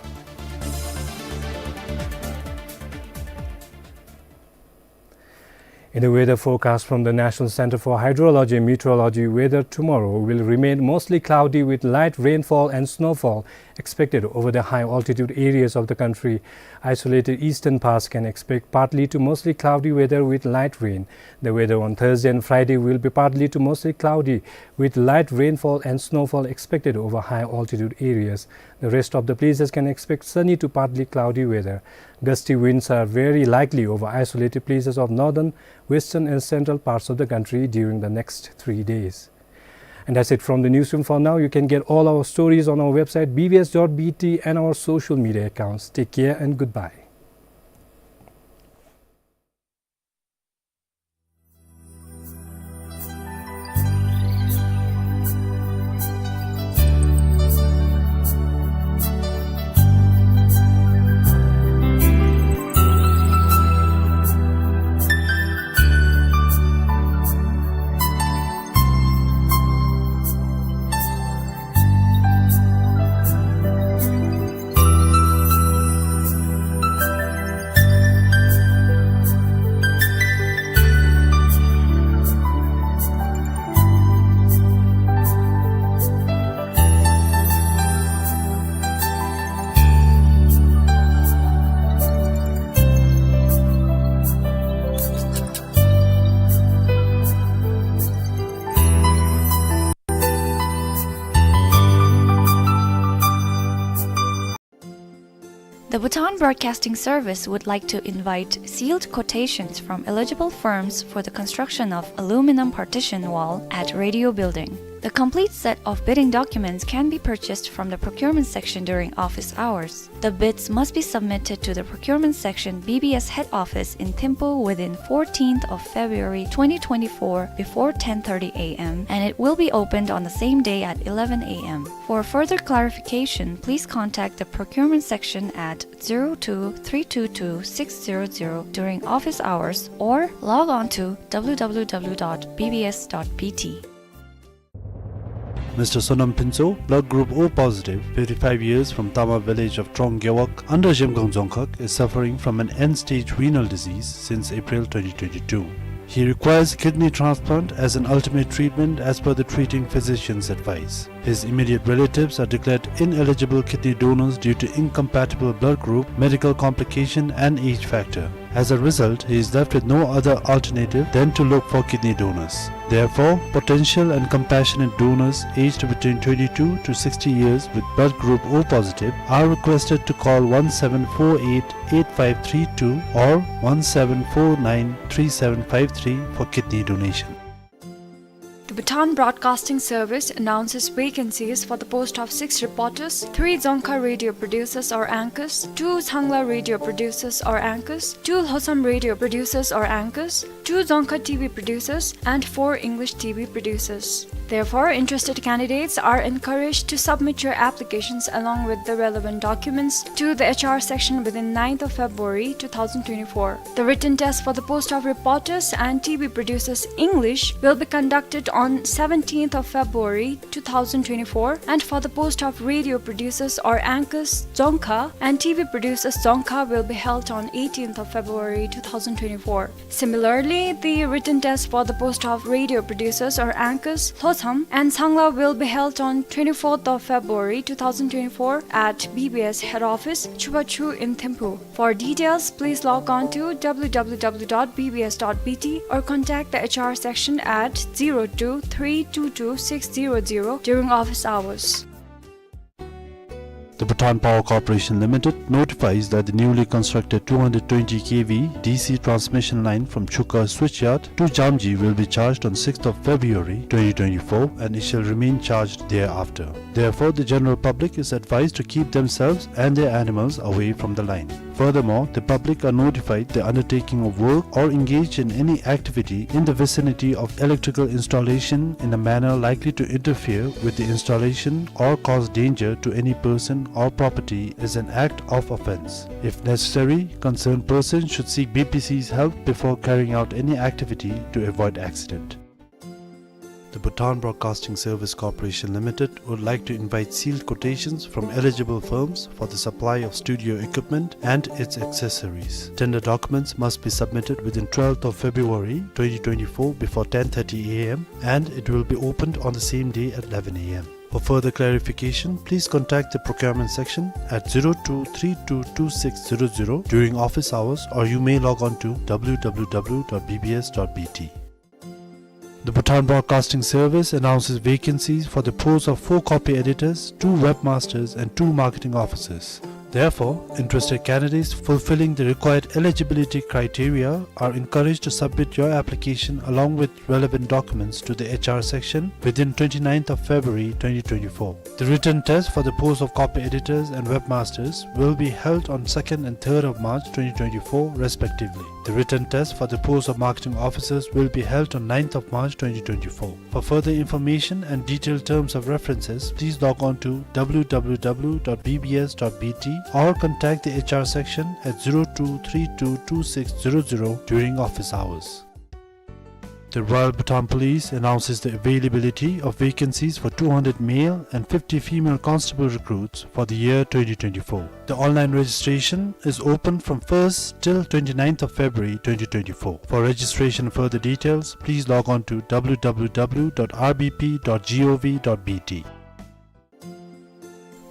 In the weather forecast from the National Center for Hydrology and Meteorology, weather tomorrow will remain mostly cloudy with light rainfall and snowfall expected over the high altitude areas of the country. Isolated eastern parts can expect partly to mostly cloudy weather with light rain. The weather on Thursday and Friday will be partly to mostly cloudy with light rainfall and snowfall expected over high altitude areas. The rest of the places can expect sunny to partly cloudy weather. Gusty winds are very likely over isolated places of northern, western and central parts of the country during the next three days. And that's it from the newsroom for now. You can get all our stories on our website B B S dot B T and our social media accounts. Take care and goodbye. The Bhutan Broadcasting Service would like to invite sealed quotations from eligible firms for the construction of aluminum partition wall at Radio Building. The complete set of bidding documents can be purchased from the procurement section during office hours. The bids must be submitted to the procurement section, B B S head office in Thimphu, within fourteenth of February twenty twenty-four before ten thirty A M, and it will be opened on the same day at eleven A M. For further clarification, please contact the procurement section at zero two three two two six zero zero during office hours or log on to W W W dot B B S dot B T. Mister Sonam Phuntsho, blood group O positive, fifty-five years, from Tama village of Trong Gewog under Zhemgang Dzongkhag, is suffering from an end-stage renal disease since April twenty twenty-two. He requires kidney transplant as an ultimate treatment as per the treating physician's advice. His immediate relatives are declared ineligible kidney donors due to incompatible blood group, medical complication, and age factor. As a result, he is left with no other alternative than to look for kidney donors. Therefore, potential and compassionate donors aged between twenty-two to sixty years with blood group O positive are requested to call one seven four eight eight five three two or one seven four nine three seven five three for kidney donation. The Bhutan Broadcasting Service announces vacancies for the post of six reporters, three Dzongkha radio producers or anchors, two Changla radio producers or anchors, two Lhotsam radio producers or anchors, two Dzongkha T V producers, and four English T V producers. Therefore, interested candidates are encouraged to submit your applications along with the relevant documents to the H R section within ninth of February two thousand twenty-four. The written test for the post of reporters and T V producers English will be conducted on seventeenth of February two thousand twenty-four, and for the post of radio producers or anchors Dzongkha and T V producers Dzongkha will be held on eighteenth of February two thousand twenty-four. Similarly, the written test for the post of radio producers or anchors Lhotsam and Changla will be held on twenty-fourth of February two thousand twenty-four at B B S head office, Chubachu in Thimphu. For details, please log on to W W W dot B B S dot B T or contact the H R section at zero two three two two six zero zero during office hours. The Bhutan Power Corporation Limited notifies that the newly constructed two hundred twenty K V D C transmission line from Chukha switchyard to Jamji will be charged on sixth of February twenty twenty-four, and it shall remain charged thereafter. Therefore, the general public is advised to keep themselves and their animals away from the line. Furthermore, the public are notified the undertaking of work or engage in any activity in the vicinity of electrical installation in a manner likely to interfere with the installation or cause danger to any person or property is an act of offence. If necessary, concerned persons should seek B P C's help before carrying out any activity to avoid accident. The Bhutan Broadcasting Service Corporation Limited would like to invite sealed quotations from eligible firms for the supply of studio equipment and its accessories. Tender documents must be submitted within twelfth of February twenty twenty-four before ten thirty A M, and it will be opened on the same day at eleven A M. For further clarification, please contact the procurement section at zero two three two two six zero zero during office hours, or you may log on to W W W dot B B S dot B T. The Bhutan Broadcasting Service announces vacancies for the posts of four copy editors, two webmasters, and two marketing officers. Therefore, interested candidates fulfilling the required eligibility criteria are encouraged to submit your application along with relevant documents to the H R section within twenty-ninth of February twenty twenty-four. The written test for the post of copy editors and webmasters will be held on second and third of March twenty twenty-four respectively. The written test for the post of marketing officers will be held on ninth of March twenty twenty-four. For further information and detailed terms of references, please log on to W W W dot B B S dot B T or contact the H R section at zero two three two two six zero zero during office hours. The Royal Bhutan Police announces the availability of vacancies for two hundred male and fifty female constable recruits for the year twenty twenty-four. The online registration is open from first till twenty-ninth of February twenty twenty-four. For registration and further details, please log on to W W W dot R B P dot G O V dot B T.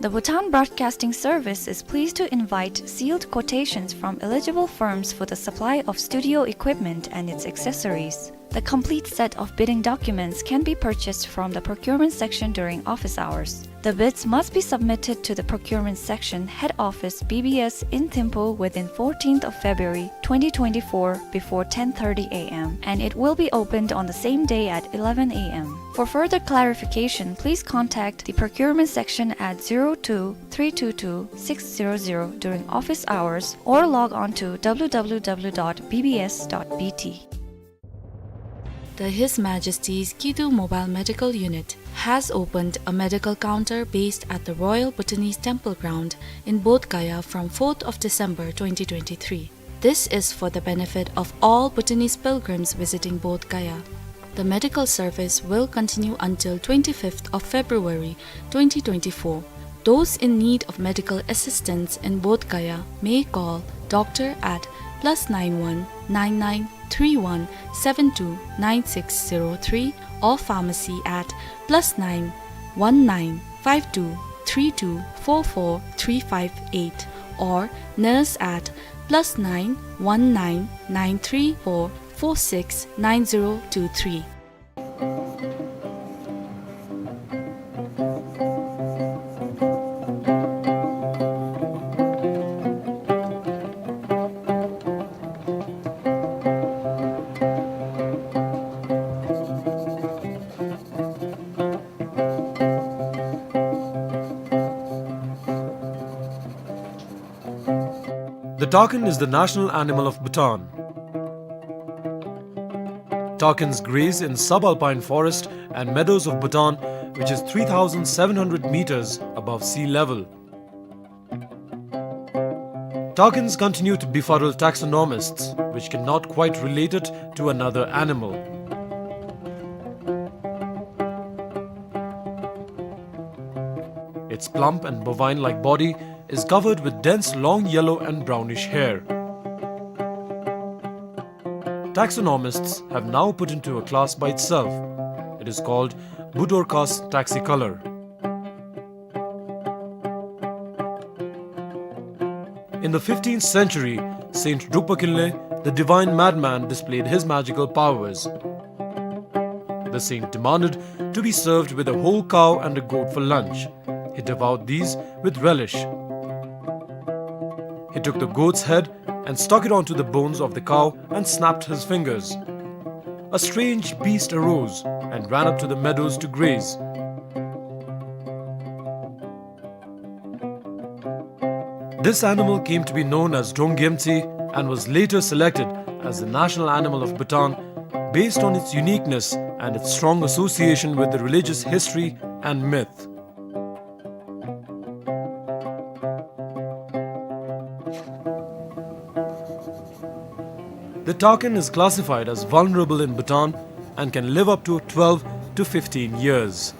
The Bhutan Broadcasting Service is pleased to invite sealed quotations from eligible firms for the supply of studio equipment and its accessories. The complete set of bidding documents can be purchased from the procurement section during office hours. The bids must be submitted to the procurement section, head office, B B S in Thimphu within fourteenth of February twenty twenty-four before ten thirty A M, and it will be opened on the same day at eleven A M. For further clarification, please contact the procurement section at zero two three two two six zero zero during office hours or log on to W W W dot B B S dot B T. The His Majesty's Kidu Mobile Medical Unit has opened a medical counter based at the Royal Bhutanese Temple Ground in Bodh Gaya from fourth of December twenty twenty-three. This is for the benefit of all Bhutanese pilgrims visiting Bodh Gaya. The medical service will continue until twenty-fifth of February twenty twenty-four. Those in need of medical assistance in Bodh Gaya may call doctor at plus nine one nine nine three one seven two nine six zero three or pharmacy at plus nine one nine five two three two four four three five eight or nurse at plus nine one nine nine three four four six nine zero two three. The takin is the national animal of Bhutan. Takins graze in subalpine forest and meadows of Bhutan, which is three thousand seven hundred meters above sea level. Takins continue to befuddle taxonomists, which cannot quite relate it to another animal. Its plump and bovine-like body is covered with dense long yellow and brownish hair. Taxonomists have now put into a class by itself. It is called Budorcas taxicolor. In the fifteenth century, Saint Drukpa Kinley, the divine madman, displayed his magical powers. The saint demanded to be served with a whole cow and a goat for lunch. He devoured these with relish. He took the goat's head and stuck it onto the bones of the cow and snapped his fingers. A strange beast arose and ran up to the meadows to graze. This animal came to be known as Drongyemtsi and was later selected as the national animal of Bhutan based on its uniqueness and its strong association with the religious history and myth. The takin is classified as vulnerable in Bhutan and can live up to twelve to fifteen years.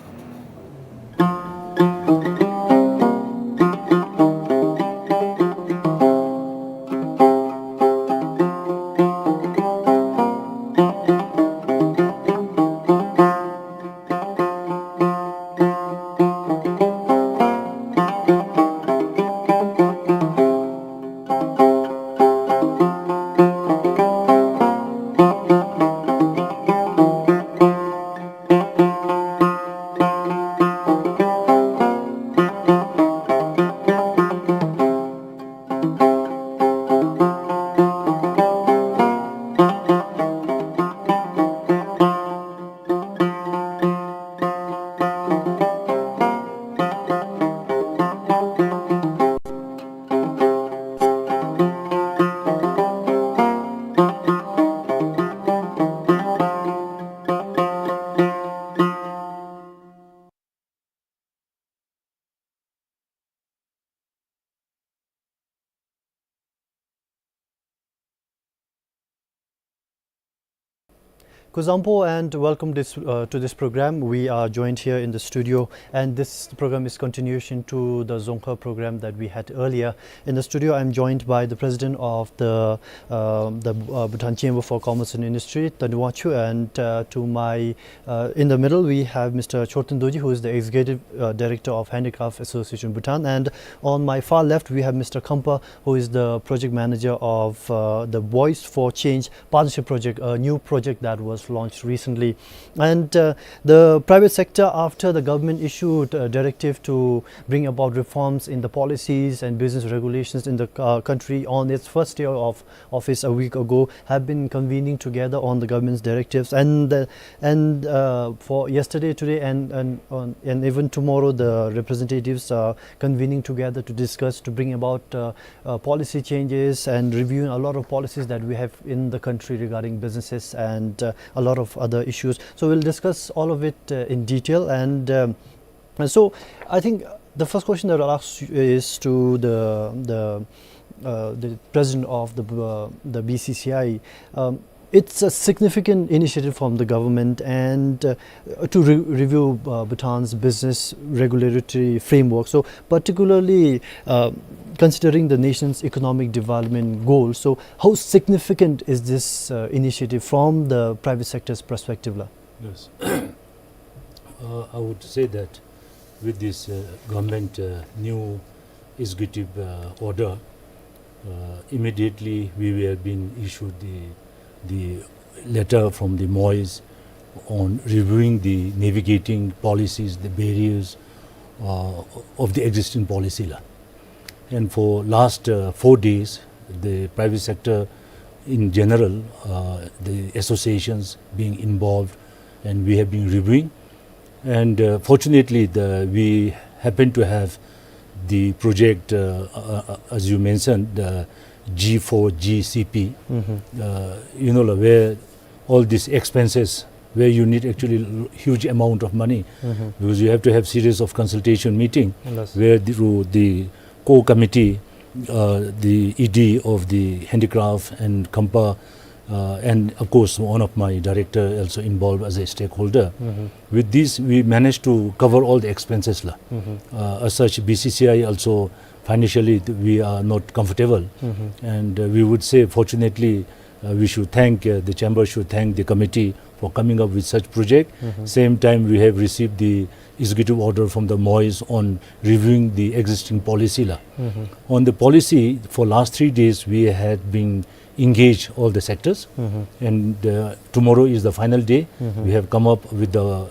Kuzuzangpo and welcome this, uh, to this program. We are joined here in the studio, and this program is continuation to the Dzongkha program that we had earlier. In the studio, I'm joined by the president of the, uh, the, uh, Bhutan Chamber for Commerce and Industry, Taniwa Chu, and, uh, to my, uh, in the middle, we have Mister Chorten Dorji, who is the executive, uh, director of Handicraft Association Bhutan, and on my far left, we have Mister Khampa, who is the project manager of, uh, the Voice for Change Partnership Project, a new project that was launched recently. And uh, the private sector, after the government issued a directive to bring about reforms in the policies and business regulations in the uh, country, on its first day of office a week ago, have been convening together on the government's directives. And uh, and uh, for yesterday, today, and and on, and even tomorrow, the representatives are convening together to discuss, to bring about uh, uh, policy changes and reviewing a lot of policies that we have in the country regarding businesses and uh, a lot of other issues. So we'll discuss all of it uh, in detail. And um, and so I think the first question that I'll ask you is to the the uh, the president of the uh, the B C C I. Um, it's a significant initiative from the government and uh, to re- review uh, Bhutan's business regulatory framework. So, particularly uh, considering the nation's economic development goals, so how significant is this uh, initiative from the private sector's perspective, la? Yes. Uh, I would say that with this uh, government uh, new executive uh, order, uh, immediately we were being issued the, the letter from the MoEIS on reviewing the navigating policies, the barriers uh, of the existing policy, la. And for last uh, four days, the private sector in general, uh, the associations being involved, and we have been reviewing. And uh, fortunately, the, we happen to have the project, uh, uh, uh, as you mentioned, the G four G C P, uh, you know, la, where all these expenses, where you need actually l- huge amount of money, because you have to have series of consultation meeting, yes, where the, the core committee, uh, the E D of the handicraft and COMPA, uh, and of course one of my director also involved as a stakeholder. With this, we managed to cover all the expenses, la. Uh, as such, B C C I also financially th- we are not comfortable, and uh, we would say fortunately uh, we should thank uh, the chamber should thank the committee for coming up with such project. Same time, we have received the executive order from the MoEIS on reviewing the existing policy, la. On the policy, for last three days we had been engaged all the sectors, and uh, tomorrow is the final day. We have come up with the uh,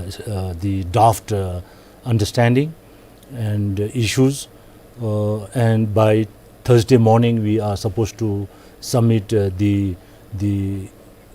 s- uh, the draft uh, understanding and uh, issues, uh, and by Thursday morning we are supposed to submit uh, the the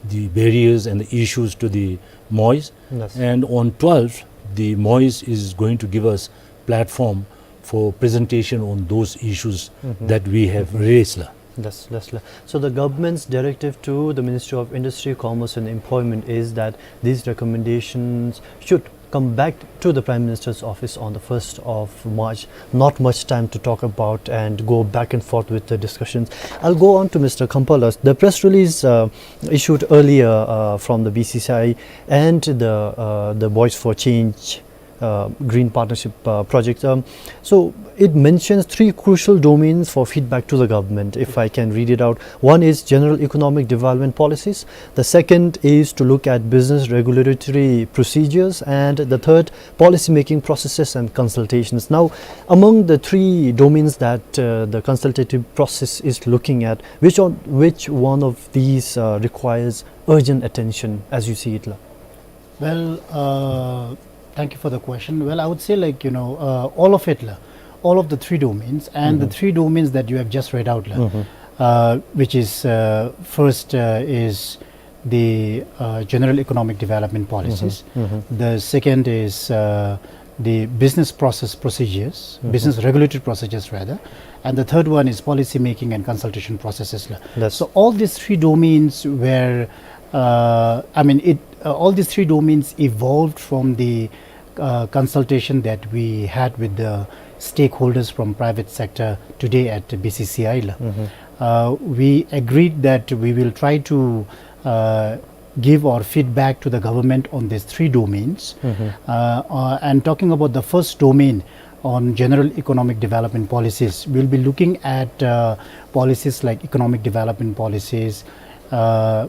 the barriers and the issues to the MoEIS. Yes. And on twelfth, the MoEIS is going to give us platform for presentation on those issues that we have raised, la. Yes, yes, la. So the government's directive to the Ministry of Industry, Commerce and Employment is that these recommendations should come back to the Prime Minister's office on the first of March. Not much time to talk about and go back and forth with the discussions. I'll go on to Mister Khamphala's. The press release uh, issued earlier uh, from the B C C I and the uh, the Voice for Change uh, Green Partnership uh, project. Um, so it mentions three crucial domains for feedback to the government, if I can read it out. One is general economic development policies. The second is to look at business regulatory procedures. And the third, policy making processes and consultations. Now, among the three domains that uh, the consultative process is looking at, which, on, which one of these uh, requires urgent attention as you see it, la? Well, uh, thank you for the question. Well, I would say, like, you know, uh, all of it, la, all of the three domains, and the three domains that you have just read out, la, uh, which is uh, first uh, is the uh, general economic development policies. The second is uh, the business process procedures, business regulatory procedures rather, and the third one is policy making and consultation processes, la. Yes. So all these three domains were, uh, I mean, it uh, all these three domains evolved from the uh, consultation that we had with the stakeholders from private sector today at B C C I, la. Uh, we agreed that we will try to uh, give our feedback to the government on these three domains. Uh, uh, and talking about the first domain on general economic development policies, we'll be looking at uh, policies like economic development policies, uh,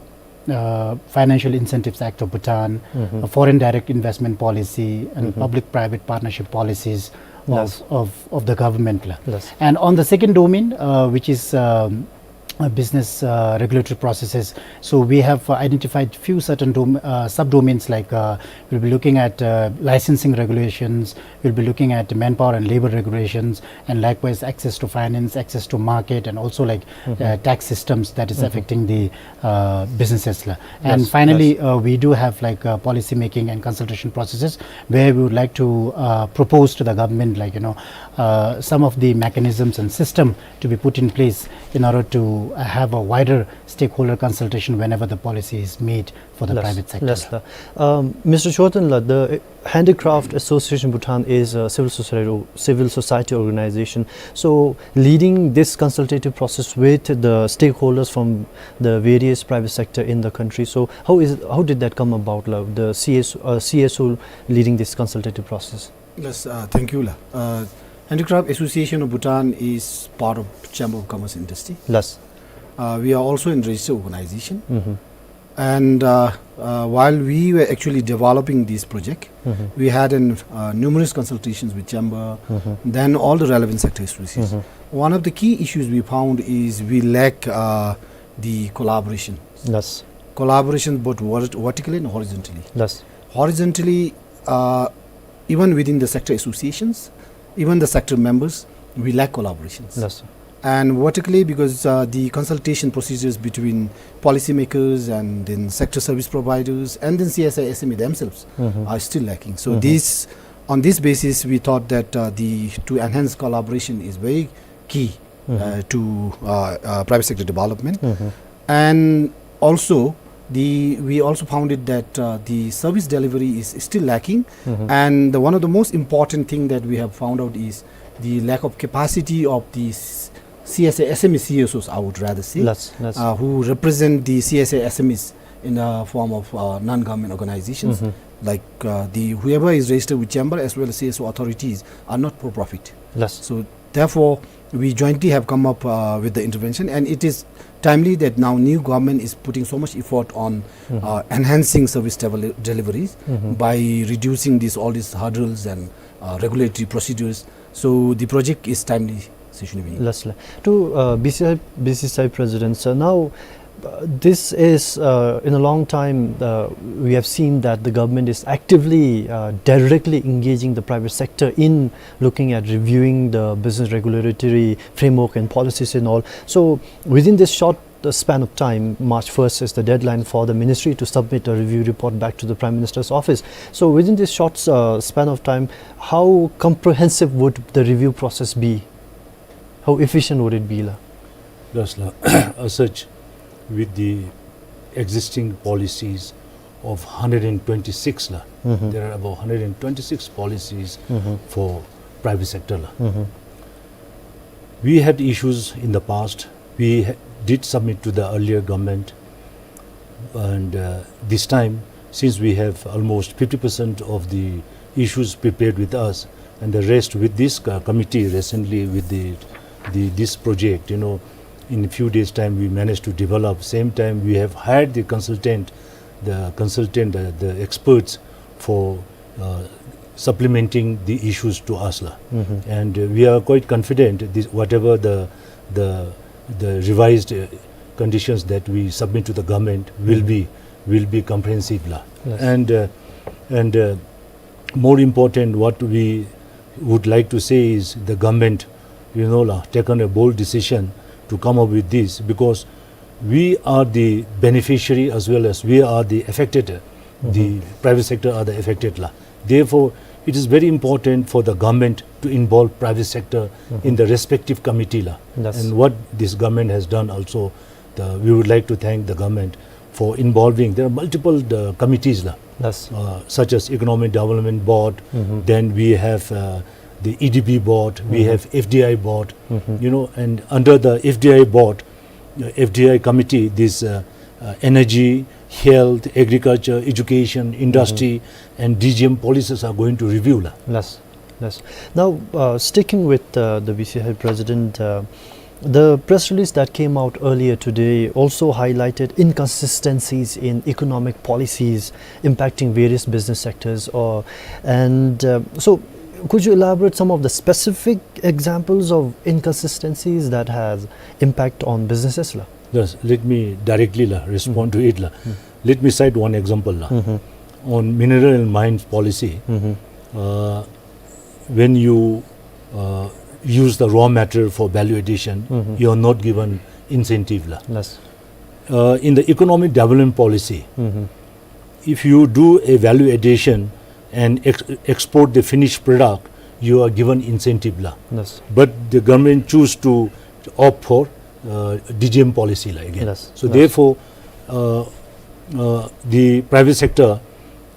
uh, Financial Incentives Act of Bhutan, a foreign direct investment policy, and public-private partnership policies of, Yes. of, of the government, la. Yes. And on the second domain, uh, which is um, uh, business, uh, regulatory processes. So we have, uh, identified few certain dom-, uh, subdomains, like, uh, we'll be looking at, uh, licensing regulations, we'll be looking at manpower and labor regulations, and likewise access to finance, access to market, and also, like, uh, tax systems that is affecting the, uh, businesses la. And finally, uh, we do have, like, uh, policy making and consultation processes where we would like to, uh, propose to the government, like, you know, uh, some of the mechanisms and system to be put in place in order to, uh, have a wider stakeholder consultation whenever the policy is made for the private sector. Yes, sir. Um, Mister Chorten la, the Handicraft Association Bhutan is a civil society, civil society organization. So leading this consultative process with the stakeholders from the various private sector in the country. So how is, how did that come about, la, the C S, uh, C S O leading this consultative process? Yes, uh, thank you la. Uh, Handicraft Association of Bhutan is part of Chamber of Commerce Industry. Yes. Uh, we are also in registered organization. And, uh, uh, while we were actually developing this project, we had an, uh, numerous consultations with chamber, then all the relevant sector associations. One of the key issues we found is we lack, uh, the collaboration. Yes. Collaboration both ver-, vertically and horizontally. Yes. Horizontally, uh, even within the sector associations, even the sector members, we lack collaborations. Yes, sir. And vertically, because, uh, the consultation procedures between policymakers and then sector service providers and then C S I S M E themselves are still lacking. So this, on this basis, we thought that, uh, the, to enhance collaboration is very key, uh, to, uh, uh, private sector development. And also, the, we also found it that, uh, the service delivery is still lacking. And the, one of the most important thing that we have found out is the lack of capacity of the s-, C S I S M E C S Os, I would rather say, yes, yes, uh, who represent the C S I S M Es in the form of, uh, non-government organizations. Like, uh, the, whoever is registered with chamber as well as C S O authorities are not for profit. Yes. So therefore, we jointly have come up, uh, with the intervention, and it is timely that now new government is putting so much effort on, uh, enhancing service devel-, deliveries by reducing these, all these hurdles and, uh, regulatory procedures. So the project is timely, Sri Shunibini. Yes, la. To, uh, B C C I, B C C I President, sir, now, uh, this is, uh, in a long time, uh, we have seen that the government is actively, uh, directly engaging the private sector in looking at reviewing the business regulatory framework and policies and all. So within this short, uh, span of time, March first is the deadline for the ministry to submit a review report back to the Prime Minister's office. So within this short, uh, span of time, how comprehensive would the review process be? How efficient would it be, la? Yes, la. As such, with the existing policies of hundred and twenty-six, la, there are about hundred and twenty-six policies for private sector, la. We had issues in the past. We ha-, did submit to the earlier government. And, uh, this time, since we have almost fifty percent of the issues prepared with us, and the rest with this co-, committee recently with the, the, this project, you know, in a few days' time we managed to develop. Same time, we have hired the consultant, the consultant, uh, the experts for, uh, supplementing the issues to us, la. And, uh, we are quite confident this, whatever the, the, the revised, uh, conditions that we submit to the government will be, will be comprehensive, la. Yes. And, uh, and, uh, more important, what we would like to say is the government, you know, la, taken a bold decision to come up with this, because we are the beneficiary as well as we are the affected, uh, the private sector are the affected, la. Therefore, it is very important for the government to involve private sector in the respective committee, la. Yes. And what this government has done also, the, we would like to thank the government for involving. There are multiple, the committees, la. Yes. Uh, such as Economic Development Board, then we have, uh, the E D B board, we have F D I board, you know, and under the F D I board, uh, F D I committee, this, uh, uh, energy, health, agriculture, education, industry, and D G M policies are going to review, la. Yes, yes. Now, uh, sticking with, uh, the B C C I president, uh, the press release that came out earlier today also highlighted inconsistencies in economic policies impacting various business sectors. Or, and, uh, so, Could you elaborate some of the specific examples of inconsistencies that has impact on businesses la? Yes, let me directly la respond to it la. Let me cite one example la. On mineral and mines policy, uh, when you uh, use the raw material for value addition, you are not given incentive la. Yes. Uh, in the economic development policy, if you do a value addition and ex- export the finished product, you are given incentive la. Yes. But the government choose to opt for uh, D D M policy la again. Yes. So yes. Therefore, uh, uh, the private sector,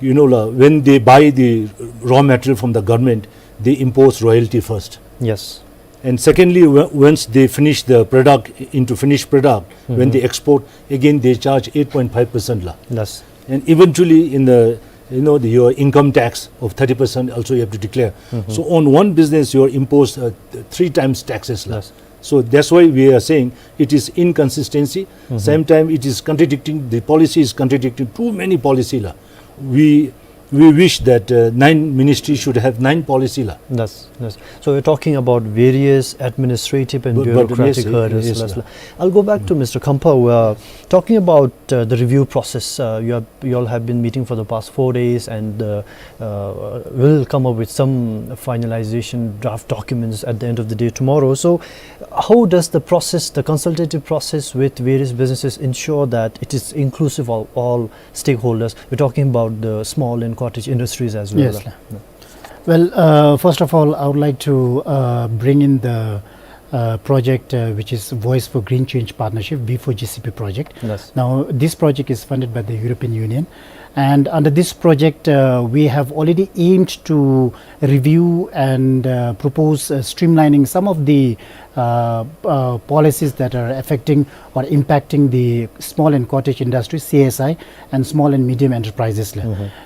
you know, la, when they buy the raw material from the government, they impose royalty first. Yes. And secondly, w- once they finish the product into finished product, when they export, again they charge eight point five percent la. Yes. And eventually, in the you know the, your income tax of thirty percent also you have to declare. So on one business you are imposed uh, th- three times taxes la. Yes. So that's why we are saying it is inconsistency. Same time, it is contradicting, the policy is contradicting too many policy la. We we wish that uh, nine ministries should have nine policy la. Yes, yes. So we're talking about various administrative and but, but bureaucratic yes, hurdles. Yes, yes, la. I'll go back to Mister Khamphao. Uh, talking about uh, the review process, uh, you, have, you all have been meeting for the past four days and uh, uh, will come up with some finalization draft documents at the end of the day tomorrow. So, how does the process, the consultative process with various businesses, ensure that it is inclusive of all stakeholders? We're talking about the small and cottage industries as well. Yes, sir. Well, uh, first of all, I would like to uh, bring in the uh, project uh, which is Voice for Green Change Partnership, V four G C P project. Yes. Now, this project is funded by the European Union, and under this project, uh, we have already aimed to review and uh, propose uh, streamlining some of the uh, uh, policies that are affecting or impacting the small and cottage industry, C S I, and small and medium enterprises la.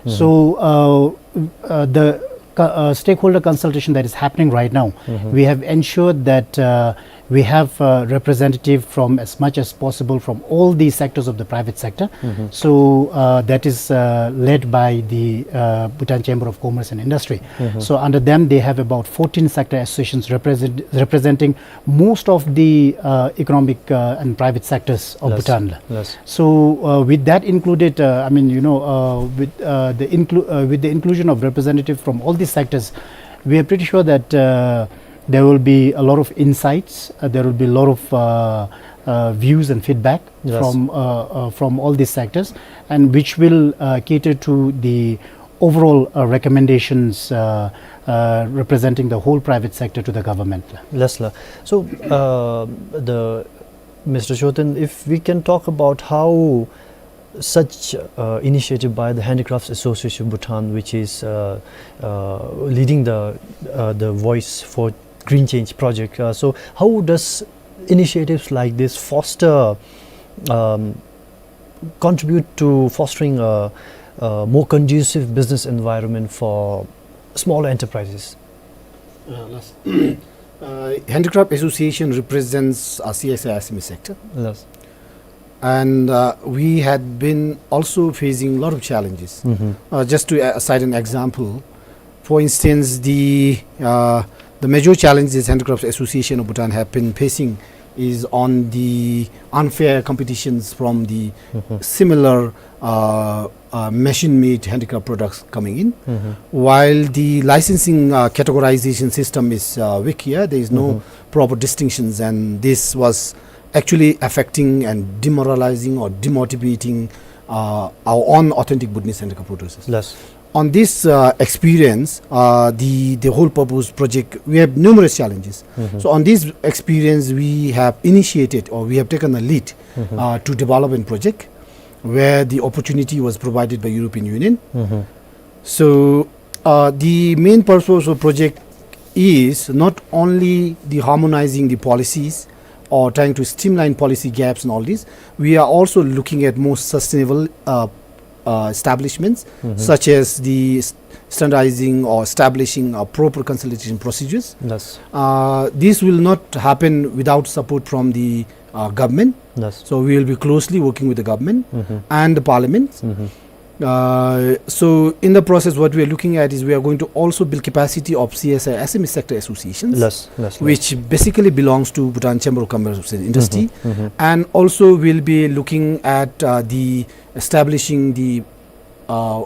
So, uh, uh, the co- uh, stakeholder consultation that is happening right now, we have ensured that uh, we have uh, representative from as much as possible from all the sectors of the private sector. So uh, that is uh, led by the uh, Bhutan Chamber of Commerce and Industry. So under them, they have about fourteen sector associations represent, representing most of the uh, economic uh, and private sectors of Bhutan la. Yes. So uh, with that included, uh, I mean, you know, uh, with uh, the inclu- uh, with the inclusion of representative from all these sectors, we are pretty sure that uh, there will be a lot of insights. Uh, there will be a lot of uh, uh, views and feedback Yes. from uh, uh, from all these sectors, and which will uh, cater to the overall uh, recommendations uh, uh, representing the whole private sector to the government. Yes la. So uh, the Mister Chothen, if we can talk about how such uh, initiative by the Handicrafts Association of Bhutan, which is uh, uh, leading the uh, the Voice for Green Change project. Uh, so, how does initiatives like this foster, um, contribute to fostering a, a more conducive business environment for smaller enterprises? Uh, yes. Uh, Handicraft Association represents uh, C S I S M E sector. Yes. And uh, we had been also facing a lot of challenges. Uh, just to uh, cite an example, for instance, the uh, the major challenges Handicrafts Association of Bhutan have been facing is on the unfair competitions from the similar uh, uh, machine-made handicraft products coming in, while the licensing uh, categorization system is uh, weak here. There is no proper distinctions, and this was actually affecting and demoralizing or demotivating uh, our own authentic Bhutanese handicraft producers. Yes. On this uh, experience, uh, the the whole purpose project, we have numerous challenges. So on this experience, we have initiated or we have taken a lead uh, to develop a project where the opportunity was provided by European Union. So uh, the main purpose of project is not only the harmonizing the policies or trying to streamline policy gaps and all this. We are also looking at more sustainable uh, uh, establishments, such as the s- standardizing or establishing uh, proper consultation procedures. Yes. Uh, this will not happen without support from the uh, government. Yes. So we will be closely working with the government and the parliament. Uh, so in the process, what we are looking at is we are going to also build capacity of C S I S M E sector associations, Yes, yes, yes. which basically belongs to Bhutan Chamber of Commerce and Industry, Mm-hmm, mm-hmm. and also we'll be looking at uh, the establishing the uh, uh,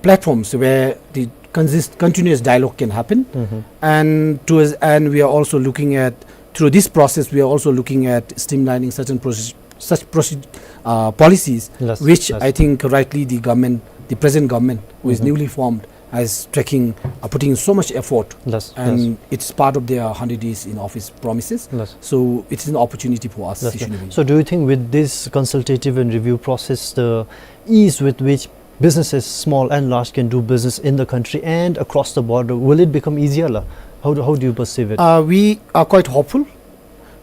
platforms where the consist- continuous dialogue can happen, Mm-hmm. and towards and we are also looking at through this process we are also looking at streamlining certain process, such process, uh, policies, Yes, which yes. I think rightly the government, the present government, who is Mm-hmm. newly formed, is taking, uh, putting so much effort, Yes, and yes. it's part of their hundred days in office promises. Yes. So it's an opportunity for us. Yes, yes. Sishinabin. So do you think with this consultative and review process, the ease with which businesses, small and large, can do business in the country and across the border, will it become easier, la? How do, how do you perceive it? Uh, we are quite hopeful.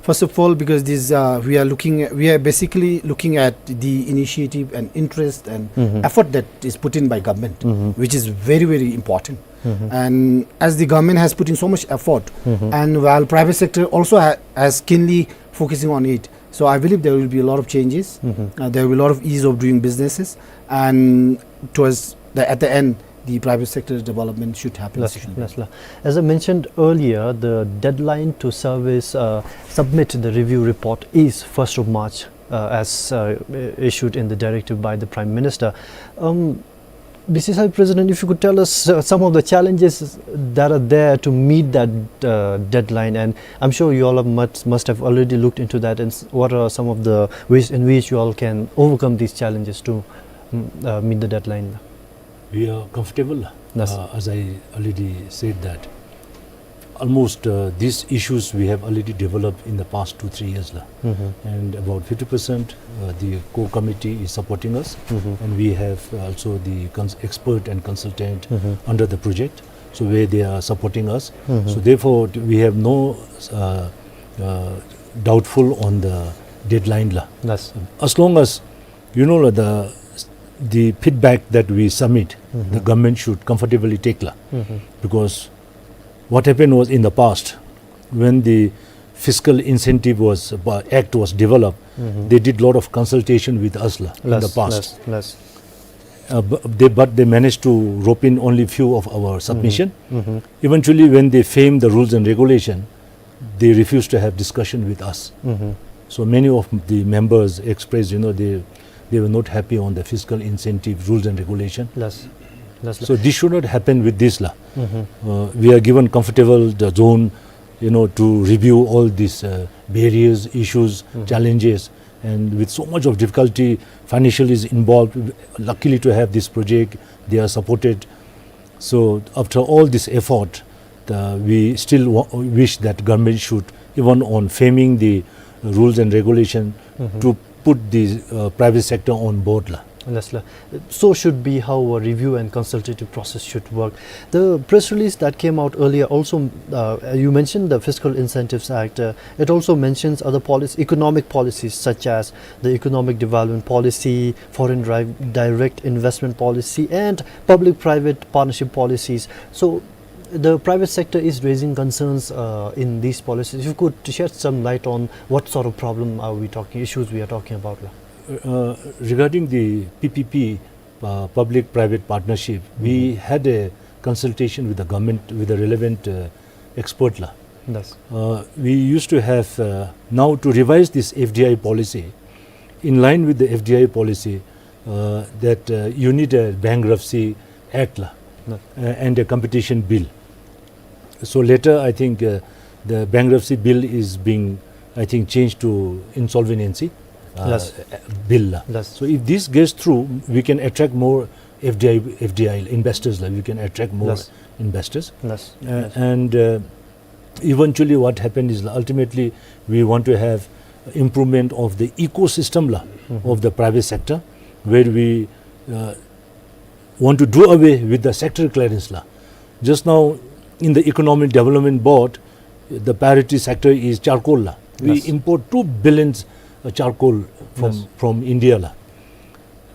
First of all, because this uh, we are looking, at, we are basically looking at the initiative and interest and Mm-hmm. effort that is put in by government, Mm-hmm. which is very, very important. Mm-hmm. And as the government has put in so much effort, Mm-hmm. and while private sector also ha- has keenly focusing on it, so I believe there will be a lot of changes. Mm-hmm. Uh, there will be a lot of ease of doing businesses, and towards the at the end, the private sector development should happen. Yes, Sishinabin. Yes, la. As I mentioned earlier, the deadline to service uh, submit the review report is first of March, uh, as uh, issued in the directive by the Prime Minister. Um, B C C I President, if you could tell us uh, some of the challenges that are there to meet that uh, deadline, and I'm sure you all have must, must have already looked into that, and s- what are some of the ways in which you all can overcome these challenges to mm, uh, meet the deadline? We are comfortable. Yes. Uh, as I already said that almost uh, these issues we have already developed in the past two, three years. La. Mm-hmm. And about fifty percent uh, the core committee is supporting us. Mm-hmm. And we have also the cons- expert and consultant Mm-hmm. under the project. So where they are supporting us. Mm-hmm. So therefore, we have no uh, uh, doubtful on the deadline. La. Yes. As long as, you know, la, the, the feedback that we submit, Mm-hmm. the government should comfortably take. La. Mm-hmm. Because what happened was in the past, when the fiscal incentive was uh, act was developed, Mm-hmm. they did lot of consultation with us la, in the Yes, past. Yes, yes. Uh, bu- they, but they managed to rope in only few of our submission. Mm-hmm. Eventually, when they framed the rules and regulation, they refused to have discussion with us. Mm-hmm. So many of the members expressed, you know, they they were not happy on the fiscal incentive rules and regulation. Yes, yes, la. So this should not happen with this la. Mm-hmm. Uh, we are given comfortable the zone, you know, to review all these uh, barriers, issues, Mm-hmm. challenges, and with so much of difficulty, financial is involved. Luckily to have this project, they are supported. So after all this effort, uh, we still wa- wish that government should, even on framing the rules and regulation, Mm-hmm. to put the uh, private sector on board la. Yes, la. So should be how a review and consultative process should work. The press release that came out earlier also, uh, you mentioned the Fiscal Incentives Act. Uh, it also mentions other policies, economic policies such as the economic development policy, foreign dri- direct investment policy, and public-private partnership policies. So the private sector is raising concerns uh, in these policies. If you could shed some light on what sort of problem are we talking, issues we are talking about la. Uh, regarding the P P P, uh, public-private partnership, we had a consultation with the government, with the relevant uh, expert la. Yes. Uh, we used to have uh, now to revise this F D I policy, in line with the F D I policy, uh, that uh, you need a bankruptcy act la, Yes. uh, and a competition bill. So later, I think uh, the bankruptcy bill is being, I think, changed to insolvency uh, Yes. bill la. Yes. So if this gets through, we can attract more F D I, F D I investors la. We can attract more Yes. investors. Yes. Uh, Yes. and uh, eventually, what happened is la, ultimately we want to have improvement of the ecosystem la, Mm-hmm. of the private sector, where we uh, want to do away with the sector clearance la. Just now, in the Economic Development Board, the priority sector is charcoal la. We Yes. import two billions uh, charcoal from Yes. from India la,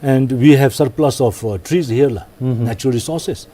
and we have surplus of uh, trees here la, Mm-hmm. natural resources.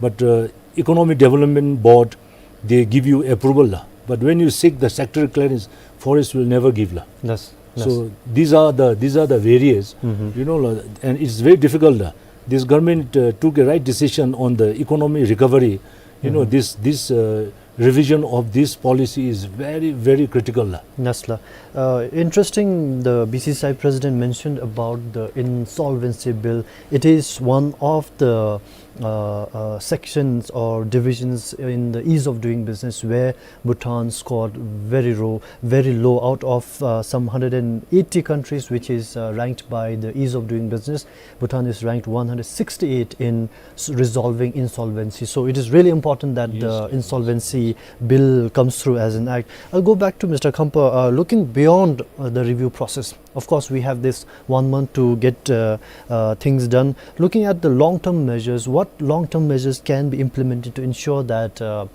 But uh, Economic Development Board, they give you approval la. But when you seek the sector clearance, forest will never give la. Yes. Yes. So these are the these are the various, Mm-hmm. you know, la, and it's very difficult la. This government uh, took a right decision on the economy recovery. You know, this this uh, revision of this policy is very, very critical. La. Yes, la. Uh, interesting, the B C C I president mentioned about the insolvency bill. It is one of the uh, uh, sections or divisions in the ease of doing business where Bhutan scored very low, very low out of uh, some hundred and eighty countries, which is uh, ranked by the ease of doing business. Bhutan is ranked one hundred sixty-eight in s- resolving insolvency. So it is really important that the insolvency bill comes through as an act. I'll go back to Mister Khampa. Uh, looking beyond uh, the review process, of course, we have this one month to get uh, uh, things done. Looking at the long-term measures, what long-term measures can be implemented to ensure that uh,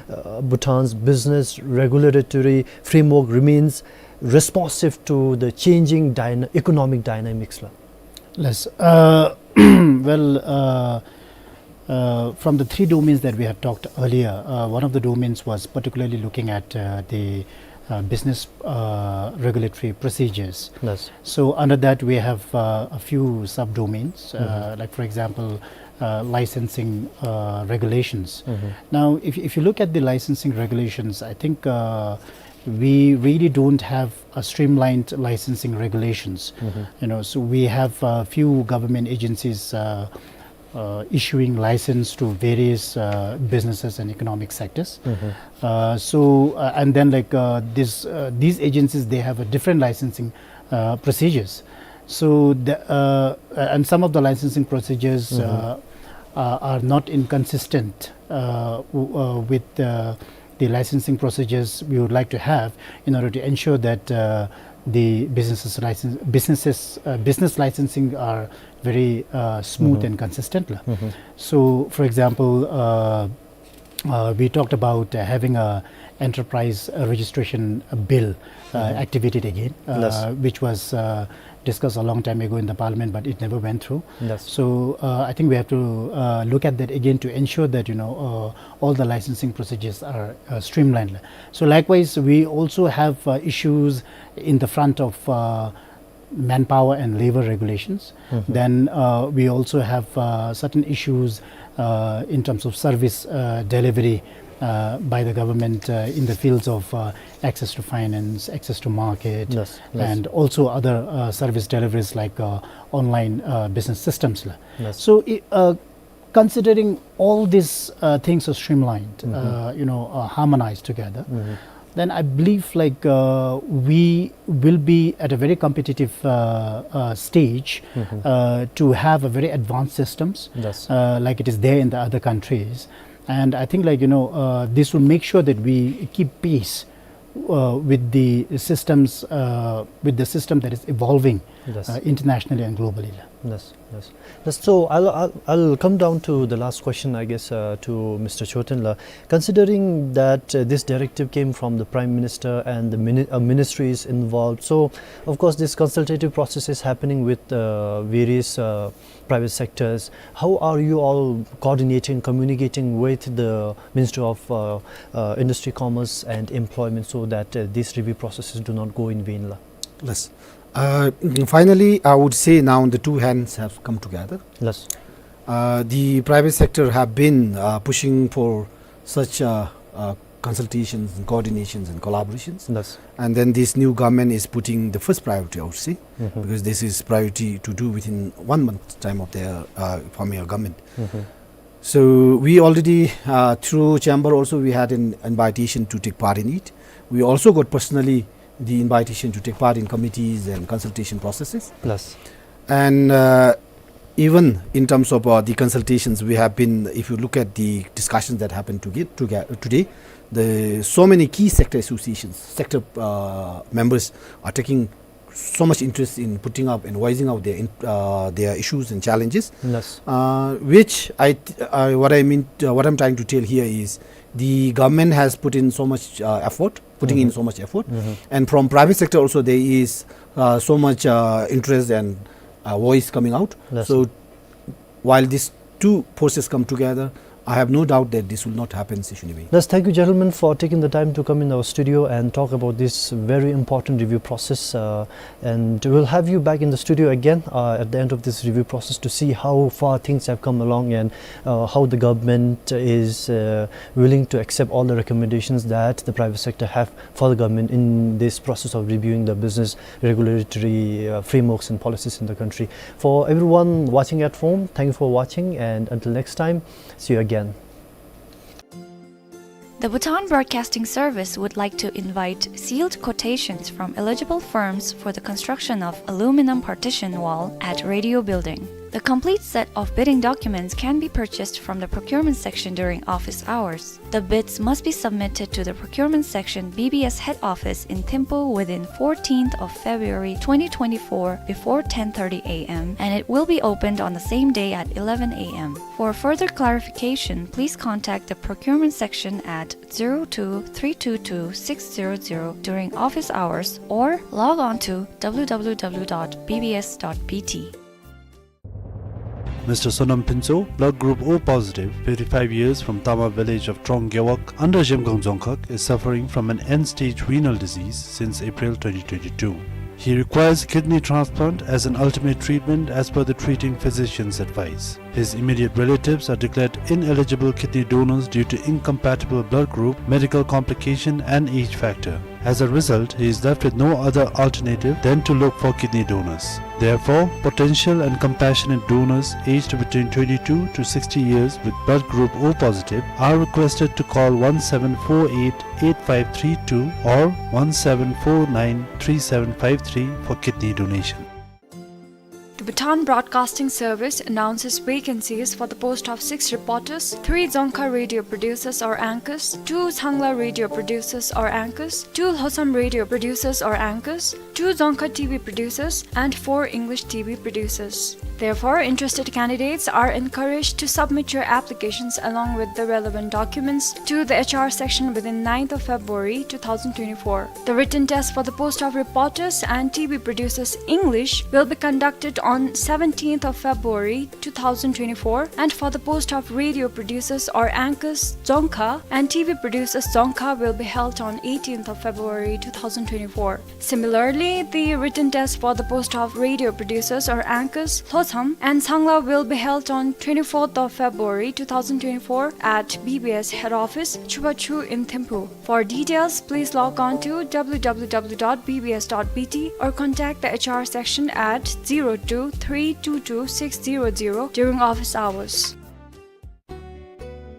uh, Bhutan's business regulatory framework remains responsive to the changing dyna- economic dynamics? La? Yes. Uh, well, uh, uh, from the three domains that we have talked earlier, uh, one of the domains was particularly looking at uh, the uh, business uh, regulatory procedures. Yes. So under that, we have uh, a few subdomains, uh, like, for example, uh, licensing uh, regulations. Now, if, if you look at the licensing regulations, I think uh, we really don't have a streamlined licensing regulations. You know, so we have a few government agencies uh, uh, issuing license to various uh, businesses and economic sectors. Uh, so, uh, and then, like, uh, this, uh, these agencies, they have a different licensing uh, procedures. So, the, uh, uh, and some of the licensing procedures uh, uh, are not inconsistent uh, w- uh, with uh, the licensing procedures we would like to have in order to ensure that uh, the businesses license businesses uh, business licensing are very uh, smooth and consistent. La. So, for example, uh, uh, we talked about uh, having a enterprise uh, registration uh, bill uh, activated again, uh, which was uh, discussed a long time ago in the parliament, but it never went through. Yes. So uh, I think we have to uh, look at that again to ensure that, you know, uh, all the licensing procedures are uh, streamlined. So likewise, we also have uh, issues in the front of uh, manpower and labor regulations. Then uh, we also have uh, certain issues uh, in terms of service uh, delivery uh, by the government uh, in the fields of uh, access to finance, access to market, Yes, yes. and also other uh, service deliveries like uh, online uh, business systems. La. Yes. So, i- uh, considering all these uh, things are streamlined, uh, you know, uh, harmonized together, then I believe, like, uh, we will be at a very competitive uh, uh, stage uh, to have a very advanced systems Yes. uh, like it is there in the other countries. And I think, like, you know, uh, this will make sure that we keep pace uh, with the systems, uh, with the system that is evolving Yes. uh, internationally and globally. Yes, yes. Yes, so I'll, I'll, I'll come down to the last question, I guess, uh, to Mister Chothenla. Considering that uh, this directive came from the Prime Minister and the mini- uh, ministry is involved, so of course this consultative process is happening with uh, various uh, private sectors. How are you all coordinating, communicating with the Ministry of uh, uh, Industry, Commerce and Employment so that uh, these review processes do not go in vain? La? Yes. Uh, finally, I would say now the two hands have come together. Yes. Uh, the private sector have been uh, pushing for such uh, uh, consultations and coordinations and collaborations. Yes. And then this new government is putting the first priority, I would say, because this is priority to do within one month time of their uh, forming a government. So we already, uh, through chamber also, we had an invitation to take part in it. We also got personally the invitation to take part in committees and consultation processes. Yes. And uh, even in terms of uh, the consultations, we have been, if you look at the discussions that happened to get, to get, today, the so many key sector associations, sector uh, members are taking so much interest in putting up and voicing out their in, uh, their issues and challenges, Yes. uh, which I, th- I what I mean, uh, what I'm trying to tell here is the government has put in so much uh, effort, putting in so much effort, and from private sector also there is uh, so much uh, interest and uh, voice coming out. Yes. So while these two forces come together, I have no doubt that this will not happen, Sri Shuni Bey. Let's thank you, gentlemen, for taking the time to come in our studio and talk about this very important review process. Uh, and we'll have you back in the studio again, uh, at the end of this review process to see how far things have come along and, uh, how the government is, uh, willing to accept all the recommendations that the private sector have for the government in this process of reviewing the business regulatory, uh, frameworks and policies in the country. For everyone watching at home, thank you for watching, and until next time, see you again. The Bhutan Broadcasting Service would like to invite sealed quotations from eligible firms for the construction of aluminum partition wall at Radio Building. The complete set of bidding documents can be purchased from the procurement section during office hours. The bids must be submitted to the procurement section, B B S head office in Thimphu, within fourteenth of February twenty twenty-four before ten thirty A M, and it will be opened on the same day at eleven A M. For further clarification, please contact the procurement section at zero two three two two six zero zero during office hours or log on to W W W dot B B S dot B T. Mister Sonam Phuntsho, blood group O positive, fifty-five years, from Tama village of Trong Gewog under Zhemgang Dzongkhag, is suffering from an end-stage renal disease since April twenty twenty-two. He requires kidney transplant as an ultimate treatment as per the treating physician's advice. His immediate relatives are declared ineligible kidney donors due to incompatible blood group, medical complication and age factor. As a result, he is left with no other alternative than to look for kidney donors. Therefore, potential and compassionate donors aged between twenty-two to sixty years with blood group O positive are requested to call one seven four eight eight five three two or one seven four nine three seven five three for kidney donation. The Bhutan Broadcasting Service announces vacancies for the post of six reporters, three Dzongkha radio producers or anchors, two Changla radio producers or anchors, two Lhotsam radio producers or anchors, two Dzongkha T V producers, and four English T V producers. Therefore, interested candidates are encouraged to submit your applications along with the relevant documents to the H R section within ninth of February two thousand twenty-four. The written test for the post of reporters and T V producers English will be conducted on seventeenth of February two thousand twenty-four, and for the post of radio producers or anchors Dzongkha and T V producers Dzongkha will be held on eighteenth of February two thousand twenty-four. Similarly, the written test for the post of radio producers or anchors Lhotsam and Changla will be held on twenty-fourth of February two thousand twenty-four at B B S head office, Chubachu in Thimphu. For details, please log on to W W W dot B B S dot B T or contact the H R section at zero two three two two six zero zero during office hours.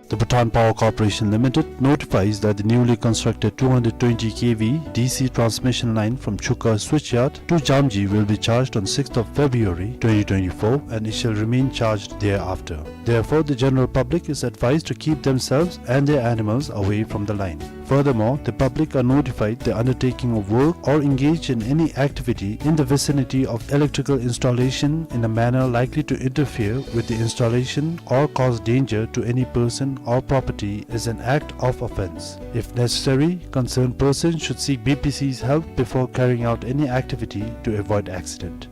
The Bhutan Power Corporation Limited notifies that the newly constructed two hundred twenty K V D C transmission line from Chukar switchyard to Jamji will be charged on sixth of February twenty twenty-four, and it shall remain charged thereafter. Therefore, the general public is advised to keep themselves and their animals away from the line. Furthermore, the public are notified the undertaking of work or engage in any activity in the vicinity of electrical installation in a manner likely to interfere with the installation or cause danger to any person or property is an act of offence. If necessary, concerned persons should seek B P C's help before carrying out any activity to avoid accident.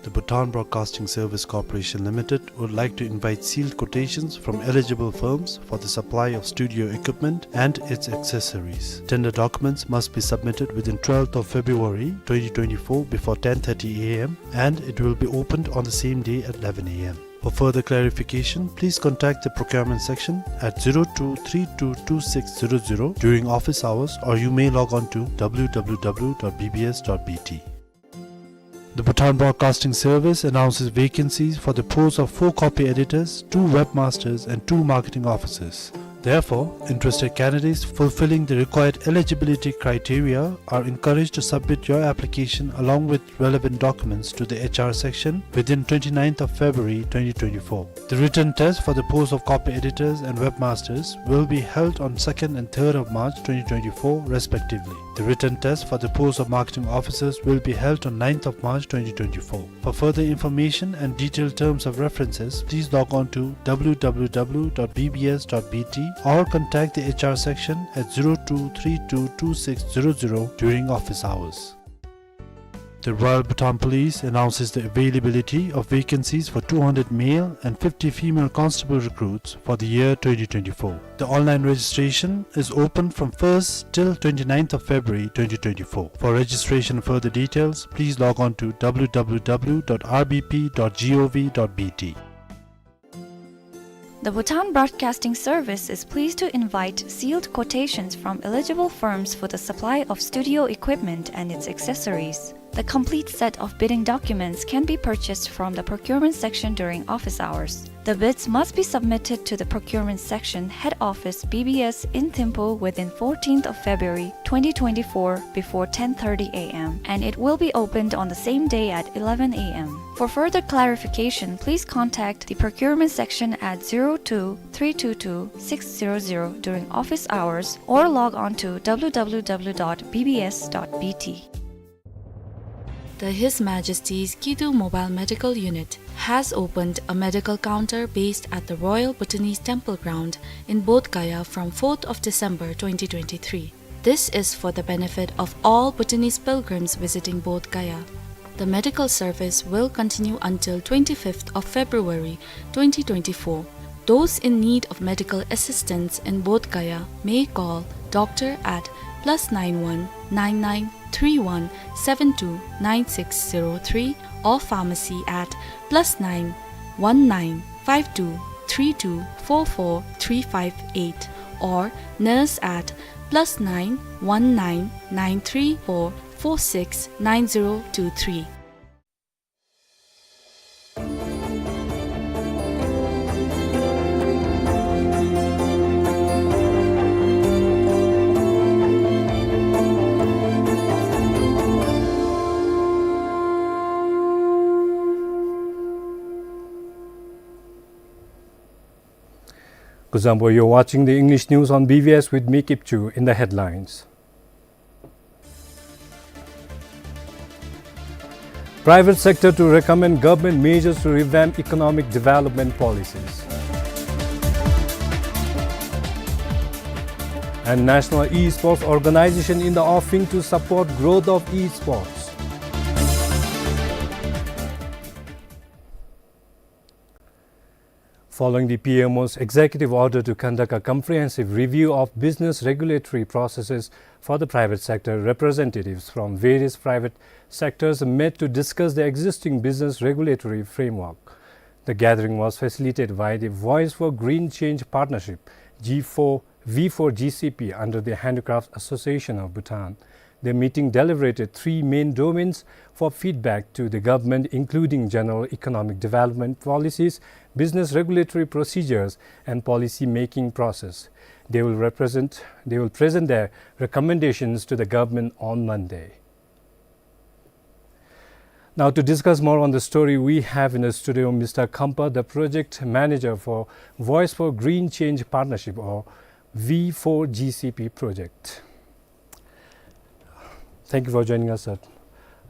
The Bhutan Broadcasting Service Corporation Limited would like to invite sealed quotations from eligible firms for the supply of studio equipment and its accessories. Tender documents must be submitted within twelfth of February twenty twenty-four before ten thirty A M, and it will be opened on the same day at eleven A M. For further clarification, please contact the procurement section at zero two three two two six zero zero during office hours, or you may log on to W W W dot B B S dot B T. The Bhutan Broadcasting Service announces vacancies for the posts of four copy editors, two webmasters, and two marketing officers. Therefore, interested candidates fulfilling the required eligibility criteria are encouraged to submit your application along with relevant documents to the H R section within twenty-ninth of February twenty twenty-four. The written test for the post of copy editors and webmasters will be held on second and third of March twenty twenty-four respectively. The written test for the post of marketing officers will be held on ninth of March twenty twenty-four. For further information and detailed terms of references, please log on to W W W dot B B S dot B T or contact the H R section at zero two three two two six zero zero during office hours. The Royal Bhutan Police announces the availability of vacancies for two hundred male and fifty female constable recruits for the year twenty twenty-four. The online registration is open from first till twenty-ninth of February twenty twenty-four. For registration and further details, please log on to w w w dot r b p dot g o v dot b t. The Bhutan Broadcasting Service is pleased to invite sealed quotations from eligible firms for the supply of studio equipment and its accessories. The complete set of bidding documents can be purchased from the procurement section during office hours. The bids must be submitted to the procurement section, head office, B B S, in Thimphu within fourteenth of February twenty twenty-four before ten thirty a m, and it will be opened on the same day at eleven a m. For further clarification, please contact the procurement section at zero two three two two six zero zero during office hours or log on to w w w dot b b s dot b t. The His Majesty's Kidu Mobile Medical Unit has opened a medical counter based at the Royal Bhutanese Temple Ground in Bodh Gaya from fourth of December twenty twenty-three. This is for the benefit of all Bhutanese pilgrims visiting Bodh Gaya. The medical service will continue until twenty-fifth of February twenty twenty-four. Those in need of medical assistance in Bodh Gaya may call doctor at plus nine one nine nine three one seven two nine six zero three or pharmacy at plus nine one nine five two three two four four three five eight or nurse at plus nine one nine nine three four four six nine zero two three. Kuzuzangpo, you're watching the English news on B B S with me, Kipchu. In the headlines: Private sector to recommend government measures to revamp economic development policies. And National E-Sports Organization in the offing to support growth of e-sports. Following the P M O's executive order to conduct a comprehensive review of business regulatory processes for the private sector, representatives from various private sectors met to discuss the existing business regulatory framework. The gathering was facilitated by the Voice for Green Change Partnership, G four, V four G C P, under the Handicrafts Association of Bhutan. The meeting deliberated three main domains for feedback to the government, including general economic development policies, business regulatory procedures, and policy making process. They will represent, they will present their recommendations to the government on Monday. Now, to discuss more on the story, we have in the studio Mister Khampa, the project manager for Voice for Green Change Partnership, or V four G C P project. Thank you for joining us, sir.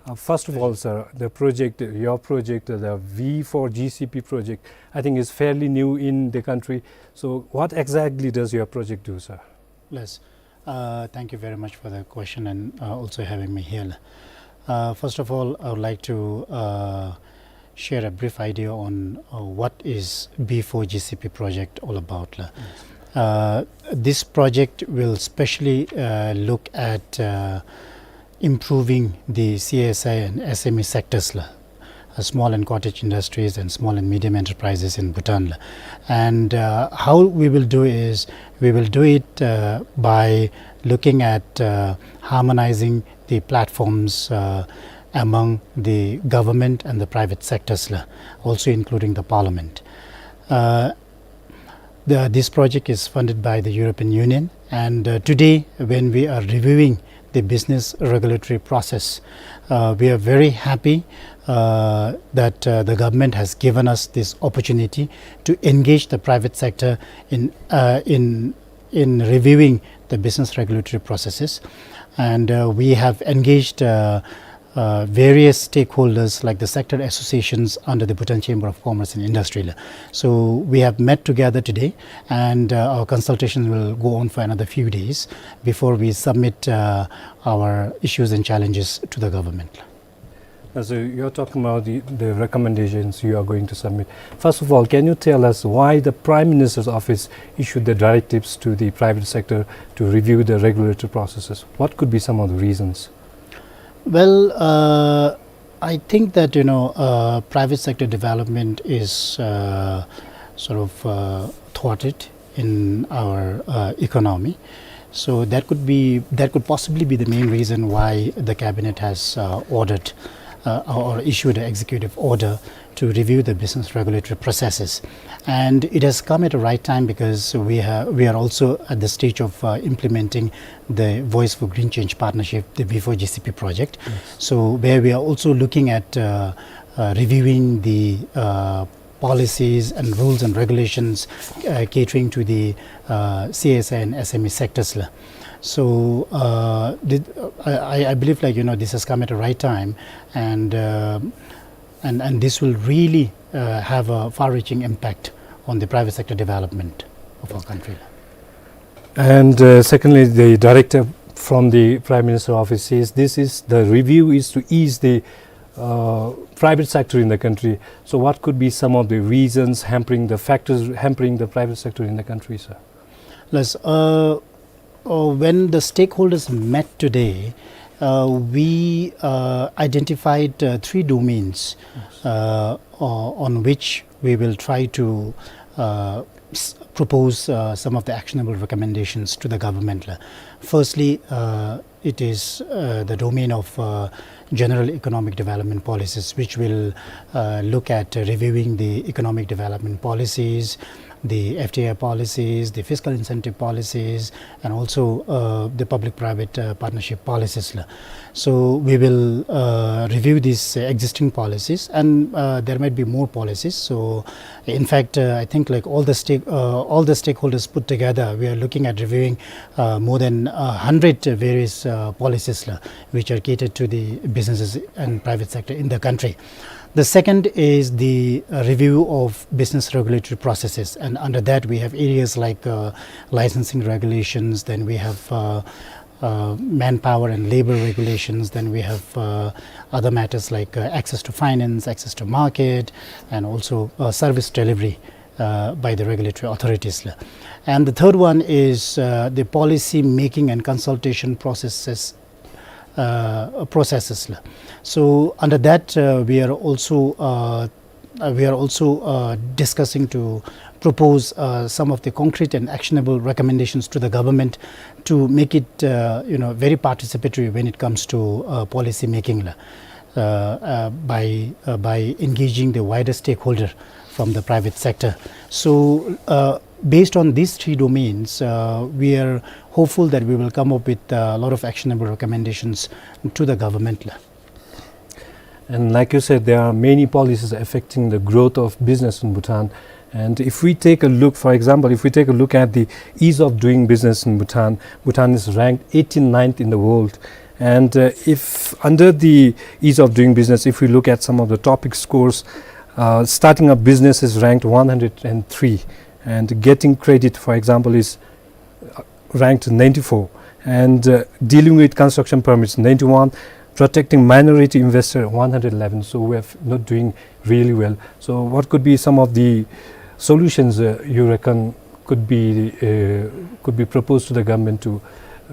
Uh, first of all, sir, the project, your project, the V four G C P project, I think is fairly new in the country. So what exactly does your project do, sir? Yes. Uh, thank you very much for the question and, uh, also having me here. Uh, first of all, I would like to, uh, share a brief idea on, uh, what is V four G C P project all about. Yes. Uh, this project will specially, uh, look at, uh, improving the C S I and S M E sectors, la, uh, small and cottage industries and small and medium enterprises in Bhutan, la. And, uh, how we will do is, we will do it, uh, by looking at, uh, harmonizing the platforms, uh, among the government and the private sectors, la, also including the parliament. Uh, the, this project is funded by the European Union, and, uh, today, when we are reviewing the business regulatory process, uh, we are very happy, uh, that, uh, the government has given us this opportunity to engage the private sector in, uh, in, in reviewing the business regulatory processes. And, uh, we have engaged, uh, uh, various stakeholders like the sector associations under the Bhutan Chamber of Commerce and Industry. So we have met together today, and, uh, our consultations will go on for another few days before we submit, uh, our issues and challenges to the government. Uh, so you're talking about the, the recommendations you are going to submit. First of all, can you tell us why the Prime Minister's office issued the directives to the private sector to review the regulatory processes? What could be some of the reasons? Well, uh, I think that, you know, uh, private sector development is, uh, sort of, uh, thwarted in our, uh, economy. So that could be, that could possibly be the main reason why the cabinet has, uh, ordered, uh, or issued an executive order to review the business regulatory processes. And it has come at a right time because we ha-, we are also at the stage of, uh, implementing the Voice for Green Change Partnership, the V four G C P project. Yes. So where we are also looking at, uh, uh, reviewing the, uh, policies and rules and regulations, uh, catering to the, uh, C S I and S M E sectors la. So, uh, the, I, I, I believe, like, you know, this has come at a right time, and, uh, and, and this will really, uh, have a far-reaching impact on the private sector development of our country. And, uh, secondly, the director from the Prime Minister's office says this is, the review is to ease the, uh, private sector in the country. So what could be some of the reasons hampering, the factors hampering the private sector in the country, sir? Yes, uh, uh, when the stakeholders met today, uh, we, uh, identified, uh, three domains, yes, uh, uh, on which we will try to, uh, s-, propose, uh, some of the actionable recommendations to the government la. Firstly, uh, it is, uh, the domain of, uh, general economic development policies, which will, uh, look at reviewing the economic development policies, the F D I policies, the fiscal incentive policies, and also, uh, the public-private, uh, partnership policies la. So we will, uh, review these, uh, existing policies, and, uh, there might be more policies. So in fact, uh, I think, like, all the stake-, uh, all the stakeholders put together, we are looking at reviewing, uh, more than a hundred various, uh, policies la, which are catered to the businesses and private sector in the country. The second is the, uh, review of business regulatory processes, and under that we have areas like, uh, licensing regulations, then we have, uh, uh, manpower and labor regulations, then we have, uh, other matters like, uh, access to finance, access to market, and also, uh, service delivery, uh, by the regulatory authorities la. And the third one is, uh, the policy making and consultation processes, uh, processes la. So under that, uh, we are also, uh, uh, we are also, uh, discussing to propose, uh, some of the concrete and actionable recommendations to the government to make it, uh, you know, very participatory when it comes to, uh, policy making la, uh, uh, by, uh, by engaging the wider stakeholder from the private sector. So, uh, based on these three domains, uh, we are hopeful that we will come up with a lot of actionable recommendations to the government la. And like you said, there are many policies affecting the growth of business in Bhutan. And if we take a look, for example, if we take a look at the ease of doing business in Bhutan, Bhutan is ranked eighty-ninth in the world. And, uh, if under the ease of doing business, if we look at some of the topic scores, uh, starting a business is ranked one hundred and three, and getting credit, for example, is, uh, ranked ninety-four, and, uh, dealing with construction permits, ninety-one, protecting minority investor, one hundred eleven. So we are not doing really well. So what could be some of the solutions, uh, you reckon could be, uh, could be proposed to the government to,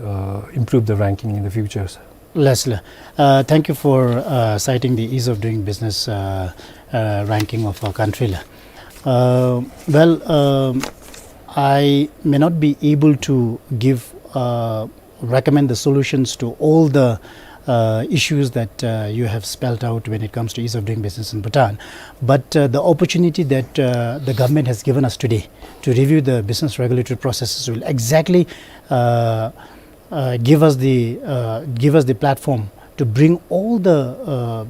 uh, improve the ranking in the future, sir? Yes la. Uh, thank you for, uh, citing the ease of doing business, uh, uh, ranking of our country la. Uh, well, um, I may not be able to give, uh, recommend the solutions to all the, uh, issues that, uh, you have spelled out when it comes to ease of doing business in Bhutan. But, uh, the opportunity that, uh, the government has given us today to review the business regulatory processes will exactly, uh, uh, give us the, uh, give us the platform to bring all the, uh,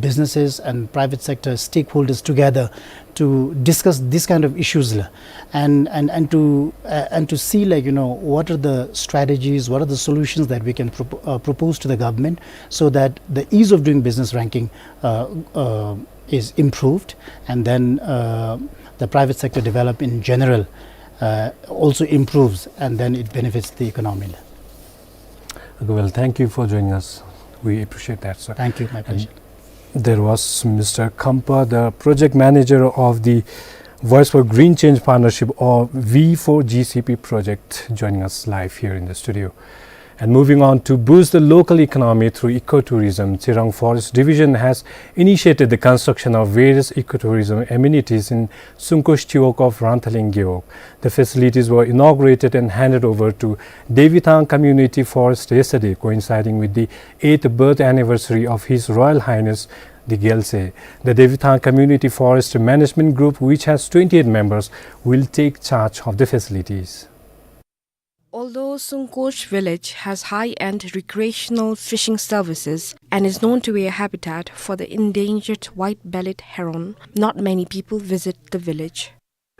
businesses and private sector stakeholders together to discuss this kind of issues la, and, and, and to, uh, and to see, like, you know, what are the strategies, what are the solutions that we can propo-, uh, propose to the government so that the ease of doing business ranking, uh, uh, is improved, and then, uh, the private sector develop in general, uh, also improves, and then it benefits the economy la. Okay, well, thank you for joining us. We appreciate that, sir. Thank you. My pleasure. There was Mister Khampa, the project manager of the Voice for Green Change Partnership, or V four G C P project, joining us live here in the studio. And moving on, to boost the local economy through ecotourism, Tsirang Forest Division has initiated the construction of various ecotourism amenities in Sungkosh Chiwog of Ranthaling Gewog. The facilities were inaugurated and handed over to Devithang Community Forest yesterday, coinciding with the eighth birth anniversary of His Royal Highness the Gyalse. The Devithang Community Forest Management Group, which has twenty-eight members, will take charge of the facilities. Although Sungkosh village has high-end recreational fishing services and is known to be a habitat for the endangered white-bellied heron, not many people visit the village.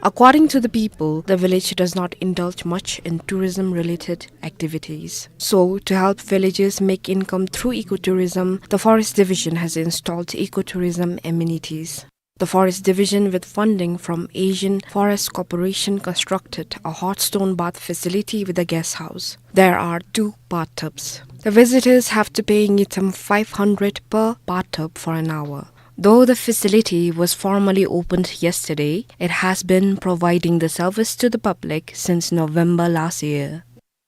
According to the people, the village does not indulge much in tourism-related activities. So, to help villagers make income through ecotourism, the Forest Division has installed ecotourism amenities. The Forest Division, with funding from Asian Forest Corporation, constructed a hot stone bath facility with a guest house. There are two bathtubs. The visitors have to pay ngitham five hundred per bathtub for an hour. Though the facility was formally opened yesterday, it has been providing the service to the public since November last year.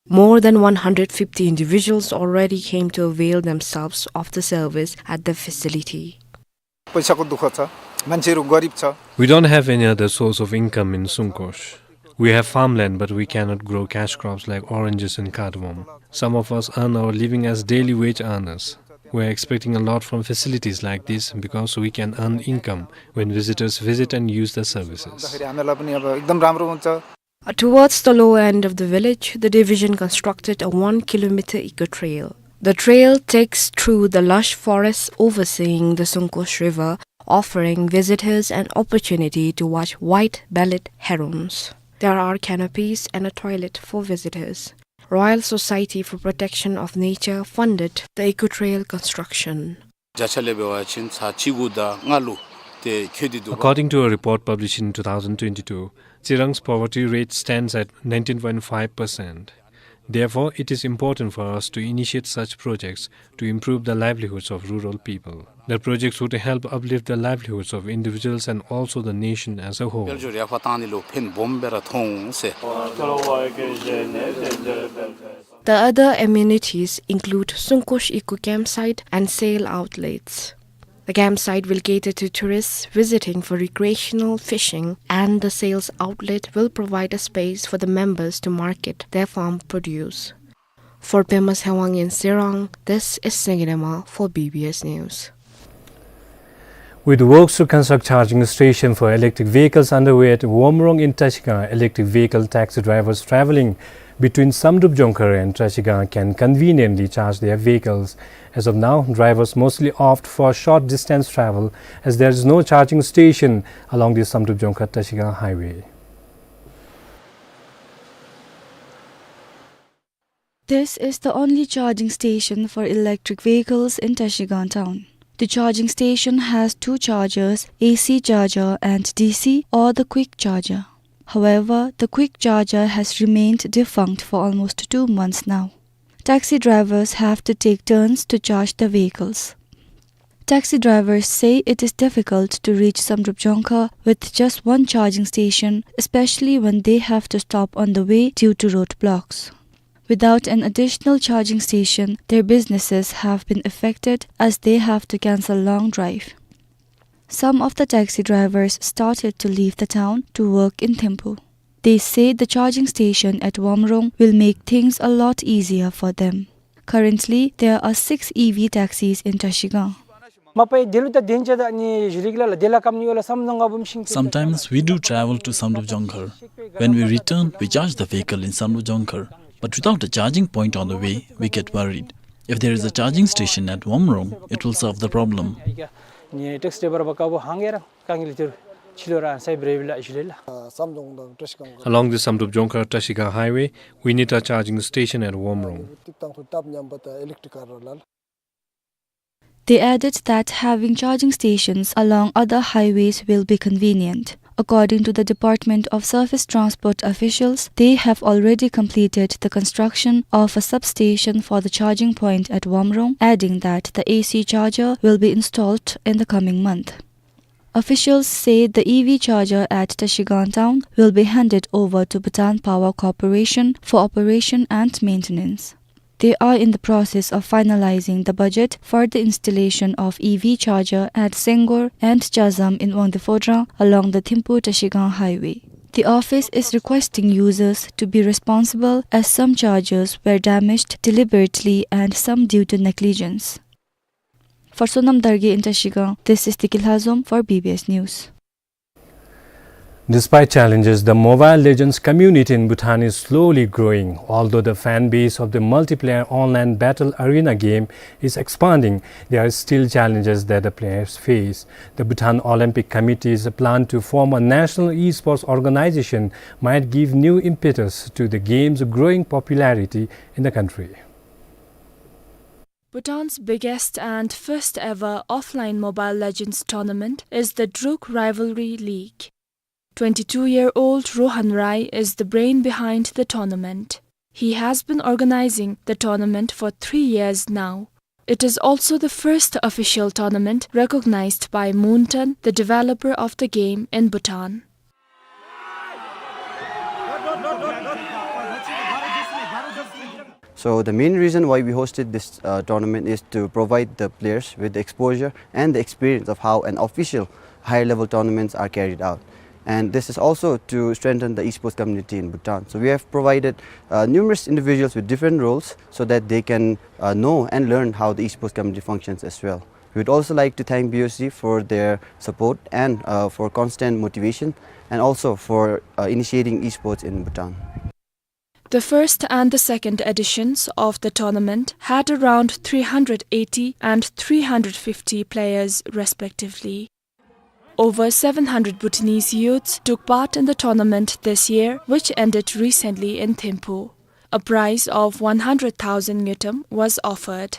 More than one hundred fifty individuals already came to avail themselves of the service at the facility. पैसाको दुःख छ, मान्छेहरू गरिब छ। We don't have any other source of income in Sungkosh. We have farmland, but we cannot grow cash crops like oranges and cardamom. Some of us earn our living as daily wage earners. We are expecting a lot from facilities like this because we can earn income when visitors visit and use the services. हामीलाई पनि अब एकदम राम्रो हुन्छ। Uh, towards the lower end of the village, the division constructed a one kilometer eco trail. The trail takes through the lush forests overseeing the Sungkosh River, offering visitors an opportunity to watch white-bellied herons. There are canopies and a toilet for visitors. Royal Society for Protection of Nature funded the eco trail construction. བརྒྱ་ཆ་ལས་འབད་བ་ཅིན་ཚ་གཅིག་དགུ་དང་ལྔ་ལུ་ཏེ་ཁྱོད་དེ་འདུག་པ། According to a report published in two thousand twenty-two, Tsirang's poverty rate stands at nineteen point five percent. Therefore, it is important for us to initiate such projects to improve the livelihoods of rural people. The projects would help uplift the livelihoods of individuals and also the nation as a whole. དཔལ་འབྱོར་ཡག་པ་བཏང་ནི་ལུ་ཕན་སྦོམ་སྦེ་ར་ཐོགས་འོང་ཟེར། The other amenities include Sungkosh Eco Campsite and sale outlets. The campsite will cater to tourists visiting for recreational fishing, and the sales outlet will provide a space for the members to market their farm produce. For Pema Sewang in Tsirang, this is Sengirema for B B S News. With works to construct charging station for electric vehicles underway at Womrong in Trashigang, electric vehicle taxi drivers travelling between Samdrup Jongkhar and Trashigang can conveniently charge their vehicles. As of now, drivers mostly opt for short distance travel as there is no charging station along the Samdrup Jongkhar Trashigang highway. This is the only charging station for electric vehicles in Trashigang town. The charging station has two chargers, A C charger and D C or the quick charger. However, the quick charger has remained defunct for almost two months now. Taxi drivers have to take turns to charge the vehicles. Taxi drivers say it is difficult to reach Samdrup Jongkhar with just one charging station, especially when they have to stop on the way due to roadblocks. Without an additional charging station, their businesses have been affected as they have to cancel long drive. Some of the taxi drivers started to leave the town to work in Thimphu. They say the charging station at Womrong will make things a lot easier for them. Currently, there are six E V taxis in Trashigang. Sometimes we do travel to Samdrup Jongkhar. When we return, we charge the vehicle in Samdrup Jongkhar. But without a charging point on the way, we get worried. If there is a charging station at Womrong, it will solve the problem. Along the Samdrup Jongkhar Trashigang highway, we need a charging station at Womrong. They added that having charging stations along other highways will be convenient. According to the Department of Surface Transport officials, they have already completed the construction of a substation for the charging point at Wamrong, adding that the A C charger will be installed in the coming month. Officials say the E V charger at Trashigang town will be handed over to Bhutan Power Corporation for operation and maintenance. They are in the process of finalizing the budget for the installation of E V charger at Senggor and Chazam in Wangdue Phodrang along the Thimphu Trashigang highway. The office is requesting users to be responsible as some chargers were damaged deliberately and some due to negligence. For Sonam Dargye in Trashigang, this is Tiki Lhazom for B B S News. Despite challenges, the Mobile Legends community in Bhutan is slowly growing. Although the fan base of the multiplayer online battle arena game is expanding, there are still challenges that the players face. The Bhutan Olympic Committee's plan to form a national esports organization might give new impetus to the game's growing popularity in the country. Bhutan's biggest and first ever offline Mobile Legends tournament is the Druk Rivalry League. Twenty-two-year-old Rohan Rai is the brain behind the tournament. He has been organizing the tournament for three years now. It is also the first official tournament recognized by Moonton, the developer of the game in Bhutan. So the main reason why we hosted this uh, tournament is to provide the players with the exposure and the experience of how an official higher level tournaments are carried out. And this is also to strengthen the esports community in Bhutan. So we have provided uh, numerous individuals with different roles so that they can uh, know and learn how the esports community functions as well. We would also like to thank B O C for their support and uh, for constant motivation and also for uh, initiating esports in Bhutan. The first and the second editions of the tournament had around three hundred eighty and three hundred fifty players respectively. Over seven hundred Bhutanese youths took part in the tournament this year, which ended recently in Thimphu. A prize of one hundred thousand ngultrum was offered.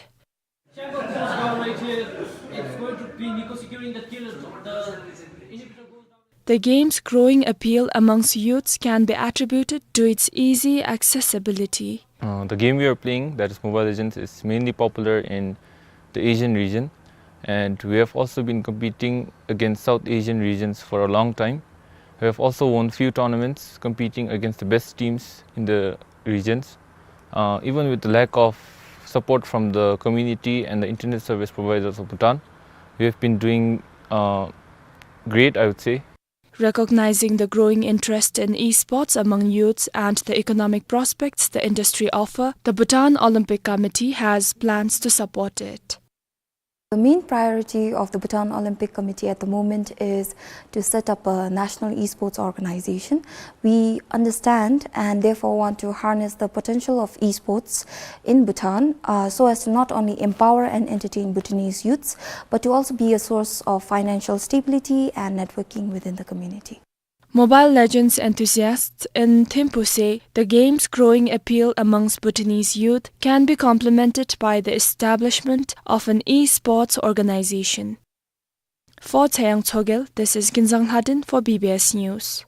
The game's growing appeal amongst youths can be attributed to its easy accessibility. Uh, the game we are playing, that is Mobile Legends, is mainly popular in the Asian region, and we have also been competing against South Asian regions for a long time. We have also won few tournaments competing against the best teams in the regions. Uh, even with the lack of support from the community and the internet service providers of Bhutan, we have been doing uh, great, I would say. Recognizing the growing interest in esports among youths and the economic prospects the industry offer, the Bhutan Olympic Committee has plans to support it. The main priority of the Bhutan Olympic Committee at the moment is to set up a national esports organization. We understand and therefore want to harness the potential of esports in Bhutan uh, so as to not only empower and entertain Bhutanese youths, but to also be a source of financial stability and networking within the community. Mobile Legends enthusiasts in Thimphu say the game's growing appeal amongst Bhutanese youth can be complemented by the establishment of an esports organization. For Tsayang Tshogel, this is Kinzang Lhadin for B B S News.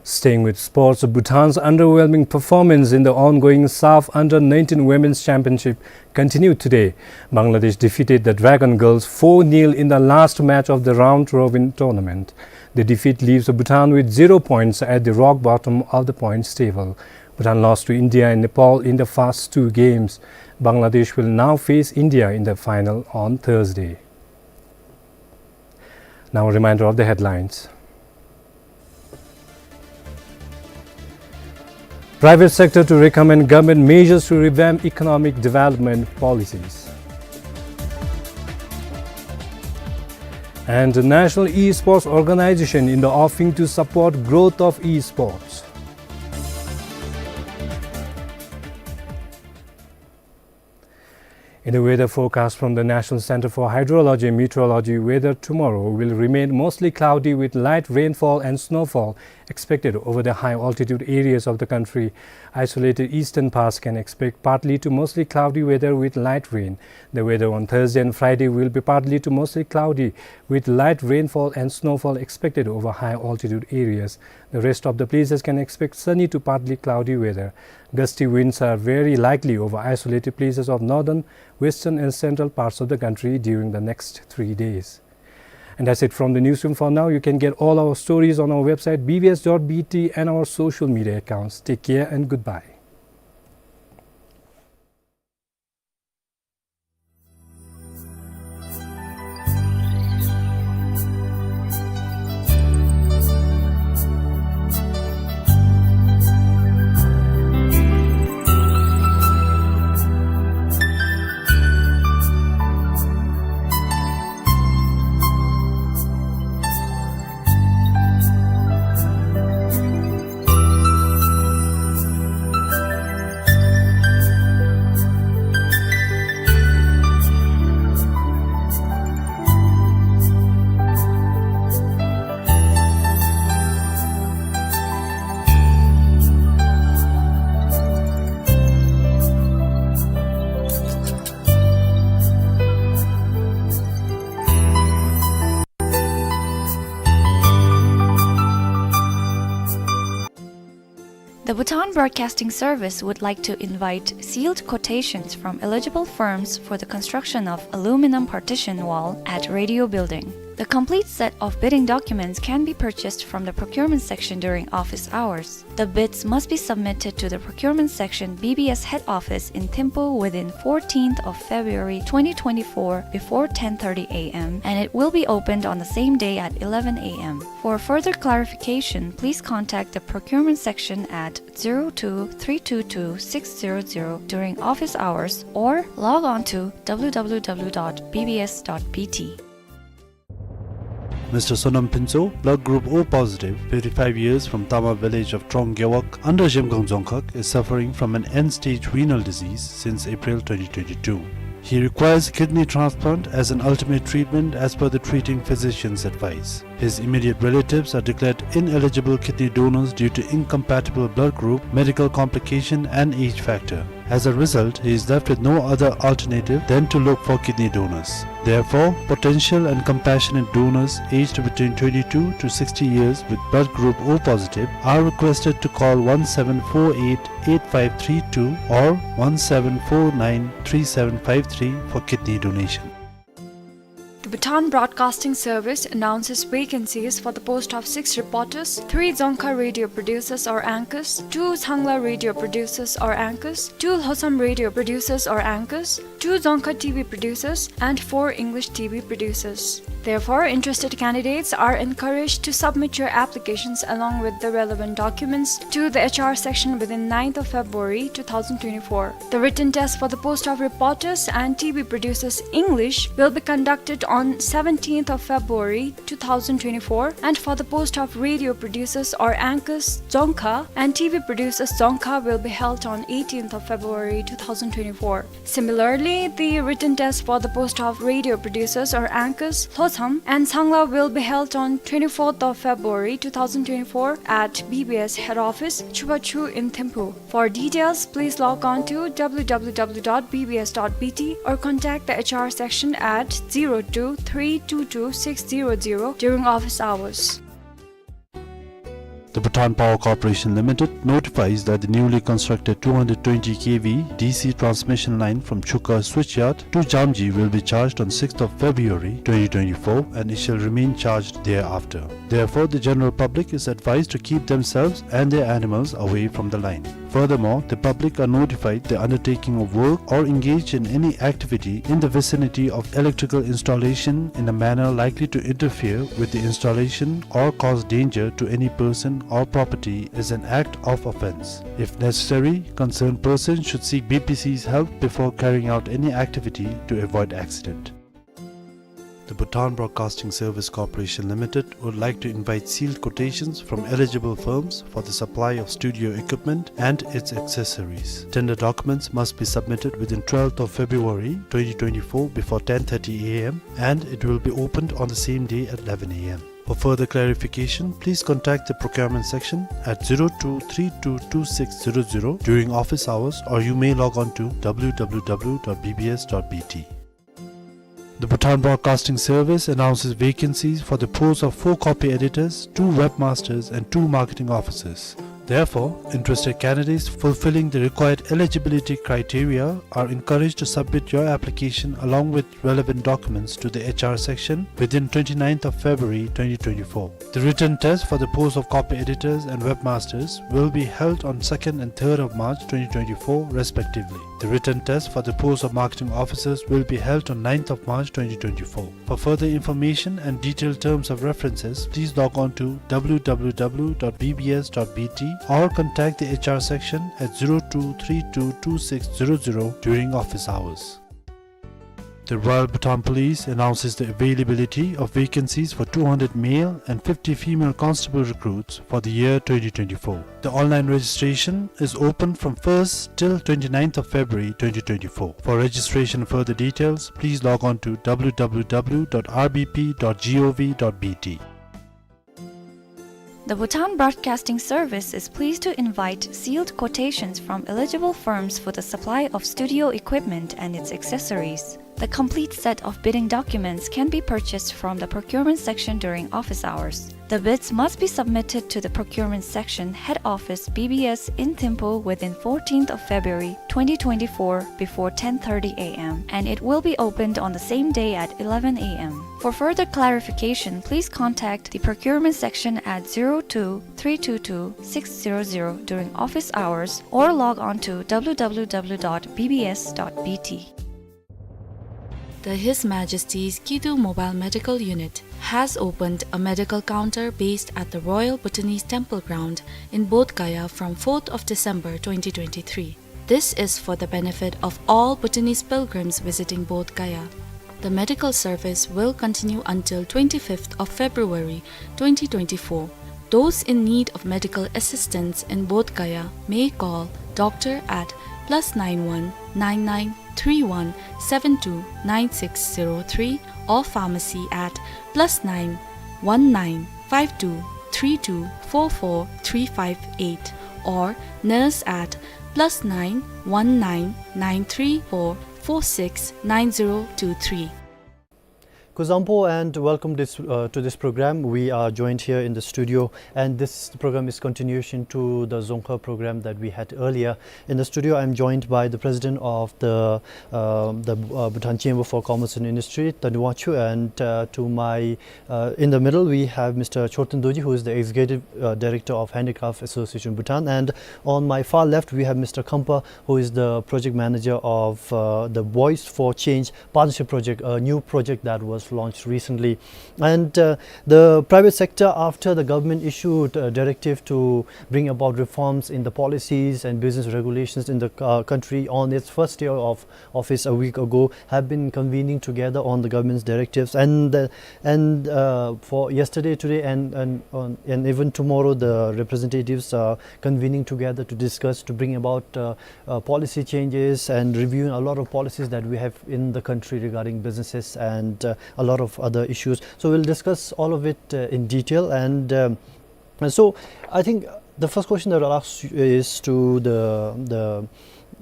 Staying with sports, Bhutan's underwhelming performance in the ongoing SAFF Under nineteen Women's Championship continued today. Bangladesh defeated the Dragon Girls four nil in the last match of the round-robin tournament. The defeat leaves Bhutan with zero points at the rock bottom of the points table. Bhutan lost to India and Nepal in the first two games. Bangladesh will now face India in the final on Thursday. Now a reminder of the headlines. Private sector to recommend government measures to revamp economic development policies. And the National Esports Organization in the offing to support growth of esports. In the weather forecast from the National Center for Hydrology and Meteorology, weather tomorrow will remain mostly cloudy with light rainfall and snowfall Expected over the high altitude areas of the country. Isolated eastern parts can expect partly to mostly cloudy weather with light rain. The weather on Thursday and Friday will be partly to mostly cloudy with light rainfall and snowfall expected over high altitude areas. The rest of the places can expect sunny to partly cloudy weather. Gusty winds are very likely over isolated places of northern, western and central parts of the country during the next three days. And that's it from the newsroom for now. You can get all our stories on our website B B S dot B T and our social media accounts. Take care and goodbye. The Bhutan Broadcasting Service would like to invite sealed quotations from eligible firms for the construction of aluminum partition wall at Radio Building. The complete set of bidding documents can be purchased from the procurement section during office hours. The bids must be submitted to the procurement section, B B S head office in Thimphu, within fourteenth of February twenty twenty-four before ten thirty A M, and it will be opened on the same day at eleven A M. For further clarification, please contact the procurement section at zero two three two two six zero zero during office hours or log on to W W W dot B B S dot B T. Mister Sonam Phuntsho, blood group O positive, fifty-five years, from Tama village of Trong Gewog under Zhemgang Dzongkhag, is suffering from an end-stage renal disease since April twenty twenty-two. He requires kidney transplant as an ultimate treatment as per the treating physician's advice. His immediate relatives are declared ineligible kidney donors due to incompatible blood group, medical complication, and age factor. As a result, he is left with no other alternative than to look for kidney donors. Therefore, potential and compassionate donors aged between twenty-two to sixty years with blood group O positive are requested to call one seven four eight eight five three two or one seven four nine three seven five three for kidney donation. The Bhutan Broadcasting Service announces vacancies for the post of six reporters, three Dzongkha radio producers or anchors, two Changla radio producers or anchors, two Lhotsam radio producers or anchors, two Dzongkha T V producers, and four English T V producers. Therefore, interested candidates are encouraged to submit your applications along with the relevant documents to the H R section within ninth of February two thousand twenty-four. The written test for the post of reporters and T V producers English will be conducted on seventeenth of February two thousand twenty-four, and for the post of radio producers or anchors Dzongkha and T V producers Dzongkha will be held on eighteenth of February two thousand twenty-four. Similarly, the written test for the post of radio producers or anchors Lhotsam and Changla will be held on twenty-fourth of February two thousand twenty-four at B B S head office, Chubachu in Thimphu. For details, please log on to W W W dot B B S dot B T or contact the H R section at zero two three two two six zero zero during office hours. The Bhutan Power Corporation Limited notifies that the newly constructed two hundred twenty K V D C transmission line from Chukha switchyard to Jamji will be charged on sixth of February twenty twenty-four, and it shall remain charged thereafter. Therefore, the general public is advised to keep themselves and their animals away from the line. Furthermore, the public are notified the undertaking of work or engage in any activity in the vicinity of electrical installation in a manner likely to interfere with the installation or cause danger to any person or property is an act of offence. If necessary, concerned persons should seek B P C's help before carrying out any activity to avoid accident. The Bhutan Broadcasting Service Corporation Limited would like to invite sealed quotations from eligible firms for the supply of studio equipment and its accessories. Tender documents must be submitted within twelfth of February twenty twenty-four before ten thirty A M, and it will be opened on the same day at eleven A M. For further clarification, please contact the procurement section at zero two three two two six zero zero during office hours, or you may log on to w w w dot b b s dot b t. The Bhutan Broadcasting Service announces vacancies for the post of four copy editors, two webmasters, and two marketing officers. Therefore, interested candidates fulfilling the required eligibility criteria are encouraged to submit your application along with relevant documents to the H R section within twenty-ninth of February twenty twenty-four. The written test for the post of copy editors and webmasters will be held on second and third of March twenty twenty-four, respectively. The written test for the post of marketing officers will be held on ninth of March twenty twenty-four. For further information and detailed terms of references, please log on to w w w dot b b s dot b t or contact the H R section at zero two three two two six zero zero during office hours. The Royal Bhutan Police announces the availability of vacancies for two hundred male and fifty female constable recruits for the year twenty twenty-four. The online registration is open from first till twenty-ninth of February twenty twenty-four. For registration and further details, please log on to w w w dot r b p dot g o v dot b t. The Bhutan Broadcasting Service is pleased to invite sealed quotations from eligible firms for the supply of studio equipment and its accessories. The complete set of bidding documents can be purchased from the procurement section during office hours. The bids must be submitted to the procurement section, head office, B B S in Thimphu within fourteenth of February twenty twenty-four before ten thirty a m, and it will be opened on the same day at eleven a m. For further clarification, please contact the procurement section at zero two three two two six zero zero during office hours or log on to w w w dot b b s dot b t. The His Majesty's Kidu Mobile Medical Unit has opened a medical counter based at the Royal Bhutanese Temple Ground in Bodh Gaya from fourth of December twenty twenty-three. This is for the benefit of all Bhutanese pilgrims visiting Bodh Gaya. The medical service will continue until twenty-fifth of February twenty twenty-four. Those in need of medical assistance in Bodh Gaya may call doctor at plus nine one nine nine three one seven two nine six zero three or pharmacy at plus nine one nine five two three two four four three five eight or nurse at plus nine one nine nine three four four six nine zero two three. Kuzuzangpo and welcome this, uh, to this program. We are joined here in the studio, and this program is continuation to the Dzongkha program that we had earlier. In the studio, I'm joined by the president of the, uh, the, uh, Bhutan Chamber for Commerce and Industry, Taniwangchuk, and, uh, to my, uh, in the middle, we have Mister Chorten Dorji, who is the executive, uh, director of Handicraft Association Bhutan, and on my far left, we have Mister Khampa, who is the project manager of, uh, the Voice for Change Partnership Project, a new project that was launched recently. And, uh, the private sector, after the government issued a directive to bring about reforms in the policies and business regulations in the, uh, country, on its first day of office a week ago, have been convening together on the government's directives. And, uh, and, uh, for yesterday, today, and, and, on, and even tomorrow, the representatives are convening together to discuss, to bring about, uh, uh, policy changes and reviewing a lot of policies that we have in the country regarding businesses and, uh, a lot of other issues. So we'll discuss all of it, uh, in detail. And, um, and so I think the first question that I'll ask you is to the, the,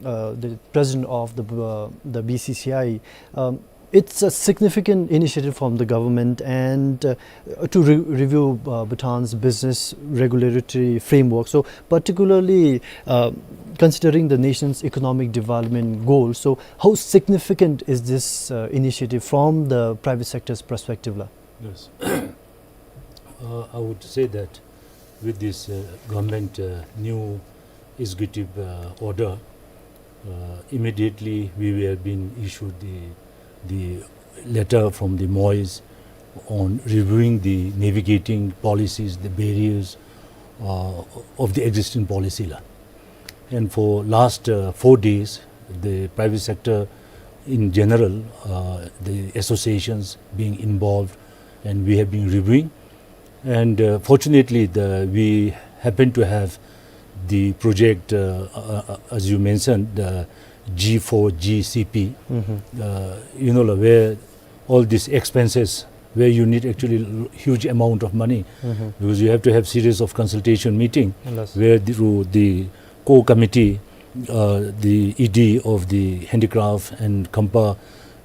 uh, the president of the, uh, the B C C I. Um, it's a significant initiative from the government and, uh, to re-, review, uh, Bhutan's business regulatory framework. So particularly, uh, considering the nation's economic development goals, so how significant is this, uh, initiative from the private sector's perspective, la? Yes. Uh, I would say that with this, uh, government, uh, new executive, uh, order, uh, immediately we were being issued the, the letter from the MoEs on reviewing the navigating policies, the barriers, uh, of the existing policy, la. And for last, uh, four days, the private sector in general, uh, the associations being involved, and we have been reviewing. And, uh, fortunately, the, we happen to have the project, uh, uh, uh, as you mentioned, the G four G C P, Mm-hmm. uh, you know, la, where all these expenses where you need actually l-, huge amount of money, Mm-hmm. because you have to have series of consultation meeting Yes. where the, through the core committee, uh, the E D of the handicraft and COMPA,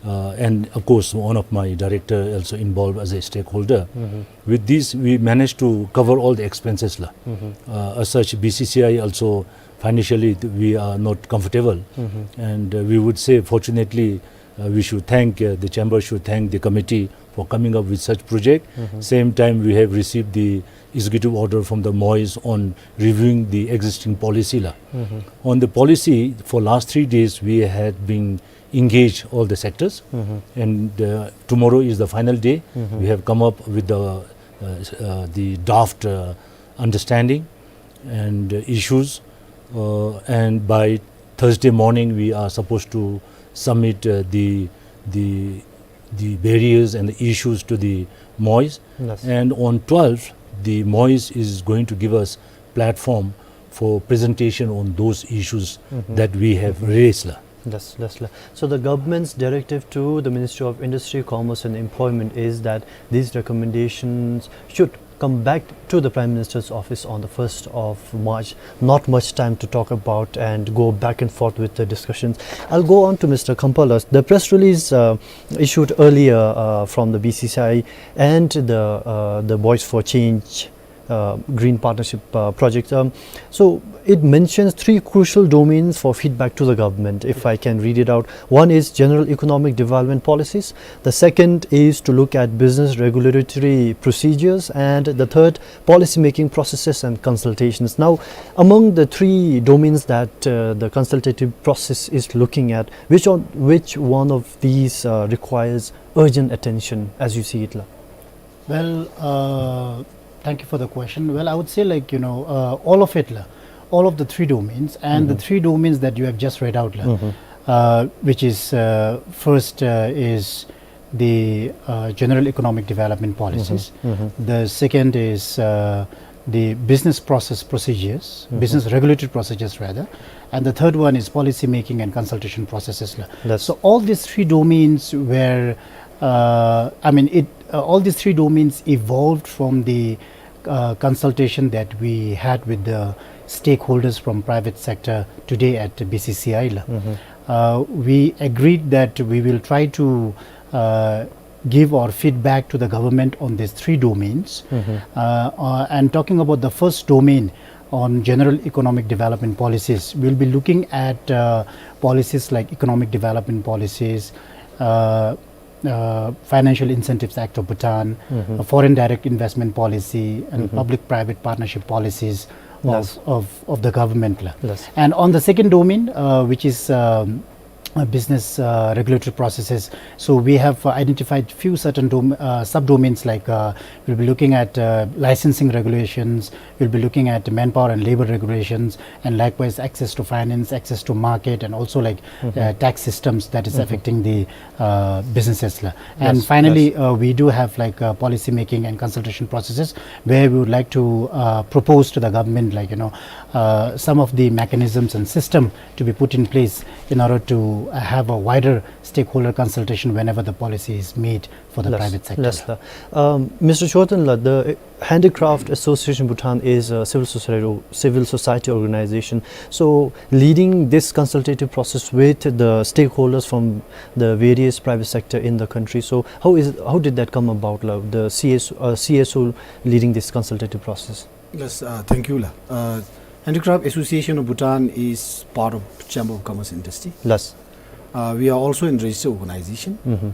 uh, and of course one of my director also involved as a stakeholder. Mm-hmm. With this, we managed to cover all the expenses la. Mm-hmm. Uh, as such, B C C I also financially th-, we are not comfortable. Mm-hmm. And, uh, we would say, fortunately, uh, we should thank, uh, the chamber should thank the committee for coming up with such project. Mm-hmm. Same time, we have received the executive order from the MoEIS on reviewing the existing policy la. Mm-hmm. On the policy, for last three days, we had been engaged all the sectors. Mm-hmm. And, uh, tomorrow is the final day. Mm-hmm. We have come up with the, uh, s-, uh, the draft, uh, understanding and, uh, issues. Uh, and by Thursday morning, we are supposed to submit, uh, the, the, the barriers and the issues to the MoEIS. Yes. And on twelfth, the MoEIS is going to give us platform for presentation on those issues Mm-hmm. that we have raised la. Yes, yes, la. So the government's directive to the Ministry of Industry, Commerce and Employment is that these recommendations should come back to the Prime Minister's office on the first of March. Not much time to talk about and go back and forth with the discussions. I'll go on to Mister Khamphala's. The press release, uh, issued earlier, uh, from the B C C I and the, uh, the Voice for Change, uh, Green Partnership, uh, project. Um, so it mentions three crucial domains for feedback to the government, if I can read it out. One is general economic development policies. The second is to look at business regulatory procedures. And the third, policy making processes and consultations. Now, among the three domains that, uh, the consultative process is looking at, which on, which one of these, uh, requires urgent attention as you see it la? Well, uh, thank you for the question. Well, I would say, like, you know, uh, all of it la, all of the three domains and the Mm-hmm. three domains that you have just read out la, Mm-hmm. uh, which is, uh, first, uh, is the, uh, general economic development policies. Mm-hmm. Mm-hmm. The second is, uh, the business process procedures, Mm-hmm. business regulatory procedures rather. And the third one is policy making and consultation processes la. Yes. So all these three domains were, uh, I mean, it, uh, all these three domains evolved from the, uh, consultation that we had with the stakeholders from private sector today at B C C I la. Mm-hmm. Uh, we agreed that we will try to, uh, give our feedback to the government on these three domains. Mm-hmm. Uh, uh, and talking about the first domain on general economic development policies, we'll be looking at, uh, policies like economic development policies, uh, uh, Financial Incentives Act of Bhutan, Mm-hmm. uh, foreign direct investment policy, and Mm-hmm. public-private partnership policies of, Yes. of, of the government la. Yes. And on the second domain, uh, which is, um, uh, business, uh, regulatory processes. So we have, uh, identified few certain dom-, uh, subdomains, like, uh, we'll be looking at, uh, licensing regulations, we'll be looking at manpower and labor regulations, and likewise access to finance, access to market, and also, like, Mm-hmm. uh, tax systems that is Mm-hmm. affecting the, uh, businesses la. And Yes, finally, yes. uh, we do have, like, uh, policy making and consultation processes where we would like to, uh, propose to the government, like, you know, uh, some of the mechanisms and system to be put in place in order to, uh, have a wider stakeholder consultation whenever the policy is made for the Yes, private sector. Yes, sir. Um, Mister Chorten la, the Handicraft Association Bhutan is a civil society, civil society organization. So leading this consultative process with the stakeholders from the various private sector in the country. So how is, how did that come about la, the C S, uh, C S O leading this consultative process? Yes, uh, thank you la. Uh, Handicraft Association of Bhutan is part of Chamber of Commerce and Industry. Yes. Uh, we are also a registered organization. Mm-hmm.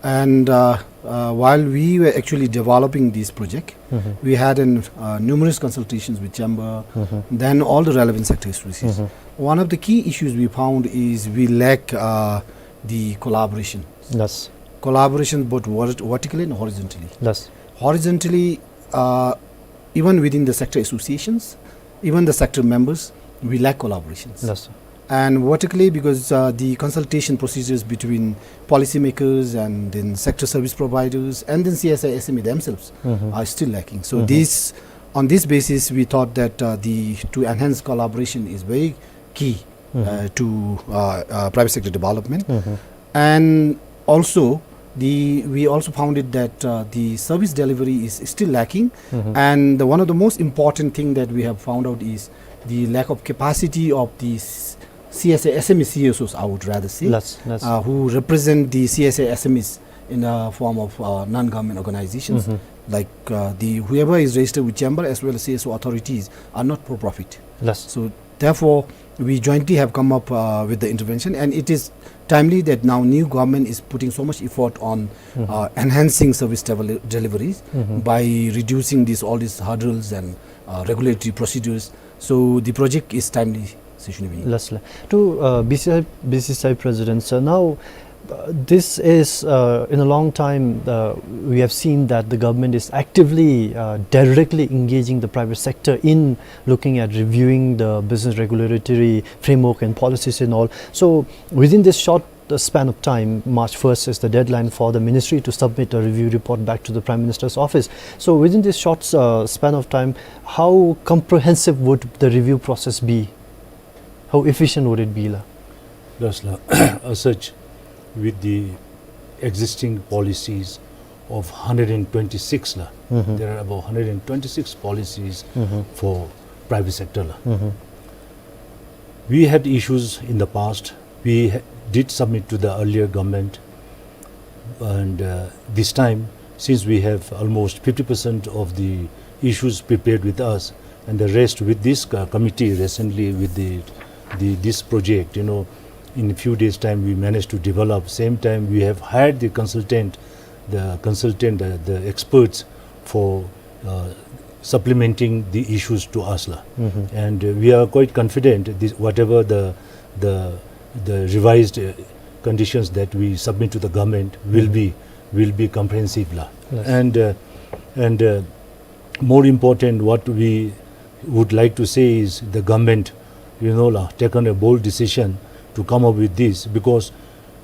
And, uh, uh, while we were actually developing this project, Mm-hmm. we had an, uh, numerous consultations with Chamber, Mm-hmm. then all the relevant sector associations. Mm-hmm. One of the key issues we found is we lack, uh, the collaboration. Yes. Collaboration both ver-, vertically and horizontally. Yes. Horizontally, uh, even within the sector associations, even the sector members, we lack collaborations. Yes, sir. And vertically, because, uh, the consultation procedures between policymakers and then sector service providers and then C S I S M E themselves Mm-hmm. are still lacking. So Mm-hmm. this, on this basis, we thought that, uh, the, to enhance collaboration is very key, Mm-hmm. uh, to, uh, uh, private sector development. Mm-hmm. And also, The, we also found it that, uh, the service delivery is still lacking, and the, one of the most important thing that we have found out is the lack of capacity of the s-, C S A S M E C S Os, I would rather say, Yes, yes. uh, who represent the C S A S M Es in the form of, uh, non-government organizations. Like, uh, the, whoever is registered with chamber as well as C S O authorities are not for profit. Yes. So therefore, we jointly have come up, uh, with the intervention, and it is timely that now new government is putting so much effort on, uh, enhancing service devel-, deliveries by reducing these, all these hurdles and, uh, regulatory procedures. So the project is timely, Sri Shunabi. Yes, sir. To, uh, B C C I, B C C I President, sir, now, uh, this is, uh, in a long time, uh, we have seen that the government is actively, uh, directly engaging the private sector in looking at reviewing the business regulatory framework and policies and all. So within this short, uh, span of time, March first is the deadline for the ministry to submit a review report back to the Prime Minister's office. So within this short, uh, span of time, how comprehensive would the review process be? How efficient would it be, la? Yes, la. As such, with the existing policies of hundred and twenty-six, la, there are about hundred and twenty-six policies for private sector, la. We had issues in the past. We ha-, did submit to the earlier government, and, uh, this time, since we have almost fifty percent of the issues prepared with us, and the rest with this co-, committee recently with the, the, this project, you know, in a few days' time we managed to develop. Same time, we have hired the consultant, the consultant, the, the experts for, uh, supplementing the issues to us, la. And, uh, we are quite confident this, whatever the, the, the revised, uh, conditions that we submit to the government will be, will be comprehensive, la. Yes. And, uh, and, uh, more important, what we would like to say is the government, you know, la, taken a bold decision to come up with this, because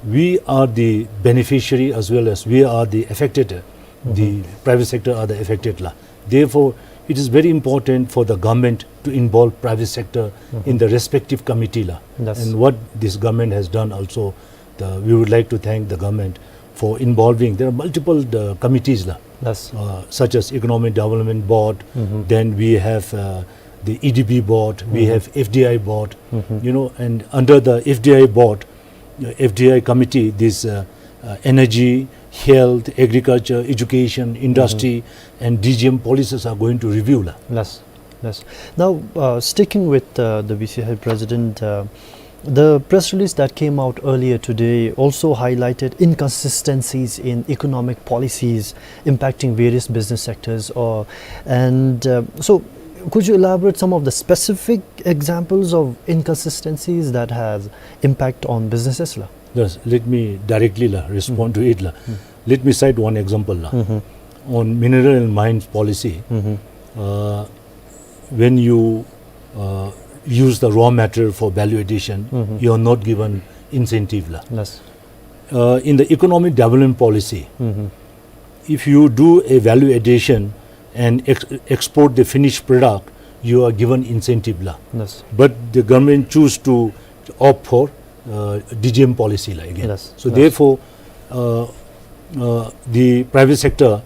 we are the beneficiary as well as we are the affected, the private sector are the affected, la. Therefore, it is very important for the government to involve private sector in the respective committee, la. Yes. And what this government has done also, the, we would like to thank the government for involving. There are multiple, the committees, la. Yes. Uh, such as Economic Development Board, then we have, uh, the E D B Board, we have F D I Board, you know, and under the F D I Board, uh, F D I committee, this, uh, uh, energy, health, agriculture, education, industry, and D G M policies are going to review, la. Yes, yes. Now, uh, sticking with, uh, the B C C I President, uh, the press release that came out earlier today also highlighted inconsistencies in economic policies impacting various business sectors. Or, and, uh, so, could you elaborate some of the specific examples of inconsistencies that has impact on businesses, la? Yes, let me directly, la, respond to it, la. Let me cite one example, la. On mineral and mines policy, uh, when you, uh, use the raw material for value addition, you are not given incentive, la. Yes. Uh, in the economic development policy, if you do a value addition and ex-, export the finished product, you are given incentive, la. Yes. But the government choose to opt for, uh, D G M policy, la, again. Yes. So therefore, uh, uh, the private sector,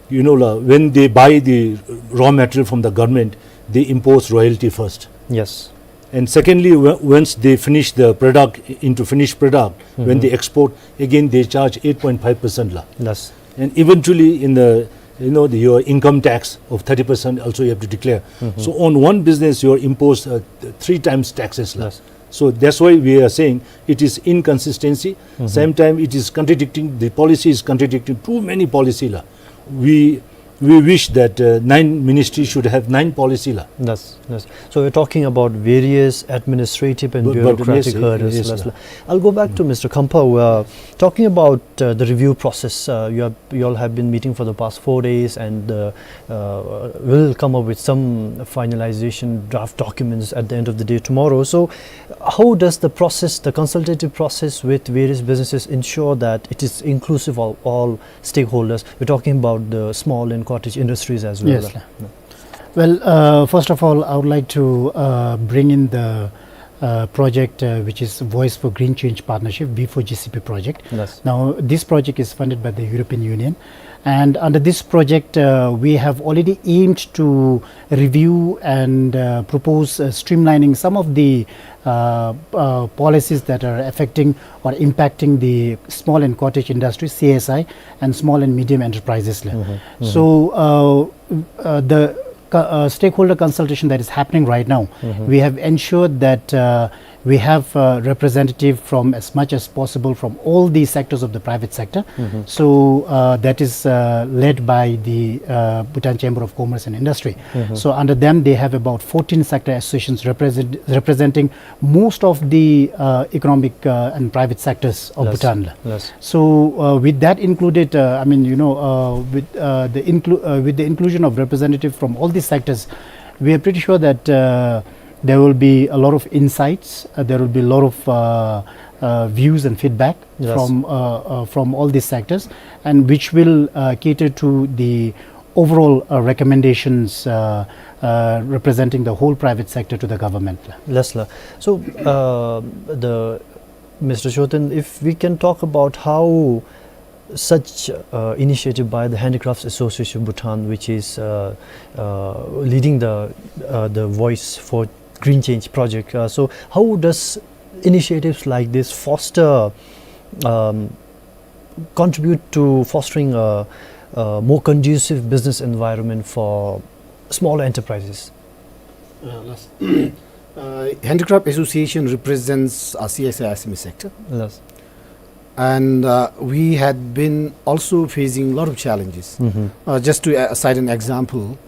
you know, la, when they buy the raw material from the government, they impose royalty first. Yes. And secondly, w-, once they finish the product into finished product, when they export, again they charge eight point five percent, la. Yes. And eventually in the, you know, the, your income tax of thirty percent also you have to declare. So on one business you are imposed, uh, th-, three times taxes, la. Yes. So that's why we are saying it is inconsistency. Same time it is contradicting, the policy is contradicting too many policy, la. We, we wish that, uh, nine ministries should have nine policy, la. Yes, yes. So we're talking about various administrative and bureaucratic hurdles, la. I'll go back to Mister Khamphao. Uh, talking about, uh, the review process, uh, you have, you all have been meeting for the past four days, and, uh, uh, will come up with some finalization draft documents at the end of the day tomorrow. So, how does the process, the consultative process with various businesses, ensure that it is inclusive of all stakeholders? We're talking about the small and cottage industries as well. Yes, la. Well, uh, first of all, I would like to, uh, bring in the, uh, project, uh, which is Voice for Green Change Partnership, V four G C P project. Yes. Now, this project is funded by the European Union. And under this project, uh, we have already aimed to review and, uh, propose, uh, streamlining some of the, uh, uh, policies that are affecting or impacting the small and cottage industry, C S I, and small and medium enterprises. Mm-hmm. Mm-hmm. So, uh, uh, the co- uh, stakeholder consultation that is happening right now, mm-hmm, we have ensured that, uh, we have, uh, representative from as much as possible from all the sectors of the private sector. Mm-hmm. So, uh, that is, uh, led by the, uh, Bhutan Chamber of Commerce and Industry. Mm-hmm. So under them, they have about fourteen sector associations represent, representing most of the, uh, economic, uh, and private sectors of Bhutan. Yes. So, uh, with that included, uh, I mean, you know, uh, with, uh, the inclu- uh, with the inclusion of representative from all these sectors, we are pretty sure that, uh, there will be a lot of insights, uh, there will be a lot of, uh, uh, views and feedback, yes, from, uh, uh, from all these sectors, and which will, uh, cater to the overall, uh, recommendations, uh, uh, representing the whole private sector to the government. Yes, sir. So, uh, the Mister Chothen, if we can talk about how such, uh, initiative by the Handicrafts Association of Bhutan, which is, uh, uh, leading the, uh, the Voice for Green Change project. Uh, so, how does initiatives like this foster, um, contribute to fostering a, a more conducive business environment for small enterprises? Uh, yes. Uh, Handicraft Association represents a C S I S M E sector. Yes. And, uh, we had been also facing a lot of challenges. Mm-hmm. Uh, just to, uh, cite an example,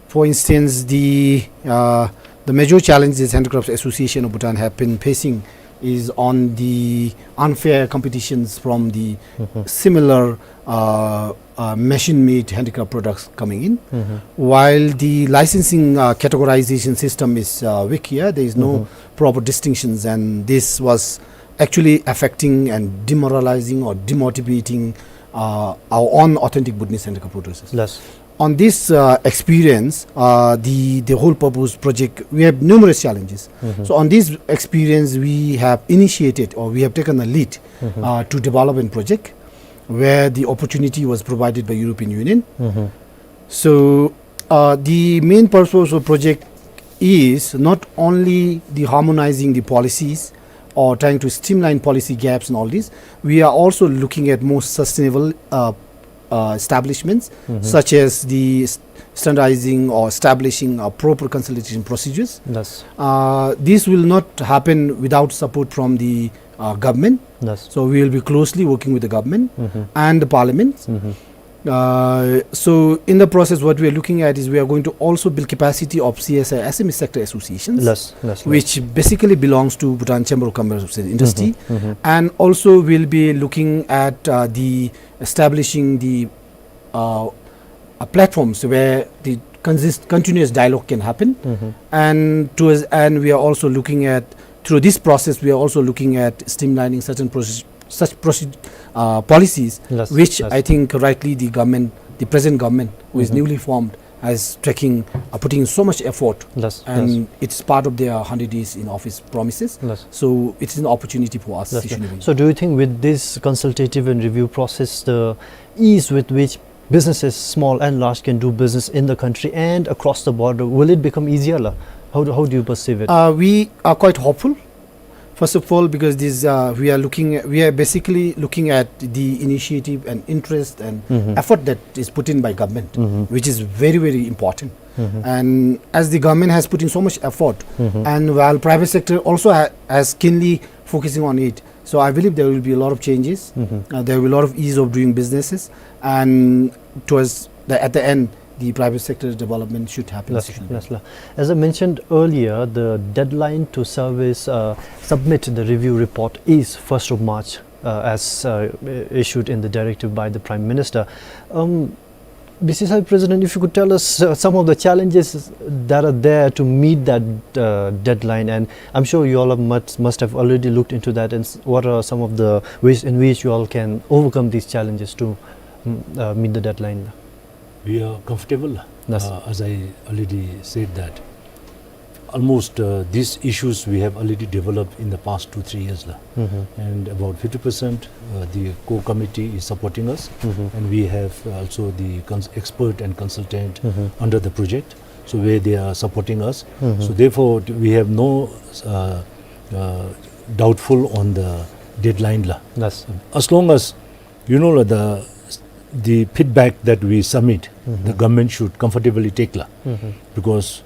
for instance, the, uh, the major challenges Handicrafts Association of Bhutan have been facing is on the unfair competitions from the, mm-hmm, similar, uh, uh, machine-made handicraft products coming in. Mm-hmm. While the licensing, uh, categorization system is, uh, weak here, there is no, mm-hmm, proper distinctions, and this was actually affecting and demoralizing or demotivating, uh, our own authentic Bhutanese handicraft producers. Yes. On this, uh, experience, uh, the, the whole purpose project, we have numerous challenges. Mm-hmm. So on this experience, we have initiated or we have taken a lead, mm-hmm, uh, to develop a project where the opportunity was provided by European Union. Mm-hmm. So, uh, the main purpose of project is not only the harmonizing the policies or trying to streamline policy gaps and all this. We are also looking at more sustainable, uh, uh, establishments, mm-hmm, such as the s- standardizing or establishing a proper consultation procedures. Yes. Uh, this will not happen without support from the, uh, government. Yes. So we will be closely working with the government, mm-hmm, and the parliament. Mm-hmm. Uh, so in the process, what we are looking at is we are going to also build capacity of C S I S M E sector associations, yes, yes, yes, which basically belongs to Bhutan Chamber of Commerce and Industry, mm-hmm, mm-hmm, and also we'll be looking at, uh, the establishing the, uh, uh, platforms where the consist continuous dialogue can happen, mm-hmm, and towards and we are also looking at through this process we are also looking at streamlining certain process such proce- uh, policies, yes, which, yes, I think rightly the government, the present government, who is, mm-hmm, newly formed, is taking, uh, putting so much effort, yes, and, yes, it's part of their hundred days in office promises. Yes. So it's an opportunity for us. Yes, yes. Sishinabin. So do you think with this consultative and review process, the ease with which businesses, small and large, can do business in the country and across the border, will it become easier, la? How do, how do you perceive it? Uh, we are quite hopeful. First of all, because this, uh, we are looking, we are basically looking at the initiative and interest and, mm-hmm, effort that is put in by government, mm-hmm, which is very, very important. Mm-hmm. And as the government has put in so much effort, mm-hmm, and while private sector also ha- has keenly focusing on it, so I believe there will be a lot of changes. Mm-hmm. Uh, there will be a lot of ease of doing businesses, and towards the, at the end, the private sector development should happen. Yes, sir. Yes, sir. As I mentioned earlier, the deadline to service, uh, submit the review report is first of March, uh, as, uh, issued in the directive by the Prime Minister. Um, B C C I President, if you could tell us, uh, some of the challenges that are there to meet that, uh, deadline, and I'm sure you all have must, must have already looked into that, and s- what are some of the ways in which you all can overcome these challenges to, mm, uh, meet the deadline? We are comfortable, yes, uh, as I already said that Almost, uh, these issues we have already developed in the past two, three years, la. And about fifty percent, uh, the core committee is supporting us, and we have also the cons-, expert and consultant under the project, so where they are supporting us. So therefore, we have no, uh, uh, doubtful on the deadline, la. Yes. As long as, you know, la, the, the feedback that we submit, the government should comfortably take, la. Because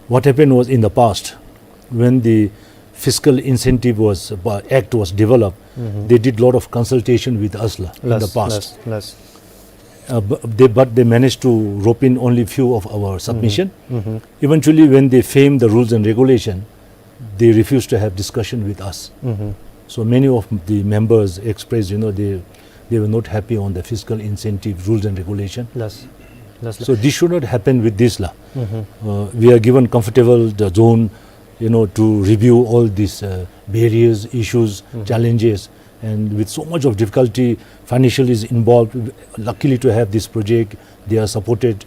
what happened was, in the past, when the fiscal incentive was, uh, act was developed, they did lot of consultation with us, la, in the past. Yes, yes. Uh, bu-, they, but they managed to rope in only few of our submission. Eventually, when they framed the rules and regulation, they refused to have discussion with us. So many of the members expressed, you know, they, they were not happy on the fiscal incentive rules and regulation. Yes. Yes, la. So this should not happen with this, la. Uh, we are given comfortable the zone, you know, to review all these, uh, barriers, issues, challenges, and with so much of difficulty, financial is involved. Luckily to have this project, they are supported.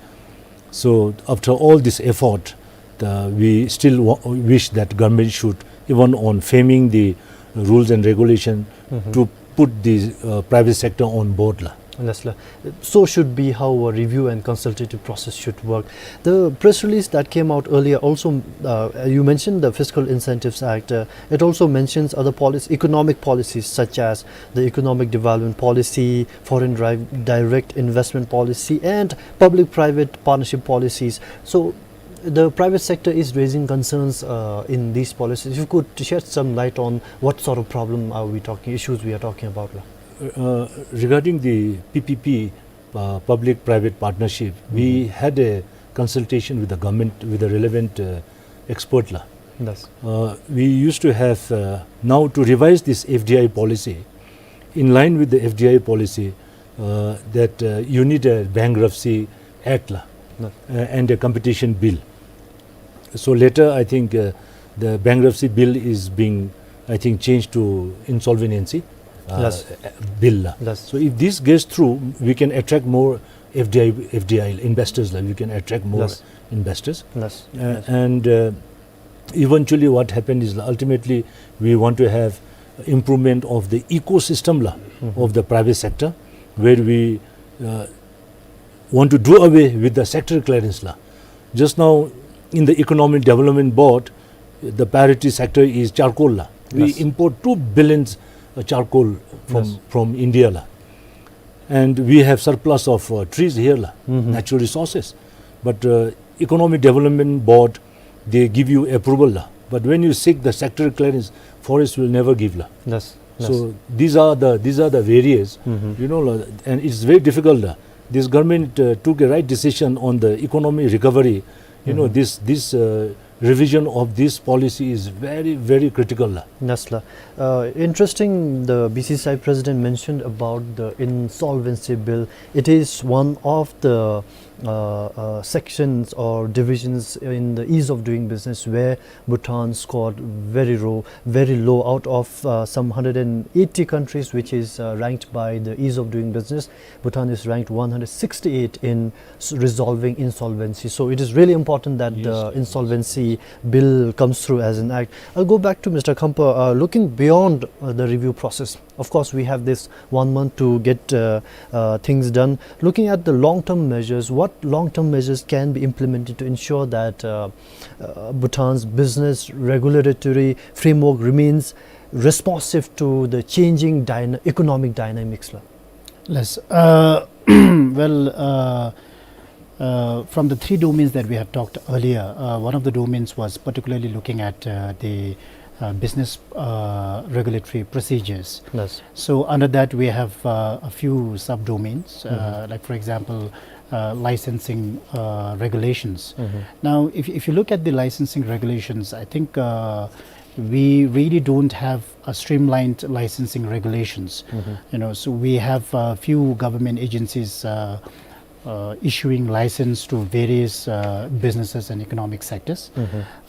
So after all this effort, the, we still wa-, wish that government should, even on framing the rules and regulation, to put the, uh, private sector on board, la. Yes, la. So should be how a review and consultative process should work. The press release that came out earlier also, uh, you mentioned the Fiscal Incentives Act. Uh, it also mentions other policies, economic policies such as the economic development policy, foreign dri-, direct investment policy, and public-private partnership policies. So the private sector is raising concerns, uh, in these policies. If you could shed some light on what sort of problem are we talking, issues we are talking about, la? Uh, regarding the P P P, uh, public-private partnership, we had a consultation with the government, with the relevant, uh, expert, la. Yes. Uh, we used to have, uh, now to revise this F D I policy, in line with the F D I policy, uh, that, uh, you need a bankruptcy act, la, uh, and a competition bill. So later, I think, uh, the bankruptcy bill is being, I think, changed to insolvency, uh, bill, la. Yes. So if this gets through, we can attract more F D I, F D I investors, la. We can attract more investors. Yes. Uh, and, uh, eventually what happened is, la, ultimately we want to have improvement of the ecosystem, la, of the private sector, where we, uh, want to do away with the sector clearance, la. Just now, in the Economic Development Board, the priority sector is charcoal, la. We import two billions, uh, charcoal from, from India, la. And we have surplus of, uh, trees here, la, natural resources. But, uh, Economic Development Board, they give you approval, la. But when you seek the sector clearance, forest will never give, la. Yes, yes. So these are the, these are the various, you know, la, and it's very difficult, la. This government, uh, took a right decision on the economic recovery. You know, this, this, uh, revision of this policy is very, very critical, la. Yes, la. Uh, interesting, the B C C I president mentioned about the insolvency bill. It is one of the, uh, uh, sections or divisions in the ease of doing business where Bhutan scored very low, very low out of, uh, some hundred and eighty countries, which is, uh, ranked by the ease of doing business. Bhutan is ranked one hundred sixty-eight in s-, resolving insolvency. So it is really important that the insolvency bill comes through as an act. I'll go back to Mister Khampa. Uh, looking beyond, uh, the review process, of course, we have this one month to get, uh, uh, things done. Looking at the long-term measures, what long-term measures can be implemented to ensure that, uh, uh, Bhutan's business regulatory framework remains responsive to the changing dyna-, economic dynamics, la? Yes. Uh, well, uh, uh, from the three domains that we have talked earlier, uh, one of the domains was particularly looking at, uh, the, uh, business, uh, regulatory procedures. Yes. So under that, we have, uh, a few subdomains, uh, like, for example, uh, licensing, uh, regulations. Now, if, if you look at the licensing regulations, I think, uh, we really don't have a streamlined licensing regulations. You know, so we have a few government agencies, uh, uh, issuing license to various, uh, businesses and economic sectors.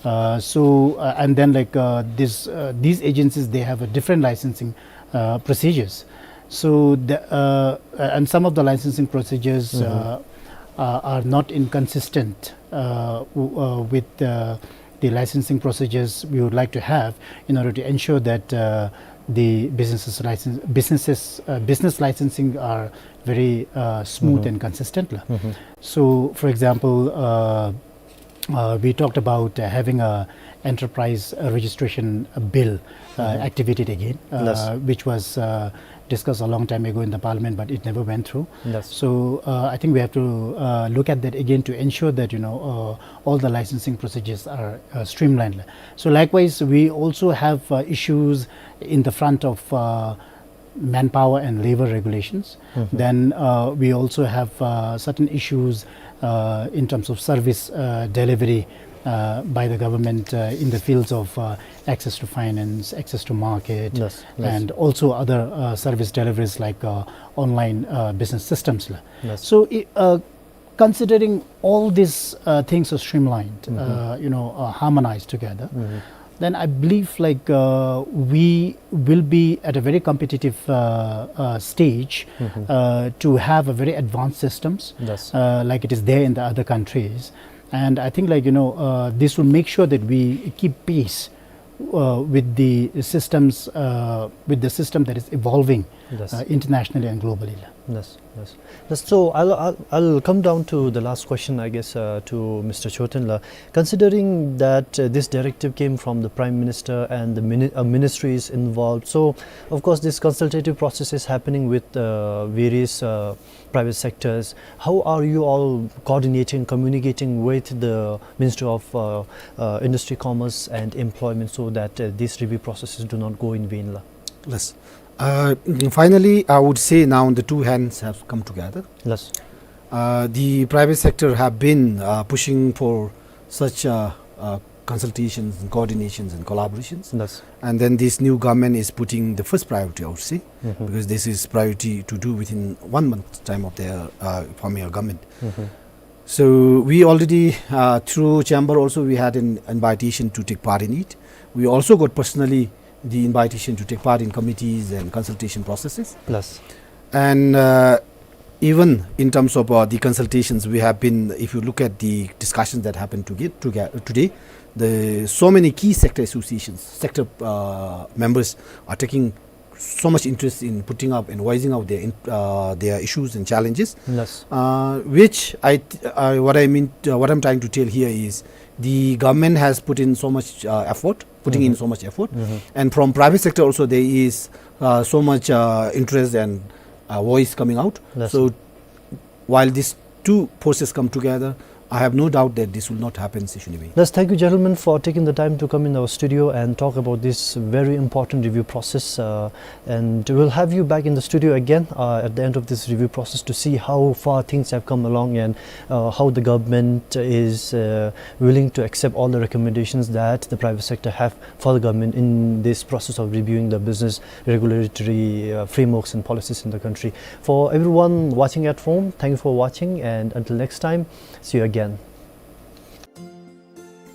Uh, so, uh, and then, like, uh, this, uh, these agencies, they have a different licensing, uh, procedures. So the, uh, uh, and some of the licensing procedures, uh, uh, are not inconsistent, uh, w-, uh, with, uh, the licensing procedures we would like to have in order to ensure that, uh, the businesses license, businesses, uh, business licensing are very, uh, smooth and consistent la. So, for example, uh, uh, we talked about, uh, having a enterprise, uh, registration, uh, bill, uh, activated again, uh, which was, uh, discussed a long time ago in the parliament, but it never went through. So, uh, I think we have to, uh, look at that again to ensure that, you know, uh, all the licensing procedures are, uh, streamlined. So likewise, we also have, uh, issues in the front of, uh, manpower and labor regulations. Then, uh, we also have, uh, certain issues, uh, in terms of service, uh, delivery, uh, by the government, uh, in the fields of, uh, access to finance, access to market, and also other, uh, service deliveries like, uh, online, uh, business systems la. So, i- uh, considering all these, uh, things are streamlined, uh, you know, uh, harmonized together, then I believe, like, uh, we will be at a very competitive, uh, uh, stage, uh, to have a very advanced systems, uh, like it is there in the other countries. And I think, like, you know, uh, this will make sure that we keep pace, uh, with the systems, uh, with the system that is evolving, uh, internationally and globally la. Yes, yes. Yes, so I'll, I'll, I'll come down to the last question, I guess, uh, to Mister Chorten la. Considering that, uh, this directive came from the Prime Minister and the mini- uh, ministry is involved, so of course this consultative process is happening with, uh, various, uh, private sectors. How are you all coordinating, communicating with the Ministry of, uh, uh, Industry, Commerce and Employment so that, uh, these review processes do not go in vain la? Yes. Uh, finally, I would say now the two hands have come together. Uh, the private sector have been, uh, pushing for such, uh, uh, consultations and coordinations and collaborations. And then this new government is putting the first priority, I would say, because this is priority to do within one month time of their, uh, forming a government. So we already, uh, through chamber also, we had an invitation to take part in it. We also got personally the invitation to take part in committees and consultation processes. And, uh, even in terms of, uh, the consultations, we have been, if you look at the discussions that happened to get, to get, today, the so many key sector associations, sector, uh, members are taking so much interest in putting up and voicing out their in- uh, their issues and challenges, uh, which I th- uh, what I mean, uh, what I'm trying to tell here is the government has put in so much, uh, effort, putting in so much effort, and from private sector also there is, uh, so much, uh, interest and, uh, voice coming out. So while these two forces come together, I have no doubt that this will not happen, Sri Shunibhai. Yes, thank you, gentlemen, for taking the time to come in our studio and talk about this very important review process. Uh, and we'll have you back in the studio again, uh, at the end of this review process to see how far things have come along and, uh, how the government is, uh, willing to accept all the recommendations that the private sector have for the government in this process of reviewing the business regulatory, uh, frameworks and policies in the country. For everyone watching at home, thank you for watching, and until next time, see you again.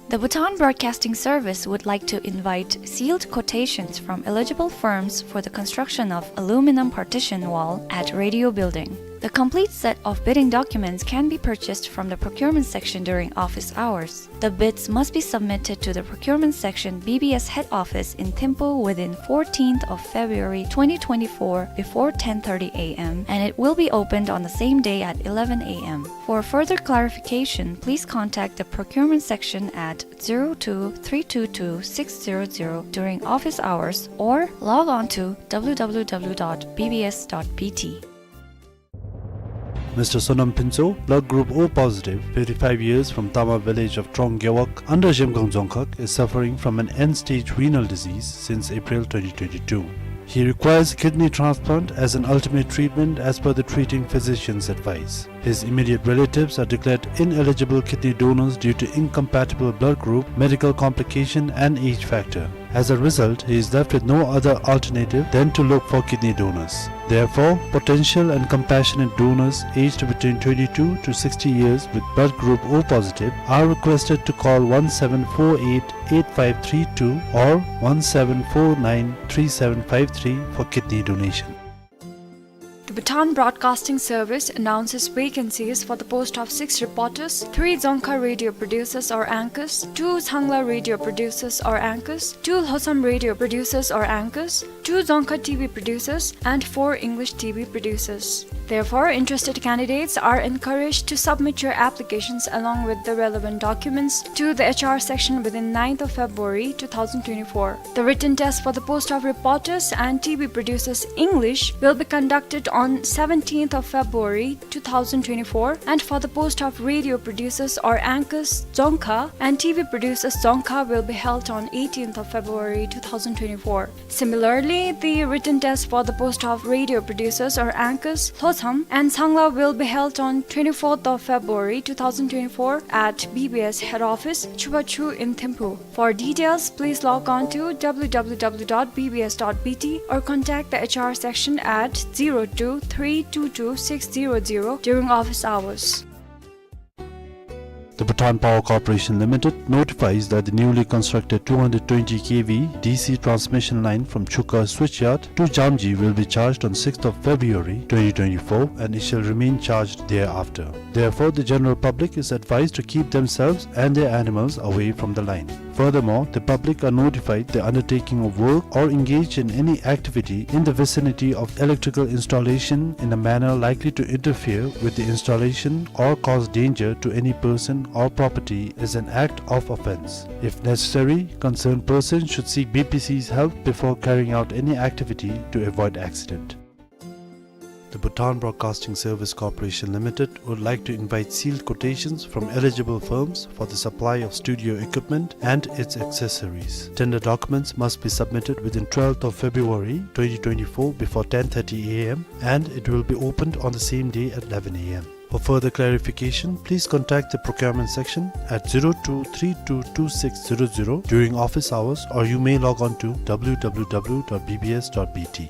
The Bhutan Broadcasting Service would like to invite sealed quotations from eligible firms for the construction of aluminum partition wall at Radio Building. The complete set of bidding documents can be purchased from the procurement section during office hours. The bids must be submitted to the procurement section B B S head office in Thimphu within fourteenth of February twenty twenty-four before ten thirty a m, and it will be opened on the same day at eleven a m. For further clarification, please contact the procurement section at zero two three two two six zero zero during office hours or log on to w w w dot b b s dot b t. Mister Sonam Phuntsho, blood group O positive, fifty-five years, from Tama village of Trong Gewog under Zhemgang Dzongkhag, is suffering from an end-stage renal disease since April twenty twenty-two. He requires kidney transplant as an ultimate treatment as per the treating physician's advice. His immediate relatives are declared ineligible kidney donors due to incompatible blood group, medical complication and age factor. As a result, he is left with no other alternative than to look for kidney donors. Therefore, potential and compassionate donors aged between twenty-two to sixty years with blood group O positive are requested to call one seven four eight eight five three two or one seven four nine three seven five three for kidney donation. The Bhutan Broadcasting Service announces vacancies for the post of six reporters, three Dzongkha radio producers or anchors, two Changla radio producers or anchors, two Lhotsam radio producers or anchors, two Dzongkha T V producers, and four English T V producers. Therefore, interested candidates are encouraged to submit your applications along with the relevant documents to the H R section within ninth of February two thousand twenty-four. The written test for the post of reporters and T V producers English will be conducted on seventeenth of February two thousand twenty-four, and for the post of radio producers or anchors Dzongkha and T V producers Dzongkha will be held on eighteenth of February two thousand twenty-four. Similarly, the written test for the post of radio producers or anchors Lhotsam and Changla will be held on twenty-fourth of February two thousand twenty-four at B B S head office, Chubachu in Thimphu. For details, please log on to W W W dot B B S dot B T or contact the H R section at zero two three two two six zero zero during office hours. The Bhutan Power Corporation Limited notifies that the newly constructed two hundred twenty K V D C transmission line from Chukha switchyard to Jamji will be charged on sixth of February twenty twenty-four, and it shall remain charged thereafter. Therefore, the general public is advised to keep themselves and their animals away from the line. Furthermore, the public are notified the undertaking of work or engage in any activity in the vicinity of electrical installation in a manner likely to interfere with the installation or cause danger to any person or property is an act of offence. If necessary, concerned persons should seek B P C's help before carrying out any activity to avoid accident. The Bhutan Broadcasting Service Corporation Limited would like to invite sealed quotations from eligible firms for the supply of studio equipment and its accessories. Tender documents must be submitted within twelfth of February twenty twenty-four before ten thirty A M, and it will be opened on the same day at eleven A M. For further clarification, please contact the procurement section at zero two three two two six zero zero during office hours, or you may log on to W W W dot B B S dot B T.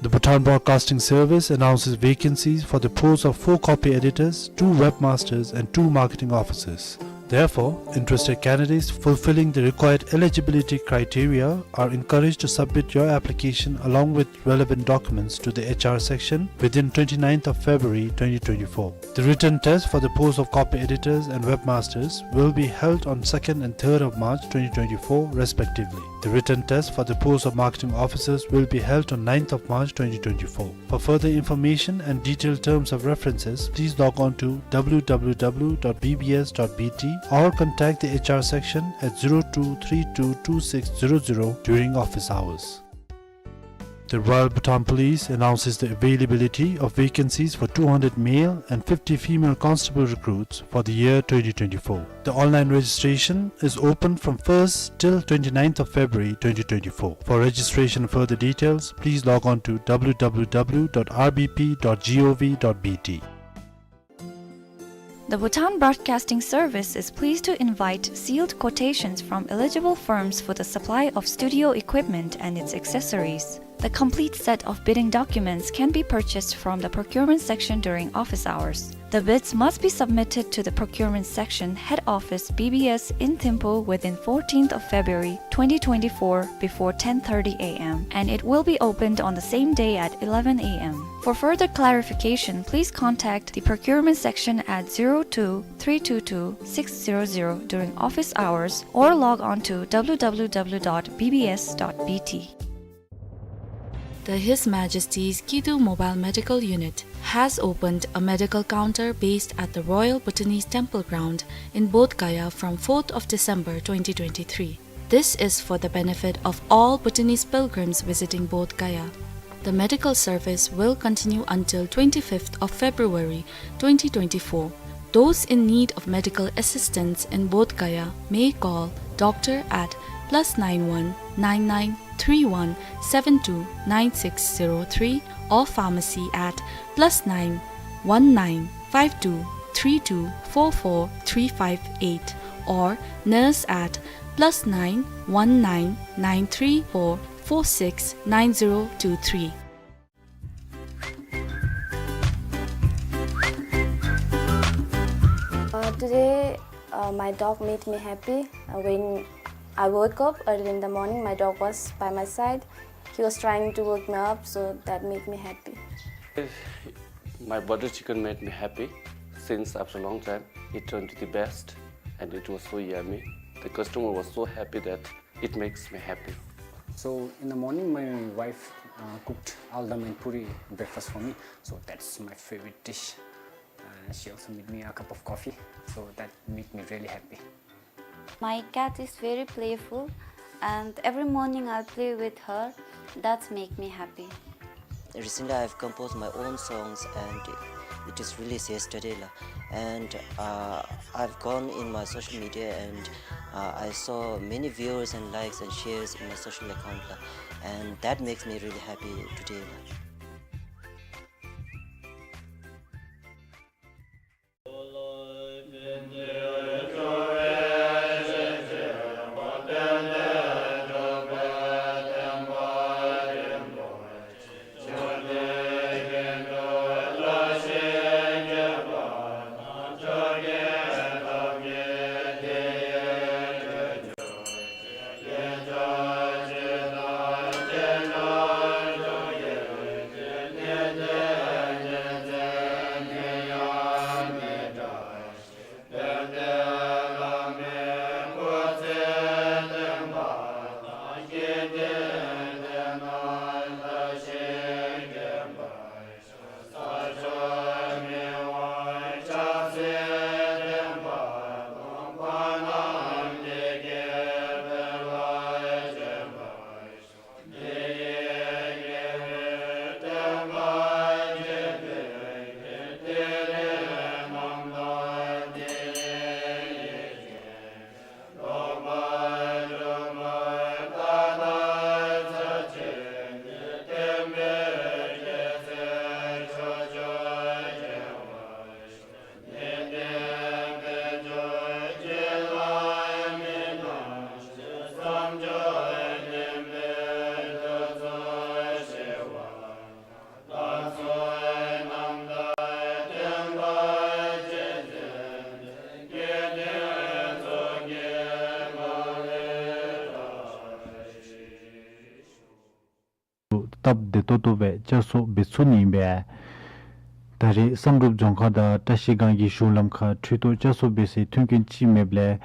The Bhutan Broadcasting Service announces vacancies for the posts of four copy editors, two webmasters, and two marketing officers. Therefore, interested candidates fulfilling the required eligibility criteria are encouraged to submit your application along with relevant documents to the H R section within twenty-ninth of February twenty twenty-four. The written test for the post of copy editors and webmasters will be held on second and third of March twenty twenty-four respectively. The written test for the post of marketing officers will be held on ninth of March twenty twenty-four. For further information and detailed terms of references, please log on to W W W dot B B S dot B T or contact the H R section at zero two three two two six zero zero during office hours. The Royal Bhutan Police announces the availability of vacancies for two hundred male and fifty female constable recruits for the year twenty twenty-four. The online registration is open from first till twenty-ninth of February twenty twenty-four. For registration and further details, please log on to W W W dot R B P dot G O V dot B T. The Bhutan Broadcasting Service is pleased to invite sealed quotations from eligible firms for the supply of studio equipment and its accessories. The complete set of bidding documents can be purchased from the procurement section during office hours. The bids must be submitted to the procurement section, head office, B B S in Thimphu within fourteenth of February twenty twenty-four before ten thirty A M, and it will be opened on the same day at eleven A M. For further clarification, please contact the procurement section at zero two three two two six zero zero during office hours or log on to W W W dot B B S dot B T. The His Majesty's Kidu Mobile Medical Unit has opened a medical counter based at the Royal Bhutanese Temple Ground in Bodh Gaya from fourth of December twenty twenty-three. This is for the benefit of all Bhutanese pilgrims visiting Bodh Gaya. The medical service will continue until twenty-fifth of February twenty twenty-four. Those in need of medical assistance in Bodh Gaya may call doctor at plus nine one nine nine three one seven two nine six zero three or pharmacy at plus nine one nine five two three two four four three five eight or nurse at plus nine one nine nine three four four six nine zero two three. Uh, today, uh, my dog made me happy. Uh, when I woke up early in the morning, my dog was by my side. He was trying to work me up, so that made me happy. My butter chicken made me happy since after a long time. It turned to the best and it was so yummy. The customer was so happy that it makes me happy. So in the morning, my wife uh, cooked aldam and puri breakfast for me. So that's my favorite dish. Uh, she also made me a cup of coffee. So that made me really happy. My cat is very playful, and every morning I'll play with her. That's make me happy. Recently, I've composed my own songs, and it is released yesterday, la. And uh, I've gone in my social media, and uh, I saw many viewers and likes and shares in my social account, la. And that makes me really happy today, la. སྟབས་བདེ་ཏོག་ཏོ་སྦེ་བསྐྱར་གསོ་འབད་ཚུགས་ནི་ཨིན་པས། ད་རེས་བསམ་གྲུབ་ལྗོངས་མཁར་དང་བཀྲ་ཤིས་སྒང་གི་གཞུང་ལམ་ཁར་འཕྲུལ་ཐོག་བསྐྱར་གསོ་འབད་སའི་མཐུན་རྐྱེན་ཅིག་མེདཔ་ལས་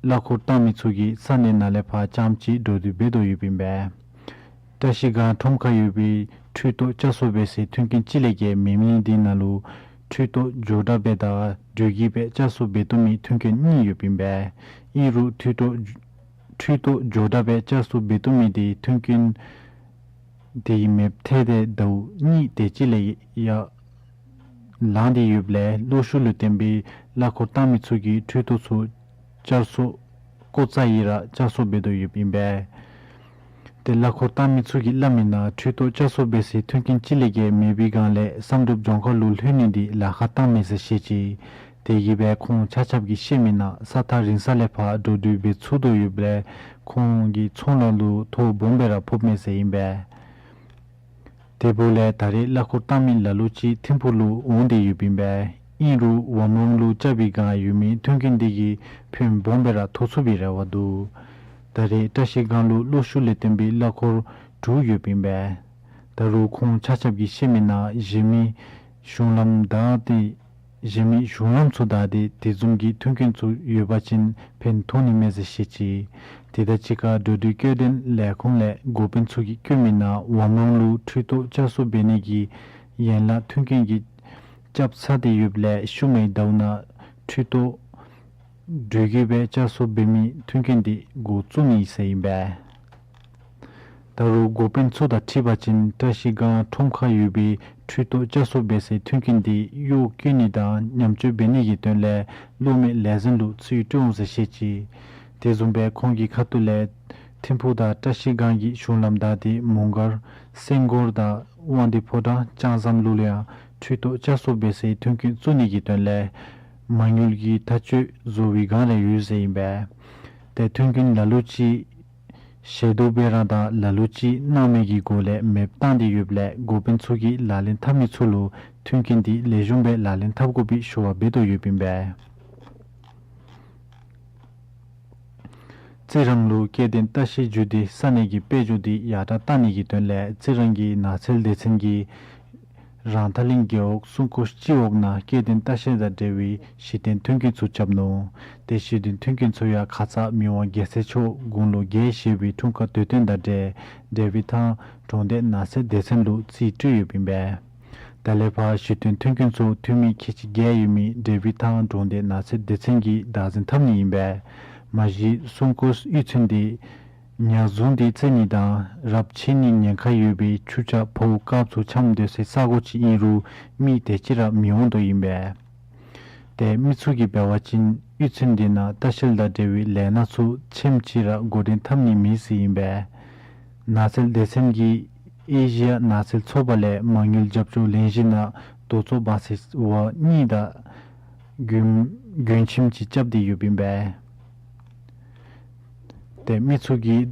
གླ་འཁོར་བཏང་མི་ཚུ་གིས་ས་གནས་ནང་ལས་ཕར་རྐྱངམ་ཅིག་འགྲོ་འདུག་འབད་དོ་ཡོདཔ་ཨིན་པས། བཀྲ་ཤིས་སྒང་ཁྲོམ་ཁར་ཡོད་པའི་འཕྲུལ་ཐོག་བསྐྱར་གསོ་འབད་སའི་མཐུན་རྐྱེན་ཅིག་ལས་བརྒལ་མེད་མི་འདི་ནང་ལུ་འཕྲུལ་ཐོག་མགྱོགས་དྲགས་སྦེ་དང་འགྲུལ་སྐྱེལ་སྦེ་བསྐྱར་གསོ་འབད་བཏུབ་མི་མཐུན་རྐྱེན་གཉིས་ཡོདཔ་ཨིན་པས། ཨིན་རུང་འཕྲུལ་ཐོག་འཕྲུལ་ཐོག་མགྱོགས་དྲགས་སྦེ་བསྐྱར་གསོ་འབད་བཏུབ་མི་འདི་མཐུན་རྐྱེན་འདི་མེདཔ་ཐལ་ཏེ་ཟླཝ་གཉིས་དེ་ཅིག་ལས་ཡར་ལངས་ཏེ་ཡོདཔ་ལས་གློག་ཤུགས་ལུ་བརྟེན་པའི་གླ་འཁོར་བཏང་མི་ཚུ་གིས་འཕྲུལ་ཐོག་ཚུ་བསྐྱར་གསོ་སྐོར་རྩ་ཡི་ར་བསྐྱར་གསོ་འབད་དོ་ཡོདཔ་ཨིན་པས། ཏེ་གླ་འཁོར་བཏང་མི་ཚུ་གིས་སླབ་མི་ནང་འཕྲུལ་ཐོག་བསྐྱར་གསོ་འབད་སའི་མཐུན་རྐྱེན་ཅིག་ལས་བརྒལ་མེད་པའི་སྒང་ལས་བསམ་གྲུབ་ལྗོངས་མཁར་ལུ་ལྷོད་ནི་འདི་ལཱ་ཁག་བཏང་མས་ཟེར་བཤད་ཅི། དེ་གིས་སྦེ་ཁོང་ཆ་ཁྱབ་ཀྱིས་བཤད་མི་ནང་ས་ཐག་རིང་ས་ལས་ཕར་འགྲོ་འདུག་འབད་ཚུགས་དོ་ཡོདཔ་ལས་ཁོང་གི་ཚོང་ལཱ་ལུ་ཐོ་སྦོམ་སྦེ་ར་ཕོགཔ་མས་ཟེར་ཨིན་པས། དེ་འབདཝ་ལས་ད་རེས་གླ་འཁོར་བཏང་མི་ལ་ལུ་ཅིག་ཐིམ་ཕུག་ལུ་འོང་སྟེ་ཡོདཔ་ཨིན་པས། ཨིན་རུང་ཝམ་རོང་ལུ་བཅར་བའི་སྒང་ཡོད་མི་མཐུན་རྐྱེན་འདི་གིས་ཕན་སྦོམ་སྦེ་ར་ཐོགས་ཚུགས་པའི་རེ་བ་འདུག། ད་རེས་བཀྲ་ཤིས་སྒང་ལུ་གློག་ཤུགས་ལས་བརྟེན་པའི་གླ་འཁོར་དྲུག་ཡོདཔ་ཨིན་པས། ད་རུང་ཁོང་ཆ་ཁྱབ་ཀྱིས་བཤད་མི་ནང་གཞན་མི་གཞུང་ལམ་དང་ཏེ་གཞན་མི་གཞུང་ལམ་ཚུ་དང་ཏེ་དེ་བཟུམ་གྱི་མཐུན་རྐྱེན་ཚུ་ཡོད་པ་ཅིན་ཕན་ཐོགས་ནི་མས་ཟེར་བཤད་ཅི། དེ་དང་གཅིག་ཁར་འགྲོ་འདུག་སྐྱེལ་འདྲེན་ལས་ཁུངས་ལས་འགོ་དཔོན་ཚུ་གིས་བཀོད་མི་ནང་ཝམ་རོང་ལུ་འཕྲུལ་ཐོག་བསྐྱར་གསོ་འབད་ནི་གི་ཡན་ལག་མཐུན་རྐྱེན་གྱིས་རྐྱབ་ཚར་ཏེ་ཡོདཔ་ལས་ཤུལ་མའི་ཟླཝ་ནང་འཕྲུལ་ཐོག་འགྲུལ་སྐྱེལ་སྦེ་བསྐྱར་གསོ་འབད་མི་མཐུན་རྐྱེན་འདི་འགོ་བཙུགས་ནི་ཟེར་ཨིན་པས། ད་རུང་འགོ་དཔོན་ཚུ་དང་འཁྲིལ་བ་ཅིན་བཀྲ་ཤིས་སྒང་ཁྲོམ་ཁར་ཡོད་པའི་འཕྲུལ་ཐོག་བསྐྱར་གསོ་འབད་སའི་མཐུན་རྐྱེན་འདི་གཡོག་བཀོལ་ནི་དང་ཉམས་བཅོས་འབད་ནི་གི་དོན་ལས་གློག་མེ་ལས་འཛིན་ལུ་ཚུར་སྤྲོད་འོང་ཟེར་བཤད་ཅི། དེ་བཟུམ་སྦེ་ཁོང་གི་ཁ་ཐུག་ལས་ཐིམ་ཕུག་དང་བཀྲ་ཤིས་སྒང་གི་གཞུང་ལམ་དང་ཏེ་མོང་སྒར་སེང་སྒོར་དང་དབང་འདུས་ཕོ་བྲང་ལྕང་ཟམ་ལུ་ལུ་ཡང་འཕྲུལ་ཐོག་བསྐྱར་གསོ་འབད་སའི་མཐུན་རྐྱེན་བཙུགས་ནི་གི་དོན་ལས་མ་དངུལ་གྱི་ཐག་གཅོད་བཟོ་བའི་སྒང་ར་ཡོད་ཟེར་ཨིན་པས། ཏེ་མཐུན་རྐྱེན་ལ་ལུ་ཅིག་ཞལ་འདོན་འབད་ར་དང་ལ་ལུ་ཅིག་གནང་མེད་ཀྱི་སྒོ་ལས་མེདཔ་བཏང་སྟེ་ཡོདཔ་ལས་འགོ་དཔོན་ཚུ་གིས་ལག་ལེན་འཐབ་མི་ཚུ་ལུ་མཐུན་རྐྱེན་འདི་ལེགས་ཤོམ་སྦེ་ལག་ལེན་འཐབ་དགོ་པའི་ཞུ་བ་འབད་དོ་ཡོདཔ་ཨིན་པས། རྩི་རང་ལུ་སྐྱེ་ལྡན་ལྟ་བཤལ་བརྒྱུད་དེ་ས་གནས་ཀྱི་དཔལ་འབྱོར་དེ་ཡར་དྲག་བཏང་ནི་གི་དོན་ལས་རྩི་རང་གི་ནགས་ཚལ་སྡེ་ཚན་གྱིས་རང་ཐ་གླིང་རྒེད་འོག་སྲུང་སྐོར་སྤྱི་འོག་ནང་སྐྱེ་ལྡན་ལྟ་བཤལ་དང་འབྲེལ་བའི་གཞི་རྟེན་མཐུན་རྐྱེན་ཚུ་རྐྱབ་ནུག། དེ་གཞི་རྟེན་མཐུན་རྐྱེན་ཚུ་ཡང་ཁ་ཙ་མི་དབང་རྒྱལ་མཚན་མཆོག་དགུང་ལོ་བརྒྱད་བཞེས་པའི་འཁྲུངས་སྐར་དུས་སྟོན་དང་འབྲེལ་འབྲས་སྤུངས་ཐང་གྲོང་སྡེ་ནགས་ཚལ་སྡེ་ཚན་ལུ་རྩིས་སྤྲོད་ཡོདཔ་ཨིན་པས། ད་ལས་ཕར་གཞི་རྟེན་མཐུན་རྐྱེན་ཚུ་འཐུས་མི་ཁལ་གཅིག་བརྒལ་ཡོད་མི་འབྲས་སྤུངས་ཐང་གྲོང་སྡེ་ནགས་ཚལ་སྡེ་ཚན་གྱིས་བདག་འཛིན་འཐབ་ནི་ཨིན་པས། མ་གཞི་སྲུང་སྐོར་གཡུས་ཚན་དེ་ཉ་བཟུང་སྟེ་རྩེ་ནི་དང་རབས་ཆད་ནི་ཉེན་ཁ་ཡོད་པའི་ཆུ་བྱ་ཕོཝ་དཀརཔོ་ཚུ་འཁྱམས་སྡོད་སའི་ས་གོ་ཅིག་ཨིན་རུང་མི་དེ་ཅིག་ར་མི་འོང་དོ་ཨིན་པས། ཏེ་མི་ཚུ་གིས་འབད་བ་ཅིན་གཡུས་ཚན་དེ་ནང་ལྟ་བཤལ་དང་འབྲེལ་བའི་ལས་སྣ་ཚུ་ཆེམ་ཅིག་ར་འགོ་འདྲེན་འཐབ་ནི་མེད་ཟེར་ཨིན་པས། ནགས་ཚལ་སྡེ་ཚན་གྱིས་ཨེ་ཤི་ཡ་ནགས་ཚལ་ཚོགས་པ་ལས་མ་དངུལ་རྒྱབ་སྐྱོར་ལེན་བཞིན་ན་རྡོ་བཙོག་སྦང་སའི་ཝ་གཉིས་དང་རྒུན་རྒུན་ཆེམ་ཅིག་རྐྱབ་སྟེ་ཡོདཔ་ཨིན་པས། ཏེ་མི་ཚུ་གིས་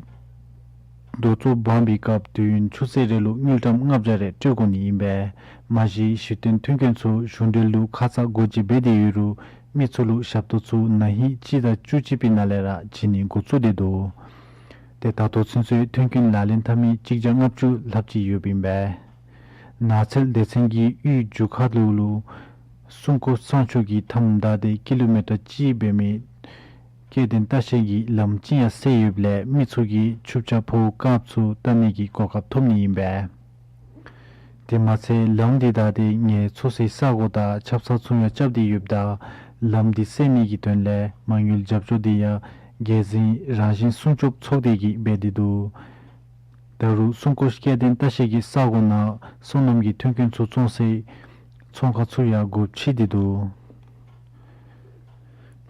རྡོ་བཙོག་སྦང་པའི་སྐབས་དུས་ཡུན་ཆུ་ཚོད་རེ་ལུ་དངུལ་ཀྲམ་ལྔ་བརྒྱ་རེ་སྤྲོད་དགོ་ནི་ཨིན་པས། མ་གཞི་གཞི་རྟེན་མཐུན་རྐྱེན་ཚུ་གཞུང་འབྲེལ་ལུ་ཁ་ཙ་སྒོ་འབྱེད་འབད་དེ་ཡོད་རུང་མི་ཚུ་ལུ་ཞབས་ཏོག་ཚུ་ན་ཧིང་སྤྱི་ཟླ་བཅུ་གཅིག་པའི་ནང་ལས་ར་བྱིན་ནི་འགོ་བཙུགས་ཏེ་འདུག། ཏེ་ད་ལྟོ་ཚུན་ཚོད་མཐུན་རྐྱེན་ལག་ལེན་འཐབ་མི་གཅིག་བརྒྱ་ལྔ་བཅུ་ལྷགཔ་ཅིག་ཡོདཔ་ཨིན་པས། ནགས་ཚལ་སྡེ་ཚན་གྱིས་གཡུས་རྒྱུད་ཁ་ལུ་ལུ་སྲུང་སྐོར་ཚང་ཕྱོགས་ཀྱི་མཐའམ་བདའ་སྟེ་ཀི་ལོ་མི་ཊར་གཅིག་འབད་མི་སྐྱེ་ལྡན་ལྟ་བཤལ་གྱི་ལམ་ཅིག་ཡང་བསལ་ཡོདཔ་ལས་མི་ཚུ་གིས་ཆུ་བྱ་ཕོཝ་དཀརཔོ་ཚུ་བལྟ་ནི་གི་གོ་སྐབས་ཐོབ་ནི་ཨིན་པས། དེ་མ་ཚད་ལམ་དེ་བདའ་སྟེ་ངལ་འཚོ་སའི་ས་གོ་དང་ཆབ་གསང་ཚུ་ཡང་རྐྱབ་སྟེ་ཡོདཔ་ད་ལམ་དེ་བསལ་ནི་གི་དོན་ལས་མ་དངུལ་རྒྱབ་སྐྱོར་དེ་ཡང་རྒྱལ་འཛིན་རང་བཞིན་སྲུང་སྐྱོབ་ཚོགས་སྡེ་གིས་འབད་དེ་འདུག། ད་རུང་སྲུང་སྐོར་སྐྱེ་ལྡན་ལྟ་བཤལ་གྱི་ས་གོ་ནང་སོ་ནམ་གྱི་མཐུན་རྐྱེན་ཚུ་བཙོང་སའི་ཚོང་ཁང་ཚུ་ཡང་སྒོ་ཕྱེ་སྟེ་འདུག།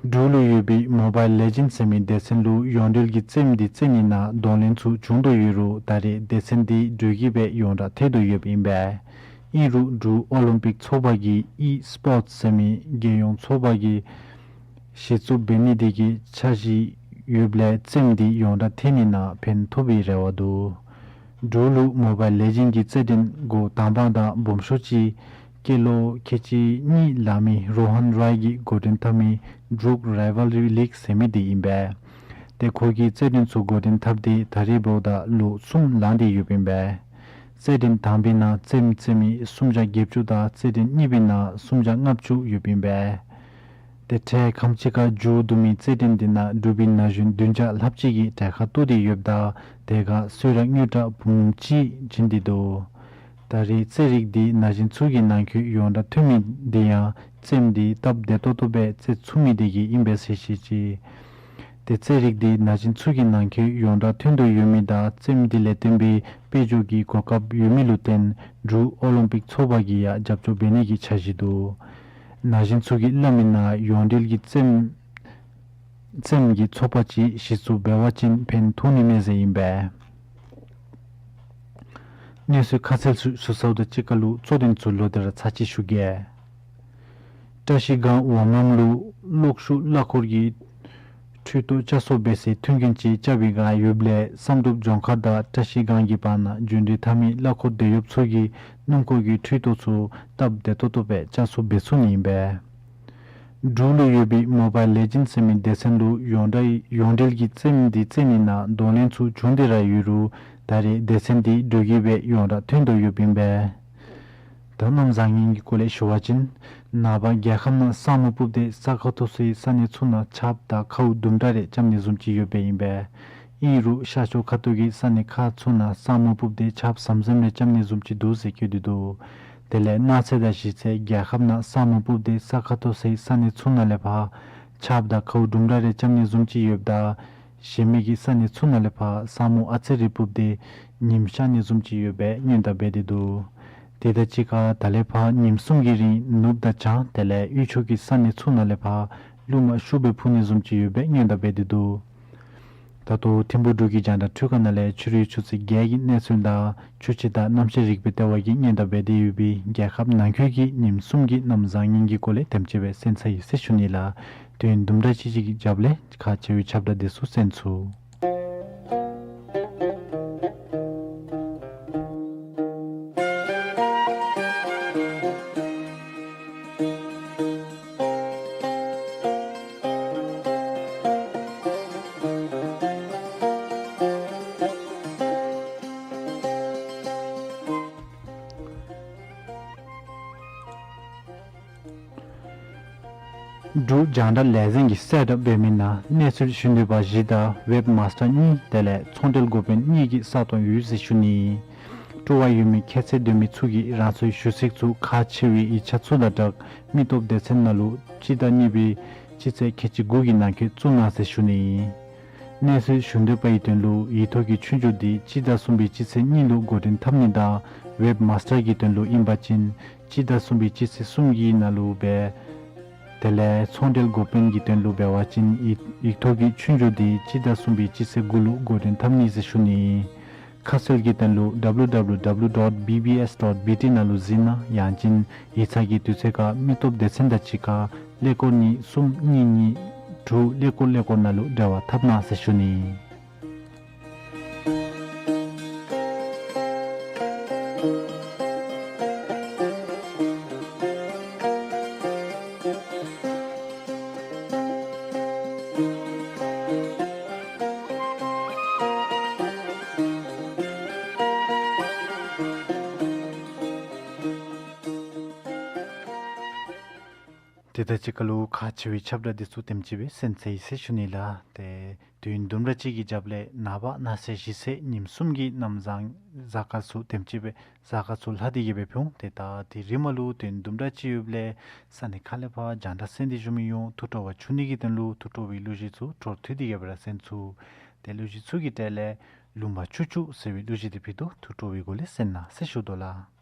འབྲུག་ལུ་ཡོད་པའི་མོ་བཱའིལ་ལེ་ཇེནཌ་ཟེར་མི་སྡེ་ཚན་ལུ་ཡོངས་འབྲེལ་གྱི་རྩེདམོ་དེ་རྩེ་ནི་ནང་གདོང་ལེན་ཚུ་བྱུང་དོ་ཡོད་རུང་ད་རེས་སྡེ་ཚན་དེ་འགྲུལ་སྐྱེལ་སྦེ་ཡོངས་གྲགས་ཐོན་དོ་ཡོདཔ་ཨིན་པས། ཨིན་རུང་འབྲུག་ཨོ་ལིམ་པིག་ཚོགས་པ་གིས་ཨི་སི་པོརཊ་ཟེར་མི་རྒྱལ་ཡོངས་ཚོགས་པ་གིས་གཞི་བཙུགས་འབད་ནི་དེ་གིས་འཆར་གཞི་ཡོདཔ་ལས་རྩེདམོ་དེ་ཡོངས་གྲགས་ཐོན་ནི་ནང་ཕན་ཐོགས་པའི་རེ་བ་འདུག། འབྲུག་ལུ་མོ་བཱའིལ་ལེ་ཇེནཌ་གྱི་རྩེད་འགྲན་འགོ་དང་པ་དང་སྦོམ་ཤོས་ཅིག་སྐྱེས་ལོ་ཁལ་གཅིག་གཉིས་ལང་མི་རོ་ཧན་རའི་གིས་འགོ་འདྲེན་འཐབ་མི་འབྲུག་རའི་ཝལ་རི་ལིག་ཟེར་མི་དེ་ཨིན་པས། ཏེ་ཁོ་གིས་རྩེད་འགྲན་ཚུ་འགོ་འདྲེན་འཐབ་སྟེ་ད་རེས་འབདཝ་ད་ལོ་གསུམ་ལང་སྟེ་ཡོདཔ་ཨིན་པས། རྩེད་འགྲན་དང་པའི་ནང་རྩེདམོ་རྩེ་མི་སུམ་བརྒྱ་བརྒྱད་ཅུ་དང་རྩེད་འགྲན་གཉིས་པའི་ནང་སུམ་བརྒྱ་ལྔ་བཅུ་ཡོདཔ་ཨིན་པས། ཏེ་འཕྲལ་ཁམས་ཅིག་ཁར་མཇུག་བསྡུ་མི་རྩེད་འགྲན་དེ་ནང་འབྲུག་པའི་ན་གཞོན་བདུན་བརྒྱ་ལྷགཔ་ཅིག་གིས་གྲལ་ཁར་གཏོགས་ཏེ་ཡོདཔ་ད་དེ་ཁར་གསོལ་རས་དངུལ་ཀྲམ་འབུམ་གཅིག་བྱིན་ཏེ་འདུག། ད་རེས་རྩེད་རིགས་འདི་ན་གཞོན་ཚུ་གི་ནང་འཁོད་ཡོངས་གྲགས་ཐོན་མི་འདི་ཡང་རྩེདམོ་འདི་སྟབས་བདེ་ཏོག་ཏོ་སྦེ་རྩེ་ཚུགས་མི་དེ་གིས་ཨིན་པས་ཟེར་བཤད་ཅི། ཏེ་རྩེད་རིགས་འདི་ན་གཞོན་ཚུ་གི་ནང་འཁོད་ཡོངས་གྲགས་ཐོན་དོ་ཡོད་མི་དང་རྩེདམོ་འདི་ལས་བརྟེན་པའི་དཔལ་འབྱོར་གྱི་གོ་སྐབས་ཡོད་མི་ལུ་བརྟེན་འབྲུག་ཨོ་ལིམ་པིག་ཚོགས་པ་གིས་ཡང་རྒྱབ་སྐྱོར་འབད་ནི་གི་འཆར་གཞི་འདུག། ན་གཞོན་ཚུ་གིས་སླབ་མི་ནང་ཡོངས་འབྲེལ་གྱི་རྩེདམོ་རྩེདམོ་གི་ཚོགས་པ་ཅིག་གཞི་བཙུགས་འབད་བ་ཅིན་ཕན་ཐོགས་ནི་མས་ཟེར་ཨིན་པས། གནས་ཚུལ་ཁ་གསལ་ཚུ་ཞུ་ཚརཝ་དང་གཅིག་ཁར་ལུ་གཙོ་དོན་ཚུ་ལོག་སྟེ་ར་ཚར་གཅིག་ཞུ་གེ། བཀྲ་ཤིས་སྒང་ཝང་ལམ་ལུ་གློག་ཤུགས་གླ་འཁོར་གྱི་འཕྲུལ་ཐོག་བསྐྱར་གསོ་འབད་སའི་མཐུན་རྐྱེན་ཅིག་རྐྱབ་པའི་བསྒང་ཡོདཔ་ལས་བསམ་གྲུབ་ལྗོངས་མཁར་དང་བཀྲ་ཤིས་སྒང་གི་བར་ན་རྒྱུན་འགྲུལ་འཐབ་མི་གླ་འཁོར་དེད་གཡོགཔ་ཚུ་གིས་སྣུམ་འཁོར་གྱི་འཕྲུལ་ཐོག་ཚུ་སྟབས་བདེ་ཏོག་ཏོ་སྦེ་བསྐྱར་གསོ་འབད་ཚུགས་ནི་ཨིན་པས། འབྲུག་ལུ་ཡོད་པའི་མོ་བཱའིལ་ལེ་ཇེནཌ་ཟེར་མི་སྡེ་ཚན་ལུ་ཡོངས་གྲགས་ཡོངས་འབྲེལ་གྱི་རྩེདམོ་འདི་རྩེ་ནི་ནང་གདོང་ལེན་ཚུ་བྱུང་སྟེ་ར་ཡོད་རུང་ད་རེས་སྡེ་ཚན་འདི་འགྲུལ་སྐྱེལ་སྦེ་ཡོངས་གྲགས་ཐོན་དོ་ཡོདཔ་ཨིན་པས། ད་གནམ་བཟང་ངན་གྱི་སྐོར་ལས་ཞུ་བ་ཅིན་ནངས་པ་རྒྱལ་ཁབ་ནང་ས་སྨུག་སྤུབས་ཏེ་ས་ཁ་མཐོ་སའི་ས་གནས་ཚུ་ནང་ཆརཔ་དང་ཁཝ་དུམ་གྲ་རེ་རྐྱབ་ནི་བཟུམ་ཅིག་ཡོདཔ་ཨིན་པས། ཨིན་རུང་ཤར་ཕྱོགས་ཁ་ཐུག་གི་ས་གནས་ཁག་ཚུ་ནང་ས་སྨུག་སྤུབས་ཏེ་ཆརཔ་ཟམ་ཟིམ་རེ་རྐྱབ་ནི་བཟུམ་ཅིག་འདུག་ཟེར་བཀོད་དེ་འདུག། དེ་ལས་གནངས་ཚེ་དང་གཞེས་ཚེ་རྒྱལ་ཁབ་ནང་ས་སྨུག་སྤུབས་ཏེ་ས་ཁ་མཐོ་སའི་ས་གནས་ཚུ་ནང་ལས་ཕར་ཆརཔ་དང་ཁཝ་དུམ་གྲ་རེ་རྐྱབ་ནི་བཟུམ་ཅིག་ཡོདཔ་ད་གཞན་མི་གི་ས་གནས་ཚུ་ནང་ལས་ཕར་ས་སྨུག་ཨ་ཙི་རེ་སྤུབས་ཏེ་ཉིམ་ཤར་ནི་བཟུམ་ཅིག་ཡོད་པའི་སྔོན་བརྡ་འབད་དེ་འདུག། དེ་དང་གཅིག་ཁར་ད་ལས་ཕར་ཉིནམ་གསུམ་གྱི་རིང་ནུབ་དང་བྱང་དེ་ལས་དབུས་ཕྱོགས་ཀྱི་ས་གནས་ཚུ་ནང་ལས་ཕར་རླུང་མ་ཤུགས་སྦེ་འཕུ་ནི་བཟུམ་ཅིག་ཡོད་པའི་སྔོན་བརྡ་འབད་དེ་འདུག། ད་ལྟོ་ཐིམ་ཕུག་འབྲུག་གི་རྒྱང་བསྒྲགས་འཕྲུལ་ཁང་ནང་ལས་ཆུ་རུད་ཆུ་ཚོད་བརྒྱད་ཀྱི་གནས་ཚུལ་དང་ཆུ་སྤྱི་དང་གནམ་གཤིས་རིག་པའི་ལྟེ་བ་གིས་སྔོན་བརྡ་འབད་དེ་ཡོད་པའི་རྒྱལ་ཁབ་ནང་འཁོད་ཀྱི་ཉིནམ་གསུམ་གྱི་གནམ་བཟང་ངན་གྱི་སྐོར་ལས་དེམ་ཅིག་སྦེ་གསན་ཚར་ཡི་ཟེར་ཞུ་ནི་ལགས། དུས་ཡུན་དུམ་གྲ་ཅིག་ཅིག་གི་རྒྱབ་ལས་ཁག་ཆེ་བའི་ཁྱབ་བརྡ་དེ་ཚུ་གསན་ཚུགས། འབྲུག་རྒྱང་བསྒྲགས་ལས་འཛིན་གྱིས་གསལ་བསྒྲགས་འབད་མི་ནང་གནས་ཚུལ་ཞུ་འདོད་པ་བཞི་དང་ཝེབ་མཱསི་ཊར་གཉིས་དེ་ལས་ཚོང་འབྲེལ་འགོ་དཔོན་གཉིས་ཀྱི་ས་སྟོང་ཡོད་ཟེར་ཞུ་ནི། སྤྲོ་བ་ཡོད་མི་ཁྱད་ཚད་ལྡན་མི་ཚུ་གིས་རང་སོའི་ཞུ་ཚིག་ཚུ་ཁག་ཆེ་བའི་ཡིག་ཆ་ཚུ་དང་སྦྲགས་མི་སྟོབས་སྡེ་ཚན་ནང་ལུ་སྤྱི་ཟླ་གཉིས་པའི་སྤྱི་ཚེས་ཁལ་གཅིག་དགུ་གི་ནང་འཁོད་བཙུགས་གནང་ཟེར་ཞུ་ནི། གནས་ཚུལ་ཞུ་འདོད་པའི་དོན་ལུ་ཡིག་ཐོག་གི་ཆོས་རྒྱུགས་འདི་སྤྱི་ཟླ་གསུམ་པའི་སྤྱི་ཚེས་གཉིས་ལུ་འགོ་འདྲེན་འཐབ་ནི་དང་ཝེབ་མཱསི་ཊར་གྱི་དོན་ལུ་ཨིན་པ་ཅིན་སྤྱི་ཟླ་གསུམ་པའི་སྤྱི་ཚེས་གསུམ་གྱི་ནང་ལུ་སྦེ་དེ་ལས་ཚོང་འབྲེལ་འགོ་དཔོན་གྱི་དོན་ལུ་འབད་བ་ཅིན་ཡིག་ཡིག་ཐོག་གི་ཆོས་རྒྱུགས་འདི་སྤྱི་ཟླ་གསུམ་པའི་སྤྱི་ཚེས་དགུ་ལུ་འགོ་འདྲེན་འཐབ་ནི་ཟེར་ཞུ་ནི། ཁ་གསལ་གྱི་དོན་ལུ་W W W dot B B S dot B T ནང་ལུ་གཟིགས་གནང་། ཡང་ཅིན་ཡིག་ཚང་གི་དུས་ཚོད་ཁར་མི་སྟོབས་སྡེ་ཚན་དང་གཅིག་ཁར་ཀླད་ཀོར་གཉིས་གསུམ་གཉིས་གཉིས་དྲུག་ཀླད་ཀོར་ཀླད་ཀོར་ནང་ལུ་འབྲེལ་བ་འཐབ་གནང་ཟེར་ཞུ་ནི། དེ་དང་གཅིག་ཁར་ལུ་ཁག་ཆེ་བའི་ཁྱབ་བསྒྲགས་འདི་ཚུ་དེམ་ཅིག་སྦེ་གསན་ཚར་ཡི་ཟེར་ཞུ་ནི་ལགས། ཏེ་དུས་ཡུན་དུམ་གྲ་ཅིག་གི་རྒྱབ་ལས་ནངས་པ་གནངས་ཚེ་གཞེས་ཚེ་ཉིནམ་གསུམ་གྱི་གནམ་བཟང་གཟའ་སྐར་ཚུ་དེམ་ཅིག་སྦེ་གཟའ་སྐར་ཚུ་ལྷག་སྟེ་གི་སྦེ་ཕུལ་འོང་། ཏེ་ད་དེ་རིངམ་ལུ་དུས་ཡུན་དུམ་གྲ་ཅིག་ཡོདཔ་ལས་ས་གནས་ཁག་ལས་ཕར་རྒྱང་བསྒྲགས་གསན་ཏེ་བཞུགས་མི་ཡོངས་ཐུགས་སྤྲོ་བ་འབྱུང་ནི་གི་དོན་ལུ་ཐུགས་སྤྲོ་བའི་གླུ་གཞས་ཚུ་འཕྲོ་མཐུད་དེ་གི་སྦེ་ར་གསན་ཚུགས། ཏེ་གླུ་གཞས་ཚུ་གི་གྲས་ལས་ལུང་པ་ཆུང་ཆུང་ཟེར་བའི་གླུ་གཞས་འདི་ཕུལ་དོ། ཐུགས་སྤྲོ་བའི་སྒོ་ལས་གསན་གནང་ཟེར་ཞུ་དོ་ལགས།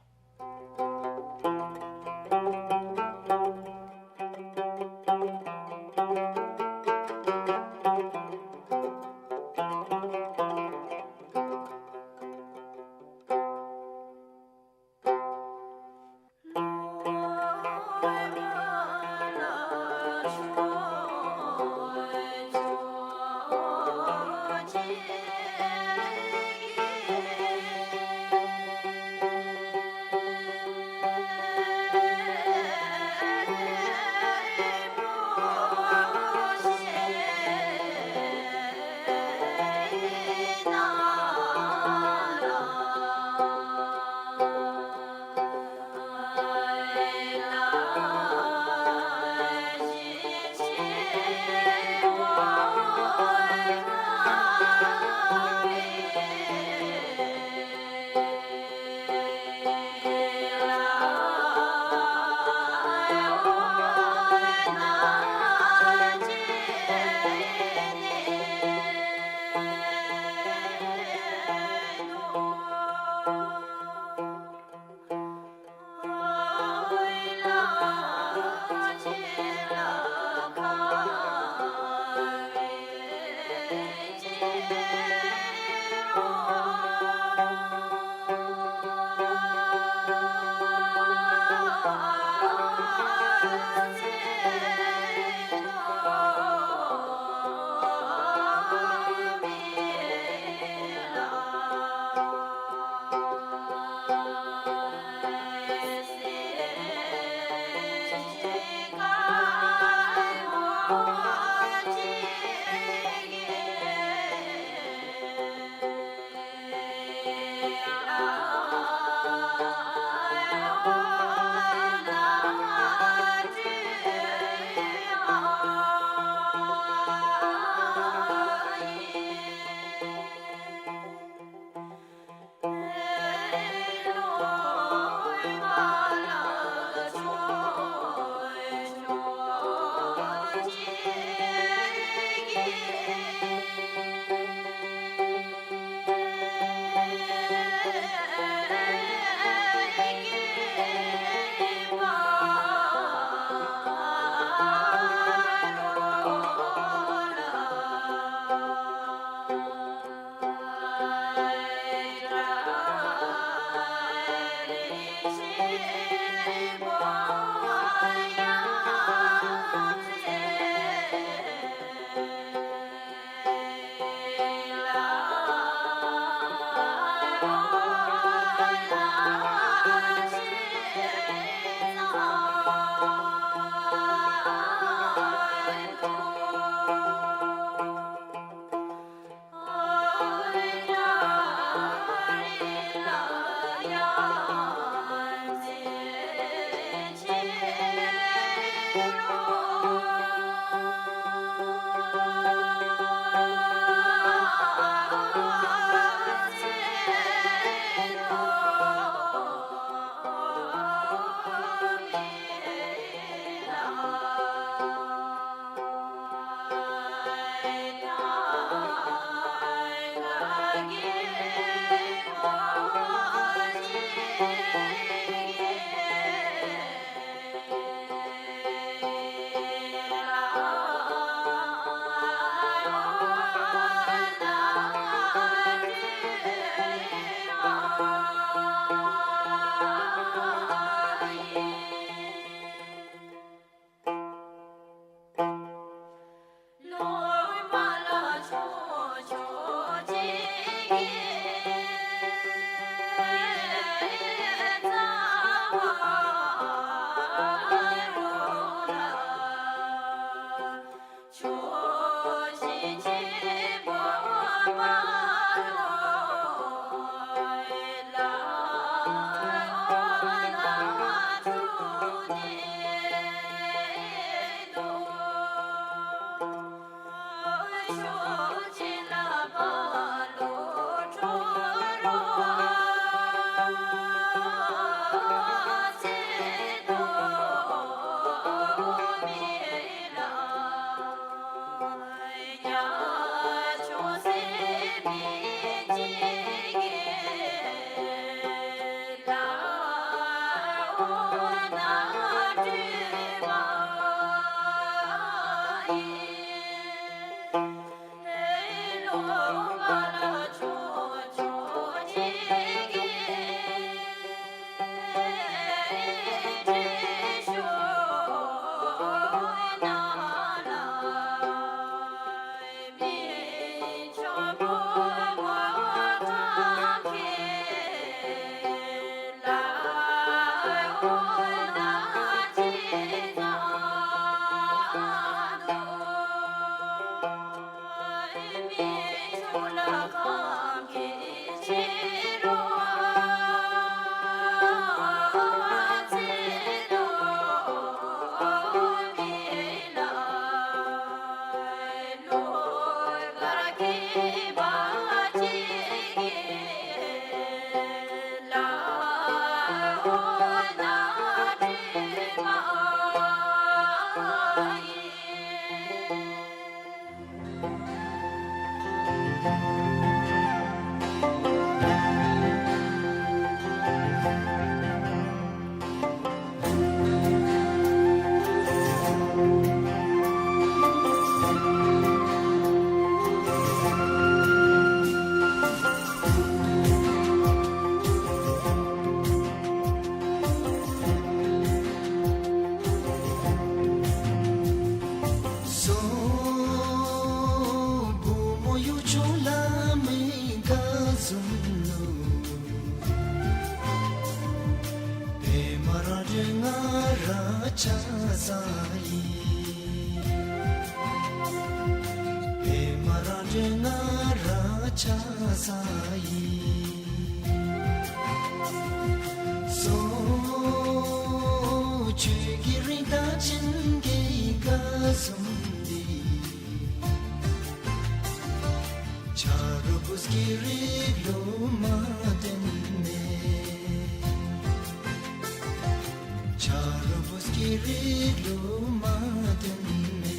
སོ་བུམོ་གཡུ་མཆོག་ལྷ་མོའི་ག་ཟུམ་ལུ། པདྨ་རཱ་ག་ང་ར་ཕྱག་འཚལ་ཡི། པདྨ་རཱ་ག་ང་ར་ཕྱག་འཚལ་ཡི། སོ་ཆོས་ཀྱི་རི་དྭགས་ཅན་གྱི་ག་ཟུམ་འདི། ཆ་རོགས་བུཚ་ཀྱི་རིགས་ལུ་མ་བརྟེན་མས། ཆ་རོགས་བུཚ་ཀྱི་རིགས་ལུ་མ་བརྟེན་མས།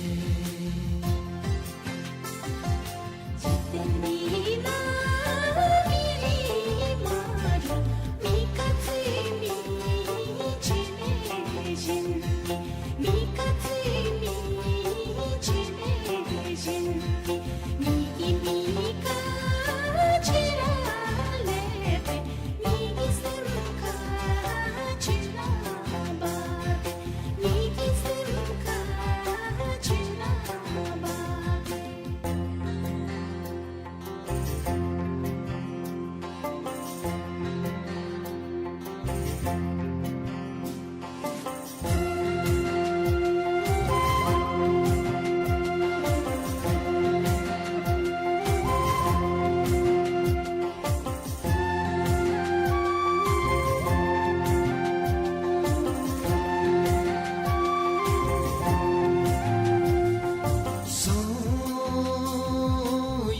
སོ་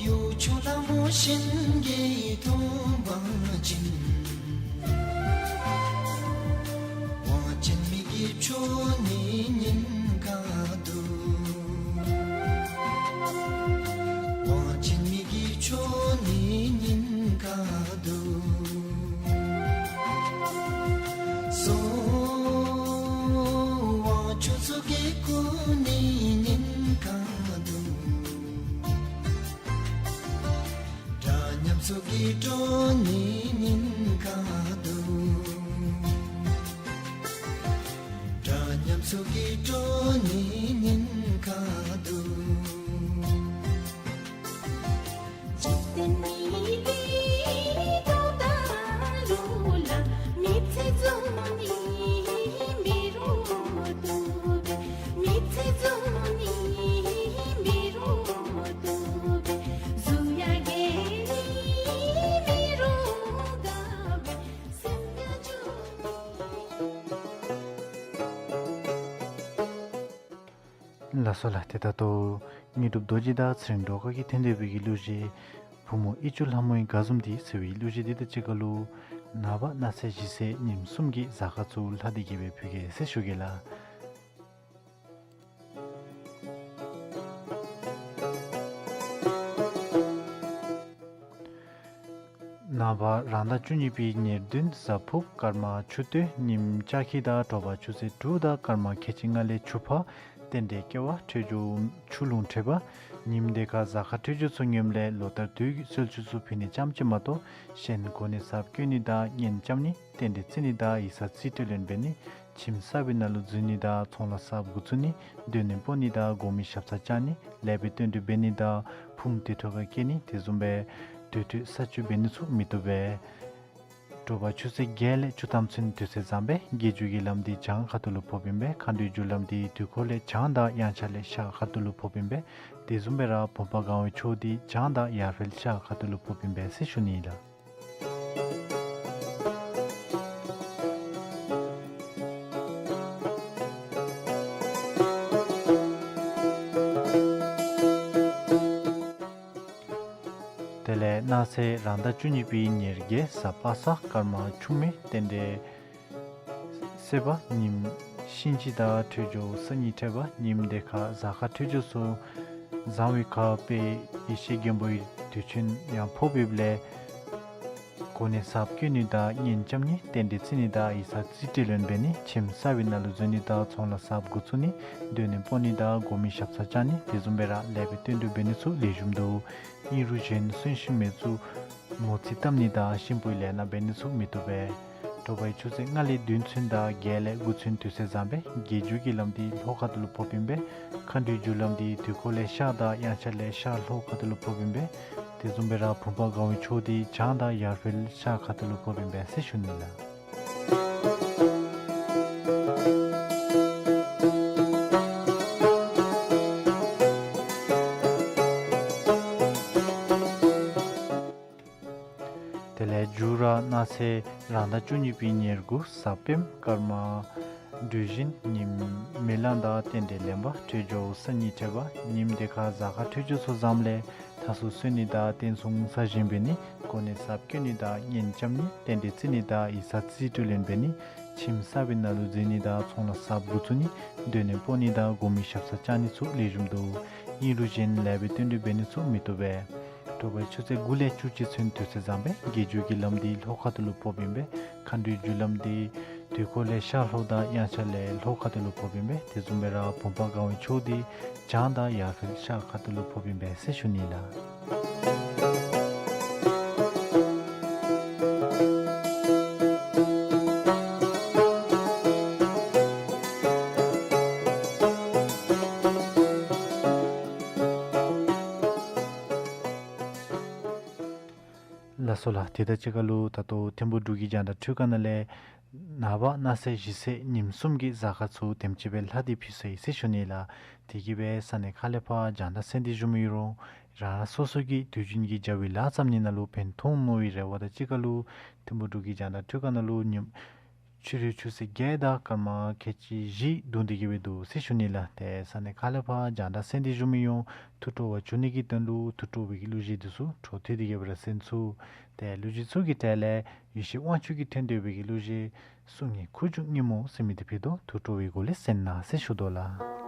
གཡུ་མཆོག་ལྷ་མོ་གཤིན་རྗེའི་གདོང་པ་ཅན། དབང་ཆེན་མི་བསྐྱོད་མཆོག་ནི་ཉེན་ཁ་འདུག། དབང་ཆེན་མི་བསྐྱོད་མཆོག་ནི་ཉེན་ཁ་འདུག། སོ་དབང་ཕྱུག་ཚུ་གི་སྐུ་ནི་ཉེན་ཁ་འདུག། འདྲ་མཉམ་ཚུ་གི་སྤྲོ་ནི་ཉེན་ཁ་འདུག། འདྲ་མཉམ་ཚུ་གི་སྤྲོ་ནི་ཉེན་ཁ་འདུག། ལགས་སོ་ལགས། ཏེ་ད་ལྟོ་དངོས་གྲུབ་རྡོ་རྗེ་དང་ཚེ་རིང་སྒྲོལ་དཀར་གྱིས་འཐེན་ཏེ་འབད་བའི་གླུ་གཞས་བུ་མོ་གཡུ་མཆོག་ལྷ་མོའི་ག་ཟུམ་འདི་ཟེར་བའི་གླུ་གཞས་འདི་དང་གཅིག་ཁར་ལུ་ནངས་པ་གནངས་ཚེ་གཞེས་ཚེ་ཉིནམ་གསུམ་གྱི་གཟའ་སྐར་ཚུ་ལྷག་སྟེ་གི་སྦེ་ཕུལ་གེ་ཟེར་ཞུ་གེ་ལགས། ནངས་པ་རང་ཟླ་བཅུ་གཉིས་པའི་ཉེར་བདུན་གཟའ་ཕུརཔ་སྐར་མ་ཆུ་སྟོད་ཉིནམ་ལྕགས་ཁྱི་དང་དྲོ་པ་ཆུ་ཚོད་དྲུག་དང་སྐར་མ་ཁལ་གཅིག་ལྔ་ལས་ཆུ་ཕག་རྟེན་འབྲེལ་སྐྱེ་བ་འཕྲོད་སྦྱོར་ཆུ་རླུང་འཕྲད་པ། ཉིནམ་དེ་ཁར་གཟའ་སྐར་འཕྲོད་སྦྱོར་ཚུ་ངནམ་ལས་ལོ་ལྟར་དུས་ཀྱི་སྲོལ་ཆུ་ཚུ་ཕུལ་ནི་ཙམ་ཅིག་མ་གཏོགས་གཞན་གོ་གནས་གསརཔ་བསྐོ་ནི་དང་གཉེན་རྐྱབ་ནི་རྟེན་འབྲེལ་བརྩི་ནི་དང་ཡིག་ཚང་རྩིས་སྤྲོད་ལེན་འབད་ནི། ཁྱིམ་གསར་པའི་ནང་ལུ་འཛུལ་ནི་དང་ཚོང་ལཱ་གསརཔ་འགོ་བཙུགས་ནི། སྡོད་གནས་སྤོ་ནི་དང་དགོ་མི་ཞབས་སར་བཅར་ནི། ལེགས་པའི་བསྟུན་གྲོས་འབད་ནི་དང་ཕུངམ་དུར་ཁྲོད་ཁར་སྐྱེལ་ནི། དེ་བཟུམ་སྦེ་དུར་ཁྲོད་ས་བཅུད་འབད་ནི་ཚུ་མི་བཏུབ་པས། དྲོ་པ་ཆུ་ཚོད་བརྒྱད་ལས་བཅུ་ཐམ་ཚུན་དུས་ཚོད་བཟངམ་སྦེ་བརྒལ་འགྱུར་གྱི་ལམ་འདི་བྱང་ཁ་ཐུག་ལུ་ཕོགཔ་ཨིན་པས། མཁའ་འགྲོའི་རྒྱུ་ལམ་འདི་དུས་འཁོར་ལས་བྱང་དང་དབྱངས་འཆར་ལས་ཤར་ཁ་ཐུག་ལུ་ཕོགཔ་ཨིན་པས། དེ་བཟུམ་སྦེ་ར་བུམ་པ་གང་བའི་ཕྱོགས་འདི་བྱང་དང་ཡར་འཕེལ་ཤར་ཁ་ཐུག་ལུ་ཕོགཔ་ཨིན་པས་ཟེར་ཞུ་ནི་ལགས། དེ་ལས་གནངས་ཚེ་རང་ཟླ་བཅུ་གཉིས་པའི་ཉེར་བརྒྱད་གཟའ་པ་སངས་སྐར་མ་ཆུ་སྨད་རྟེན་འབྲེལ་སྲེད་པ། ཉིནམ་གཤིན་རྗེ་དང་འཕྲོད་སྦྱོར་གསར་རྙིང་འཕྲད་པ། ཉིནམ་དེ་ཁར་གཟའ་སྐར་འཕྲོད་སྦྱོར་ཚུ་བཟང་བའི་ཁར་དཔལ་ཡེ་ཤེས་མགོན་པོའི་དུས་ཆེན་ཡང་ཕོགཔ་ཨིནམ་ལས་གོ་གནས་གསརཔ་བསྐོ་ནི་དང་གཉེན་རྐྱབ་ནི་རྟེན་འབྲེལ་བརྩི་ནི་དང་ཡིག་ཚང་རྩིས་སྤྲོད་ལེན་འབད་ནི། ཁྱིམ་གསར་པའི་ནང་ལུ་འཛུལ་ནི་དང་ཚོང་ལཱ་གསརཔ་འགོ་བཙུགས་ནི། སྡོད་གནས་སྤོ་ནི་དང་དགོ་མི་ཞབས་སར་བཅར་ནི། དེ་བཟུམ་སྦེ་ར་ལེགས་པའི་བསྟུན་གྲོས་འབད་ནི་ཚུ་ལེགས་ཤོམ་འདུག། ཨིན་རུང་གཞན་གསོན་གཤིན་མི་ཚུ་མོ་རྩིས་བཏབ་ནི་དང་གཤིན་པོའི་ལས་སྣ་འབད་ནི་ཚུ་མི་བཏུབ་པས། དྲོ་པའི་ཆུ་ཚོད་ལྔ་ལས་བདུན་ཚུན་དང་བརྒྱད་ལས་དགུ་ཚུན་དུས་ཚོད་བཟངམ་སྦེ་བརྒལ་འགྱུར་གྱི་ལམ་འདི་ལྷོ་ཁ་ཐུག་ལུ་ཕོགཔ་ཨིན་པས། མཁའ་འགྲོའི་རྒྱུ་ལམ་འདི་དུས་འཁོར་ལས་ཤར་དང་དབྱངས་འཆར་ལས་ཤར་ལྷོ་ཁ་ཐུག་ལུ་ཕོགཔ་ཨིན་པས། དེ་བཟུམ་སྦེ་ར་བུམ་པ་གང་བའི་ཕྱོགས་འདི་བྱང་དང་ཡར་འཕེལ་ཤར་ཁ་ཐུག་ལུ་ཕོགཔ་ཨིན་པས་ཟེར་ཞུ་ནི་ལགས། དེ་ལས་མཇུག་ར་གནངས་ཚེ་རང་ཟླ་བཅུ་གཉིས་པའི་ཉེར་དགུ་གཟའ་སྤེནམ་སྐར་མ་གྲུ་བཞི་ཉིནམ་མེ་གླང་དང་རྟེན་འབྲེལ་ལེན་པ། འཕྲོད་སྦྱོར་གསར་རྙིང་འཕྲད་པ། ཉིནམ་དེ་ཁར་གཟའ་སྐར་འཕྲོད་སྦྱོར་ཚུ་བཟངམ་ལས་མཐའ་སྲུང་གསོལ་ནི་དང་རྟེན་སྲུང་གསར་བཞེངས་འབད་ནི། གོ་གནས་གསརཔ་བསྐོ་ནི་དང་གཉེན་རྐྱབ་ནི། རྟེན་འབྲེལ་བརྩི་ནི་དང་ཡིག་ཚང་རྩིས་སྤྲོད་ལེན་འབད་ནི། ཁྱིམ་གསར་པའི་ནང་ལུ་འཛུལ་ནི་དང་ཚོང་ལཱ་གསརཔ་འགོ་བཙུགས་ནི། སྡོད་གནས་སྤོ་ནི་དང་དགོ་མི་ཞབས་སར་བཅར་ནི་ཚུ་ལེགས་ཤོམ་འདུག། ཨིན་རུང་གཞན་ལེགས་པའི་བསྟུན་གྲོས་འབད་ནི་ཚུ་མི་བཏུབ་པས། དྲོ་པའི་ཆུ་ཚོད་དགུ་ལས་བཅུ་གཅིག་ཚུན་དུས་ཚོད་བཟངམ་སྦེ་བརྒལ་འགྱུར་གྱི་ལམ་འདི་ལྷོ་ཁ་ཐུག་ལུ་ཕོགཔ་ཨིན་པས། མཁའ་འགྲོའི་རྒྱུ་ལམ་འདི་དུས་འཁོར་ལས་ཤར་ལྷོ་དང་དབྱངས་འཆར་ལས་ལྷོ་ཁ་ཐུག་ལུ་ཕོགཔ་ཨིན་པས། དེ་བཟུམ་སྦེ་ར་བུམ་པ་གང་བའི་ཕྱོགས་འདི་བྱང་དང་ཡར་འཕེལ་ཤར་ཁ་ཐུག་ལུ་ཕོགཔ་ཨིན་པས་ཟེར་ཞུ་ནི་ལགས། ལགས་སོ་ལགས། དེ་དང་གཅིག་ཁར་ལུ་ད་ལྟོ་ཐིམ་ཕུག་འབྲུག་གི་རྒྱང་བསྒྲགས་འཕྲུལ་ཁང་ནང་ལས་ནངས་པ་གནངས་ཚེ་གཞེས་ཚེ་ཉིནམ་གསུམ་གྱི་གཟའ་སྐར་ཚུ་དེམ་ཅིག་སྦེ་ལྷག་སྟེ་ཕུལ་ཚར་ཡི་ཟེར་ཞུ་ནི་ལགས། དེ་གིས་སྦེ་ས་གནས་ཁག་ལས་ཕར་རྒྱང་བསྒྲགས་གསན་ཏེ་བཞུགས་མི་ཡོད་རུང་རང་རང་སོ་སོ་གི་དུས་རྒྱུན་གྱི་རྒྱབ་ཀྱི་ལཱ་བརྩམ་ནི་ནང་ལུ་ཕན་ཐོགས་མནོ་བའི་རེ་བ་དང་གཅིག་ཁར་ལུ་ཐིམ་ཕུག་འབྲུག་གི་རྒྱང་བསྒྲགས་འཕྲུལ་ཁང་ནང་ལུ་ཉིནམ་ཕྱི་རུའི་ཆུ་ཚོད་བརྒྱད་དང་སྐར་མ་ཁལ་གཅིག་བཞི་བརྡུང་སྟེ་གི་སྦེ་འདུག་ཟེར་ཞུ་ནི་ལགས། ཏེ་ས་གནས་ཁག་ལས་ཕར་རྒྱང་བསྒྲགས་གསན་ཏེ་བཞུགས་མི་ཡོད་རུང་ཐུགས་སྤྲོ་བ་འཇུག་ནི་གི་དོན་ལུ་ཐུགས་སྤྲོ་བའི་གི་གླུ་གཞས་འདི་ཚུ་འཕྲོ་མཐུད་དེ་གི་སྦེ་ར་གསན་ཚུགས། ཏེ་གླུ་གཞས་ཚུ་གི་གྲས་ལས་ཡེ་ཤེས་དབང་ཕྱུག་གིས་འཐེན་ཏེ་ཡོད་པའི་གི་གླུ་གཞས་གསུང་ངེ་ཁུ་བྱུག་སྙན་མོ་ཟེར་མི་འདི་ཕུལ་དོ། ཐུགས་སྤྲོ་བའི་སྒོ་ལས་གསན་གནང་ཟེར་ཞུ་དོ་ལགས།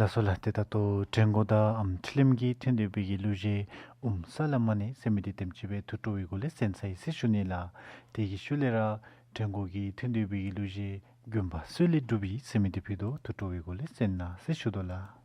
ལགས་སོ་ལགས། ཏེ་ད་ལྟོ་བྲན་གོ་དང་ཨམ་ཁྲིད་ལེན་གྱི་ཐོན་ཏེ་འབད་གི་གླུ་གཞས་ཨུམ་ས་ལ་མ་ཎི་ཟེར་མི་འདི་དེམ་ཅིག་སྦེ་ཐུགས་སྤྲོ་བའི་སྒོ་ལས་གསན་ཚར་ཡི་ཟེར་ཞུ་ནི་ལགས། དེ་གི་ཤུལ་ལས་ར་བྲན་གོ་གི་ཐོན་ཏེ་འབད་གི་གླུ་གཞས་དགོན་པ་སྲོད་ལས་སྒྲུབ་པའི་ཟེར་མི་འདི་ཕུལ་དོ། ཐུགས་སྤྲོ་བའི་སྒོ་ལས་གསན་གནང་ཟེར་ཞུ་དོ་ལགས།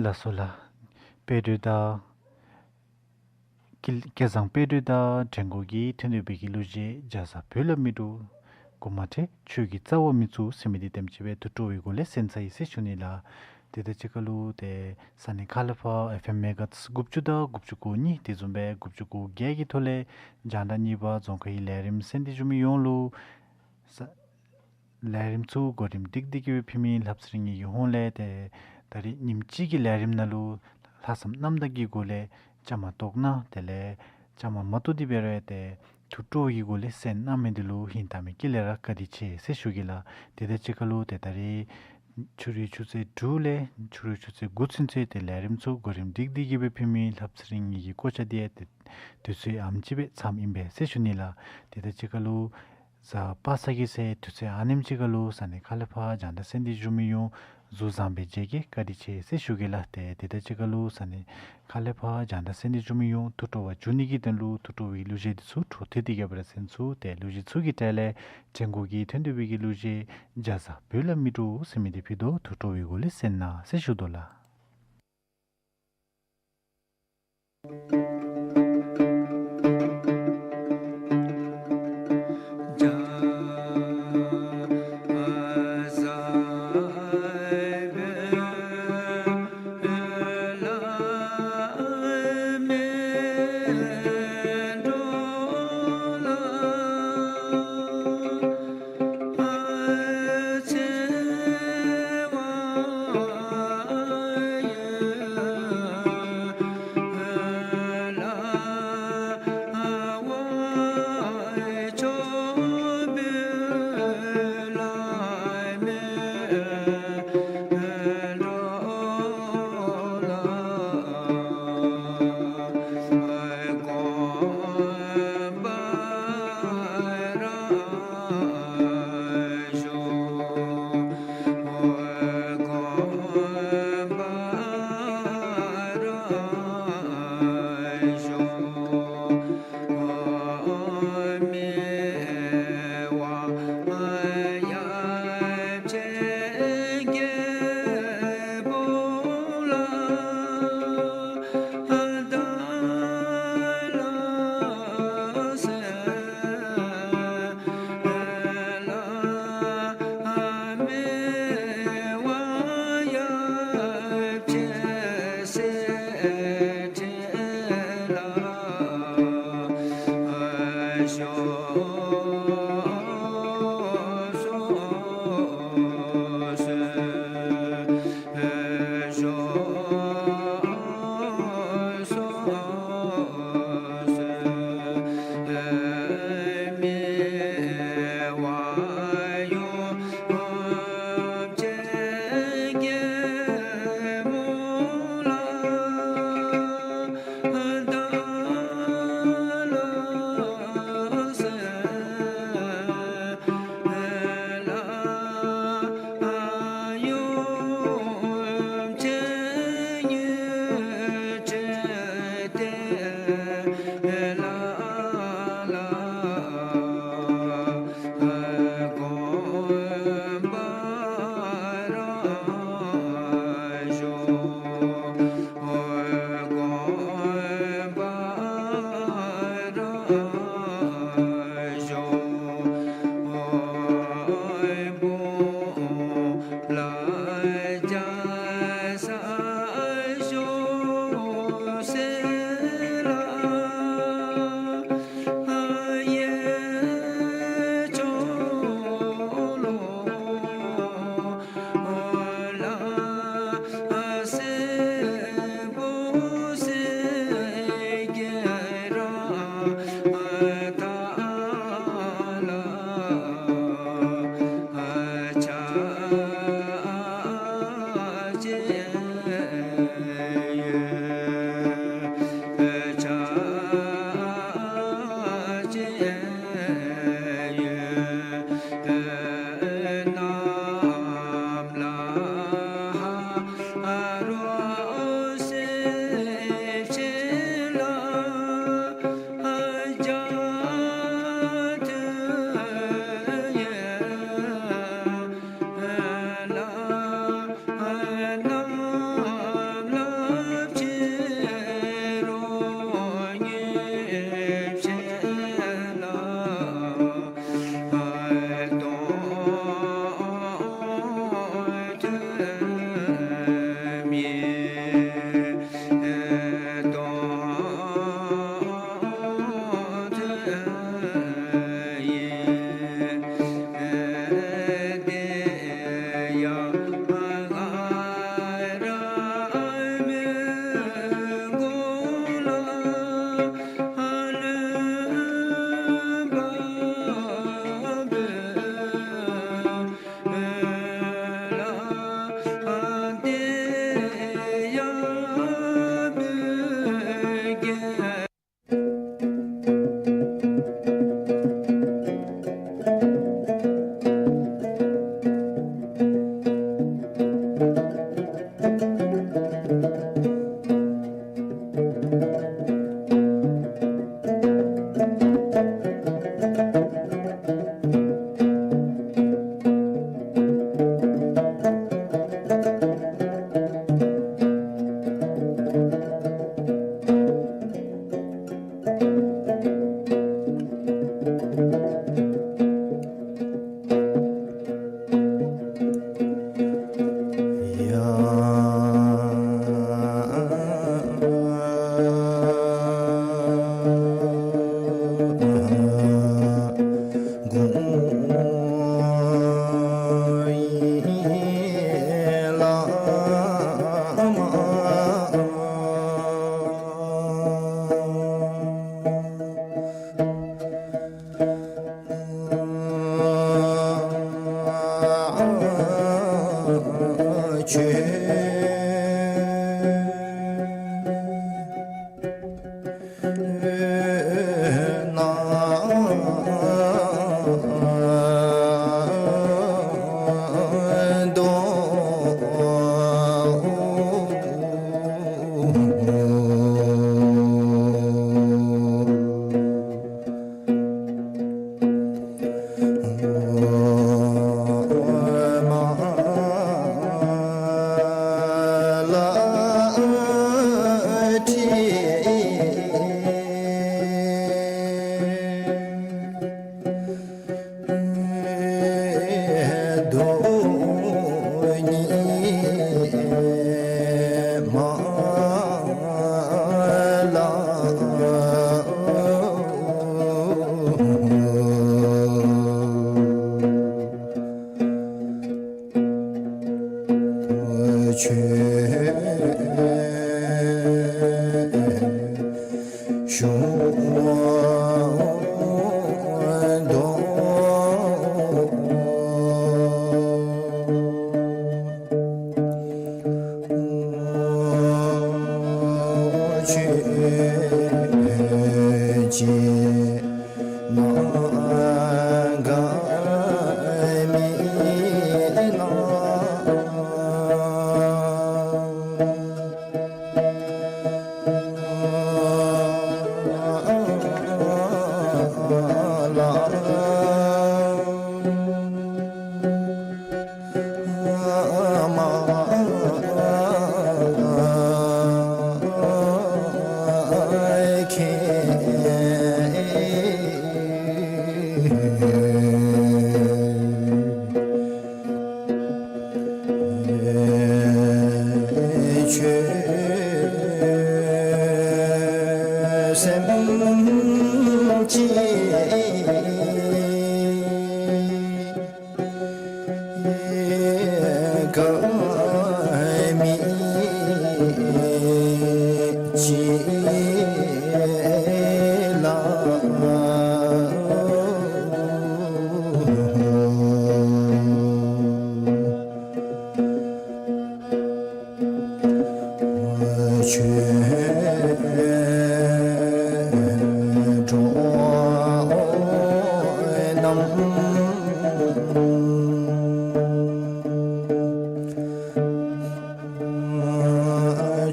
ལགས་སོ་ལགས། དཔལ་སྒྲོན་དང་། སྐལ་སྐལ་བཟང་དཔལ་སྒྲོན་དང་བྲན་གོ་གི་ཐོན་ཏེ་འབད་གི་གླུ་གཞས་བྱ་བཟའ་བོད་ལ་མི་འགྲོ། གོ་མ་ཁྲེལ་ཆོས་ཀྱི་རྩ་བ་མི་ཚུགས་ཟེར་མི་འདི་དེམ་ཅིག་སྦེ་དུར་ཁྲོད་བའི་སྒོ་ལས་གསན་ཚར་ཡི་ཟེར་ཞུ་ནི་ལགས། དེ་དང་གཅིག་ཁར་ལུ་ཏེ་ས་གནས་ཁ་ལས་ཕར་ཨེཕ་ཨེམ་མེ་གྷ་ཧརཊས་དགུ་བཅུ་དང་དགུ་བཅུ་གོ་གཉིས་དེ་བཟུམ་སྦེ་དགུ་བཅུ་གོ་བརྒྱད་ཀྱི་ཐོག་ལས་རྒྱང་བསྒྲགས་གཉིས་པ་རྫོང་ཁའི་ལས་རིམ་གསན་ཏེ་བཞུགས་མི་ཡོངས་ལུ་ས་ལས་རིམ་ཚུ་གོ་རིམ་སྒྲིག་སྟེ་གི་སྦེ་ཕུལ་མི་ལྷ་བསིལ་རི་ངེ་གི་ཧོངས་ལས་ཏེ་ད་རིས་ཉིནམ་གཅིག་གི་ལས་རིམ་ནང་ལུ་ལྷག་བསམ་རྣམ་དག་གི་སྒོ་ལས་བཅའ་མར་གཏོགས་གནང་། དེ་ལས་བཅའ་མར་མ་གཏོགས་ཏེ་འབད་རུང་ཏེ་དུར་ཁྲོད་ཀྱི་སྒོ་ལས་གསན་གནང་མི་འདི་ལུ་ཧིང་དྭངས་མའི་དཀྱིལ་ལས་ར་བཀའ་དྲིན་ཆེ་ཟེར་ཞུ་གེ་ལགས། དེ་དང་གཅིག་ཁར་ལུ་ཏེ་ད་རིས་ཕྱི་རུའི་ཆུ་ཚོད་དྲུག་ལས་ཕྱི་རུའི་ཆུ་ཚོད་དགུ་ཚུན་ཚོད་ཏེ་ལས་རིམ་ཚུ་གོ་རིམ་སྒྲིག་སྟེ་གི་སྦེ་ཕུལ་མི་ལྷ་བསིལ་རི་ངེ་གི་སྐོར་ཆ་འདི་ཏེ་དུས་ཚོད་ཨ་ནེམ་ཅིག་སྦེ་མཚམས་ཨིན་པས་ཟེར་ཞུ་ནི་ལགས། དེ་དང་གཅིག་ཁར་ལུ་གཟའ་པ་སངས་ཀྱི་ཚེ་དུས་ཚོད་ཨ་ནེམ་ཅིག་ཁར་ལུ་ས་གནས་ཁ་ལས་ཕར་རྒྱང་བསྒྲགས་གསན་ཏེ་བཞུགས་མི་ཡོངས་གཟུགས་བཟང་པོའི་རྗེས་ཀྱི་བཀའ་དྲིན་ཆེ་ཟེར་ཞུ་གེ་ལགས། ཏེ་དེ་དང་གཅིག་ཁར་ལུ་ས་གནས་ཁ་ལས་ཕར་རྒྱང་བསྒྲགས་གསན་ཏེ་བཞུགས་མི་ཡོངས་དུར་ཁྲོད་པ་འགྱུར་ནི་གི་དོན་ལུ་དུར་ཁྲོད་པའི་གླུ་གཞས་འདི་ཚུ་འཕྲོ་མཐུད་དེ་གི་སྦེ་ར་གསན་ཚུགས། ཏེ་གླུ་གཞས་ཚུ་གི་གྲས་ལས་བྲན་གོ་གི་ཐོན་ཏེ་འབད་གི་གླུ་གཞས་བྱ་བཟའ་བོད་ལ་མི་འགྲོ་ཟེར་མི་འདི་ཕུལ་དོ། དུར་ཁྲོད་པའི་སྒོ་ལས་གསན་གནང་ཟེར་ཞུ་དོ་ལགས།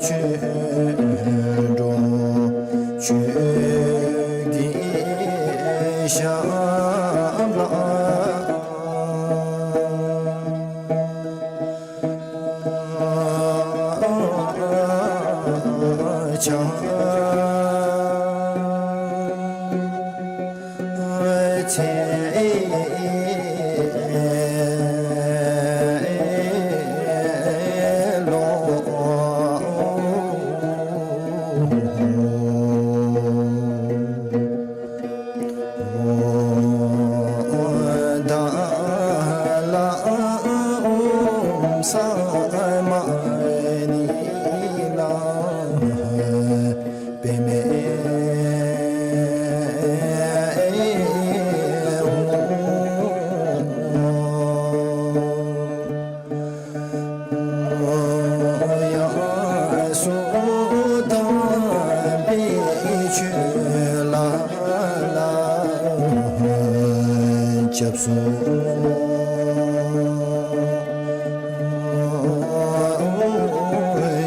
ཆོས་འགྲོ་ཆོས་ཀྱི་ཞབས་ལ་ཕྱག་འཚལ་ལོ། ད་ལ་འོང་ས་མ་ཎི་ལ་པདྨེ་ཡ་སོ་དམ་པའི་ཆོས་ལ་སྐྱབས་སུ་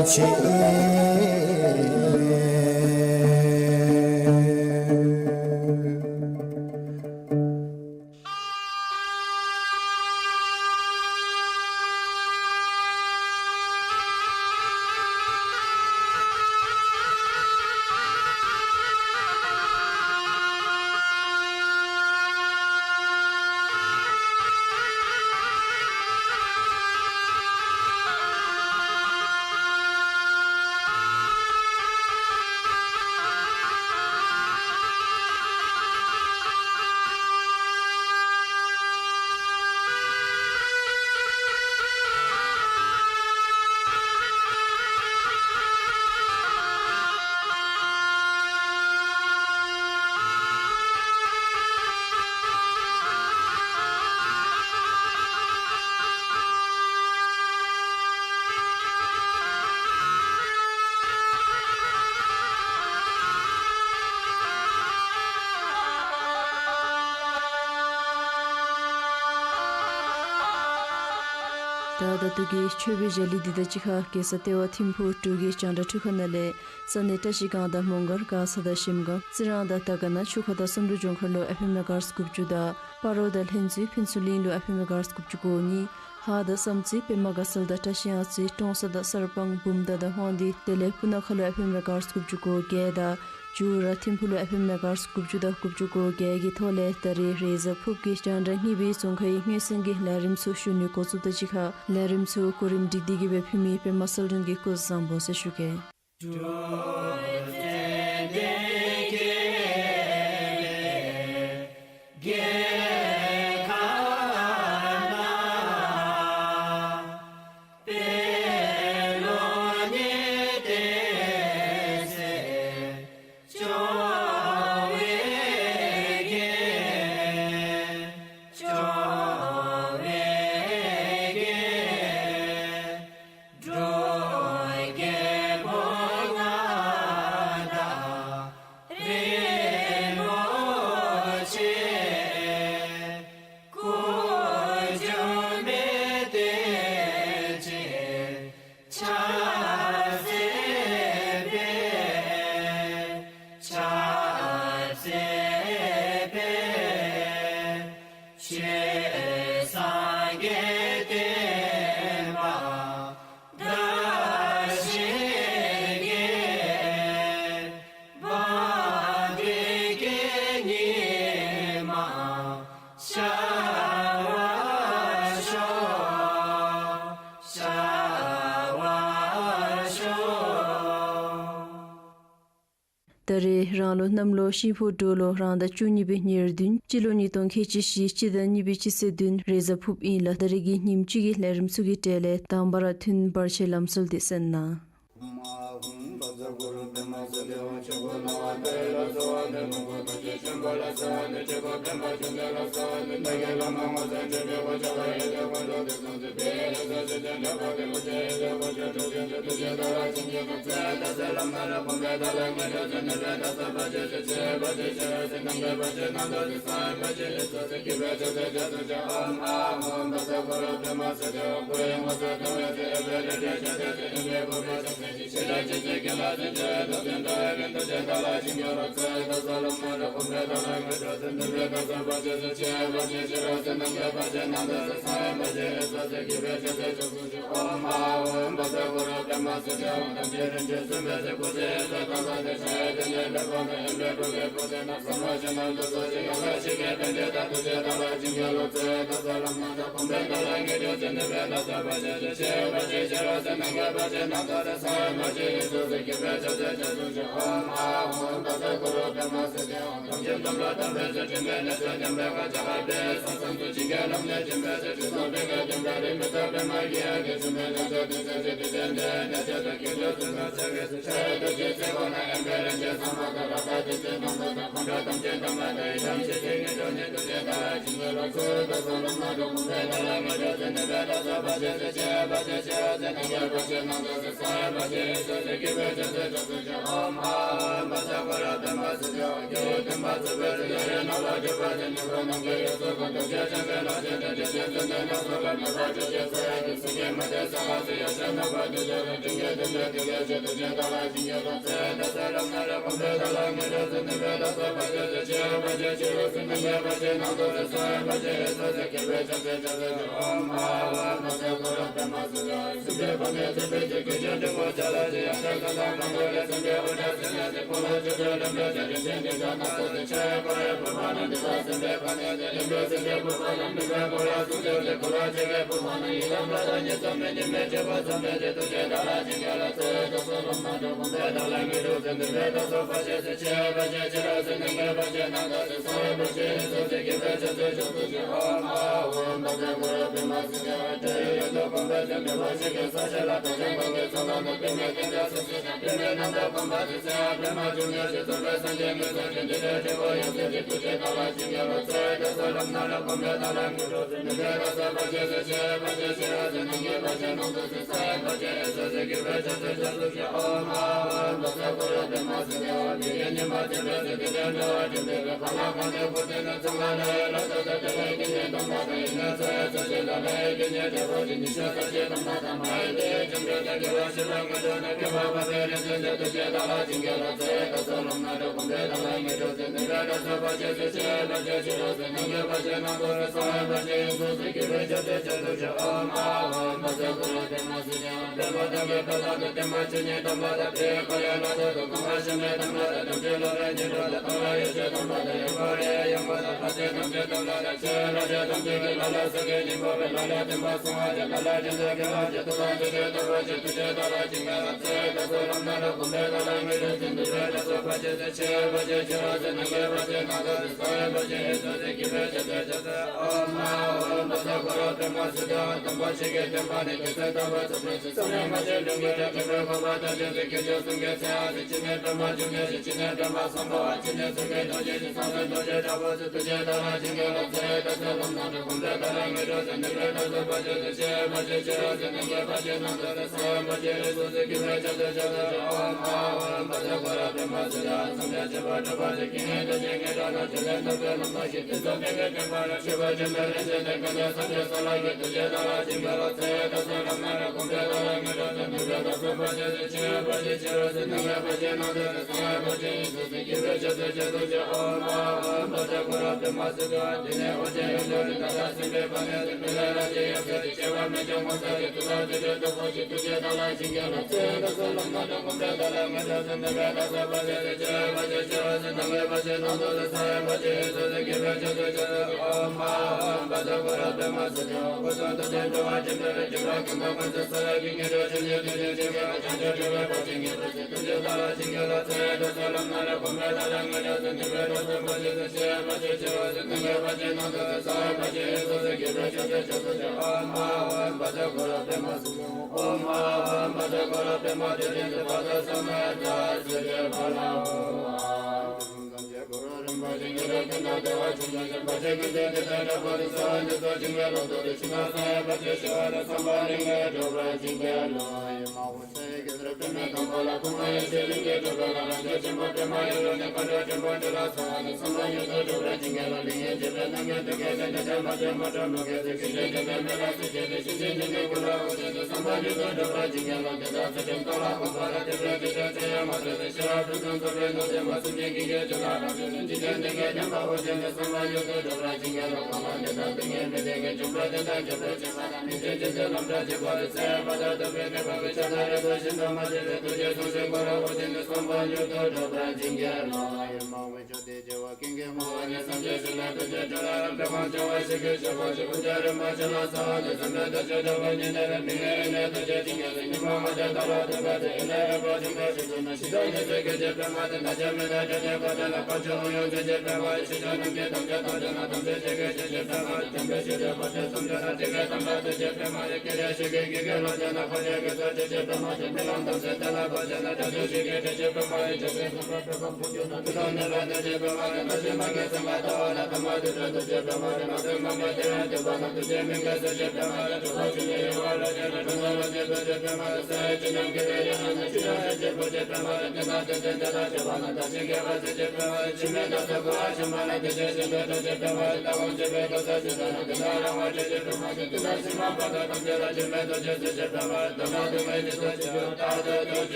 མཆི། ད་ད་ལྟོ་གི་མཆོད་པའི་རྒྱ་གླིང་འདི་དང་གཅིག་ཁར་རྒྱལ་ས་ལྟེ་བ་ཐིམ་ཕུག་འབྲུག་གི་རྒྱང་བསྒྲགས་འཕྲུལ་ཁང་ནང་ལས་ས་གནས་བཀྲ་ཤིས་སྒང་དང་མོང་སྒར་མགར་ས་དང་གཞལམ་སྒང་རྩི་རང་དང་དར་དཀར་ན་ཆུ་ཁ་དང་བསམ་གྲུབ་ལྗོངས་མཁར་ལུ་ཨེཕ་ཨེམ་མེ་ག་ཧར་ཊི་དགུ་བཅུ་དང་སྤ་རོ་དང་ལྷུན་རྩེ་ཕུན་ཚོགས་གླིང་ལུ་ཨེཕ་ཨེམ་མེ་ག་ཧར་ཊི་དགུ་བཅུ་གོ་གཉིས། ཧཱ་དང་བསམ་རྩེ་པདྨ་དགའ་ཚལ་དང་བཀྲིས་གཡང་རྩེ་ཀྲོང་གསར་དང་གསར་སྤང་བུམ་ཐང་དང་དབང་འདུས་དེ་ལས་སྤུ་ན་ཁ་ལུ་ཨེཕ་ཨེམ་མེ་ག་ཧར་ཊི་དགུ་བཅུ་གོ་བརྒྱད་དང་འཇུ་ར་ཐིམ་ཕུག་ལུ་ཨེཕ་ཨེམ་མེ་ག་ཧར་ཊི་དགུ་བཅུ་དང་དགུ་བཅུ་གོ་བརྒྱད་ཀྱི་ཐོག་ལས་ད་རེས་རེས་གཟའ་ཕུརཔ་གི་རྒྱང་བསྒྲགས་གཉིས་པའི་རྫོང་ཁའི་མངོན་གསལ་གྱི་ལས་རིམ་ཚུ་ཞུ་ནི་འགོ་བཙུགསཔ་དང་གཅིག་ཁར་ལས་རིམ་ཚུ་གོ་རིམ་སྒྲིག་སྟེ་གི་སྦེ་ཕུལ་མི་པདྨ་གསལ་སྒྲོན་གྱིས་སྐུ་གཟུགས་བཟང་པོ་ཟེར་ཞུ་གེ། ད་རེས་རང་ལོ་གནམ་ལོ་ཤིང་ཕོ་སྦྲུལ་ལོ་རང་ཟླ་བཅུ་གཉིས་པའི་ཉེར་བདུན་སྤྱི་ལོ་ཉིས་སྟོང་ཁལ་གཅིག་བཞི་སྤྱི་ཟླ་གཉིས་པའི་སྤྱི་ཚེས་བདུན་རེས་གཟའ་ཕུརཔ་ཨིན་ལགས། ད་རེས་ཀྱི་ཉིནམ་གཅིག་གི་ལས་རིམ་ཚུ་གི་གྲས་ལས་དང་པ་ར་ཐུན་བར་ཆད་ལམ་སྲོལ་འདི་གསན་གནང་།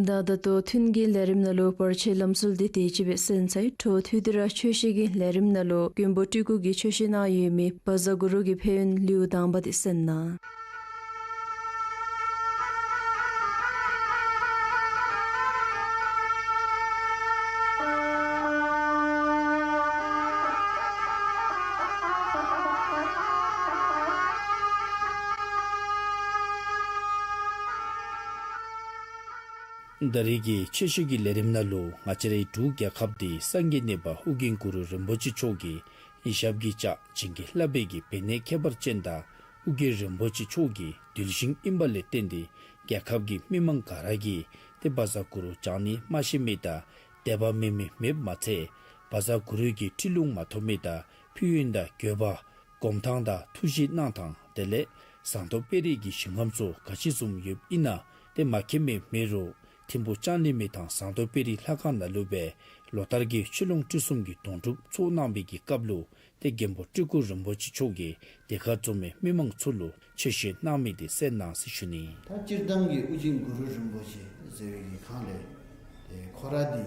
ད་ད་ལྟོ་ཐུན་གྱི་ལས་རིམ་ནང་ལུ་བར་ཆད་ལམ་སྲོལ་འདི་དེ་ཅིག་སྦེ་གསན་ཚར་ཡི། འཕྲོ་མཐུད་དེ་ར་ཆོས་བཤད་ཀྱི་ལས་རིམ་ནང་ལུ་མགོན་པོ་སྤྲུལ་སྐུ་གིས་ཆོས་བཤད་གནང་ཡོད་མི་བཛྲ་གུ་རུ་གི་ཕན་ཡོན་ལེའུ་དང་པ་འདི་གསན་གནང་། ད་རེས་ཀྱི་ཆོས་བཤད་ཀྱི་ལས་རིམ་ནང་ལུ་ང་བཅས་རའི་འབྲུག་རྒྱལ་ཁབ་འདི་སངས་རྒྱས་གནས་པ་ཨོ་རྒྱན་གུ་རུ་རིན་པོ་ཆེ་མཆོག་གི་ཉིན་ཞག་གི་བཅུ་བྱིན་གྱིས་བརླབས་པའི་གི་བེར་ནད་ཁྱད་པར་ཅན་དང་ཨོ་རྒྱན་རིན་པོ་ཆེ་མཆོག་གི་གདུལ་ཞིང་ཨིན་པ་ལས་བརྟེན་ཏེ་རྒྱལ་ཁབ་ཀྱི་མི་མང་ག་ར་གིས་ཏེ་བཛྲ་གུ་རུ་བགྱང་ནི་མ་ཤེས་མི་དང་དད་པ་མེད་མི་མེདཔ་མ་ཚད་བཛྲ་གུ་རུ་གི་ཁྲིད་ལུང་མ་ཐོབ་མི་དང་ཕན་ཡོན་དང་དགོས་པ་སྒོམ་ཐངས་དང་ཐུགས་བཞེད་གནང་ཐངས་དེ་ལས་ཟངས་མདོག་དཔལ་རི་གི་ཞིང་ཁམས་ཚུ་ག་ཅི་བཟུམ་ཡོདཔ་ཨིན་ན་ཏེ་མ་མཁྱེན་མི་མེད་རུང་ཐིམ་ཕུག་ལྕང་གླིང་མི་ཐང་ཟངས་མདོག་དཔལ་རི་ལྷ་ཁང་ནང་ལུ་སྦེ་ལོ་ལྟར་གྱི་ཆོས་ལུང་ཁྲིད་གསུམ་གྱི་དོན་གྲུབ་ཚོགས་གནང་བའི་གི་སྐབས་ལུ་ཏེ་མགོན་པོ་སྤྲུལ་སྐུ་རིན་པོ་ཆེ་མཆོག་གིས་དེ་ཁར་འཛོམས་མི་མི་མང་ཚུ་ལུ་ཆོས་བཤད་གནང་མི་འདི་གསན་གནང་ཟེར་ཞུ་ནི། ད་སྤྱིར་བཏང་གི་ཨོ་རྒྱན་གུ་རུ་རིན་པོ་ཆེ་ཟེར་བའི་གི་སྒང་ལས་ཏེ་ཁོ་ར་འདི་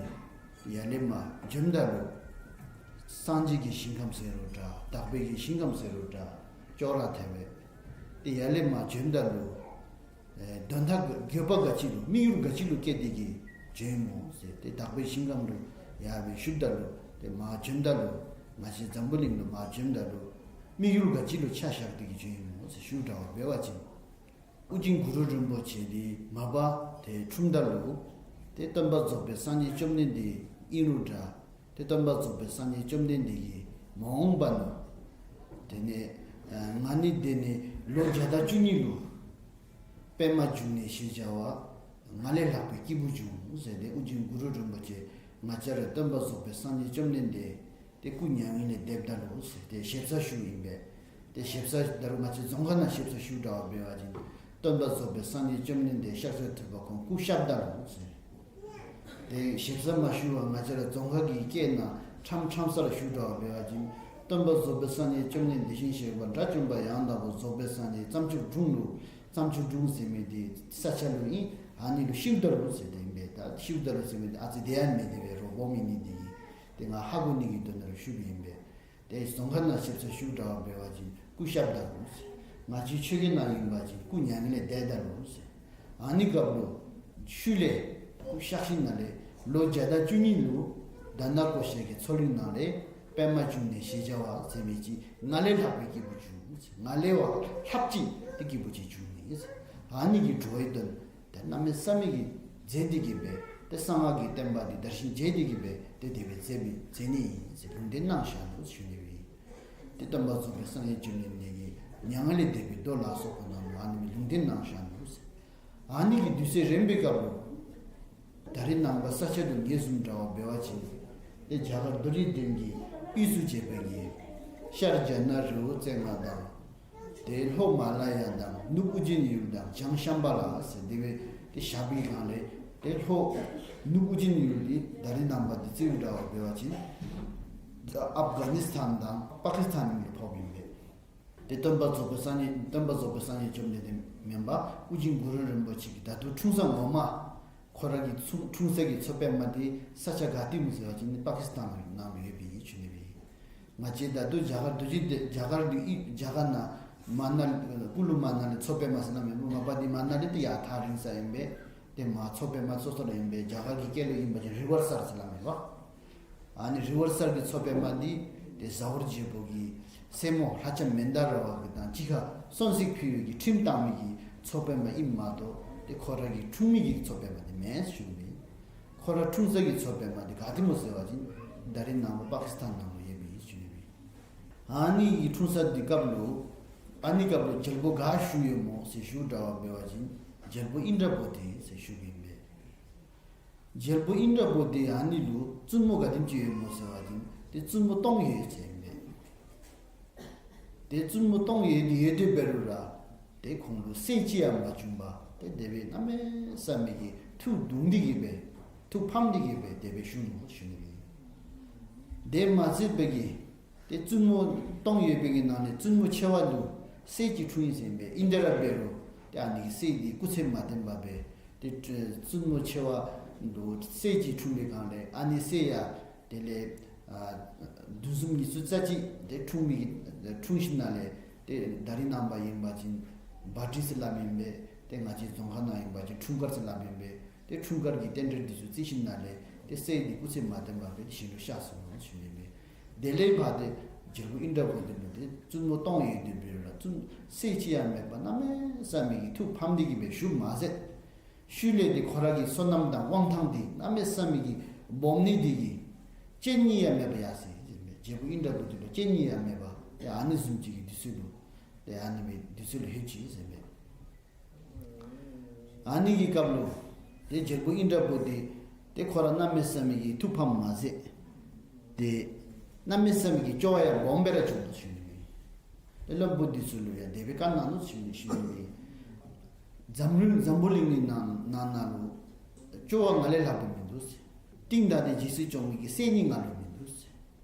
ཡར་ལས་མར་བྱོནམ་ད་ལུ་སངས་རྒྱས་ཀྱི་ཞིང་ཁམས་ཟེར་རུང་འདྲ་དག་པའི་གི་ཞིང་ཁམས་ཟེར་རུང་འདྲ་ཅོག་ར་འཐདཔ་སྦེ་ཏེ་ཡར་ལས་མར་བྱོནམ་ད་ལུ་ཨེ་དོན་དག་དགོས་པ་ག་ཅི་ལུ་དམིགས་ཡུལ་ག་ཅི་ལུ་བསྐྱེད་དེ་གིས་བྱོནམ་སྨོ་ཟེར་ཏེ་དག་པའི་ཞིང་ཁམས་ལུ་ཡར་སྦེ་བཞུགསཔ་ད་ལུ་ཏེ་མར་བྱོནམ་ད་ལུ་ང་བཅས་འཛམ་བུ་གླིང་ལུ་མར་བྱོནམ་ད་ལུ་དམིགས་ཡུལ་ག་ཅི་ལུ་ཆ་བཞག་སྟེ་གིས་བྱོནམ་སྨོ་ཟེར་ཞུ་དྲགས་པ་འབད་བ་ཅིན་ཨོ་རྒྱན་གུ་རུ་རིན་པོ་ཆེ་འདི་མ་པ་ཏེ་འཁྲུངསམ་ད་ལུ་ཏེ་སྟོན་པ་རྫོགས་པའི་སངས་རྒྱས་བཅོམ་ལྡན་འདས་ཨིན་རུང་འདྲ་ཏེ་སྟོན་པ་རྫོགས་པའི་སངས་རྒྱས་བཅོམ་ལྡན་འདས་ཀྱིས་མ་འོངས་པ་ན་དེ་ནས་ཨ་ང་ནི་དེ་ནས་ལོ་བརྒྱ་དང་བཅུ་གཉིས་ལུ་པདྨ་འབྱུང་གནས་ཞེས་བྱ་བ་ང་ལས་ལྷག་པའི་སྐྱེས་བུ་འབྱུང་ཟེར་ཏེ་ཨོ་རྒྱན་གུ་རུ་རིན་པོ་ཆེ་ང་བཅས་ར་སྟོན་པ་རྫོགས་པའི་སངས་རྒྱས་བཅོམ་ལྡན་འདས་ཏེ་སྐུ་མྱ་ངན་ལས་འདསཔ་ད་ལུ་ཟེར་ཏེ་ཞིབ་ཆ་ཞུཝ་ཨིན་པས། ཏེ་ཞིབ་ཆ་ད་རུང་ང་བཅས་རྫོང་ཁ་ནང་ཞིབ་ཆ་ཞུ་དྲགས་པ་འབད་བ་ཅིན་སྟོན་པ་རྫོགས་པའི་སངས་རྒྱས་བཅོམ་ལྡན་འདས་ཤཱཀྱ་ཐུབ་པ་ཁོང་སྐུ་གཤགསཔ་ད་ལུ་ཟེར། ཏེ་ཞིབ་ཆ་མ་ཞུ་བར་ང་བཅས་ར་རྫོང་ཁ་གི་སྐད་ནང་ཁྲམ་ཁྲམ་སར་ཞུ་དྲགས་པ་འབད་བ་ཅིན་སྟོན་པ་རྫོགས་པའི་སངས་རྒྱས་བཅོམ་ལྡན་འདས་དེ་བཞིན་གཤེགས་པ་དགྲ་བཅོམ་པ་ཡང་དག་པར་རྫོགས་པའི་སངས་རྒྱས་རྩྭ་མཆོག་གྲོང་ལུ་རྩྭ་མཆོག་གྲོང་ཟེར་མི་འདི་ས་ཆ་ལུ་ཨིན། ཨ་ནི་ལུ་ཤིཝ་ད་ལུ་ཟེར་ཏེ་ཨིན་པས། ད་ཤིཝ་ད་ལུ་ཟེར་མི་འདི་ཨ་ཙི་དེ་ཡང་མེད་དེ་སྦེ་རོགས་སྦོམ་ཨིན་ནི་འདི་གིས་ཏེ་ང་ཧ་གོ་ནི་གི་དོན་ལུ་ཞུཝ་ཨིན་པས། ཏེ་རྫོང་ཁ་ནང་ཞིབ་ཆ་ཞུ་དྲགས་པ་འབད་བ་ཅིན་སྐུ་གཤགསཔ་ད་ལུ་ཟེར། ང་བཅས་ཆོས་རྒྱལ་ནང་ཨིན་པ་ཅིན་སྐུ་མྱ་ངན་ལས་འདསཔ་ད་ལུ་ཟེར། ཨ་ནི་སྐབས་ལུ་ཤུལ་ལས་སྐུ་གཤགས་ཞིནམ་ལས་ལོ་བརྒྱ་དང་བཅུ་གཉིས་ལུ་དྷ་ན་ཀོ་ཤ་གི་མཚོ་གླིང་ནང་ལས་པདྨ་འབྱུང་གནས་ཞེས་བྱ་བ་ཟེར་མི་ཅིག་ང་ལས་ལྷག་པའི་སྐྱེས་བུ་འབྱུང་ཟེར། ང་ལས་བ་ལྷགཔ་ཅིག་ཏེ་སྐྱེས་བུ་ཅིག་འབྱུང་ནི་ཟེར། ཨ་ནི་གི་འགྲོ་བའི་དོན་ཏེ་གནམ་མེད་ས་མེད་ཀྱི་མཛད་དེ་གིས་སྦེ་ཏེ་གསང་སྔགས་ཀྱི་བསྟན་པ་འདི་དར་ཞིང་རྒྱས་དེ་གིས་སྦེ་ཏེ་དེ་སྦེ་མཛད་མི་མཛད་ནི་ཨིན་ཟེར་ལུང་བསྟན་གནང་བཞག་ནུག་ཞུ་ནི་སྦེ། ཏེ་སྟོན་པ་རྫོགས་པའི་སངས་རྒྱས་བཅོམ་ལྡན་འདས་ཀྱིས་མྱ་ངན་ལས་འདས་པའི་མདོ་ལ་སོགས་པ་ནང་ལུ་ཨ་ནི་སྦེ་ལུང་བསྟན་གནང་བཞག་ནུག་ཟེར། ཨ་ནི་གི་དུས་ཚོད་རན་པའི་སྐབས་ལུ་ད་རེས་ནངས་པ་ས་ཆ་ལུ་ངོས་བཟུང་འདྲ་བ་འབད་བ་ཅིན་ཏེ་རྒྱ་གར་མདོ་རིགས་ལྡན་གྱི་དབུས་སུ་བྱས་པའི་གི་ཤར་རྒྱ་ནག་རི་བོ་རྩེ་ལྔ་དང་ཏེ་ལྷོ་མ་ལ་ཡ་དང་ནུབ་ཨོ་རྒྱན་ཡུལ་དང་བྱང་ཤམ་བྷ་ལ་ཟེར་དེ་སྦེ་ཏེ་བཞག་པའི་སྒང་ལས་ཏེ་ལྷོ་ནུབ་ཨོ་རྒྱན་ཡུལ་འདི་ད་རེས་ནངས་པ་འདི་རྩིས་འདྲ་བ་འབད་བ་ཅིན་ ཨབ་གྷ་ནི་སི་ཐན་དང་པ་ཀི་སི་ཐན་ནང་ལུ་ཕོགཔ་ཨིན་པས། ཏེ་སྟོན་པ་རྫོགས་པའི་སངས་རྒྱས་སྟོན་པ་རྫོགས་པའི་སངས་རྒྱས་བཅོམ་ལྡན་འདས་མེན་པར་ཨོ་རྒྱན་གུ་རུ་རིན་པོ་ཆེ་གིས་ད་ལྟོ་འཁྲུངས་ས་ངོ་མ་ཁོ་ར་གི་འཁྲུངས་འཁྲུངས་ས་གི་མཚོ་པདྨ་འདི་ས་ཆ་ག་ཏེ་སྨོ་ཟེར་བ་ཅིན་པ་ཀི་སི་ཐན་ནང་ལུ་ཡོདཔ་ཨིན་ཞུ་ནི་སྦེ། ང་བཅས་ད་ལྟོ་རྒྱ་གར་འདི་ཅིག་རྒྱ་གར་འདི་ཨིན་རྒྱ་གར་ནང་མ་ན་ཀུ་ལུ་མ་ན་ལི་མཚོ་པདྨ་ཟེར་སླབ་མེན་པ། མ་པ་འདི་མ་ན་ལི་འདི་ཡར་ཐག་རིང་ས་ཨིན་པས། ཏེ་མར་མཚོ་པདྨ་སོ་སོ་ར་ཨིན་པས། རྒྱ་གར་གྱི་སྐད་ལུ་ཨིན་པ་ཅིན་རི་ཝར་སལ་ཟེར་སླབ་མེན་པ། ཨ་ནི་རི་ཝར་སལ་གྱི་མཚོ་པདྨ་འདི་ཏེ་ཟ་ཧོར་རྒྱལ་པོ་གི་སྲས་མོ་ལྷ་ལྕམ་མནྡ་ར་བ་གི་དང་གཅིག་ཁར་སྲོག་ཟིག་ཕུལ་བའི་གི་ཁྲིམས་བཏང་མི་གི་མཚོ་པདྨ་ཨིནམ་མ་གཏོགས་ཏེ་ཁོ་ར་གི་འཁྲུངས་མི་གི་མཚོ་པདྨ་འདི་མེན་ཞུ་ནི་སྦེ། ཁོ་ར་འཁྲུངས་ས་གི་མཚོ་པདྨ་འདི་ག་ཏེ་སྨོ་ཟེར་བ་ཅིན་ད་རིས་ནངས་པ་པ་ཀི་སི་ཐན་ནང་ལུ་ཡོདཔ་ཨིན་ཞུ་ནི་སྦེ། ཨ་ནི་གི་འཁྲུངས་ས་འདི་སྐབས་ལུ་ཨ་ནི་སྐབས་ལུ་རྒྱལ་པོ་ག་བཞུགས་ཡོདཔ་སྨོ་ཟེར་ཞུ་འདྲ་བ་འབད་བ་ཅིན་རྒྱལ་པོ་ཨིནྡྲ་བོ་དྷི་ཟེར་ཞུཝ་ཨིན་པས། རྒྱལ་པོ་ཨིནྡྲ་བོ་དྷི་ཨ་ནི་ལུ་བཙུན་མོ་ག་དེམ་ཅིག་ཡོདཔ་སྨོ་ཟེར་བ་ཅིན་ཏེ་བཙུན་མོ་སྟོང་ཡོད་ཟེར་ཨིན་པས། ཏེ་བཙུན་མོ་སྟོང་ཡོད་དེ་ཡོད་དེ་འབད་རུང་ར་ཏེ་ཁོང་ལུ་སྲས་ཅིག་ཡང་མ་བྱུང་བར་ཏེ་དེ་སྦེ་གནམ་མེད་ས་མེད་ཀྱི་ཐུགས་དུང་སྟེ་གི་སྦེ་ཐུགས་ཕམ་སྟེ་གི་སྦེ་དེ་སྦེ་བཞུགས་ནུག་ཞུ་ནི་སྦེ། དེ་མ་ཚད་པའི་གི་ཏེ་བཙུན་མོ་སྟོང་ཡོད་པའི་གི་ནང་ནས་བཙུན་མོ་ཆེ་བ་ལུ་སྲས་ཅིག་འཁྲུངས་ཡི་ཟེར་ཨིན་པས། ཨིནྡྲ་འབད་རུང་ཏེ་ཨ་ནི་གི་སྲས་འདི་སྐུ་ཚེ་མ་བརྟན་པར་སྦེ་ཏེ་བཙུན་མོ་ཆེ་བ་ལུ་སྲས་ཅིག་འཁྲུངས་པའི་སྒང་ལས་ཨ་ནི་སྲས་ཡང་དེ་ལས་ཨ་བདུན་གསུམ་ཉི་ཤུ་རྩ་གཅིག་ཏེ་འཁྲུངས་མི་གི་འཁྲུངས་ཞིནམ་ལས་ཏེ་ད་རིས་ནངས་པ་ཨིན་པ་ཅིན་བ་ཏི་ཟེར་སླབ་ཨིན་པས། ཏེ་ང་བཅས་རྫོང་ཁ་ནང་ཨིན་པ་ཅིན་འཁྲུངས་སྐར་ཟེར་སླབ་ཨིན་པས། ཏེ་འཁྲུངས་སྐར་གྱི་རྟེན་འབྲེལ་འདི་ཚུ་བརྩི་ཞིནམ་ལས་ཏེ་སྲས་འདི་སྐུ་ཚེ་མ་བརྟན་པར་སྦེ་ཞིང་ལུ་གཤགས་སོ་ནུག་ཞུ་ནི་སྦེ། དེ་ལས་ཕར་ཏེ་རྒྱལ་པོ་ཨིནྡྲ་བོ་དྷི་ལུ་ཏེ་བཙུན་མོ་སྟོང་ཡོད་དེ་འབད་རུང་ར་བཙུན་སྲས་ཅིག་ཡང་མེད་པར་གནམ་མེད་ས་མེད་ཀྱི་ཐུགས་ཕམ་སྟེ་གི་སྦེ་བཞུགས་མ་ཚད་ཤུལ་ལས་ཏེ་ཁོ་ར་གི་བསོད་ནམས་དང་དབང་ཐང་འདི་གནམ་མེད་ས་མེད་ཀྱི་སྦོམ་ནི་འདི་གིས་སྤྱན་གཉིས་ཡང་མེད་པར་ཡར་སོ་ཡི་ཟེར་ཨིན་པས། རྒྱལ་པོ་ཨིནྡྲ་བོ་དྷི་ལུ་སྤྱན་གཉིས་ཡང་མེད་པར་ཏེ་ཨ་ནི་བཟུམ་ཅིག་གི་དུས་ཚོད་ལུ་ཏེ་ཨ་ནི་སྦེ་དུས་ཚོད་ལུ་ལྷོད་ཅི་ཟེར་ཨིན་པས། ཨ་ནི་གི་སྐབས་ལུ་ཏེ་རྒྱལ་པོ་ཨིནྡྲ་བོ་དྷི་ཏེ་ཁོ་ར་གནམ་མེད་ས་མེད་ཀྱི་ཐུགས་ཕམ་མ་ཚད་ཏེ་གནམ་མེད་ས་མེད་ཀྱི་སྐྱོ་བ་ཡང་སྦོམ་སྦེ་ར་བྱུང་ནུག་ཞུ་ནི་སྦེ། ཏེ་བློན་པོ་འདི་ཚུ་ལུ་ཡང་དེ་སྦེ་བཀའ་གནང་ནུག་ཞུ་ནི་ཞུ་ནི་སྦེ། འཛམ་གླིང་འཛམ་བུ་གླིང་འདི་ནང་ནང་ན་ལུ་སྐྱོ་བ་ང་ལས་ལྷག་པ་མིན་འདུག་ཟེར། གཏིང་དང་ཏེ་རྗེས་སུ་སྐྱོང་མི་གི་སྲས་གཉིས་ང་ལུ་མིན་འདུག་ཟེར།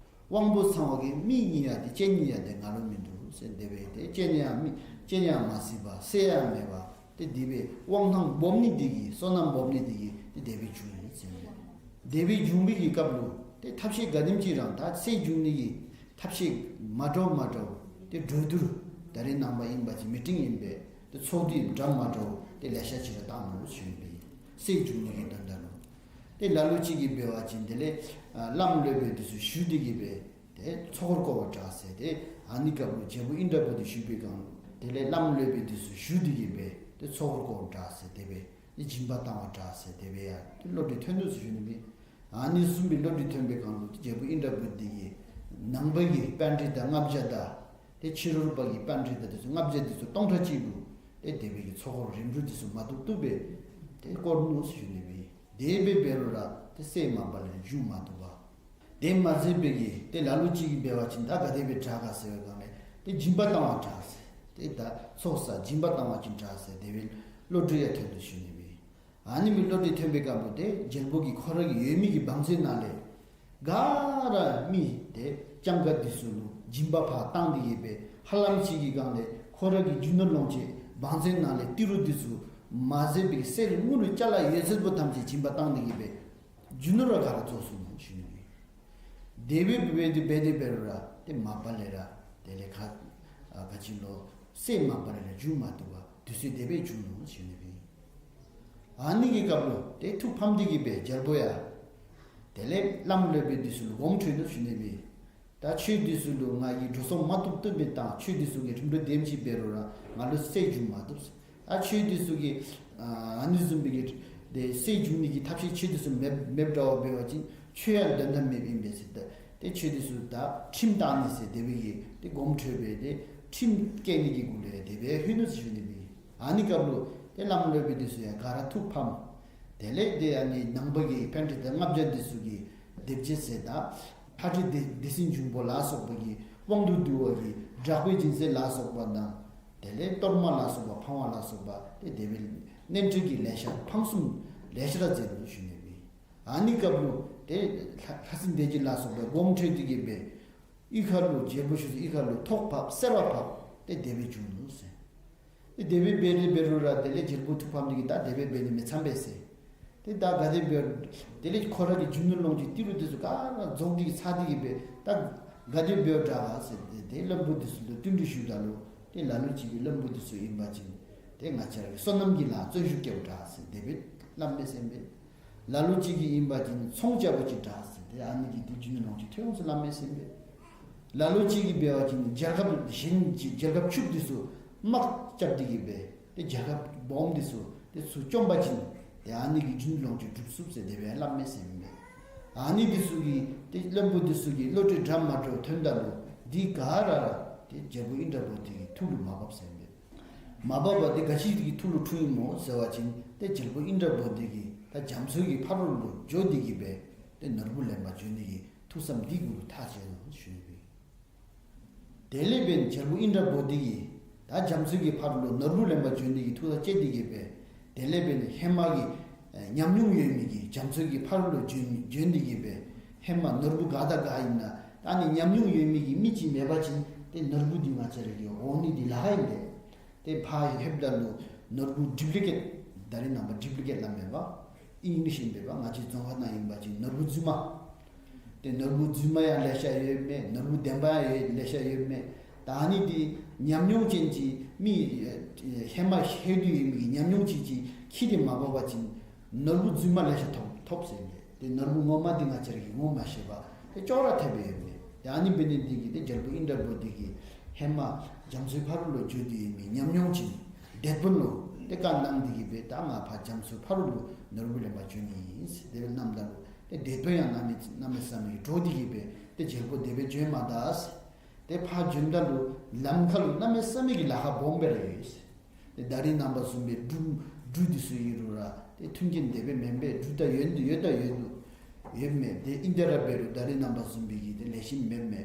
དབང་པོ་ཚང་བ་གི་མིག་གཉིས་ཡང་ཏེ་སྤྱན་གཉིས་ཡང་ཏེ་ང་ལུ་མིན་འདུག་ཟེར། དེ་སྦེ་ཏེ་སྤྱན་ཡང་མིག་སྤྱན་ཡང་མ་གཟིགས་པར་སྲས་ཡང་མེད་པར་ཏེ་དེ་སྦེ་དབང་ཐང་སྦོམ་ནི་འདི་གིས་བསོད་ནམས་སྦོམ་ནི་འདི་གིས་ཏེ་དེ་སྦེ་བྱུང་ཡི་ཟེར་ཨིན་པས། དེ་སྦེ་བྱུང་བའི་གི་སྐབས་ལུ་ཏེ་ཐབས་ཤེས་ག་དེམ་ཅིག་ར་ད་སྲས་འབྱུང་ནི་གི་ཐབས་ཤེས་མ་འདྲཝ་མ་འདྲཝ་ཏེ་གྲོས་བསྡུར་ད་རིས་ནངས་པ་ཨིན་པ་ཅིན་མི་ཊིང་ཨིན་པས། ཏེ་ཚོགས་འདུ་འདྲ་མ་འདྲཝ་ཏེ་ལེ་ཤ་ཅིག་ར་བཏང་ནུག་ཞུ་ནི་སྦེ། སྲས་འབྱུང་ནི་གི་དོན་དག་ལུ། ཏེ་ལ་ལུ་ཅིག་གིས་འབད་བ་ཅིན་དེ་ལས་ཨ་བླམ་སློབ་དཔོན་འདི་ཚུ་ཞུ་སྟེ་གི་སྦེ་ཏེ་ཚོགས་འཁོར་བསྐོར་བར་གྲགས་ཟེར། ཏེ་ཨ་ནི་སྐབས་ལུ་རྒྱལ་པོ་ཨིནྡྲ་བོ་དྷི་བཞུགས་པའི་སྒང་ལུ་དེ་ལས་བླམ་སློབ་དཔོན་འདི་ཚུ་ཞུ་སྟེ་གི་སྦེ་ཏེ་ཚོགས་འཁོར་བསྐོར་བར་གྲགས་ཟེར། དེ་སྦེ་ཏེ་སྦྱིན་པ་བཏང་བར་གྲགས་ཟེར་དེ་སྦེ་ཡང་ཏེ་བློ་གྲོས་ཐོན་ནུག་ཟེར་ཞུ་ནི་སྦེ། ཨ་ནི་བཟུམ་སྦེ་བློ་གྲོས་ཐོན་པའི་སྒང་ལུ་རྒྱལ་པོ་ཨིནྡྲ་བོ་དྷི་གིས་ནང་པ་གི་པཎྜི་ཏ་ལྔ་བརྒྱ་དང་ཏེ་ཕྱི་རོལ་པ་གི་པཎྜི་ཏ་འདི་ཚུ་ལྔ་བརྒྱ་འདི་ཚུ་སྟོང་ཕྲག་གཅིག་ལུ་ཏེ་དེ་སྦེ་གི་ཚོགས་འཁོར་རིམ་གྲོ་འདི་ཚུ་མ་བཏུབ་བཏུབ་སྦེ་ཏེ་བསྐོར་ནུག་ཟེར་ཞུ་ནི་སྦེ། དེ་སྦེ་འབད་རུང་ར་ཏེ་སྲས་མ་པ་ལས་འབྱུང་མ་བཏུབ་པར། དེ་མ་ཚད་པའི་གི་ཏེ་ལ་ལུ་ཅིག་གིས་འབད་བ་ཅིན་ད་ག་དེ་སྦེ་དྲག་ག་ཟེར་བའི་སྒང་ལས་ཏེ་སྦྱིན་པ་བཏང་བར་དྲག་ཟེར། ཏེ་ད་ཚོགས་བསགས་སྦྱིན་པ་བཏང་བ་ཅིན་དྲག་ཟེར་དེ་སྦེ་བློ་གྲོས་ཡང་ཐོན་ནུག་ཞུ་ནི་སྦེ། ཨ་ནི་སྦེ་བློ་གྲོས་ཐོན་པའི་སྐབས་ལུ་ཏེ་རྒྱལ་པོ་གིས་ཁོ་ར་གི་ཡོད་མི་གི་བང་མཛོད་ནང་ལས་ག་ར་མི་ཏེ་སྤྱང་ཀ་འདི་ཚུ་ལུ་སྦྱིན་པ་ཕར་བཏང་སྟེ་གི་སྦེ་ཧ་ལམ་ཅིག་གི་སྒང་ལས་ཁོ་ར་གི་རྒྱུ་ནོར་ལོངས་སྤྱོད་བང་མཛོད་ནང་ལས་ཏི་རུ་འདི་ཚུ་མ་ཟད་པའི་གསེར་དངུལ་ཅ་ལ་ཡོད་ཚད་པོ་ཐམས་ཅད་སྦྱིན་པ་བཏང་སྟེ་གི་སྦེ་རྒྱུ་ནོར་ར་ག་ར་རྫོགས་སོ་ནུག་ཞུ་ནི་སྦེ། དེ་སྦེ་འབད་དེ་འབད་དེ་འབད་རུང་ར་ཏེ་མ་པ་ལས་ར་དེ་ལས་ག་ཨ་ག་ཅི་ལོ་སྲས་མ་པ་ལས་ར་འབྱུང་མ་བཏུབ་པར་དུས་ཚོད་དེ་སྦེ་བྱུང་ནུག་ཞུ་ནི་སྦེ། ཨ་ནི་གི་སྐབས་ལུ་ཏེ་ཐུགས་ཕམ་སྟེ་གི་སྦེ་རྒྱལ་པོ་ཡང་དེ་ལས་བླམ་སློབ་དཔོན་འདི་ཚུ་ལུ་དགོངསམ་ཁྲེལ་ནུག་ཞུ་ནི་སྦེ། ད་ཁྱོད་འདི་ཚུ་ལུ་ང་གིས་འགྲོ་སོང་མ་བཏུབ་བཏུབ་སྦེ་བཏང་། ཁྱོད་འདི་ཚུ་གིས་རིམ་གྲོ་དེམ་ཅིག་འབད་རུང་ར་ང་ལུ་སྲས་འབྱུང་མ་བཏུབ་ཟེར། ད་ཁྱོད་འདི་ཚུ་གིས་ཨ་ཨ་ནི་བཟུམ་སྦེ་གི་ཏེ་སྲས་འབྱུང་ནི་གི་ཐབས་ཤེས་ཁྱོད་འདི་ཚུ་མེདཔ་མེདཔ་འདྲཝ་འབད་བ་ཅིན་ཁྱོད་ཡང་དོན་དག་མེདཔ་ཨིན་པས་ཟེར། ད་ཏེ་ཁྱོད་འདི་ཚུ་ད་ཁྲིམས་བཏང་ནི་ཟེར་དེ་སྦེ་གི་ཏེ་དགོངསམ་ཁྲེལ་སྦེ་ཏེ་ཁྲིམས་བཀལ་ནི་གི་གུ་ལས་དེ་སྦེ་ལྷོད་ནུག་ཟེར་ཞུ་ནི་སྦེ། ཨ་ནི་སྐབས་ལུ་ཏེ་བླམ་སློབ་དཔོན་འདི་ཚུ་ཡང་ག་ར་ཐུགས་ཕམ། དེ་ལས་ཏེ་ཨ་ནི་ནང་པ་གི་པཎྜི་ཏ་ལྔ་བརྒྱ་འདི་ཚུ་གིས་སྡེབ་བྱེད་ཟེར་དང་ལྷ་བྲིས་སྡེ་སྡེ་སྲིད་འབྱུང་པོ་ལ་སོགས་པ་གིས་དབང་དུ་བསྡུ་བ་གི་དྲག་པོའི་སྦྱིན་སྲེག་ལ་སོགས་པ་དང་དེ་ལས་གཏོར་མ་ལ་སོགས་པ་འཕང་བ་ལ་སོགས་པ་ཏེ་དེ་སྦེ་གནོན་ཁྲེལ་གྱི་ལེ་ཤ་འཕང་གསུམ་ལེ་ཤ་ར་མཛད་ནུག་ཞུ་ནི་སྦེ། ཨ་ནི་སྐབས་ལུ་ཏེ་ལྷ་ལྷ་སྲིན་སྡེ་བརྒྱད་ལ་སོགས་པ་དགོངསམ་ཁྲེལ་ཏེ་གི་སྦེ་ གཡུས་ཁ་ལུ་རྒྱལ་པོ་ཞུ་ས་གཡུས་ཁ་ལུ་ཐོག་བབས་སེར་བ་བབས་ཏེ་དེ་སྦེ་བྱུང་ནུག་ཟེར། ཏེ་དེ་སྦེ་འབད་རུང་འབད་རུང་ར་དེ་ལས་རྒྱལ་པོ་ཐུགས་ཕམ་སྟེ་གིས་ད་དེ་སྦེ་འབད་ནི་མི་འཚམས་པས་ཟེར། ཏེ་ད་ག་དེ་འབད་དེ་ལས་ཁོ་ར་གི་རྒྱུ་ནོར་ལོངས་སྤྱོད་ཏི་རུ་དེ་ཚུ་ག་ར་རྫོགས་ཏེ་གིས་ཚར་ཏེ་གིས་སྦེ་ད་ག་དེ་འབདཝ་དྲག་ག་ཟེར་ཏེ་ཏེ་བློན་པོ་དེ་ཚུ་ལུ་བསྟུན་གྲོས་ཞུཝ་ད་ལུ་ཏེ་ལ་ལུ་ཅིག་གིས་བློན་པོ་དེ་ཚུ་ཨིན་པ་ཅིན་ཏེ་ང་བཅས་ར་གི་སོ་ནམ་གྱི་ལཱ་བརྩོན་ཤུགས་བསྐྱེདཔ་དྲག་ཟེར་དེ་སྦེ་སླབ་མས་ཟེར་ཨིན་པས། ལ་ལུ་ཅིག་གིས་ཨིན་པ་ཅིན་ཚོང་རྐྱབ་པ་ཅིན་དྲག་ཟེར་ཏེ་ཨ་ནི་གིས་ཏེ་རྒྱུ་ནོར་ལོངས་སྤྱོད་ཐོན་འོང་ཟེར་སླབ་མས་ཟེར་ཨིན་པས། ལ་ལུ་ཅིག་གིས་འབད་བ་ཅིན་རྒྱལ་ཁབ་གཞན་གྱི་རྒྱལ་ཁབ་ཕྱུགཔོ་དེ་ཚུ་དམག་རྐྱབ་སྟེ་གིས་སྦེ་ཏེ་རྒྱལ་ཁབ་སྦོམ་དེ་ཚུ་ཏེ་ཚུར་བཅོམ་པ་ཅིན་ཏེ་ཨ་ནི་གིས་རྒྱུ་ནོར་ལོངས་སྤྱོད་འགྲུབ་ཚུགས་ཟེར་དེ་སྦེ་སླབ་མས་ཟེར་ཨིན་པས། ཨ་ནི་དེ་ཚུ་གིས་ཏེ་བློན་པོ་དེ་ཚུ་གི་བློ་གྲོས་འདྲ་མ་འདྲཝ་ཐོནམ་ད་ལུ་འདི་ག་ར་ར་ཏེ་རྒྱལ་པོ་ཨིནྡྲ་བྷུ་ཏི་གི་ཐུགས་ལུ་མ་བབས་ཟེར་ཨིན་པས། མ་བབས་པ་དེ་ག་ཅི་གི་ཐུགས་ལུ་འཁྲུངས་ཡི་སྨོ་ཟེར་བ་ཅིན་ཏེ་རྒྱལ་པོ་ཨིནྡྲ་བྷུ་ཏི་གིས་ད་རྒྱ་མཚོ་གི་ཕ་རོལ་ལུ་འགྱོ་སྟེ་གིས་སྦེ་ཏེ་ནོར་བུ་ལེན་པར་འགྱོ་ནི་གི་ཐུགས་བསམ་འདི་གུ་ཐག་བཅད་ནུག་ཞུ་ཡི། དེ་ལས་འབདན་རྒྱལ་པོ་ཨིནྡྲ་བྷུ་ཏི་གིས་ད་རྒྱ་མཚོ་གི་ཕ་རོལ་ལུ་ནོར་བུ་ལེན་པར་འགྱོ་ནི་གི་ཐུགས་ཐག་བཅད་དེ་གིས་སྦེ་དེ་ལས་འབདན་ཧེ་མ་གི་ཨེ་ཉམས་མྱོང་ཡོད་མི་གི་རྒྱ་མཚོ་གི་ཕ་རོལ་ལུ་འགྱོ་འགྱོ་སྟེ་གིས་སྦེ་ཧེ་མ་ནོར་བུ་ག་དང་ག་ཨིན་ན་ད་ཨ་ནི་ཉམས་མྱོང་ཡོད་མི་གི་མི་ཅིག་མེད་པ་ཅིན་ཏེ་ནོར་བུ་འདི་ང་བཅས་ར་གི་འོང་ནི་འདི་ལཱ་ཁག་ཨིན་པས། ཏེ་ཕར་ལྷོདཔ་ད་ལུ་ནོར་བུ་ཌུབ་ལི་ཀེཊ་ད་རེས་ནངས་པ་ཌུབ་ལི་ཀེཊ་སླབ་མས་པ། ཨིང་ལིཤ་ཨིན་པས་པ། ང་བཅས་རྫོང་ཁ་ནང་ཨིན་པ་ཅིན་ནོར་བུ་རྫུན་མ། ཏེ་ནོར་བུ་རྫུན་མ་ཡང་ལེ་ཤ་ཡོད་མས། ནོར་བུ་བདེན་པ་ཡང་ཡོད་ལེ་ཤ་ཡོད་མས། ད་ཨ་ནི་འདི་ཉམས་མྱོང་ཅན་གྱི་མི་ཨེ་ཧེ་མ་ལྷོད་དེ་ཡོད་མི་གི་ཉམས་མྱོང་ཅན་གྱིས་འཁྱིད་དེ་མ་འབད་བ་ཅིན་ནོར་བུ་རྫུན་མ་ལེ་ཤ་ཐོབ་ཐོབ་ཟེར་མས། ཏེ་ནོར་བུ་ངོ་མ་འདི་ང་བཅས་ར་གིས་ངོ་མ་ཤེས་པར་ཏེ་ཅོག་ར་འཐདཔ་ཡོད་མས། ཏེ་ཨ་ནི་འབད་ནི་འདི་གིས་ཏེ་རྒྱལ་པོ་ཨིནྡྲ་བྷུ་ཏི་གིས་ཧེ་མ་རྒྱ་མཚོའི་ཕ་རོལ་ལུ་འགྱོ་སྟེ་ཡོད་མི་ཉམས་མྱོང་ཅན་དེད་དཔོན་ལུ་ཏེ་བཀའ་གནང་སྟེ་གིས་སྦེ་ད་ང་ཕར་རྒྱ་མཚོའི་ཕ་རོལ་ལུ་ནོར་བུ་ལེན་པར་འགྱོ་ནི་ཨིན་ཟེར་དེ་སྦེ་གནངམ་ད་ལུ་ཏེ་དེད་དཔོན་ཡང་གནམ་མེད་གནམ་མེད་ས་མེད་ཀྱི་འདྲོགས་ཏེ་གིས་སྦེ་ཏེ་རྒྱལ་པོ་དེ་སྦེ་བྱོན་མ་ད་ཟེར། ཏེ་ཕར་བྱོནམ་ད་ལུ་ལམ་ཁ་ལུ་གནམ་མེད་ས་མེད་ཀྱི་ལཱ་ཁག་སྦོམ་སྦེ་ར་ཡོད་ཟེར། ཏེ་ད་རེས་ནངས་པ་བཟུམ་སྦེ་འབྲུ་འབྲུ་འདི་ཚུ་ཨིན་རུང་ར་ཏེ་མཐུན་རྐྱེན་དེ་སྦེ་མེན་པས། འབྲུ་ད་ཡོད་ཡོད་ད་ཡོད་ཡོད་མས། ཏེ་ཨིན་ཏེ་ར་འབད་རུང་ད་རེས་ནངས་པ་བཟུམ་སྦེ་གི་ཏེ་ལེགས་ཤོམ་མེན་མས།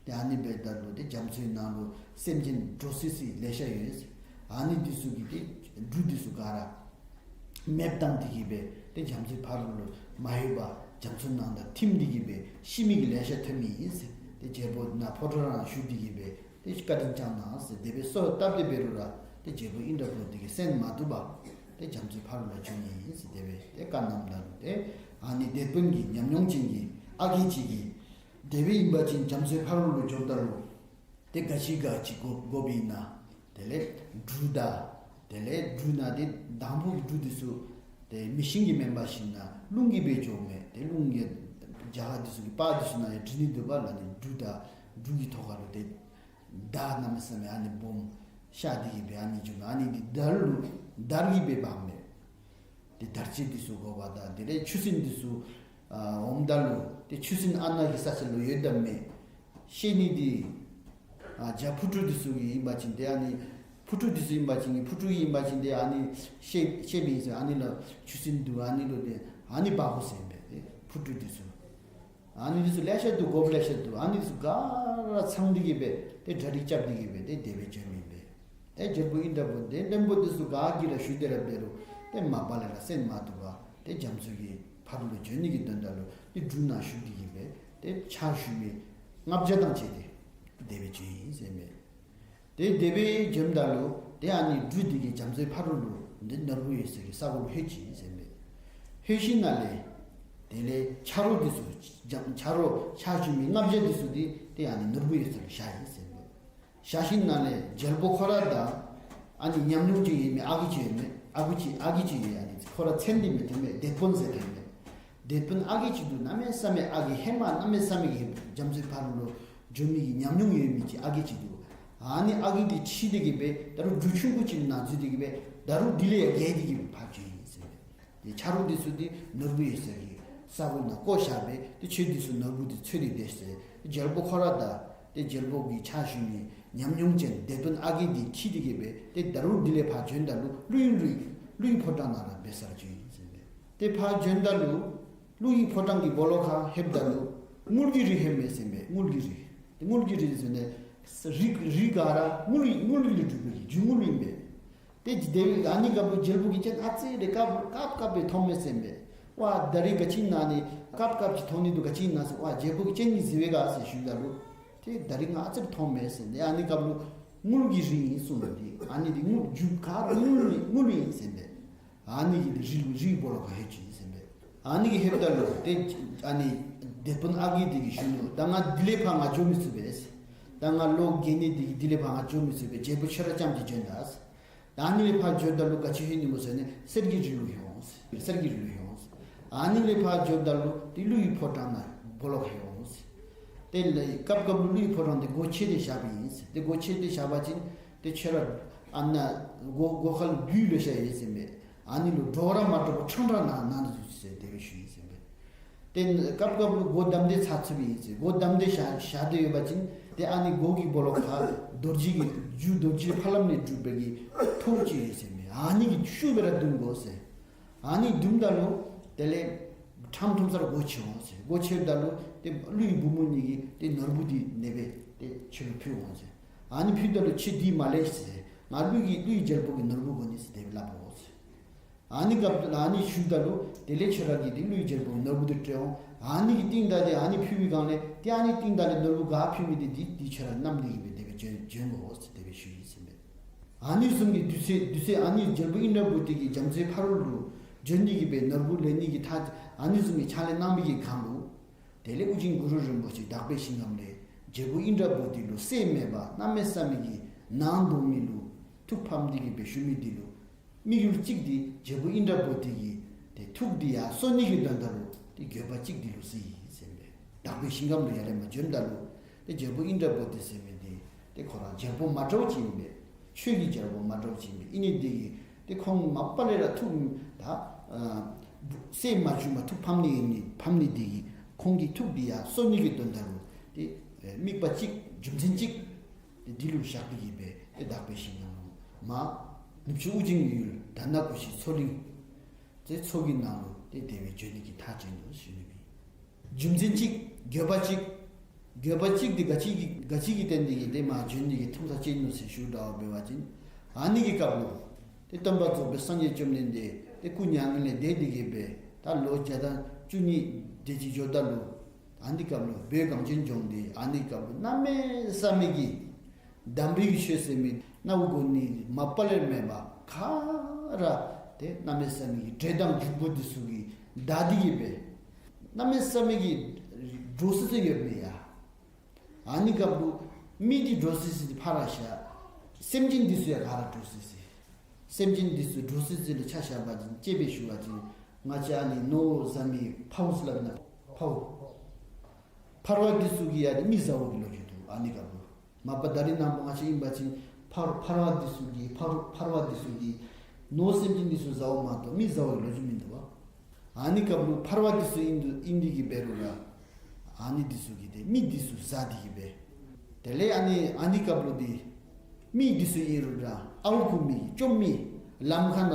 ཏེ་ཨ་ནི་འབདཝ་ད་ལུ་ཏེ་རྒྱ་མཚོའི་ནང་ལུ་སེམས་ཅན་འདྲོག་སི་སི་ལེ་ཤ་ཡོད་ཟེར། ཨ་ནི་འདི་ཚུ་གིས་ཏེ་འབྲུ་འདི་ཚུ་ག་ར་མེདཔ་བཏང་སྟེ་གིས་སྦེ་ཏེ་རྒྱ་མཚོའི་ཕ་རོལ་ལུ་མ་ལྷོད་པར་རྒྱ་མཚོ་ནང་དང་ཐིམ་སྟེ་གིས་སྦེ་ཤི་མི་གི་ལེ་ཤ་ཐོན་མི་ཨིན་ཟེར། ཏེ་རྒྱལ་པོ་ནཱ་ཕོ་བྲང་ནང་བཞུགས་ཏེ་གིས་སྦེ་ཏེ་བཀའ་དྲིན་བསྐྱང་གནང་ཟེར་དེ་སྦེ་གསོལ་བ་བཏབ་སྟེ་འབད་རུང་ར་ཏེ་རྒྱལ་པོ་ཨིནྡྲ་བྷུ་ཏི་གིས་གསན་མ་བཏུབ་པར་ཏེ་རྒྱ་མཚོའི་ཕ་རོལ་ལུ་བྱོན་ནི་ཨིན་ཟེར་དེ་སྦེ་ཏེ་བཀའ་གནངམ་ད་ལུ་ཏེ་ཨ་ནི་དེད་དཔོན་གྱི་ཉམས་མྱོང་ཅན་གྱི་ཨ་རྒས་ཅིག་གིས་དེ་སྦེ་ཨིན་པ་ཅིན་རྒྱ་མཚོའི་ཕ་རོལ་ལུ་འགྱོཝ་ད་ལུ་ཏེ་ག་ཅི་ག་ཅི་དགོ་དགོཔ་ཨིན་ན། དེ་ལས་འབྲུ་དང་དེ་ལས་འབྲུ་ནང་ཏེ་དང་ཕུ་གི་འབྲུ་འདི་ཚུ་ཏེ་མེ་ཤིང་གིས་མེན་པར་ཞིན་ན་རླུང་གིས་སྦེ་འགྱོཝ་མས། ཏེ་རླུང་གིས་རྒྱ་གར་འདི་ཚུ་གི་པར་འདི་ཚུ་ནང་ཡང་བྲིས་ནི་འདུག་པ་ལགས། ཏེ་འབྲུ་དང་འབྲུ་གི་ཐོག་ཁ་ལུ་ཏེ་དར་གནམ་མེད་ས་མེད་ཨ་ནི་སྦོམ་ཤར་ཏེ་གིས་སྦེ་ཨ་ནི་འགྱོཝ་མས། ཨ་ནི་འདི་དར་ལུ་དར་གྱིས་སྦེ་འབགཔ་མས། ཏེ་དར་ལྕེ་འདི་ཚུ་དགོ་པ་དང་དེ་ལས་ཆུ་སྲིན་འདི་ཚུ་ཨ་འོངམ་ད་ལུ་ཏེ་ཆུ་སྲིན་ཨ་ནཱ་གི་ས་ཆ་ལུ་ཡོདཔ་མས། བཤལ་ནི་འདི་ཨ་བྱ་ཕུ་ཕྲུག་འདི་ཚུ་གིས་ཨིན་པ་ཅིན་ཏེ་ཨ་ནི་ཕུ་ཕྲུག་འདི་ཚུ་ཨིན་པ་ཅིན་ཕུ་ཕྲུག་ཨིན་པ་ཅིན་ཏེ་ཨ་ནི་བཤལ་བཤལ་མི་ཨིན་ཟེར། ཨ་ནི་ལུ་ཆུ་སྲིན་འདུག། ཨ་ནི་ལུ་ཏེ་ཨ་ནི་འབག་དགོ་ཟེར་ཨིན་པས། ཏེ་ཕུ་ཕྲུག་འདི་ཚུ་ཨ་ནི་འདི་ཚུ་ལེ་ཤ་འདུག། དགོཔ་ལེ་ཤ་འདུག། ཨ་ནི་འདི་ཚུ་ག་ར་ཚང་སྟེ་གིས་སྦེ་ཏེ་གྲ་སྒྲིག་རྐྱབ་སྟེ་གིས་སྦེ་ཏེ་དེ་སྦེ་བྱོནམ་ཨིན་པས། ཏེ་རྒྱལ་པོ་ཨིནྡྲ་བྷུ་ཏི་བློན་པོ་འདི་ཚུ་ག་གིས་ར་ཞུ་སྟེ་ར་འབད་རུང་ཏེ་མ་པ་ལས་ར་གསན་མ་བཏུབ་པར་ཏེ་རྒྱ་མཚོ་གི་ཕ་རོལ་ལུ་བྱོན་ནི་གི་དོན་དག་ལུ་ཏེ་འབྲུ་ནང་ཞུགས་ཏེ་གིས་སྦེ་ཏེ་ཕྱག་ཞུ་མི་ལྔ་བརྒྱ་དང་བཅས་ཏེ་དེ་སྦེ་བྱོན་ཡི་ཟེར་མས། ཏེ་དེ་སྦེ་བྱོནམ་ད་ལུ་ཏེ་ཨ་ནི་འབྲུ་འདི་གིས་རྒྱ་མཚོའི་ཕ་རོལ་ལུ་འདི་ནོར་བུ་ཡོད་ས་གི་ས་གོ་ལུ་ལྷོད་ཅི་ཟེར་མས། ལྷོད་ཞིནམ་ལས་དེ་ལས་ཆ་རོགས་འདི་ཚུ་ཆ་ཆ་རོགས་ཕྱག་ཞུ་མི་ལྔ་བརྒྱ་འདི་ཚུ་འདི་ཏེ་ཨ་ནི་ནོར་བུ་ཡོད་ས་ལུ་བཞག་ཡི་ཟེར་མས། བཞག་ཞིནམ་ལས་རྒྱལ་པོ་ཁོ་ར་དང་ཨ་ནི་ཉམས་མྱོང་ཅན་ཡོད་མི་ཨ་རྒས་ཅིག་ཡོད་མི་ཨ་རྒས་ཅིག་ཨ་རྒས་ཅིག་ཡོད། ཨ་ནི་ཁོ་ར་མཚན་འདི་མི་ཐོན་མས། དེད་དཔོན་ཟེར་ཐོན་མས། དེད་དཔོན་ཨ་རྒས་ཅིག་འདུག། གནམ་མེད་ས་མེད་ཨ་རྒས་ཧེ་མ་གནམ་མེད་ས་མེད་ཀྱི་རྒྱ་མཚོའི་ཕ་རོལ་ལུ་འགྱོ་མི་གི་ཉམས་མྱོང་ཡོད་མི་ཅིག་ཨ་རྒས་ཅིག་འདུག། ཨ་ནི་ཨ་རྒས་འདི་ཁྲིད་དེ་གིས་སྦེ་ད་རུང་འབྲུ་ཆུང་ཀུ་ཅིག་ནང་འཛུལ་ཏེ་གིས་སྦེ་ད་རུང་འདི་ལས་ཡང་རྒྱས་ཏེ་གིས་སྦེ་ཕར་བྱོན་ཡི་ཟེར་མས། ཏེ་ཆ་རོགས་འདི་ཚུ་འདི་ནོར་བུ་ཡོད་ས་གི་ས་གོ་ནང་བཀོ་བཞག་སྦེ་ཏེ་ཁྱོད་འདི་ཚུ་ནོར་བུ་འདི་འཚོལ་ཏེ་སྡོད་ཟེར། རྒྱལ་པོ་ཁོ་ར་དང་ཏེ་རྒྱལ་པོ་གི་ཕྱག་ཞུ་མི་ཉམས་མྱོང་ཅན་དེད་དཔོན་ཨ་རྒས་འདི་ཁྲིད་དེ་གིས་སྦེ་ཏེ་ད་རུང་འདི་ལས་ཕར་བྱོནམ་ད་ལུ་ཀླུ་ཡུལ་ཀླུ་ཡུལ་ཀླུ་ཡི་ཕོ་བྲང་ནང་ར་འབད་སར་བྱོན་ཡི་ཟེར་མས། ཏེ་ཕར་བྱོནམ་ད་ལུ་ཀླུ་ཡི་ཕོ་བྲང་གི་སྦོ་ལོགས་ཁར་ལྷོདཔ་ད་ལུ་དངུལ་གྱི་རི་ལྷོད་མས་ཟེར་མས། དངུལ་གྱི་རི། ཏེ་དངུལ་གྱི་རི་ཟེར་ནི་རི་རི་ག་ར་དངུལ་དངུལ་ལས་གྲུབ་པའི་རྒྱུ་དངུལ་ཨིན་པས། ཏེ་དེ་ཨ་ནི་སྐབས་ལུ་རྒྱལ་པོ་གིས་སྤྱན་ཨ་ཙི་རེ་དཀརཔོ་དཀརཔོ་དཀརཔོ་སྦེ་མཐོང་མས་ཟེར་མས། ཝ་ད་རིས་ག་ཅི་ཨིན་ན་ནི་དཀརཔོ་དཀརཔོ་ཅིག་མཐོང་ནི་འདུག། ག་ཅི་ཨིན་ན་ཟེར། ཝ་རྒྱལ་པོ་གིས་སྤྱན་གྱིས་གཟིགས་པས་ག་ཟེར་ཞུཝ་ད་ལུ་ ཏེ་ད་རིས་ང་ཨ་ཙི་རེ་མཐོངམ་མས་ཟེར་ཏེ། ཨ་ནི་སྐབས་ལུ་དངུལ་གྱི་རི་ཨིན་གསུངས་ནུག། ཏེ་ཨ་ནི་འདི་དངུལ་རྒྱུ་ག་ར་དངུལ་ཨིན་དངུལ་ཨིན་ཟེར་ཏེ། ཨ་ནི་གི་འདི་རི་ལུ་རིའི་སྦོ་ལོགས་ཁར་ལྷོད་ཅི་ཟེར་ཏེ། ཨ་ནི་གི་ལྷོདཔ་ད་ལུ་ཏེ་ཨ་ནི་སྡེ་དཔོན་ཨ་རྒས་འདི་གིས་ཞུ་ནུག། ད་ང་འདི་ལས་ཕར་ང་འགྱོ་མི་ཚུགས་པས། ད་ང་ལོ་རྒས་ནི་འདི་གིས་འདི་ལས་ཕར་ང་འགྱོ་མི་ཚུགས་པས། རྒྱལ་པོ་ཁྱོད་ར་རྐྱངམ་གཅིག་འབྱོན་ད་ཟེར། ད་ཨ་ནི་ལས་ཕར་འགྱོཝ་ད་ལུ་ག་ཅི་ལྷོད་ནི་སྨོ་ཟེར་ན་གསེར་གྱི་རི་ལུ་ལྷོད་འོང་ཟེར། གསེར་གྱི་རི་ལུ་ལྷོད་འོང་ཟེར། ཨ་ནི་ལས་ཕར་འགྱོཝ་ད་ལུ་ཏེ་ཀླུ་ཡི་ཕོ་བྲང་ནང་སྦོ་ལོགས་ལྷོད་འོང་ཟེར། ཏེ་ལས་སྐབས་སྐབས་ལུ་ཀླུ་ཡི་ཕོ་བྲང་འདི་སྒོ་ཕྱེ་སྟེ་བཞགཔ་ཨིན་ཟེར། ཏེ་སྒོ་ཕྱེ་སྟེ་བཞག་པ་ཅིན་ཏེ་ཁྱོད་ར་ཨ་ནཱ་སྒོ་སྒོ་ཁ་ལུ་རྒྱུས་ལེ་ཤ་ཡོད་ཟེར་མས། ཨ་ནི་ལུ་འགྲོ་ར་མ་འགྲོ་བར་ཕྲང་ཕྲང་ནཱ་ནཱ་འཛུལ་ཅིག་ཟེར་དེ་སྦེ་ཞུ་ཡི་ཟེར་མས། ཏེ་སྐབས་སྐབས་ལུ་སྒོ་བསྡམས་ཏེ་ཚར་ཚུགསཔ་ཨིན་ཟེར། སྒོ་བསྡམས་ཏེ་བཞག་བཞག་སྟེ་ཡོད་པ་ཅིན་ཏེ་ཨ་ནི་སྒོ་གི་སྦོ་ལོགས་ཁར་རྡོ་རྗེ་གི་རྒྱུ་རྡོ་རྗེ་ཕ་ལམ་ནས་གྲུབ་པའི་གི་ཐོག་ཅིག་ཡོད་ཟེར་མས། ཨ་ནི་གིས་ཤུགས་སྦེ་ར་བརྡུང་དགོ་ཟེར། ཨ་ནི་བརྡུངམ་ད་ལུ་དེ་ལས་ཁྲམ་ཐུང་སར་སྒོ་ཕྱེ་འོང་ཟེར། སྒོ་ཕྱེཝ་ད་ལུ་ཏེ་ཀླུ་ཡི་བུམོ་གཉིས་ཀྱིས་ཏེ་ནོར་བུ་འདི་ཨ་ནི་སྦེ་ཏེ་ཁྱོད་ལུ་ཕུལ་འོང་ཟེར། ཨ་ནི་ཕུལཝ་ད་ལུ་ཁྱོད་འདི་མ་ལེན་ཟེར། ང་ཀླུ་གི་ཀླུ་ཡི་རྒྱལ་པོ་གི་ནོར་བུ་དགོ་ནི་ཟེར་དེ་སྦེ་སླབ་འོང་ཟེར། ཨ་ནི་སྐབས་ཨ་ནི་ཞུཝ་ད་ལུ་དེ་ལས་ཁྱོད་ར་གིས་ཏེ་ཀླུ་ཡི་རྒྱལ་པོ་གི་ནོར་བུ་འདི་སྤྲོད་འོང་། ཨ་ནི་གི་རྟིང་བདའ་སྟེ་ཨ་ནི་ཕུལ་བའི་སྒང་ལས་ཏེ་ཨ་ནི་རྟིང་བདའ་ལས་ནོར་བུ་ག་ཕུལ་མི་འདི་འདི་འདི་ཁྱོད་ར་བསྣམས་ཏེ་གི་སྦེ་དེ་སྦེ་བྱོན་བྱོན་དགོ་ཟེར་དེ་སྦེ་ཞུ་ཡི་ཟེར་མས། ཨ་ནི་བཟུམ་གྱི་དུས་ཚོད་དུས་ཚོད་ཨ་ནི་རྒྱལ་པོ་ཨིནྡྲ་བྷུ་ཏི་གིས་རྒྱ་མཚོའི་ཕ་རོལ་ལུ་བྱོན་ཏེ་གི་སྦེ་ནོར་བུ་ལེན་ནི་གི་ཐག་ཨ་ནི་བཟུམ་གྱི་ཕྱག་ལས་གནང་བའི་གི་སྒང་ལུ་དེ་ལས་ཨོ་རྒྱན་གུ་རུ་རིན་པོ་ཆེ་དག་པའི་ཞིང་ཁམས་ལས་རྒྱལ་པོ་ཨིནྡྲ་བྷུ་ཏི་ལུ་སྲས་མེད་པ་གནམ་མེད་ས་མེད་ཀྱི་ནང་དོག་མི་ལུ་ཐུགས་ཕམ་སྟེ་གི་སྦེ་བཞུགས་མི་འདི་ལུ་དམིགས་ཡུལ་གཅིག་འདི་རྒྱལ་པོ་ཨིནྡྲ་བྷུ་ཏི་གི་ཏེ་ཐུགས་འདི་ཡར་གསོ་ནི་གི་དོན་དག་ལུ་ཏེ་འགྱོད་པ་གཅིག་འདི་ལུ་གཟིགས་ཡི་ཟེར་མས། དག་པའི་ཞིང་ཁམས་ལུ་ཡར་ལས་མར་བྱོནམ་ད་ལུ་ཏེ་རྒྱལ་པོ་ཨིནྡྲ་བྷུ་ཏི་ཟེར་མི་འདི་ཏེ་ཁོ་ར་རྒྱལ་པོ་མ་འདྲཝ་ཅིག་ཨིན་པས། ཆོས་ཀྱི་རྒྱལ་པོ་མ་འདྲཝ་ཅིག་ཨིན་པས། ཨིན་ནི་འདི་གིས་ཏེ་ཁོང་མ་པ་ལས་ར་ཐུགས་ད་ཨ་སྲས་མ་བྱུང་བར་ཐུགས་ཕམ་ནི་ཨིན་ནི་ཕམ་ནི་འདི་གིས་ཁོང་གི་ཐུགས་འདི་ཡར་གསོ་ནི་གི་དོན་དག་ལུ་ཏེ་ཨེ་དམིགས་པ་གཅིག་རྒྱུ་མཚན་གཅིག་ཏེ་འདི་ལུ་བཞག་སྟེ་གི་སྦེ་ཏེ་དག་པའི་ཞིང་ཁམས་ལུ་མར་ནུབ་ཕྱོགས་ཨོ་རྒྱན་གྱི་ཡུལ་དྷ་ན་ཀོ་ཤའི་མཚོ་གླིང་ཏེ་མཚོ་གི་ནང་ལུ་ཏེ་དེ་སྦེ་བྱོན་ནི་གི་ཐག་བཅད་ནུག་ཞུ་ནི་ཨིན། རྒྱུ་མཚན་གཅིག་འགྱོད་པ་གཅིག་འགྱོད་པ་གཅིག་འདི་ག་ཅི་གི་ག་ཅི་གི་རྟེན་འདི་གིས་ཏེ་མར་བྱོན་ནི་གི་ཐུགས་ཐག་བཅད་ནུག་ཟེར་ཞུཝ་འདྲཝ་འབད་བ་ཅིན་ཨ་ནི་གི་སྐབས་ལུ་ཏེ་སྟོན་པ་རྫོགས་པའི་སངས་རྒྱས་བཅོམ་ལྡན་འདས་ཏེ་སྐུ་མྱ་ངན་ལས་འདས་ཏེ་གི་སྦེ་ད་ལོ་བརྒྱ་དང་བཅུ་གཉིས་དེ་ཅིག་འགྱོཝ་ད་ལུ་ཨ་ནི་སྐབས་ལུ་བོད་གངས་ཅན་ལྗོངས་འདི་ཨ་ནི་སྐབས་ལུ་གནམ་མེད་ས་མེད་ཀྱི་དམ་པའི་ཆོས་ཟེར་མི་སྣང་བ་གོ་ནི་མ་པ་ལས་མེད་པ་ག་ར་ཏེ་གནམ་མེད་ས་མེད་ཀྱི་འདྲེ་དང་འབྲུག་པོ་འདི་ཚུ་གིས་བདའ་སྟེ་གི་སྦེ་གནམ་མེད་ས་མེད་ཀྱི་འདྲོག་སི་སི་ཡོདཔ་མས་ཡ། ཨ་ནི་སྐབས་ལུ་མི་འདི་འདྲོག་སི་སི་འདི་ཕར་བཞག། སེམས་ཅན་འདི་ཚུ་ཡང་ག་ར་འདྲོག་སི་སི། སེམས་ཅན་འདི་ཚུ་འདྲོག་སི་སི་ལུ་ཆ་བཞག་པ་ཅིན་དཔྱེ་སྦེ་ཞུ་བ་ཅིན་ང་བཅས་ཨ་ནི་ནོར་བཟའ་མི་འཕརཝ་ཟེར་སླབ་ན་འཕརཝ། འཕར་བ་འདི་ཚུ་གིས་ཡང་མི་བཟའཝ་གི་ལོ་རྒྱུས་འདུག། ཨ་ནི་སྐབས་ལུ་མ་པ་ད་རེས་ནངས་པ་ང་བཅས་ཨིན་པ་ཅིན་འཕར་འཕར་བ་འདི་ཚུ་གིས་འཕར་འཕར་བ་འདི་ཚུ་གིས་ནོར་སེམས་ཅན་འདི་ཚུ་བཟའཝ་མ་གཏོགས་མི་བཟའཝ་གི་ལོ་རྒྱུས་མིན་འདུག་པ། ཨ་ནི་སྐབས་ལུ་འཕར་བ་འདི་ཚུ་ཨིན་དུ་ཨིན་ཏེ་གི་འབད་རུང་ར་ཨ་ནི་འདི་ཚུ་གིས་ཏེ་མི་འདི་ཚུ་བཟའ་སྟེ་གི་སྦེ། དེ་ལས་ཨ་ནི་ཨ་ནི་སྐབས་ལུ་འདི་མི་འདི་ཚུ་ཨིན་རུང་ར་ཨརཝ་རྐུ་མི་བཅོམ་མི་ལམ་ཁ་ནང་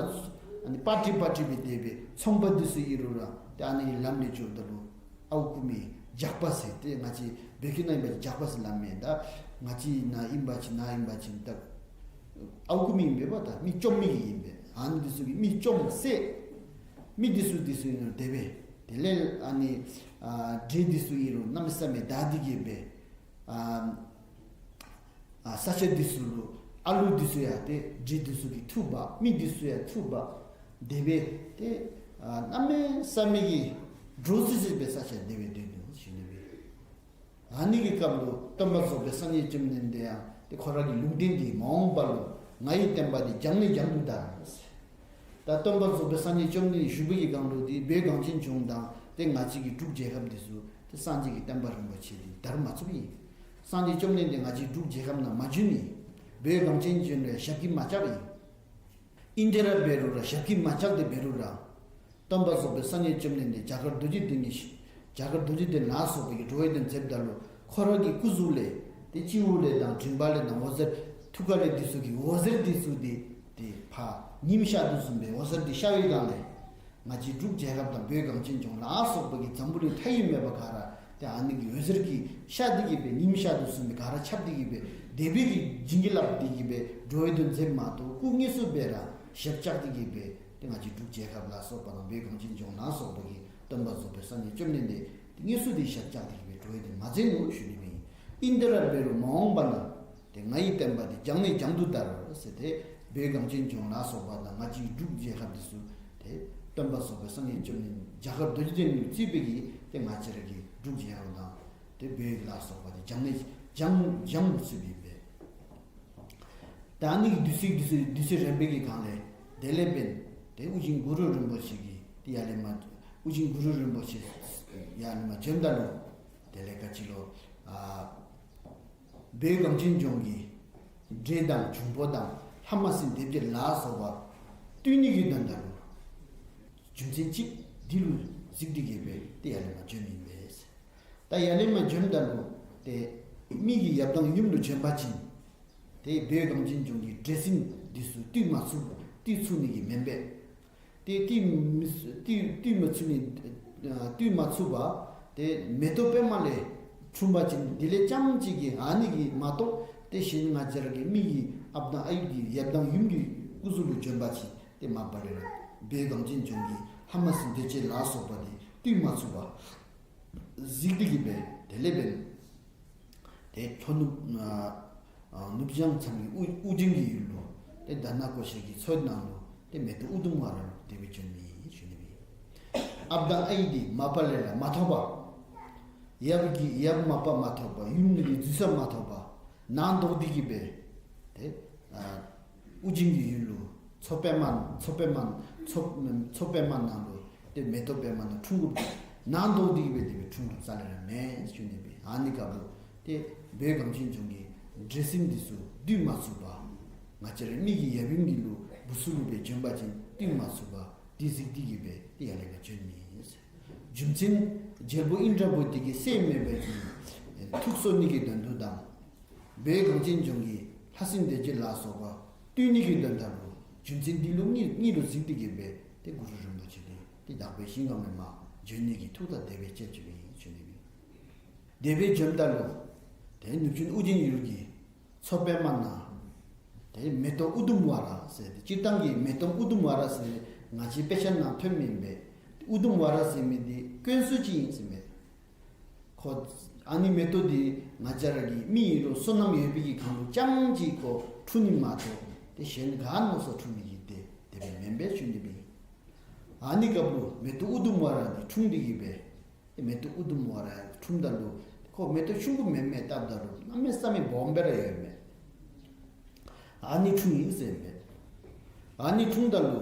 ཨ་ནི་པ་ཊི་པ་ཊི་སྦེ་སྡོད་པའི་ཚོང་པ་འདི་ཚུ་ཨིན་རུང་ར་ཏེ་ཨ་ནི་ལམ་ལས་འགྱོཝ་ད་ལུ་ཨརཝ་རྐུ་མི་ཇག་པ་ཟེར་ཏེ་ང་བཅས་བོད་སྐད་ནང་ཨིན་པ་ཅིན་ཇག་པ་ཟེར་སླབ་མས། ད་ང་བཅས་ནཱ་ཨིན་པ་ཅིན་ནཱ་ཨིན་པ་ཅིན་ད་ཨརཝ་རྐུ་མི་ཨིན་པས་པ། ད་མི་བཅོམ་མི་གི་ཨིན་པས། ཨ་ནི་འདི་ཚུ་གིས་མི་བཅོམ་བསད། མི་འདི་ཚུ་འདི་ཚུ་ཨིན་རུང་དེ་སྦེ། དེ་ལས་ཨ་ནི་ཨ་འདྲེ་འདི་ཚུ་ཨིན་རུང་གནམ་མེད་ས་མེད་བདའ་སྟེ་གི་སྦེ། ཨ་ཨ་ས་ཆ་འདི་ཚུ་ལུ་ཨ་ལུ་འདི་ཚུ་ཡང་ཏེ་འདྲེ་འདི་ཚུ་གིས་འཐུ་འབག། མི་འདི་ཚུ་ཡང་འཐུ་འབག། དེ་སྦེ་ཏེ་ཨ་གནམ་མེད་ས་མེད་ཀྱི་འདྲོག་སི་སི་སྦེ་ས་ཆ་དེ་སྦེ་སྡོད་ནུག་ཞུ་ནི་ཨིན། ཨ་ནི་གི་སྐབས་ལུ་སྟོན་པ་རྫོགས་པའི་སངས་རྒྱས་བཅོམ་ལྡན་འདས་ཡང་ཏེ་ཁོ་ར་གི་ལུང་བསྟན་འདི་མ་འོངས་པ་ལུ་ངའི་བསྟན་པ་འདི་རྒྱང་ནས་རྒྱང་དུ་དར། ད་སྟོན་པ་རྫོགས་པའི་སངས་རྒྱས་བཅོམ་ལྡན་བཞུགས་པའི་གི་སྒང་ལུ་འདི་བོད་གངས་ཅན་ལྗོངས་དང་ཏེ་ང་བཅས་ཀྱི་འབྲུག་རྒྱལ་ཁབ་འདི་ཚུ་ཏེ་སངས་རྒྱས་ཀྱི་བསྟན་པ་རིན་པོ་ཆེ་འདི་དར་མ་ཚུགསཔ་ཨིན། སངས་རྒྱས་བཅོམ་ལྡན་འདས་ང་བཅས་འབྲུག་རྒྱལ་ཁབ་ནང་མ་བྱོན་ནི། བོད་གངས་ཅན་ལྗོངས་ལུ་ཞབས་ཀྱིས་མ་བཅགས་ཨིན། ཨིན་ཏེ་ར་འབད་རུང་ར་ཞབས་ཀྱིས་མ་བཅགས་ཏེ་འབད་རུང་ར་སྟོན་པ་རྫོགས་པའི་སངས་རྒྱས་བཅོམ་ལྡན་འདས་རྒྱ་གར་རྡོ་རྗེ་གདན་ནས་རྒྱ་གར་རྡོ་རྗེ་གདན་ལ་སོགས་པའི་གི་འགྲོ་བའི་དོན་མཛདཔ་ད་ལུ་ཁོ་ར་གི་སྐུ་གཟུགས་ལས་ཏེ་སྤྱི་བོ་ལས་དང་མགྲིན་པ་ལས་དང་འོད་ཟེར་ཐུགས་ཀ་ལས་འདི་ཚུ་གི་འོད་ཟེར་འདི་ཚུ་འདི་ཏེ་ཕར་ཉིམ་ཤར་དོ་བཟུམ་སྦེ་འོད་ཟེར་འདི་ཤར་བའི་སྒང་ལས་ང་བཅས་འབྲུག་རྒྱལ་ཁབ་དང་བོད་གངས་ཅན་ལྗོངས་ལ་སོགས་པ་གི་འཛམ་བུ་གླིང་མཐའ་དབུས་མེད་པ་ག་ར་ཏེ་ཨ་ནི་གི་འོད་ཟེར་གྱིས་ཤར་ཏེ་གི་སྦེ་ཉིམ་ཤར་དོ་བཟུམ་སྦེ་ག་ར་ཁྱབ་སྟེ་གི་སྦེ་དེ་སྦེ་གི་བྱིན་གྱིས་བརླབས་ཏེ་གི་སྦེ་འགྲོ་བའི་དོན་མཛདཔ་མ་གཏོགས་སྐུ་དངོས་སུ་སྦེ་ར་ཞབས་བཅགས་ཏེ་གི་སྦེ་ཏེ་ང་བཅས་འབྲུག་རྒྱལ་ཁབ་ལ་སོགས་པ་དང་བོད་གངས་ཅན་ལྗོངས་ལ་སོགས་པ་གི་སྟོན་པ་རྫོགས་པའི་སངས་རྒྱས་བཅོམ་ལྡན་འདས་ཏེ་དངོས་སུ་ཏེ་ཞབས་བཅགས་ཏེ་གི་སྦེ་འགྲོ་བའི་དོན་མ་མཛད་ནུག་ཞུ་ནི་ཨིན། ཨིན་ཏེ་ར་འབད་རུང་མ་འོངས་པ་ན་ཏེ་ངའི་བསྟན་པ་འདི་བྱང་ནས་བྱང་དུ་དར་ཟེར་ཏེ་བོད་གངས་ཅན་ལྗོངས་ལ་སོགས་པ་དང་ང་བཅས་འབྲུག་རྒྱལ་ཁབ་འདི་ཚུ་ཏེ་སྟོན་པ་སོགས་པའི་སངས་རྒྱས་བཅོམ་ལྡན་རྒྱ་གར་རྡོ་རྗེ་གདན་ལུ་བརྩིས་པའི་གི་ཏེ་ང་བཅས་ར་གི་འབྲུག་རྒྱལ་ཁབ་དང་ཏེ་བོད་ལ་སོགས་པ་འདི་བྱང་ནས་བྱང་བྱང་དུ་བརྩིས་པའི་ཨིན་པས། ད་ཨ་ནི་གི་དུས་ཚོད་དུས་ཚོད་དུས་ཚོད་རན་པའི་གི་སྒང་ལས་དེ་ལས་འབདན་ཏེ་ཨོ་རྒྱན་གུ་རུ་རིན་པོ་ཆེ་གིས་ཏེ་ཡར་ལས་མར་ཨོ་རྒྱན་གུ་རུ་རིན་པོ་ཆེ་ཡར་ལས་མར་བྱོནམ་ད་ལུ་དེ་ལས་ག་ཅི་ལོ་ཨ་བོད་གངས་ཅན་ལྗོངས་ཀྱི་འདྲེ་དང་འབྱུང་པོ་དང་ལྷ་མ་སྲིན་སྡེ་བརྒྱད་ལ་སོགས་པ་བཏུལ་ནི་གི་དོན་དག་ལུ་རྒྱུ་མཚན་ཅིག་འདི་ལུ་གཟིགས་ཏེ་གི་སྦེ་ཏེ་ཡར་ལས་མར་བྱོནམ་ཨིན་པས། ད་ཡར་ལས་མར་བྱོནམ་ད་ལུ་ཏེ་མི་གི་ཡབ་དང་ཡུམ་ལུ་བྱོན་པ་ཅིན་ཏེ་བོད་གངས་ཅན་ལྗོངས་ཀྱི་འདྲེ་སྲིན་འདི་ཚུ་བཏུལ་མ་ཚུགས་བཏུལ་ཚུགས་ནི་གི་མེན་པས། ཏེ་བཏུལ་མི་ཚུགས་བཏུལ་བཏུལ་མ་ཚུགས་ནི་ཨ་བཏུལ་མ་ཚུགས་པར་ཏེ་མེ་ཏོག་པདྨ་ལས་འཁྲུངས་པ་ཅིན་དེ་ལས་རྐྱངམ་ཅིག་གིས་ཨ་ནི་གིས་མ་གཏོགས་ཏེ་གཞན་ང་བཅས་ར་གི་མི་གི་ཨཔ་དང་ཨའི་གི་ཡབ་དང་ཡུམ་གྱི་སྐུ་གཟུགས་ལུ་བྱོན་པ་ཅིན་ཏེ་མ་པ་ལས་ར་བོད་གངས་ཅན་ལྗོངས་ཀྱི་ལྷ་མ་སྲིན་སྡེ་བརྒྱད་ལ་སོགས་པ་འདི་བཏུལ་མ་ཚུགས་པར་གཟིགས་ཏེ་གི་སྦེ་དེ་ལས་འབདན་ཏེ་ལྷོ་ནུབ་ཨ་ཨ་ནུབ་བྱང་མཚམས་ཀྱི་ཨོ་ཨོ་རྒྱན་གྱི་ཡུལ་ལུ་ཏེ་དྷ་ན་ཀོ་ཤ་གི་མཚོ་ནང་ལུ་ཏེ་མེ་ཏོག་ཨུ་དུམ་ཝ་ར་ལུ་དེ་སྦེ་བྱོན་མི་ཨིན་ཞུ་ནི་སྦེ། ཨཔ་དང་ཨའི་འདི་མ་པ་ལས་ར་མ་ཐོབ་པར་ཡབ་ཀྱི་ཡབ་མ་པ་མ་ཐོབ་པར་ཡུམ་ནི་གི་འཛུལ་ས་མ་ཐོབ་པར་ནང་འདོགས་ཏེ་གི་སྦེ་ཏེ་ཨ་ཨོ་རྒྱན་གྱི་ཡུལ་ལུ་མཚོ་པདྨ་མཚོ་པདྨ་མཚོ་མཚོ་པདྨ་ནང་ལུ་ཏེ་མེ་ཏོག་པདྨ་ནང་འཁྲུངས་དགོཔ་འདི་ནང་འདོགས་ཏེ་གི་སྦེ་དེ་སྦེ་འཁྲུངས་དགོཔ་རྩ་ལས་ར་མེན་ཞུ་ནི་སྦེ། ཨ་ནི་སྐབས་ལུ་ཏེ་བོད་གངས་ཅན་ལྗོངས་ཀྱི་འདྲེ་སྲིན་འདི་ཚུ་བཏུལ་མ་ཚུགས་པར་ང་བཅས་ར་མི་གི་ཡབ་ཡུམ་གྱི་ལུ་བུ་ཚུ་ལུ་སྦེ་བྱོན་པ་ཅིན་བཏུལ་མ་ཚུགས་པར་དེ་གཟིགས་ཏེ་གི་སྦེ་ཏེ་ཡར་ལས་མར་བྱོན་མི་ཨིན། རྒྱུ་མཚན་རྒྱལ་པོ་ཨིནྡྲ་བོ་དྷི་གི་སྲས་མེད་པའི་གི་ཐུགས་གསོ་ནི་གི་དོན་དུ་དང་བོད་གངས་ཅན་ལྗོངས་ཀྱི་ལྷ་སྲིན་སྡེ་བརྒྱད་ལ་སོགས་པ་བཏུལ་ནི་གི་དོན་དག་ལུ་རྒྱུ་མཚན་འདི་ལུ་གཉིས་གཉིས་ལུ་གཟིགས་ཏེ་གི་སྦེ་ཏེ་གུ་རུ་རིན་པོ་ཆེ་འདི་ཏེ་དག་པའི་ཞིང་ཁམས་ལས་མར་བྱོན་ནི་གི་ཐུགས་ཐག་དེ་སྦེ་བཅད་བཅད་པའི་ཞུ་ནི་སྦེ། དེ་སྦེ་བྱོནམ་ད་ལུ་ཏེ་ནུབ་ཕྱོགས་ཨོ་རྒྱན་ཡུལ་གྱི་མཚོ་པདྨ་ནང་ཏེ་མེ་ཏོག་ཨུ་དུམ་ཝ་ར་ཟེར་ཏེ་སྤྱིར་བཏང་གི་མེ་ཏོག་ཨུ་དུམ་ཝ་ར་ཟེར་ང་བཅས་དཔེ་ཆ་ནང་ཐོནམ་ཨིན་པས། ཨུ་དུམ་ཝ་ར་ཟེར་མི་འདི་དཀོན་སུ་ཅིག་ཨིན་ཟེར་མས། ཁོ་ཨ་ནི་མེ་ཏོག་འདི་ང་བཅས་ར་གི་མི་ཨིན་རུང་བསོད་ནམས་ཡོད་པའི་གི་སྒང་ལུ་རྐྱངམ་ཅིག་ཁོ་འཁྲུངས་ནི་མ་གཏོགས་ཏེ་གཞན་ག་མནོ་སར་འཁྲུངས་མི་གི་ཏེ་དེ་སྦེ་མེན་པས་ཞུ་ནི་སྦེ། ཨ་ནི་སྐབས་ལུ་མེ་ཏོག་ཨུ་དུམ་ཝ་ར་འདི་འཁྲུངས་ཏེ་གི་སྦེ་ཏེ་མེ་ཏོག་ཨུ་དུམ་ཝ་ར་འཁྲུངསམ་ད་ལུ་ཁོ་མེ་ཏོག་ཆུང་ཀུ་མེན་མས། བལྟཝ་ད་ལུ་གནམ་མེད་ས་མེད་སྦོམ་སྦེ་ར་ཡོད་མས། ཨ་ནི་འཁྲུངས་ཡི་ཟེར་མས། ཨ་ནི་འཁྲུངསམ་ད་ལུ་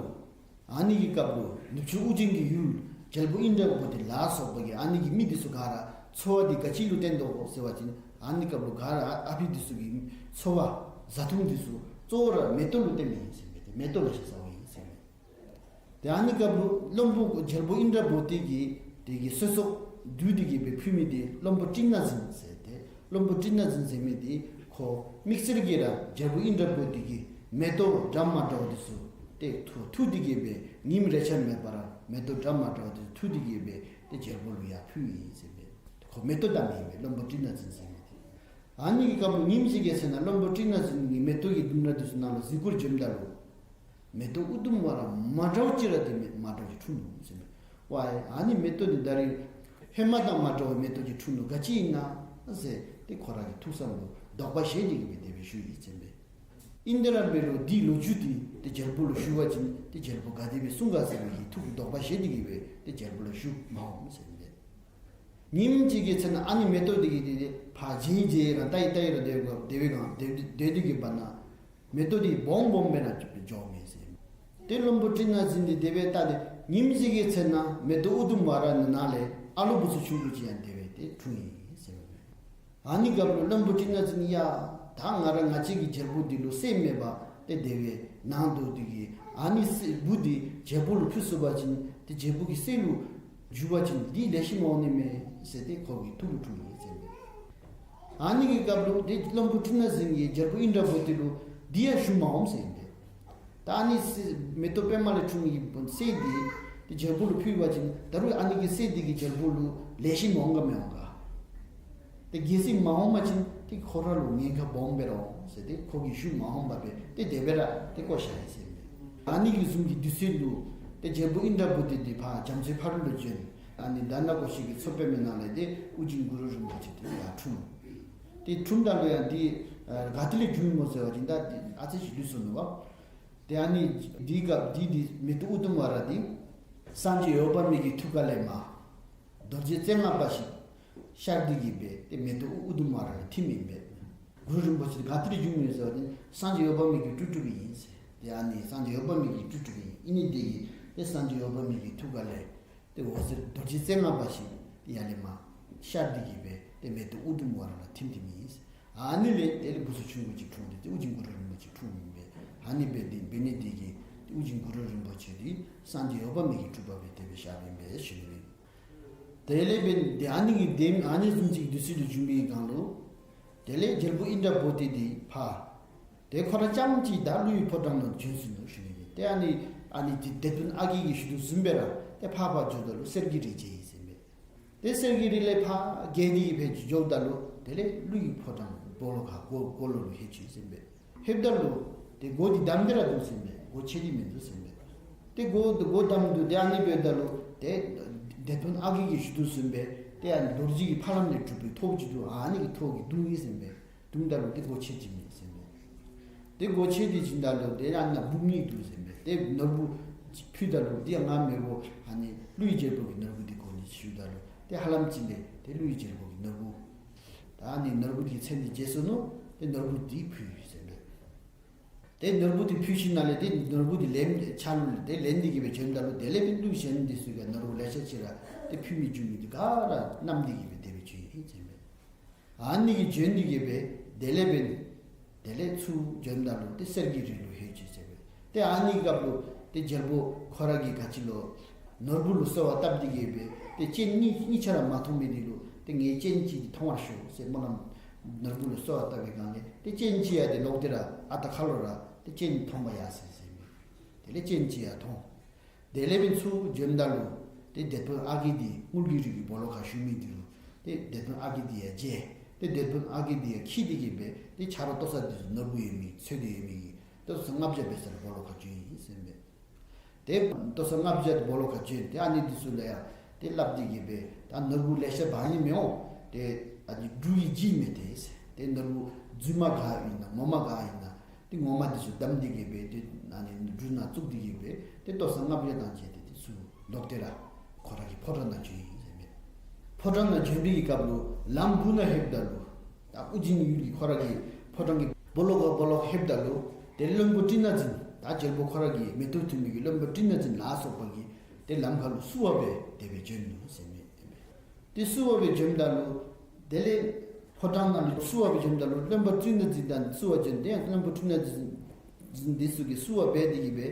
ཨ་ནི་གི་སྐབས་ལུ་ནུབ་ཕྱོགས་ཨོ་རྒྱན་གྱི་ཡུལ་རྒྱལ་པོ་ཨིནྡྲ་བོ་དྷི་ལ་སོགས་པ་གི་ཨ་ནི་གི་མི་འདི་ཚུ་ག་ར་འཚོ་བ་འདི་ག་ཅི་ལུ་བརྟེན་དོ་ཟེར་བ་ཅིན་ཨ་ནི་སྐབས་ལུ་ག་ར་ཨ་ཕི་འདི་ཚུ་གི་འཚོ་བ་བཟའ་འཐུང་འདི་ཚུ་གཙོ་བོ་ར་མེ་ཏོག་ལུ་བརྟེན་མི་ཨིན་ཟེར་མས། མེ་ཏོག་ལེ་ཤ་ཟ་བ་ཨིན་ཟེར་མས། ཏེ་ཨ་ནི་སྐབས་ལུ་བློན་པོ་རྒྱལ་པོ་ཨིནྡྲ་བོ་དྷི་གིས་དེ་གི་གསོལ་ཚོགས་བསྡུས་ཏེ་གི་སྦེ་ཕུལ་མི་འདི་བློན་པོ་ཏྲི་ན་ཛིན་ཟེར་ཏེ། བློན་པོ་ཏྲི་ན་ཛིན་ཟེར་མི་འདི་ཁོ་དམིགས་བསལ་གྱིས་ར་རྒྱལ་པོ་ཨིནྡྲ་བོ་དྷི་གིས་མེ་ཏོག་འདྲ་མ་འདྲཝ་འདི་ཚུ་ཏེ་འཐུ་འཐུ་སྟེ་གི་སྦེ་ཉིནམ་རེ་ཆ་མེད་པར་མེ་ཏོག་འདྲ་མ་འདྲཝ་འདི་འཐུ་སྟེ་གི་སྦེ་ཏེ་རྒྱལ་པོ་ལུ་ཡར་ཕུལ་ཡི་ཟེར་མས། ཁོ་མེ་ཏོག་བདག་མི་ཨིན་པས། བློན་པོ་ཏྲི་ན་ཛིན་ཟེར་མི་འདི། ཨ་ནི་གི་སྐབས་ལུ་ཉིནམ་ཅིག་གི་ཚེ་ན་བློན་པོ་ཏྲི་ན་ཛིན་གྱིས་མེ་ཏོག་གི་ལྡུམ་ར་འདི་ཚུ་ནང་ལུ་གཟིགས་སྐོར་བྱོནམ་ད་ལུ་མེ་ཏོག་ཨུ་དུམ་ཝ་ར་མ་འདྲཝ་ཅིག་ར་དེ་མེད་མ་འདྲཝ་ཅིག་འཁྲུངས་ནུག་ཟེར་མས། ཝའི་ཨ་ནི་མེ་ཏོག་འདི་ད་རིས་ཧེ་མ་དང་མ་འདྲ་བའི་མེ་ཏོག་ཅིག་འཁྲུངས་ནུག། ག་ཅི་ཨིན་ན་ཟེར་ཏེ་ཁོ་ར་གི་ཐུགས་བསམ་ལུ་དོགས་པ་བཞེས་ཏེ་གི་སྦེ་དེ་སྦེ་ཞུ་ཡི་ཟེར་མས། ཨིན་ཏེ་ར་འབད་རུང་འདི་ལོ་རྒྱུས་འདི་ཏེ་རྒྱལ་པོ་ལུ་ཞུ་བ་ཅིན་ཏེ་རྒྱལ་པོ་ག་དེ་སྦེ་གསུང་ག་ཟེར་བའི་གི་ཐུགས་དོགས་པ་བཞེས་ཏེ་གི་སྦེ་ཏེ་རྒྱལ་པོ་ལུ་ཞུ་མ་འོང་ཟེར་མས། ཉིནམ་ཅིག་གི་ཚེ་ན་ཨ་ནི་མེ་ཏོག་འདི་གིས་ཏེ་ཏེ་ཕར་འགྱེལ་འགྱེལ་ར་ལྟ་ཡི་ལྟ་ཡི་ར་སྡོད་དགོ་སྡོད་པའི་སྒང་སྡོད་སྡོད་དེ་གི་བར་ན་མེ་ཏོག་འདི་སྦོམ་སྦོམ་སྦེ་ར་འགྱོ་མི་ཟེར། ཏེ་བློན་པོ་ཏྲི་ན་ཛིན་འདི་དེ་སྦེ་ལྟ་སྟེ་ཉིནམ་ཅིག་གི་ཚེ་ན་མེ་ཏོག་ཨུ་དུམ་ཝ་ར་ནང་ལས་ཨ་ལུ་བུཚ་ཆུང་ཀུ་ཅིག་ཡང་དེ་སྦེ་ཏེ་འཁྲུངས་ཡི་ཟེར་མས། ཨ་ནི་སྐབས་ལུ་བློན་པོ་ཏྲི་ན་ཛིན་ཡ་ད་ང་ར་ང་བཅས་ཀྱི་རྒྱལ་པོ་འདི་ལུ་སྲས་མེད་པར་ཏེ་དེ་སྦེ་ནང་འདོགས་ཏེ་གི་ཨ་ནི་སྲས་བུ་འདི་རྒྱལ་པོ་ལུ་ཕུལ་ཚུགས་པ་ཅིན་ཏེ་རྒྱལ་པོ་གི་སྲས་ལུ་འགྱུར་བ་ཅིན་འདི་ལེགས་ཤོམ་འོང་ནི་མས་ཟེར་ཏེ་ཁོ་གི་ཐུགས་ལུ་འཁྲུངས་ཡི་ཟེར་མས། ཨ་ནི་གི་སྐབས་ལུ་ཏེ་བློན་པོ་ཏྲི་ན་ཛིན་གྱིས་རྒྱལ་པོ་ཨིནྡྲ་བོ་དྷི་ལུ་འདི་ཡང་ཞུ་མ་འོང་ཟེར་ཨིན་པས། ད་ཨ་ནི་སྲས་མེ་ཏོག་པདྨ་ལས་འཁྲུངས་མི་གི་སྲས་འདི་ཏེ་རྒྱལ་པོ་ལུ་ཕུལ་བ་ཅིན་ད་རུང་ཨ་ནི་གི་སྲས་འདི་གིས་རྒྱལ་པོ་ལུ་ལེགས་ཤོམ་འོང་ག་མི་འོང་ག། ཏེ་གལ་སྲིད་མ་འོང་པ་ཅིན་ཏེ་ཁོ་ར་ལུ་ཉེན་ཁ་སྦོམ་སྦེ་ར་འོང་ཟེར་ཏེ་ཁོ་གིས་ཞུ་མ་འོང་པར་སྦེ་ཏེ་དེ་སྦེ་ར་ཏེ་བཀོ་བཞག་ཡི་ཟེར་མས། ཨ་ནི་གི་བཟུམ་གྱི་དུས་ཚོད་ལུ་ཏེ་རྒྱལ་པོ་ཨིནྡྲ་བོ་དྷི་འདི་ཕར་རྒྱ་མཚོའི་ཕ་རོལ་ལུ་བྱོན། ཨ་ནི་དྷ་ན་ཀོ་ཤ་གི་མཚོ་པདྨའི་ནང་ལས་ཏེ་ཨོ་རྒྱན་གུ་རུ་རིན་པོ་ཆེ་འདི་ཡར་འཁྲུངས། ཏེ་འཁྲུངསམ་ད་ལུ་ཡང་འདི་ཨ་ག་ཏེ་ལས་བྱུང་ཡི་སྨོ་ཟེར་བ་ཅིན་ད་འདི་ཨ་ཙི་ཅིག་ལུས་སོ་ནུག་པ། ཏེ་ཨ་ནི་འདི་སྐབས་འདི་འདི་མེ་ཏོག་ཨུ་དུམ་ཝ་ར་འདི་སངས་རྒྱས་འོད་དཔག་མེད་ཀྱི་ཐུགས་ཀ་ལས་མར་རྡོ་རྗེ་རྩེ་ལྔ་པ་ཅིག་ཤར་ཏེ་གི་སྦེ་ཏེ་མེ་ཏོག་ཨུ་དུམ་ཝ་ར་ལུ་ཐིམ་ཨིན་པས། གུ་རུ་རིན་པོ་ཆེ་ག་ཏེ་ལས་བྱུང་ཡོད་ཟེར་བ་ཅིན་སངས་རྒྱས་འོད་དཔག་མེད་ཀྱིས་སྤྲུལ་སྤྲུལཝ་ཨིན་ཟེར། ཏེ་ཨ་ནི་སངས་རྒྱས་འོད་དཔག་མེད་ཀྱིས་སྤྲུལ་སྤྲུལཝ་ཨིན། ཨིན་ནི་དེ་གིས་ཏེ་སངས་རྒྱས་འོད་དཔག་མེད་ཀྱི་ཐུགས་ཀ་ལས་ཏེ་འོད་ཟེར་རྡོ་རྗེ་རྩེ་ལྔ་པ་ཅིག་ཏེ་ཡར་ལས་མར་ཤར་ཏེ་གི་སྦེ་ཏེ་མེ་ཏོག་ཨུ་དུམ་ཝ་ར་ལུ་ཐིམ་ཐིམ་ཨིན་ཟེར། ཨ་ནི་ལས་དེ་ལས་བུཚ་ཆུང་ཀུ་ཅིག་འཁྲུངས་ཏེ་ཏེ་ཨོ་རྒྱན་གུ་རུ་རིན་པོ་ཆེ་འཁྲུངསམ་ཨིན་པས། ཨ་ནི་སྦེ་འདི་འབད་ནི་དེ་གིས་ཏེ་ཨོ་རྒྱན་གུ་རུ་རིན་པོ་ཆེ་འདི་སངས་རྒྱས་འོད་དཔག་མེད་ཀྱི་སྤྲུལ་པ་སྦེ་དེ་སྦེ་ཤར་ཨིན་པས་ཞུ་ནི་ཨིན། དེ་ལས་འབད་ཏེ་ཨ་ནི་གི་དེ་ཨ་ནི་བཟུམ་ཅིག་དུས་ཚོད་ལུ་བྱུང་བའི་སྒང་ལུ་དེ་ལས་རྒྱལ་པོ་ཨིནྡྲ་བོ་དྷི་འདི་ཕར་ཏེ་ཁོ་ར་རྐྱངམ་གཅིག་ད་ཀླུའི་ཕོ་བྲང་ནང་བྱོན་སོ་ནུག་ཞུ་ནི་ཨིན། ཏེ་ཨ་ནི་ཨ་ནི་འདི་དེད་དཔོན་ཨ་གི་གིས་ཞུ་དོ་བཟུམ་སྦེ་ར་ཏེ་ཕར་ཕར་འགྱོཝ་ད་ལུ་གསེར་གྱི་རི་མཇལ་ཡི་ཟེར་ཨིན་པས། ཏེ་གསེར་གྱི་རི་ལས་ཕར་བརྒལ་ཏེ་གི་སྦེ་འགྱོཝ་ད་ལུ་དེ་ལས་ཀླུའི་ཕོ་བྲང་སྦོ་ལོགས་ཁར་སྒོ་སྒོ་ལོགས་ལུ་ལྷོད་ཅི་ཟེར་ཨིན་པས། ལྷོདཔ་ད་ལུ་ཏེ་སྒོ་འདི་བསྡམས་ཏེ་ར་འདུག་ཟེར་ཨིན་པས། སྒོ་ཕྱེ་སྟེ་མིན་འདུག་ཟེར་ཨིན་པས། ཏེ་སྒོ་སྒོ་བསྡམས་འདུག། ཏེ་ཨ་ནི་འབདཝ་ད་ལུ་ཏེ་དེད་དཔོན་ཨ་གི་གིས་ཞུ་དོ་བཟུམ་སྦེ་ཏེ་ཨ་ནི་རྡོ་རྗེ་གི་ཕ་ལམ་ལས་གྲུབ་པའི་ཐོག་ཅིག་འདུག། ཨ་ནི་གི་ཐོག་གིས་བརྡུང་ཡི་ཟེར་ཨིན་པས། བརྡུངམ་ད་ལུ་ཏེ་སྒོ་ཕྱེ་ཅི་མེད་ཟེར་ཨིན་པས། ཏེ་སྒོ་ཕྱེ་སྟེ་བྱིནམ་ད་ལུ་ཏེ་ཨ་ནཱ་སྦུག་གཉིས་འདུག་ཟེར་ཨིན་པས། ཏེ་ནོར་བུ་ཕུལཝ་ད་ལུ་འདི་ང་མེན་པོ་ཨ་ནི་ཀླུའི་རྒྱལ་པོ་གི་ནོར་བུ་འདི་དགོ་ནི་ཞུཝ་ད་ལུ་ཏེ་ཧ་ལམ་ཅིག་ལས་ཏེ་ཀླུའི་རྒྱལ་པོ་གི་ནོར་བུ་ད་ཨ་ནི་ནོར་བུ་འདི་གི་མཚན་འདི་བརྗེད་སོ་ནུག། ཏེ་ནོར་བུ་འདི་ཕུལ་ཟེར་ཨིན་པས། ཏེ་ནོར་བུ་འདི་ཕུལ་ཞིནམ་ལས་ཏེ་ནོར་བུ་འདི་ལེན་ཕྱག་ལུ་ཏེ་ལེན་ཏེ་གི་སྦེ་བྱོནམ་ད་ལུ་དེ་ལས་ཏེ་ཀླུ་གཞན་འདི་ཚུ་གིས་ནོར་བུ་ལེ་ཤ་ཅིག་ར་ཏེ་ཕུལ་མི་བྱུང་མི་འདི་ག་ར་བསྣམས་ཏེ་གི་སྦེ་དེ་སྦེ་བྱོན་ཡི་ཟེར་ཨིན་པས། ཨ་ནི་གིས་བྱོན་ཏེ་གི་སྦེ་དེ་ལས་འབད་དེ་ལས་ཚུར་བྱོནམ་ད་ལུ་ཏེ་གསེར་གྱི་རི་ལུ་ལྷོད་ཅི་ཟེར་ཨིན་པས། ཏེ་ཨ་ནི་སྐབས་ལུ་ཏེ་རྒྱལ་པོ་ཁོ་ར་གིས་ག་ཅི་ལོ་ནོར་བུ་ལུ་གསོལ་བ་བཏབ་སྟེ་གི་སྦེ་ཏེ་སྤྱན་གཉིས་གཉིས་ཆ་ར་མ་མཐོང་མི་འདི་ལུ་ཏེ་ངེའི་སྤྱན་གཅིག་འདི་མཐོང་བར་ཞུ་ཟེར་སྨོན་ལམ་ནོར་བུ་ལུ་གསོལ་བ་བཏབ་པའི་སྒང་ལས་ཏེ་སྤྱན་གཅིག་ཡང་ཏེ་ལོག་སྟེ་ར་ཨ་རྟག་ཁ་ལུ་ར་ཏེ་སྤྱན་མཐོང་བར་ཡར་སོ་ཡི་ཟེར་ཨིན་པས། དེ་ལས་སྤྱན་གཅིག་ཡང་མཐོང་། དེ་ལས་འབད་ཚུར་བྱོནམ་ད་ལུ་ཏེ་དེད་དཔོན་ཨ་གི་འདི་དངུལ་གྱི་རི་གི་སྦོ་ལོགས་ཁར་བཞུགས་མི་འདི་ལུ་ཏེ་དེད་དཔོན་ཨ་གི་འདི་ཡང་མཇལ། ཏེ་དེད་དཔོན་ཨ་གི་འདི་ཡང་འཁྱིད་དེ་གི་སྦེ་ཏེ་ཆ་རོགས་ལྟོ་ས་འདི་ཚུ་ནོར་བུ་ཡོད་མི་ཚོས་སྡེར་ཡོད་མི་གི་ལྟོ་ས་ལྔ་བརྒྱ་སྦེ་ས་ལུ་སྦོ་ལོགས་ཁར་བྱོན་ཡི་ཟེར་ཨིན་པས། ཏེ་ལྟོ་ས་ལྔ་བརྒྱ་སྦོ་ལོགས་ཁར་བྱོན་ཏེ་ཨ་ནི་འདི་ཚུ་ལུ་ཡང་ཏེ་སླབ་སྟེ་གི་སྦེ་ད་ནོར་བུ་ལེ་ཤ་འབག་ནི་མི་འོང་། ཏེ་ཨ་ནི་འབྲུ་གི་ལྗིད་མི་ཐེག་ཟེར། ཏེ་ནོར་བུ་རྫུན་མ་ག་ཨིན་ན་ངོ་མ་ག་ཨིན་ན་ཏེ་ངོ་མ་འདི་ཚུ་བསྡམས་ཏེ་གི་སྦེ་ཏེ་ཨ་ནི་འབྲུ་ནང་བཙུགས་ཏེ་གི་སྦེ་ཏེ་ལྟོ་ས་ལྔ་བརྒྱ་དང་བཅས་ཏེ་ཏེ་ཚུར་ལོག་སྟེ་ར་ཁོ་ར་གི་ཕོ་བྲང་ནང་བྱོན་ཡི་ཟེར་ཨིན་པས། ཕོ་བྲང་ནང་བྱོན་པའི་སྐབས་ལུ་ལམ་སྦུག་ན་ལྷོདཔ་ད་ལུ་ད་ཨོ་རྒྱན་ཡུལ་གྱི་ཁོ་ར་གི་ཕོ་བྲང་གི་སྦོ་ལོགས་ཁར་སྦོ་ལོགས་ལྷོདཔ་ད་ལུ་ཏེ་བློན་པོ་ཏྲི་ན་འཛིན་ད་རྒྱལ་པོ་ཁོ་ར་གི་མེ་ཏོག་འཐུ་མི་གི་བློན་པོ་ཏྲི་ན་འཛིན་ལ་སོགས་པ་གིས་ཏེ་ལམ་ཁ་ལུ་བསུ་བ་སྦེ་དེ་སྦེ་བྱོན་ནུག་ཟེར་ཨིན་པས། ཏེ་བསུ་བ་སྦེ་བྱོནམ་ད་ལུ་དེ་ལས་ཕོ་བྲང་ནང་ལུ་བསུ་བ་སྦེ་བྱོནམ་ད་ལུ་བློན་པོ་ཏྲི་ན་འཛིན་དང་བསུ་བ་བྱོན་ཏེ་ཡང་བློན་པོ་ཏྲི་ན་འཛིན་འདི་ཚུ་གིས་བསུ་བ་འབད་དེ་གི་སྦེ་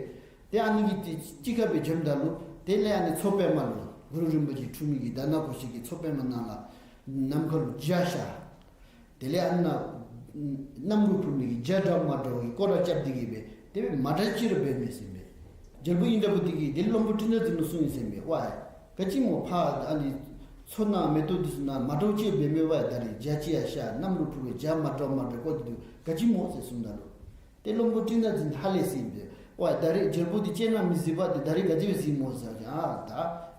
ཏེ་ཨ་ནི་གི་ཏེ་གཅིག་ཁར་སྦེ་བྱོནམ་ད་ལུ་དེ་ལས་ཨ་ནི་མཚོ་པདྨ་ལུ་གུ་རུ་རིན་པོ་ཆེ་འཁྲུངས་མི་གི་དྷ་ན་གོ་ཤ་གི་མཚོ་པདྨ་ནང་ལུ་ནམ་མཁའ་ལུ་འཇའ་ཤར། དེ་ལས་ཨ་ནཱ་གནམ་གྲུ་འཕུར་མི་གི་འཇའ་འདྲ་མ་འདྲཝ་གི་སྐོར་ར་རྐྱབ་སྟེ་གི་སྦེ་དེ་སྦེ་མ་འདྲཝ་ཅིག་ར་འབད་མས་ཟེར་ཨིན་པས། རྒྱལ་པོ་ཨིནྡྲ་བོ་དྷི་གིས་དེ་བློན་པོ་ཏྲི་ན་འཛིན་ལུ་གསུངས་ཡི་ཟེར་ཨིན་པས། ཝའི་ག་ཅི་སྨོ་ཕར་ཨ་ནི་མཚོ་ནང་མེ་ཏོག་འདི་ཚུ་ནང་མ་འདྲཝ་ཅིག་འབད་མས་པ། ད་རིས་འཇའ་ཅིག་ཡར་ཤར་གནམ་གྲུ་འཕུར་བའི་འཇའ་མ་འདྲཝ་མ་འདྲཝ་བཀོད་དེ་འདུག། ག་ཅི་སྨོ་ཟེར་གསུངམ་ད་ལུ་ཏེ་བློན་པོ་ཏྲི་ན་འཛིན་ཧ་ལས་ཟེར་ཨིན་པས། ཝའི་ད་རིས་རྒྱལ་པོ་འདི་སྤྱན་སྔར་མི་གཟིགས་པས། ཏེ་ད་རིས་ག་ཅི་སྦེ་གཟིགས་སྨོ་ཟེར་བ་ཅིན་ཨ་ད་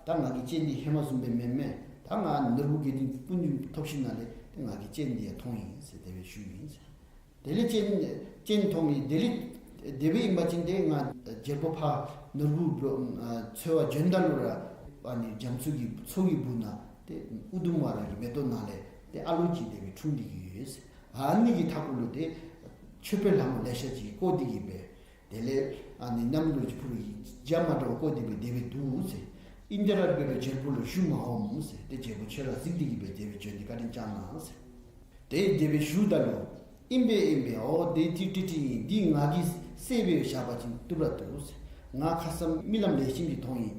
ད་ང་གི་སྤྱན་འདི་ཧེ་མ་བཟུམ་སྦེ་མེན་མས། ད་ང་ནོར་བུ་དགེ་འདུན་སྤུན་འབྱུང་ཐོབ་ཞིནམ་ལས་ཏེ་ང་གི་སྤྱན་འདི་ཡང་མཐོང་ཡི་ཟེར་དེ་སྦེ་ཞུ་ཡི་ཟེར། དེ་ལས་སྤྱན་སྤྱན་མཐོང་ཡི། དེ་ལས་དེ་སྦེ་ཨིན་པ་ཅིན་ཏེ་ང་རྒྱལ་པོ་ཕར་ནོར་བུ་འཚོལ་བར་བྱོནམ་ད་ལུ་ར་ཨ་ནི་རྒྱ་མཚོ་གི་མཚོ་གི་སྦུག་ན་ཏེ་ཨུ་དུམ་ཝ་ར་གི་མེ་ཏོག་ནང་ལས་ཏེ་ཨ་ལོ་ཅིག་དེ་སྦེ་འཁྲུངས་ཏེ་གི་ཡོད་ཟེར། ཨ་ནི་གི་མཐའ་འཁོར་ལུ་ཏེ་མཆོད་པའི་ལྷ་མོ་ལེ་ཤ་ཅིག་བསྐོར་ཏེ་གི་སྦེ་དེ་ལས་ཨ་ནི་གནམ་ལུ་ཅིག་འཕུར་བའི་འཇའ་མ་འདྲཝ་བཀོད་དེ་སྦེ་དེ་སྦེ་འདུག་ཟེར། ཨིན་ཏེ་ར་འབད་རུང་རྒྱལ་པོ་ལུ་ཞུ་མ་འོངམ་ཟེར། ཏེ་རྒྱལ་པོ་ཁྱོད་ར་གཟིགས་ཏེ་གི་སྦེ་དེ་སྦེ་བྱོན་ཏེ་བཀའ་དྲིན་བསྐྱང་གནང་ཟེར། ཏེ་དེ་སྦེ་ཞུཝ་ད་ལུ་ཨིན་པས་ཨིན་པས། ཨོ་དེ་ཏིག་ཏིག་ཏིག་ཨིན། འདི་ང་གིས་བསད་སྦེ་བཞག་པ་ཅིན་བཏུབ་ར་བཏུབ་ཟེར། ང་ཁ་ཙ་རྨི་ལམ་ལེགས་ཤོམ་ཅིག་མཐོང་ཡི།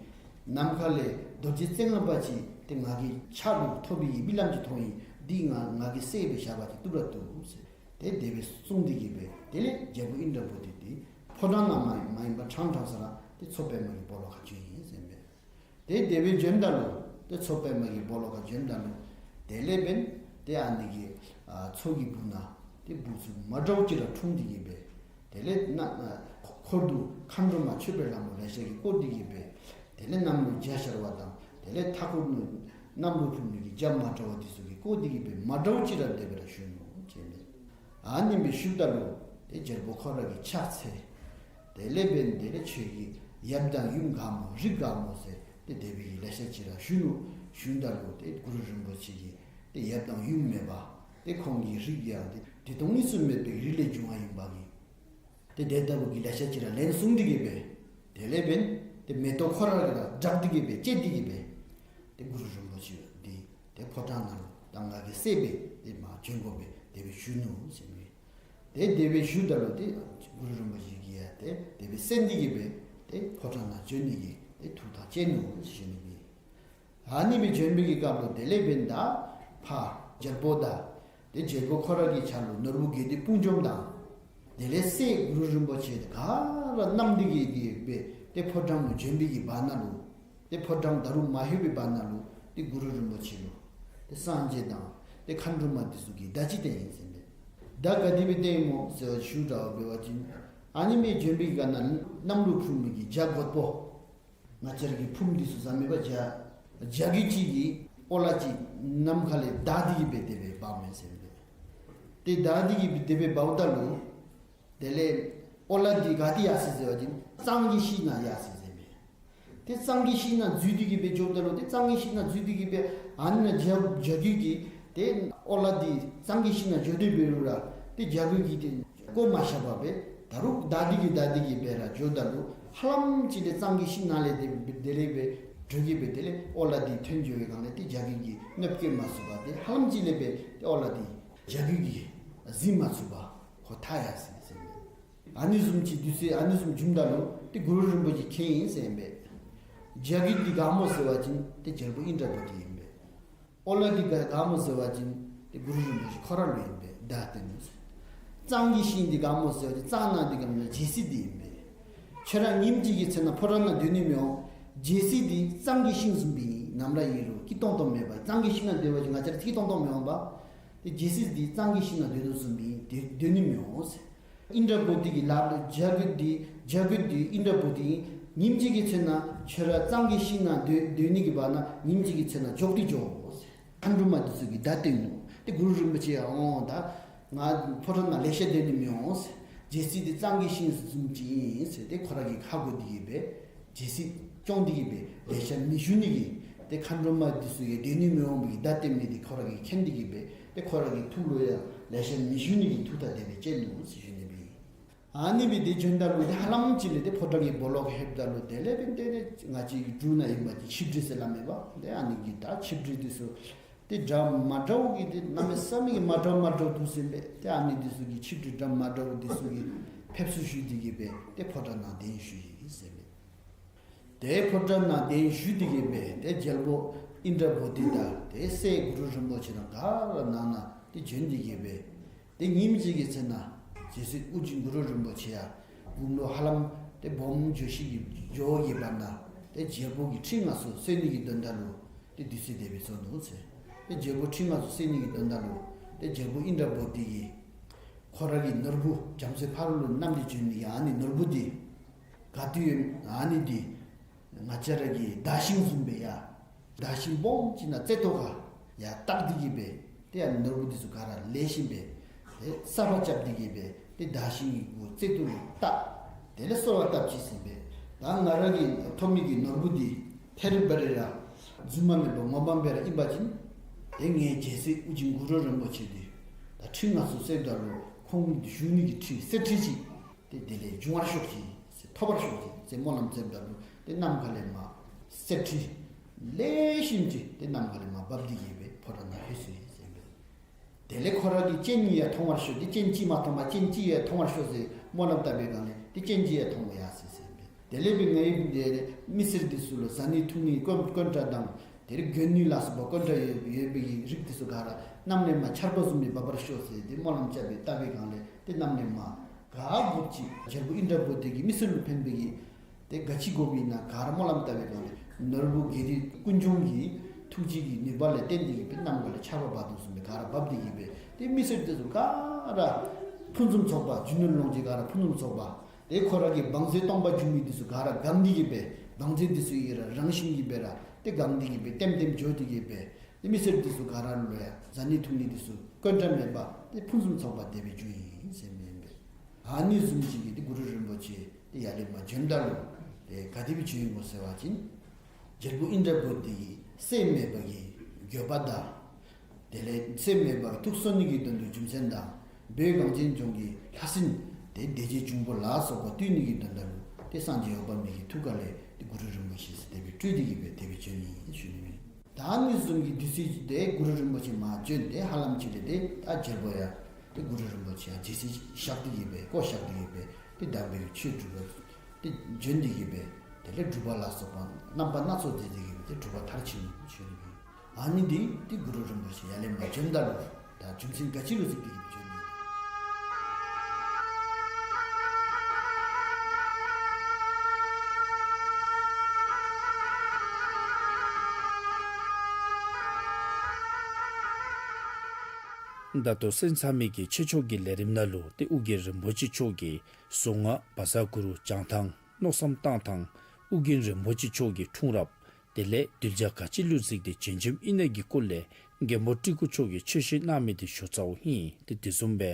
ནམ་མཁའ་ལས་རྡོ་རྗེ་རྩེ་ལྔ་པ་ཅིག་ཏེ་ང་གི་ཕྱག་ལུ་ཐོབ་པའི་རྨི་ལམ་ཅིག་མཐོང་ཡི། འདི་ང་ང་གིས་བསད་སྦེ་བཞག་པ་ཅིན་བཏུབ་ར་བཏུབ་ཟེར། ཏེ་དེ་སྦེ་གསུངས་ཏེ་གི་སྦེ་དེ་ལས་རྒྱལ་པོ་ཨིནྡྲ་བོ་དྷི་འདི་ཕོ་བྲང་ནང་མ་མ་ཡིན་པར་ཕྲང་ཕྲང་ས་ར་ཏེ་མཚོ་པདྨ་གི་སྦོ་ལོགས་ཁར་བྱོན་ཡི་ཟེར་ཨིན་པས། ཏེ་དེ་སྦེ་བྱོནམ་ད་ལུ་ཏེ་མཚོ་པདྨ་གི་སྦོ་ལོགས་ཁར་བྱོནམ་ད་ལུ་དེ་ལས་འབདན་ཏེ་ཨ་ནི་གི་ཨ་མཚོ་གི་སྦུག་ན་ཏེ་འབུཔ་ཚུ་མ་འདྲཝ་ཅིག་ར་འཁྲུངས་ཏེ་གི་སྦེ་དེ་ལས་ན་ཨ་འཁོར་དུ་མཁའ་འགྲོ་མ་མཆོད་པའི་ལྷ་མོ་ལེ་ཤ་གིས་བསྐོར་ཏེ་གི་སྦེ་དེ་ལས་གནམ་ལུ་འཇའ་ཤར་བ་དང་དེ་ལས་མཐའ་འཁོར་ནང་གནམ་ལུ་འཕུར་མི་གི་འཇའ་མ་འདྲཝ་འདི་ཚུ་གིས་བསྐོར་ཏེ་གི་སྦེ་མ་འདྲཝ་ཅིག་ར་དེ་སྦེ་ར་བྱུང་ནུག། ཨ་ནི་སྦེ་ཞུཝ་ད་ལུ་ཏེ་རྒྱལ་པོ་ཁོ་ར་གིས་ཕྱག་འཚལ། དེ་ལས་འབདན་དེ་ལས་ཁྱོད་ཀྱི་ཡབ་དང་ཡུམ་ག་སྨོ་རིགས་ག་སྨོ་ཟེར་ཏེ་དེ་སྦེ་གི་ལེ་ཤ་ཅིག་ར་ཞུ་ནུག། ཞུཝ་ད་ལུ་ཏེ་གུ་རུ་རིན་པོ་ཆེ་གིས་ཏེ་ཡབ་དང་ཡུམ་མེད་པ་ཏེ་ཁོང་གི་རིགས་ཡང་ཏེ་ཏེ་དོན་གཉིས་སུ་མེད་པའི་རིགས་ལས་བྱུང་བ་ཨིན་པ་གིས། ཏེ་དེ་ལྟ་བུ་གི་ལེ་ཤ་ཅིག་ར་ལན་གསུངས་ཏེ་གི་སྦེ། དེ་ལས་འབདན་ཏེ་མེ་ཏོག་ཁོ་ར་གིས་ར་བསྒྲགས་ཏེ་གི་སྦེ་བཅད་དེ་གི་སྦེ། ཏེ་གུ་རུ་རིན་པོ་ཆེ་འདི་ཏེ་ཕོ་བྲང་ནང་ལུ་ད་ང་གིས་བསད་སྦེ་ཏེ་མར་བྱོན་དགོ་པས་དེ་སྦེ་ཞུ་ནུག་ཟེར་མས། ཏེ་དེ་སྦེ་ཞུཝ་ད་ལུ་ཏེ་གུ་རུ་རིན་པོ་ཆེ་གིས་ཡང་ཏེ་དེ་སྦེ་གསན་ཏེ་གི་སྦེ་ཏེ་ཕོ་བྲང་ནང་བྱོན་ནི་གི་ཏེ་ཐུགས་ཐག་བཅད་ནུག་ཟེར་ཞུ་ནི་ཨིན། ཨ་ནི་སྦེ་བྱོན་པའི་གི་སྐབས་ལུ་དེ་ལས་འབདན་ད་ཕར་རྒྱལ་པོ་དང་ཏེ་རྒྱལ་པོ་ཁོ་ར་གི་ཕྱག་ལུ་ནོར་བུ་དགེ་སྡིག་དཔུང་འཇོམས་དང་། དེ་ལས་སྲས་གུ་རུ་རིན་པོ་ཆེ་ག་ར་བསྣམས་ཏེ་གི་གི་སྦེ་ཏེ་ཕོ་བྲང་ལུ་བྱོན་པའི་གི་བར་ན་ལུ། ཏེ་ཕོ་བྲང་ད་རུང་མ་ལྷོད་པའི་བར་ན་ལུ་ཏེ་གུ་རུ་རིན་པོ་ཆེ་ལུ་ཏེ་སངས་རྒྱས་དང་ཏེ་མཁའ་འགྲོ་མ་འདི་ཚུ་གིས་བརྡ་ཅིག་བསྟན་ཡི་ཟེར་མས། བརྡ་ག་དེ་སྦེ་བསྟན་ཡི་སྨོ་ཟེར་བ་ཞུཝ་ད་འབད་བ་ཅིན། ཨ་ནི་སྦེ་བྱོན་པའི་གི་སྐབས་ན་གནམ་ལུ་འཕུར་མི་གི་བྱ་རྒོད་པོ། ང་བཅས་ར་གི་ཕུངམ་འདི་ཚུ་ཟེར་མི་བ་བྱ། བྱ་རྒོད་ཅིག་གིས་ཨོ་ལ་ཅིག་ནམ་མཁའ་ལས་བརྡབས་ཏེ་གི་སྦེ་དེ་སྦེ་འབག་མས་ཟེར་མས། ཏེ་བརྡབས་ཏེ་གི་སྦེ་དེ་སྦེ་འབགཔ་ད་ལུ། དེ་ལས་ཨོ་ལ་འདི་ག་ཏེ་ཡར་སོ་ཡི་ཟེར་བ་ཅིན་གཙང་གི་ཤིང་ནང་ཡར་སོ་ཡི་ཟེར་མས། ཏེ་གཙང་གི་ཤིང་ནང་འཛུལ་ཏེ་གི་སྦེ་འགྱོཝ་ད་ལུ་ཏེ་གཙང་གི་ཤིང་ནང་འཛུལ་ཏེ་གི་སྦེ་ཨ་ནཱ་བྱ་བྱ་རྒོད་ཀྱིས་ཏེ་ཨོ་ལ་འདི་གཙང་གི་ཤིང་ནང་འགྱོ་སྟེ་འབད་རུང་ར་ཏེ་བྱ་རྒོད་ཀྱིས་ཏེ་བཀོ་མ་བཞག་པར་སྦེ་ད་རུང་བརྡབས་ཏེ་གི་བརྡབས་ཏེ་གི་སྦེ་ར་འགྱོཝ་ད་ལུ་ཧ་ལམ་ཅིག་ཏེ་གཙང་གི་ཤིང་ནང་ལས་ཏེ་དེ་ལས་སྦེ་འགྱོ་གི་སྦེ་དེ་ལས་ཨོ་ལ་འདི་ཐོན་འགྱོ་བའི་སྒང་ལས་ཏེ་བྱ་རྒོད་ཀྱིས་གནོདཔ་བཀལ་མ་ཚུགས་པར་ཏེ་ཧ་ལམ་ཅིག་ལས་སྦེ་ཏེ་ཨོ་ལ་འདི་བྱ་རྒོད་ཀྱིས་གཟིམ་མ་ཚུགས་པར་ཁོ་ཐར་ཡར་སོ་ཡི་ཟེར་མས། ཨ་ནི་བཟུམ་ཅིག་དུས་ཚོད་ཨ་ནི་བཟུམ་བྱུངམ་ད་ལུ་ཏེ་གུ་རུ་རིན་པོ་ཆེ་མཁྱེན་ཡི་ཟེར་མས། བྱ་རྒོད་འདི་ག་སྨོ་ཟེར་བ་ཅིན་ཏེ་རྒྱལ་པོ་ཨིནྡྲ་བོ་དྷི་ཨིན་པས། ཨོ་ལ་འདི་ག་ག་སྨོ་ཟེར་བ་ཅིན་ཏེ་གུ་རུ་རིན་པོ་ཆེ་ཁོ་ར་ལུ་ཨིན་པས། བརྡ་བསྟན་ནུག་ཟེར། གཙང་གི་ཤིང་འདི་ག་སྨོ་ཟེར་བ་ཅིན་གཙང་ནང་འདི་ག་སྨོ་ཟེར་བ་ཅིན་ཇི་སི་འདི་ཨིན་པས། ཁྱོད་ར་ཉིནམ་གཅིག་གི་ཚེ་ན་ཕོ་བྲང་ནང་སྡོད་ནི་མི་འོང་། ཇི་སི་འདི་གཙང་གི་ཤིང་བཟུམ་སྦེ་ཨིན། ནམ་ར་ཨིན་རུང་སྐྱིད་ཏོང་ཏོ་མེད་པ། གཙང་གི་ཤིང་ནང་སྡོད་པ་ཅིན་ང་བཅས་ར་སྐྱིད་ཏོང་ཏོ་མི་འོང་པ། ཏེ་ཇི་སི་འདི་གཙང་གི་ཤིང་ནང་སྡོད་དོ་བཟུམ་སྦེ་སྡོད་སྡོད་ནི་མི་འོང་ཟེར། ཨིནྡྲ་བོ་དྷི་གིས་སླབ་ལོ། བྱ་རྒོད་འདི་བྱ་རྒོད་འདི་ཨིནྡྲ་བོ་དྷི་ཨིན། ཉིནམ་གཅིག་གི་ཚེ་ན་ཁྱོད་ར་གཙང་གི་ཤིང་ནང་སྡོད་སྡོད་ནི་གི་བར་ན་ཉིནམ་གཅིག་གི་ཚེ་ན་འགྱོ་སྟེ་འགྱོ་ཟེར། མཁའ་འགྲོ་མ་འདི་ཚུ་གིས་བརྡ་བསྟན་ནུག། ཏེ་གུ་རུ་རིན་པོ་ཆེ་ཡང་འོང་ད་ང་ཕོ་བྲང་ནང་ལེ་ཤ་སྡོད་ནི་མི་འོང་ཟེར། ཇི་སི་འདི་གཙང་གི་ཤིང་བཟུམ་ཅིག་ཨིན་ཟེར་ཏེ་ཁོ་ར་གིས་ཁ་བསྒོར་ཏེ་གི་སྦེ་ཇི་སི་བཅོམ་སྟེ་གི་སྦེ་ལེ་ཤ་མི་ཞུ་ནི་གི། ཏེ་མཁའ་འགྲོ་མ་འདི་ཚུ་ཡང་སྡོད་ནི་མི་འོང་པའི་བརྡ་བསྟན་མི་འདི་ཁོ་ར་གིས་མཁྱེན་ཏེ་གི་སྦེ་ཏེ་ཁོ་ར་གི་ཐུགས་ལུ་ཡང་ལེ་ཤ་མི་ཞུ་ནི་གི་ཐུགས་ཐག་དེ་སྦེ་བཅད་ནུག་ཟེར་ཞུ་ནི་སྦེ། ཨ་ནི་སྦེ་ཏེ་བྱོནམ་ད་ལུ་ཏེ་ཧ་ལམ་ཅིག་ལས་ཏེ་ཕོ་བྲང་གི་སྦོ་ལོགས་ལྷོདཔ་ད་ལུ་དེ་ལས་ཏེ་ཏེ་ང་བཅས་ཀྱི་འབྲུག་ནང་ཨིན་པ་ཅིན་ཆིབས་སྒྲིག་ཟེར་སླབ་མས་པ། ཏེ་ཨ་ནི་གི་ད་ཆིབས་སྒྲིག་འདི་ཚུ་ཏེ་འདྲ་མ་འདྲཝ་གི་ཏེ་གནམ་མེད་ས་མེད་ཀྱི་མ་འདྲཝ་མ་འདྲཝ་འདུག་ཟེར་མས། ཏེ་ཨ་ནི་འདི་ཚུ་གི་ཆིབས་སྒྲིག་འདྲ་མ་འདྲཝ་འདི་ཚུ་གི་ཕེབས་བསུ་ཞུ་སྟེ་གི་སྦེ་ཏེ་ཕོ་བྲང་ནང་གདན་ཞུ་ཡི་ཟེར་མས། ཏེ་ཕོ་བྲང་ནང་གདན་ཞུ་སྟེ་གི་སྦེ་ཏེ་རྒྱལ་པོ་ཨིནྡྲ་བོ་དྷི་དང་ཏེ་སྲས་གུ་རུ་རིན་པོ་ཆེ་ར་ག་ར་ནང་ན་ཏེ་བྱོན་ཏེ་གི་སྦེ་ཏེ་ཉིནམ་གཅིག་གི་ཚེ་ན་རྗེ་བཙུན་ཨོ་རྒྱན་གུ་རུ་རིན་པོ་ཆེ་ཡང་དགུང་ལོ་ཧ་ལམ་ཏེ་སྦོམ་འགྱོ་ཞིནམ་གི་འགྱོ་བའི་བར་ན་ཏེ་རྒྱལ་པོ་གི་ཁྲི་མངའ་གསོལ་གསོལ་ནི་གི་དོན་དག་ལུ་ཏེ་དུས་ཚོད་དེ་སྦེ་སོང་ནུག་ཟེར། ཏེ་རྒྱལ་པོ་ཁྲི་མངའ་གསོལ་གསོལ་ནི་གི་དོན་དག་ལུ་ཏེ་རྒྱལ་པོ་ཨིནྡྲ་བོ་དྷི་གིས་ཁོ་ར་གི་ནོར་བུ་རྒྱ་མཚོའི་ཕ་རོལ་ལུ་བསྣམས་ཏེ་བྱོན་ནི་ཡང་ཨ་ནི་ནོར་བུ་འདི་ག་དེ་ཡོད་ཨ་ནི་འདི་ང་བཅས་ར་གི་དར་ཤིང་བཟུམ་སྦེ་ཡ། དར་ཤིང་སྦོམ་ཅིག་ནང་རྩེ་ཏོག་ཁར་ཡར་བཏགས་ཏེ་གི་སྦེ་ཏེ་ཨ་ནི་ནོར་བུ་འདི་ཚུ་ག་ར་ལེགས་ཤོམ་སྦེ་ཏེ་གསརཔ་རྐྱབ་སྟེ་གི་སྦེ་ཏེ་དར་ཤིང་གི་གུ་རྩེ་ཏོག་ལུ་བཏགས། དེ་ལས་གསོལ་བ་བཏབ་ཅི་ཟེར་སྦེ། ད་ང་ར་གི་ཐོབ་མི་གི་ནོར་བུ་འདི་ཐད་རི་བ་རི་ར་རྫུན་མ་མེན་པར་ངོ་མ་སྦེ་ར་ཨིན་པ་ཅིན་ཏེ་ངེའི་རྗེ་བཙུན་ཨོ་རྒྱན་གུ་རུ་རིན་པོ་ཆེ་འདི་ད་ཁྲི་མངའ་གསོལ་གསོལཝ་ད་ལུ་ཁོང་བཞུགས་ནི་གི་ཁྲི་གསེར་ཁྲི་ཅིག་ཏེ་དེ་ལས་འབྱུང་བར་ཤོག་ཅིག་ཟེར་ཐོབ་པར་ཤོག་ཅིག་ཟེར་སྨོན་ལམ་བཏབ་ད་ལུ་ཏེ་གནམ་ཁ་ལས་མར་གསེར་ཁྲི་ལེགས་ཤོམ་ཅིག་ཏེ་གནམ་ཁ་ལས་མར་བབས་ཏེ་གི་སྦེ་ཕོ་བྲང་ནང་ལྷོད་སོ་ཡི་ཟེར་སྦེ། དེ་ལས་ཁོ་ར་གི་སྤྱན་གཉིས་ཡང་མཐོང་བར་ཤོག་ཅིག། སྤྱན་གཅིག་མ་མཐོང་བར་སྤྱན་གཅིག་ཡང་མཐོང་བར་ཤོག་ཟེར་སྨོན་ལམ་བཏབ་པའི་སྒང་ལས་ཏེ་སྤྱན་གཅིག་ཡང་མཐོང་ཡར་སོ་ཡི་ཟེར་སྦེ། དེ་ལས་འབད་ངེའི་དེ་མི་སེར་འདི་ཚུ་ལུ་བཟའ་ནི་འཐུང་ནི་དཀོན་དཀོན་དྲགས་དང་དེ་ལས་གྱོན་ནི་ལ་སོགས་པ་དཀོན་དྲགས་ཡོད་ཡོད་པའི་རིགས་འདི་ཚུ་ག་ར་གནམ་ལས་མར་ཆརཔ་བཟུམ་སྦེ་འབབ་པར་ཤོག་ཟེར་ཏེ་སྨོན་ལམ་རྐྱབ་སྦེ་བཏབ་པའི་སྒང་ལས་ཏེ་གནམ་ལས་མར་ག་དགོཔ་ཅིག་རྒྱལ་པོ་ཨིནྡྲ་བོ་དྷི་གི་མི་སེར་ལུ་ཕན་པའི་གི་ཏེ་ག་ཅི་དགོཔ་ཨིན་ན་ག་ར་སྨོན་ལམ་བཏབ་པའི་སྒང་ལས་ནོར་བུ་དགེ་སྡིག་ཀུན་འབྱུང་གི་ཐུགས་རྗེ་གི་ནུས་པ་ལས་བརྟེན་ཏེ་གི་སྦེ་གནམ་ཁ་ལས་ཆརཔ་འབབ་དོ་བཟུམ་སྦེ་ག་ར་འབབ་སྟེ་གི་སྦེ་ཏེ་མི་སེར་འདི་ཚུ་ག་ར་ཕུན་སུམ་ཚོགས་པ་རྒྱུ་ནོར་ལོངས་སྤྱོད་ག་ར་ཕུན་སུམ་ཚོགས་པ། ཏེ་ཁོ་ར་གི་བང་མཛོད་སྟོང་པ་འབྱུང་མི་འདི་ཚུ་ག་ར་གང་སྟེ་གི་སྦེ་བང་མཛོད་འདི་ཚུ་ཡང་ར་རང་བཞིན་གྱིས་སྦེ་ར་ཏེ་གང་སྟེ་གི་སྦེ་ལྟེམ་ལྟེམ་འགྱོ་སྟེ་གི་སྦེ་ཏེ་མི་སེར་འདི་ཚུ་ག་ར་ལུ་ཡང་བཟའ་ནི་འཐུང་ནི་འདི་ཚུ་ སྐྱོན་བྲལ་མེད་པ་ཏེ་ཕུན་སུམ་ཚོགས་པ་དེ་སྦེ་བྱུང་ཡི་ཟེར་མི་ཨིན་པས། ཨ་ནི་བཟུམ་ཅིག་གི་ཏེ་གུ་རུ་རིན་པོ་ཆེ་ཏེ་ཡར་ལས་མར་བྱོནམ་ད་ལུ་ཏེ་ག་དེ་སྦེ་བྱོན་ཡི་སྨོ་ཟེར་བ་ཅིན་རྒྱལ་པོ་ཨིནྡྲ་བྷུ་ཏི་གི་སྲེད་མེད་པ་གི་འགྱོད་པ་དང་དེ་ལས་སྲེད་མེད་པ་གི་ཐུགས་གསོ་ནི་གི་དོན་དུ་རྒྱུ་མཚན་དང་བོད་གངས་ཅན་ལྗོངས་ཀྱི་ལྷ་སྲིན་ཏེ་སྡེ་བརྒྱད་འབྱུང་པོ་ལ་སོགས་པ་བཏུལ་ནི་གི་དོན་དག་ལུ་ཏེ་སངས་རྒྱས་འོད་དཔག་མེད་ཀྱི་ཐུགས་ཀ་ལས་ཏེ་གུ་རུ་རིན་པོ་ཆེ་ཟེར་དེ་སྦེ་སྤྲུལ་ཏེ་གི་སྦེ་དེ་སྦེ་བྱོན་ནི་ཨིན་ཞུ་ནི་ཨིན། ད་ཨ་ནི་བཟུམ་གྱི་དུས་ཚོད་དེ་གུ་རུ་རིན་པོ་ཆེ་མར་བྱོན་ཏེ་ཧ་ལམ་ཅིག་ལས་ཏེ་ད་རྒྱལ་པོ་ཡང་ཏེ་གུ་རུ་རིན་པོ་ཆེ་ཡང་རྗེས་སྲས་བཞག་སྟེ་གི་སྦེ་བཀོ་བཞག་སྟེ་གི་སྦེ་ཏེ་དམ་པའི་ཆོས་སྒྲུབ་པར་ཏེ་བྱོན་ཏེ་གི་སྦེ་དེ་ལས་སྒྲུབ་པ་ལ་སོགས་པ་རྣམ་པ་སྣ་ཚོགས་མཛད་དེ་གི་སྦེ་ཏེ་སྒྲུབ་པ་མཐར་ཕྱིན་ནུག་ཞུ་ནི་ཨིན། ཨ་ནི་འདི་ཏེ་གུ་རུ་རིན་པོ་ཆེ་ཡར་ལས་མར་བྱོནམ་ད་ལུ་ད་རྒྱུ་མཚན་ག་ཅི་ལུ་གཟིགས་ཏེ་གི་སྦེ་བྱོན་ནུག། ད་ལྟོ་གསན་ཚར་མི་གི་ཆོས་ཕྱོགས་ཀྱི་ལས་རིམ་ནང་ལུ་ཏེ་ཨོ་རྒྱན་རིན་པོ་ཆེ་མཆོག་གི་གཟུངས་སྔགས་བཛྲ་གུ་རུ་བགྱང་ཐངས་མནོ་བསམ་བཏང་ཐངས་ཨོ་རྒྱན་རིན་པོ་ཆེ་མཆོག་གི་འཁྲུངས་རབས་དེ་ལས་གདུལ་བྱ་ག་ཅི་ལུ་གཟིགས་ཏེ་བྱོན་བྱོནམ་ཨིན་ན་གི་སྐོར་ལས་མགོན་པོ་སྤྲུལ་སྐུ་མཆོག་གིས་ཆོས་བཤད་གནང་མི་དེ་ཞུ་ཚརཝ་ཨིན། ཏེ་དེ་བཟུམ་སྦེ་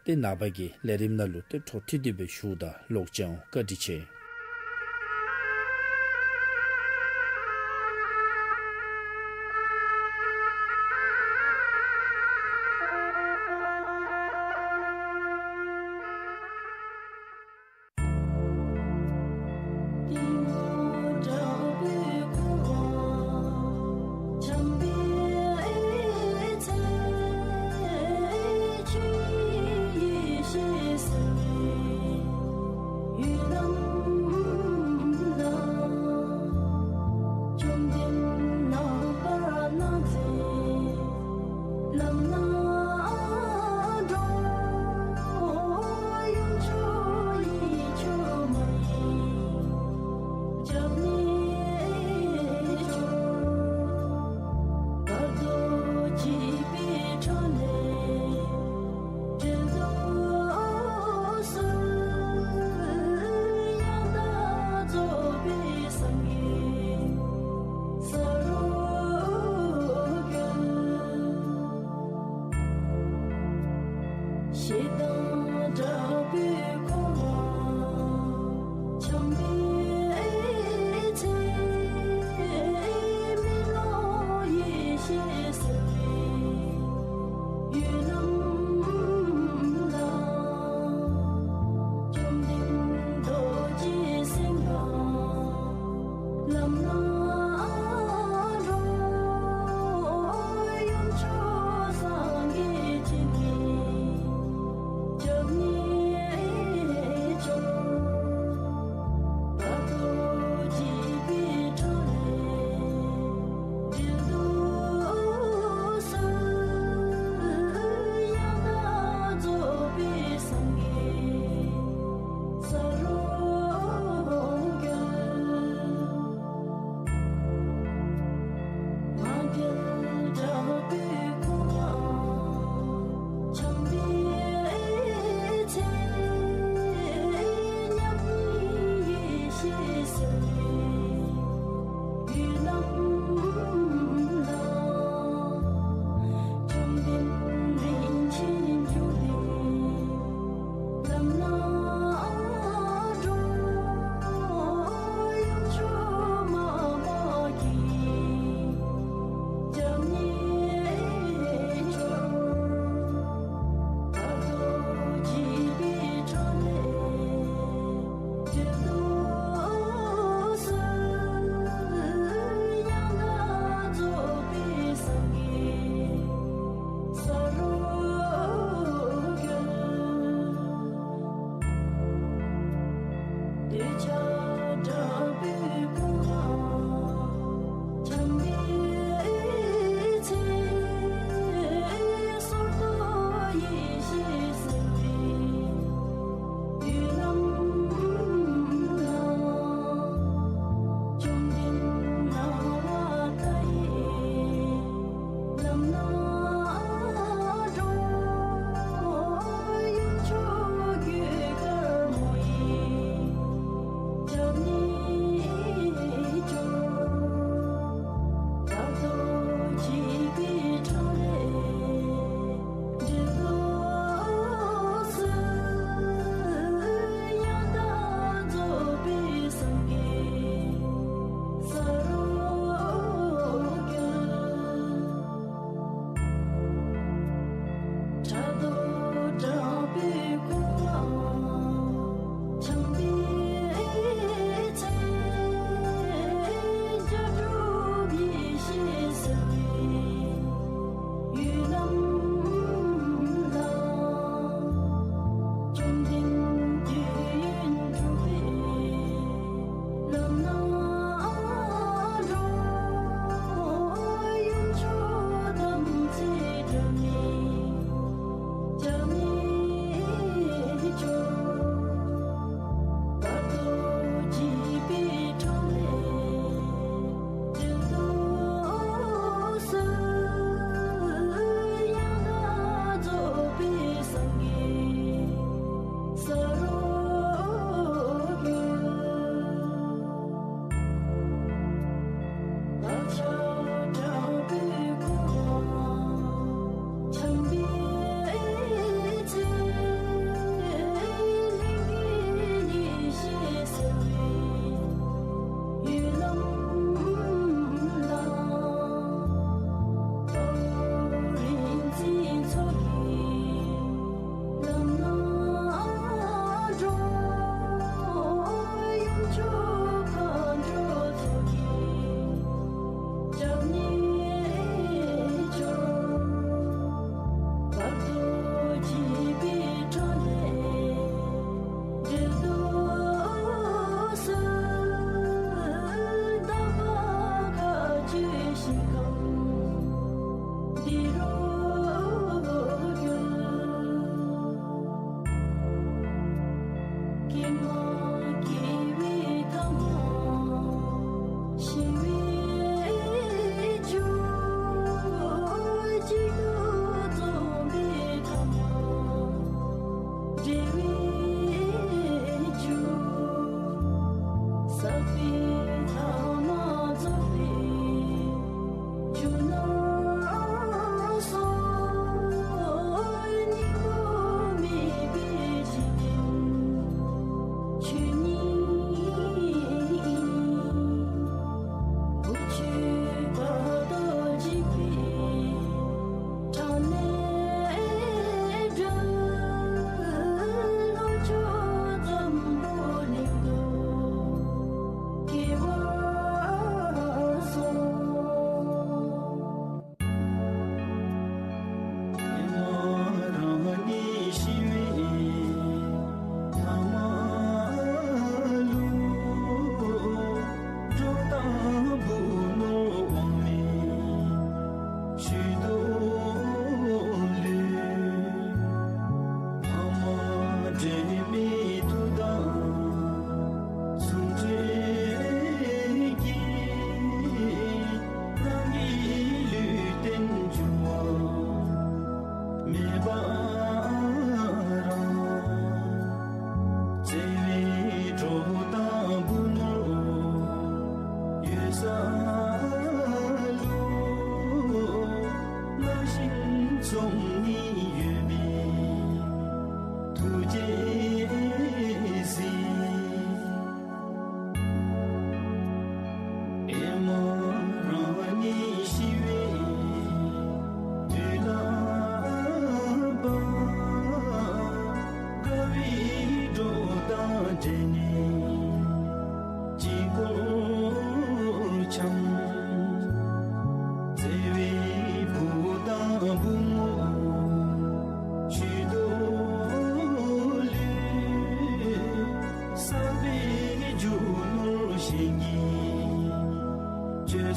ཏེ་ནངས་པ་གི་ལས་རིམ་ནང་ལུ་ཏེ་འཕྲོ་མཐུད་དེ་སྦེ་ཞུཝ་ད་ལོག་ཅིག་འོང་། བཀའ་དྲིན་ཆེ།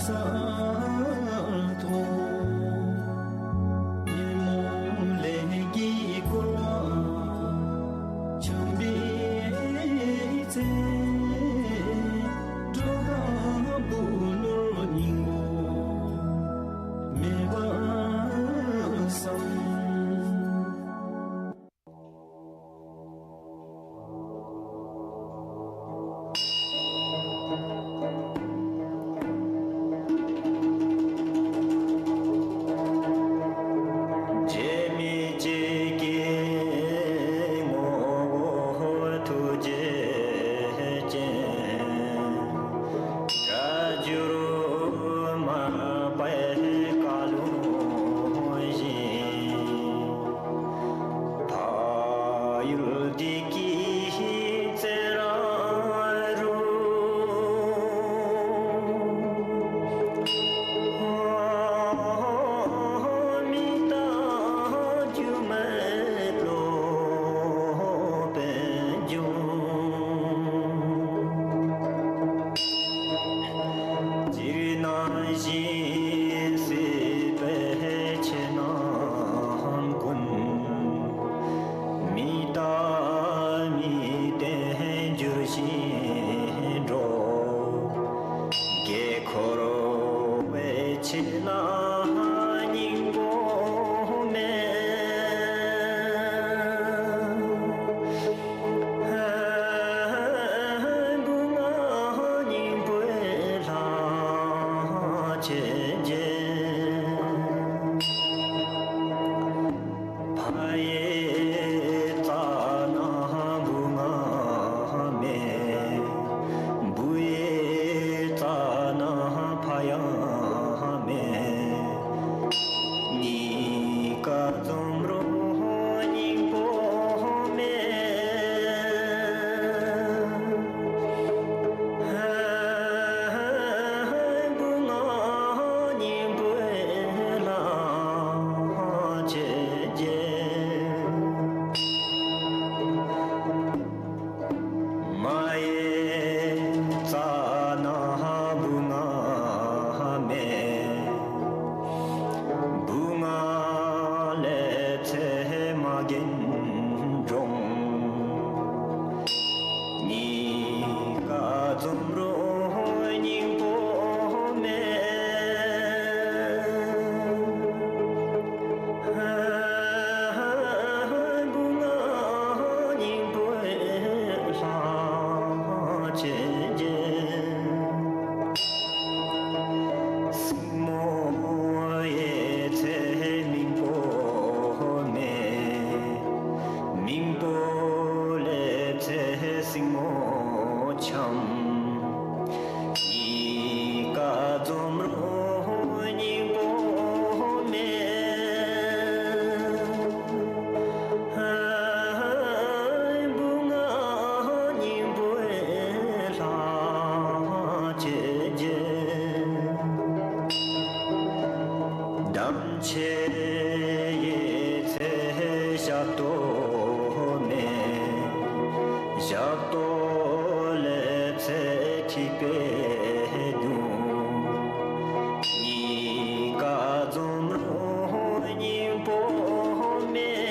ས་ཐོབ། ཉོན་མོངས་ལས་ཀྱིས་བསྐོར་བ་བྱམས་པའི་ཚེ། འགྲོ་དང་བུ་ནོར་སྙིང་པོ་མེད་པར་བསམ། འབྱེད་མེད་འཇིགས་བརྒྱད་ཀྱི་ངོ་བོ་ཐུགས་རྗེ་ཅན། སྒྲ་བསྒྱུར་མར་པའི་བཀའ་ལུང་བཞིན། བག་ཡོད་བདེ་སྐྱིད་བརྩེ་ར་རུ། མི་རྟག་སྒྱུ་མའི་སློབ་དཔོན་འབྱུང་། སྤྱིར་ན་གཞན་སྲིད་པའི་ཆོས་རྣམས་ཀུན། མི་རྟག་མི་བརྟན་འགྱུར་ཞིང་འགྲོ། དགེ་འཁོར་བའི་ཆོས་ལ་སྙིང་པོ་མེད། བུ་ང་སྙིང་པོའི་ལྷ་བྱེད་ཅིང་། ཕ་ཡི་རྩ་ན་བུ་ང་མེད། བུ་ཡི་རྩ་ན་ཕ་ཡང་མེད། གཉིས་ཀ་འཛོམས་རུང་སྙིང་པོ་མེད། བུ་ང་སྙིང་པོའི་ལྷ་བྱེད་ཅིང་། མ་ཡི་རྩ་ན་བུ་ང་མེད། བུ་ང་ལས་ཚེ་མ་རྒན་འགྲོ། གཉིས་ཀ་འཛོམས་རུང་སྙིང་པོ་མེད། བུ་ང་སྙིང་པོའི་ལྷ་བྱེད་ཅིང་། སྲིང་མོ་ཡི་ཚེ་མིང་པོ་མེད། མིང་པོ་ལས་ཚེ་སྲིང་མོ་འཁྱམས། གཉིས་ཀ་འཛོམས་རུང་སྙིང་པོ་མེད། བུ་ང་སྙིང་པོའི་ལྷ་བྱེད་ཅིང་། དམ་ཆོས་ཡི་ཚེ་ཞབས་ཏོག་མེད། ཞབས་ཏོག་ལས་ཚེ་ཐིགས་པའི་སྣུམ། གཉིས་ཀ་འཛོམས་རུང་སྙིང་པོ་མེད།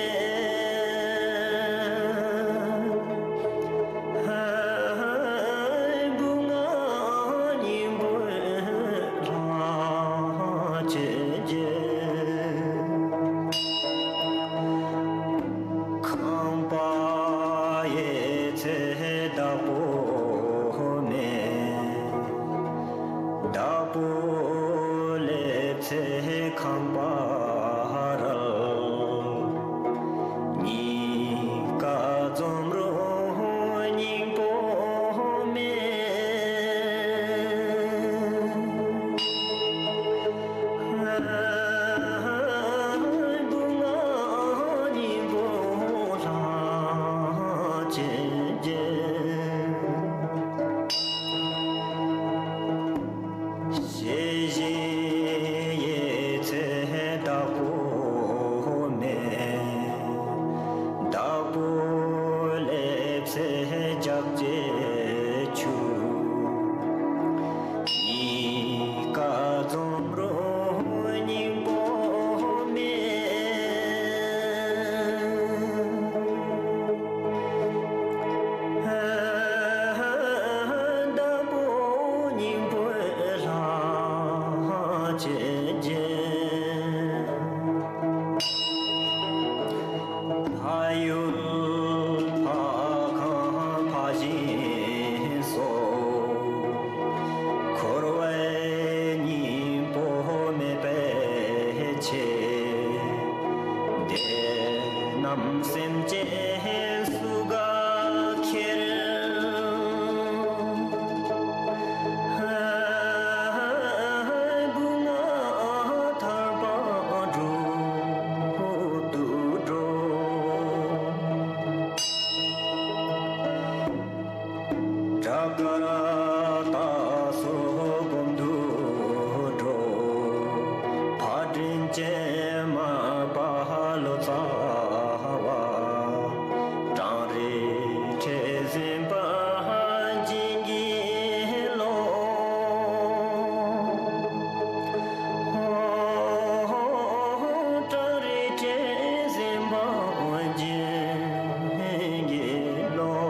བུ་ང་སྙིང་པོའི་ལྷ་བྱེད་ཅིང་། ཁང་པ་ཡི་ཚེ་བདག་པོ་མེད། བདག་པོ་ལས་ཚེ་ཁང་པ་རལ། གཉིས་ཀ་འཛོམས་རུང་སྙིང་པོ་མེད། བུ་ང་སྙིང་པོའི་ལྷ་བྱེད་ཅིང་། ཤེས་བཞིན་ཡི་ཚེ་བདག་པོ་མེད། བདག་པོ་ལས་ཚེ་རྒྱགས་ཅན་ཆུ། གཉིས་ཀ་ ཞབས་དཀར་སྟག་གཟིག་སྒོམ་དུ་འགྲོ། ཕ་དྲིན་ཅན་མ་དཔའ་ལོ་ཙཱ་བ། གྲང་རེག་ཁྲལ་ཟིན་པ་བྱིན་གྱིས་རློབས། གྲང་རེག་ཁྲལ་ཟིན་པ་བྱིན་གྱིས་རློབས།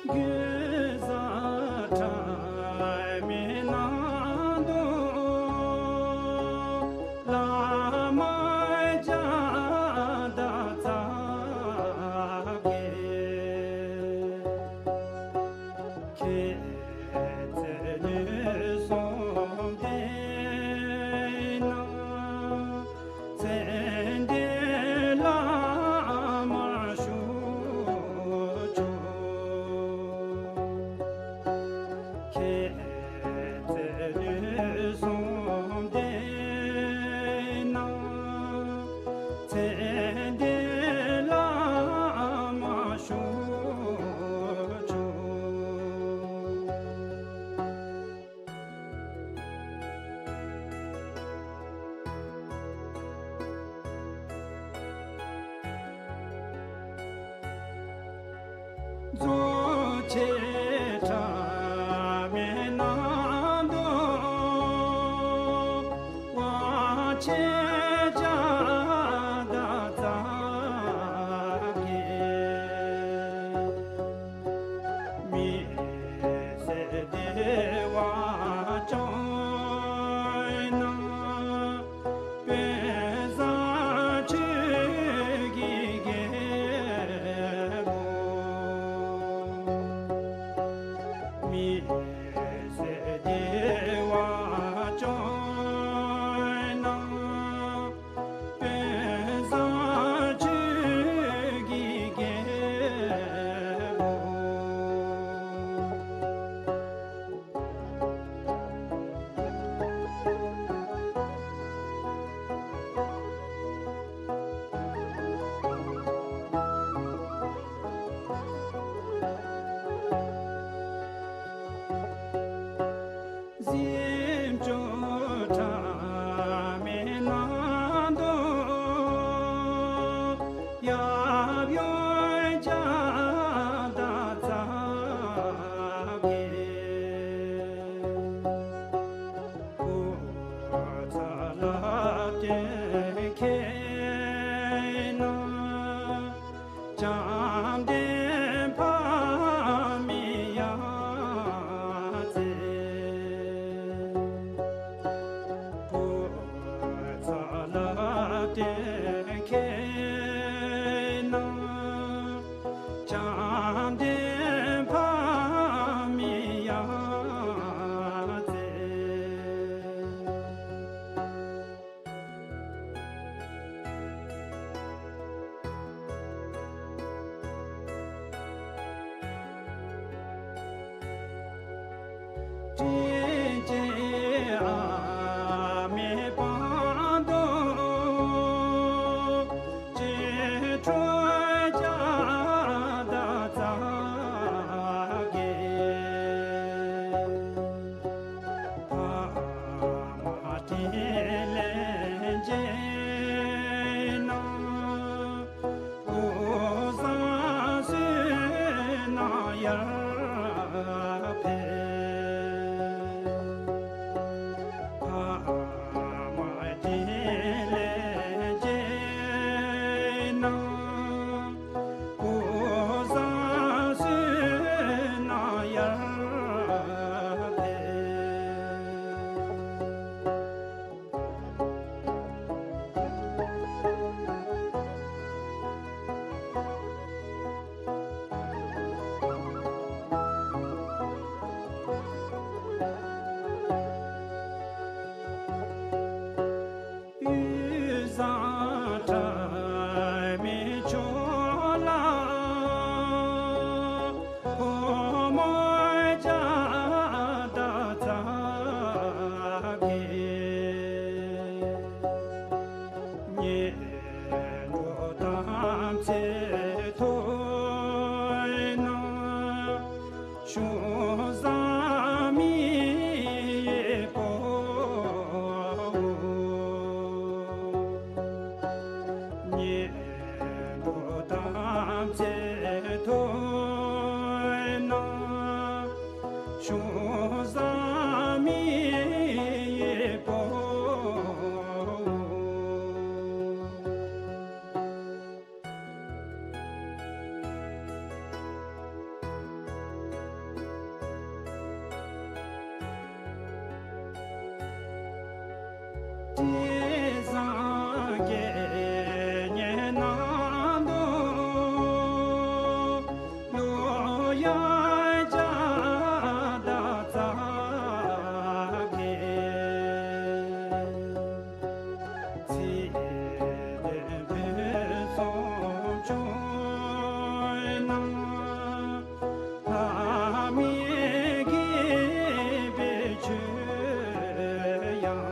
རྒྱུ་བཟང་ཕྲ་མེན་ནང་དུ་བླ་མ་བརྒྱ་དང་རྩ་བརྒྱད། མཁྱེན་བརྩེ་ནུས་གསུམ་ལྡན་ན། མཚན་ལྡན་བླ་མ་ཞུ་ཆོག། མཁྱེན་བརྩེ་ནུས་གསུམ་ལྡན་ན། མཚན་ལྡན་བླ་མ་ཞུ་ཆོག། རྫོགས་ཆེན་ཕྲ་མེན་ནང་དུ་དབང་ཆེན་བརྒྱ་དང་རྩ་བརྒྱད། མི་ཟད་བདེ་བ་སྐྱོང་ན། དཔལ་བཟང་ཆོས་ཀྱི་རྒྱལ་པོ། མི་ཟད་བདེ་བ་སྐྱོང་ན། དཔལ་བཟང་ཆོས་ཀྱི་རྒྱལ་པོ། གཟིམ་ཅུང་ཕྲ་མེན་ནང་དུ་ཡབ་ཡུམ་བརྒྱ་དང་རྩ་བརྒྱད། བུ་ཚ་ལ་བརྟེན་མཁྱེན་ན། བྱམས་ལྡན་ཕ་མེས་ཡ་མཚན། བུ་ཚ་ལ་བརྟེན་མཁྱེན་ན། བྱམས་ལྡན་ཕ་མེས་ཡ་མཚན། དྲིན་ཅན་ཨ་མའི་པང་དུ་སྐྱེ་འགྲོ་བརྒྱ་དང་རྩ་བརྒྱད། ཕ་མ་དྲིན་ལན་འཇལ་ན། བུ་བཟང་བསོད་ནམས་ཡར་འཕེལ། ཁྲ་མི་ཆོས་ལ་ཕོ་མོ་བརྒྱ་དང་རྩ་བརྒྱད། ཉལ་འགྲོ་དམ་ཚིག་ཐོབ་ན། ཆུང་བཟང་མི་ཡི་བུ། ཉལ་འགྲོ་དམ་ཚིག་ཐོབ་ན། ཆུང་བཟང་མི་ཡི་བུ། དྲི་བཟང་སྐད་སྙན་ནང་དུ། གླུ་དབྱངས་བརྒྱ་དང་རྩ་བརྒྱད། ཚིག་དོན་ཕུན་སུམ་ཚོགས་ན། ལྷ་མིའི་དགྱེས་པའི་མཆོད་དབྱངས།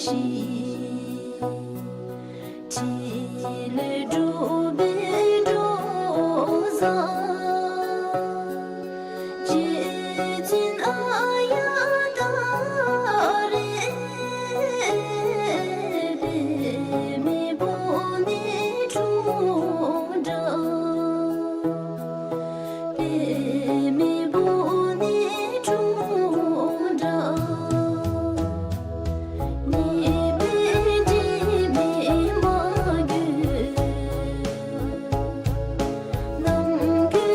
ཞིང་། ཕྲིན་ལས་སྒྲུབ་པའི་འབྲོག་བཟའ། རྗེ་བཙུན་ཨཱརྱ་ཏཱ་རེ། པདྨེ་བོ་ནི་འཁྲུངས་འདྲ། པདྨེ་བོ་ནི་འཁྲུངས་འདྲ། ཉེས་པའི་དྲི་མས་མ་གོས། ནམ་མཁའི་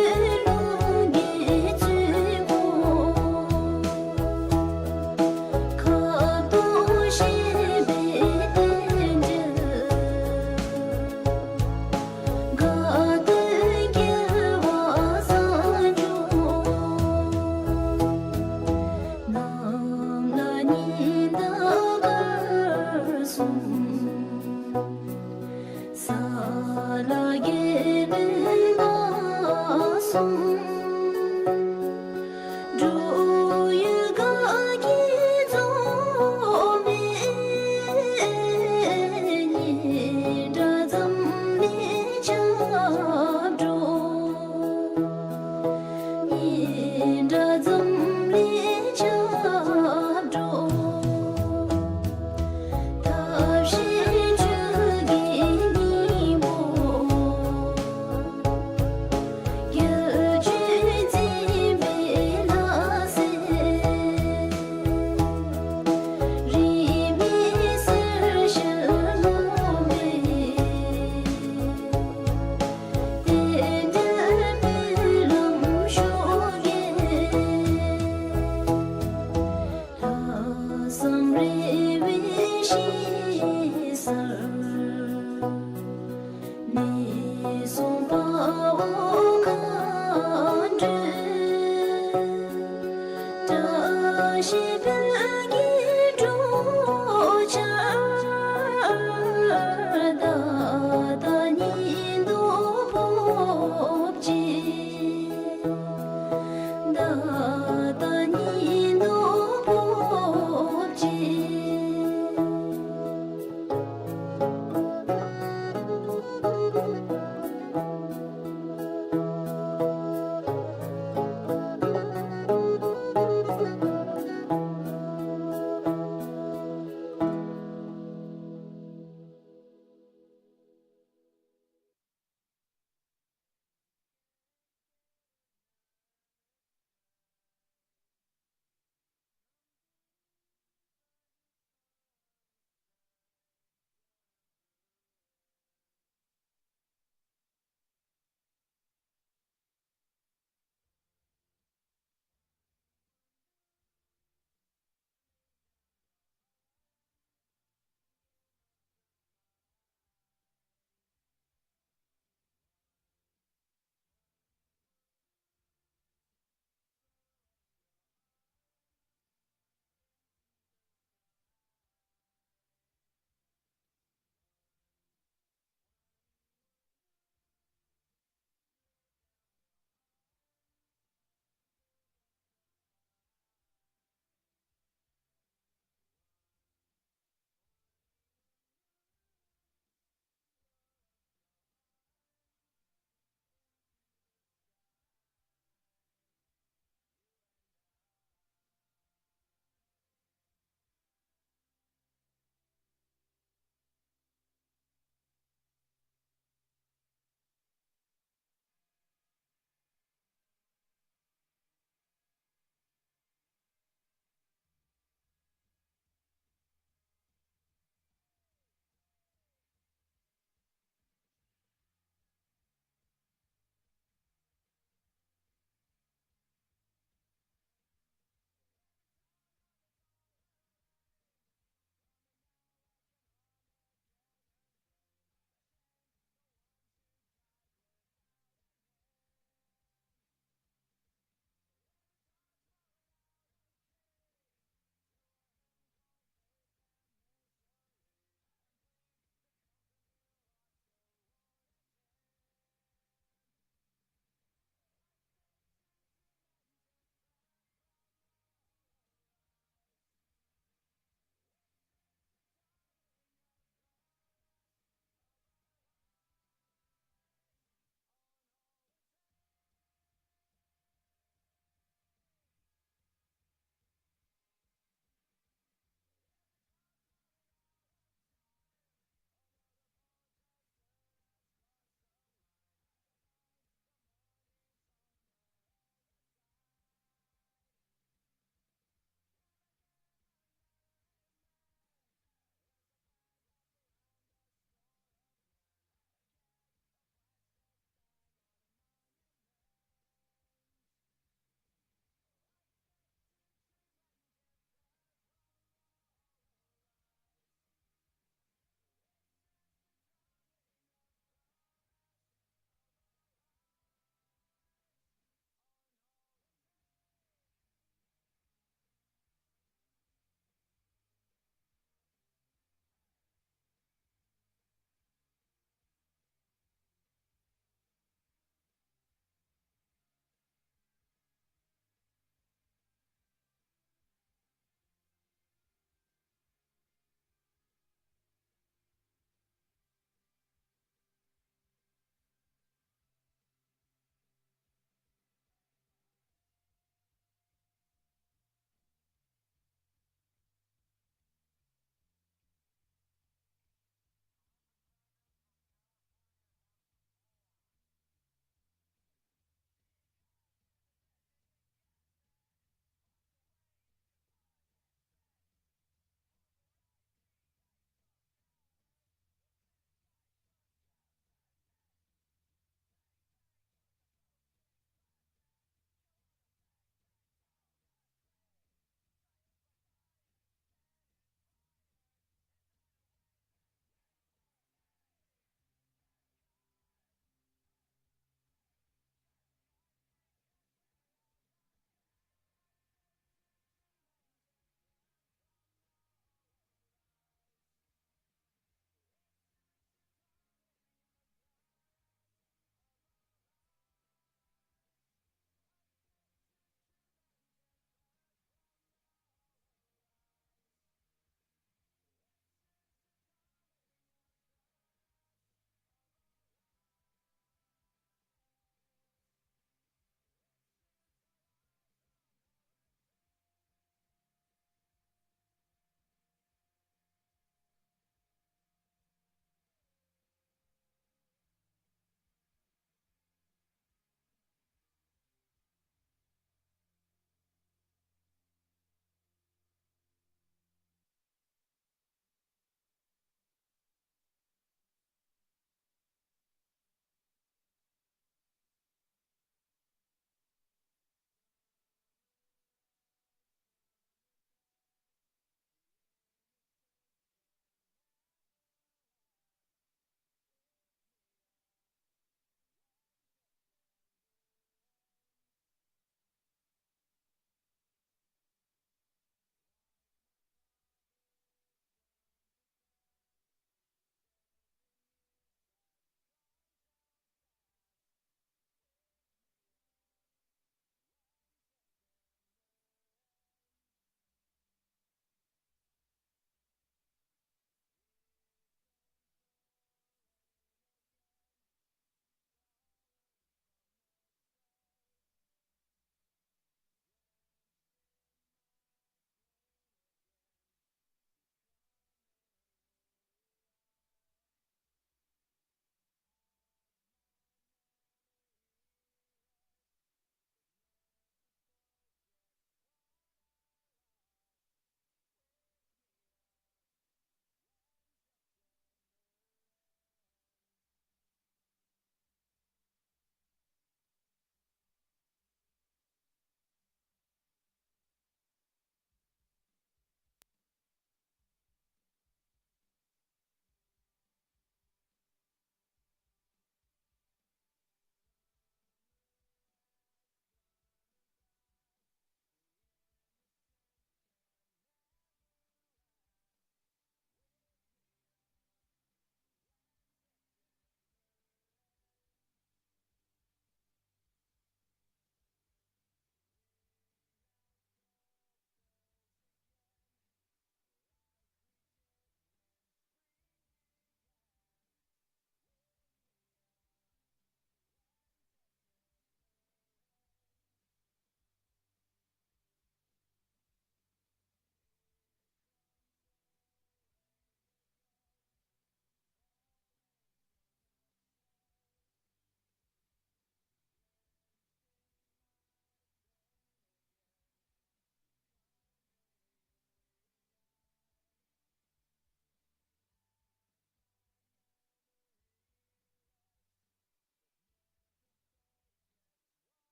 ཀླུང་གི་བཙུན་མོ། ཁ་དོག་ཞི་བའི་རྟེན་འབྲེལ། དགའ་སྟོན་སྐྱེ་བ་བཟང་འབྱུང་། ནམ་ལ་ཉི་ཟླ་སྐར་གསུམ། ས་ལ་རྒྱལ་བློན་སྐར་གསུམ། འབྲུག་ཡུལ་དགའ་སྐྱིད་འཛོམས་པའི། ཉི་ཟླ་འཛམ་གླིང་ཁྱབ་འགྲོ། ཉི་ཟླ་འཛམ་གླིང་ཁྱབ་འགྲོ། ཐབས་ཤེས་སྤྲུལ་གྱི་སྙིང་པོ། རྒྱལ་བྱོན་མཛད་པའི་ལྷ་སྲས། རིས་མེད་གསེར་ཞལ་ངོ་མས། བསྟན་དོན་སྨོན་ལམ་ཤུགས་རྒྱས། ལྷག་བསམ་རེ་བའི་ཞིང་སར། ནུས་གསུམ་དཔའ་བོ་མཁའ་འགྲོས། བཀྲ་ཤིས་འཕེལ་གྱི་